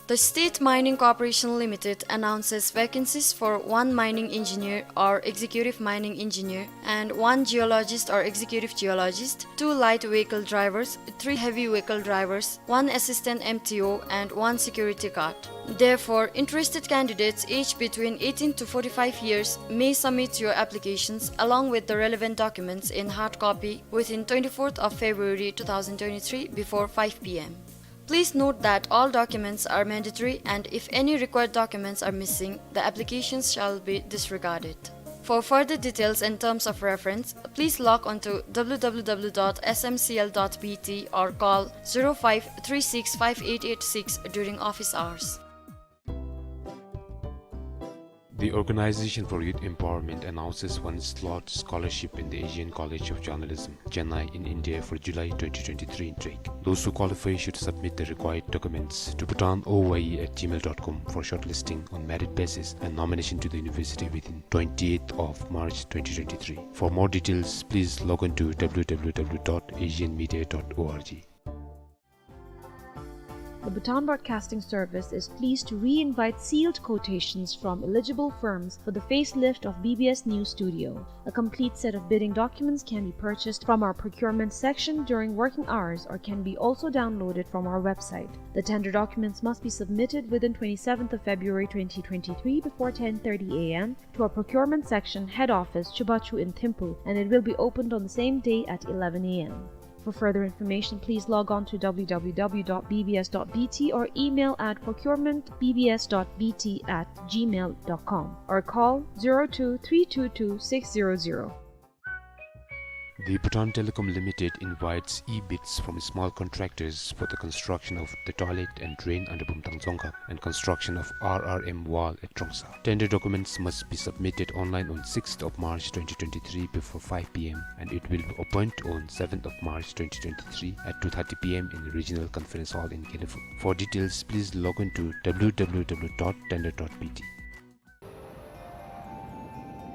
The State Mining Corporation Limited announces vacancies for one mining engineer or executive mining engineer and one geologist or executive geologist, two light vehicle drivers, three heavy vehicle drivers, one assistant M T O, and one security guard. Therefore, interested candidates aged between eighteen to forty-five years may submit your applications along with the relevant documents in hard copy within twenty-fourth of February two thousand twenty-three before five p m. Please note that all documents are mandatory, and if any required documents are missing, the applications shall be disregarded. For further details and terms of reference, please log on to w w w dot s m c l dot b t or call zero five three six five eight eight six during office hours. The Organization for Youth Empowerment announces one slot scholarship in the Asian College of Journalism, Chennai, in India for July twenty twenty-three intake. Those who qualify should submit the required documents to bhutan o y e at gmail dot com for shortlisting on merit basis and nomination to the university within twentieth of March twenty twenty-three. For more details, please log on to w w w dot asian media dot org. The Bhutan Broadcasting Service is pleased to re-invite sealed quotations from eligible firms for the facelift of B B S News Studio. A complete set of bidding documents can be purchased from our procurement section during working hours or can be also downloaded from our website. The tender documents must be submitted within twenty-seventh of February twenty twenty-three before ten thirty a m to our procurement section head office, Chubachu in Thimphu, and it will be opened on the same day at eleven a m. For further information, please log on to w w w dot b b s dot b t or email at procurement b b s dot b t at gmail dot com or call zero two three two two six zero zero. The Bhutan Telecom Limited invites e-bids from small contractors for the construction of the toilet and drain under Bumthang Dzongkhag and construction of R R M wall at Trongsa. Tender documents must be submitted online on sixth of March twenty twenty-three before five p m and it will be opened on seventh of March twenty twenty-three at two thirty p m in the Regional Conference Hall in Gelephu. For details, please log on to w w w dot tender dot b t.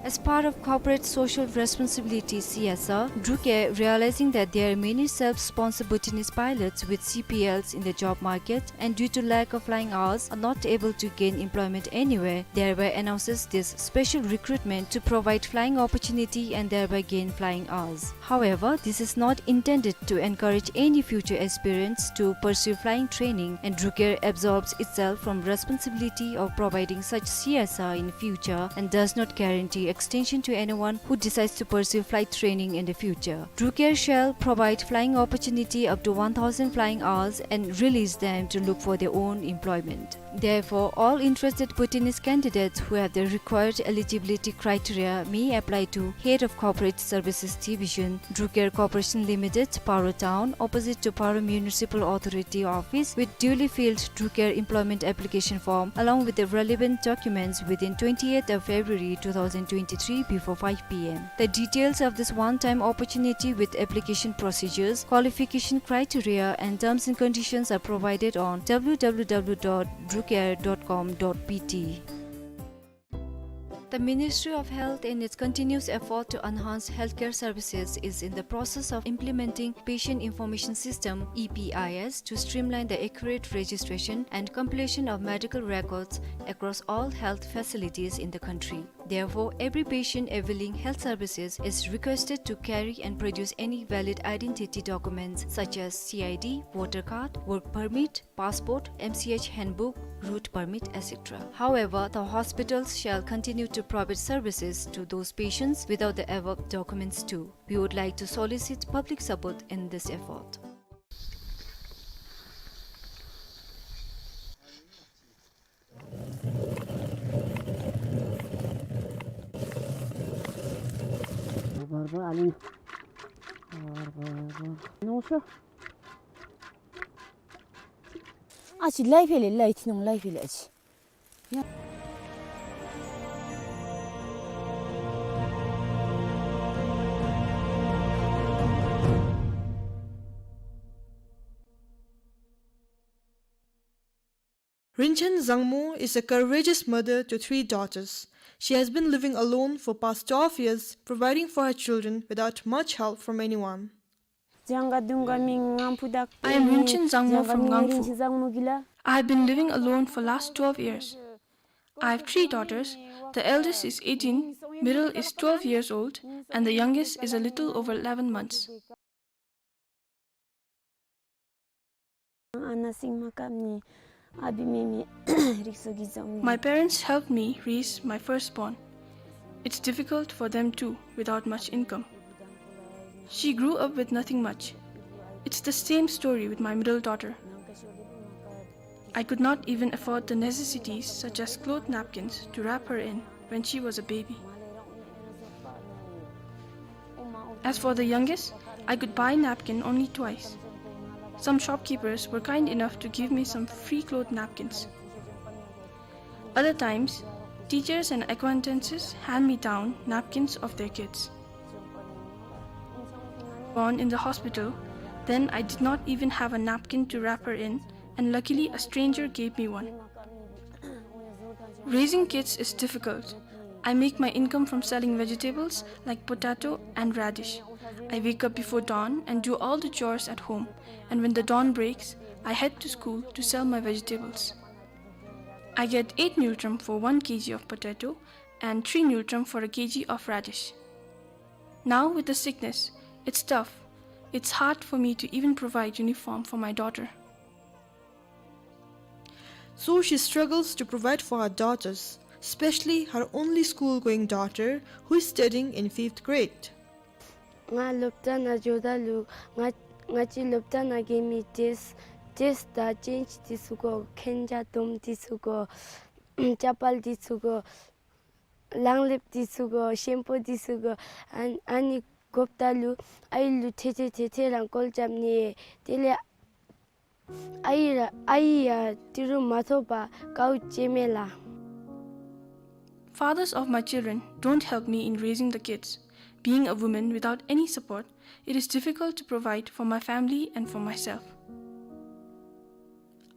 As part of corporate social responsibility, C S R, DRUcare, realizing that there are many self-sponsored Bhutanese pilots with C P Ls in the job market and due to lack of flying hours are not able to gain employment anywhere, thereby announces this special recruitment to provide flying opportunity and thereby gain flying hours. However, this is not intended to encourage any future aspirants to pursue flying training, and DRUcare absolves itself from responsibility of providing such C S R in future and does not guarantee extension to anyone who decides to pursue flight training in the future. DRUcare shall provide flying opportunity up to one thousand flying hours and release them to look for their own employment. Therefore, all interested Bhutanese candidates who have the required eligibility criteria may apply to Head of Corporate Services Division, DRUcare Corporation Limited, Paro Town, opposite to Paro Municipal Authority Office, with duly filled DRUcare employment application form along with the relevant documents within twentieth of February two thousand twenty-three before five p m. The details of this one-time opportunity with application procedures, qualification criteria, and terms and conditions are provided on w w w dot drucare dot com dot b t. The Ministry of Health, in its continuous effort to enhance healthcare services, is in the process of implementing Patient Information System, E P I S, to streamline the accurate registration and compilation of medical records across all health facilities in the country. Therefore, every patient availing health services is requested to carry and produce any valid identity documents such as C I D, voter card, work permit, passport, M C H handbook, route permit, et cetera. However, the hospitals shall continue to provide services to those patients without the above documents too. We would like to solicit public support in this effort. Barba alin. Barba. No sir. ཨ་ཙི་ལཱའི་ཕི་ལེ་ལཱའི་ཐི་ནོང་ལཱའི་ཕི་ལེ་ཨ་ཙི། Rinchen Zangmo is a courageous mother to three daughters. She has been living alone for past twelve years, providing for her children without much help from anyone. I am Rinchen Zangmo from Ngangphu. I have been living alone for last twelve years. I have three daughters. The eldest is eighteen, middle is twelve years old, and the youngest is a little over eleven months. My parents helped me raise my firstborn. It's difficult for them too, without much income. She grew up with nothing much. It's the same story with my middle daughter. I could not even afford the necessities such as cloth napkins to wrap her in when she was a baby. As for the youngest, I could buy napkin only twice. Some shopkeepers were kind enough to give me some free cloth napkins. Other times, teachers and acquaintances hand me down napkins of their kids. Born in the hospital, then I did not even have a napkin to wrap her in, and luckily a stranger gave me one. Raising kids is difficult. I make my income from selling vegetables like potato and radish. I wake up before dawn and do all the chores at home, and when the dawn breaks, I head to school to sell my vegetables. I get eight ngultrum for one K G of potato and three ngultrum for a K G of radish. Now with the sickness, it's tough. It's hard for me to even provide uniform for my daughter. So she struggles to provide for her daughters, especially her only school-going daughter who is studying in fifth grade. ང་སློབ་གྲྭ་ནང་འགྱོཝ་ད་ལུ་ང་ང་བཅས་སློབ་གྲྭ་ནང་གི་མི་ཌེསི་ཌེསི་དང་ཅེནཇ་འདི་ཚུ་དགོ། མཁན་ཆ་དོམ་འདི་ཚུ་དགོ། ཅ་པཱལ་འདི་ཚུ་དགོ། གླང་ལེབ་འདི་ཚུ་དགོ། ཤེམ་པུ་འདི་ཚུ་དགོ། ཨ་ཨ་ནི་དགོཔ་ད་ལུ་ཨའི་ལུ་ཐེ་ཐེ་ཐེ་ཐེ་རང་བཀོལ་རྐྱབ་ནི། དེ་ལས་ཨའི་ར་ཨའི་ཡང་ཏི་རུ་མ་ཐོབ་པར་དཀའཝ་སྤྱད་མས་ལགས། Fathers of my children don't help me in raising the kids. Being a woman without any support, it is difficult to provide for my family and for myself.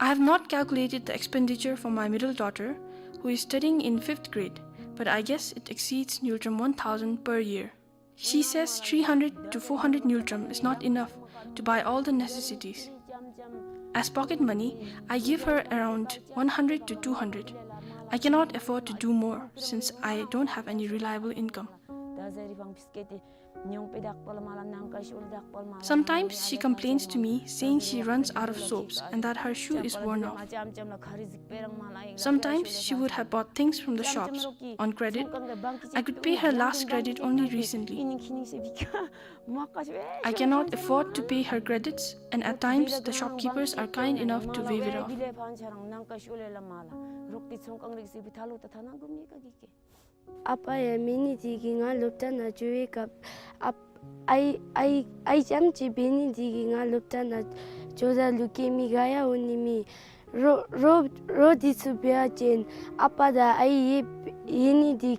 I have not calculated the expenditure for my middle daughter, who is studying in fifth grade, but I guess it exceeds ngultrum one thousand per year. She says three hundred to four hundred ngultrum is not enough to buy all the necessities. As pocket money, I give her around one hundred to two hundred. I cannot afford to do more since I don't have any reliable income. Sometimes she complains to me, saying she runs out of soaps and that her shoe is worn off. Sometimes she would have bought things from the shops on credit. I could pay her last credit only recently. I cannot afford to pay her credits, and at times the shopkeepers are kind enough to waive it off. ཨ་པ་ཡང་མེད་ནི་དེ་གིས་ང་སློབ་གྲྭ་ནང་འགྱོ་བའི་སྐབས་ཨ་ཨའི་ཨའི་ཨའི་རྐྱངམ་གཅིག་འབད་ནི་དེ་གིས་ང་སློབ་གྲྭ་ནང་འགྱོཝ་ད་ལུ་སྐྱེལ་མི་ག་ཡང་འོང་ནི་མེད། རོགས་རོགས་རོགས་འདི་ཚུ་འབད་བ་ཅིན་ཨ་པ་དང་ཨའི་ཡོད་ཡོད་ནི་དེ་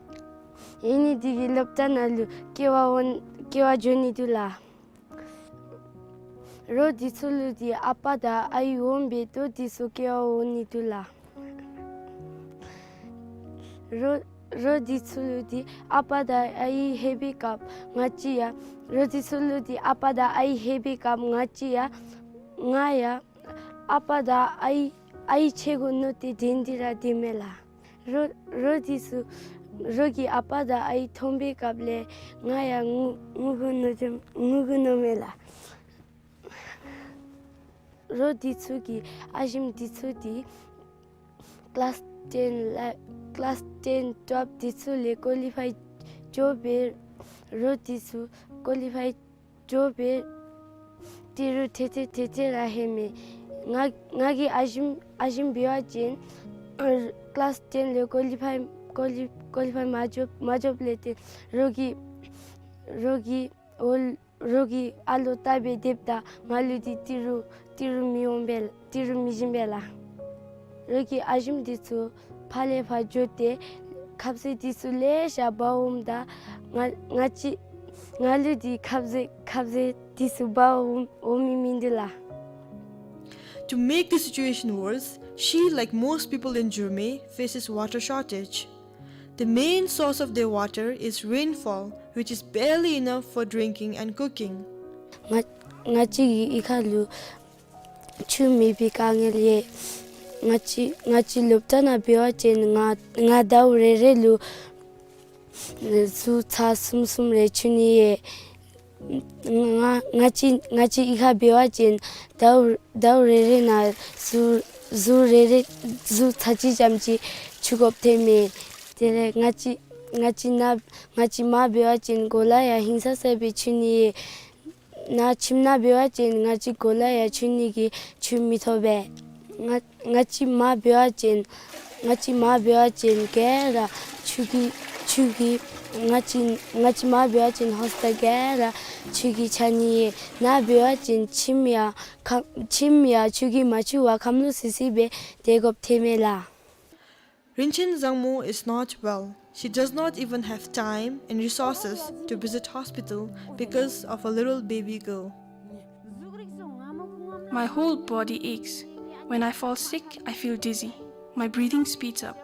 ཡོད་ནི་དེ་གིས་སློབ་གྲྭ་ནང་ལུ་སྐྱེལ་བར་འོང་སྐྱེལ་བར་འགྱོ་ནི་འདུག་ལགས། རོགས་འདི་ཚུ་ལུ་འདི་ཨ་པ་དང་ཨའི་འོང་པས་ཏེ་འདི་ཚུ་སྐྱེལ་བར་འོང་ནི་འདུག་ལགས། རོགས་རོགས་འདི་ཚུ་ལུ་འདི་ཨ་པ་དང་ཨའི་ལྷོད་པའི་སྐབས་ང་བཅས་ཡང་རོགས་འདི་ཚུ་ལུ་འདི་ཨ་པ་དང་ཨའི་ལྷོད་པའི་སྐབས་ང་བཅས་ཡང་ང་ཡང་ཨ་པ་དང་ཨའི་ཨའི་ཕྱད་དགོ་མནོ་སྟེ་དྲན་ཏེ་ར་སྡོདཔ་མས་ལགས། རོགས་རོགས་འདི་ཚུ་རོགས་ཀྱི་ཨ་པ་དང་ཨའི་མཐོང་པའི་སྐབས་ལས་ང་ཡང་ངུ་ངུ་དགོ་མནོ་ངུ་དགོ་མནོཝ་མས་ལགས། རོགས་འདི་ཚུ་གི་ཨ་ཞེམོ་འདི་ཚུ་འདི་ཀི་ལཱསི་ཊེན་ལ་ཀི་ལཱསི་ཊེན་ཊུ་ཝེལབ་འདི་ཚུ་ལས་ཀོ་ལི་ཕའི་འགྱོ་སྦེ་རོགས་འདི་ཚུ་ཀོ་ལི་ཕའི་འགྱོ་སྦེ་ཏི་རུ་ཐེ་ཐེ་ཐེ་ཐེ་ར་ལྷོད་མས། ང་ང་གིས་ཨ་ཞེམོ་ཨ་ཞེམོ་འབད་བ་ཅིན་ཀི་ལཱསི་ཊེན་ལས་ཀོ་ལི་ཕའི་ཀོ་ལི་ཀོ་ལི་ཕའི་མ་འགྱོ་མ་འགྱོཝ་ལས་ཏེ་རོགས་ཀྱི་རོགས་ཀྱི་འོག་རོགས་ཀྱི་ཨ་ལོ་བལྟ་སྦེ་སྡོདཔ་ད་ང་ལུ་འདི་ཏི་རུ་ཏི་རུ་མི་འོང་པས་ཏི་རུ་མི་བྱིན་པས་ལགས། རོགས་ཀྱི་ཨ་ཞིམ་འདི་ཚུ་ཕར་ལས་ཕར་འགྱོ་སྟེ་ཁབ་ཟས་འདི་ཚུ་ལེ་ཤ་འབག་འོངམ་ད་ང་ང་བཅས་ང་ལུ་འདི་ཁབ་ཟས་ཁབ་ཟས་འདི་ཚུ་འབག་འོང་འོང་མི་མིན་འདུག་ལགས། To make the situation worse, she, like most people in Jurme, faces water shortage. The main source of their water is rainfall, which is barely enough for drinking and cooking. ང་ང་བཅས་ཀྱི་གཡུས་ཁ་ལུ་ཆུ་མེད་པའི་དཀའ་ངལ་ཡོད། ང་བཅས་ང་བཅས་སློབ་གྲྭ་ནང་འབད་བ་ཅིན་ང་ང་ཟླཝ་རེ་རེ་ལུ་ཟུར་ཚར་གསུམ་གསུམ་རེ་འཁྱུ་ནི་ཡོད། ང་ང་བཅས་ང་བཅས་གཡུས་ཁར་འབད་བ་ཅིན་ཟླཝ་ཟླཝ་རེ་རེ་ནང་ཟུར་ཟུར་རེ་རེ་ཟུར་ཚར་གཅིག་ཙམ་ཅིག་འཁྱུ་དགོཔ་ཐོནམ་མས། དེ་ལས་ང་བཅས་ང་བཅས་ནཱ་ང་བཅས་མར་འབད་བ་ཅིན་གོ་ལ་ཡང་ཧིང་སངས་ས་སྦེ་འཁྱུ་ནི་ཡོད། ནཱ་ཁྱིམ་ནང་འབད་བ་ཅིན་ང་བཅས་གོ་ལ་ཡང་འཁྱུ་ནི་གི་ཆུ་མི་ཐོབ་པས། ང་ང་བཅས་མར་འབད་བ་ཅིན་ང་བཅས་མར་འབད་བ་ཅིན་ག་ར་ཆུ་གིས་ཆུ་གིས་ང་བཅས་ང་བཅས་མར་འབད་བ་ཅིན་ཧོསཊལ་ག་ར་ཆུ་གིས་ཆགས་ནི་ཡོད། ནཱ་འབད་བ་ཅིན་ཁྱིམ་ཡང་ཁ་ཁྱིམ་ཡང་ཆུ་གིས་མ་འཁྱུ་བར་ཁམས་ལོག་སི་སི་སྦེ་སྡོད་དགོཔ་ཐོནམ་མས་ལགས། Rinchen Zangmo is not well. She does not even have time and resources to visit hospital because of a little baby girl. My whole body aches. When I fall sick, I feel dizzy. My breathing speeds up.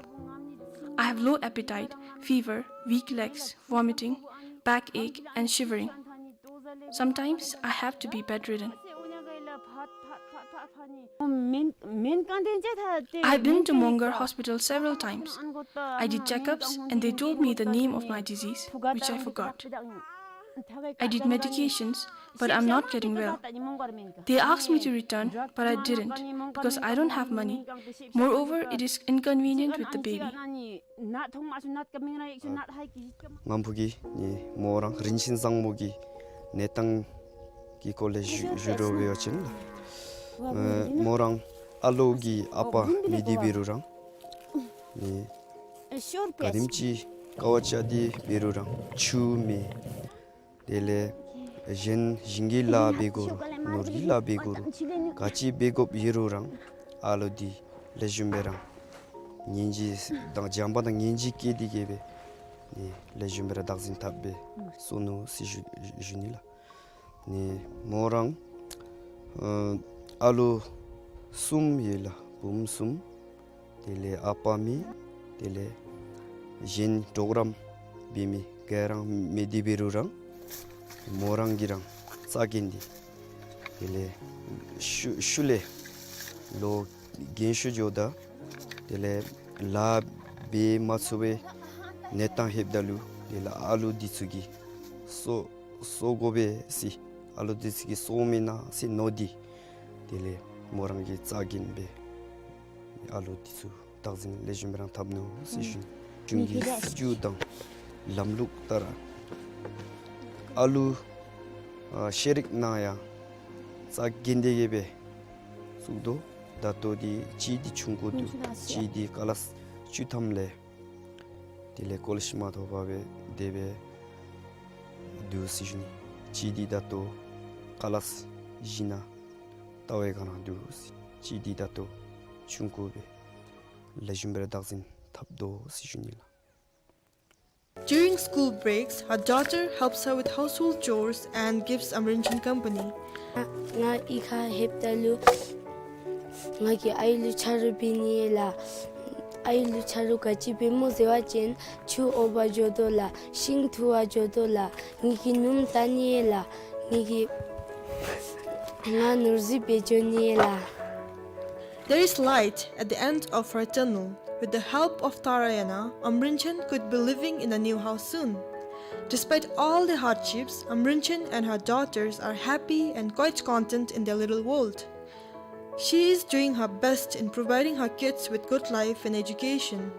I have low appetite, fever, weak legs, vomiting, backache, and shivering. Sometimes I have to be bedridden. I've been to Mongar Hospital several times. I did checkups and they told me the name of my disease, which I forgot. I did medications, but I'm not getting well. They asked me to return, but I didn't, because I don't have money. Moreover, it is inconvenient with the baby. ང་བཅས་ཀྱི་ནི་མོ་རང་རིན་ཆེན་བཟང་མོ་གི་གནས་སྟངས་ཀྱི་སྐོར་ལས་ཞུ་ཞུ་རུ་འབད་བ་ཅིན་ལགས། མོ་རང་ཨ་ལོ་གི་ཨ་པ་མེད་དེ་འབད་རུང་རང་ནི་ག་དེམ་ཅིག་དཀའ་བ་སྤྱད་དེ་འབད་རུང་རང་ཆུ་མེད། དེ་ལས་གཞན་ཞིང་གི་ལཱ་འབད་དགོ་རུང་ནོར་གྱི་ལཱ་འབད་དགོ་རུང་ག་ཅི་འབད་དགོཔ་ཡོད་རུང་རང་ཨ་ལོ་འདི་ལེགས་ཤོམ་སྦེ་རང་ཉན་གཅིག་དང་བྱམས་པ་དང་ཉན་གཅིག་སྐྱེས་དེ་གིས་སྦེ་ནི་ལེགས་ཤོམ་སྦེ་ར་བདག་འཛིན་འཐབ་སྦེ་སོ་ནུག་ཟེར་ཞུ་ཞུ་ནི་ལགས། ནི་མོ་རང་ཨ་ཨ་ལོ་གསུམ་ཡོད་ལགས། བུམོ་གསུམ། དེ་ལས་ཨ་པ་མེད། དེ་ལས་གཞན་གྲོགས་རམ་འབད་མི་ག་ར་མེད་དེ་འབད་རུང་རང་མོ་རང་གིས་རང་རྩ་འགེངས་ཏེ་དེ་ལས་ཤུལ་ཤུལ་ལས་ལོ་རྒན་ཤོས་འགྱོཝ་ད་དེ་ལས་ལཱ་འབད་མ་ཚུགས་པའི་གནས་སྟངས་ལྷོདཔ་ད་ལུ་དེ་ལས་ཨ་ལོ་འདི་ཚུ་གིས་གསོ་གསོ་དགོ་པས་ཟེར་ཨ་ལོ་འདི་ཚུ་གིས་གསོ་མེན་ན་ཟེར་མནོ་སྟེ་དེ་ལས་མོ་རང་གིས་རྩ་འགེངས་སྦེ་ཨ་ལོ་འདི་ཚུ་བདག་འཛིན་ལེགས་ཤོམ་སྦེ་རང་འཐབ་ནུག་ཟེར་ཞུ་ནི། གཞུང་གི་སྲིད་བྱུས་དང་ལམ་ལུགས་ལྟར་ཨ་ལོ་ཨ་ཤེས་རིག་ནང་ཡང་རྩ་འགེངས་ཏེ་གིས་སྦེ་བཙུགས་དོ། ད་ལྟོ་འདི་གཅིག་འདི་ཆུང་ཀུ་འདུག། གཅིག་འདི་ཀ་ལཱསི་བཅུ་ཐམ་ལས་དེ་ལས་སྐོར་ཤིབ་མ་ཐོབ་པར་སྦེ་དེ་སྦེ་འདུག་ཟེར་ཞུ་ནི། གཅིག་འདི་ད་ལྟོ་ཀ་ལཱསི་བཞི་ནང་ལྟ་བའི་སྒང་ར་འདུག་ཟེར། གཅིག་འདི་ད་ལྟོ་ཆུང་ཀུ་སྦེ་ལེགས་ཤོམ་སྦེ་ར་བདག་འཛིན་འཐབ་དོ་ཟེར་ཞུ་ནི་ལགས། During school breaks, her daughter helps her with household chores and gives Amrinchen company. ང་ང་གཡུས་ཁར་ལྷོདཔ་ད་ལུ་ང་གིས་ཨའི་ལུ་ཆ་རོགས་འབད་ནི་ལགས། ཨའི་ལུ་ཆ་རོགས་ག་ཅི་འབད་སྨོ་ཟེར་བ་ཅིན་ཆུ་འོ་བར་འགྱོ་དོ་ལགས། ཤིང་འཐུ་བར་འགྱོ་དོ་ལགས། ངེ་གི་ནུམོ་བལྟ་ནི་ལགས། ངེ་གི་ང་ནོར་རྫི་འབད་འགྱོ་ནི་ལགས། There is light at the end of her tunnel. With the help of Tharayana, Amrinchen could be living in a new house soon. Despite all the hardships, Amrinchen and her daughters are happy and quite content in their little world. She is doing her best in providing her kids with good life and education.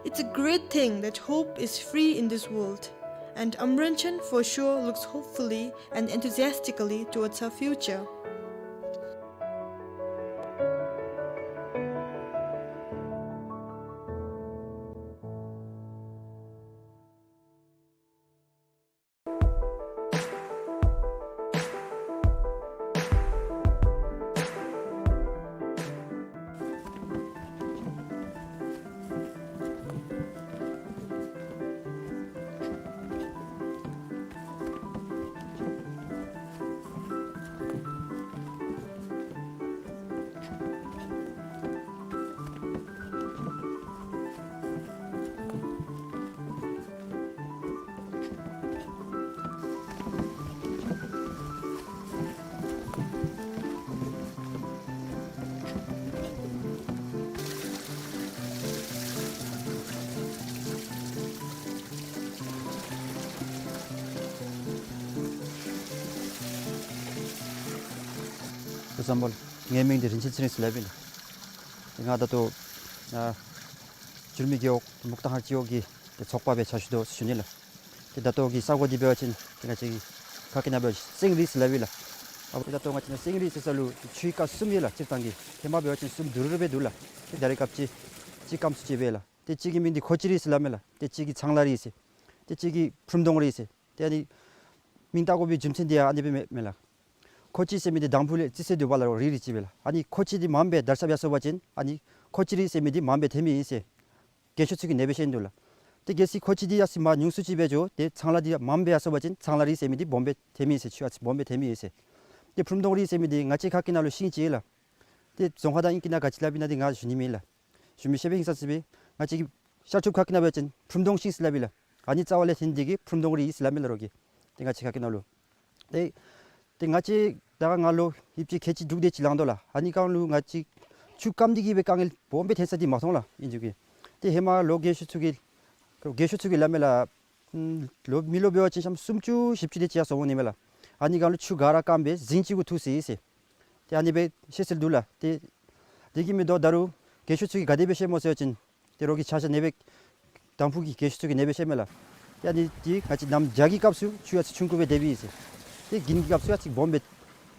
It's a great thing that hope is free in this world, and Amrinchen for sure looks hopefully and enthusiastically towards her future. བཟང་པོ། ངེའི་མིང་འདི་རིན་ཆེན་ཚེ་རིང་ཟེར་སླབ་ཨིན་ལགས། ཏེ་ང་ད་ལྟོ་ཨ་འགྱུར་མེད་རྒེད་འོག་མུག་ཏ་ཧང་སྤྱི་འོག་གི་ཏེ་ཚོགས་པ་སྦེ་ཕྱག་ཞུ་དོ་ཟེར་ཞུ་ནི་ལགས། ཏེ་ད་ལྟོ་གི་ས་གོ་འདི་འབད་བ་ཅིན་ཏེ་ང་བཅས་ཀྱི་ཁ་སྐད་ནང་འབད་བ་ཅིན་སེང་རི་ཟེར་སླབ་ཨིན་ལགས། ཨ་ད་ལྟོ་ང་བཅས་ནཱ་སེང་རི་ཟེར་ས་ལུ་ཆུའི་རྐ་གསུམ་ཡོད་ལགས། སྤྱིར་བཏང་གི་ཧེ་མ་འབད་བ་ཅིན་གསུམ་དུམ་གྲ་རེ་སྦེ་འདུག་ལགས། ཏེ་ད་རེས་སྐབས་ཅིག་ཅིག་སྐམ་སུ་ཅིག་སྦེ་ལགས། ཏེ་གཅིག་གི་མིང་འདི་ཁོ་ཅི་རི་ཟེར་སླབ་མས་ལགས། ཏེ་གཅིག་གི་ཚང་ལ་རི་ཟེར། ཏེ་གཅིག་གི་ཕུརམ་གདོང་རི་ཟེར། ཏེ་ཨ་ནི་མིང་བཏགས་དགོ་པའི་རྒྱུ་མཚན་འདི་ཡང་ཨ་ནི་སྦེ་མས་ལགས། ཁོ་ཅི་ཟེར་མི་འདི་དང་ཕུ་ལས་རྩི་ས་འདུག་པ་ལགས། རི་རི་ཅིག་སྦེ་ལགས། ཨ་ནི་ཁོ་ཅི་འདི་མངམ་སྦེ་དར་ཁྱབ་ཡར་སོང་པ་ཅིན་ཨ་ནི་ཁོ་ཅི་རི་ཟེར་མི་འདི་མངམ་སྦེ་ཐོན་མི་ཨིན་ཟེར་རྒས་ཤོས་ཚུ་གིས་ནེ་སྦེ་བཤད་ནི་འདུག་ལགས། ཏེ་གལ་སྲིད་ཁོ་ཅི་འདི་ཡར་སོང་མར་ཉུང་སུ་ཅིག་སྦེ་འགྱོ་ཏེ་ཚང་ལ་འདི་མངམ་སྦེ་ཡར་སོང་པ་ཅིན་ཚང་ལ་རི་ཟེར་མི་འདི་སྦོམ་སྦེ་ཐོན་མི་ཨིན་ཟེར། ཆུ་ཡར་སོང་སྦོམ་སྦེ་ཐོན་མི་ཨིན་ཟེར། ཏེ་ཕུརམ་གདོང་རི་ཟེར་མི་འདི་ང་བཅས་ཁ་སྐད་ནང་ལུ་ཤིང་ཅིག་ལགས། ཏེ་རྫོང་ཁ་དང་ཨིང་སྐད་ནང་ག་ཅི་སླབ་ཨིན་ན་འདི་ང་ཞུ་ནི་མེད་ལགས། ཞུ་མི་ཤེས་པས། ཧིང་སང་ཅིག་སྦེ་ང་བཅས་ཀྱི་ཤར་ཕྱོགས་ཁ་སྐད་ནང་འབད་བ་ཅིན་ཕུརམ་གདོང་ཤིང་ཟེར་སླབ་ཨིན་ལགས། ཨ་ནི་རྩ་བ་ལས་ཐོན་འདི་གིས་ཕུརམ་གདོང་རི་ཟེར་སླབ་མས་ལགས་རོགས་ཀྱིས། ཏེ་ང་བཅས་ཁ་སྐད་ནང་ལུ། ཏེ་ཏེ་ང་བཅས་ད་ང་ལོ་ཧིང་ཅིག་ཁལ་གཅིག་དྲུག་དེ་ཅིག་ལང་དོ་ལགས། ཨ་ནི་སྒང་ལུ་ང་བཅས་ཆུ་སྐམ་འདི་གིས་སྦེ་དཀའ་ངལ་སྦོམ་སྦེ་ཐོན་ས་འདི་མ་མཐོང་ལགས། ཨིན་ཅིག་གི་ཏེ་ཧེ་མ་ལོ་རྒས་ཤོས་ཚུ་གིས་རྒས་ཤོས་ཚུ་གིས་སླབ་མས་ལགས། ལོ་མི་ལོ་འབད་བ་ཅིན་ཤམ་སུམ་ཅུ་བཞི་བཅུ་དེ་ཅིག་ཡར་སོང་འོང་ནི་མས་ལགས། ཨ་ནི་སྒང་ལུ་ཆུ་ག་ར་སྐམ་སྦེ་རྫིང་གཅིག་གུ་ཐུག་སོ་ཡི་ཟེར། ཏེ་ཨ་ནི་སྦེ་བཤད་སྲོལ་འདུག་ལགས། ཏེ་དེ་གིས་མི་དོ་ད་རུང་རྒས་ཤོས་ཚུ་གིས་ག་དེ་སྦེ་བཤད་སྨོ་ཟེར་བ་ཅིན་ཏེ་རོགས་ཀྱིས་ཆ་ཤས་ནེ་སྦེ་དང་ཕུ་གི་རྒས་ཤོས་ཚུ་གིས་ནེ་སྦེ་བཤད་མས་ལགས། ཏེ་ཨ་ནི་འདི་ང་བཅས་གནམ་བྱཱར་གྱི་སྐབས་སུ་ཆུ་ཡར་སོང་ཆུང་ཀུ་སྦེ་སྡོདཔ་ཨིན་ཟེར། ཏེ་དགུན་གྱི་སྐབས་སུ་ཡར་སོང་སྦོམ་སྦེ་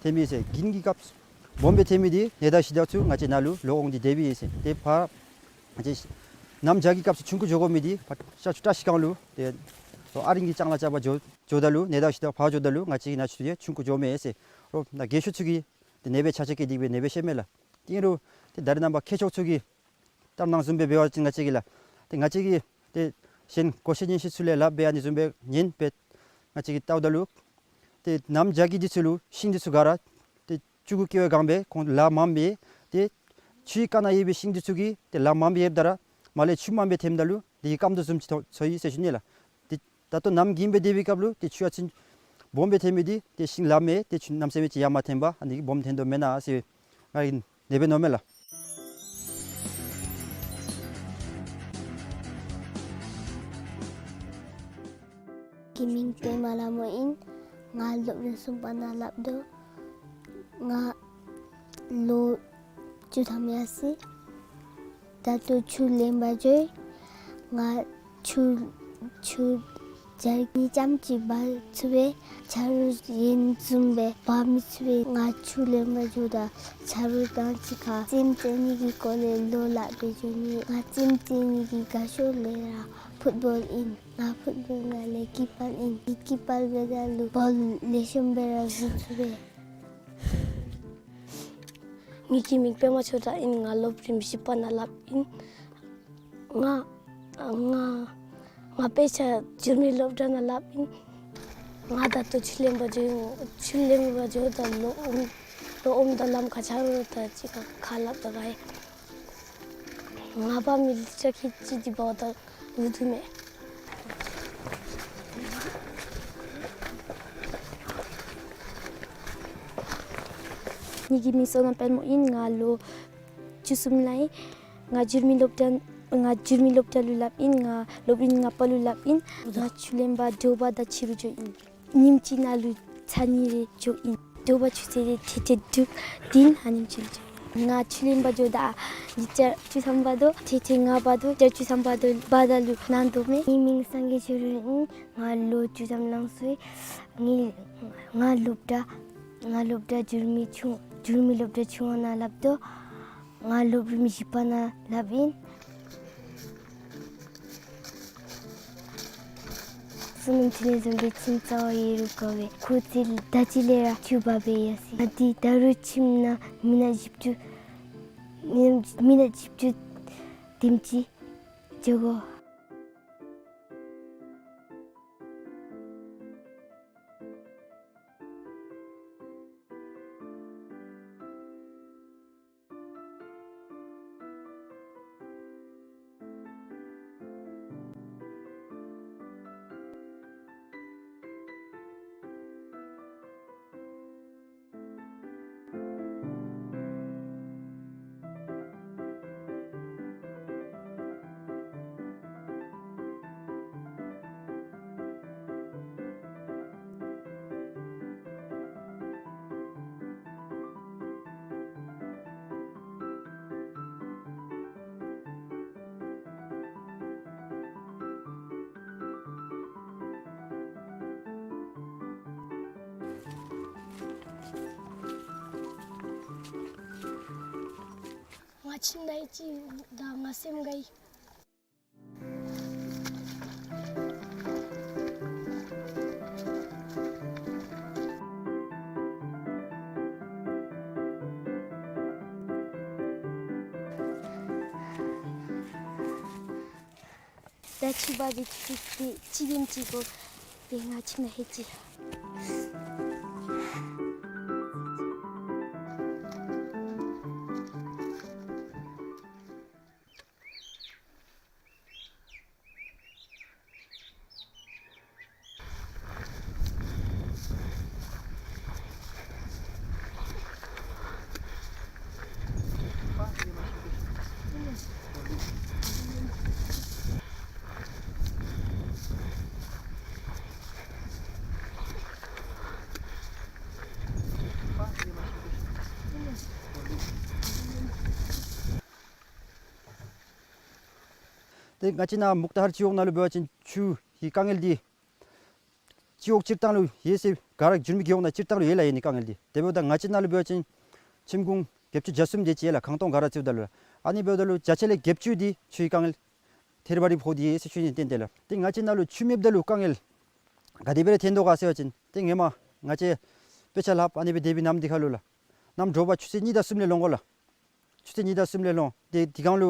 ཐོནམ་ཨིན་ཟེར། དགུན་གྱི་སྐབས་སུ་སྦོམ་སྦེ་ཐོན་མི་འདི་ནེ་དང་ཤིང་དང་ཚུ་ང་བཅས་ནཱ་ལུ་ལོག་འོང་སྟེ་སྡོདཔ་ཨིན་ཟེར། ཏེ་ཕར་ང་བཅས་གནམ་བྱཱར་གྱི་སྐབས་སུ་ཆུང་ཀུ་འགྱོ་དགོ་མི་འདི་ཕར་ཤར་ཕྱོགས་བཀྲ་ཤིས་སྒང་ལུ་ཏེ་ཨ་རིང་གི་ལྕང་ལ་རྐྱབ་པར་འགྱོ་འགྱོཝ་ད་ལུ་ནེ་དང་ཤིང་དང་ཕར་འགྱོཝ་ད་ལུ་ང་བཅས་ཀྱི་ནཱ་ཆུ་འདི་ཆུང་ཀུ་འགྱོཝ་མས་ཟེར། རོགས་ནཱ་རྒས་ཤོས་ཚུ་གིས་ཏེ་ནེ་སྦེ་ཆ་ཤས་བཀལ་ཏེ་སྦེ་ནེ་སྦེ་བཤད་མས་ལགས། ཏེ་ཨིན་རུང་ཏེ་ད་རེས་ནངས་པ་མཁས་མཆོག་ཚུ་གིས་ལྟར་སྣང་བཟུམ་སྦེ་འབད་བ་ཅིན་ང་བཅས་ཀྱིས་ལགས། ཏེ་ང་བཅས་ཀྱིས་ཏེ་གཞན་གོ་ཤེས་ཉན་ཤེས་ཚུ་ལས་སླབ་སྦེ་ཨ་ནི་བཟུམ་སྦེ་ཉན་སྦེ་ང་བཅས་ཀྱིས་བལྟཝ་ད་ལུ་ཏེ་གནམ་བྱཱར་གྱི་དུས་ཚོད་ལུ་ཤིང་འདི་ཚུ་ག་ར་ཏེ་ཆུ་གུ་སྐྱེ་བའི་སྒང་སྦེ་ཁོང་ལཱ་མངམ་སྦེ་ཏེ་ཆུའི་རྐ་ནང་ཡོད་པའི་ཤིང་འདི་ཚུ་གིས་ཏེ་ལཱ་མངམ་སྦེ་ཡོདཔ་ད་ར་མར་ལས་ཆུ་མངམ་སྦེ་ཐོནམ་ད་ལུ་དེ་གིས་སྐམ་དོ་བཟུམ་ཅིག་ཚོར་ཚོར་ཡི་ཟེར་ཞུ་ནི་ལགས། ཏེ་ད་ལྟོ་གནམ་དགུན་སྦེ་སྡོད་པའི་སྐབས་ལུ་ཏེ་ཆུ་ཡར་སོང་སྦོམ་སྦེ་ཐོན་མི་འདི་ཏེ་ཤིང་ལཱ་མེད་ཏེ་ཆུ་གནམ་མེད་ས་མེད་ཅིག་ཡར་མར་ཐོནམ་ཨ་ནི་གིས་སྦོམ་ཐོན་དོ་མེན་ན་ཟེར་ང་གིས་ནེ་སྦེ་མནོཝ་མས་ལགས། ངེའི་མིང་པདྨ་ལྷ་མོ་ཨིན། ང་སློབ་རིམ་གསུམ་པ་ནང་སླབ་དོ། ང་ལོ་བཅུ་ཐམ་ཡར་སོ་ཡི། ད་ལྟོ་ཆུ་ལེན་པར་འགྱོ་ཡི། ང་ཆུ་ཆུ་ཇ་རི་ནི་ཙམ་ཅིག་འབག་ཚུགས་པས། ཆ་རོགས་གཞན་བཟུམ་སྦེ་འབག་མི་ཚུགས་པས། ང་ཆུ་ལེན་པར་འགྱོཝ་ད་ཆ་རོགས་དང་གཅིག་ཁར་རྩེདམོ་རྩེ་ནི་གི་སྐོར་ལས་བློ་སླབ་སྦེ་འགྱོ་ནི། ང་རྩེདམོ་རྩེ་ནི་གི་དགའ་ཤོས་ལས་ར་ཕུཊ་བཱོལ་ཨིན། ང་ཕུཊ་བཱོལ་ནང་ལས་ཀི་པར་ཨིན། ཀི་པར་འབདཝ་ད་ལུ་བཱོལ་ལེགས་ཤོམ་སྦེ་ར་བཟུང་ཚུགས་པས། ངེའི་མིང་པདྨ་ཆོས་གྲགས་ཨིན། ང་སློབ་རིམ་བཞི་པ་ནང་སླབ་ཨིན། ང་ང་ང་དཔེ་ཆ་འགྱུར་མེད་སློབ་གྲྭ་ནང་སླབ་ཨིན། ང་ད་ལྟོ་ཆུ་ལེན་པར་འགྱོ་ཡི། ཆུ་ལེན་པར་འགྱོཝ་ད་ལུ་ལོག་འོངམ་ད་ལམ་ཁར་ཆ་རོགས་དང་གཅིག་ཁར་ཁ་སླབ་ད་ག་ཡི། ང་འབག་མི་ལེགས་ཆ་ཁལ་གཅིག་འདི་འབག་ད་འུ་སྡུག་མས། ངེའི་མིང་བསོད་ནམས་དཔལ་མོ་ཨིན། ང་ལོ་བཅུ་གསུམ་ལང་ཡི། ང་འགྱུར་མེད་སློབ་གྲྭ་ང་འགྱུར་མེད་སློབ་གྲྭ་ལུ་སླབ་ཨིན། ང་སློབ་རིམ་ལྔ་པ་ལུ་སླབ་ཨིན། ང་ཆུ་ལེན་པར་དྲོ་པ་དང་ཕྱི་རུ་འགྱོཝ་ཨིན། ཉིནམ་གཅིག་ནང་ལུ་ཚར་གཉིས་རེ་འགྱོཝ་ཨིན། དྲོ་པ་ཆུ་ཚོད་ཐེངས་དྲུག་བདུན་ཨ་ནེམ་ཅིག་འགྱོ། ང་ཆུ་ལེན་པར་འགྱོཝ་ད་ཉིནམ་གཅིག་ཆུ་ཚང་འབག་དོ། ཐེངས་ལྔ་འབག་དོ། ཉིནམ་གཅིག་ཆུ་ཚང་འབག་དོ། འབག་ད་ལུ་ནང་དོ་མས། ངེའི་མིང་སངས་རྒྱས་ཆོས་སྒྲོན་ཨིན། ང་ལོ་བཅུ་ཐམ་ལང་སོ་ཡི། ངེའི་ང་སློབ་གྲྭ་ང་སློབ་གྲྭ་འགྱུར་མེད་ཆུང་འགྱུར་མེད་སློབ་གྲྭ་ཆུང་བ་ནང་སླབ་དོ། ང་སློབ་རིམ་བཞི་པ་ནང་སླབ་ཨིན། བསོད་ནམས་འཕྲིན་ལས་བཟང་པོའི་ཁྱིམ་རྩ་བ་ཡོད་རུང་དགའ་བས། ཁོ་ཚེ་ད་ཅི་ལས་ར་ཆུ་འབག་སྦེ་ཡར་སོ་ཡི། ང་འདི་ད་རུང་ཁྱིམ་ནང་མི་ནག་བཞི་བཅུ་མི་ནག་མི་ནག་བཞི་བཅུ་དེམ་ཅིག་འགྱོ་དགོ། ཁྱིམ་ནང་ཧེ་ཅི་ད་ང་སེམས་དགའ་ཡི། ད་ཕྱི་པ་འདི་ཅིག་ཏེ་ཅིག་དེམ་ཅིག་གོ། ཏེ་ང་ཁྱིམ་ནང་ཧེ་ཅི། ཏེ་ང་བཅས་ནཱ་མུག་ཏ་ཧར་སྤྱི་འོག་ནང་ལུ་འབད་བ་ཅིན་ཆུ་གི་དཀའ་ངལ་འདི་སྤྱི་འོག་སྤྱིར་བཏང་ལུ་ཡོད་ཟེར། ག་ར་འགྱུར་མེད་ཀྱི་འོག་ནང་སྤྱིར་བཏང་ལུ་ཡོད་ལགས། ཨ་ནི་དཀའ་ངལ་འདི། དེ་འབདཝ་ད་ང་བཅས་ནཱ་ལུ་འབད་བ་ཅིན་ཁྱིམ་གུང་བརྒྱད་ཅུ་གྱ་གསུམ་དེ་ཅིག་ཡོད་ལགས། ཁང་སྟོང་ག་ར་རྩིཝ་ད་ལུ་ལགས། ཨ་ནི་འབདཝ་ད་ལུ་བརྒྱ་ཆ་ལས་བརྒྱད་ཅུ་འདི་ཆུའི་དཀའ་ངལ་ཐེ་རི་བ་རི་ཕོག་སྟེ་ཡོད་ཟེར་ཞུ་ནི་ཏན་ཏན་ལགས། ཏེ་ང་བཅས་ནཱ་ལུ་ཆུ་མེདཔ་ད་ལུ་དཀའ་ངལ་ག་དེ་སྦེ་ར་ཐོན་དོ་ག་ཟེར་བ་ཅིན་ཏེ་ཧེ་མ་ང་བཅས་དཔེ་ཆ་ལྷབ་ཨ་ནི་སྦེ་དེ་སྦེ་ནམ་འདི་ཁར་ལུ་ལགས། གནམ་དྲོ་པ་ཆུ་ཚོད་གཉིས་དང་གསུམ་ལས་ལོང་དགོ་ལགས། ཆུ་ཚོད་གཉིས་དང་གསུམ་ལས་ལོང་། ཏེ་དེ་སྒང་ལུ་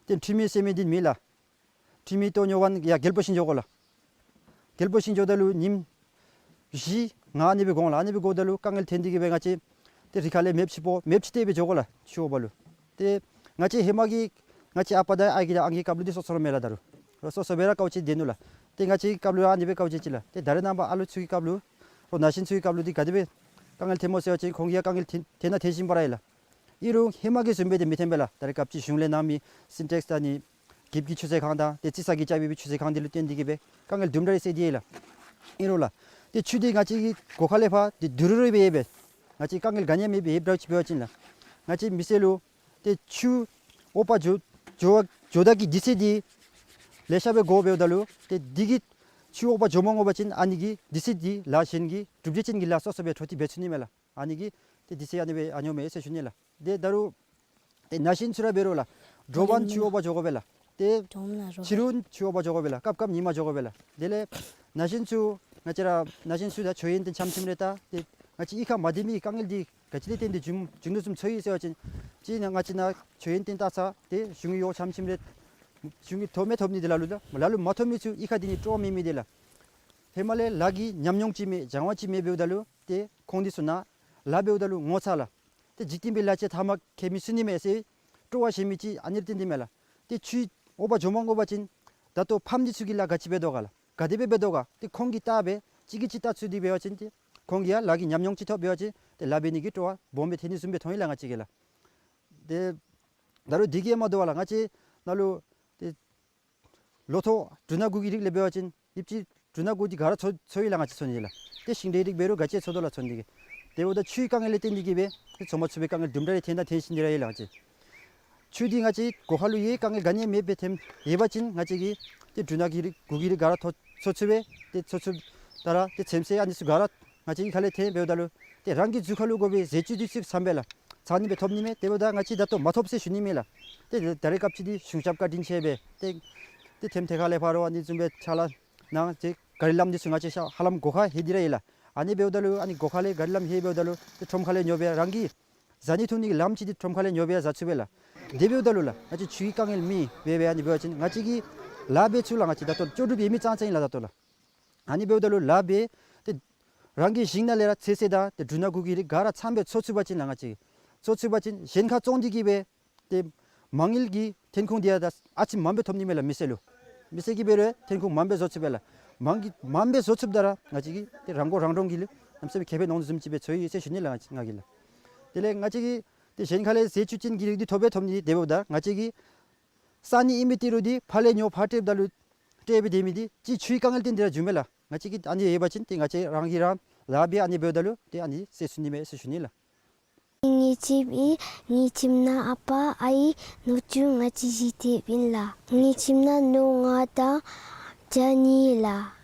ཏེ་ཁྲུས་མེད་ཟེར་མི་འདི་མེད་ལགས། ཁྲུས་མེད་ལྟོ་ཉོ་བར་ཡར་རྒྱལ་པོ་ཤིང་འགྱོ་དགོ་ལགས། རྒྱལ་པོ་ཤིང་འགྱོཝ་ད་ལུ་ཉིནམ་བཞི་ལྔ་ཨ་ནི་སྦེ་འགོར་འོང་ལགས། ཨ་ནི་སྦེ་འགོརཝ་ད་ལུ་དཀའ་ངལ་ཐོན་ཏེ་གིས་སྦེ་ང་བཅས་ཏེ་རི་ཁ་ལས་མེདཔ་ཅིག་སྤོ་མེདཔ་ཅིག་སྟེར་སྦེ་འགྱོ་དགོ་ལགས་ཆུ་འོག་པ་ལུ། ཏེ་ང་བཅས་ཧེ་མ་གི་ང་བཅས་ཨ་པ་དང་ཨའི་གི་དང་ཨང་གི་སྐབས་ལུ་འདི་སོ་སོ་ར་མེད་ལགས། ད་རུང་རོགས་སོ་སོ་སྦེ་ར་དཀའཝ་སྤྱད་དེ་ནུག་ལགས། ཏེ་ང་བཅས་ཀྱི་སྐབས་ལུ་ཨ་ནི་སྦེ་དཀའཝ་སྤྱད་ཅི་ལགས། ཏེ་ད་རེས་ནངས་པ་ཨ་ལོ་ཚུ་གི་སྐབས་ལུ་རོགས་ན་གཞོན་ཚུ་གི་སྐབས་ལུ་འདི་ག་དེ་སྦེ་དཀའ་ངལ་ཐོནམ་སྨོ་ཟེར་བ་ཅིན་ཁོང་གིས་ཡང་དཀའ་ངལ་ཐོན་ཐོན་ན་ཐོན་བཞིན་པ་ར་ཡོད་ལགས། ཨིན་རུང་ཧེ་མ་གི་བཟུམ་སྦེ་འདི་མི་ཐོན་པས་ལགས། ད་རེས་སྐབས་ཅིག་གཞུང་ལས་གནང་མི་སིན་ཊེགསི་དང་ཨ་ནི་འགྱིབ་ཀྱི་ཆུ་ཟེར་ཁང་དང་ཏེ་རྩི་ས་གིས་རྐྱབ་པའི་ཆུ་ཟེར་ཁང་འདི་ལུ་བརྟེན་ཏེ་གིས་སྦེ་དཀའ་ངལ་དུམ་གྲ་རེ་སེལ་ཏེ་ཡོད་ལགས། ཨིན་རུང་ལགས་ཏེ་ཆུ་འདི་ང་བཅས་ཀྱི་སྒོ་ཁ་ལས་ཕར་འདི་དུད་རུ་རེ་སྦེ་ཡོད་པས། ང་བཅས་དཀའ་ངལ་ག་ནི་ཡང་མེད་པའི་ཡོདཔ་འདྲཝ་ཅིག་འབད་བ་ཅིན་ལགས། ང་བཅས་མི་སེར་ལུ་ཏེ་ཆུ་འོག་པ་འགྱོ་འགྱོ་འགྱོ་ད་གི་དུས་ཚོད་འདི་ལེ་ཤ་སྦེ་འགོར་འབདཝ་ད་ལུ་ཏེ་འདི་གིས་ཆུ་འོག་པ་འགྱོ་མ་དགོ་པ་ཅིན་ཨ་ནི་གི་དུས་ཚོད་འདི་ལཱ་གཞན་གྱི་གྲུབ་འབྲས་ཅན་གྱི་ལཱ་སོ་སོ་སྦེ་འཕྲོ་མཐུད་འབད་ཚུགས་ནི་མས་ལགས། ཨ་ནི་གིས་ཏེ་དུས་ཚོད་ཨ་ནི་སྦེ་ཨ་ནི་སྦེ་ཡོད་ཟེར་ཞུ་ནི་ལགས། ཏེ་ད་རུང་ཏེ་ན་གཞོན་ཚུ་ར་འབད་རུང་ལགས། དྲོ་པ་ཆུ་འོག་པ་འགྱོ་དགོ་པས་ལགས། ཏེ་ཕྱི་རུ་ཆུ་འོག་པ་འགྱོ་དགོ་པས་ལགས། སྐབས་སྐབས་ཉིན་མ་འགྱོ་དགོ་པས་ལགས། དེ་ལས་ན་གཞོན་ཚུ་ང་བཅས་ར་ན་གཞོན་ཚུ་ད་ཆོས་ཡོན་ཏན་ཙམ་ཙམ་རེ་ད་ཏེ་ང་བཅས་གཡུས་ཁར་མ་སྡོད་མི་དཀའ་ངལ་འདི་ག་ཅི་ལས་བརྟེན་ཏེ་བྱུང་བྱུང་ནུག་བཟུམ་ཚོར་ཡི་ཟེར་བ་ཅིན་ཅིག་ནང་ང་བཅས་ནཱ་ཆོས་ཡོན་ཏན་ལྟ་ས་ཏེ་གཞུང་གི་འོག་ཙམ་ཙམ་རེ་གཞུང་གིས་ཐོབ་མི་ཐོབ་ནི་འདི་ལ་ལུ་ད་ལ་ལུ་མ་ཐོབ་མི་ཚུ་གཡུས་ཁར་སྡོད་ནི་སྤྲོ་བ་མེད་མི་འདི་ལགས། ཧེ་མ་ལས་ལཱ་གི་ཉམས་མྱོང་ཅིག་མེད་སྦྱང་བ་ཅིག་མེད་འབདཝ་ད་ལུ་ཏེ་ཁོང་འདི་ཚུ་ནཱ་ལཱ་འབདཝ་ད་ལུ་ངོ་ཚ་ལགས། ཏེ་འཇིག་རྟེན་པའི་ལཱ་ཅིག་ཐ་མ་ཁེ་མི་ཚུགས་ནི་མས་ཟེར་སྤྲོ་བ་བཞེས་མི་ཅིག་ཨ་ནི་ར་བརྟེན་ཏེ་མས་ལགས། ཏེ་ཆུ་འོག་པ་འགྱོ་མ་དགོ་པ་ཅིན་ད་ལྟོ་ཕམ་འདི་ཚུ་གིས་ལཱ་ག་ཅི་འབད་དོ་ག་ལགས། ག་དེ་སྦེ་འབད་དོ་ག། ཏེ་ཁོང་གིས་བལྟ་སྦེ་གཅིག་གིས་གཅིག་བལྟ་ཚུགས་ཏེ་འབད་བ་ཅིན་ཏེ་ཁོང་གིས་ཡང་ལཱ་གི་ཉམས་མྱོང་ཅིག་ཐོབ་འབད་བ་ཅིན་ཏེ་ལཱ་འབད་ནི་གི་སྤྲོ་བ་སྦོམ་སྦེ་ཐོན་ནི་བཟུམ་སྦེ་མཐོང་ཡི་ལགས་ང་བཅས་ཀྱིས་ལགས། ཏེ་ད་རུང་འདི་གིས་མ་དོ་བར་ལགས་ང་བཅས་ནཱ་ལུ་ཏེ་ལོ་ཐོག་འབྲུ་སྣ་དགུ་གི་རིགས་ལས་འབད་བ་ཅིན་ཡིབ་ཅིག་འབྲུ་སྣ་དགུ་འདི་ག་ར་འཚོ་འཚོ་ཡི་ལགས་ང་བཅས་འཚོ་ནི་ལགས། ཏེ་ཤིང་འབྲས་རིགས་འབད་རུང་ག་ཅི་འཚོ་དོ་ལགས་འཚོ་ནི་འདི་གིས། དེ་འབདཝ་ད་ཆུའི་དཀའ་ངལ་ལས་བརྟེན་ཏེ་གིས་སྦེ་ཏེ་འཚོ་མ་ཚུགས་པའི་དཀའ་ངལ་དུམ་གྲ་རེ་ཐོན་དང་ཐོན་བཞིན་དེ་ར་ཡོད་ལགས་ང་བཅས། ཆུ་འདི་ང་བཅས་སྒོ་ཁ་ལུ་ཡོད་དཀའ་ངལ་ག་ནི་ཡང་མེད་པའི་ཐོནམ་ཡོད་པ་ཅིན་ང་བཅས་ཀྱིས་ཏེ་འབྲུ་སྣ་གི་རིགས་དགུ་གི་རིགས་ག་ར་འཚོ་འཚོ་ཚུགས་པས། ཏེ་འཚོ་ཚུགས་ད་ར་ཏེ་ཚོདམ་ཟེར་ཨ་ནི་ཚུ་ག་ར་ང་བཅས་གཡུས་ཁ་ལས་ཐོན་འབདཝ་ད་ལུ་ཏེ་རང་གི་གཟུགས་ཁ་ལུ་དགོ་པའི་ཟས་བཅུད་འདི་ཚུ་ཚངམ་སྦེ་ལགས་ཚང་ནི་སྦེ་ཐོབ་ནི་མས། དེ་འབདཝ་ད་ང་བཅས་ད་ལྟོ་མ་ཐོབ་ཟེར་ཞུ་ནི་མེད་ལགས། ཏེ་ད་རེས་སྐབས་ཅིག་འདི་གཞུང་ཞབས་བཀའ་དྲིན་ཆེ་སྦེ་ཏེ་ཏེ་ཐེམ་ཐེ་ཁ་ལས་ཕར་རོགས་ཨ་ནི་བཟུམ་སྦེ་ཕྱག་ལཱ་གནང་སྟེ་གཱ་རི་ལམ་འདི་ཚུ་ང་བཅས་ཤ་ཧ་ལམ་སྒོ་ཁར་ལྷོད་དེ་ར་ཡོད་ལགས། ཨ་ནི་འབདཝ་ད་ལུ་ཨ་ནི་སྒོ་ཁ་ལས་གཱ་རི་ལམ་ལྷོད་འབདཝ་ད་ལུ་ཏེ་ཁྲོམ་ཁ་ལས་ཉོ་སྦེ་རང་གིས་བཟའ་ནི་འཐུང་ནི་གི་ལམ་ཅིག་འདི་ཁྲོམ་ཁ་ལས་ཉོ་སྦེ་བཟའ་ཚུགས་པས་ལགས། དེ་འབདཝ་ད་ལུ་ལགས་ང་བཅས་ཆུའི་དཀའ་ངལ་མེད་པས་སྦེ་ཨ་ནི་འབད་བ་ཅིན་ང་བཅས་ཀྱིས་ལཱ་འབད་ཚུགས་ལགས། ང་བཅས་ད་ལྟོ་ལྕོགས་གྲུབ་ཡོད་མི་ཙང་ཙང་ཨིན་ལགས་ད་ལྟོ་ལགས། ཨ་ནི་འབདཝ་ད་ལུ་ལཱ་འབད་ཏེ་རང་གི་ཞིང་ནང་ལས་ར་ཚོད་བསྲེ་དང་ཏེ་འབྲུ་སྣ་དགུ་གི་རིགས་ག་ར་ཚངམ་སྦེ་འཚོ་ཚུགས་པ་ཅིན་ལགས་ང་བཅས་ཀྱིས་འཚོ་ཚུགས་པ་ཅིན་གཞན་ཁར་བཙོང་སྟེ་གིས་སྦེ་ཏེ་མ་དངུལ་གྱི་ཐོན་ཁུངས་འདི་ཡང་ད་ཨ་ཙི་མངམ་སྦེ་ཐོབ་ནི་མས་ལགས་མི་སེར་ལུ། མི་སེར་གྱིས་འབད་རུང་ཐོན་ཁུངས་མངམ་སྦེ་བཟོ་ཚུགས་པས་ལགས། མངམ་གྱི་མངམ་སྦེ་བཟོ་ཚུགསཔ་ད་ར་ང་བཅས་ཀྱིས་ཏེ་རང་མགོ་རང་འདྲོངས་ཀྱི་ལུ་གནམ་མེད་ས་མེད་ཁེ་ཕན་ལོངས་བཟུམ་ཅིག་སྦེ་ཚོར་ཡི་ཟེར་ཞུ་ནི་ལགས་ང་བཅས་ང་གིས་ལགས། དེ་ལས་ང་བཅས་ཀྱིས་ཏེ་གཞན་ཁ་ལས་ཟས་བཅུད་ཅན་གྱི་རིགས་འདི་ཐོབ་སྦེ་ཐོབ་ནི་དེ་འབདཝ་ད་ར་ང་བཅས་ཀྱིས་བཟའ་ནི་ཨིན་མི་ཏི་རུ་འདི་ཕར་ལས་ཉོ་ཕར་སྤྲོདཔ་ད་ལུ་སྤྲོད་སྦེ་སྡོད་མི་འདི་ཅིག་ཆུའི་དཀའ་ངལ་ལྟར་འདི་ར་འགྱོཝ་མས་ལགས། ང་བཅས་ཀྱིས་ཨ་ནི་ཡོད་པ་ཅིན་ཏེ་ང་བཅས་རང་གིས་རང་ལཱ་འབད་ཨ་ནི་འབདཝ་ད་ལུ་ཏེ་ཨ་ནི་སེལ་ཚུགས་ནི་མས་ཟེར་ཞུ་ནི་ལགས། ངེའི་ཁྱིམ་ཨིན། ངེའི་ཁྱིམ་ནང་ཨ་པ་ཨའི་ནུ་གཅུང་ང་བཅས་བཞི་སྡོདཔ་ཨིན་ལགས། ངེའི་ཁྱིམ་ནང་ནོར་ལྔ་དང་བྱ་གཉིས་ལགས།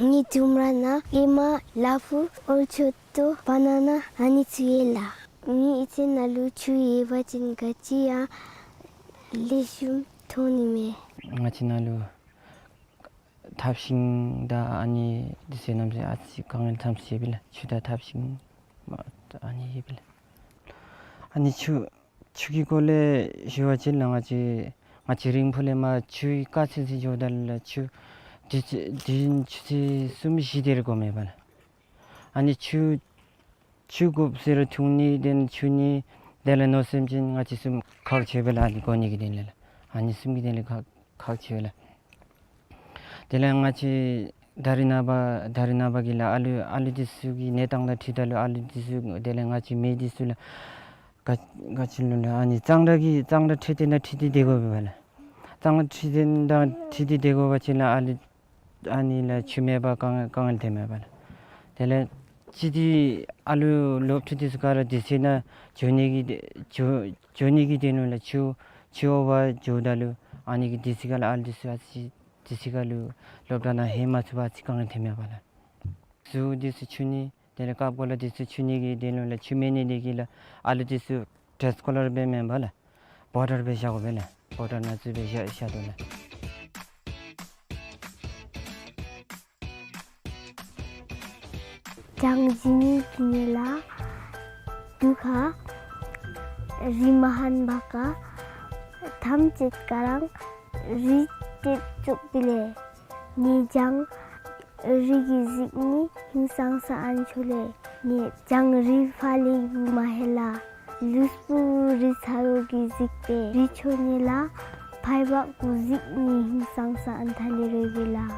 ངེའི་ལྕམ་ར་ནང་ཨེ་མ་ལ་ཕུག་ཨོལ་ཆོད་ཏོ་བ་ན་ན་ཨ་ནི་ཚུ་ཡོད་ལགས། ངེའི་ཨི་ཙི་ནང་ལུ་ཆུ་ཡོད་པ་ཅིན་ག་ཅི་ཡང་ ལེགས་ཤོམ་མཐོང་ནི་མས། ང་བཅས་ནང་ལུ་ཐབས་ཤིང་དང་ཨ་ནི་འདི་ཚུ་གནམ་མེད་ས་མེད་ཨ་ཙི་དཀའ་ངལ་ཐམས་ཅད་ཡོད་པས་ལགས། ཆུ་དང་ཐབས་ཤིང་མ་ཨ་ནི་ཡོད་པས་ལགས། ཨ་ནི་ཆུ་ཆུ་གི་སྐོར་ལས་ཞུ་བ་ཅིན་ལགས། ང་བཅས་ང་བཅས་རིང་ཕུ་ལས་མར་ཆུ་གི་དཀའ་ཚེགས་ཅིག་འགྱོཝ་ད་ལུ་ལགས། ཆུ་དུས་ཚོད་དུས་ཡུན་ཆུ་ཚོད་གསུམ་བཞི་དེ་རེ་འགོརཝ་མས་པ་ལགས། ཨ་ནི་ཆུ་ཆུ་དགོ་ཟེར་རུང་འཐུང་ནི་དེ་ལས་ཆུ་ནི་དེ་ལས་མནོ་བསམ་ཅིན་ང་བཅས་ཚུ་ཁག་ཆེ་བས་ལགས། ཨ་ནི་དགོ་ནི་གི་དོན་ལས་ལགས། ཨ་ནི་གསུམ་གྱི་དོན་ལས་ཁག་ཁག་ཆེ་བས་ལགས། དེ་ལས་ང་བཅས་ད་རེས་ནངས་པ་ད་རེས་ནངས་པ་གི་ལགས་ཨ་ལུ་ཨ་ལུ་འདི་ཚུ་གི་གནས་སྟངས་དང་འཁྲིལཝ་ད་ལུ་ཨ་ལུ་འདི་ཚུ་དེ་ལས་ང་བཅས་མི་འདི་ཚུ་ལགས་ག་ག་ཅི་ལོ་ལགས། ཨ་ནི་གཙང་སྦྲ་གི་གཙང་སྦྲ་འཕྲོད་བསྟེན་དང་འཁྲིལ་ཏེ་སྡོད་དགོ་པས་ལགས། གཙང་སྦྲ་འཕྲོད་བསྟེན་དང་འཁྲིལ་ཏེ་སྡོད་དགོ་པ་ཅིན་ལགས་ཨ་ལུ་ཨ་ནི་ལགས་ཆུ་མེད་པར་དཀའ་ངལ་དཀའ་ངལ་འཕྱད་མས་པ་ལགས། དེ་ལས་ཅིག་འདི་ཨ་ལུ་སློབ་ཕྲུག་འདི་ཚུ་ག་ར་དུས་ཚོད་ནང་འགྱོ་ནི་གི་འགྱོ་འགྱོ་ནི་གི་དོན་ལུ་ལགས་ཆུ་ཆུ་འོག་པར་འགྱོཝ་ད་ལུ་ཨ་ནི་གི་དུས་ཚོད་ཁར་ལགས་ཨ་ལུ་འདི་ཚུ་ཨ་ཙི་དུས་ཚོད་ཁར་ལུ་སློབ་གྲྭ་ནང་ལྷོད་མ་ཚུགས་པར་ཨ་ཙི་དཀའ་ངལ་འཕྱད་མས་པ་ལགས། གཟུགས་འདི་ཚུ་འཁྱུ་ནི་དེ་ལས་རྐངམ་གོ་ལ་འདི་ཚུ་འཁྱུ་ནི་གི་དོན་ལུ་ལགས་ཆུ་མེད་ནི་དེ་གིས་ལགས་ཨ་ལུ་འདི་ཚུ་ཌེ་རེསི་ཀོ་ལར་སྦེ་མེན་པར་ལགས་བོ་ཊར་སྦེ་བཞག་དགོ་པས་ལགས། བོ་ཊར་ནང་བཙུགས་སྦེ་བཞག་བཞག་དོ་ལགས། གྱང་བཞེས་ནི་གི་ནི་ལགས་དུས་ཁར་རི་མ་ཧན་པ་ཁར་ཐམས་ཅད་ཁ་ར་རི་ཏེ་བཙུགས་པས་ལགས། ནི་གྱང་རི་གིས་གཟིགས་ནི་ཧིང་སངས་ས་ཨན་ཆོ་ལགས། ནི་གྱང་རི་ཕར་ལས་གུ་མ་ཧེ་ལགས། ལུས་པོ་རི་ཚ་བོ་གིས་གཟིགས་པས། རི་ཆོ་ནི་ལགས་ཕར་བ་གུ་གཟིགས་ནི་ཧིང་སངས་ས་ཨན་ཐ་ལེ་རོ་བས་ལགས།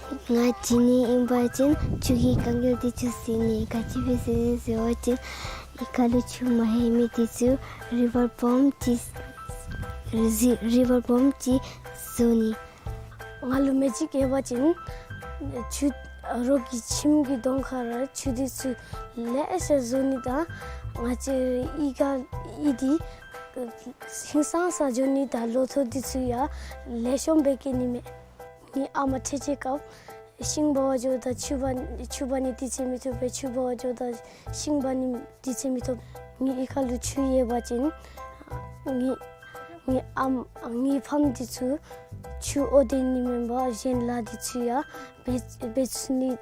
ང་བྱོན་ནི་ཨིན་པ་ཅིན་ཆུ་གི་དཀའ་ངལ་འདི་ཚུ་སེལ་ནི། ག་ཅི་སྦེ་སེལ་ནི་ཟེར་བ་ཅིན་ཨི་ཁ་ལུ་ཆུ་མ་ཧེ་མི་འདི་ཚུ་རི་བར་བོམ་ཅིག་རི་རི་བར་བོམ་ཅིག་བཟོ་ནི། ང་ལུ་མེ་ཇིག་ཡོད་པ་ཅིན་ཆུ་རོགས་ཀྱི་ཁྱིམ་གྱི་གདོང་ཁར་ཆུ་འདི་ཚུ་ལེ་ཤ་བཟོ་ནི་དང་ང་བཅས་ཨི་ཁ་ཨི་འདི་ཧིང་སངས་ས་འགྱོ་ནི་དང་ལོ་ཐོག་འདི་ཚུ་ཡང་ལེགས་ཤོམ་སྦེ་སྐྱེ་ནི་མས། ངེའི་ཨ་མ་ཐེངས་ཅིག་སྐབས་ཤིང་འབག་པར་འགྱོཝ་ད་ཆུ་འབག་ཆུ་འབག་ནི་དུས་ཚོད་མི་ཐོབ་པས། ཆུ་འབག་པར་འགྱོཝ་ད་ཤིང་འབག་ནི་དུས་ཚོད་མི་ཐོབ། ངེའི་ཨི་ཁ་ལུ་ཆུ་ཡོད་པ་ཅིན་ངེའི་ངེའི་ཨམ་ངེའི་ཕམ་འདི་ཚུ་ཆུ་འོ་དེ་ནི་མེན་པར་གཞན་ལཱ་འདི་ཚུ་ཡང་འབད་འབད་ཚུགས་ནི་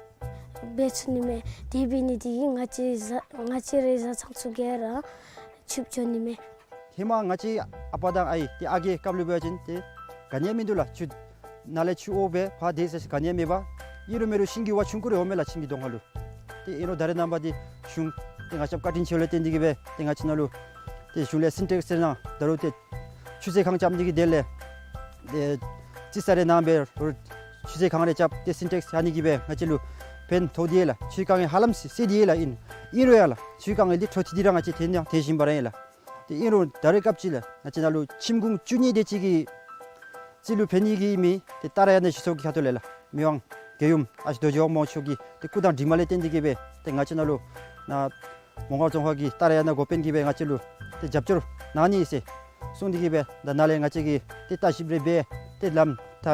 འབད་ཚུགས་ནི་མས། དེ་འབད་ནི་དེ་གིས་ང་བཅས་བཟའ་ང་བཅས་རའི་བཟའ་ཚང་ཚུ་ག་ར་ཕྱུགཔོ་འགྱོ་ནི་མས། ཧེ་མ་ང་བཅས་ཨ་པ་དང་ཨའི་ཏེ་ཨ་རྒས་སྐབས་ལུ་འབད་བ་ཅིན་ཏེ་ག་ནི་ཡང་མིན་འདུག་ལགས། ཆུ་ནང་ལས་ཆུ་འོ་སྦེ་ཕར་དེ་ཟེར་ག་ནི་ཡང་མེད་པར་ཨིན་རུང་མེན་རུང་ཤིང་གི་ཝ་ཆུང་ཀུ་རེ་འོངམ་མས་ལགས་ཁྱིམ་གྱི་གདོང་ཁ་ལུ། ཏེ་ཨིན་རུང་ད་རེས་ནངས་པ་འདི་གཞུང་ཏེ་ང་བཅས་བཀའ་དྲིན་ཆེ་ལུ་བརྟེན་ཏེ་གིས་སྦེ་ཏེ་ང་བཅས་ནང་ལུ་ཏེ་གཞུང་ལས་སིན་ཊེགསི་ཟེར་ནང་ད་རུང་ཏེ་ཆུ་ཚན་ཁང་རྐྱབ་ནི་གི་དོན་ལས་ཏེ་རྩི་ས་རེ་ནང་སྦེ་ཆུ་ཚན་ཁང་རེ་རྐྱབ་སྟེ་སིན་ཊེགསི་ཨ་ནི་གིས་སྦེ་ང་བཅས་ལུ་ཕན་ཐོགས་དེས་ལགས། ཆུའི་དཀའ་ངལ་ཧ་ལམ་སེལ་དེས་ལགས། ཨིན་ཨིན་རུང་ཡང་ལགས་ཆུའི་དཀའ་ངལ་འདི་འཕྲོ་མཐུད་དེ་ར་ང་བཅས་ཐོན་ཡང་ཐོན་བཞིན་པ་ར་ཨིན་ལགས། ཏེ་ཨིན་རུང་ད་རེས་སྐབས་ཅིག་ལགས་ང་བཅས་ནང་ལུ་ཁྱིམ་གུང་བཅུ་གཉིས་དེ་ཅིག་གིས་རྩིས་ལུ་ཕན་ནི་གི་མི་ཏེ་ཏཱ་ར་ཡ་ན་སྤྱི་ཚོགས་ཀྱི་ཁ་ཐུག་ལས་ལགས་མི་དབང་རྒྱལ་ཡུམ་ཨ་ཞེ་རྡོ་རྗེ་དབང་མོ་མཆོག་གི་ཏེ་སྐུ་དང་གྲིབ་མ་ལས་བརྟེན་ཏེ་གིས་སྦེ་ཏེ་ང་བཅས་ནང་ལུ་ནཱ་མོང་སྒར་རྫོང་ཁག་གི་ཏཱ་ར་ཡ་ན་འགོ་དཔོན་གྱིས་སྦེ་ང་བཅས་ལུ་ཏེ་རྒྱབ་སྐྱོར་གནང་ནི་ཟེར་གསུངས་ཏེ་གིས་སྦེ་ད་ནཱ་ལས་ང་བཅས་ཀྱིས་ཏེ་ལྟ་ཞིབ་རེ་འབད་ཏེ་ལམ་ད་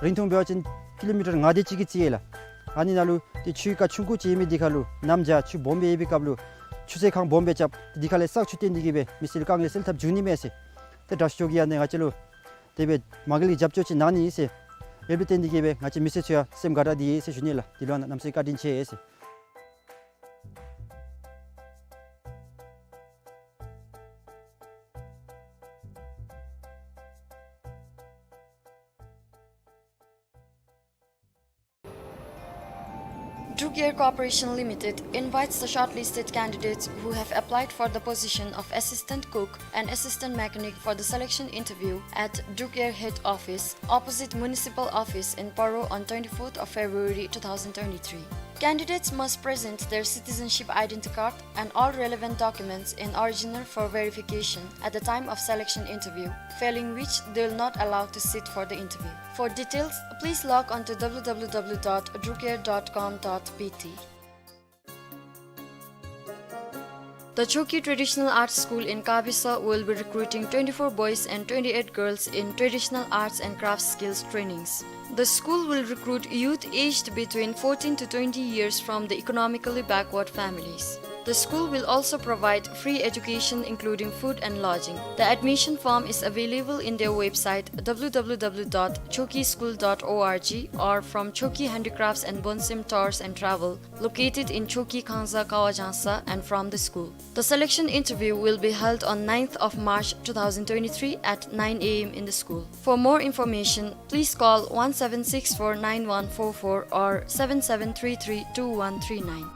རིང་ཐུང་འབད་བ་ཅིན་ཀི་ལོ་མི་ཊར་ལྔ་དེ་ཅིག་གི་རྩིས་ཡོད་ལགས། ཨ་ནི་ནང་ལུ་ཏེ་ཆུའི་རྐ་ཆུང་ཀུ་ཅིག་ཡོད་མི་འདི་ཁ་ལུ་གནམ་བྱཱར་ཆུ་སྦོམ་སྦེ་ཡོད་པའི་སྐབས་ལུ་ཆུ་ཚན་ཁང་སྦོམ་སྦེ་རྐྱབ་འདི་ཁ་ལས་བསགས་ཆུ་བཏོན་ཏེ་གིས་སྦེ་མི་སེར་དཀའ་ངལ་སེལ་ཐབས་འབྱུང་ནི་མས་ཟེར་ཏེ་དྲག་ཤོས་ཀྱིས་ཨ་ནི་ང་བཅས་ལུ་དེ་སྦེ་མ་དངུལ་གྱི་རྒྱབ་སྐྱོར་ཅིག་གནང་ནི་ཟེར་ཡོདཔ་ལས་བརྟེན་ཏེ་གིས་སྦེ་ང་བཅས་མི་སེར་ཚུ་ཡང་སེམས་དགའ་དྲགས་དེས་ཟེར་ཞུ་ནི་ལགས། དེ་ལུ་ཡང་གནམ་མེད་ས་མེད་བཀའ་དྲིན་ཆེ་ཟེར། Druk Air Corporation Limited invites the shortlisted candidates who have applied for the position of assistant cook and assistant mechanic for the selection interview at Druk Air head office, opposite municipal office in Paro, on twenty-fourth of February two thousand twenty-three. Candidates must present their citizenship identity card and all relevant documents in original for verification at the time of selection interview, failing which they will not allowed to sit for the interview. For details, please log on to w w w dot drukair dot com dot b t. The Choki Traditional Arts School in Kabisa will be recruiting twenty-four boys and twenty-eight girls in traditional arts and crafts skills trainings. The school will recruit youth aged between fourteen to twenty years from the economically backward families. The school will also provide free education, including food and lodging. The admission form is available in their website, w w w dot chokischool dot org, or from Choki Handicrafts and Bonsim Tours and Travel, located in Choki, Khangza, Kawajangsa, and from the school. The selection interview will be held on ninth of March two thousand twenty-three at nine a m in the school. For more information, please call one seven six four nine one four four or seven seven three three two one three nine.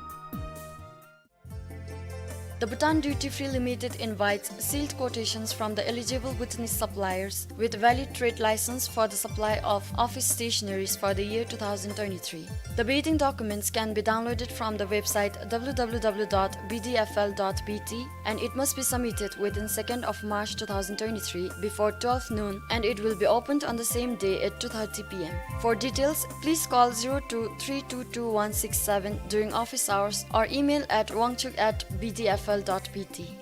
The Bhutan Duty Free Limited invites sealed quotations from the eligible Bhutanese suppliers with valid trade license for the supply of office stationeries for the year two thousand twenty-three. The bidding documents can be downloaded from the website w w w dot b d f l dot b t, and it must be submitted within second of March two thousand twenty-three before twelve noon, and it will be opened on the same day at two thirty p m. For details, please call zero two three two two one six seven during office hours or email at wangchuk at b d f l dot b t.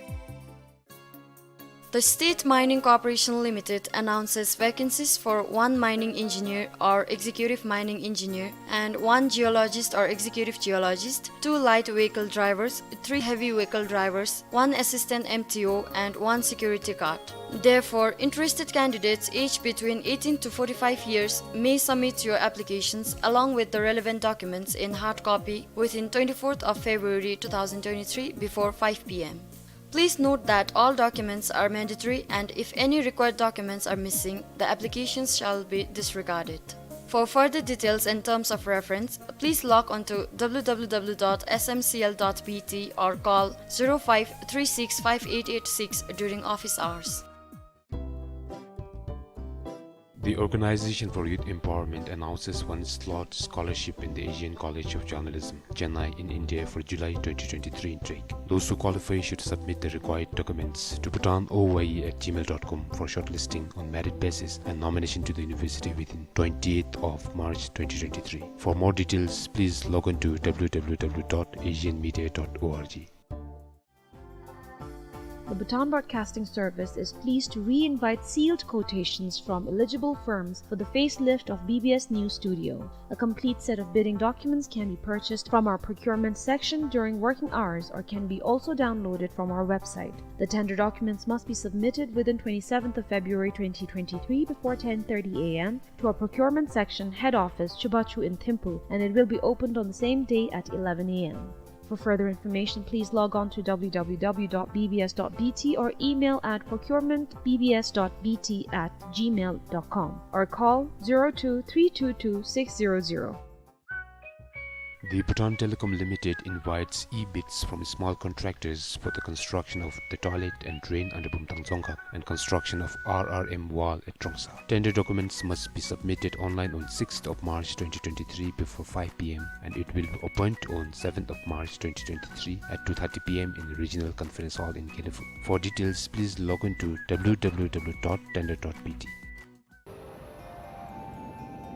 The State Mining Corporation Limited announces vacancies for one mining engineer or executive mining engineer and one geologist or executive geologist, two light vehicle drivers, three heavy vehicle drivers, one assistant M T O, and one security guard. Therefore, interested candidates aged between eighteen to forty-five years may submit your applications along with the relevant documents in hard copy within twenty-fourth of February two thousand twenty-three before five p m. Please note that all documents are mandatory, and if any required documents are missing, the applications shall be disregarded. For further details and terms of reference, please log on to w w w dot s m c l dot b t or call zero five three six five eight eight six during office hours. The Organization for Youth Empowerment announces one slot scholarship in the Asian College of Journalism, Chennai, in India for July twenty twenty-three intake. Those who qualify should submit the required documents to bhutan o y e at gmail dot com for shortlisting on merit basis and nomination to the university within twentieth of March twenty twenty-three. For more details, please log on to w w w dot asian media dot org. The Bhutan Broadcasting Service is pleased to re-invite sealed quotations from eligible firms for the facelift of B B S News Studio. A complete set of bidding documents can be purchased from our procurement section during working hours or can be also downloaded from our website. The tender documents must be submitted within twenty-seventh of February twenty twenty-three before ten thirty a m to our procurement section, head office, Chubachu in Thimphu, and it will be opened on the same day at eleven a m. For further information, please log on to w w w dot b b s dot b t or email at procurement b b s dot b t at gmail dot com or call zero two three two two six zero zero. The Bhutan Telecom Limited invites e-bids from small contractors for the construction of the toilet and drain under Bumthang Dzongkhag and construction of R R M wall at Trongsa. Tender documents must be submitted online on sixth of March twenty twenty-three before five p m, and it will be opened on seventh of March twenty twenty-three at two thirty p m in the Regional Conference Hall in Gelephu. For details, please log on to w w w dot tender dot b t.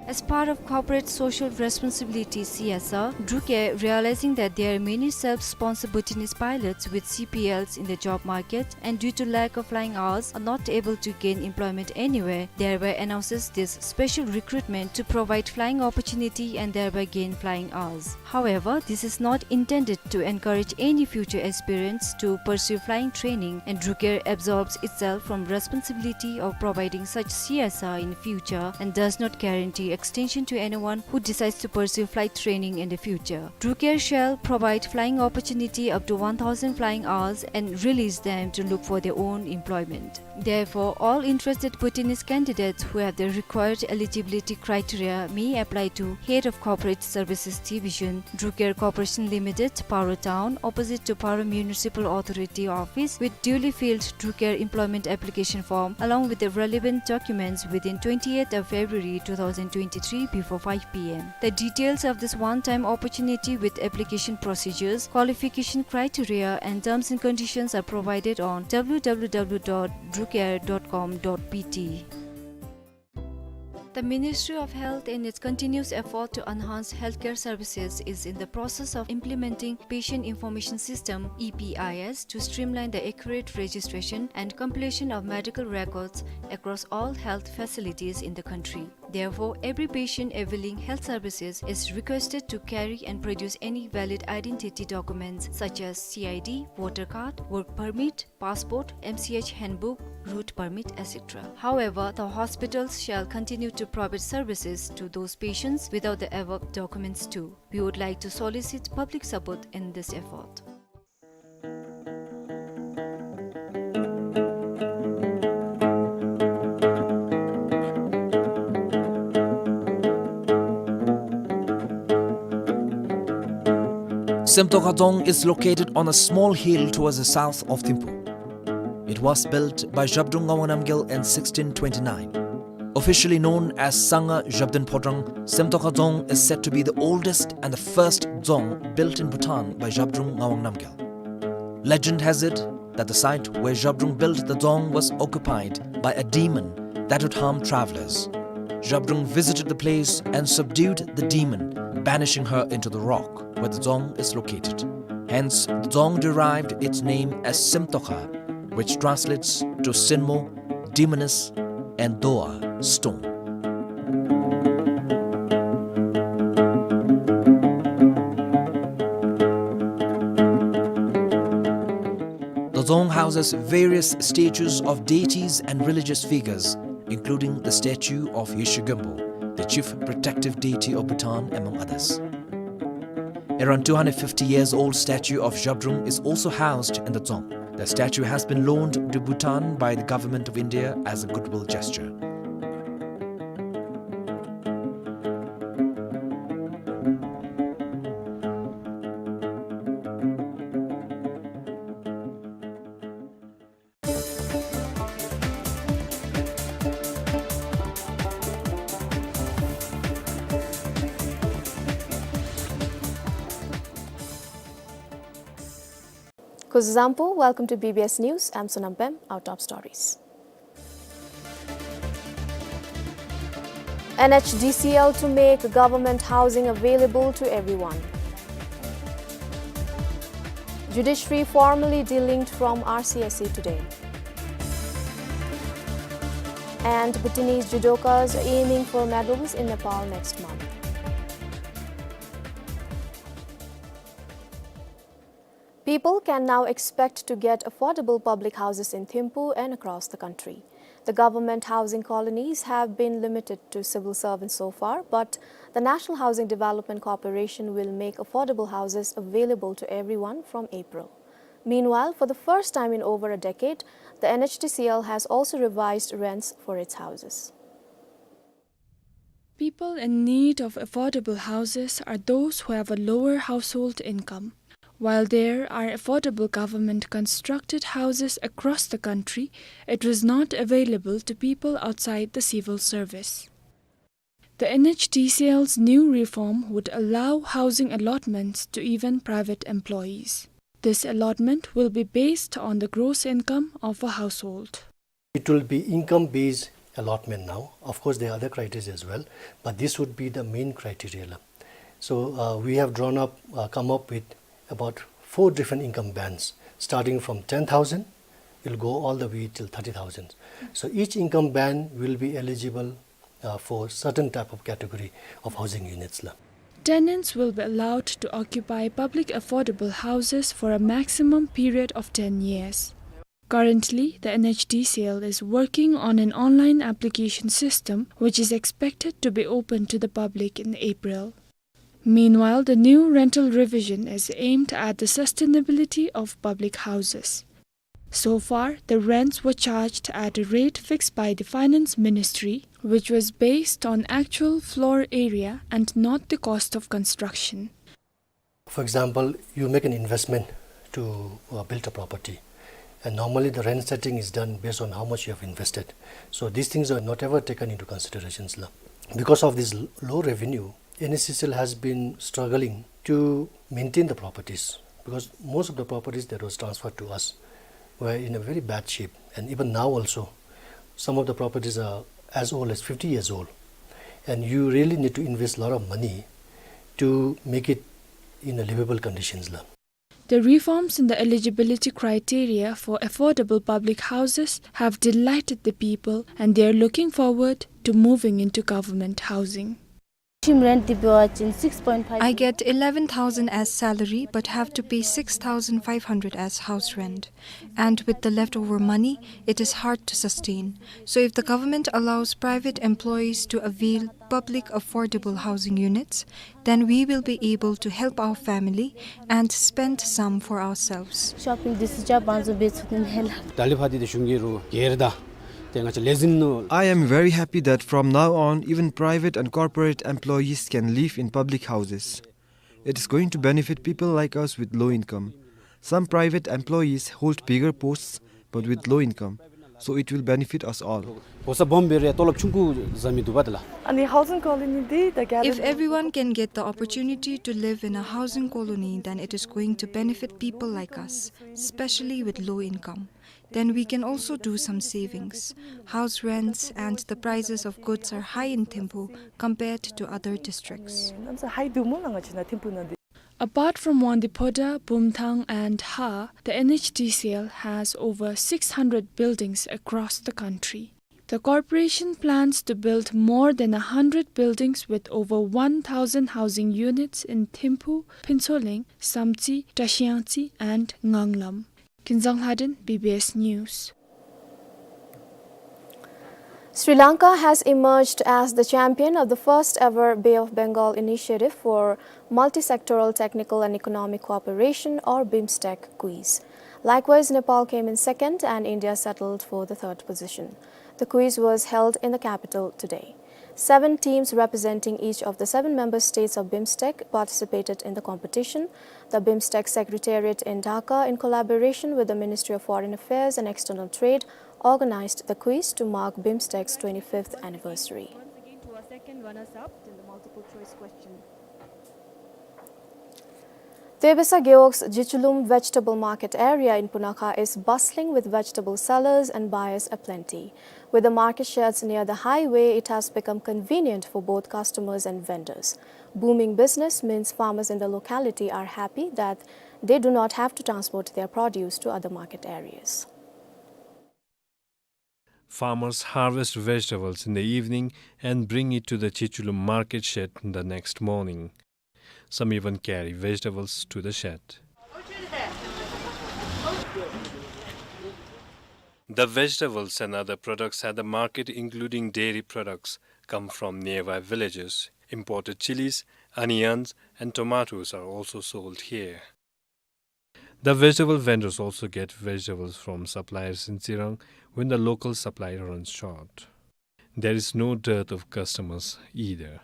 As part of corporate social responsibility, C S R, Drucare, realizing that there are many self-sponsored Bhutanese pilots with C P Ls in the job market and due to lack of flying hours are not able to gain employment anywhere, thereby announces this special recruitment to provide flying opportunity and thereby gain flying hours. However, this is not intended to encourage any future aspirants to pursue flying training, and Drucare absolves itself from responsibility of providing such C S R in future and does not guarantee extension to anyone who decides to pursue flight training in the future. Drucare shall provide flying opportunity up to one thousand flying hours and release them to look for their own employment. Therefore, all interested Bhutanese candidates who have the required eligibility criteria may apply to Head of Corporate Services Division, Drucare Corporation Limited, Paro Town, opposite to Paro Municipal Authority Office, with duly filled Drucare employment application form along with the relevant documents within twentieth of February two thousand twenty-three before five p m. The details of this one-time opportunity with application procedures, qualification criteria, and terms and conditions are provided on w w w dot drucare dot com dot b t. The Ministry of Health, in its continuous effort to enhance healthcare services, is in the process of implementing Patient Information System, E P I S, to streamline the accurate registration and completion of medical records across all health facilities in the country. Therefore, every patient availing health services is requested to carry and produce any valid identity documents such as C I D, voter card, work permit, passport, M C H handbook, route permit, et cetera. However, the hospitals shall continue to provide services to those patients without the above documents too. We would like to solicit public support in this effort. Semtoka Dzong is located on a small hill towards the south of Thimphu. It was built by Zhabdrung Ngawang Namgyal in sixteen twenty-nine. Officially known as Sangha Zhabdrung Phodrang, Semtoka Dzong is said to be the oldest and the first dzong built in Bhutan by Zhabdrung Ngawang Namgyal. Legend has it that the site where Zhabdrung built the dzong was occupied by a demon that would harm travelers. Zhabdrung visited the place and subdued the demon, banishing her into the rock where the dzong is located. Hence, the dzong derived its name as Semtoka, which translates to Senmo, demoness, and Doa, stone. The dzong houses various statues of deities and religious figures, including the statue of Yeshe Gyalpo, the chief protective deity of Bhutan, among others. Around two hundred fifty years old statue of Zhabdrung is also housed in the dzong. The statue has been loaned to Bhutan by the Government of India as a goodwill gesture. Kuzuzangpo, welcome to B B S News. I'm Sonam Pem. Our top stories. N H D C L to make government housing available to everyone. Judiciary formally delinked from R C S A today. And Bhutanese judokas aiming for medals in Nepal next month. People can now expect to get affordable public houses in Thimphu and across the country. The government housing colonies have been limited to civil servants so far, but the National Housing Development Corporation will make affordable houses available to everyone from April. Meanwhile, for the first time in over a decade, the N H D C L has also revised rents for its houses. People in need of affordable houses are those who have a lower household income. While there are affordable government-constructed houses across the country, it was not available to people outside the civil service. The N H D C L's new reform would allow housing allotments to even private employees. This allotment will be based on the gross income of a household. It will be income-based allotment now. Of course, there are other criteria as well, but this would be the main criteria la. So, uh, we have drawn up, uh, come up with about four different income bands, starting from ten thousand, it'll go all the way till thirty thousand. So each income band will be eligible, uh, for certain type of category of housing units la. Tenants will be allowed to occupy public affordable houses for a maximum period of ten years. Currently, the N H D C L is working on an online application system which is expected to be open to the public in April. Meanwhile, the new rental revision is aimed at the sustainability of public houses. So far, the rents were charged at a rate fixed by the Finance Ministry, which was based on actual floor area and not the cost of construction. For example, you make an investment to, uh, build a property, and normally the rent setting is done based on how much you have invested. So these things are not ever taken into considerations la. Because of this l-, low revenue, N H D C L has been struggling to maintain the properties, because most of the properties that was transferred to us were in a very bad shape, and even now also, some of the properties are as old as fifty years old, and you really need to invest a lot of money to make it in a livable conditions la. The reforms in the eligibility criteria for affordable public houses have delighted the people, and they are looking forward to moving into government housing. Team rent དེ་འབད་བ་ཅིན་six point five. I get eleven thousand as salary but have to pay six thousand five hundred as house rent. And with the leftover money, it is hard to sustain. So if the government allows private employees to avail public affordable housing units, then we will be able to help our family and spend some for ourselves. Shopping དེ་ཚུ་ཅ་བང་ཚུ་འབད་ཚུགས་ནི་ལགས། ད་ལས་ཕར་འདི་ཏེ་གཞུང་གི་རོགས་སྒེར་དང་ཏེ་ང་བཅས་ལས་འཛིན་ནོ། I am very happy that from now on, even private and corporate employees can live in public houses. It is going to benefit people like us with low income. Some private employees hold bigger posts but with low income, so it will benefit us all. ཕོ་གསརཔ་སྦོམ་འབད་རུང་ཡང་ཏོ་ལོབ་ཆུང་ཀུ་བཟའ་མི་འདུག་པ་ཏེ་ལགས། And the housing colony དེ་the If guarantee everyone can get the opportunity to live in a housing colony, then it is going to benefit people like us, especially with low income. Then we can also do some savings. House rents and the prices of goods are high in Thimphu compared to other districts. Nam sa high འདུག་སྨོ་ལགས་ང་བཅས་ནཱ་ཐིམ་ཕུག་ནང་འདི། Apart from Wangdue Phodrang, Bumthang and Ha, the N H D C L has over six hundred buildings across the country. The corporation plans to build more than a hundred buildings with over one thousand housing units in Thimphu, Phuentsholing, Samtse, Tashiyangtse and Nganglam. Kinzang Lhadon, B B S News. Sri Lanka has emerged as the champion of the first ever Bay of Bengal initiative for multi-sectoral technical and economic cooperation, or BIMSTEC quiz. Likewise, Nepal came in second and India settled for the third position. The quiz was held in the capital today. Seven teams representing each of the seven member states of BIMSTEC participated in the competition. The BIMSTEC Secretariat in Dhaka, in collaboration with the Ministry of Foreign Affairs and External Trade, organized the quiz to mark BIMSTEC's twenty-fifth anniversary. Once again to our second runners-up in the multiple choice question. Tuibesa Gewog's Jichulum vegetable market area in Punakha is bustling with vegetable sellers and buyers aplenty. With the market sheds near the highway, it has become convenient for both customers and vendors. Booming business means farmers in the locality are happy that they do not have to transport their produce to other market areas. Farmers harvest vegetables in the evening and bring it to the Jichulum market shed the next morning. Some even carry vegetables to the shed. The vegetables and other products at the market, including dairy products, come from nearby villages. Imported chilies, onions, and tomatoes are also sold here. The vegetable vendors also get vegetables from suppliers in Tsirang when the local supply runs short. There is no dearth of customers either.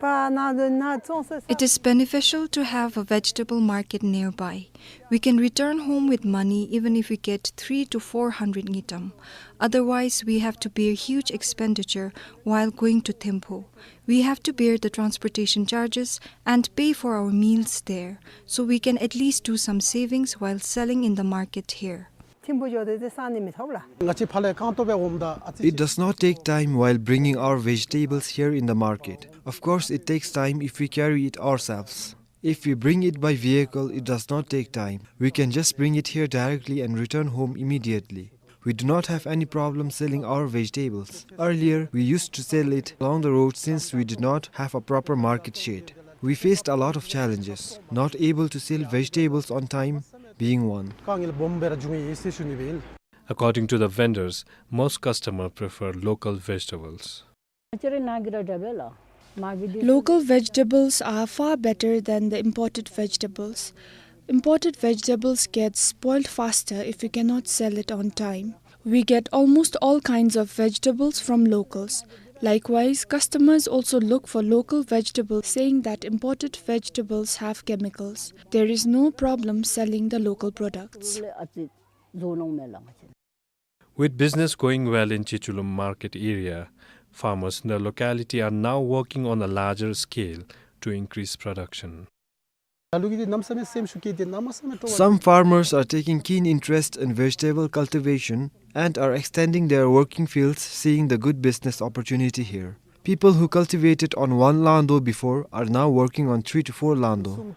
It is beneficial to have a vegetable market nearby. We can return home with money even if we get three to four hundred ngultrum. Otherwise, we have to bear huge expenditure while going to Thimphu. We have to bear the transportation charges and pay for our meals there, so we can at least do some savings while selling in the market here. ཐིམ་ཕུག་འགྱོ་སྟེ་ཏེ་ཟ་ནི་མི་ཐོབ་ལགས། ང་བཅས་ཕར་ལས་རྐང་སྟོང་སྦེ་འོངམ་ད་ཨ་ཙི། It does not take time while bringing our vegetables here in the market. Of course, it takes time if we carry it ourselves. If we bring it by vehicle, it does not take time. We can just bring it here directly and return home immediately. We do not have any problem selling our vegetables. Earlier, we used to sell it along the road since we did not have a proper market shed. We faced a lot of challenges, not able to sell vegetables on time being one. དཀའ་ངལ་སྦོམ་སྦེ་ར་བྱུང་ཡི་ཟེར་ཞུ་ནི་སྦེ་ཨིན། According to the vendors, most customers prefer local vegetables. Local vegetables are far better than the imported vegetables. Imported vegetables get spoiled faster if you cannot sell it on time. We get almost all kinds of vegetables from locals. Likewise, customers also look for local vegetables, saying that imported vegetables have chemicals. There is no problem selling the local products. With business going well in Jichulum market area, farmers in the locality are now working on a larger scale to increase production. Some farmers are taking keen interest in vegetable cultivation and are extending their working fields, seeing the good business opportunity here. People who cultivated on one lando before are now working on three to four lando.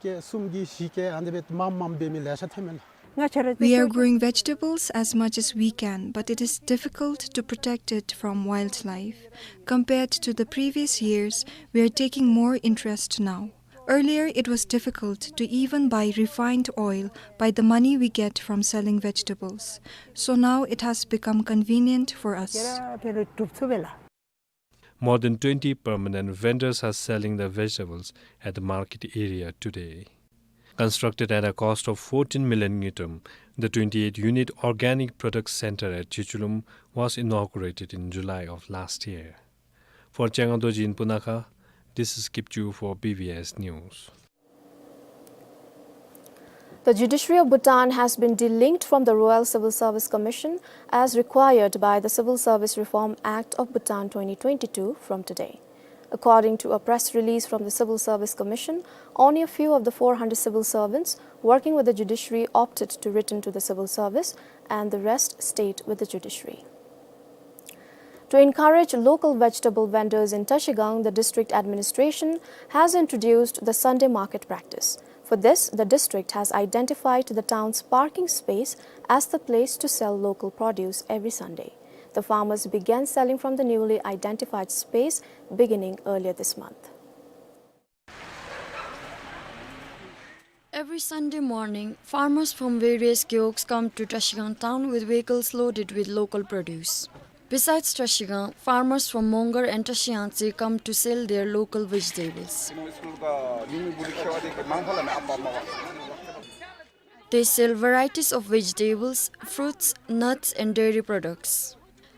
We are growing vegetables as much as we can, but it is difficult to protect it from wildlife. Compared to the previous years, we are taking more interest now. Earlier, it was difficult to even buy refined oil by the money we get from selling vegetables. So now it has become convenient for us. More than twenty permanent vendors are selling their vegetables at the market area today. Constructed at a cost of fourteen million ngultrum, the twenty-eight unit organic products center at Chichulum was inaugurated in July of last year. For Changam Dorji in Punakha, this is Kipchu for B B S News. The judiciary of Bhutan has been delinked from the Royal Civil Service Commission as required by the Civil Service Reform Act of Bhutan twenty twenty-two from today. According to a press release from the Civil Service Commission, only a few of the four hundred civil servants working with the judiciary opted to return to the civil service, and the rest stayed with the judiciary. To encourage local vegetable vendors in Trashigang, the district administration has introduced the Sunday market practice. For this, the district has identified the town's parking space as the place to sell local produce every Sunday. The farmers began selling from the newly identified space beginning earlier this month. Every Sunday morning, farmers from various gewogs come to Trashigang town with vehicles loaded with local produce. Besides Trashigang, farmers from Mongar and Trashiyangtse come to sell their local vegetables. They sell varieties of vegetables, fruits, nuts, and dairy products.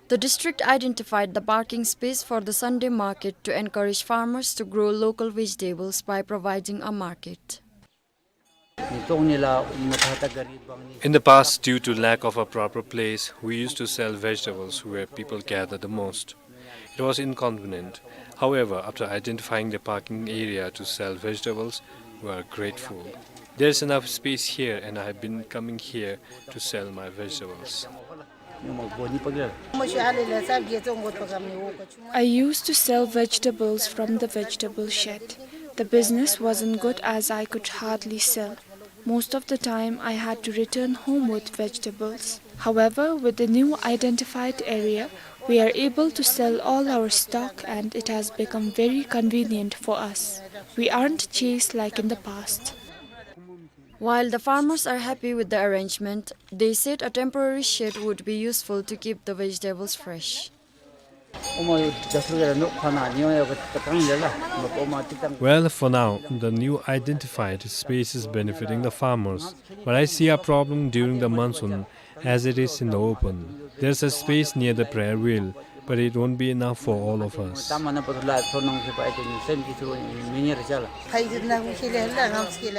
The district identified the parking space for the Sunday market to encourage farmers to grow local vegetables by providing a market. In the past, due to lack of a proper place, we used to sell vegetables where people gather the most. It was inconvenient. However, after identifying the parking area to sell vegetables, we are grateful. There's enough space here, and I have been coming here to sell my vegetables. I used to sell vegetables from the vegetable shed. The business wasn't good as I could hardly sell. Most of the time, I had to return home with vegetables. However, with the new identified area, we are able to sell all our stock and it has become very convenient for us. We aren't chased like in the past. While the farmers are happy with the arrangement, they said a temporary shed would be useful to keep the vegetables fresh. Well, for now, the new identified space is benefiting the farmers, but I see a problem during the monsoon as it is in the open. There's a space near the prayer wheel, but it won't be enough for all of us.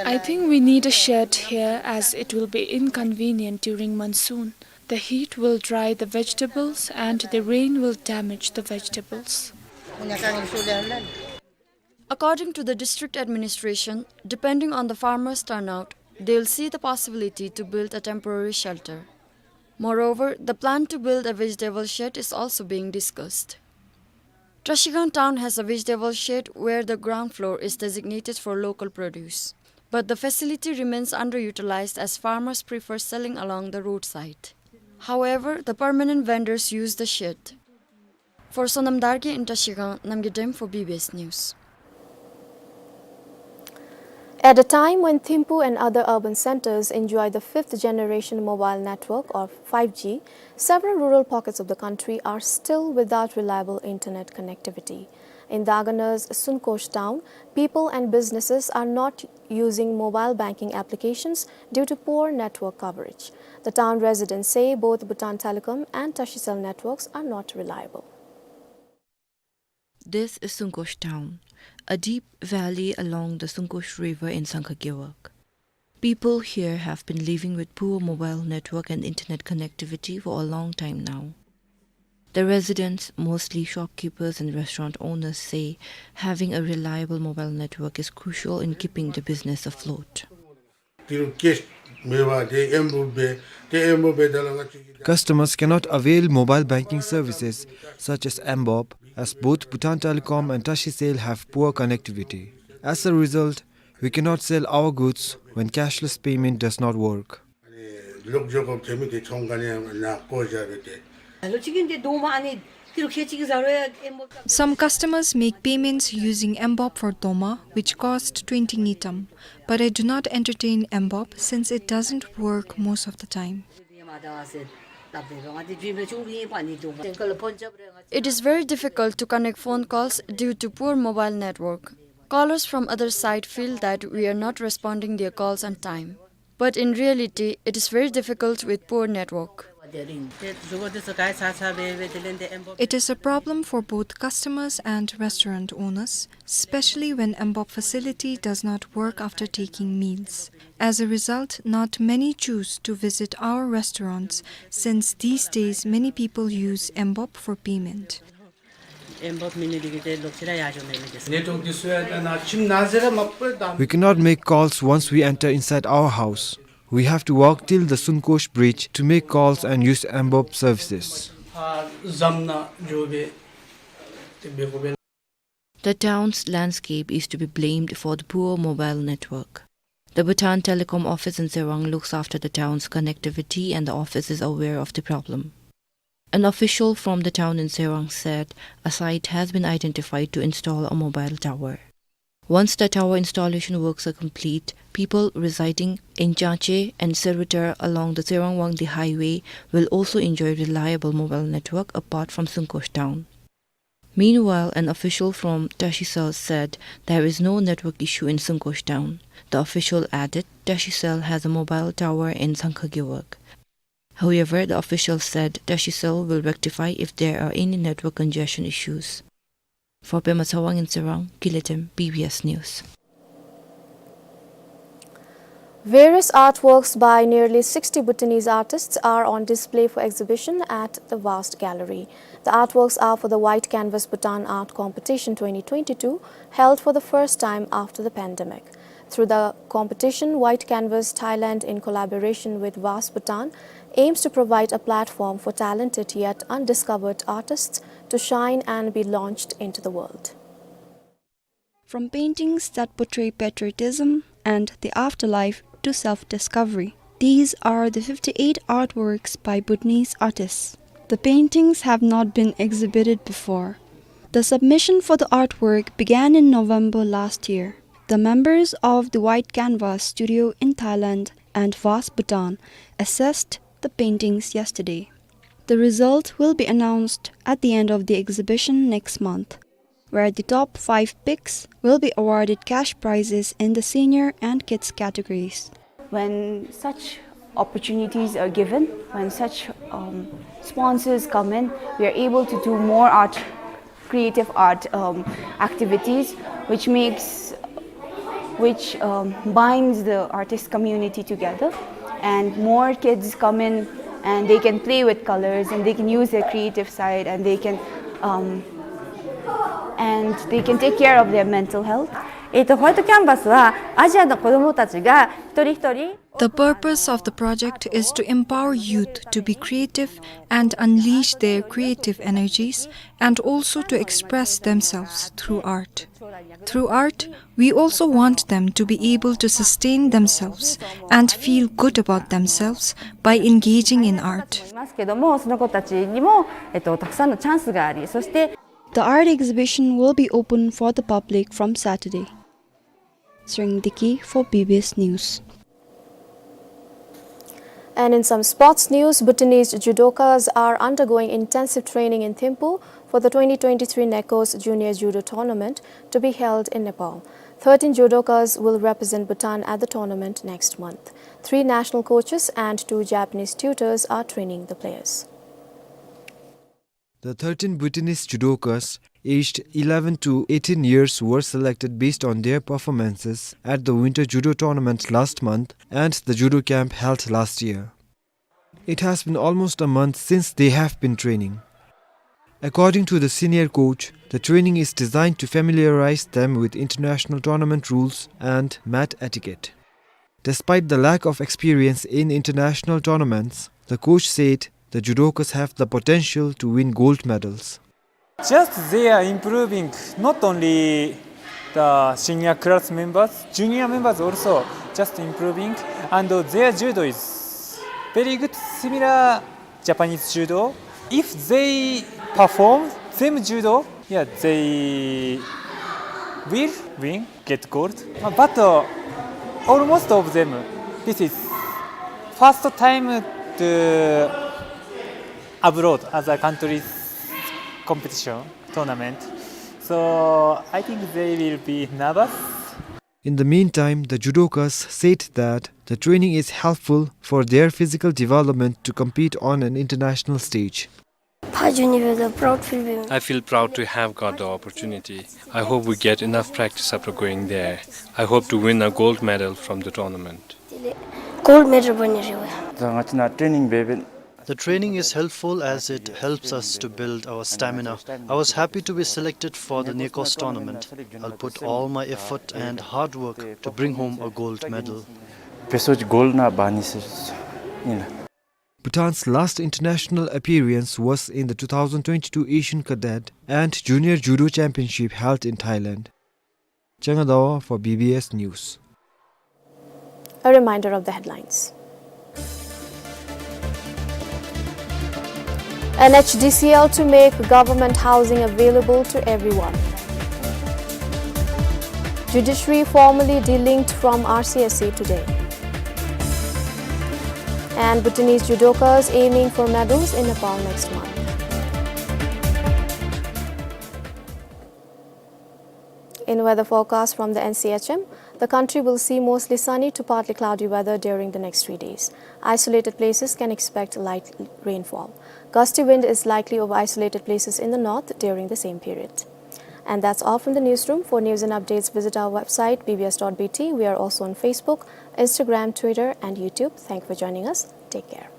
I think we need a shed here as it will be inconvenient during monsoon. The heat will dry the vegetables and the rain will damage the vegetables. According to the district administration, depending on the farmers' turnout, they'll see the possibility to build a temporary shelter. Moreover, the plan to build a vegetable shed is also being discussed. Trashigang town has a vegetable shed where the ground floor is designated for local produce. But the facility remains underutilized as farmers prefer selling along the roadside. However, the permanent vendors use the shed. For Sonam Dargye in Trashigang, Namgay Dem for B B S News. At a time when Thimphu and other urban centers enjoy the fifth generation mobile network or five G, several rural pockets of the country are still without reliable internet connectivity. In Dagana's Sunkosh town, people and businesses are not using mobile banking applications due to poor network coverage. The town residents say both Bhutan Telecom and Trashicell networks are not reliable. This is Sunkosh town, a deep valley along the Sunkosh River in Sangkha Gewog. People here have been living with poor mobile network and internet connectivity for a long time now. The residents, mostly shopkeepers and restaurant owners, say having a reliable mobile network is crucial in keeping the business afloat. Customers cannot avail mobile banking services such as M-BOB, as both Bhutan Telecom and Trashicell have poor connectivity. As a result, we cannot sell our goods when cashless payment does not work. ལོག་འགྱོ་དགོཔ་ཐོན་མི་དེ་ཚོང་ཁང་ནང་ནང་བཀོ་བཞག་སྦེ་ཏེ། ལོ་གཅིག་གི་འདི་རྡོག་མ་ཨ་ནི་ཏི་རུ་ཁལ་གཅིག་གི་ཟ་རུང་ཡང་ཨེམ་བོབ་Some customers make payments using M BOP for Doma, which cost twenty ngultrum, but I do not entertain M BOP since it doesn't work most of the time. It is very difficult to connect phone calls due to poor mobile network. Callers from other side feel that we are not responding their calls on time. But in reality, it is very difficult with poor network. It is a problem for both customers and restaurant owners, especially when M BOP facility does not work after taking meals. As a result, not many choose to visit our restaurants, since these days many people use M BOP for payment. ཨེམ་བོབ་མེད་ནི་འདི་གིས་ཏེ་ལོག་ཕྱི་ར་ཡར་འགྱོ་མེད་མི་འདི་ཚུ། We cannot make calls once we enter inside our house. We have to walk till the Sunkosh bridge to make calls and use M BOP services. The town's landscape is to be blamed for the poor mobile network. The Bhutan Telecom office in Tsewang looks after the town's connectivity, and the office is aware of the problem. An official from the town in Tsewang said a site has been identified to install a mobile tower. Once the tower installation works are complete, people residing in Jache and Seruter along the Tsewang-Wangdi highway will also enjoy reliable mobile network apart from Sunkosh town. Meanwhile, an official from Tashisaw said there is no network issue in Sunkosh town. The official added Tashisaw has a mobile tower in Sangkhagewog. However, the official said Tashisaw will rectify if there are any network congestion issues. For Pema Tsawang in Tsewang, Kiletem, B B S News. Various artworks by nearly sixty Bhutanese artists are on display for exhibition at the Vast Gallery. The artworks are for the White Canvas Bhutan Art Competition twenty twenty-two, held for the first time after the pandemic. Through the competition, White Canvas Thailand, in collaboration with Vast Bhutan, aims to provide a platform for talented yet undiscovered artists to shine and be launched into the world. From paintings that portray patriotism and the afterlife to self-discovery, these are the fifty-eight artworks by Bhutanese artists. The paintings have not been exhibited before. The submission for the artwork began in November last year. The members of the White Canvas Studio in Thailand and Vast Bhutan assessed the paintings yesterday. The result will be announced at the end of the exhibition next month, where the top five picks will be awarded cash prizes in the senior and kids categories. When such opportunities are given, when such, um, sponsors come in, we are able to do more art, creative art, um, activities, which makes, which, um, binds the artist community together, and more kids come in and they can play with colors and they can use their creative side and they can, um, and they can take care of their mental health. えっと、ホワイトキャンバスはアジアの子どもたちが一人一人 The purpose of the project is to empower youth to be creative and unleash their creative energies, and also to express themselves through art. Through art, we also want them to be able to sustain themselves and feel good about themselves by engaging in art. いますけども、その子たちにも、えっと、たくさんのチャンスがあり、そして The art exhibition will be open for the public from Saturday. Sring Diki for B B S News. And in some sports news, Bhutanese judokas are undergoing intensive training in Thimphu for the twenty twenty-three NECOS Junior Judo Tournament to be held in Nepal. Thirteen judokas will represent Bhutan at the tournament next month. Three national coaches and two Japanese tutors are training the players. The thirteen Bhutanese judokas aged eleven to eighteen years were selected based on their performances at the Winter Judo Tournament last month and the judo camp held last year. It has been almost a month since they have been training. According to the senior coach, the training is designed to familiarize them with international tournament rules and mat etiquette. Despite the lack of experience in international tournaments, the coach said the judokas have the potential to win gold medals. Just they are improving, not only the senior class members, junior members also just improving, and their judo is very good, similar Japanese judo. If they perform same judo, yeah, they will win, get gold. Uh, but, uh, almost of them, this is first time to abroad, other countries competition, tournament. So I think they will be nervous. In the meantime, the judokas said that the training is helpful for their physical development to compete on an international stage. ཕར་འགྱོ་ནི་འབདཝ་ད་proud feel་འབད་མས། I feel proud to have got the opportunity. I hope we get enough practice after going there. I hope to win a gold medal from the tournament. དེ་ལས་gold medal་འབག་ནི་རེད་པ། ད་ང་བཅས་ནཱ་training་འབད་འབདཝ་ད། The training is helpful as it helps us to build our stamina. I was happy to be selected for the NECOS tournament. I'll put all my effort and hard work to bring home a gold medal. བེ་སོ་ཅིག་gold་ནང་འབག་ནི་ཟེར་ཨིན་ལགས། Bhutan's last international appearance was in the two thousand twenty-two Asian Cadet and Junior Judo Championship held in Thailand. Changa Dawa for B B S News. A reminder of the headlines. N H D C L to make government housing available to everyone. Judiciary formally delinked from R C S A today. And Bhutanese judokas aiming for medals in Nepal next month. In weather forecast from the N C H M, the country will see mostly sunny to partly cloudy weather during the next three days. Isolated places can expect light rainfall. Gusty wind is likely over isolated places in the north during the same period. And that's all from the newsroom. For news and updates, visit our website, B B S dot B T. We are also on Facebook, Instagram, Twitter, and YouTube. Thank you for joining us. Take care.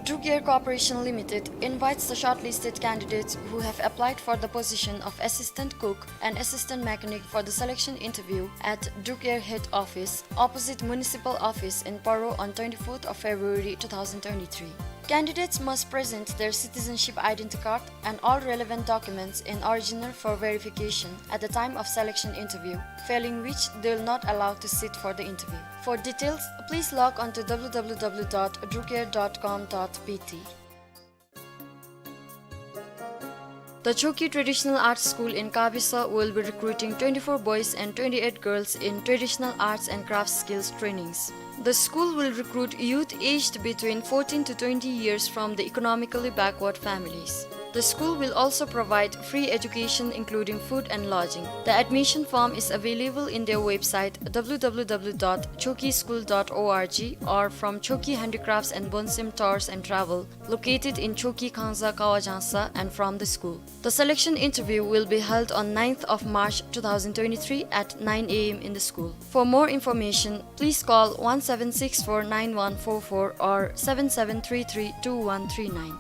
Druk Air Corporation Limited invites the shortlisted candidates who have applied for the position of assistant cook and assistant mechanic for the selection interview at Druk Air head office, opposite municipal office in Paro, on twenty-fourth of February two thousand twenty-three. Candidates must present their citizenship identity card and all relevant documents in original for verification at the time of selection interview, failing which they will not allowed to sit for the interview. For details, please log on to W W W dot drukair dot com dot B T. The Choki Traditional Arts School in Kabisa will be recruiting twenty-four boys and twenty-eight girls in traditional arts and crafts skills trainings. The school will recruit youth aged between fourteen to twenty years from the economically backward families. The school will also provide free education, including food and lodging. The admission form is available in their website, W W W dot choki school dot org, or from Choki Handicrafts and Bonsim Tours and Travel, located in Choki, Khangza, Kawajangsa, and from the school. The selection interview will be held on ninth of March two thousand twenty-three at nine A M in the school. For more information, please call one seven six four nine one four four or seven seven three three two one three nine.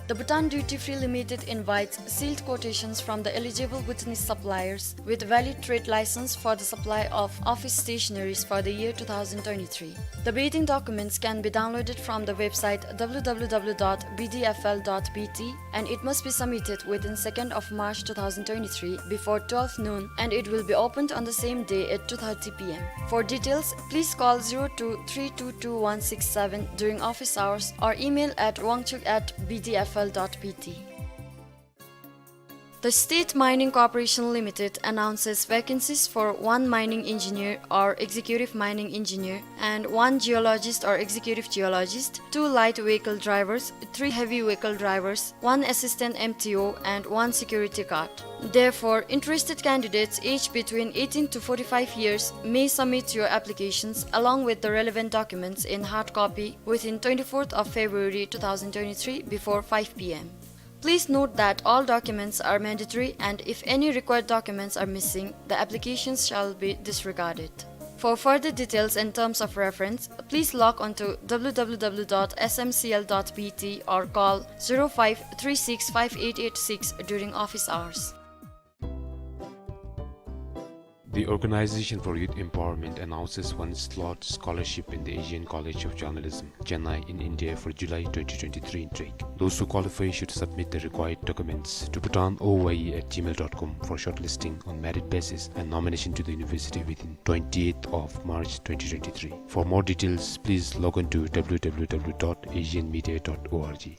The Bhutan Duty Free Limited invites sealed quotations from the eligible Bhutanese suppliers with valid trade license for the supply of office stationaries for the year two thousand twenty-three. The bidding documents can be downloaded from the website W W W dot B D F L dot B T, and it must be submitted within second of March two thousand twenty-three before twelve noon, and it will be opened on the same day at two thirty P M. For details, please call zero two three two two one six seven during office hours or email at wangchuk at B D F L dot B T. The State Mining Corporation Limited announces vacancies for one mining engineer or executive mining engineer and one geologist or executive geologist, two light vehicle drivers, three heavy vehicle drivers, one assistant M T O, and one security guard. Therefore, interested candidates aged between eighteen to forty-five years may submit your applications along with the relevant documents in hard copy within twenty-fourth of February two thousand twenty-three before five P M. Please note that all documents are mandatory, and if any required documents are missing, the applications shall be disregarded. For further details and terms of reference, please log on to W W W dot S M C L dot B T or call zero five three six five eight eight six during office hours. The Organization for Youth Empowerment announces one slot scholarship in the Asian College of Journalism, Chennai, in India for July twenty twenty-three intake. Those who qualify should submit the required documents to bhutan O Y E at gmail dot com for shortlisting on merit basis and nomination to the university within twentieth of March twenty twenty-three. For more details, please log on to W W W dot asian media dot org.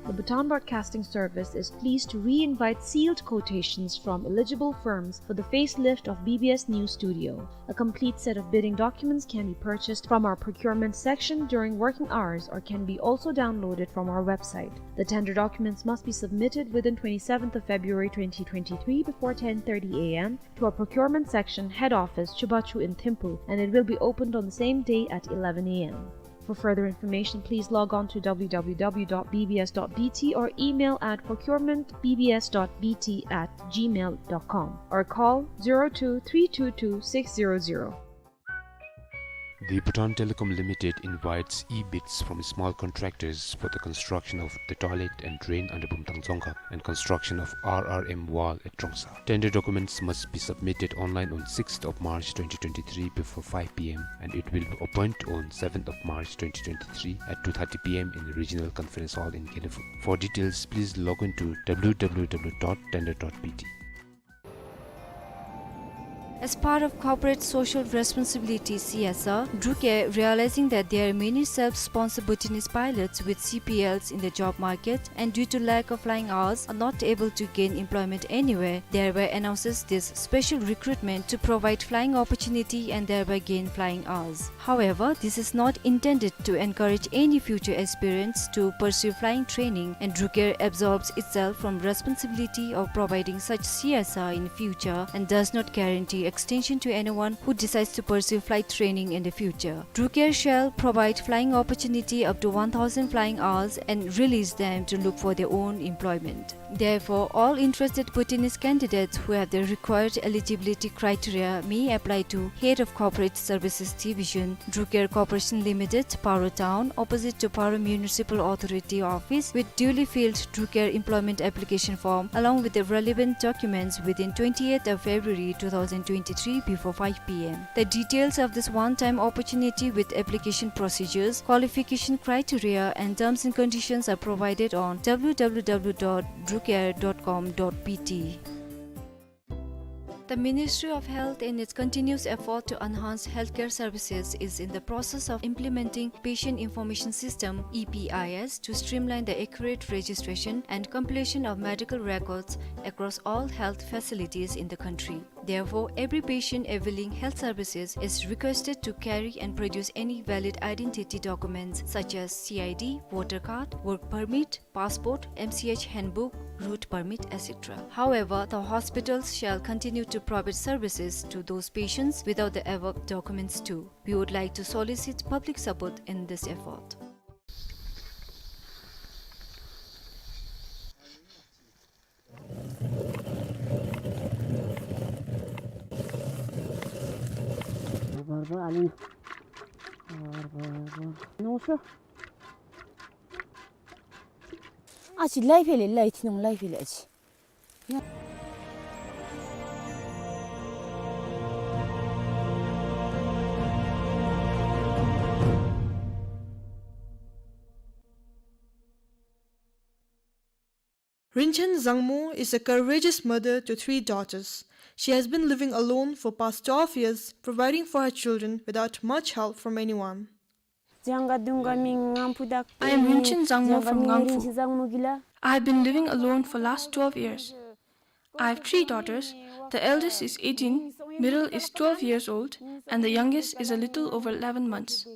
The Bhutan Broadcasting Service is pleased to re-invite sealed quotations from eligible firms for the facelift of B B S News Studio. A complete set of bidding documents can be purchased from our procurement section during working hours or can be also downloaded from our website. The tender documents must be submitted within twenty-seventh of February twenty twenty-three before ten thirty A M to our procurement section head office, Chubachu in Thimphu, and it will be opened on the same day at eleven A M. For further information, please log on to W W W dot B B S dot B T or email at procurement B B S dot B T at gmail dot com or call zero two three two two six zero zero. The Bhutan Telecom Limited invites e-bids from small contractors for the construction of the toilet and drain under Bumthang Dzongkhag and construction of R R M wall at Trongsa. Tender documents must be submitted online on sixth of March twenty twenty-three before five P M, and it will be opened on seventh of March twenty twenty-three at two thirty P M in the regional conference hall in Gelephu. For details, please log on to W W W dot tender dot B T. As part of corporate social responsibility, C S R, Drukair, realizing that there are many self-sponsored Bhutanese pilots with C P Ls in the job market and due to lack of flying hours are not able to gain employment anywhere, thereby announces this special recruitment to provide flying opportunity and thereby gain flying hours. However, this is not intended to encourage any future aspirants to pursue flying training, and Drukair absolves itself from responsibility of providing such C S R in future and does not guarantee extension to anyone who decides to pursue flight training in the future. Drukair shall provide flying opportunity up to one thousand flying hours and release them to look for their own employment. Therefore, all interested Bhutanese candidates who have the required eligibility criteria may apply to Head of Corporate Services Division, Drukair Corporation Limited, Paro Town, opposite to Paro Municipal Authority Office, with duly filled Drukair employment application form along with the relevant documents within twentieth of February two thousand twenty-three before five P M. The details of this one-time opportunity with application procedures, qualification criteria, and terms and conditions are provided on W W W dot drukair dot com dot B T. The Ministry of Health, in its continuous effort to enhance healthcare services, is in the process of implementing Patient Information System, E P I S, to streamline the accurate registration and completion of medical records across all health facilities in the country. Therefore, every patient availing health services is requested to carry and produce any valid identity documents such as C I D, voter card, work permit, passport, M C H handbook, route permit, et cetera. However, the hospitals shall continue to provide services to those patients without the above documents too. We would like to solicit public support in this effort. Barbar alin. Barbar. Noso. ཨ་ཅི་ལཱའི་ཕི་ལེ་ལཱའི་ཐི་ནོང་ལཱའི་ཕི་ལེ་ཨ་ཅི། Rinchen Zangmo is a courageous mother to three daughters. She has been living alone for past twelve years, providing for her children without much help from anyone. I am Rinchen Zangmo from Ngangphu. I have been living alone for last twelve years. I have three daughters. The eldest is eighteen, middle is twelve years old, and the youngest is a little over eleven months.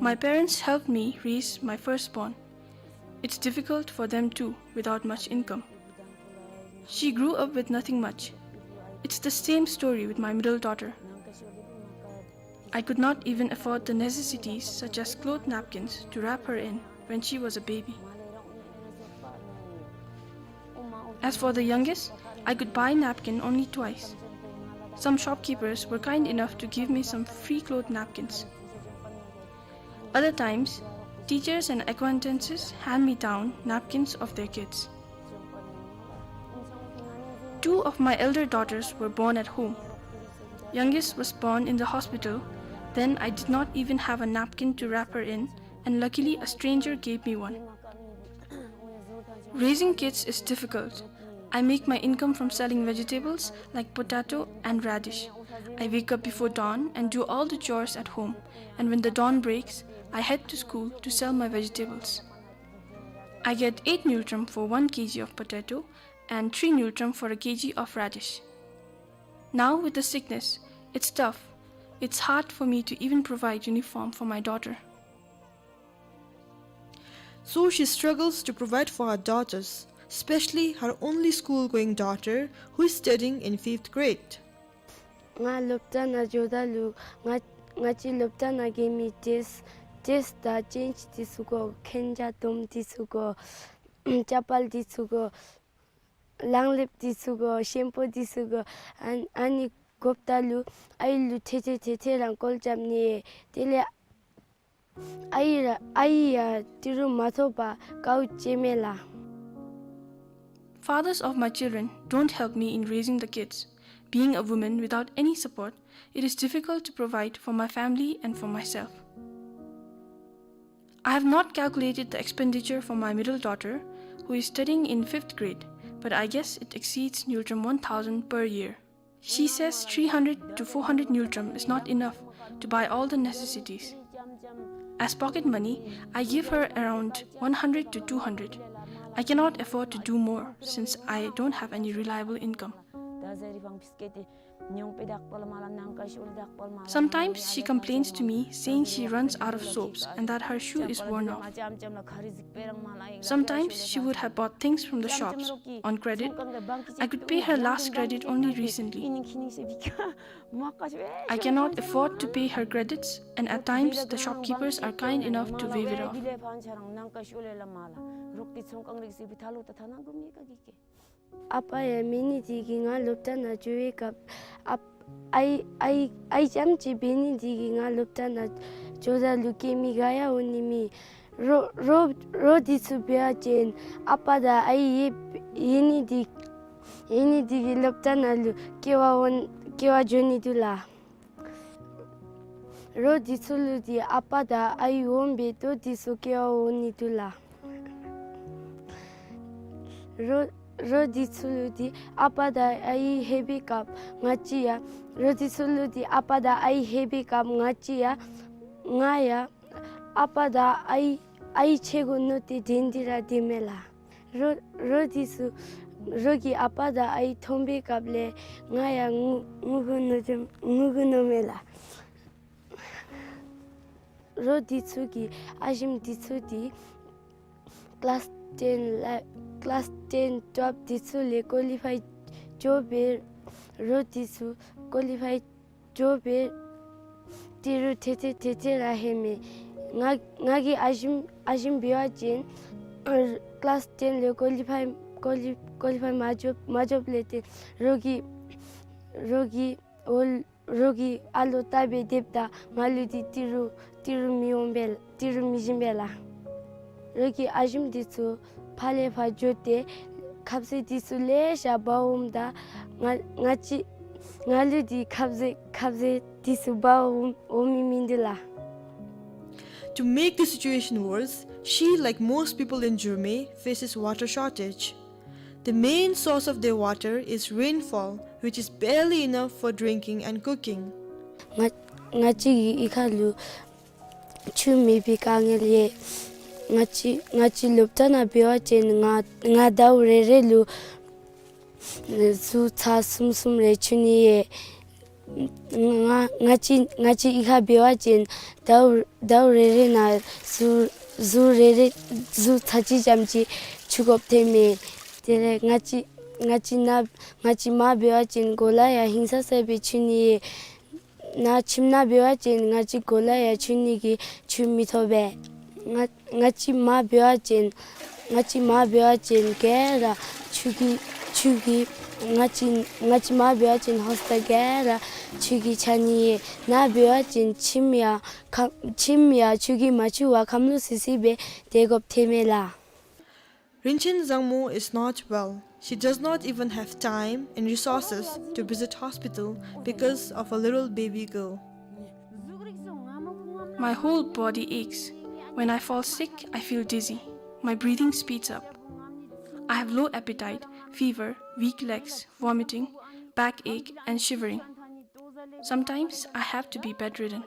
My parents helped me raise my firstborn. It's difficult for them too, without much income. She grew up with nothing much. It's the same story with my middle daughter. I could not even afford the necessities such as cloth napkins to wrap her in when she was a baby. As for the youngest, I could buy napkin only twice. Some shopkeepers were kind enough to give me some free cloth napkins. Other times, teachers and acquaintances hand me down napkins of their kids. Two of my elder daughters were born at home. Youngest was born in the hospital, then I did not even have a napkin to wrap her in, and luckily a stranger gave me one. Raising kids is difficult. I make my income from selling vegetables like potato and radish. I wake up before dawn and do all the chores at home, and when the dawn breaks, I head to school to sell my vegetables. I get eight ngultrum for one K G of potato and three ngultrum for a K G of radish. Now with the sickness, it's tough. It's hard for me to even provide uniform for my daughter. So she struggles to provide for her daughters, especially her only school-going daughter, who is studying in fifth grade. ང་སློབ་གྲྭ་ནང་འགྱོཝ་ད་ལུ་ང་ང་བཅས་སློབ་གྲྭ་ནང་གི་མི་ཌེསི་ཌེསི་དང་བཅའ་ཁྲ་འདི་ཚུ་དགོ། མཁན་ཆ་དོམ་འདི་ཚུ་དགོ། ཅ་པཱལ་འདི་ཚུ་དགོ། ལག་ལེབ་འདི་ཚུ་དགོ། ཤེམ་པུ་འདི་ཚུ་དགོ། ཨ་ཨ་ནི་དགོཔ་ད་ལུ་ཨའི་ལུ་ཐེ་ཐེ་ཐེ་ཐེ་རང་བཀོལ་རྐྱབ་ནི། དེ་ལས་ཨའི་ར་ཨའི་ཡང་ཏི་རུ་མ་ཐོབ་པར་དཀའཝ་སྤྱད་མས་ལགས། Fathers of my children don't help me in raising the kids. Being a woman without any support, it is difficult to provide for my family and for myself. I have not calculated the expenditure for my middle daughter, who is studying in fifth grade, but I guess it exceeds ngultrum one thousand per year. She says three hundred to four hundred ngultrum is not enough to buy all the necessities. As pocket money, I give her around one hundred to two hundred. I cannot afford to do more since I don't have any reliable income. Sometimes she complains to me, saying she runs out of soaps and that her shoe is worn off. Sometimes she would have bought things from the shops on credit. I could pay her last credit only recently. I cannot afford to pay her credits, and at times the shopkeepers are kind enough to waive it off. ཨ་པ་ཡང་མེད་ནི་དེ་གིས་ང་སློབ་གྲྭ་ནང་འགྱོ་བའི་སྐབས་ཨ་ཨའི་ཨའི་ཨའི་རྐྱངམ་གཅིག་འབད་ནི་དེ་གིས་ང་སློབ་གྲྭ་ནང་འགྱོཝ་ད་ལུ་སྐྱེལ་མི་ག་ཡང་འོང་ནི་མེད། རོགས་རོགས་རོགས་འདི་ཚུ་འབད་བ་ཅིན་ཨ་པ་དང་ཨའི་ཡོད་ཡོད་ནི་དེ་ཡོད་ནི་དེ་གིས་སློབ་གྲྭ་ནང་ལུ་སྐྱེལ་བར་འོང་སྐྱེལ་བར་འགྱོ་ནི་འདུག་ལགས། རོགས་འདི་ཚུ་ལུ་འདི་ཨ་པ་དང་ཨའི་འོང་སྦེ་ལྟོ་འདི་ཚུ་སྐྱེལ་བར་འོང་ནི་འདུག་ལགས། རོགས་རོགས་འདི་ཚུ་ལུ་འདི་ཨ་པ་དང་ཨའི་ལྷོད་པའི་སྐབས་ང་བཅས་ཡང་རོགས་འདི་ཚུ་ལུ་འདི་ཨ་པ་དང་ཨའི་ལྷོད་པའི་སྐབས་ང་བཅས་ཡང་ང་ཡང་ཨ་པ་དང་ཨའི་ཨའི་ཆས་གོ་མནོ་སྟེ་དྲན་ཏེ་ར་སྡོདཔ་མས་ལགས། རོགས་རོགས་འདི་ཚུ་རོགས་ཀྱིས་ཨ་པ་དང་ཨའི་མཐོང་པའི་སྐབས་ལས་ང་ཡང་ངུ་ངུ་དགོ་མནོ་ངུ་དགོ་མནོཝ་མས་ལགས། རོགས་འདི་ཚུ་གིས་ཨ་ཞིམ་འདི་ཚུ་འདི་ཀི་ལཱསི་ཊེན་ལ་ཀི་ལཱསི་ཊེན་ཊུ་ཝེལབ་འདི་ཚུ་ལས་ཀོ་ལི་ཕའི་འགྱོ་སྦེ་རོགས་འདི་ཚུ་ཀོ་ལི་ཕའི་འགྱོ་སྦེ་ཏི་རུ་ཐེ་ཐེ་ཐེ་ཐེ་ར་ལྷོད་མས། ང་ང་གིས་ཨ་ཞིམ་ཨ་ཞིམ་འབད་བ་ཅིན་ཀི་ལཱསི་ཊེན་ལས་ཀོ་ལི་ཕའི་ཀོ་ལི་ཀོ་ལི་ཕའི་མ་འགྱོ་མ་འགྱོཝ་ལས་ཏེ་རོགས་ཀྱིས་རོགས་ཀྱིས་འོ་ རོགས་ཀྱིས་ཨ་ལོ་བལྟ་སྦེ་སྡོདཔ་ད་ང་ལུ་འདི་ཏི་རུ་ཏི་རུ་མི་འོང་པས་ལགས། ཏི་རུ་མི་བྱིན་པས་ལགས། རོགས་ཀྱི་ཨ་ཞིམ་འདི་ཚུ་ཕར་ལས་ཕར་འགྱོ་སྟེ་ཁབ་ཟས་འདི་ཚུ་ལེ་ཤ་འབག་འོངམ་ད་ང་ང་བཅས་ང་ལུ་འདི་ཁབ་ཟས་ཁབ་ཟས་འདི་ཚུ་འབག་འོང་འོང་མི་མིན་འདུག་ལགས། To make the situation worse, she, like most people in Jurme, faces water shortage. The main source of their water is rainfall, which is barely enough for drinking and cooking. ང་ང་བཅས་ཀྱི་གཡུས་ཁ་ལུ་ཆུ་མེད་པའི་དཀའ་ངལ་ཡོད། ང་བཅས་ང་བཅས་སློབ་གྲྭ་ནང་འབད་བ་ཅིན་ང་ང་ཟླཝ་རེ་རེ་ལུ་ཨེ་ཟུར་ཚར་གསུམ་གསུམ་རེ་འཁྱུ་ནི་ཡོད། ང་ང་བཅས་ང་བཅས་གཡུས་ཁར་འབད་བ་ཅིན་ཟླཝ་ཟླཝ་རེ་རེ་ནང་ཟུར་ཟུར་རེ་རེ་ཟུར་ཚར་གཅིག་ཙམ་ཅིག་འཁྱུ་དགོཔ་ཐོནམ་མས། དེ་ལས་ང་བཅས་ང་བཅས་ནཱ་ང་བཅས་མར་འབད་བ་ཅིན་གོ་ལ་ཡང་ཧིང་སངས་ས་སྦེ་འཁྱུ་ནི་ཡོད། ནཱ་ཁྱིམ་ནང་འབད་བ་ཅིན་ང་བཅས་གོ་ལ་ཡང་འཁྱུ་ནི་གི་ཆུ་མི་ཐོབ་པས། ང་ང་བཅས་མར་འབད་བ་ཅིན་ང་བཅས་མར་འབད་བ་ཅིན་ག་ར་ཆུ་གིས་ཆུ་གིས་ང་བཅས་ང་བཅས་མར་འབད་བ་ཅིན་ཧོསཊལ་ག་ར་ཆུ་གིས་ཆགས་ནི་ཡོད། ནཱ་འབད་བ་ཅིན་ཁྱིམ་ཡང་ཁམས་ཁྱིམ་ཡང་ཆུ་གིས་མ་འཁྱུ་བར་ཁམས་ལོག་སི་སི་སྦེ་སྡོད་དགོཔ་ཐོནམ་མས་ལགས། Rinchen Zangmo is not well. She does not even have time and resources to visit hospital because of a little baby girl. My whole body aches. When I fall sick, I feel dizzy. My breathing speeds up. I have low appetite, fever, weak legs, vomiting, backache, and shivering. Sometimes I have to be bedridden.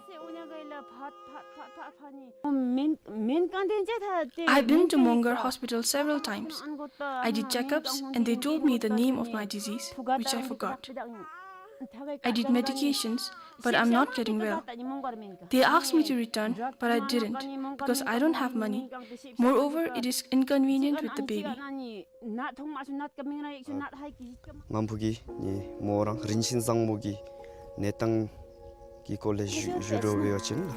I've been to Mongar Hospital several times. I did checkups and they told me the name of my disease, which I forgot. I did medications, but I'm not getting well. They asked me to return, but I didn't, because I don't have money. Moreover, it is inconvenient with the baby. ངམ་ཕུག་གི་ནི་མོ་རང་རིན་ཆེན་བཟང་མོ་གི་གནས་སྟངས་ཀྱི་སྐོར་ལས་ཞུ་ཞུ་རུང་འབད་བ་ཅིན་ལགས།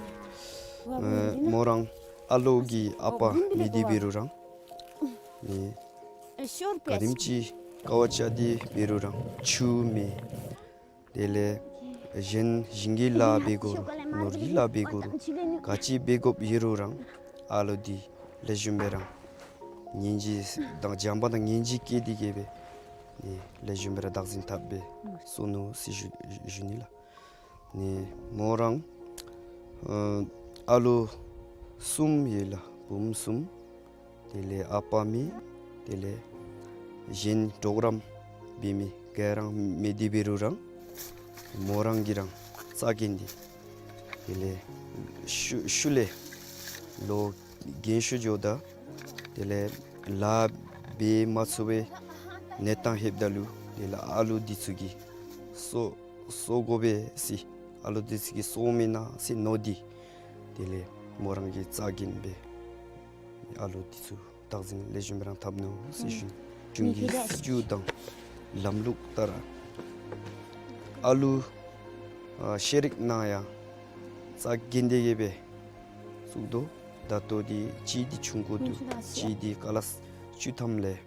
ཨེ་མོ་རང་ཨ་ལོ་གི་ཨ་པ་མེད་དེ་འབད་རུང་རང་ནི་ག་དེམ་ཅིག་དཀའ་བ་སྤྱད་དེ་འབད་རུང་རང་ཆུ་མེད། དེ་ལས་གཞན་ཞིང་གི་ལཱ་འབད་དགོ་རུང་ནོར་གྱི་ལཱ་འབད་དགོ་རུང་ག་ཅི་འབད་དགོཔ་ཡོད་རུང་རང་ཨ་ལོ་འདི་ལེགས་ཤོམ་སྦེ་རང་སྙིང་རྗེ་དང་བྱམས་པ་དང་སྙིང་རྗེ་བསྐྱེད་དེ་གིས་སྦེ་ནི་ལེགས་ཤོམ་སྦེ་ར་བདག་འཛིན་འཐབ་སྦེ་གསོ་ནུག་ཟེར་ཞུ་ཞུ་ནི་ལགས། ནི་མོ་རང་ཨ་ཨ་ལོ་གསུམ་ཡོད་ལགས། བུམོ་གསུམ། དེ་ལས་ཨ་པ་མེད། དེ་ལས་གཞན་གྲོགས་རམ་འབད་མི་ག་ར་མེད་དེ་འབད་རུང་རང་མོ་རང་གིས་རང་རྩ་འགེངས་ཏེ་དེ་ལས་ཤུལ་ཤུལ་ལས་ལོ་རྒན་ཤོས་འགྱོཝ་ད་དེ་ལས་ལཱ་འབད་མ་ཚུགས་པའི་གནས་སྟངས་ལྷོདཔ་ད་ལུ་དེ་ལས་ཨ་ལོ་འདི་ཚུ་གིས་གསོ་གསོ་དགོ་པས་ཟེར་ཨ་ལོ་འདི་ཚུ་གིས་གསོཝ་མེན་ན་ཟེར་མནོ་སྟེ་དེ་ལས་མོ་རང་གིས་རྩ་འགེངས་སྦེ་ཨ་ལོ་འདི་ཚུ་བདག་འཛིན་ལེགས་ཤོམ་སྦེ་རང་འཐབ་ནུག་ཟེར་ཞུ་ནི། གཞུང་གི་སྲིད་བྱུས་དང་ལམ་ལུགས་ལྟར་ཨ་ལོ་ཨ་ཤེས་རིག་ནང་ཡང་རྩ་འགེངས་ཏེ་གིས་སྦེ་བཙུགས་དོ། ད་ལྟོ་འདི་གཅིག་འདི་ཆུང་ཀུ་འདུག། གཅིག་འདི་ཀ་ལཱསི་བཅུ་ཐམ་ལས་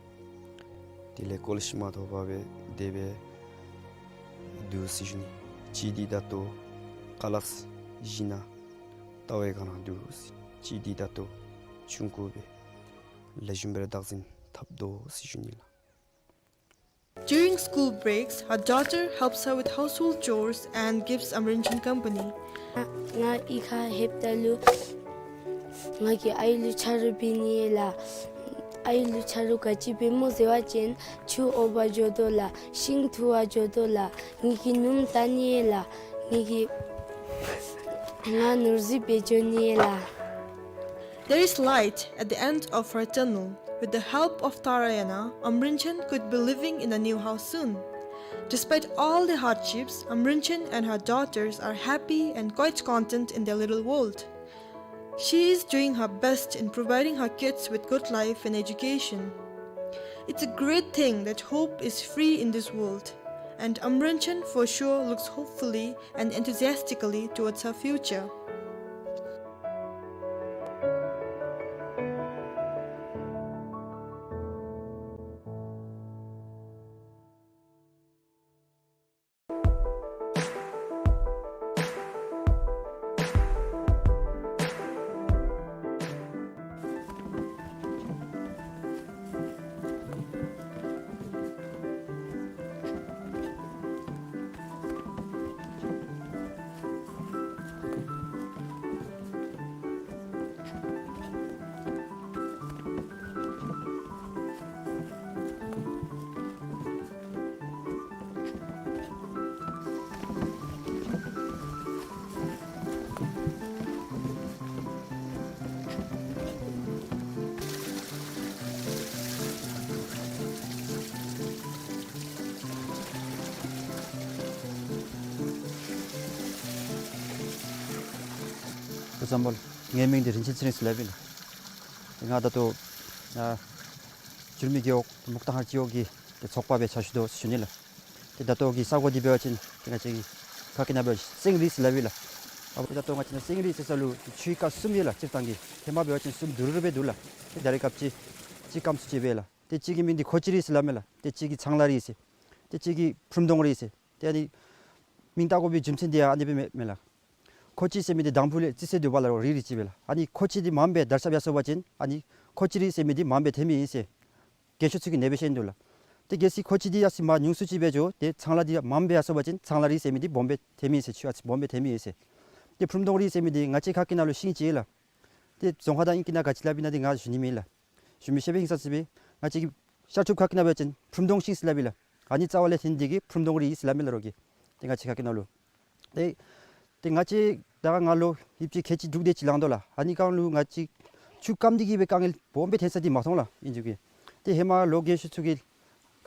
དེ་ལས་ཀོ་ལེཇ་མ་ཐོབ་པར་སྦེ་དེ་སྦེ་འདུག་ཟེར་ཞུ་ནི། གཅིག་འདི་ད་ལྟོ་ཀ་ལཱསི་བཞི་ནང་ལྟ་བའི་སྒང་ར་འདུག། གཅིག་འདི་ད་ལྟོ་ཆུང་ཀུ་སྦེ་ལེགས་ཤོམ་སྦེ་ར་བདག་འཛིན་འཐབ་དོ་ཟེར་ཞུ་ནི་ལགས། During school breaks, her daughter helps her with household chores and gives Amrinchen company. ང་ང་གཡུས་ཁར་ལྷོདཔ་ད་ལུ་ང་གིས་ཨའི་ལུ་ཆ་རོགས་འབད་ནི་ལགས། ཨའི་ལུ་ཆ་རོགས་ག་ཅི་འབད་སྨོ་ཟེར་བ་ཅིན་ཆུ་འོ་བར་འགྱོ་དོ་ལགས། ཤིང་འཐུ་བར་འགྱོ་དོ་ལགས། ངེ་གི་ནུམོ་བལྟ་ནི་ལགས། ངེ་གི་ང་ནོར་རྫི་སྦེ་འགྱོ་ནི་ལགས། There is light at the end of her tunnel. With the help of Tharayana, Amrinchen could be living in a new house soon. Despite all the hardships, Amrinchen and her daughters are happy and quite content in their little world. She is doing her best in providing her kids with good life and education. It's a great thing that hope is free in this world, and Amrinchen for sure looks hopefully and enthusiastically towards her future. བཟང་པོ་ལགས། ངེའི་མིང་འདི་རིན་ཆེན་ཚེ་རིང་ཟེར་སླབ་ཨིན་ལགས། ང་ད་ལྟོ་ཨ་འགྱུར་མེད་རྒེད་འོག་མུག་ཏ་ཧར་སྤྱི་འོག་གི་ཏེ་ཚོགས་པ་སྦེ་ཕྱག་ཞུ་དོ་ཟེར་ཞུ་ནི་ལགས། ཏེ་ད་ལྟོ་གི་ས་གོ་འདི་འབད་བ་ཅིན་ཏེ་ང་བཅས་ཀྱི་ཁ་སྐད་ནང་འབད་བ་ཅིན་སེང་རི་ཟེར་སླབ་ཨིན་ལགས། ཨ་ད་ལྟོ་ང་བཅས་ནཱ་སེང་རི་ཟེར་ས་ལུ་ཆུའི་རྐ་གསུམ་ཡོད་ལགས། སྤྱིར་བཏང་གི་ཧེ་མ་འབད་བ་ཅིན་གསུམ་དུམ་གྲ་སྦེ་འདུག་ལགས། ཏེ་ད་རེས་སྐབས་ཅིག་ཅིག་སྐམ་སུ་ཅིག་སྦེ་ལགས། ཏེ་གཅིག་གི་མིང་འདི་ཁོ་ཅི་རི་ཟེར་སླབ་མས་ལགས། ཏེ་གཅིག་གི་ཚང་ལ་རི་ཟེར། ཏེ་གཅིག་གི་ཕུརམ་གདོང་རི་ཟེར། ཏེ་ཨ་ནི་མིང་བཏགས་དགོ་པའི་རྒྱུ་མཚན་འདི་ཡང་ཨ་ནི་སྦེ་མས་མས་ལགས། ཁོ་ཅི་ཟེར་མི་འདི་དང་ཕུ་ལས་རྩི་ས་འདུག་པ་ལགས། རི་རི་ཅིག་སྦེ་ལགས། ཨ་ནི་ཁོ་ཅི་འདི་མངམ་སྦེ་དར་ཁྱབ་ཡར་སོང་པ་ཅིན་ཨ་ནི་ཁོ་ཅི་རི་ཟེར་མི་འདི་མངམ་སྦེ་ཐོན་མི་ཨིན་ཟེར་རྒས་ཤོས་ཚུ་གིས་ནེ་སྦེ་བཤད་དོ་ལགས། ཏེ་གལ་སྲིད་ཁོ་ཅི་འདི་ཡར་སོང་མར་ཉུང་སུ་ཅིག་སྦེ་འགྱོ་ཏེ་ཚང་ལ་འདི་མངམ་སྦེ་ཡར་སོང་པ་ཅིན་ཚང་ལ་རི་ཟེར་མི་འདི་སྦོམ་སྦེ་ཐོན་མི་ཨིན་ཟེར། ཆུ་ཡར་སོང་སྦོམ་སྦེ་ཐོན་མི་ཨིན་ཟེར། ཏེ་ཕུརམ་གདོང་རི་ཟེར་མི་འདི་ང་བཅས་ཁ་སྐད་ནང་ལུ་ཤིང་ཅིག་ལགས། ཏེ་རྫོང་ཁ་དང་ཨིང་སྐད་ནང་ག་ཅི་སླབ་ཨིན་ན་འདི་ང་ཞུ་ནི་མེད་ལགས། ཞུ་མི་ཤེས་པས། ཧིང་སངས་ས་སྦེ་ང་བཅས་ཀྱི་ཤར་ཕྱོགས་ཁ་སྐད་ནང་འབད་བ་ཅིན་ཕུརམ་གདོང་ཤིང་ཟེར་སླབ་ཨིན་ལགས། ཨ་ནི་རྩ་བ་ལས་ཐོན་འདི་གིས་ཕུརམ་གདོང་རི་ཟེར་སླབ་མས་ལགས་རོགས་ཀྱིས། ཏེ་ང་བཅས་ཁ་སྐད་ནང་ལུ། ཏེ་ཏེ་ང་བཅས་ད་ང་ལོ་ཡིབ་ཅིག་ཁལ་གཅིག་དྲུག་དེ་ཅིག་ལང་དོ་ལགས། ཨ་ནི་སྒང་ལུ་ང་བཅས་ཆུ་སྐམ་འདི་གིས་སྦེ་དཀའ་ངལ་སྦོམ་སྦེ་ཐོན་ས་འདི་མ་མཐོང་ལགས་ཨིན་ཅིག་གི། ཏེ་ཧེ་མ་ལོ་རྒས་ཤོས་ཚུ་གིས་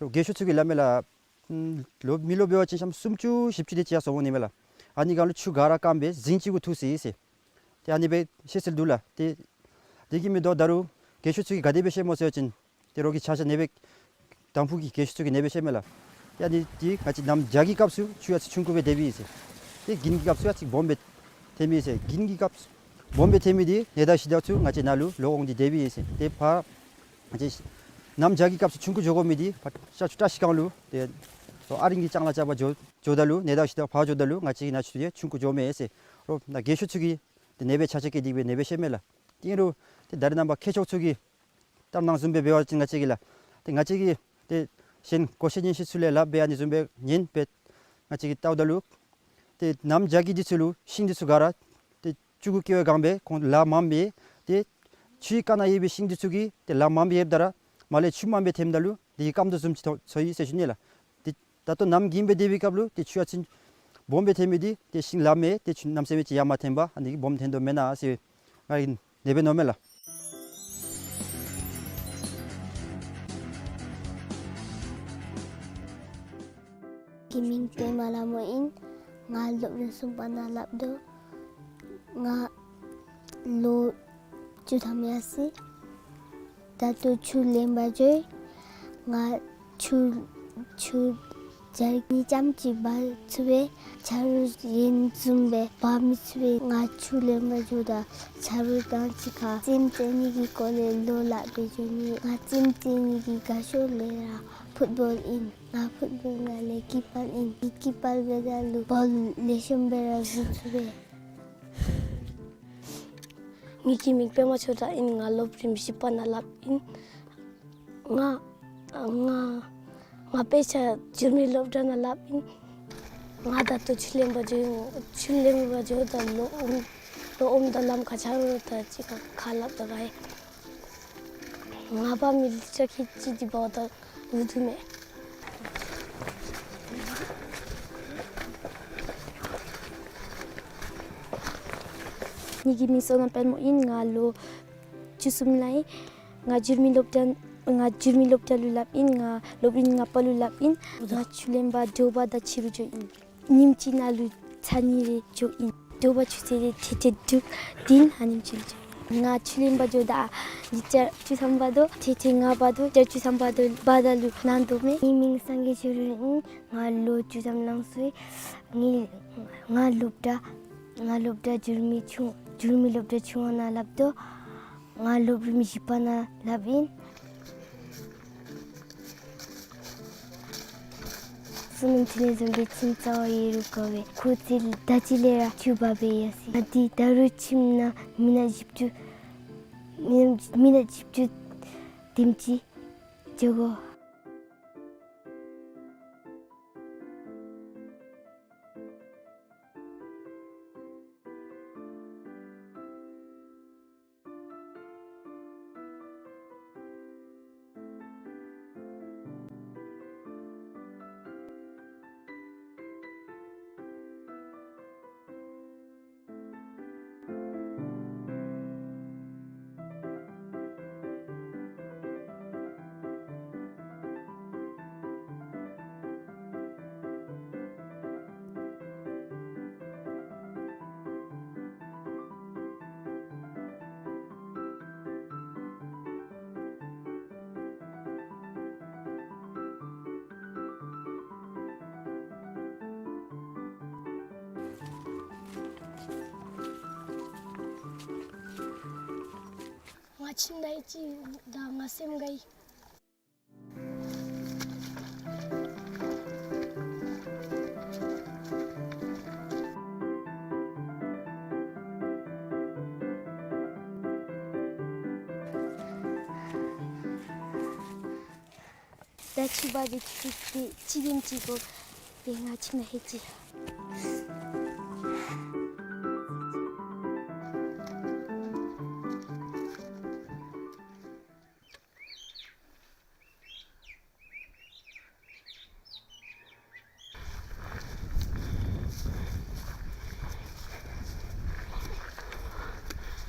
རྒས་ཤོས་ཚུ་གིས་སླབ་མས་ལགས། ལོ་མི་ལོ་འབད་བ་ཅིན་ཤམ་སུམ་ཅུ་བཞི་བཅུ་དེ་ཅིག་ཡར་སོང་འོང་ནི་མས་ལགས། ཨ་ནི་སྒང་ལུ་ཆུ་ག་ར་སྐམ་སྦེ་ཟིང་ཅིག་གུ་ཐུག་སོ་ཡི་ཟེར། ཏེ་ཨ་ནི་སྦེ་བཤད་སྲོལ་འདུག་ལགས། ཏེ་དེ་གིས་མི་དོ་ད་རུང་རྒས་ཤོས་ཚུ་གིས་ག་དེ་སྦེ་བཤད་སྨོ་ཟེར་བ་ཅིན་ཏེ་རོགས་ཀྱིས་ཆ་ཤས་ཨ་ནི་སྦེ་དང་ཕུ་གི་རྒས་ཤོས་ཚུ་གིས་ཨ་ནི་སྦེ་བཤད་མས་ལགས། ཡ་ནི་འདི་ང་བཅས་གནམ་བྱཱར་གྱི་སྐབས་སུ་ཆུ་ཡར་སོང་ཆུང་ཀུ་སྦེ་སྡོདཔ་ཨིན་ཟེར། ཏེ་དགུན་གྱི་སྐབས་སུ་ཡར་སོང་སྦོམ་སྦེ་ཐོནམ་ཨིན་ཟེར། དགུན་གྱི་སྐབས་སུ་སྦོམ་སྦེ་ཐོན་མི་འདི་ནད་དང་ཤི་དྭགས་ཚུ་ང་བཅས་ནཱ་ལུ་ལོག་འོང་སྟེ་སྡོདཔ་ཨིན་ཟེར། ཏེ་ཕར་ང་བཅས་གནམ་བྱཱར་གྱི་སྐབས་སུ་ཆུང་ཀུ་འགྱོ་དགོ་མི་འདི་ཕར་ཤར་ཕྱོགས་བཀྲ་ཤིས་སྒང་ལུ་ཏེ་ཨ་རིང་གི་ལྕང་ལ་རྐྱབ་པར་འགྱོ་འགྱོཝ་ད་ལུ་ནད་དང་ཤི་དྭགས་ཕར་འགྱོཝ་ད་ལུ་ང་བཅས་ནཱ་ཆུ་ཡང་ཆུང་ཀུ་འགྱོཝ་མས་ཟེར། རོགས་ནཱ་རྒས་ཤོས་ཚུ་གིས་ཏེ་ཨ་ནི་སྦེ་ཆ་ཤས་བཀལ་ཏེ་སྦེ་ཨ་ནི་སྦེ་བཤད་མས་ལགས། ཏེ་ཨིན་རུང་ཏེ་ད་རེས་ནངས་པ་མཁས་མཆོག་ཚུ་གིས་ལྟར་སྣང་བཟུམ་སྦེ་འབད་བ་ཅིན་ང་བཅས་ཀྱིས་ལགས། ཏེ་ང་བཅས་ཀྱིས་ཏེ་གཞན་གོ་ཤེས་ཉན་ཤེས་ཚུ་ལས་སླབ་སྦེ་ཨ་ནི་བཟུམ་སྦེ་ཉན་སྦེ་ང་བཅས་ཀྱིས་བལྟཝ་ད་ལུ་ཏེ་གནམ་བྱཱར་གྱི་དུས་ཚོད་ལུ་ཤིང་འདི་ཚུ་ག་ར་ཏེ་ལྕུག་གུ་སྐྱེ་བའི་སྒང་སྦེ་ཁོང་ལཱ་མངམ་སྦེ་ཏེ་ཆུའི་རྐ་ནང་ཡོད་པའི་ཤིང་འདི་ཚུ་གིས་ཏེ་ལཱ་མངམ་སྦེ་ཡོདཔ་ད་ར་མར་ལས་ཆུ་མངམ་སྦེ་ཐོནམ་ད་ལུ་དེ་གིས་སྐམ་དོ་བཟུམ་ཅིག་ཚོར་ཚོར་ཡི་ཟེར་ཞུ་ནི་ལགས། ཏེ་ད་ལྟོ་གནམ་དགུན་སྦེ་སྡོད་པའི་སྐབས་ལུ་ཏེ་ཆུ་ཡར་སོང་སྦོམ་སྦེ་ཐོན་མི་འདི་ཏེ་ཤིང་ལཱ་མེད་ཏེ་ཆུ་གནམ་མེད་ས་མེད་ཅིག་ཡར་མར་ཐོནམ་ཨ་ནི་གིས་སྦོམ་ཐོན་དོ་མེན་ན་ཟེར་ང་གིས་ཨ་ནི་སྦེ་མནོཝ་མས་ལགས། ངེའི་མིང་པདྨ་ལྷ་མོ་ཨིན། ང་སློབ་རིམ་གསུམ་པ་ནང་ལྷབ་དོ། ང་ལོ་བཅུ་ཐམ་ཡར་སོ་ཡི། ད་ལྟོ་ཆུ་ལེན་པར་འགྱོ་ཡི། ང་ཆུ་ཆུ་ཇ་རི་གཉིས་ཙམ་ཅིག་འབག་ཚུགས་པས། ཆ་རོགས་གཞན་བཟུམ་སྦེ་འབག་མི་ཚུགས་པས། ང་ཆུ་ལེན་པར་འགྱོཝ་ད་ཆ་རོགས་དང་གཅིག་ཁར་རྩེདམོ་རྩེ་ནི་གི་སྐོར་ལས་བློ་སླབ་སྦེ་འགྱོ་ནི། ང་རྩེདམོ་རྩེ་ནི་གི་དགའ་ཤོས་ལས་ར་ཕུཊ་བཱོལ་ཨིན། ང་ཕུཊ་བཱོལ་ནང་ལས་ཀི་པར་ཨིན། ཀི་པར་འབདཝ་ད་ལུ་བཱོལ་ལེགས་ཤོམ་སྦེ་ར་བཟུང་ཚུགས་པས། ངེའི་མིང་པདྨ་ཆོས་གྲགས་ཨིན། ང་སློབ་རིམ་བཞི་པ་ནང་ལྷབ་ཨིན། ང་ང་ང་དཔེ་ཆ་འགྱུར་མེད་སློབ་གྲྭ་ནང་ལྷབ་ཨིན། ང་ད་ལྟོ་ཆུ་ལེན་པར་འགྱོ་ཡི། ཆུ་ལེན་པར་འགྱོཝ་ད་ལོག་འོངམ་ལོག་འོངམ་ད་ལམ་ཁར་ཆ་རོགས་དང་གཅིག་ཁར་ཁ་སླབ་ད་ག་ཡི། ང་འབག་མི་ལེགས་ཆ་ཁལ་གཅིག་འདི་འབག་ད་འུ་སྡུག་མས། ངེའི་མིང་བསོད་ནམས་དཔལ་མོ་ཨིན། ང་ལོ་བཅུ་གསུམ་ལང་ཡི། ང་འགྱུར་མེད་སློབ་གྲྭ་ང་འགྱུར་མེད་སློབ་གྲྭ་ལུ་ལྷབ་ཨིན། ང་སློབ་རིམ་ལྔ་པ་ལུ་ལྷབ་ཨིན། ང་ཆུ་ལེན་པར་འགྱོ་བ་ད་ཕྱི་རུ་འགྱོཝ་ཨིན། ཉིནམ་གཅིག་ནང་ལུ་ཚར་གཉིས་རེ་འགྱོཝ་ཨིན། འགྱོ་བ་ཆུ་ཚོད་རེ་ཏེ་ཏེ་དྲུག་བདུན་ཨ་ནེམ་ཅིག་ལུ་འགྱོ། ང་ཆུ་ལེན་པར་འགྱོཝ་ད་ལེགས་ཆ་བཅུ་ཐམ་འབག་དོ། ཏེ་ཏེ་ང་འབག་དོ། ལེགས་ཆ་བཅུ་ཐམ་འབག་དོ་འབག་ད་ལུ་ནང་དོ་མས། ངེའི་མིང་སངས་རྒྱས་ཆོས་སྒྲོན་ཨིན། ང་ལོ་བཅུ་ཐམ་ལང་སོ་ཡི། ངེའི་ང་སློབ་གྲྭ་ང་སློབ་གྲྭ་འགྱུར་མེད་ཆུང་འགྱུར་མེད་སློབ་གྲྭ་ཆུང་བ་ནང་ལྷབ་དོ། ང་སློབ་རིམ་བཞི་པ་ནང་ལྷབ་ཨིན། བསོད་ནམས་འཕྲིན་ལས་བཟང་པོའི་ཁྱིམ་རྩ་བ་ཡོད་རུང་དགའ་བས། ཁོ་ཚེ་ད་ཅི་ལས་ར་ཆུ་འབག་སྦེ་ཡར་སོ་ཡི། ང་འདི་ད་རུང་ཁྱིམ་ནང་མི་ནག་བཞི་བཅུ་མི་ནག་མི་ནག་བཞི་བཅུ་དེམ་ཅིག་འགྱོ་དགོ། ང་ཁྱིམ་ནང་ཡོད་ཅི་ད་ང་སེམས་དགའ་ཡི། ད་ཕྱི་པ་འདི་ཅིག་ཏེ་ཅིག་ཨིན་ཅིག་དགོ། ཏེ་ང་ཁྱིམ་ནང་ལྷོད་ཅི།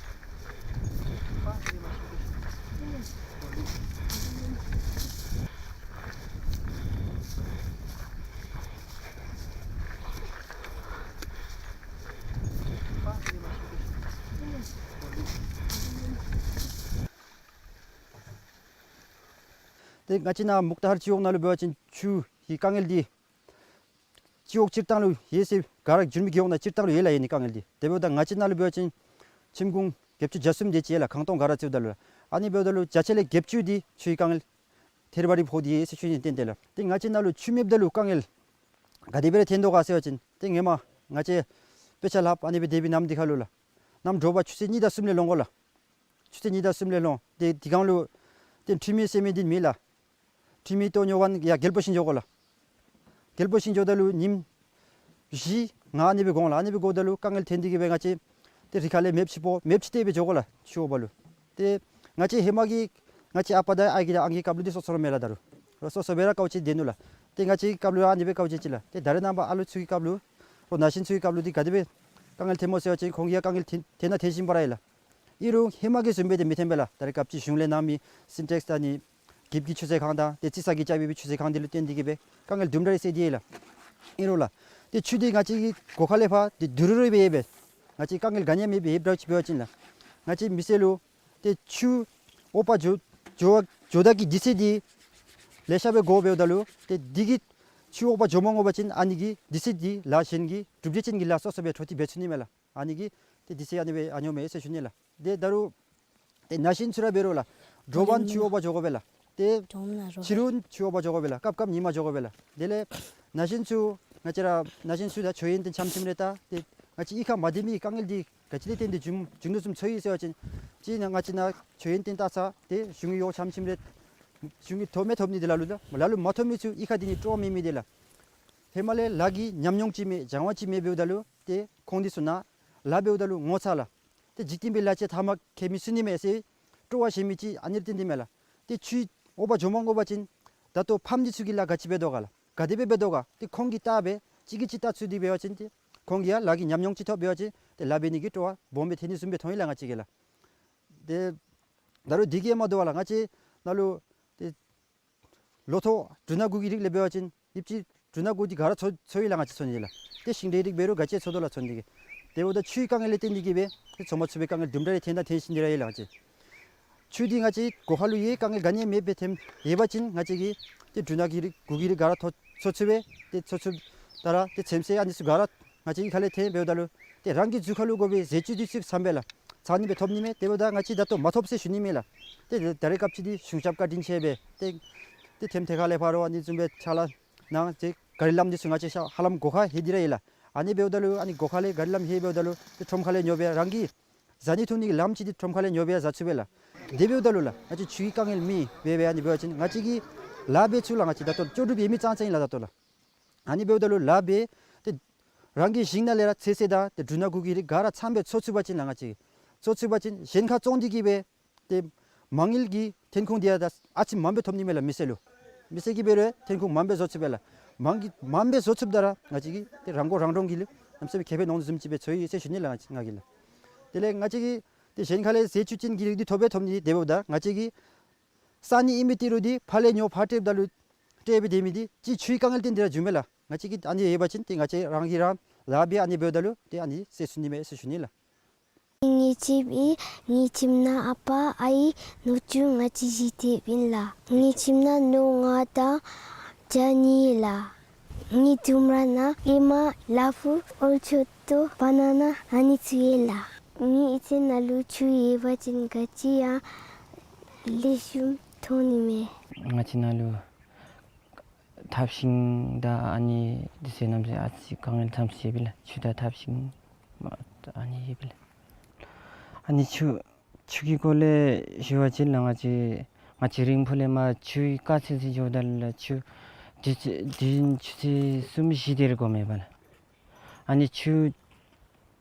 ཏེ་ང་བཅས་ནཱ་མུག་ཏ་ཧར་སྤྱི་འོག་ནང་ལུ་འབད་བ་ཅིན་ཆུ་གི་དཀའ་ངལ་འདི་སྤྱི་འོག་སྤྱིར་བཏང་ལུ་ཡོད་ཟེར། ག་ར་འགྱུར་མེད་རྒེད་འོག་ནང་སྤྱིར་བཏང་ལུ་ཡོད་ལགས། ཨ་ནི་དཀའ་ངལ་འདི། དེ་འབདཝ་ད་ང་བཅས་ནཱ་ལུ་འབད་བ་ཅིན་ཁྱིམ་གུང་བརྒྱད་ཅུ་གྱ་གསུམ་དེ་ཅིག་ཡོད་ལགས། ཁང་སྟོང་ག་ར་བརྩིཝ་ད་ལུ། ཨ་ནི་འབདཝ་ད་ལུ་བརྒྱ་ཆ་ལས་བརྒྱད་ཅུ་འདི་ཆུའི་དཀའ་ངལ་ཐེ་རི་བ་རི་ཕོག་སྟེ་ཡོད་ཟེར་ཞུ་ནི། ཏན་ཏན་ལགས། ཏེ་ང་བཅས་ནཱ་ལུ་ཆུ་མེདཔ་ད་ལུ་དཀའ་ངལ་ག་དེ་སྦེ་ར་ཐོན་དོ་ག་ཟེར་བ་ཅིན་ཏེ་ཧེ་མ་ང་བཅས་དཔེ་ཆ་ལྷབ་ཨ་ནི་སྦེ་དེ་སྦེ་ནམ་འདི་ཁར་ལུ་ལགས། གནམ་དྲོ་པ་ཆུ་ཚོད་གཉིས་དང་གསུམ་ལས་ལོང་དགོ་ལགས། ཆུ་ཚོད་གཉིས་དང་གསུམ་ལས་ལོང་། ཏེ་དེ་སྒང་ལུ་ཏེ་འཕྲུལ་མི་ཟེར་མི་འདི་མེད་ལགས། འཕྲུལ་མི་ལྟོ་ཉོ་བར་ཡར་རྒྱལ་པོ་ཤིང་འགྱོ་དགོ་ལགས། རྒྱལ་པོ་ཤིང་འགྱོཝ་ད་ལུ་ཉིནམ་བཞི་ལྔ་ཨ་ནི་སྦེ་འགོར་ལགས། ཨ་ནི་སྦེ་འགོརཝ་ད་ལུ་དཀའ་ངལ་ཐོན་ཏེ་གིས་སྦེ་ང་བཅས་ཏེ་རི་ཁ་ལས་མེདཔ་ཅིག་སྤོ་མེདཔ་ཅིག་སྟེར་སྦེ་འགྱོ་དགོ་ལགས། ཆུ་འོག་པ་ལུ། ཏེ་ང་བཅས་ཧེ་མ་གི་ང་བཅས་ཨ་པ་དང་ཨའི་གི་དང་ཨང་གི་སྐབས་ལུ་འདི་སོ་སོ་ར་མེད་ལགས། ད་རུང་ར་སོ་སོ་སྦེ་ར་དཀའཝ་སྤྱད་དེ་ནུག་ལགས། ཏེ་ང་བཅས་ཀྱི་སྐབས་ལུ་ཨ་ནི་སྦེ་དཀའཝ་སྤྱད་ཅི་ལགས། ཏེ་ད་རེས་ནངས་པ་ཨ་ལོ་ཚུ་གི་སྐབས་ལུ་རོགས་ན་གཞོན་ཚུ་གི་སྐབས་ལུ་འདི་ག་དེ་སྦེ་དཀའ་ངལ་ཐོནམ་སྨོ་ཟེར་བ་ཅིན་ཁོང་གི་ཡང་དཀའ་ངལ་ཐོན་ཐོན་ན་ཐོན་བཞིན་པ་ར་ཡོད་ལགས། ཨིན་རུང་ཧེ་མ་གི་བཟུམ་སྦེ་དེ་མི་ཐོན་པས་ལགས། ད་རེས་སྐབས་ཅིག་གཞུང་ལས་གནང་མི་སིན་ཊེགསི་དང་ནི་འགྱིབ་ཀྱི་ཆུ་ཚོད་ཁང་དང་ཏེ་རྩི་ས་གིས་རྐྱབ་པའི་ཆུ་ཚོད་ཁང་འདི་ལུ་བརྟེན་ཏེ་གིས་སྦེ་དཀའ་ངལ་དུམ་གྲ་རེ་སེལ་ཏེ་ཡོད་ལགས། ཨིན་རུང་ལགས། ཏེ་ཆུ་འདི་ང་བཅས་ཀྱི་སྒོ་ཁ་ལས་ཕར་ཏེ་དུད་འགྲོ་རེ་སྦེ་ཡོདཔ་སྦེ་ང་བཅས་དཀའ་ངལ་ག་ནི་ཡང་མེདཔ་སྦེ་ཡོདཔ་འདྲཝ་ཅིག་འབད་བ་ཅིན་ལགས། ང་བཅས་མི་སེར་ལུ་ཏེ་ཆུ་འོག་པ་འགྱོ་འགྱོ་འགྱོཝ་ད་གི་དུས་ཚོད་འདི་ལེ་ཤ་སྦེ་འགོར་འབདཝ་ད་ལུ་ཏེ་འདི་གིས་ཆུ་འོག་པ་འགྱོ་མ་འོང་པ་ཅིན་ཨ་ནི་གི་དུས་ཚོད་འདི་ལཱ་གཞན་གྱི་གྲུབ་འབྲས་ཅན་གྱི་ལཱ་སོ་སོ་སྦེ་འཕྲོ་མཐུད་འབད་ཚུགས་ནི་མས་ལགས། ཨ་ནི་གིས་ཏེ་དུས་ཚོད་ཨ་ནི་སྦེ་ཨ་ནི་སྦེ་ཨིན་ཟེར་ཞུ་ནི་ལགས། ཏེ་ད་རུང་ཏེ་ན་གཞོན་ཚུ་ར་འབད་རུང་ལགས། དྲོ་པ་ཆུ་འོག་པ་འགྱོ་དགོ་པས་ལགས། ཏེ་ཕྱི་རུ་ཆུ་འོག་པ་འགྱོ་དགོ་པས་ལགས། སྐབས་སྐབས་ཉིན་མ་འགྱོ་དགོ་པས་ལགས། དེ་ལས་ན་གཞོན་ཚུ་ང་བཅས་ར་ན་གཞོན་ཚུ་ད་མཆོད་ཡོན་ཏན་འཆམ་འཆམ་རེ་ད་ཏེ་ང་བཅས་གཡུས་ཁར་མ་སྡོད་མི་དཀའ་ངལ་འདི་ག་ཅི་ལས་བརྟེན་ཏེ་བྱུང་བྱུང་དོ་བཟུམ་ཚོར་ཡི་ཟེར་བ་ཅིན་གཅིག་ནང་ང་བཅས་ནཱ་མཆོད་ཡོན་ཏན་བཏང་ས་ཏེ་གཞུང་གིས་ཡོག་འཆམ་འཆམ་རེ་གཞུང་གིས་ཐོབ་མི་ཐོབ་ནི་འདི་ལ་ལུ་ད་ལ་ལུ་མ་ཐོབ་མི་ཚུ་གཡུས་ཁར་སྡོད་ནི་སྤྲོ་བ་མེད་མི་འདི་ལགས། ཧེ་མ་ལས་ལཱ་གི་ཉམས་མྱོང་ཅིག་མེད་སྦྱང་བ་ཅིག་མེད་འབདཝ་ད་ལུ་ཏེ་ཁོང་འདི་ཚུ་ནཱ་ལཱ་འབདཝ་ད་ལུ་ངོ་ཚ་ལགས། ཏེ་འཇིག་རྟེན་པའི་ལཱ་ཅིག་ཐ་མ་ཁྱད་མི་ཚུད་ནི་མས་ཟེར་སྤྲོ་བ་ཞན་མི་ཅིག་ཨ་ནི་ར་བརྟེན་ཏེ་མས་ལགས། ཏེ་ཆུ་འོག་པ་འགྱོ་མ་འོང་པ་ཅིན་ད་ལྟོ་ཕམ་འདི་ཚུ་གིས་ལཱ་ག་ཅི་འབད་དོ་ག་ལགས། ག་དེ་སྦེ་འབད་དོ་ག། ཏེ་ཁོང་གིས་བལྟ་སྦེ་གཅིག་གིས་གཅིག་བལྟ་ཚུགས་ཏེ་འབད་བ་ཅིན་ཏེ་ཁོང་གིས་ཡང་ལཱ་གི་ཉམས་མྱོང་ཅིག་ཐོབ་འབད་བ་ཅིན་ཏེ་ལཱ་འབད་ནི་གི་སྤྲོ་བ་སྦོམ་སྦེ་ཐོན་ནི་བཟུམ་སྦེ་མཐོང་ཡི་ལགས་ང་བཅས་ཀྱིས་ལགས། ཏེ་ད་རུང་འདི་གིས་མ་དོ་བར་ལགས་ང་བཅས་ནཱ་ལུ་ཏེ་ལོ་ཐོག་འབྲུ་སྣ་གུ་གི་རིགས་ལས་འབད་བ་ཅིན་ཡིབ་ཅི་འབྲུ་སྣ་གུ་འདི་ག་ར་འཚོ་འཚོ་ཡི་ལགས་ང་བཅས་འཚོ་ནི་ལགས། ཏེ་ཤིང་འབྲས་རིགས་འབད་རུང་ག་ཅི་འཚོ་དོ་ལགས་འཚོ་ནི་འདི་གིས། དེ་འབདཝ་ད་ཆུའི་དཀའ་ངལ་ལས་བརྟེན་ཏེ་གིས་སྦེ་ཏེ་འཚོ་མ་ཚུགས་པའི་དཀའ་ངལ་དུམ་གྲ་རེ་ཐོན་དང་ཐོན་བཞིན་དེ་ར་ཡོད་ལགས་ང་བཅས། ཆུ་འདི་ང་བཅས་སྒོ་ཁ་ལུ་ཡོད་དཀའ་ངལ་ག་ནི་ཡང་མེདཔ་སྦེ་ཐོནམ་ཡོད་པ་ཅིན་ང་བཅས་ཀྱིས་ཏེ་འབྲུ་སྣ་གི་རིགས་གུ་གི་རིགས་ག་ར་འཚོ་འཚོ་ཚུགས་པས། ཏེ་འཚོ་ཚུགསཔ་ད་ར་ཏེ་ཚོདམ་ཟེར་ཨ་ནི་ཚུ་ག་ར་ང་བཅས་གཡུས་ཁ་ལས་ཐོན་འབདཝ་ད་ལུ་ཏེ་རང་གི་གཟུགས་ཁ་ལུ་དགོ་པའི་ཟས་བཅུད་འདི་ཚུ་ཚངམ་སྦེ་ལགས་ཚང་ནི་སྦེ་ཐོབ་ནི་མས། དེ་འབདཝ་ད་ང་བཅས་ད་ལྟོ་མ་ཐོབ་ཟེར་ཞུ་ནི་མེད་ལགས། ཏེ་ད་རེས་སྐབས་ཅིག་འདི་གཞུང་ཞབས་བཀའ་དྲིན་ཆེ་སྦེ་ཏེ་ཏེ་ཐེམ་ཐེ་ཁ་ལས་ཕར་ལུ་ཨ་ནི་བཟུམ་སྦེ་ཕྱག་ལཱ་གནང་སྟེ་གཱ་རི་ལམ་འདི་ཚུ་ང་བཅས་ཧ་ལམ་སྒོ་ཁར་ལྷོད་དེ་ར་ཡོད་ལགས། ཨ་ནི་འབདཝ་ད་ལུ་ཨ་ནི་སྒོ་ཁ་ལས་གཱ་རི་ལམ་ལྷོད་འབདཝ་ད་ལུ་ཏེ་ཁྲོམ་ཁ་ལས་ཉོ་སྦེ་རང་གི་བཟའ་ནི་འཐུང་ནི་གི་ལམ་ཅིག་འདི་ཁྲོམ་ཁ་ལས་ཉོ་སྦེ་བཟའ་ཚུགས་པས་ལགས། དེ་འབདཝ་ད་ལུ་ལགས་ང་བཅས་ཆུའི་དཀའ་ངལ་མེད་པས་སྦེ་ཨ་ནི་འབད་བ་ཅིན་ང་བཅས་ཀྱིས་ལཱ་འབད་ཚུགས་ལགས། ང་བཅས་ད་ལྟོ་ལྕོགས་གྲུབ་ཡོད་མི་ཙང་ཙང་ཨིན་ལགས་ད་ལྟོ་ལགས། ཨ་ནི་འབདཝ་ད་ལུ་ལཱ་འབད་ཏེ་རང་གི་ཞིང་ནང་ལས་ར་ཚོད་བསྲེ་དང་ཏེ་འབྲུ་སྣ་གུ་གི་རིགས་ག་ར་ཚངམ་སྦེ་འཚོ་ཚུགས་པ་ཅིན་ལགས་ང་བཅས་ཀྱིས་འཚོ་ཚུགས་པ་ཅིན་གཞན་ཁར་བཙོང་སྟེ་གིས་སྦེ་ཏེ་མ་དངུལ་གྱི་ཐོན་ཁུངས་འདི་ཡང་ད་ཨ་ཙི་མངམ་སྦེ་ཐོབ་ནི་མས་ལགས་མི་སེར་ལུ། མི་སེར་གྱིས་འབད་རུང་ཐོན་ཁུངས་མངམ་སྦེ་བཟོ་ཚུགས་པས་ལགས། མངམ་གྱི་མངམ་སྦེ་བཟོ་ཚུགསཔ་ད་ར་ང་བཅས་ཀྱིས་ཏེ་རང་མགོ་རང་འདྲོངས་ཀྱི་ལུ་གནམ་མེད་ས་མེད་ཁེ་ཕན་ལོངས་བཟུམ་ཅིག་སྦེ་ཚོར་ཡི་ཟེར་ཞུ་ནི་ལགས་ང་བཅས་ང་གིས་ལགས། དེ་ལས་ང་བཅས་ཀྱིས་ཏེ་གཞན་ཁ་ལས་ཟས་བཅུད་ཅན་གྱི་རིགས་འདི་ཐོབ་སྦེ་ཐོབ་ནི་དེ་འབདཝ་ད་ང་བཅས་ཀྱིས་བཟའ་ནི་ཨིན་མི་ཏི་རུ་འདི་ཕར་ལས་ཉོ་ཕར་སྤྲོདཔ་ད་ལུ་སྤྲོད་སྦེ་སྡོད་མི་འདི་གཅིག་ཆུའི་དཀའ་ངལ་ལས་བརྟེན་ཏེ་ར་བྱུངམ་མས་ལགས། ང་བཅས་ཀྱིས་ཨ་ནི་ཡོད་པ་ཅིན་ཏེ་ང་བཅས་རང་གིས་རང་ལཱ་འབད་ཨ་ནི་འབདཝ་ད་ལུ་ཏེ་ཨ་ནི་སེལ་ཚུགས་ནི་མས་ཟེར་ཞུ་ནི་ལགས། ངེའི་ཁྱིམ་ཨིན། ངེའི་ཁྱིམ་ནང་ཨ་པ་ཨའི་ནུ་གཅུང་ང་བཅས་བཞི་སྡོདཔ་ཨིན་ལགས། ངེའི་ཁྱིམ་ནང་ནོར་ལྔ་དང་བྱ་གཉིས་ལགས། ངེའི་ལྕུམ་ར་ནང་ཨེ་མ་ལ་ཕུག་ཨོལ་ཆོད་ཏོ་བ་ན་ན་ཨ་ནི་ཚུ་ཡོད་ལགས། ངེའི་ཨི་ཙི་ནང་ལུ་ཆུ་ཡོད་པ་ཅིན་ག་ཅི་ཡང་ ལེགས་ཤོམ་མཐོང་ནི་མས། ང་བཅས་ནཱ་ལུ་ཐབ་ཤིང་དང་ཨ་ནི་འདི་ཚུ་གནམ་མེད་ས་མེད་དཀའ་ངལ་ཐམས་ཅད་ཡོད་པས་ལགས། ཆུ་དང་ཐབ་ཤིང་མ་ཨ་ནི་ཡོད་པས་ལགས། ཨ་ནི་ཆུ་ཆུ་གི་སྐོར་ལས་ཞུ་བ་ཅིན་ལགས། ང་བཅས་ང་བཅས་རིང་ཕུ་ལས་མར་ཆུ་དཀའ་ཚེགས་ཚེགས་འགྱོཝ་ད་ལུ་ཆུ་དུས་ཚོད་དུས་ཡུན་ཆུ་ཚོད་གསུམ་བཞི་དེ་རེ་འགོརཝ་མས་པ་ལགས། ཨ་ནི་ཆུ་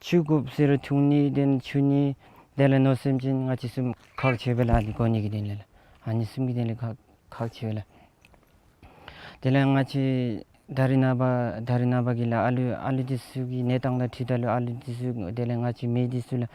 ཆུ་དགོཔ་ཟེར་རུང་འཐུང་ནི་དེ་ཆུ་ནི་དེ་ལས་མནོ་བསམ་ཅིན་ང་བཅས་བཟུམ་ཁག་ཆེ་བས་ལགས། ཨ་ནི་དགོ་ནི་གི་དོན་ལས་ལགས། ཨ་ནི་བཟུམ་གྱི་དོན་ལས་ཁག་ཁག་ཆེ་བས་ལགས། དེ་ལས་ང་བཅས་ད་རིས་ནངས་པ་ད་རིས་ནངས་པ་གི་ལགས་ཨ་ལུ་ཨ་ལུ་འདི་ཚུ་གི་གནས་སྟངས་དང་འཁྲིལཝ་ད་ལུ་ཨ་ལུ་འདི་ཚུ་དེ་ལས་ང་བཅས་མི་འདི་ཚུ་ལགས་